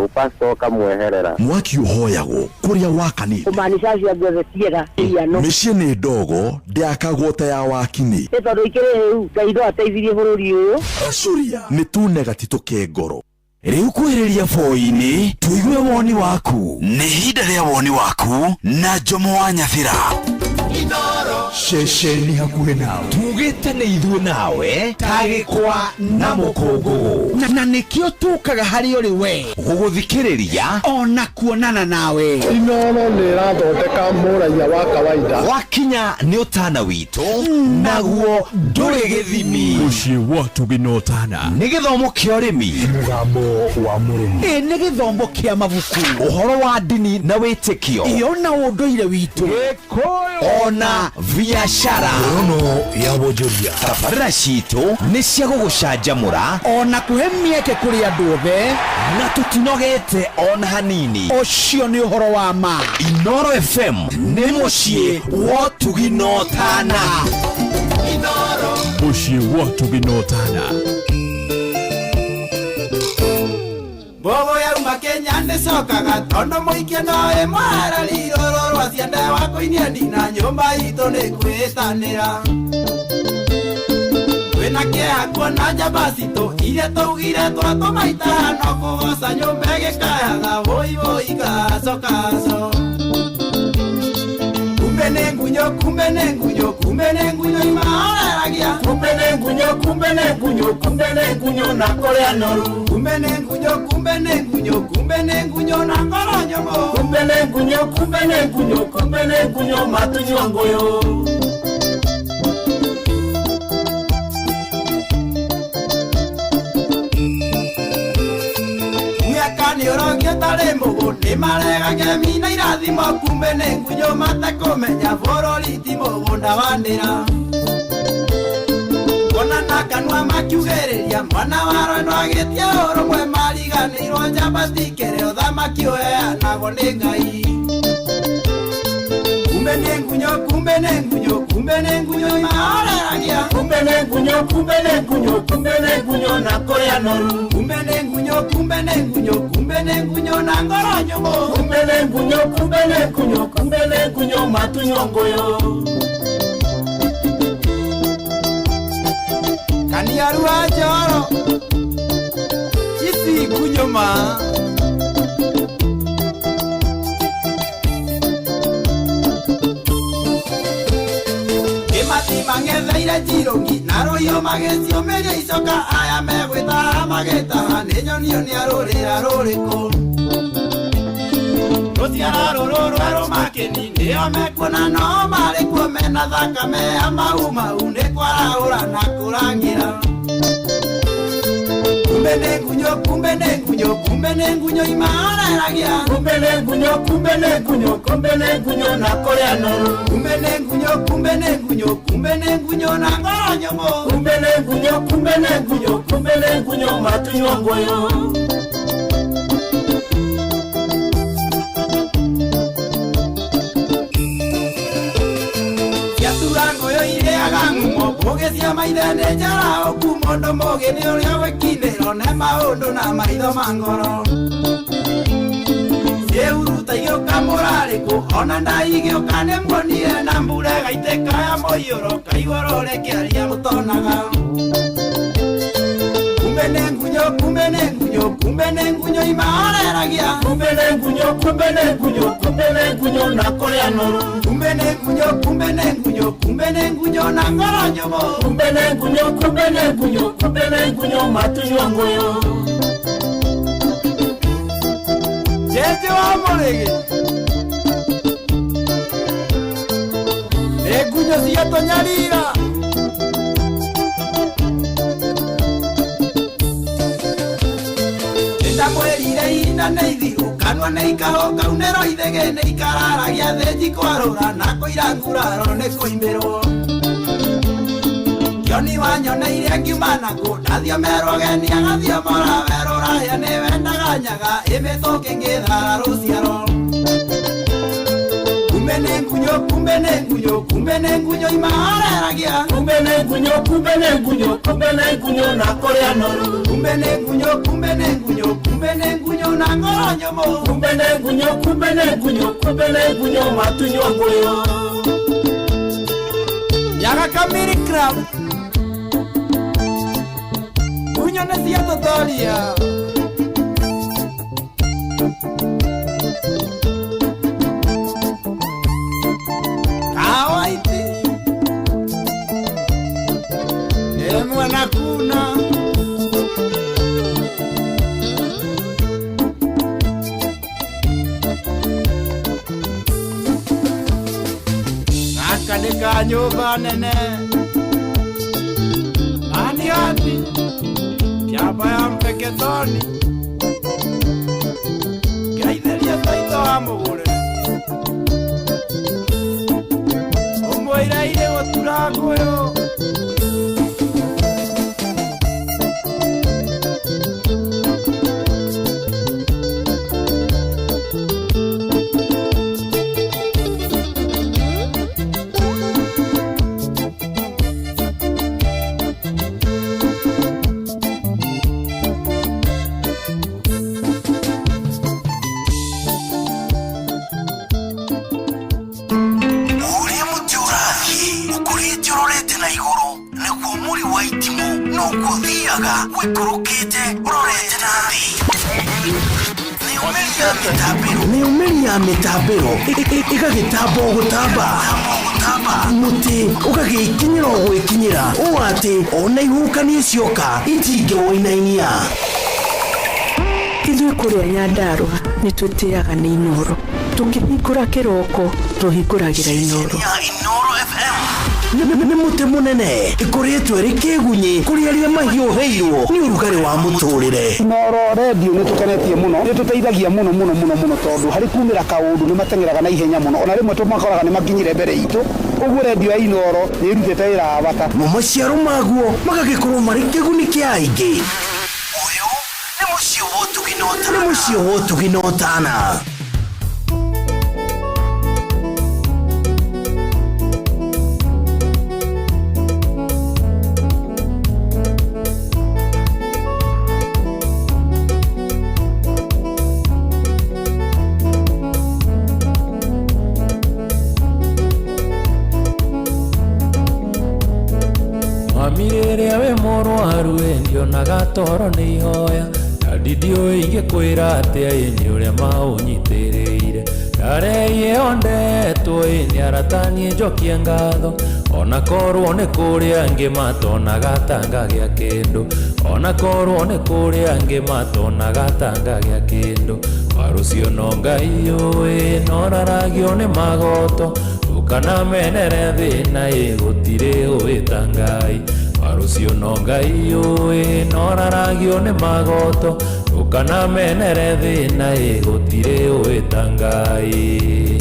upastor ukamweherera. Mwaki uhoyagwo kuria wakanite. Kumaanisha cia guothe ciega iano. Mĩciĩ nĩ ndogo ndĩakagwo ta ya wakini. Nĩ tondũ ikĩrĩ rĩu Ngai no ateithirie bũrũri ũyũ. Rashuria. Nĩ tunega titũke ngoro. Rĩu kwĩrĩria boi-inĩ tũigue woni waku. Nĩ ihinda rĩa woni waku na Jomo wa Nyathira. Ceceni hakuhĩ nawe. Tugĩte nĩ ithuĩ nawe ta gĩkwa na mũkũngũgũ. Na nĩkĩo tũkaga harĩ ũrĩ we gũgũthikĩrĩria ona kuonana nawe. Inooro nĩ ĩrathondeka mũraiya wa kawaida. Wakinya nĩ ũtana witũ naguo ndũrĩ gĩthimi. Mũciĩ wa tũginotana. Nĩ gĩthomo kĩa ũrĩmi. Mũgambo wa mũrĩmi. Ĩ nĩ gĩthomo kĩa mabuku. Ũhoro wa ndini na wĩtĩkio. Ĩ ona ũndũire witũ. Gĩkũyũ. Ona biashara. Rono ya wonjoria. Tabarĩra citũ nĩ cia gũgũcanjamũra ona kũhe mĩeke kũrĩ andũ othe na tũtinogete ona hanini. Ũcio nĩ ũhoro wa ma. Inooro FM nĩ mũciĩ wa tũginotana. Mũciĩ wa tũginotana. Mbogo yauma Kenya nĩcokaga tondũ mũikia no ĩmwarari rũrũ rwa ciande wa kũinia ndina nyũmba itũ nĩ kwĩtanĩra. Twĩna kĩeha kuona njamba citũ iria twaugire twatũmaita no kũgoca nyũmba ĩgĩkayaga wũi wũi kaco kaco. Kumbe nĩ ngunyo kumbe nĩ ngunyo kumbe nĩ ngunyo imahoreragia. Kumbe nĩ ngunyo kumbe nĩ ngunyo kumbe nĩ ngunyo na kũrĩa noru. Kumbe nĩ ngunyo kumbe nĩ ngunyo kumbe nĩ ngunyo na ngoro nyũmũ. Kumbe nĩ ngunyo kumbe nĩ ngunyo kumbe nĩ ngunyo matunyua ngũyũ. Nĩ ũrogio tarĩ mũgũ nĩ marega ngemi na irathimo kumbe nĩ ngunyo matekũmenya bũrũri ti mũgũnda wa ndĩra. Kuona na kanua makiugĩrĩria mwana wa rwendo agĩtia ũrũmwe mariganĩirwo njamba cikĩrĩ ũthamaki ũheanagwo nĩ Ngai. Kumbe nĩ ngunyo kumbe nĩ ngunyo kumbe nĩ ngunyo imahoreragia. Kumbe nĩ ngunyo kumbe nĩ ngunyo kumbe nĩ ngunyo na kũrĩa noru. Kumbe nĩ ngunyo kumbe nĩ ngunyo kumbe nĩ ngunyo na ngoro nyũmũ. Kumbe nĩ ngunyo kumbe nĩ ngunyo kumbe nĩ ngunyo matunyua ngũyũ. Kaniaru wa njoro ici ngunyo ma. Mang'etheire njirũngi na rũhiũ magĩciũmĩria icoka aya megwĩtaha magĩtaha nĩ nyonio nĩ arũrĩra rũrĩkũ. Rũciara rũrũ rwerũ makĩni nĩo mekuona no marĩ kuo mena thakame ya mau mau nĩ kwarahũra na kũrangĩra. Kumbe nĩ ngunyo kumbe nĩ ngunyo kumbe nĩ ngunyo imahoreragia. Kumbe nĩ ngunyo kumbe nĩ ngunyo kumbe nĩ ngunyo na kũrĩa noru. Kumbe nĩ ngunyo kumbe nĩ ngunyo kumbe nĩ ngunyo na ngoro nyũmũ. Kumbe nĩ ngunyo kumbe nĩ ngunyo kumbe nĩ ngunyo matunyua ngũyũ. Ciatura ngũyũ irĩaga ngumo mbũgĩ cia maithe nĩ njaraũku mũndũ mũgĩ nĩ ũrĩa gwĩkinĩrwo nĩ maũndũ na maitho ma ngoro. Ciĩhuruta igĩũka mũrarĩkũ ona nda igĩũka nĩ muonire na mbura ĩgaitĩka ya mũiyũro kaigũrũ rĩkĩaria mũtonaga. Kumbe Kumbe nĩ ngunyo kumbe nĩ ngunyo kumbe nĩ ngunyo imahoreragia kumbe nĩ ngunyo kumbe nĩ ngunyo kumbe nĩ ngunyo na kũrĩa noru kumbe nĩ ngunyo kumbe nĩ ngunyo kumbe nĩ ngunyo na ngoro nyũmũ kumbe nĩ ngunyo kumbe nĩ ngunyo kumbe nĩ ngunyo matunywa ngũyũ Jeje wa mũrĩgĩ nĩ ngunyo cia tũnyarira Ndakwĩrire ihinda nĩ ithiru kanua nĩ ikahoka unĩro ithege nĩ ikararagia thĩnji kwarũra na kũira nguraro nĩ kũimĩrwo Kĩoni wanyoneire ngiuma nakuo ndathiomerwo geni agathiomora werũ raya nĩ wendaga nyaga ĩmĩtũkĩ ngĩthara rũciaro Kumbe nĩ ngunyo kumbe nĩ ngunyo kumbe nĩ ngunyo imahoreragia kumbe nĩ ngunyo kumbe nĩ ngunyo kumbe nĩ ngunyo na kũrĩa noru kumbe nĩ ngunyo kumbe nĩ ngunyo kumbe nĩ ngunyo na ngoro nyũmũ kumbe nĩ ngunyo kumbe nĩ ngunyo kumbe nĩ ngunyo matunywa ngũyũ Nyaga Kamiri Club Ngunyo nĩ cia tũtoria Kawaiti Emwana kuna Gaka nĩ ka nyũmba nene Ani ati Kĩamba ya mpeketoni Ngeithĩrie taito wa mũgũre Ũmwĩre irĩ gũtura ngũyũ Mĩtambĩro ĩgagĩtamba gũtamba mũtĩ ũgagĩkinyĩra gwĩkinyĩra ũũ atĩ ona ihuhũkanio cioka itingĩwũinainia. Ithuĩ kũrĩa Nyandarũa nĩ twĩtĩaga nĩ Inooro tũkĩhingũra kĩroko tũhingũragĩra Inooro. Nĩ mũtĩ mũnene ĩkoretwo ĩrĩ kĩgunyĩ kũrĩ arĩa mahiũhĩirwo nĩ ũrugarĩ wa mũtũrĩre. Inooro redio nĩ tũkenetie mũno nĩ tũteithagia mũno mũno mũno mũno tondũ harĩ kumĩra kaũndũ nĩ mateng'eraga na ihenya mũno ona rĩmwe tũmakoraga nĩ makinyire mbere itũ ũguo redio ya Inooro nĩ ĩrutĩte wĩra wa bata. Mo maciaro maguo magagĩkorwo marĩ kĩguni kĩa aingĩ. Ũyũ nĩ mũciĩ wa ũtugi na ũtana. Nĩ mũciĩ wa ũtugi na ũtana. Ndionaga toro nĩ ihoya na ndiũĩ ingĩkwĩra atĩa ĩ nĩ ũrĩa maũnyitĩrĩire ndareie ondetwo ĩ nĩ arata niĩ njokie ngatho ona korwo nĩ kũrĩ angĩ matonaga ta ngagĩa kĩndũ ona korwo nĩ kũrĩ angĩ matonaga ta ngagĩa kĩndũ warũcio no Ngai ũĩ noraragio nĩ magoto ndũkanamenere thĩna ĩ gũtirĩ ũĩ ta Ngai Warũcio no Ngai ũĩ noraragio nĩ magoto ndũkanamenere thĩna ĩ gũtirĩ ũĩ ta Ngai.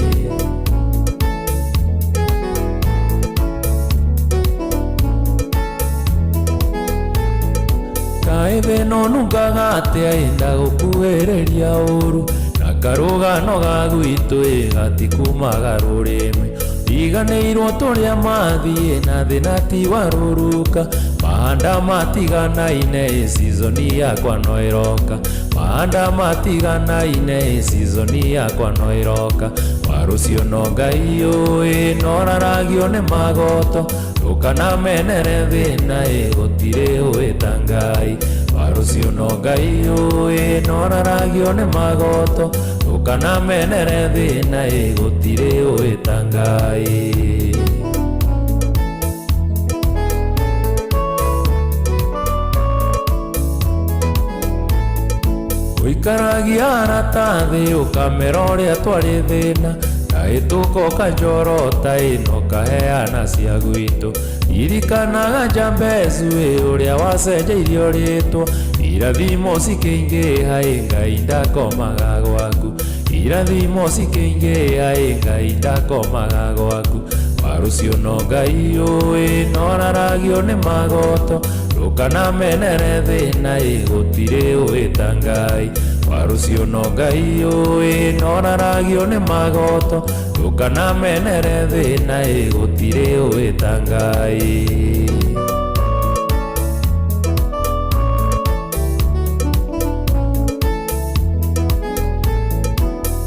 Kaĩ thĩna ũnungaga atĩa ĩ ndagũkuhĩrĩria ũru na karũgano ga gwitũ ĩ gatikumaga rũrĩmĩ ndiganĩirwo tũrĩa mathiĩ na thĩna ti wa rũruka mahanda matiganaine ĩ season yakwa no ĩroka mahanda matiganaine ĩ season yakwa no ĩroka warũcio no Ngai ũĩ noraragio nĩ magoto ndũkanamenere thĩna ĩ gũtirĩ ũĩ ta Ngai. Rũciũ no Ngai ũĩ noraragio nĩ magoto ndũkanamenere thĩna ĩ gũtirĩ ũĩ ta Ngai. Ũikaragia arata thĩ ũkamera ũrĩa twarĩ thĩna ndahĩtũka ũkanjorota ĩ na ũkaheana cia gwitũ ririkanaga Jambezu ĩ ũrĩa wacenjeirio rĩtwa irathimo cikĩingĩha ĩ Ngai ndakomaga gwaku irathimo cikĩingĩha ĩ Ngai ndakomaga gwaku wa rũciũ no Ngai ũĩ noraragio nĩ magoto ndũkanamenere thĩna ĩ gũtirĩ ũĩ ta Ngai wa rũciũ no Ngai ũĩ noraragio nĩ magoto ndũkanamenere thĩna ĩ gũtirĩ ũĩ ta Ngai.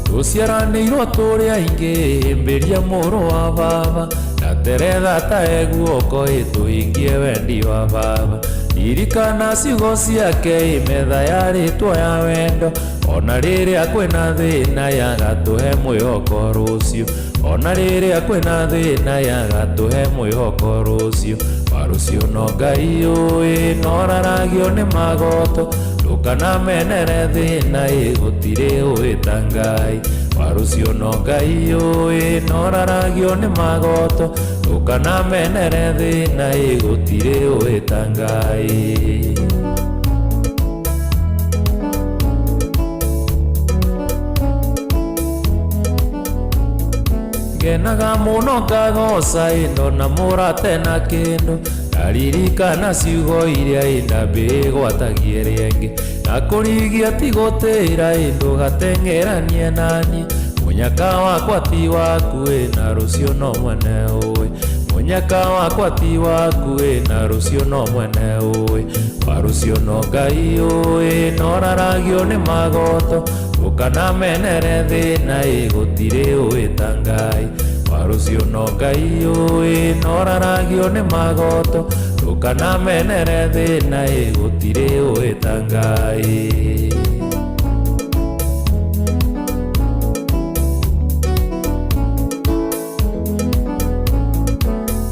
Tũciaranĩirwo tũrĩ aingĩ hĩmbĩria mũrũ wa baba na teretha ta guoko ĩ tũhingie wendi wa baba ririkana ciugo ciake ĩ metha yarĩtwo ya wendo ona rĩrĩa kwĩna thĩna yagatũhe mwĩhoko rũciũ ona rĩrĩa kwĩna thĩna yagatũhe mwĩhoko rũciũ wa rũciũ no Ngai ũĩ noraragio nĩ magoto ndũkanamenere thĩna ĩ gũtirĩ ũĩ ta Ngai wa rũciũ no Ngai ũĩ noraragio nĩ magoto ndũkanamenere thĩna ĩ gũtirĩ ũĩ ta Ngai. Ngenaga mũno ngagoca ĩ ndona mũrate na kĩndũ ndaririkana ciugo iria ĩ ndambĩgwatagie rĩngĩ na kũrigia ti gũtĩra ĩ ndũgateng'eranie naniĩ mũnyaka wakwa ti waku ĩ na rũciũ no mwene ũĩ mũnyaka wakwa ti waku ĩ na rũciũ no mwene ũĩ wa rũciũ no Ngai ũĩ noraragio nĩ magoto ndũkanamenere thĩna ĩ gũtirĩ ũĩ ta Ngai wa rũciũ no Ngai ũĩ noraragio nĩ magoto ndũkanamenere thĩna ĩ gũtirĩ ũĩ ta Ngai.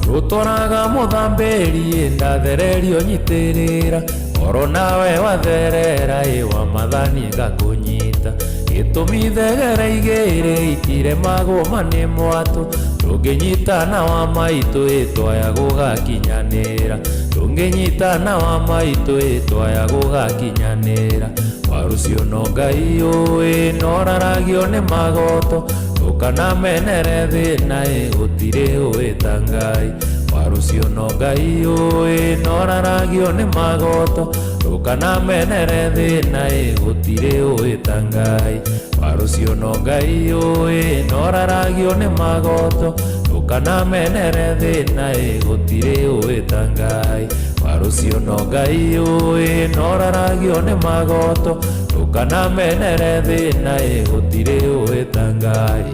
Rũtwaraga mũthambĩri ĩ ndathererio nyitĩrĩra oro nawe watherera ĩ wa mathani ngakũnyita gĩtũmi thegere igĩrĩ itiremagwo nĩ mwatũ ndũngĩnyitana wa maitũ ĩ twaya gũgakinyanĩra ndũngĩnyitana wa maitũ ĩ twaya gũgakinyanĩra wa rũciũ no Ngai ũĩ noraragio nĩ magoto ndũkanamenere thĩna ĩ gũtirĩ ũĩ ta Ngai wa rũciũ no Ngai ũĩ noraragio nĩ magoto ndũkanamenere thĩna ĩ gũtirĩ ũĩ ta Ngai wa rũciũ no Ngai ũĩ noraragio nĩ magoto ndũkanamenere thĩna ĩ gũtirĩ ũĩ ta Ngai wa rũciũ no Ngai ũĩ noraragio nĩ magoto ndũkanamenere thĩna ĩ gũtirĩ ũĩ ta Ngai.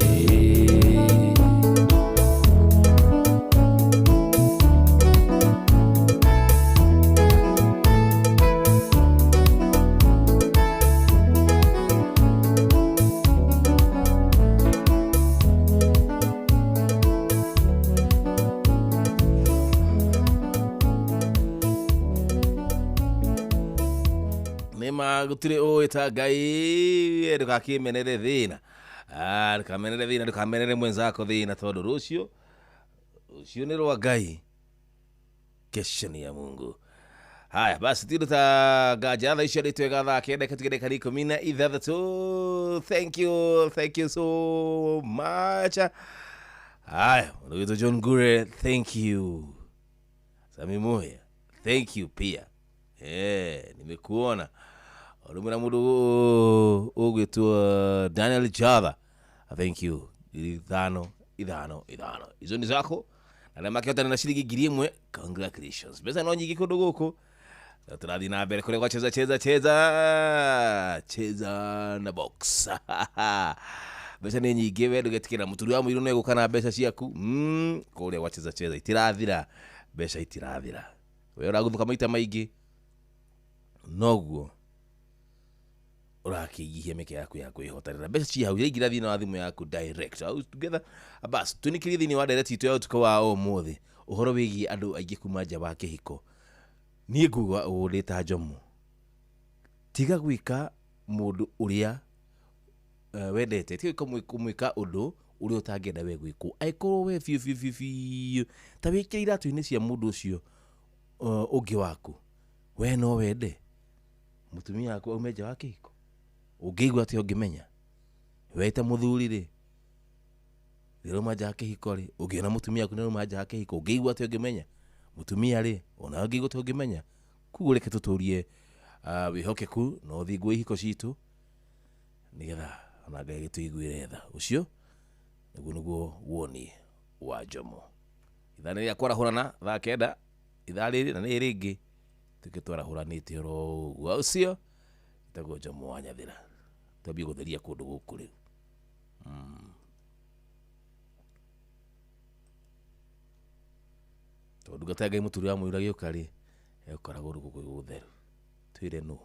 Gũtirĩ ũĩ ta Ngai ndũgakĩmenere thĩna ndũkamenere thĩna ndũkamenere mwenzako thĩna tondũ rũciũ rũciũ nĩ rwa Ngai kesho ni ya Mungu. Haya basi tindu ta nganja thaa icio nĩ thaa kenda katigä dakika 16. Thank you, thank you so much. Haya mũndũ John Gure, thank you. Sami Muya, thank you pia. Nimekuona. Ũrũmwe na mũndũ ũgwĩtwo Daniel Java, thank you. 5 5 5 izo ni zako na arĩa makĩhotana na ciringi 1000 congratulations. Mbeca no nyingĩ kũndũ gũkũ tũrathiĩ na mbere kũrĩa gwa cheza cheza cheza cheza na box. Mbeca nĩ nyingĩ we ndũgetikĩra mũturi wa mũirũ nĩegũka na mbeca ciaku kũrĩa gwa cheza cheza itirathira mbeca itirathira we ũragũthũka maita maingĩ Noguo ũrakĩingihia mĩeke yaku ya kwĩhotanĩra. Mbeca ci hau iraingĩra thĩinĩ wa thimũ yaku direct. Au together bas tũinĩkĩrie thĩinĩ wa direct itũ ya ũtukũ wa ũmũthĩ ũhoro wĩgiĩ andũ aingĩ kuma nja wa kĩhiko. Niĩ nguga ũũ ndĩ ta Njomo, tiga gwĩka mũndũ ũrĩa wendete, tiga kũmwĩka ũndũ ũrĩa ũtangĩenda we gwĩkwo. Angĩkorwo we biũ biũ biũ biũ ta wĩkĩre iratũ-inĩ cia mũndũ ũcio ũngĩ waku, we no wende mũtumia waku aume nja wa kĩhiko? Ũngĩigua atĩa ũngĩmenya? We ta mũthuri rĩ, rĩrauma nja wa kĩhiko rĩ, ũngĩona mũtumia waku nĩarauma nja wa kĩhiko, ũngĩigua atĩa ũngĩmenya? Mũtumia rĩ, ona ũngĩigua atĩa ũngĩmenya? Koguo reke tũtũrie wĩhokeku na ũthingu wa ihiko citũ nĩgetha ona Ngai agĩtũiguĩre tha. Ũcio nĩguo nĩguo woni wa Njomo. Ithaa nĩ rĩa kwarahũrana thaa 9, ithaa rĩrĩ na nĩ rĩngĩ tuĩke twarahũranĩte oro ũguo. Ũcio ĩtagwo Njomo wa Nyathĩra. Twambie gũtheria kũndũ gũkũ rĩu. Tondũ ndungata ya Ngai mũturi wa mũira gĩũka rĩ, egũkoragwo rũgũ gwĩ gũtheru. Twĩre nũ.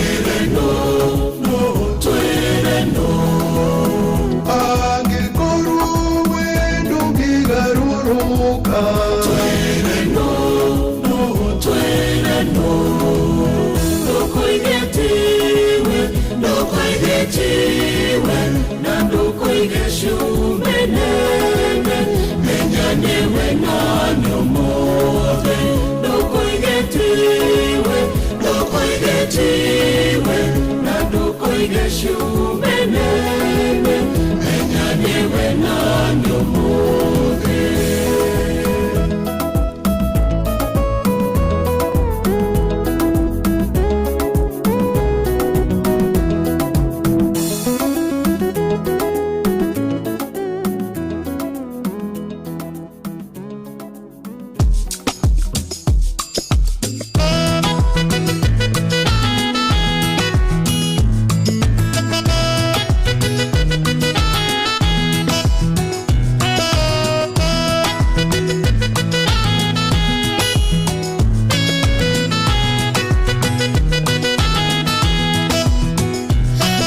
Twere no, no, twere. Twĩre no, no, twĩre no. Ndũkoige tiwe, ndũkoige tiwe, na ndũkoige cumbĩ nene. Menya nĩwe na nĩ ũmũthĩ. Ndũkoige tiwe, ndũkoige tiwe, na ndũkoige cumbĩ nene. Menya nĩwe na nĩ ũmũthĩ.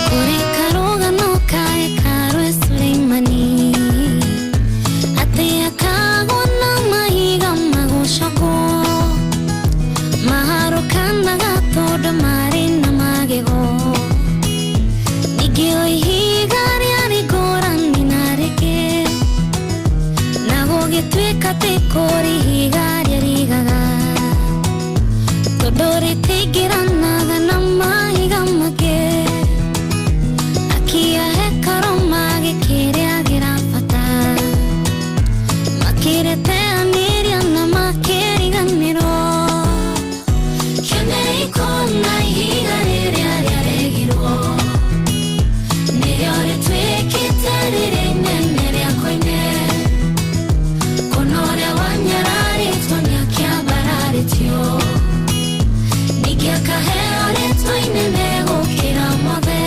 Kũrĩ karũgano ka hekarũ e Suleimani, atĩ akagwo na mahiga magũcogwo, maharũkanaga tondũ marĩ na magego. Ningĩ o ihiga rĩarĩ ngũrani na rĩngĩ, na gũgĩtuĩka atĩ kũrĩ ihiga rĩarigaga, tondũ rĩtiingĩranaga na mahiga mangĩ. Akia hekarũ magĩkĩrĩagĩra bata, makĩrĩteanĩria na makĩriganĩrwo. Kĩonei kũna ihiga rĩrĩa rĩaregirwo, nĩrĩo rĩtuĩkĩte rĩrĩa inene rĩa koine. Kũna ũrĩa wanyararĩtwo nĩakĩambararĩtio, ningĩ akaheo rĩtwa inene gũkĩra mothe.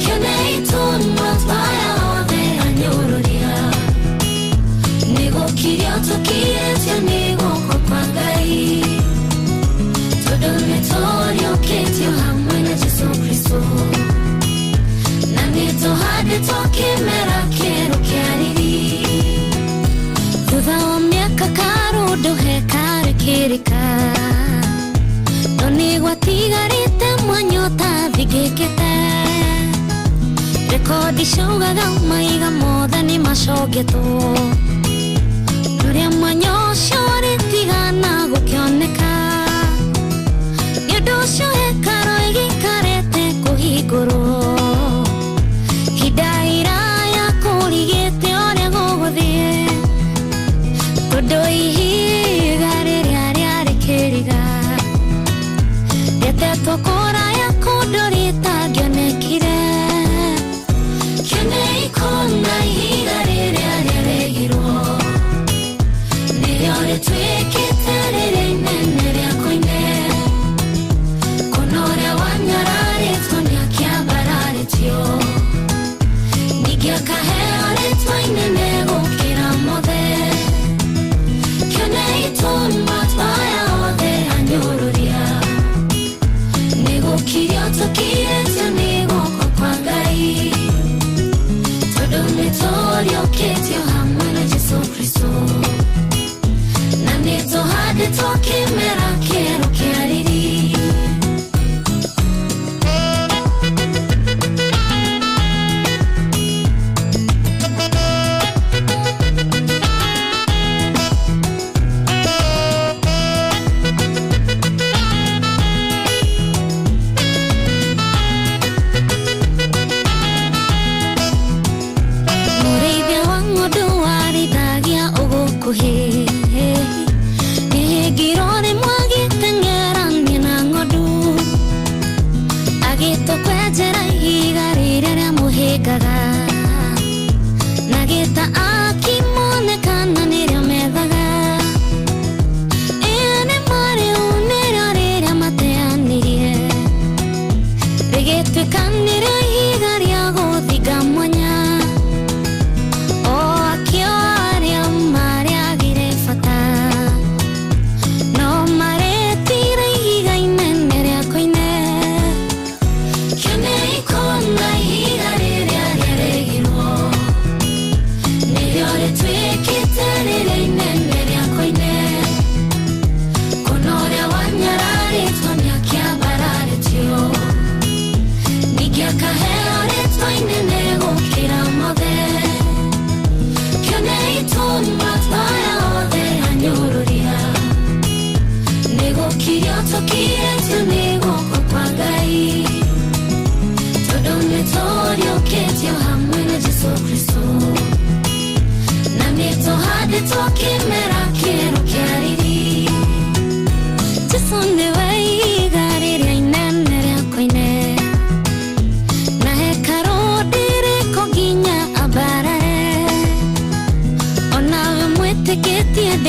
Kĩonei tũnua twaya othe anyũrũria, nĩgũkirio tũkirĩtio nĩ guoko kwa Ngai, tondũ nĩtũriũkĩtio hamwe na Jesũ Kristũ, na nĩtũhandĩtwo kĩmera kĩerũ kĩa riri. Thutha wa mĩaka karũndũ hekarũ ĩkĩrĩka, no nĩgwatigarĩte mwanya ũtathingĩkĩte. Rekodi ciaugaga mahiga mothe nĩmacongetwo, rũrĩa mwanya ũcio ũrĩtigana gũkĩoneka. Nĩ ũndũ ũcio hekarũ ĩgĩikarĩte kũhingũrwo, ihinda iraya kũrigĩte ũrĩa gũgũthiĩ, tondũ ihiga rĩrĩa rĩarĩ kĩriga rĩatetwo kũraya kũndũ rĩtangĩonekire. Kĩonei kũna ihiga rĩrĩa rĩaregirwo, nĩrĩo rĩtuĩkĩte rĩrĩa inene rĩa koine. Kũna ũrĩa wanyararĩtwo nĩakĩambararĩtio, ningĩ akaheo rĩtwa inene gũkĩra mothe. Kĩonei tũnua twaya othe anyũrũria, nĩgũkirio tũkirĩtio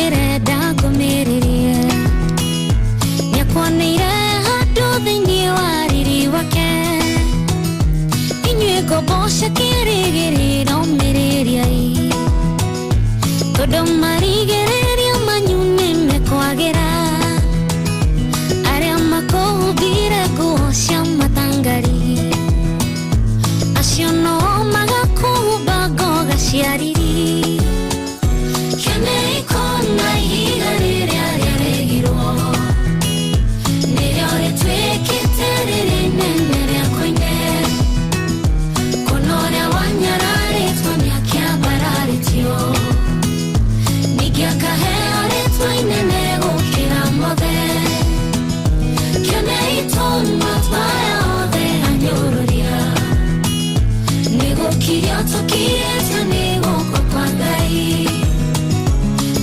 Ndĩrenda ngũmĩrĩrie nĩakuoneire handũ thĩinĩ wa riri wake inyuĩ ngombo cia kĩrĩgĩrĩro mĩrĩriai tondũ marigĩrĩrio manyu nĩmekwagĩra arĩa makũhumbire nguo cia matangari acio no magakũhumba ngoga cia riri kĩonei kona ihiga rĩrĩa rĩaregirwo nĩrĩo rĩtuĩkĩte rĩrĩ inene rĩa koine kũna ũrĩa wanyararĩtwo nĩakĩambararĩtio ningĩ akaheo rĩtwa inene gũkĩra mothe kĩonei tũnua twaya othe anyũrũria nĩgũkirio tũkirĩtio nĩ guoko kwa Ngai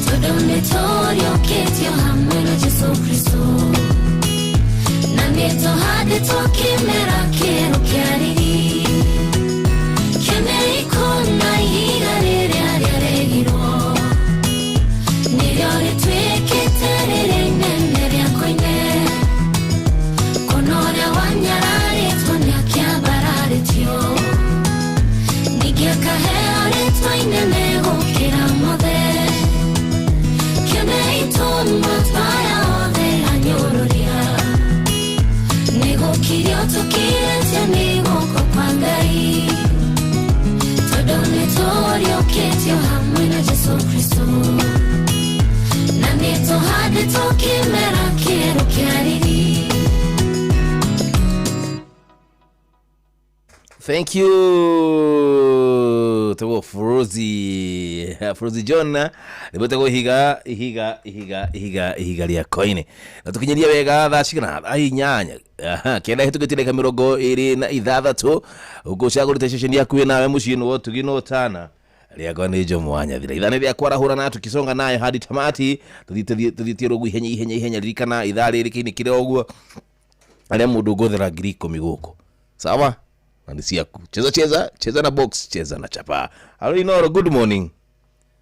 tondũ nĩtũriũkĩtio hamwe na Jesũ Kristũ na nĩtũhandĩtwo kĩmera kĩerũ kĩa riri kĩonei kũna ihiga rĩrĩa rĩaregirwo nĩrĩo rĩtuĩkĩte rĩrĩ inene rĩa koine kũna ũrĩa wanyararĩtwo nĩakĩambararĩtio ningĩ akaheo rĩtwa inene gũkĩra mothe kĩonei tũnua twaya othe anyũrũria nĩgũkirio tũkirĩtio nĩ guoko kwa Ngai tondũ nĩtũriũkĩtio hamwe na Jesũ Kristũ na nĩtũhandĩtwo kĩmera kĩerũ kĩa riri. Thank you to Frozy Frozy John nĩbwĩtagwo ihiga ihiga ihiga ihiga ihiga rĩa koine na tukinyeria wega thaa cigana thaa inyanya kenda hĩtũkĩtie ndagĩka 26 ũkũcagũrĩte ceceni yaku ĩ nawe mũciĩ nĩ wotugi no tana rĩakwa nĩ Jomo wa Nyathira ithaa nĩ rĩa kwarahũra na tukisonga nayo hadi tamati tuthiĩtie rũguo ihenya ihenya ihenya ririkana ithaa rĩrĩ kĩinĩ kĩrĩ ũguo arĩa mũndũ ngũthera 10,000 gũkũ sawa na ni siaku cheza cheza cheza na box cheza na chapa. Hello Inoro, good morning.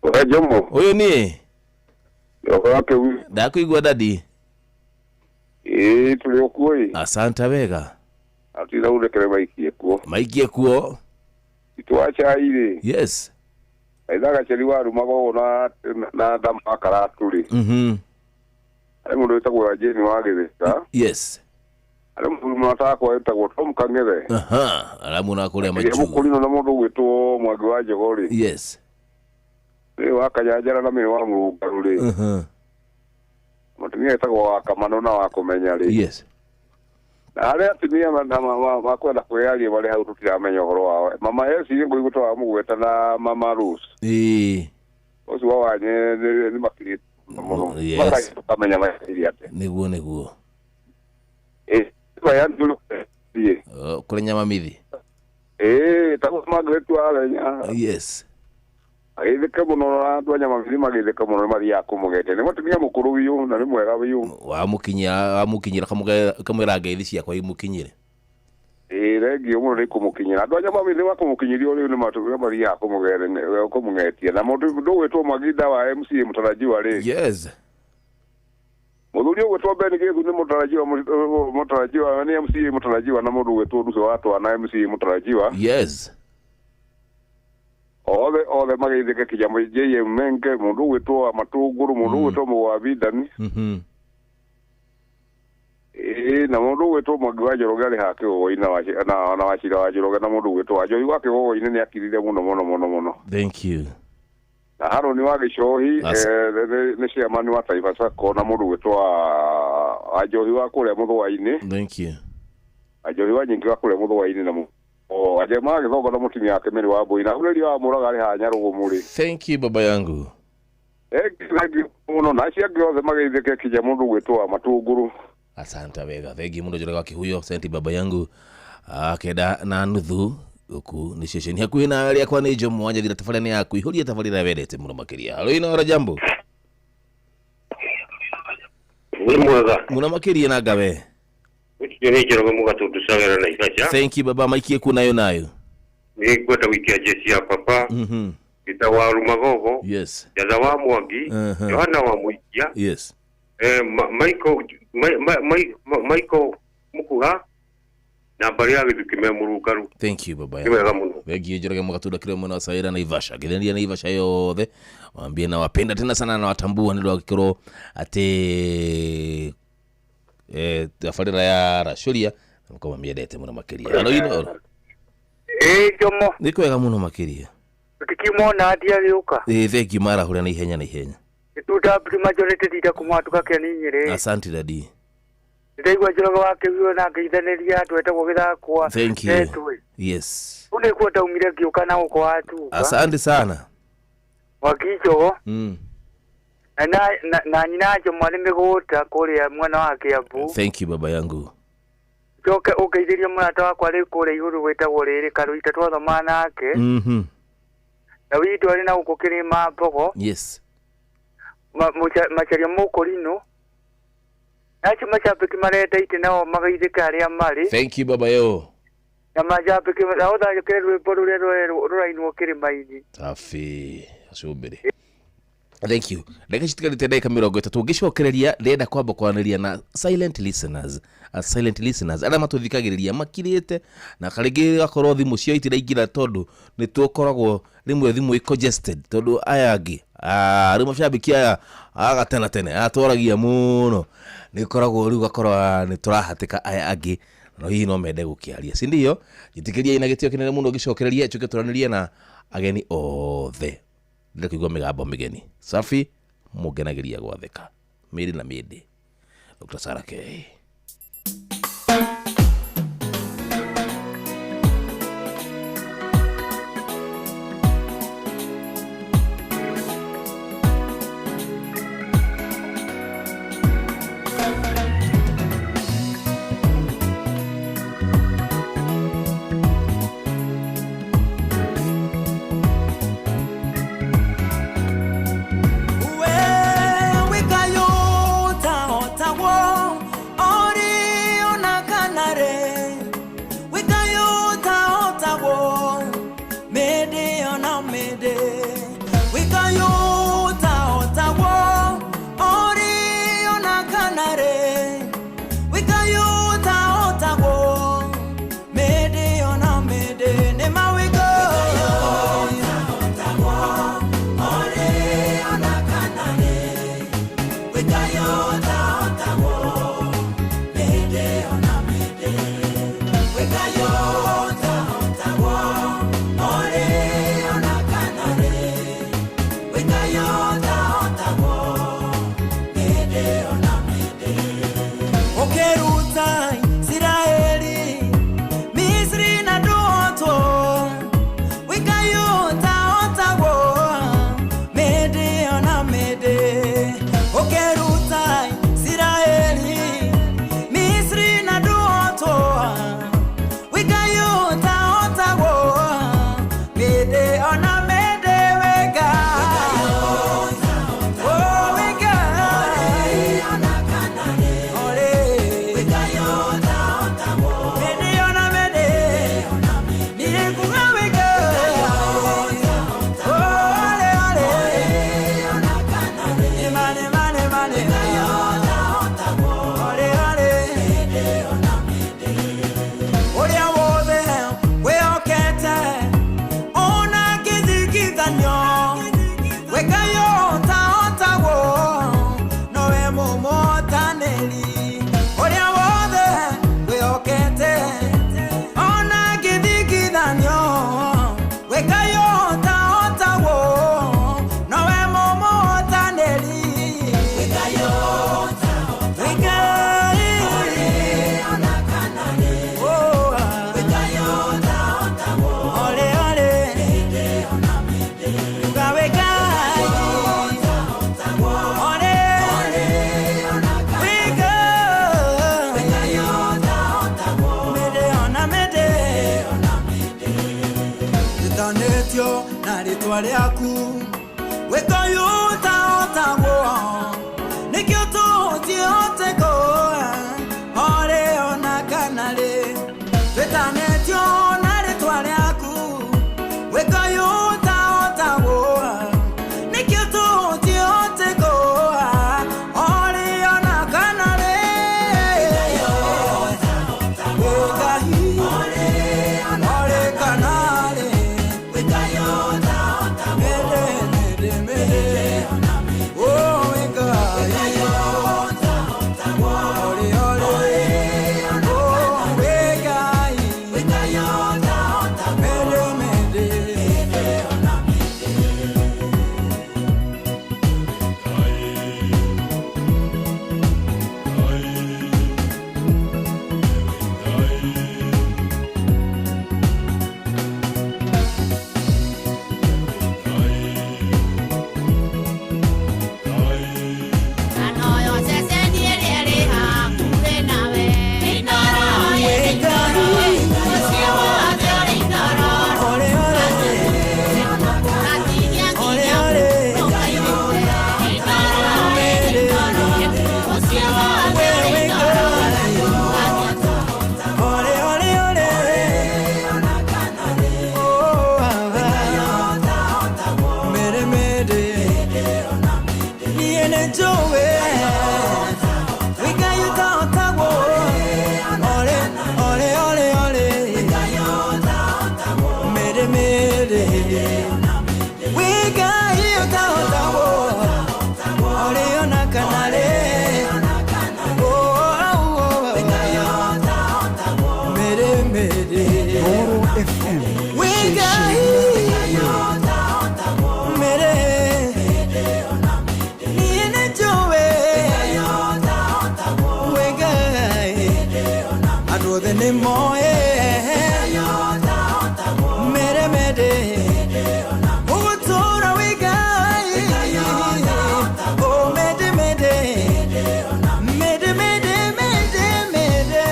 Oe Jomo. Oyo ni wake huyu ndakuigua dadi. Tuli okuo. Asante wega. Atira urekere maikie kuo. Maikie kuo. Itwacha ile. Yes. Aithaga cheri wa rumago na ndama karaturi. Ari mundu witagwo Jane wa Githika. Yes. Ari mundu mwatakwa witagwo Tom Kang'ethe. Aramuna kuria machu. Mukurino na mundu gwitwo Mwangi wa Njogori. Yes. Ni wa Kanyanjara na mĩrĩ wa Mũrũngaru rĩ. Mũtumia wĩtagwo wa Kamano na wa Kũmenya rĩ. Yes. Na arĩa atumia makwenda kwĩyaria marĩ hau tũtiramenya ũhoro wao. Mama Elsie nĩ ngũigua twamũgweta na Mama Rose. Ũcio wa Wanye nĩ makirĩte mũno. Yes. Makamenya makĩria atĩa. Nĩguo nĩguo. Kũrĩ nyama mithi. Tagwo Margaret wa Renya. Yes. Agĩthĩka mũno na andũ a Nyamamithi magĩthĩka mũno nĩ mathiaga kũmũgeria. Nĩ mũtumia mũkũrũ biũ na nĩ mwega biũ. Wamũkinyĩra kamwĩra ngeithi ciakwa imũkinyĩre. Rengio mũno nĩ kũmũkinyĩra. Andũ a Nyamamithi makũmũkinyĩria rĩu nĩ mathiaga kũmũgetia. Na mũndũ ũgwĩtwo Mwaginda wa MCA mũtarajiwa rĩ. Yes. Mũthuri ũgwĩtwo Ben Gĩthu nĩ mũtarajiwa mũtarajiwa nĩ MCA mũtarajiwa na mũndũ ũgwĩtwo Ruso wa Twana MCA mũtarajiwa. Yes. Othe magĩthĩka kinya JM Menke mũndũ ũgwĩtwo wa Matũngũrũ mũndũ ũgwĩtwo Mũgwa Bindani. Na mũndũ ũgwĩtwo Mwangi wa Njoroge arĩ haha Kĩgogo-inĩ na Wachira wa Njoroge na mũndũ ũgwĩtwo Wanjohi wa Kĩgogo-inĩ nĩ akirire mũno mũno mũno mũno. Thank you. Na Haroni wa Gĩcohi nĩ chairman wa Taifa Sacco na mũndũ ũgwĩtwo Wanjohi wa kũrĩa Mũthũa-inĩ. Thank you. Wanjohi wa Nyingĩ wa kũrĩa Mũthũa-inĩ na Ajema gĩthongo na mũtumia wake Mary wa Mbui na ũrĩa wa Mũraga arĩ haha Nyarũgũmũ rĩ. Thank you baba yangu. Thank you mũno na acio angĩ othe magĩthĩke kinya mũndũ ũgwĩtwo wa Matũngũrũ. Asante wega. Thank you mũndũ Njoroge wa Kĩhuyo. Asante baba yangu. 9:15 huku ni ceceni hakuhĩ na rĩakwa nĩ Jomo wa Nyathira tabarĩra nĩ yaku ihũria tabarĩra wendete mũno makĩria. Halo Inoro, jambo. Nĩ mwega. Mũno makĩria na ngawe. Nĩ Njoroge Mũgatũndũ Cagera na Ibaca. Thank you baba maikie ku nayo nayo. Nĩ ngwenda gũikia jeshi ya papa. Gita wa Rumagogo. Yes. Jatha wa Mwangi. Yohana wa Muikia. Yes. Michael Mukuha na mbari ya Githuki me Murungaru. Thank you baba. Ni wega muno. Thank you Njoroge Mugatunda kire mwena wa Saira na Ivasha. Githenia na Ivasha yothe. Waambie na wapenda tena sana na watambua ndio wakikoro ati tabarĩra ya Racuria mukorwo miendete muno makiria. Halo Inooro. Jomo. Nĩ kwega muno makiria. Tukimwona atia gĩũka. Thank you marahũra na ihenya na ihenya. Tuta majority leader kumwatuka kia ni Nyeri. Asante daddy. Ndaigua Njoroge wa kĩguo na ngeithanĩria andũ etagwo gĩthakwa. Thank you. Yes. Une kuo ndaumire ngĩũka na gũkũ watuka. Asante sana. Wakijogo. Na nyina Jomo nĩ mĩgũnda kũrĩa mwena wa Kiambu. Thank you baba yangu. Njoke ũngeithĩrie mũrata wakwa rĩ kũrĩa igũrũ gwĩtagwo rĩrĩ Karuita twathoma nake. Na witũ arĩ na gũkũ Kĩrĩma Mbogo. Yes. Macharia Mũkũrinũ. Nacio macambĩki marenda itĩ nao magaithĩka arĩa marĩ. Thank you baba yo. Na macambĩki naũthakĩre rwĩmbo rũrĩa rũrainwo kĩrĩma-inĩ. Safi acumbĩrĩ. Thank you. Ndagĩka citigarĩte ndagĩka 30 ngĩcokereria ndĩrenda kwamba kwaranĩria na silent listeners. Silent listeners arĩa matũthikagĩrĩria makirĩte na karĩngĩ gakorwo thimũ cio itiraingĩra tondũ nĩ tũkoragwo rĩmwe thimũ i congested tondũ aya angĩ rĩu macambĩki aya agatena tene atwaragia mũno nĩ koragwo rĩu gakorwo nĩ tũrahatĩka aya angĩ no hihi no mende gũkĩaria si ndio? Njĩtĩkĩria ina gĩtĩo kĩnene mũno ngĩcokereria njoke tũranĩrie na ageni othe. Ndĩrenda kũigua mĩgambo mĩgeni safi mũngenagĩria gwathĩka mĩrĩ na mĩndĩ. Dr. Sarah K. Weka yuta otagwo. Niĩ nĩ njũĩ wĩ Ngai ũtahotagwo. Olĩ, olĩ, olĩ, olĩ. Mĩrĩ, mĩrĩ. Wĩ Ngai ũtahotagwo. Olĩ ona kana rĩ. Oh, oh, oh. Mĩrĩ, mĩrĩ. Inooro FM. Wĩ Ngai. Mĩrĩ. Niĩ nĩ njũĩ wĩ Ngai. Andũ othe nĩ moĩ. Mĩrĩ, mĩrĩ. Ũgũtũũra wĩ Ngai. Oh, mĩndĩ, mĩndĩ. Mĩndĩ, mĩndĩ, mĩndĩ, mĩndĩ.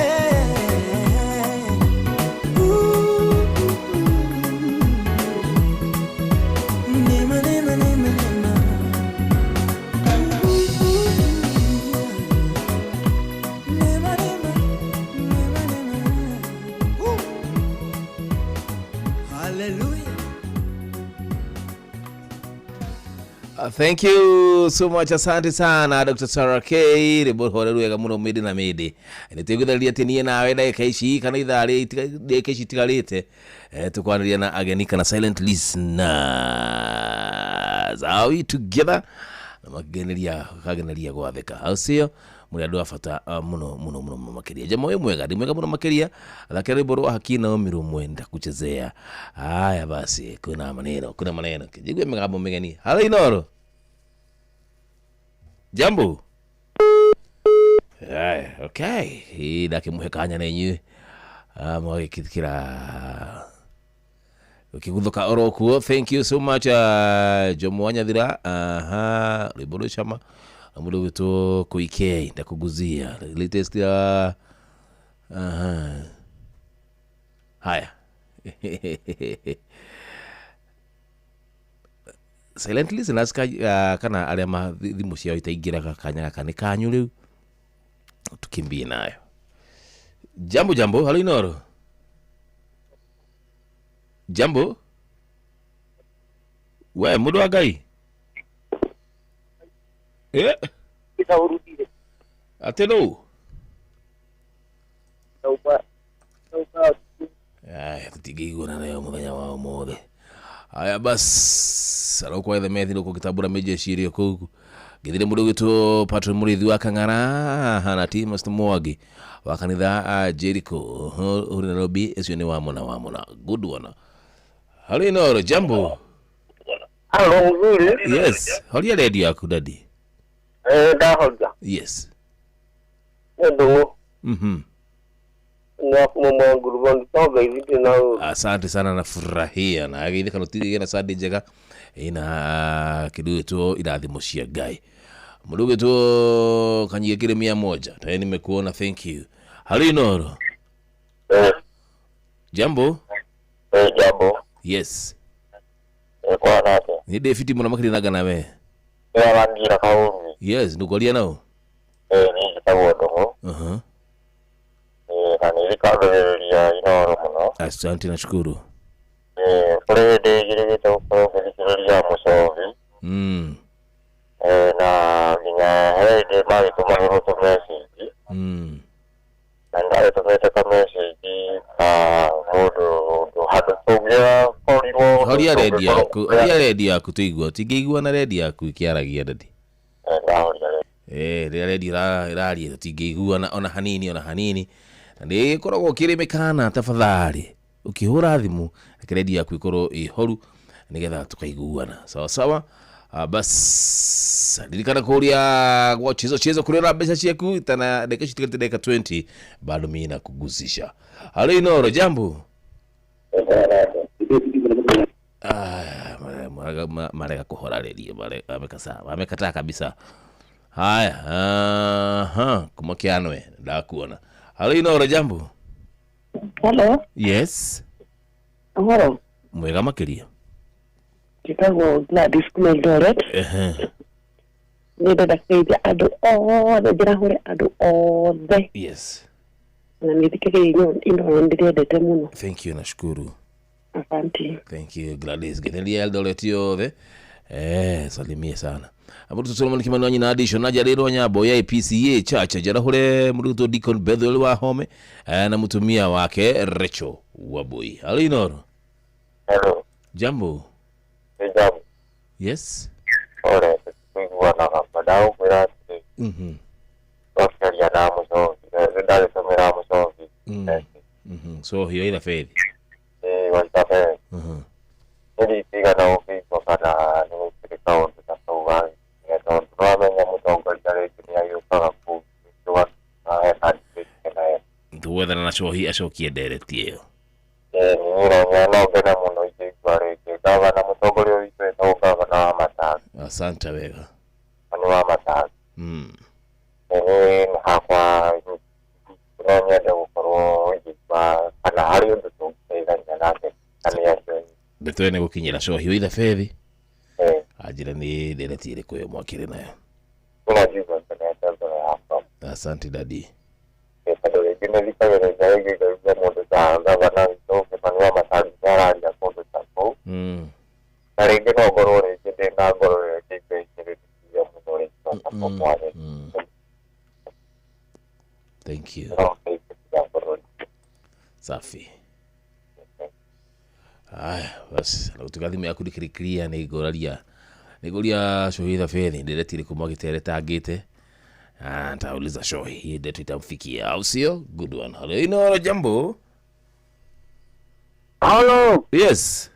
Nima, nima, nima, nima. Nima, nima, nima, nima. Ooh. Hallelujah. Thank you so much, asante sana Dr. Sarah K. Rĩmbo horeru wega mũno mĩndĩ na mĩndĩ. Nĩ twĩgũtharia atĩ niĩ nawe ndagĩka ici kana ithaa rĩ ndagĩka ici itigarĩte, tũkwanĩria na ageni kana silent listeners. Are we together? Na makĩgeneria kageneria gwathĩka. Au sio? Mũrĩ andũ a bata mũno mũno mũno mũno makĩria. Jamaa wĩ mwega, ndĩ mwega mũno makĩria. Thakĩra rwĩmbo rwa Hakina Ũmĩrũmwe nitakuchezea. Haya basi, kuna maneno, kuna maneno. Kijigue mĩgambo mĩgeni. Halo Inooro. Jambo. Haya, okay. Hii ndakĩmũhe kanya na inyuĩ. Mũgagĩkĩra ũkĩguthũka oro kuo. Thank you so much, Jomo Wanyathira. Aha, rwĩmbo rwĩ cama. Na mũndũ ũgwĩtwo Koikei ndakũguzia. Latest ya aha. Haya. Silent listeners kana arĩa ma thimũ ciao itaingĩraga kanya gaka nĩ kanyu rĩu tukimbie nayo. Jambo jambo, halo Inooro. Jambo. We mũndũ wa Ngai. Atĩ nũ? Aya, tũtingĩiguana nayo mũthenya wa ũmũthĩ. Haya bas, arokwa ethe methi rũkũ gĩtambũra mĩjeshi ĩrĩa kũu. Ngĩthire mũndũ ũgwĩtwo Patron Mũrĩithi wa Kang'ara na T Master Mwangi wa kanitha Jericho ũrĩ Nairobi. Ũcio nĩ wa mũna wa mũna. Good one. Halo Inooro, jambo. Halo, mzuri. Yes, horia redio yaku daddy. Ndahoria. Yes. Nĩ ndũng'ũ. Asante sana, nafurahia na agĩithe kana ũtigĩre na Sunday njega ina kĩndũ gĩtwo irathimo cia Ngai. Mũndũ ũgwĩtwo Kanyige kĩrĩ 100. Tayari nimekuona, thank you. Halo Inooro. Jambo. Jambo. Yes. Kwa nake. Ni David mũno makĩria naga nawe. Wangira kaũmi. Yes, ndũkwaria nao. Niĩ njĩtagwo Ndũng'ũ. Na nĩ thikagĩrĩria Inooro mũno. Asante, nashukuru. Kũrĩ hĩndĩ ĩgĩrĩgĩte gũkorwo ngĩthikĩrĩria mũcobi. Na nginya he hĩndĩ magĩtũmagĩrwo tũmessage. Na nĩndagĩtũmĩte kamessage ka mũndũ handũ tũngĩakorirwo. Horia redio yaku, horia redio yaku tũigue. Tũtingĩigua na redio yaku ĩkĩaragia daddy. Ndahoria. Rĩrĩa redio ĩraria tũtingĩiguana ona hanini ona hanini. Na nĩ ĩkoragwo kĩrĩ mĩkana tafadhali. Ũkĩhũra thimũ reke redio yaku ĩkorwo ĩ horu nĩgetha tũkaiguana. Sawa sawa. Bas ririkana kũrĩa gwa chezo chezo kũrĩa na mbeca ciaku tana dakika citigarĩte dakika 20 bado mimi nakugusisha. Halo Inooro, jambo. Marega kuhora redio, amekataa kabisa. Haya, aha, kumakianwe ndakuona. Halo Inooro, jambo. Hello. Yes. Hello. Mwega makĩria. Njĩtagwo Gladys kuma Eldoret. Nĩ ndenda kũgeithia andũ othe, ndĩrahũre andũ othe. Yes. Na nĩ thikagĩrĩria Inooro, ndĩrĩendete mũno. Thank you, nashukuru. Asante. Thank you Gladys. Getheria Eldoret yothe. Salimie sana Mũrutwo Solomon Kimani wa nyina Addition na Njarĩrwo Nyambo ya APCA Church Njarahũre mũrutwo Deacon Bethel wa Home na mũtumia wake Rachel Wabui. Halo Inoro. Hello. Jambo. Ni jambo. Yes. Ore tukuiguanaga madau kwĩra atĩrĩ. Twakiaria na mũcoki ndagĩtũmĩra mũcoki. So hiyo ina faith. Walter Faith. Nĩndĩtigana ũkĩigua kana nĩ gũkĩrĩ kaũndũ ta kau gagĩkinya tondũ nĩwamenya mũtongoria rĩngĩ nĩagĩũkaga kũu Tũgwethana na cohi acokie ndereti ĩyo. Niĩ no ngene mũno ingĩigua rĩngĩ gavana mũtongoria witũ etagwo gavana wa Mataga. Asante wega. Nĩ wa Mataga. Niĩ hakwa no nyende gũkorwo ngĩigua kana harĩ ũndũ tũngĩteithania nake kana nĩ ndeto ĩyo nĩgũkinyĩra cohi ũitha bethi. Anjĩra nĩ ndereti ĩrĩkũ ĩyo mwakĩrĩ nayo. Nĩnjigua ngenete ngoro yakwa. Asante daddy. Tondũ rĩngĩ nĩthikagĩrĩria rĩngĩ ngaigua mũndũ ta gavana witũ Kimani wa Mataga nĩararia kũndũ ta kũu. Na rĩngĩ no ngorwo rĩngĩ ndĩna ngoro rĩngĩ ngĩhinyĩrĩrĩkia mũno rĩngĩ ta kũmwarĩria. Thank you. Safi. Aya, basi na thimũ yaku ndĩkĩrĩ clear nĩ ngũraria nĩngũria cohi thabethi ndereti ĩrĩkũ mwagĩteretangĩte. Nitauliza shohi hii ndeto itamfikia au sio? Good one. Hello Inoro, jambo. Hello. Yes.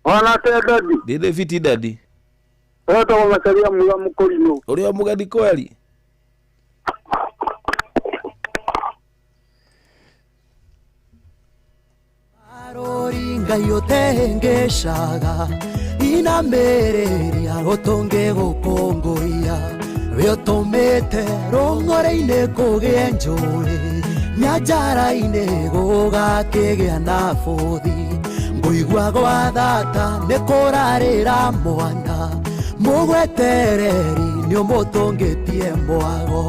Wana te daddy. Ndĩrĩ fiti daddy. Wetagwo Macharia Muga Mũkũrinũ. Ũrĩa mũgeni kweli. Arori ngai ũtengeshaga inamĩrĩria gũtũngĩ gũkũngũiya wĩũtũmĩte rũng'ore-inĩ kũgĩe njũĩ nyanjara-inĩ gũgakĩgĩa na bũthi ngũigua gwa thata nĩ kũrarĩra mwana mũgwetereri nĩũmũtũngĩtie mwago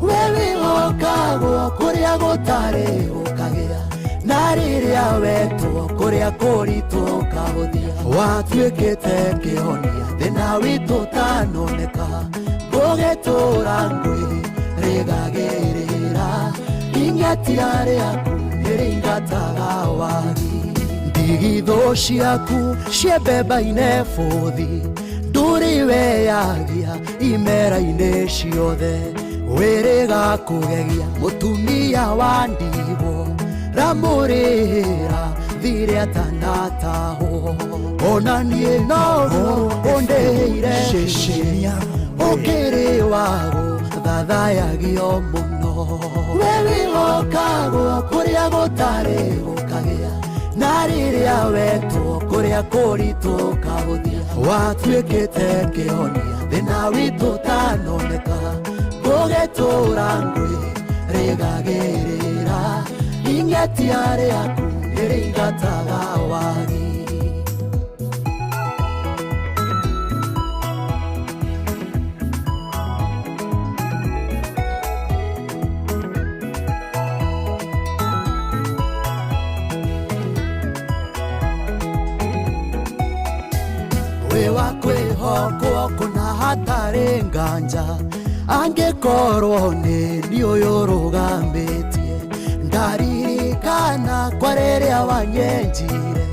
we wĩhokagwo kũrĩa gũtarĩ gũkagĩa na rĩrĩa wetwo kũrĩa kũritũ ũkahũthia watuĩkĩte kĩhonia thĩna witũ ũtanoneka gũgĩtũra ngwĩ rĩgagĩrĩra ing'atia rĩaku nĩrĩingataga wagi ndigithũ ciaku ciembemba-inĩ bũthi ndũrĩ weyagia imera-inĩ ciothe wĩrĩga kũgegia mũtumia wa ndigwo ramũrĩra thirĩ atanatahwo ona niĩ noguo ũndĩhĩire cecenia ũkĩrĩ wago thathayagio mũno we wĩhokagwo kũrĩa gũtarĩ gũkagĩa na rĩrĩa wetwo kũrĩa kũritũ ũkahũthia watuĩkĩte kĩhonia thĩna witũ ũtanoneka gũgĩtũra ngwĩ rĩgagĩrĩra ing'atia rĩaku nĩrĩingataga wagi. Wa kwĩhokwo kũna hatarĩ nganja angĩkorwo nĩ niĩ ũyũ ũrũgamĩtie ndaririkana kwa rĩrĩa wanyenjire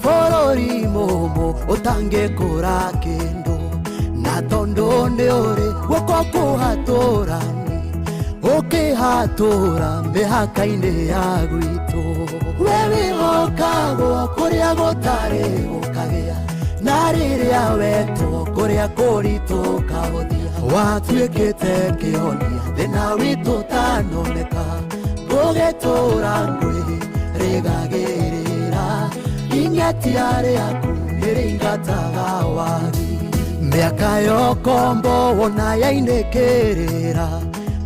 bũrũri mũmũ ũtangĩkũra kĩndũ na tondũ nĩ ũrĩ guoko kũhatũrani ũkĩhatũra mĩhaka-inĩ ya gwitũ we wĩhokagwo kũrĩa gũtarĩ gũkagĩa na rĩrĩa wetwo kũrĩa kũritũ ũkahũthia watuĩkĩte kĩhonia thĩna witũ ũtanoneka gũgĩtũra ngwĩ rĩgagĩrĩra ing'atia rĩaku nĩrĩingataga wagi mĩaka ya ũkombo wona yainĩkĩrĩra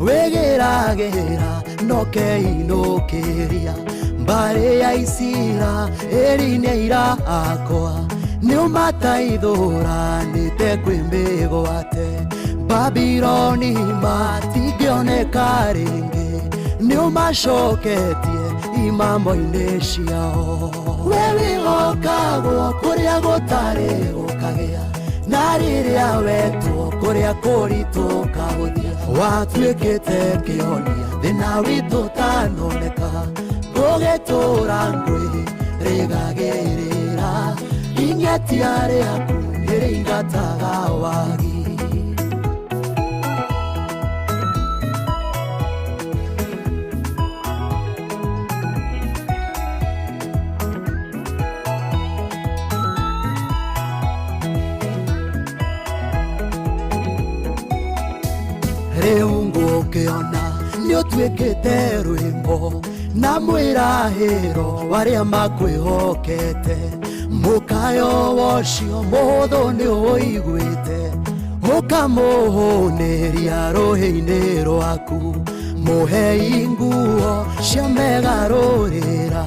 wĩgĩragĩra nokeinũkĩria mbarĩ ya Isiraeli nĩ aira akwa nĩũmataithũranĩte kwĩ mĩgwate Babiloni matingĩoneka rĩngĩ nĩũmacoketie imamo-inĩ ciao we wĩhokagwo kũrĩa gũtarĩ gũkagĩa Na rĩrĩa wetwo kũrĩa kũritũ ũkahũthia watuĩkĩte kĩhonia thĩna witũ ũtanoneka ngũgĩtũra ngwĩrĩgagĩrĩra ing'etia rĩaku nĩrĩingataga wagi. Rĩu ngũkĩona nĩũtuĩkĩte rwĩmbo na mwĩrahĩro warĩa makwĩhokete mũkayo wocio mũhũthũ nĩũiguĩte ũkamũhũnĩria rũhĩ-inĩ rwaku mũhei nguo cia megarũrĩra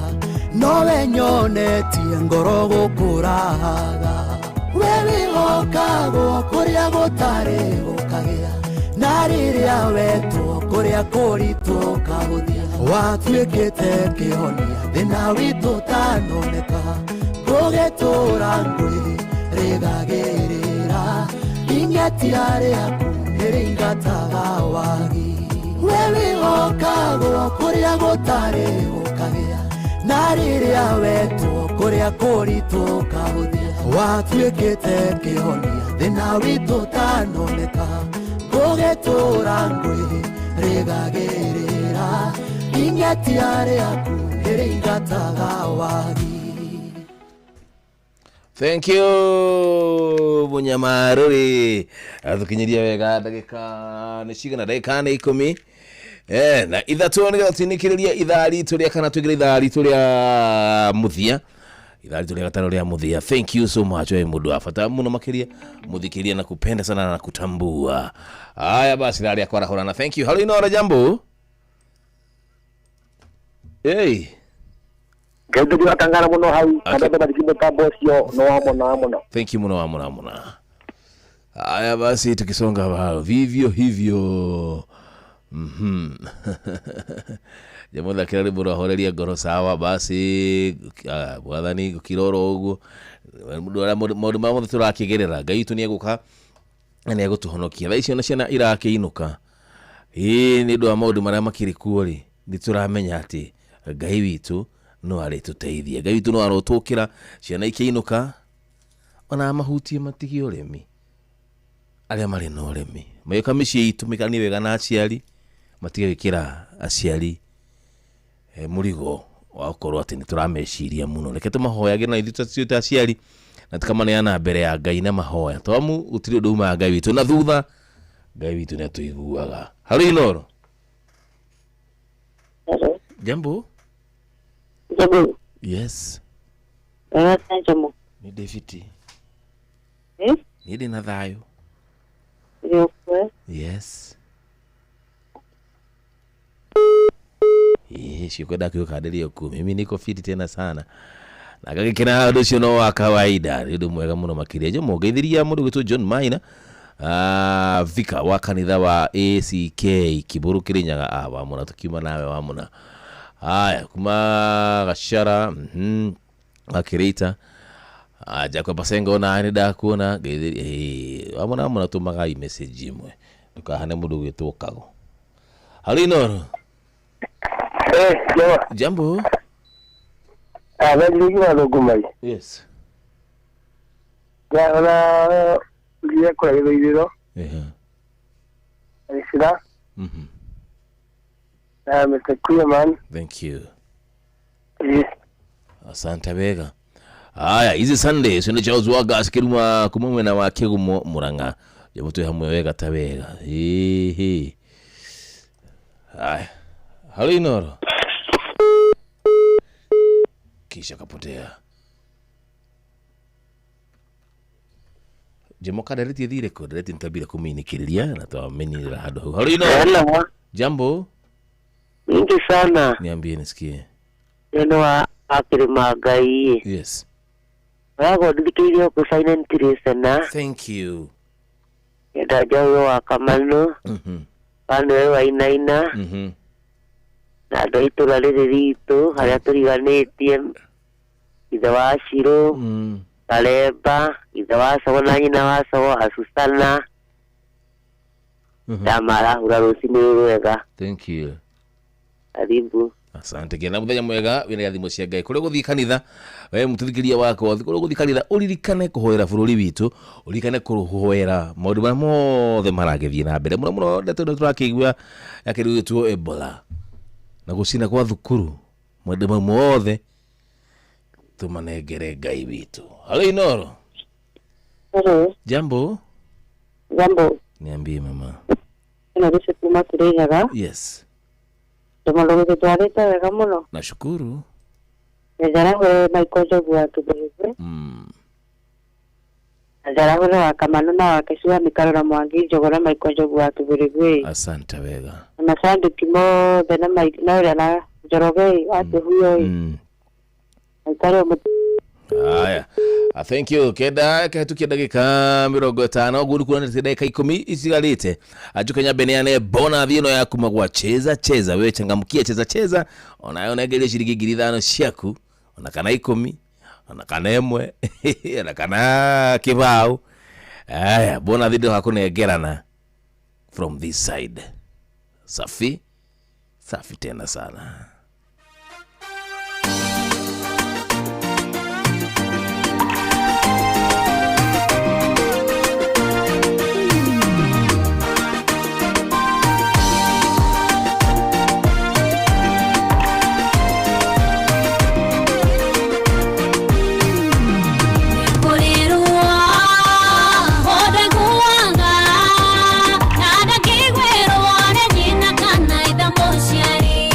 nowe nyonetie ngoro gũkũrahaga we wĩhokagwo kũrĩa gũtarĩ gũkagĩa na rĩrĩa wetwo kũrĩa kũritũ ũkahũthia watuĩkĩte kĩhonia thĩna witũ ũtanoneka ngũgĩtũra ngwĩrĩgagĩrĩra ing'etia rĩaku nĩrĩingataga wagi we wĩhokagwo kũrĩa gũtarĩ gũkagĩa na rĩrĩa wetwo kũrĩa kũritũ ũkahũthia watuĩkĩte kĩhonia thĩna witũ ũtanoneka ngũgĩtũra ngwĩrĩgagĩrĩra ing'etia rĩaku nĩrĩingataga wagi. Thank you Munyamaruri athukinyiria wega ndagĩka nĩ cigana ndagĩka nĩ 10 na 3 nĩgetha tũinĩkĩrĩrie ithaa ritũ rĩa kana tũingĩre ithaa ritũ rĩa mũthia ithaa ritũ rĩa gatano rĩa mũthia. Thank you so much wewe mũndũ wa bata mũno makĩria mũthikĩria na kupenda sana na kutambua. Haya basi ithaa rĩa kwarahũrana. Thank you. Halo Inoro, jambo. Hey Ngeithĩrio atangana mũno hau andũ mathiki mũtambo ũcio no wa mũno mũno. Thank you mũno wa mũno mũno. Haya basi tukisonga vivyo hivyo. Jamaa kila rĩmwe ũrahoreria ngoro sawa basi mwathani gũkiroro ũguo maũndũ marĩa mothe tũrakĩgerera Ngai witũ nĩegũka na nĩegũtũhonokia. Thaa ici ona ciana irakĩinũka ĩĩ nĩ ũndũ wa maũndũ marĩa makĩrĩ kuo rĩ nĩtũramenya atĩ Ngai witũ no arĩtũteithia. Ngai witũ no arotũkĩra ciana ikĩinũka ona mahutie matigie ũremi arĩa marĩ na ũremi magĩũka mĩciĩ itũ maikaranie wega na aciari matige gwĩkĩra aciari mũrigo wa gũkorwo atĩ nĩ tũrameciria mũno. Reke tũmahoyagĩre na ithuĩ ta aciari na tũkamaneana mbere ya Ngai na mahoya twamu gũtirĩ ũndũ umaga Ngai witũ na thutha Ngai witũ nĩ atũiguaga. Halo Inoro. Hello. Jambo. Jambo. Yes. Jambo. Ni David. Eh? Ni ndĩ na thayũ. Nĩ Yes. Cikwenda kiuka ku mimi niko fiti tena sana na gagikena ũndũ ũcio no wa kawaida nĩ ũndũ mwega mũno makĩria. Jomo ngeithiria mũndũ gwĩtwo John Maina vika wa kanitha wa ACK Kiburu Kirinyaga wa mũna tũkiuma nawe wa mũna. Haya kuma Gachara akirita Jacob Basengo na nĩ ndakuona ngeithiria wa mũna mũna tũmaga i message imwe ndũkahane mũndũ gwĩtwo Kago. Halo Inoro. Jambo. Yes. Thank you. Asante wega. Haya, hizi Sunday sio Charles Waga sikiruma kumwe na wakigumo Murang'a. Jambo tu hamwe wega ta wega. Ehe. Haya. Halo Inoro. Kisha kapotea. Jemoka ndarĩtie thire kũ ndarĩtie nĩtwambire kũmĩinĩkĩrĩria na twamenyerera handũ hau. Halo Inoro. Hello. Jambo. Mingi sana. Niambie nisikie. Neno wa akirima Ngai. Yes. Wago ndithikĩirie kũ silent listener. Thank you. Enda njaũ wa Kamano. Kana wa Inaina. Na andũ a itũra rĩrĩ ritũ harĩa tũriganĩtie ithe wa Shiro Karemba ithe wa Cogo na nyina wa Cogo Asusana. Ndamarahura rũcinĩ rũrũ wega. Thank you. Karibu. Asante gena muthenya mwega wina irathimo cia Ngai kuri guthii kanitha we mutithikiria wakwa kuri guthii kanitha uririkane kuhoera bururi witu, uririkane kuhoera maundu maria mothe maragithie na mbere muno muno ndeto ino turakigua ya kindu gitwo Ebola na gucina kwa thukuru, maundu mau mothe tumanengere Ngai witu. Halo Inoro. Hello. Jambo. Jambo. Niambie mama. Ino gĩce kuma Kirinyaga. Yes. Ndũmũndũ gĩtwarĩte wega mũno. Nashukuru. Njarahũre Michael Njogu wa Kĩbĩrĩbĩ. Njarahũre wa Kamanu na wa Kĩcua Mikaro na Mwangi Njogu na Michael Njogu wa Kĩbĩrĩbĩ. Asante wega. Na macandĩki mothe na na ũrĩa na Njoroge wa Kĩhuyo. Aikare Haya. Thank you. Kenda kahitukia ndagika 50 uguo nikuona ndagika 10 isigarite. Anjuke nyambe neane bona thino yaku magwa cheza cheza, we changamkia cheza cheza, onayo nengerie ciringi 5,000 ciaku, ona kana 10, ona kana 1, ona kana kibao. Haya, bona thino hakunengerana from this side. Safi. Safi tena sana. Nyina kana itha mũciari.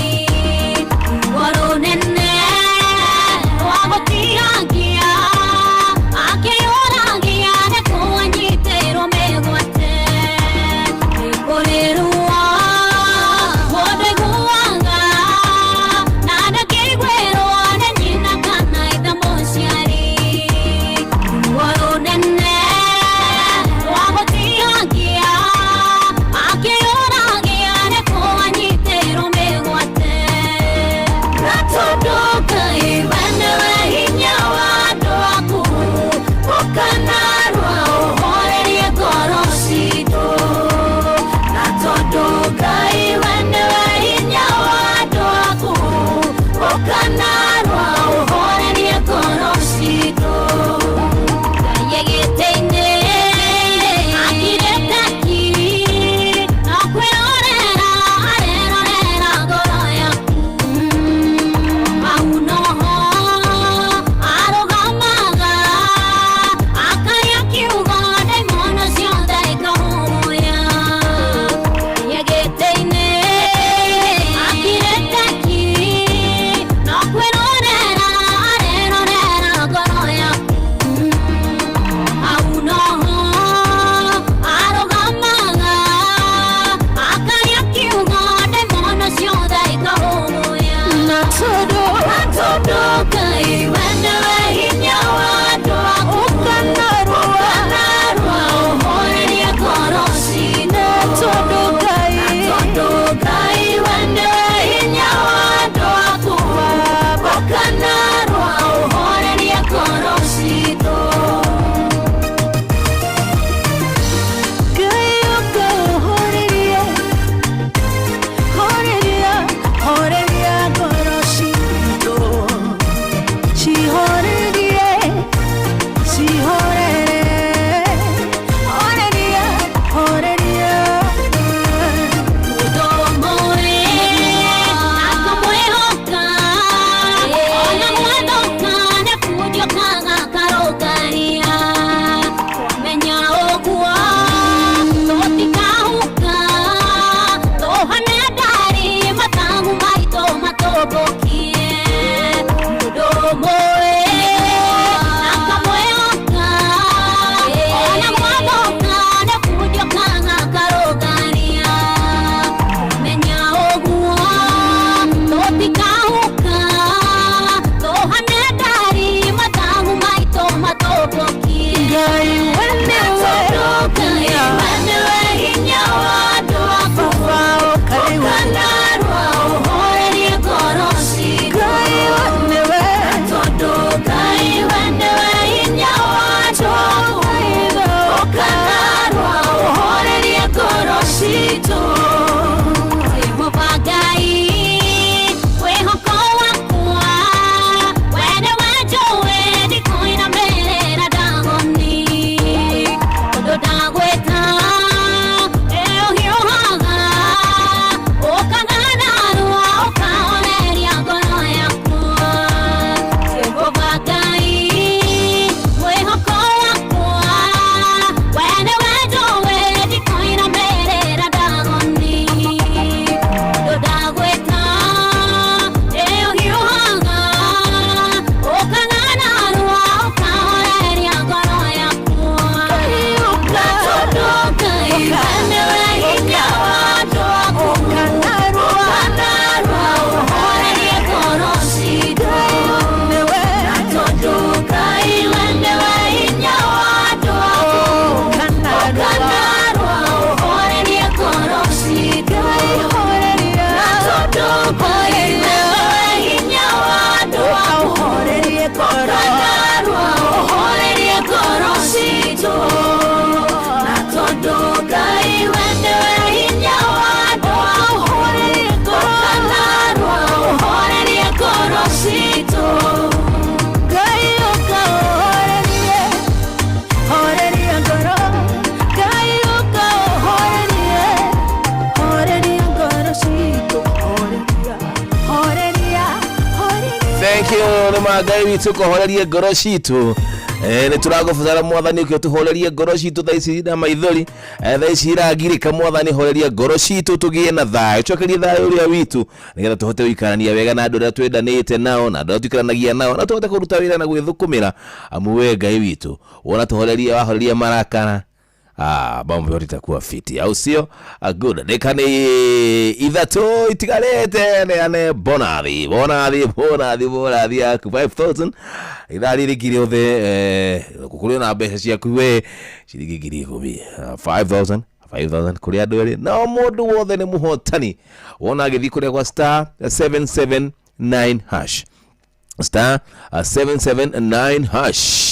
Thank you nĩ ma Ngai witũ kũhorerie ngoro citũ. Nĩ tũragũbatara mwathani ũkĩ ũtũhorerie ngoro citũ thaa ici na maithori. Thaa ici irangirĩka mwathani horeria ngoro citũ tũgĩe na thayũ, cokerie thayũ ũrĩa witũ nĩgetha tũhote gũikarania wega na andũ arĩa twendanĩte nao na andũ arĩa tũikaranagia nao na tũhote kũruta wĩra na gwĩthũkũmĩra, amu we Ngai witũ wona tũhoreria wahoreria marakara, mambo yote itakuwa fiti, au sio? Good. Dakika ni 3 itigarĩte neane bonathi bonathi bonathi bonathi yaku 5000 ithaa rĩrĩ ngiri othe kũrĩ na mbeca ciaku we ciringi 10,000. 5000 5000 kũrĩ andũ erĩ no mũndũ wothe nĩ mũhotani wona agĩthiĩ kũrĩa kwa star 779 hash, star 779 hash.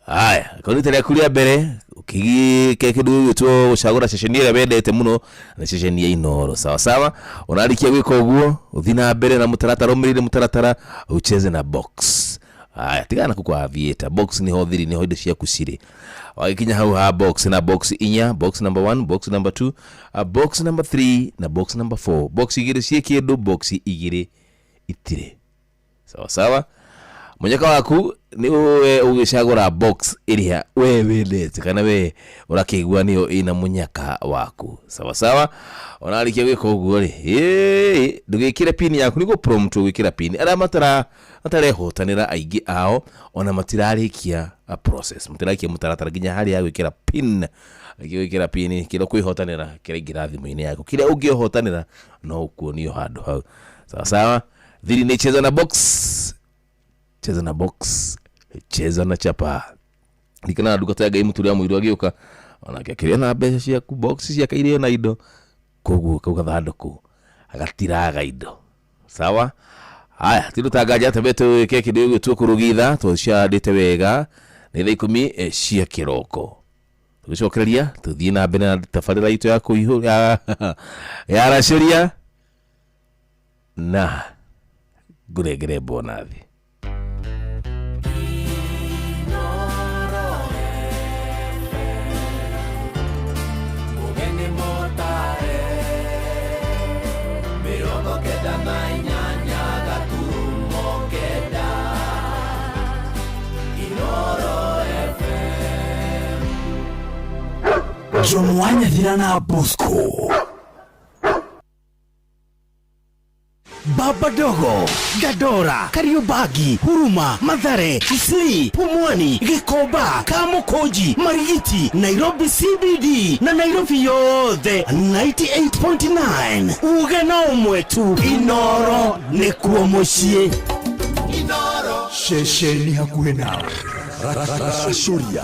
Haya, kũrĩ rĩaku rĩa mbere ũkĩgĩke kĩndũ gĩgwĩtwo gũcagũra ceceni ĩrĩa wendete mũno na ceceni ya Inooro. Sawa sawa, ũnarĩkia gwĩka ũguo ũthiĩ na mbere na mũtaratara, ũmĩrĩre mũtaratara, ucheze na box. Haya, tigana na kũkwa aviator, box niho thiri, niho indo ciaku cirĩ. Wagĩkinya hau ha box na box inya, box number 1, box number 2, box number 3 na box number 4. Box igĩrĩ ciĩ kĩndũ, box igĩrĩ itirĩ. Sawa sawa, munyaka waku ni we ũgĩcagũra box ĩrĩa we wendete kana we ũrakĩigua nĩyo ĩna munyaka waku. Sawa sawa, onarĩkia gwĩka ũguo rĩ, ndũgĩkĩre pin yaku, nĩguo prompt ũgwĩkĩra pin. Arĩa matarehotanĩra aingĩ ao ona matirarĩkia process, matirarĩkia mũtaratara nginya harĩa ya gwĩkĩra pin. Gwĩkĩra pin kĩrĩa kwĩhotanĩra kĩraingĩra thimũ-inĩ yaku, kĩrĩa ũngĩhotanĩra no ũkuonio handũ hau. Sawa sawa, thiri nĩ cheza na box, cheza na box, cheza na chapa. Ndikana ndungata ya Ngai mũturi wa mũiru agĩũka onake akĩrĩa na mbeca ciaku, box ciake irĩ na indo, koguo kau gathandũkũ agatiraga indo. Sawa, haya tindũtanganja tembete wĩke kĩndũ gĩgwĩtwo kũrũgitha tũciandĩte wega nĩ thaa 10 cia kĩroko. Tũgĩcokereria tũthiĩ na mbere na tabarĩra itũ ya kũihũra ya racĩria na ngũrengere bonathi. John Wanyathira na Bosco, Baba Dogo, Gadora, Kariobangi, Huruma, Mathare, Isli, Pumwani, Gikomba, Kamukunji, Marigiti, Nairobi CBD na Nairobi yothe 98.9. Uge na ũmwe tu, Inooro nĩkuo mũciĩ. Inooro ceceni hakuhĩ nawe. Racũria.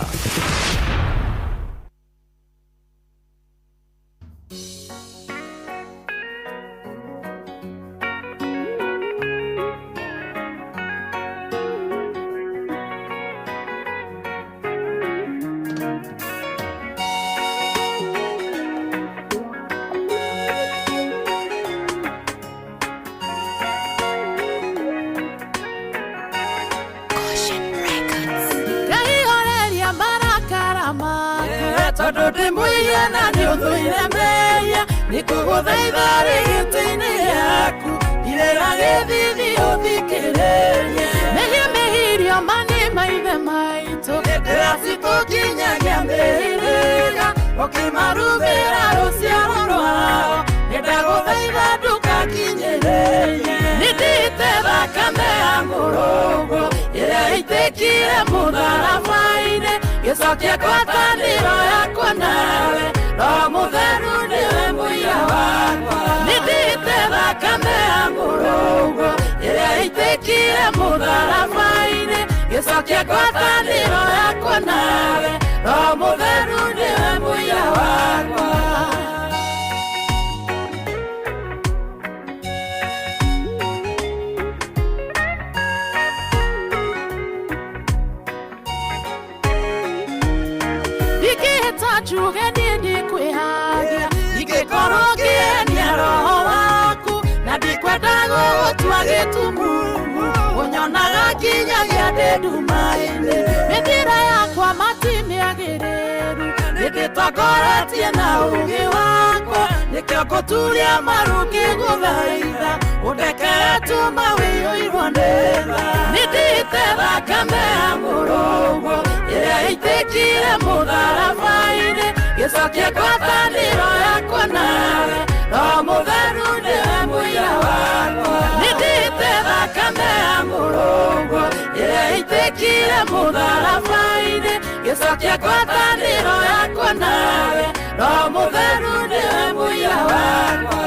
Nĩndĩtongoretie na ũũgĩ wakwa, nĩkĩo ngũturia maru ngĩgũthaitha, Ũndekere tuma wĩiyũirwo nĩ tha. Nĩndĩte thakame ya mũrũguo ĩrĩa ĩitĩkire mũtharaba-inĩ, gĩcokie ngwatanĩro yakwa nawe. Roho Mũtheru nĩwe mũira wakwa. Nĩndĩte thakame ya mũrũguo ĩrĩa ĩitĩkire mũtharaba-inĩ, gĩcokie ngwatanĩro yakwa nawe. Roho Mũtheru nĩwe mũira wakwa.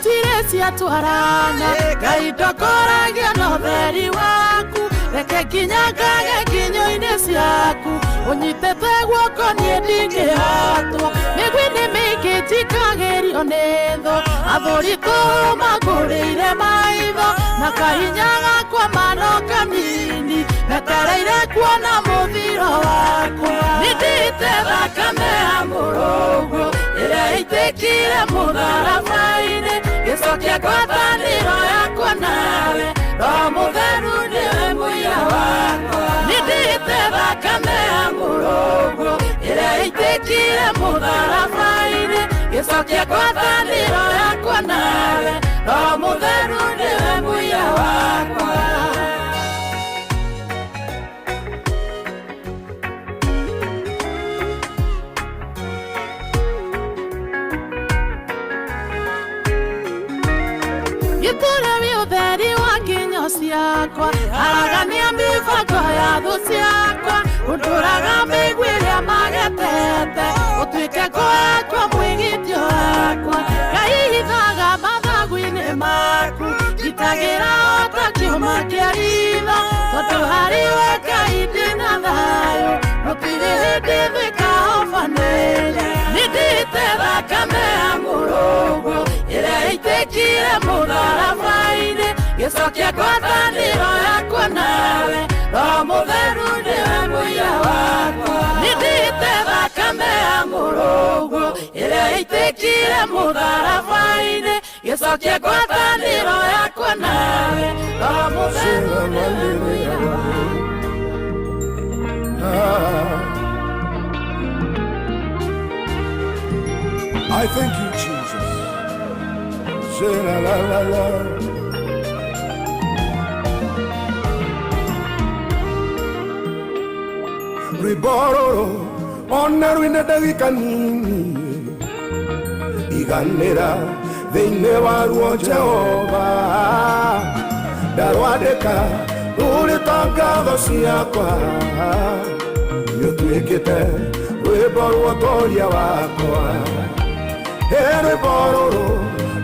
Tire ciatwarana Ngai ndokoragia na ũtheri waku, reke nginya ngage nginyo-inĩ ciaku, ũnyitĩte guoko niĩ ndingĩhatwo. Mĩguĩ-inĩ mĩingĩ njikagĩrio nĩ thũ, athũri tũhũ mangũrĩire maitho, na kahinya gakwa mano kanini, metereire kuona mũthiro wakwa. Nĩndĩte thakame ya mũrũguo ĩrĩa ĩitĩkire mũtharaba-inĩ, gĩcokie ngwatanĩro yakwa nawe. Roho Mũtheru nĩwe mũira wakwa. Nĩndĩte thakame ya mũrũguo ĩrĩa ĩitĩkire mũtharaba-inĩ, gĩcokie ngwatanĩro yakwa nawe. Roho Mũtheru nĩwe mũira wakwa. Gĩtũre wĩ ũtheri wa nginyo ciakwa, aragania mĩbango ya thũ ciakwa, ũndũraga mĩigua ĩrĩa magetete, ũtuĩke ngo yakwa mwĩgitio wakwa. Ngai hithaga mathagu-inĩ maku, ngitagĩra o ta kĩũma kĩa ritho, tondũ harĩ we Ngai ndĩna thayũ, gũtirĩ hĩndĩ thĩkahobanĩria. Nĩndĩte thakame ya mũrũguo ĩrĩa ĩitĩkire mũtharaba-inĩ, gĩcokie ngwatanĩro yakwa nawe. Roho Mũtheru nĩwe mũira wakwa. Nĩndĩte thakame ya mũrũguo ĩrĩa ĩitĩkire mũtharaba-inĩ, gĩcokie ngwatanĩro yakwa nawe. Roho Mũtheru nĩwe mũira wakwa. I thank you, Jesus. Say la la la la. Ribororo, ona rwina ndagĩka nini, iganĩra thĩinĩ wa ruo Jehova, ndarwandĩka rũrĩ ta ngatho ciakwa, nĩũtuĩkĩte rwĩmbo rwa ũtoria wakwa. Rwĩmbo rũrũ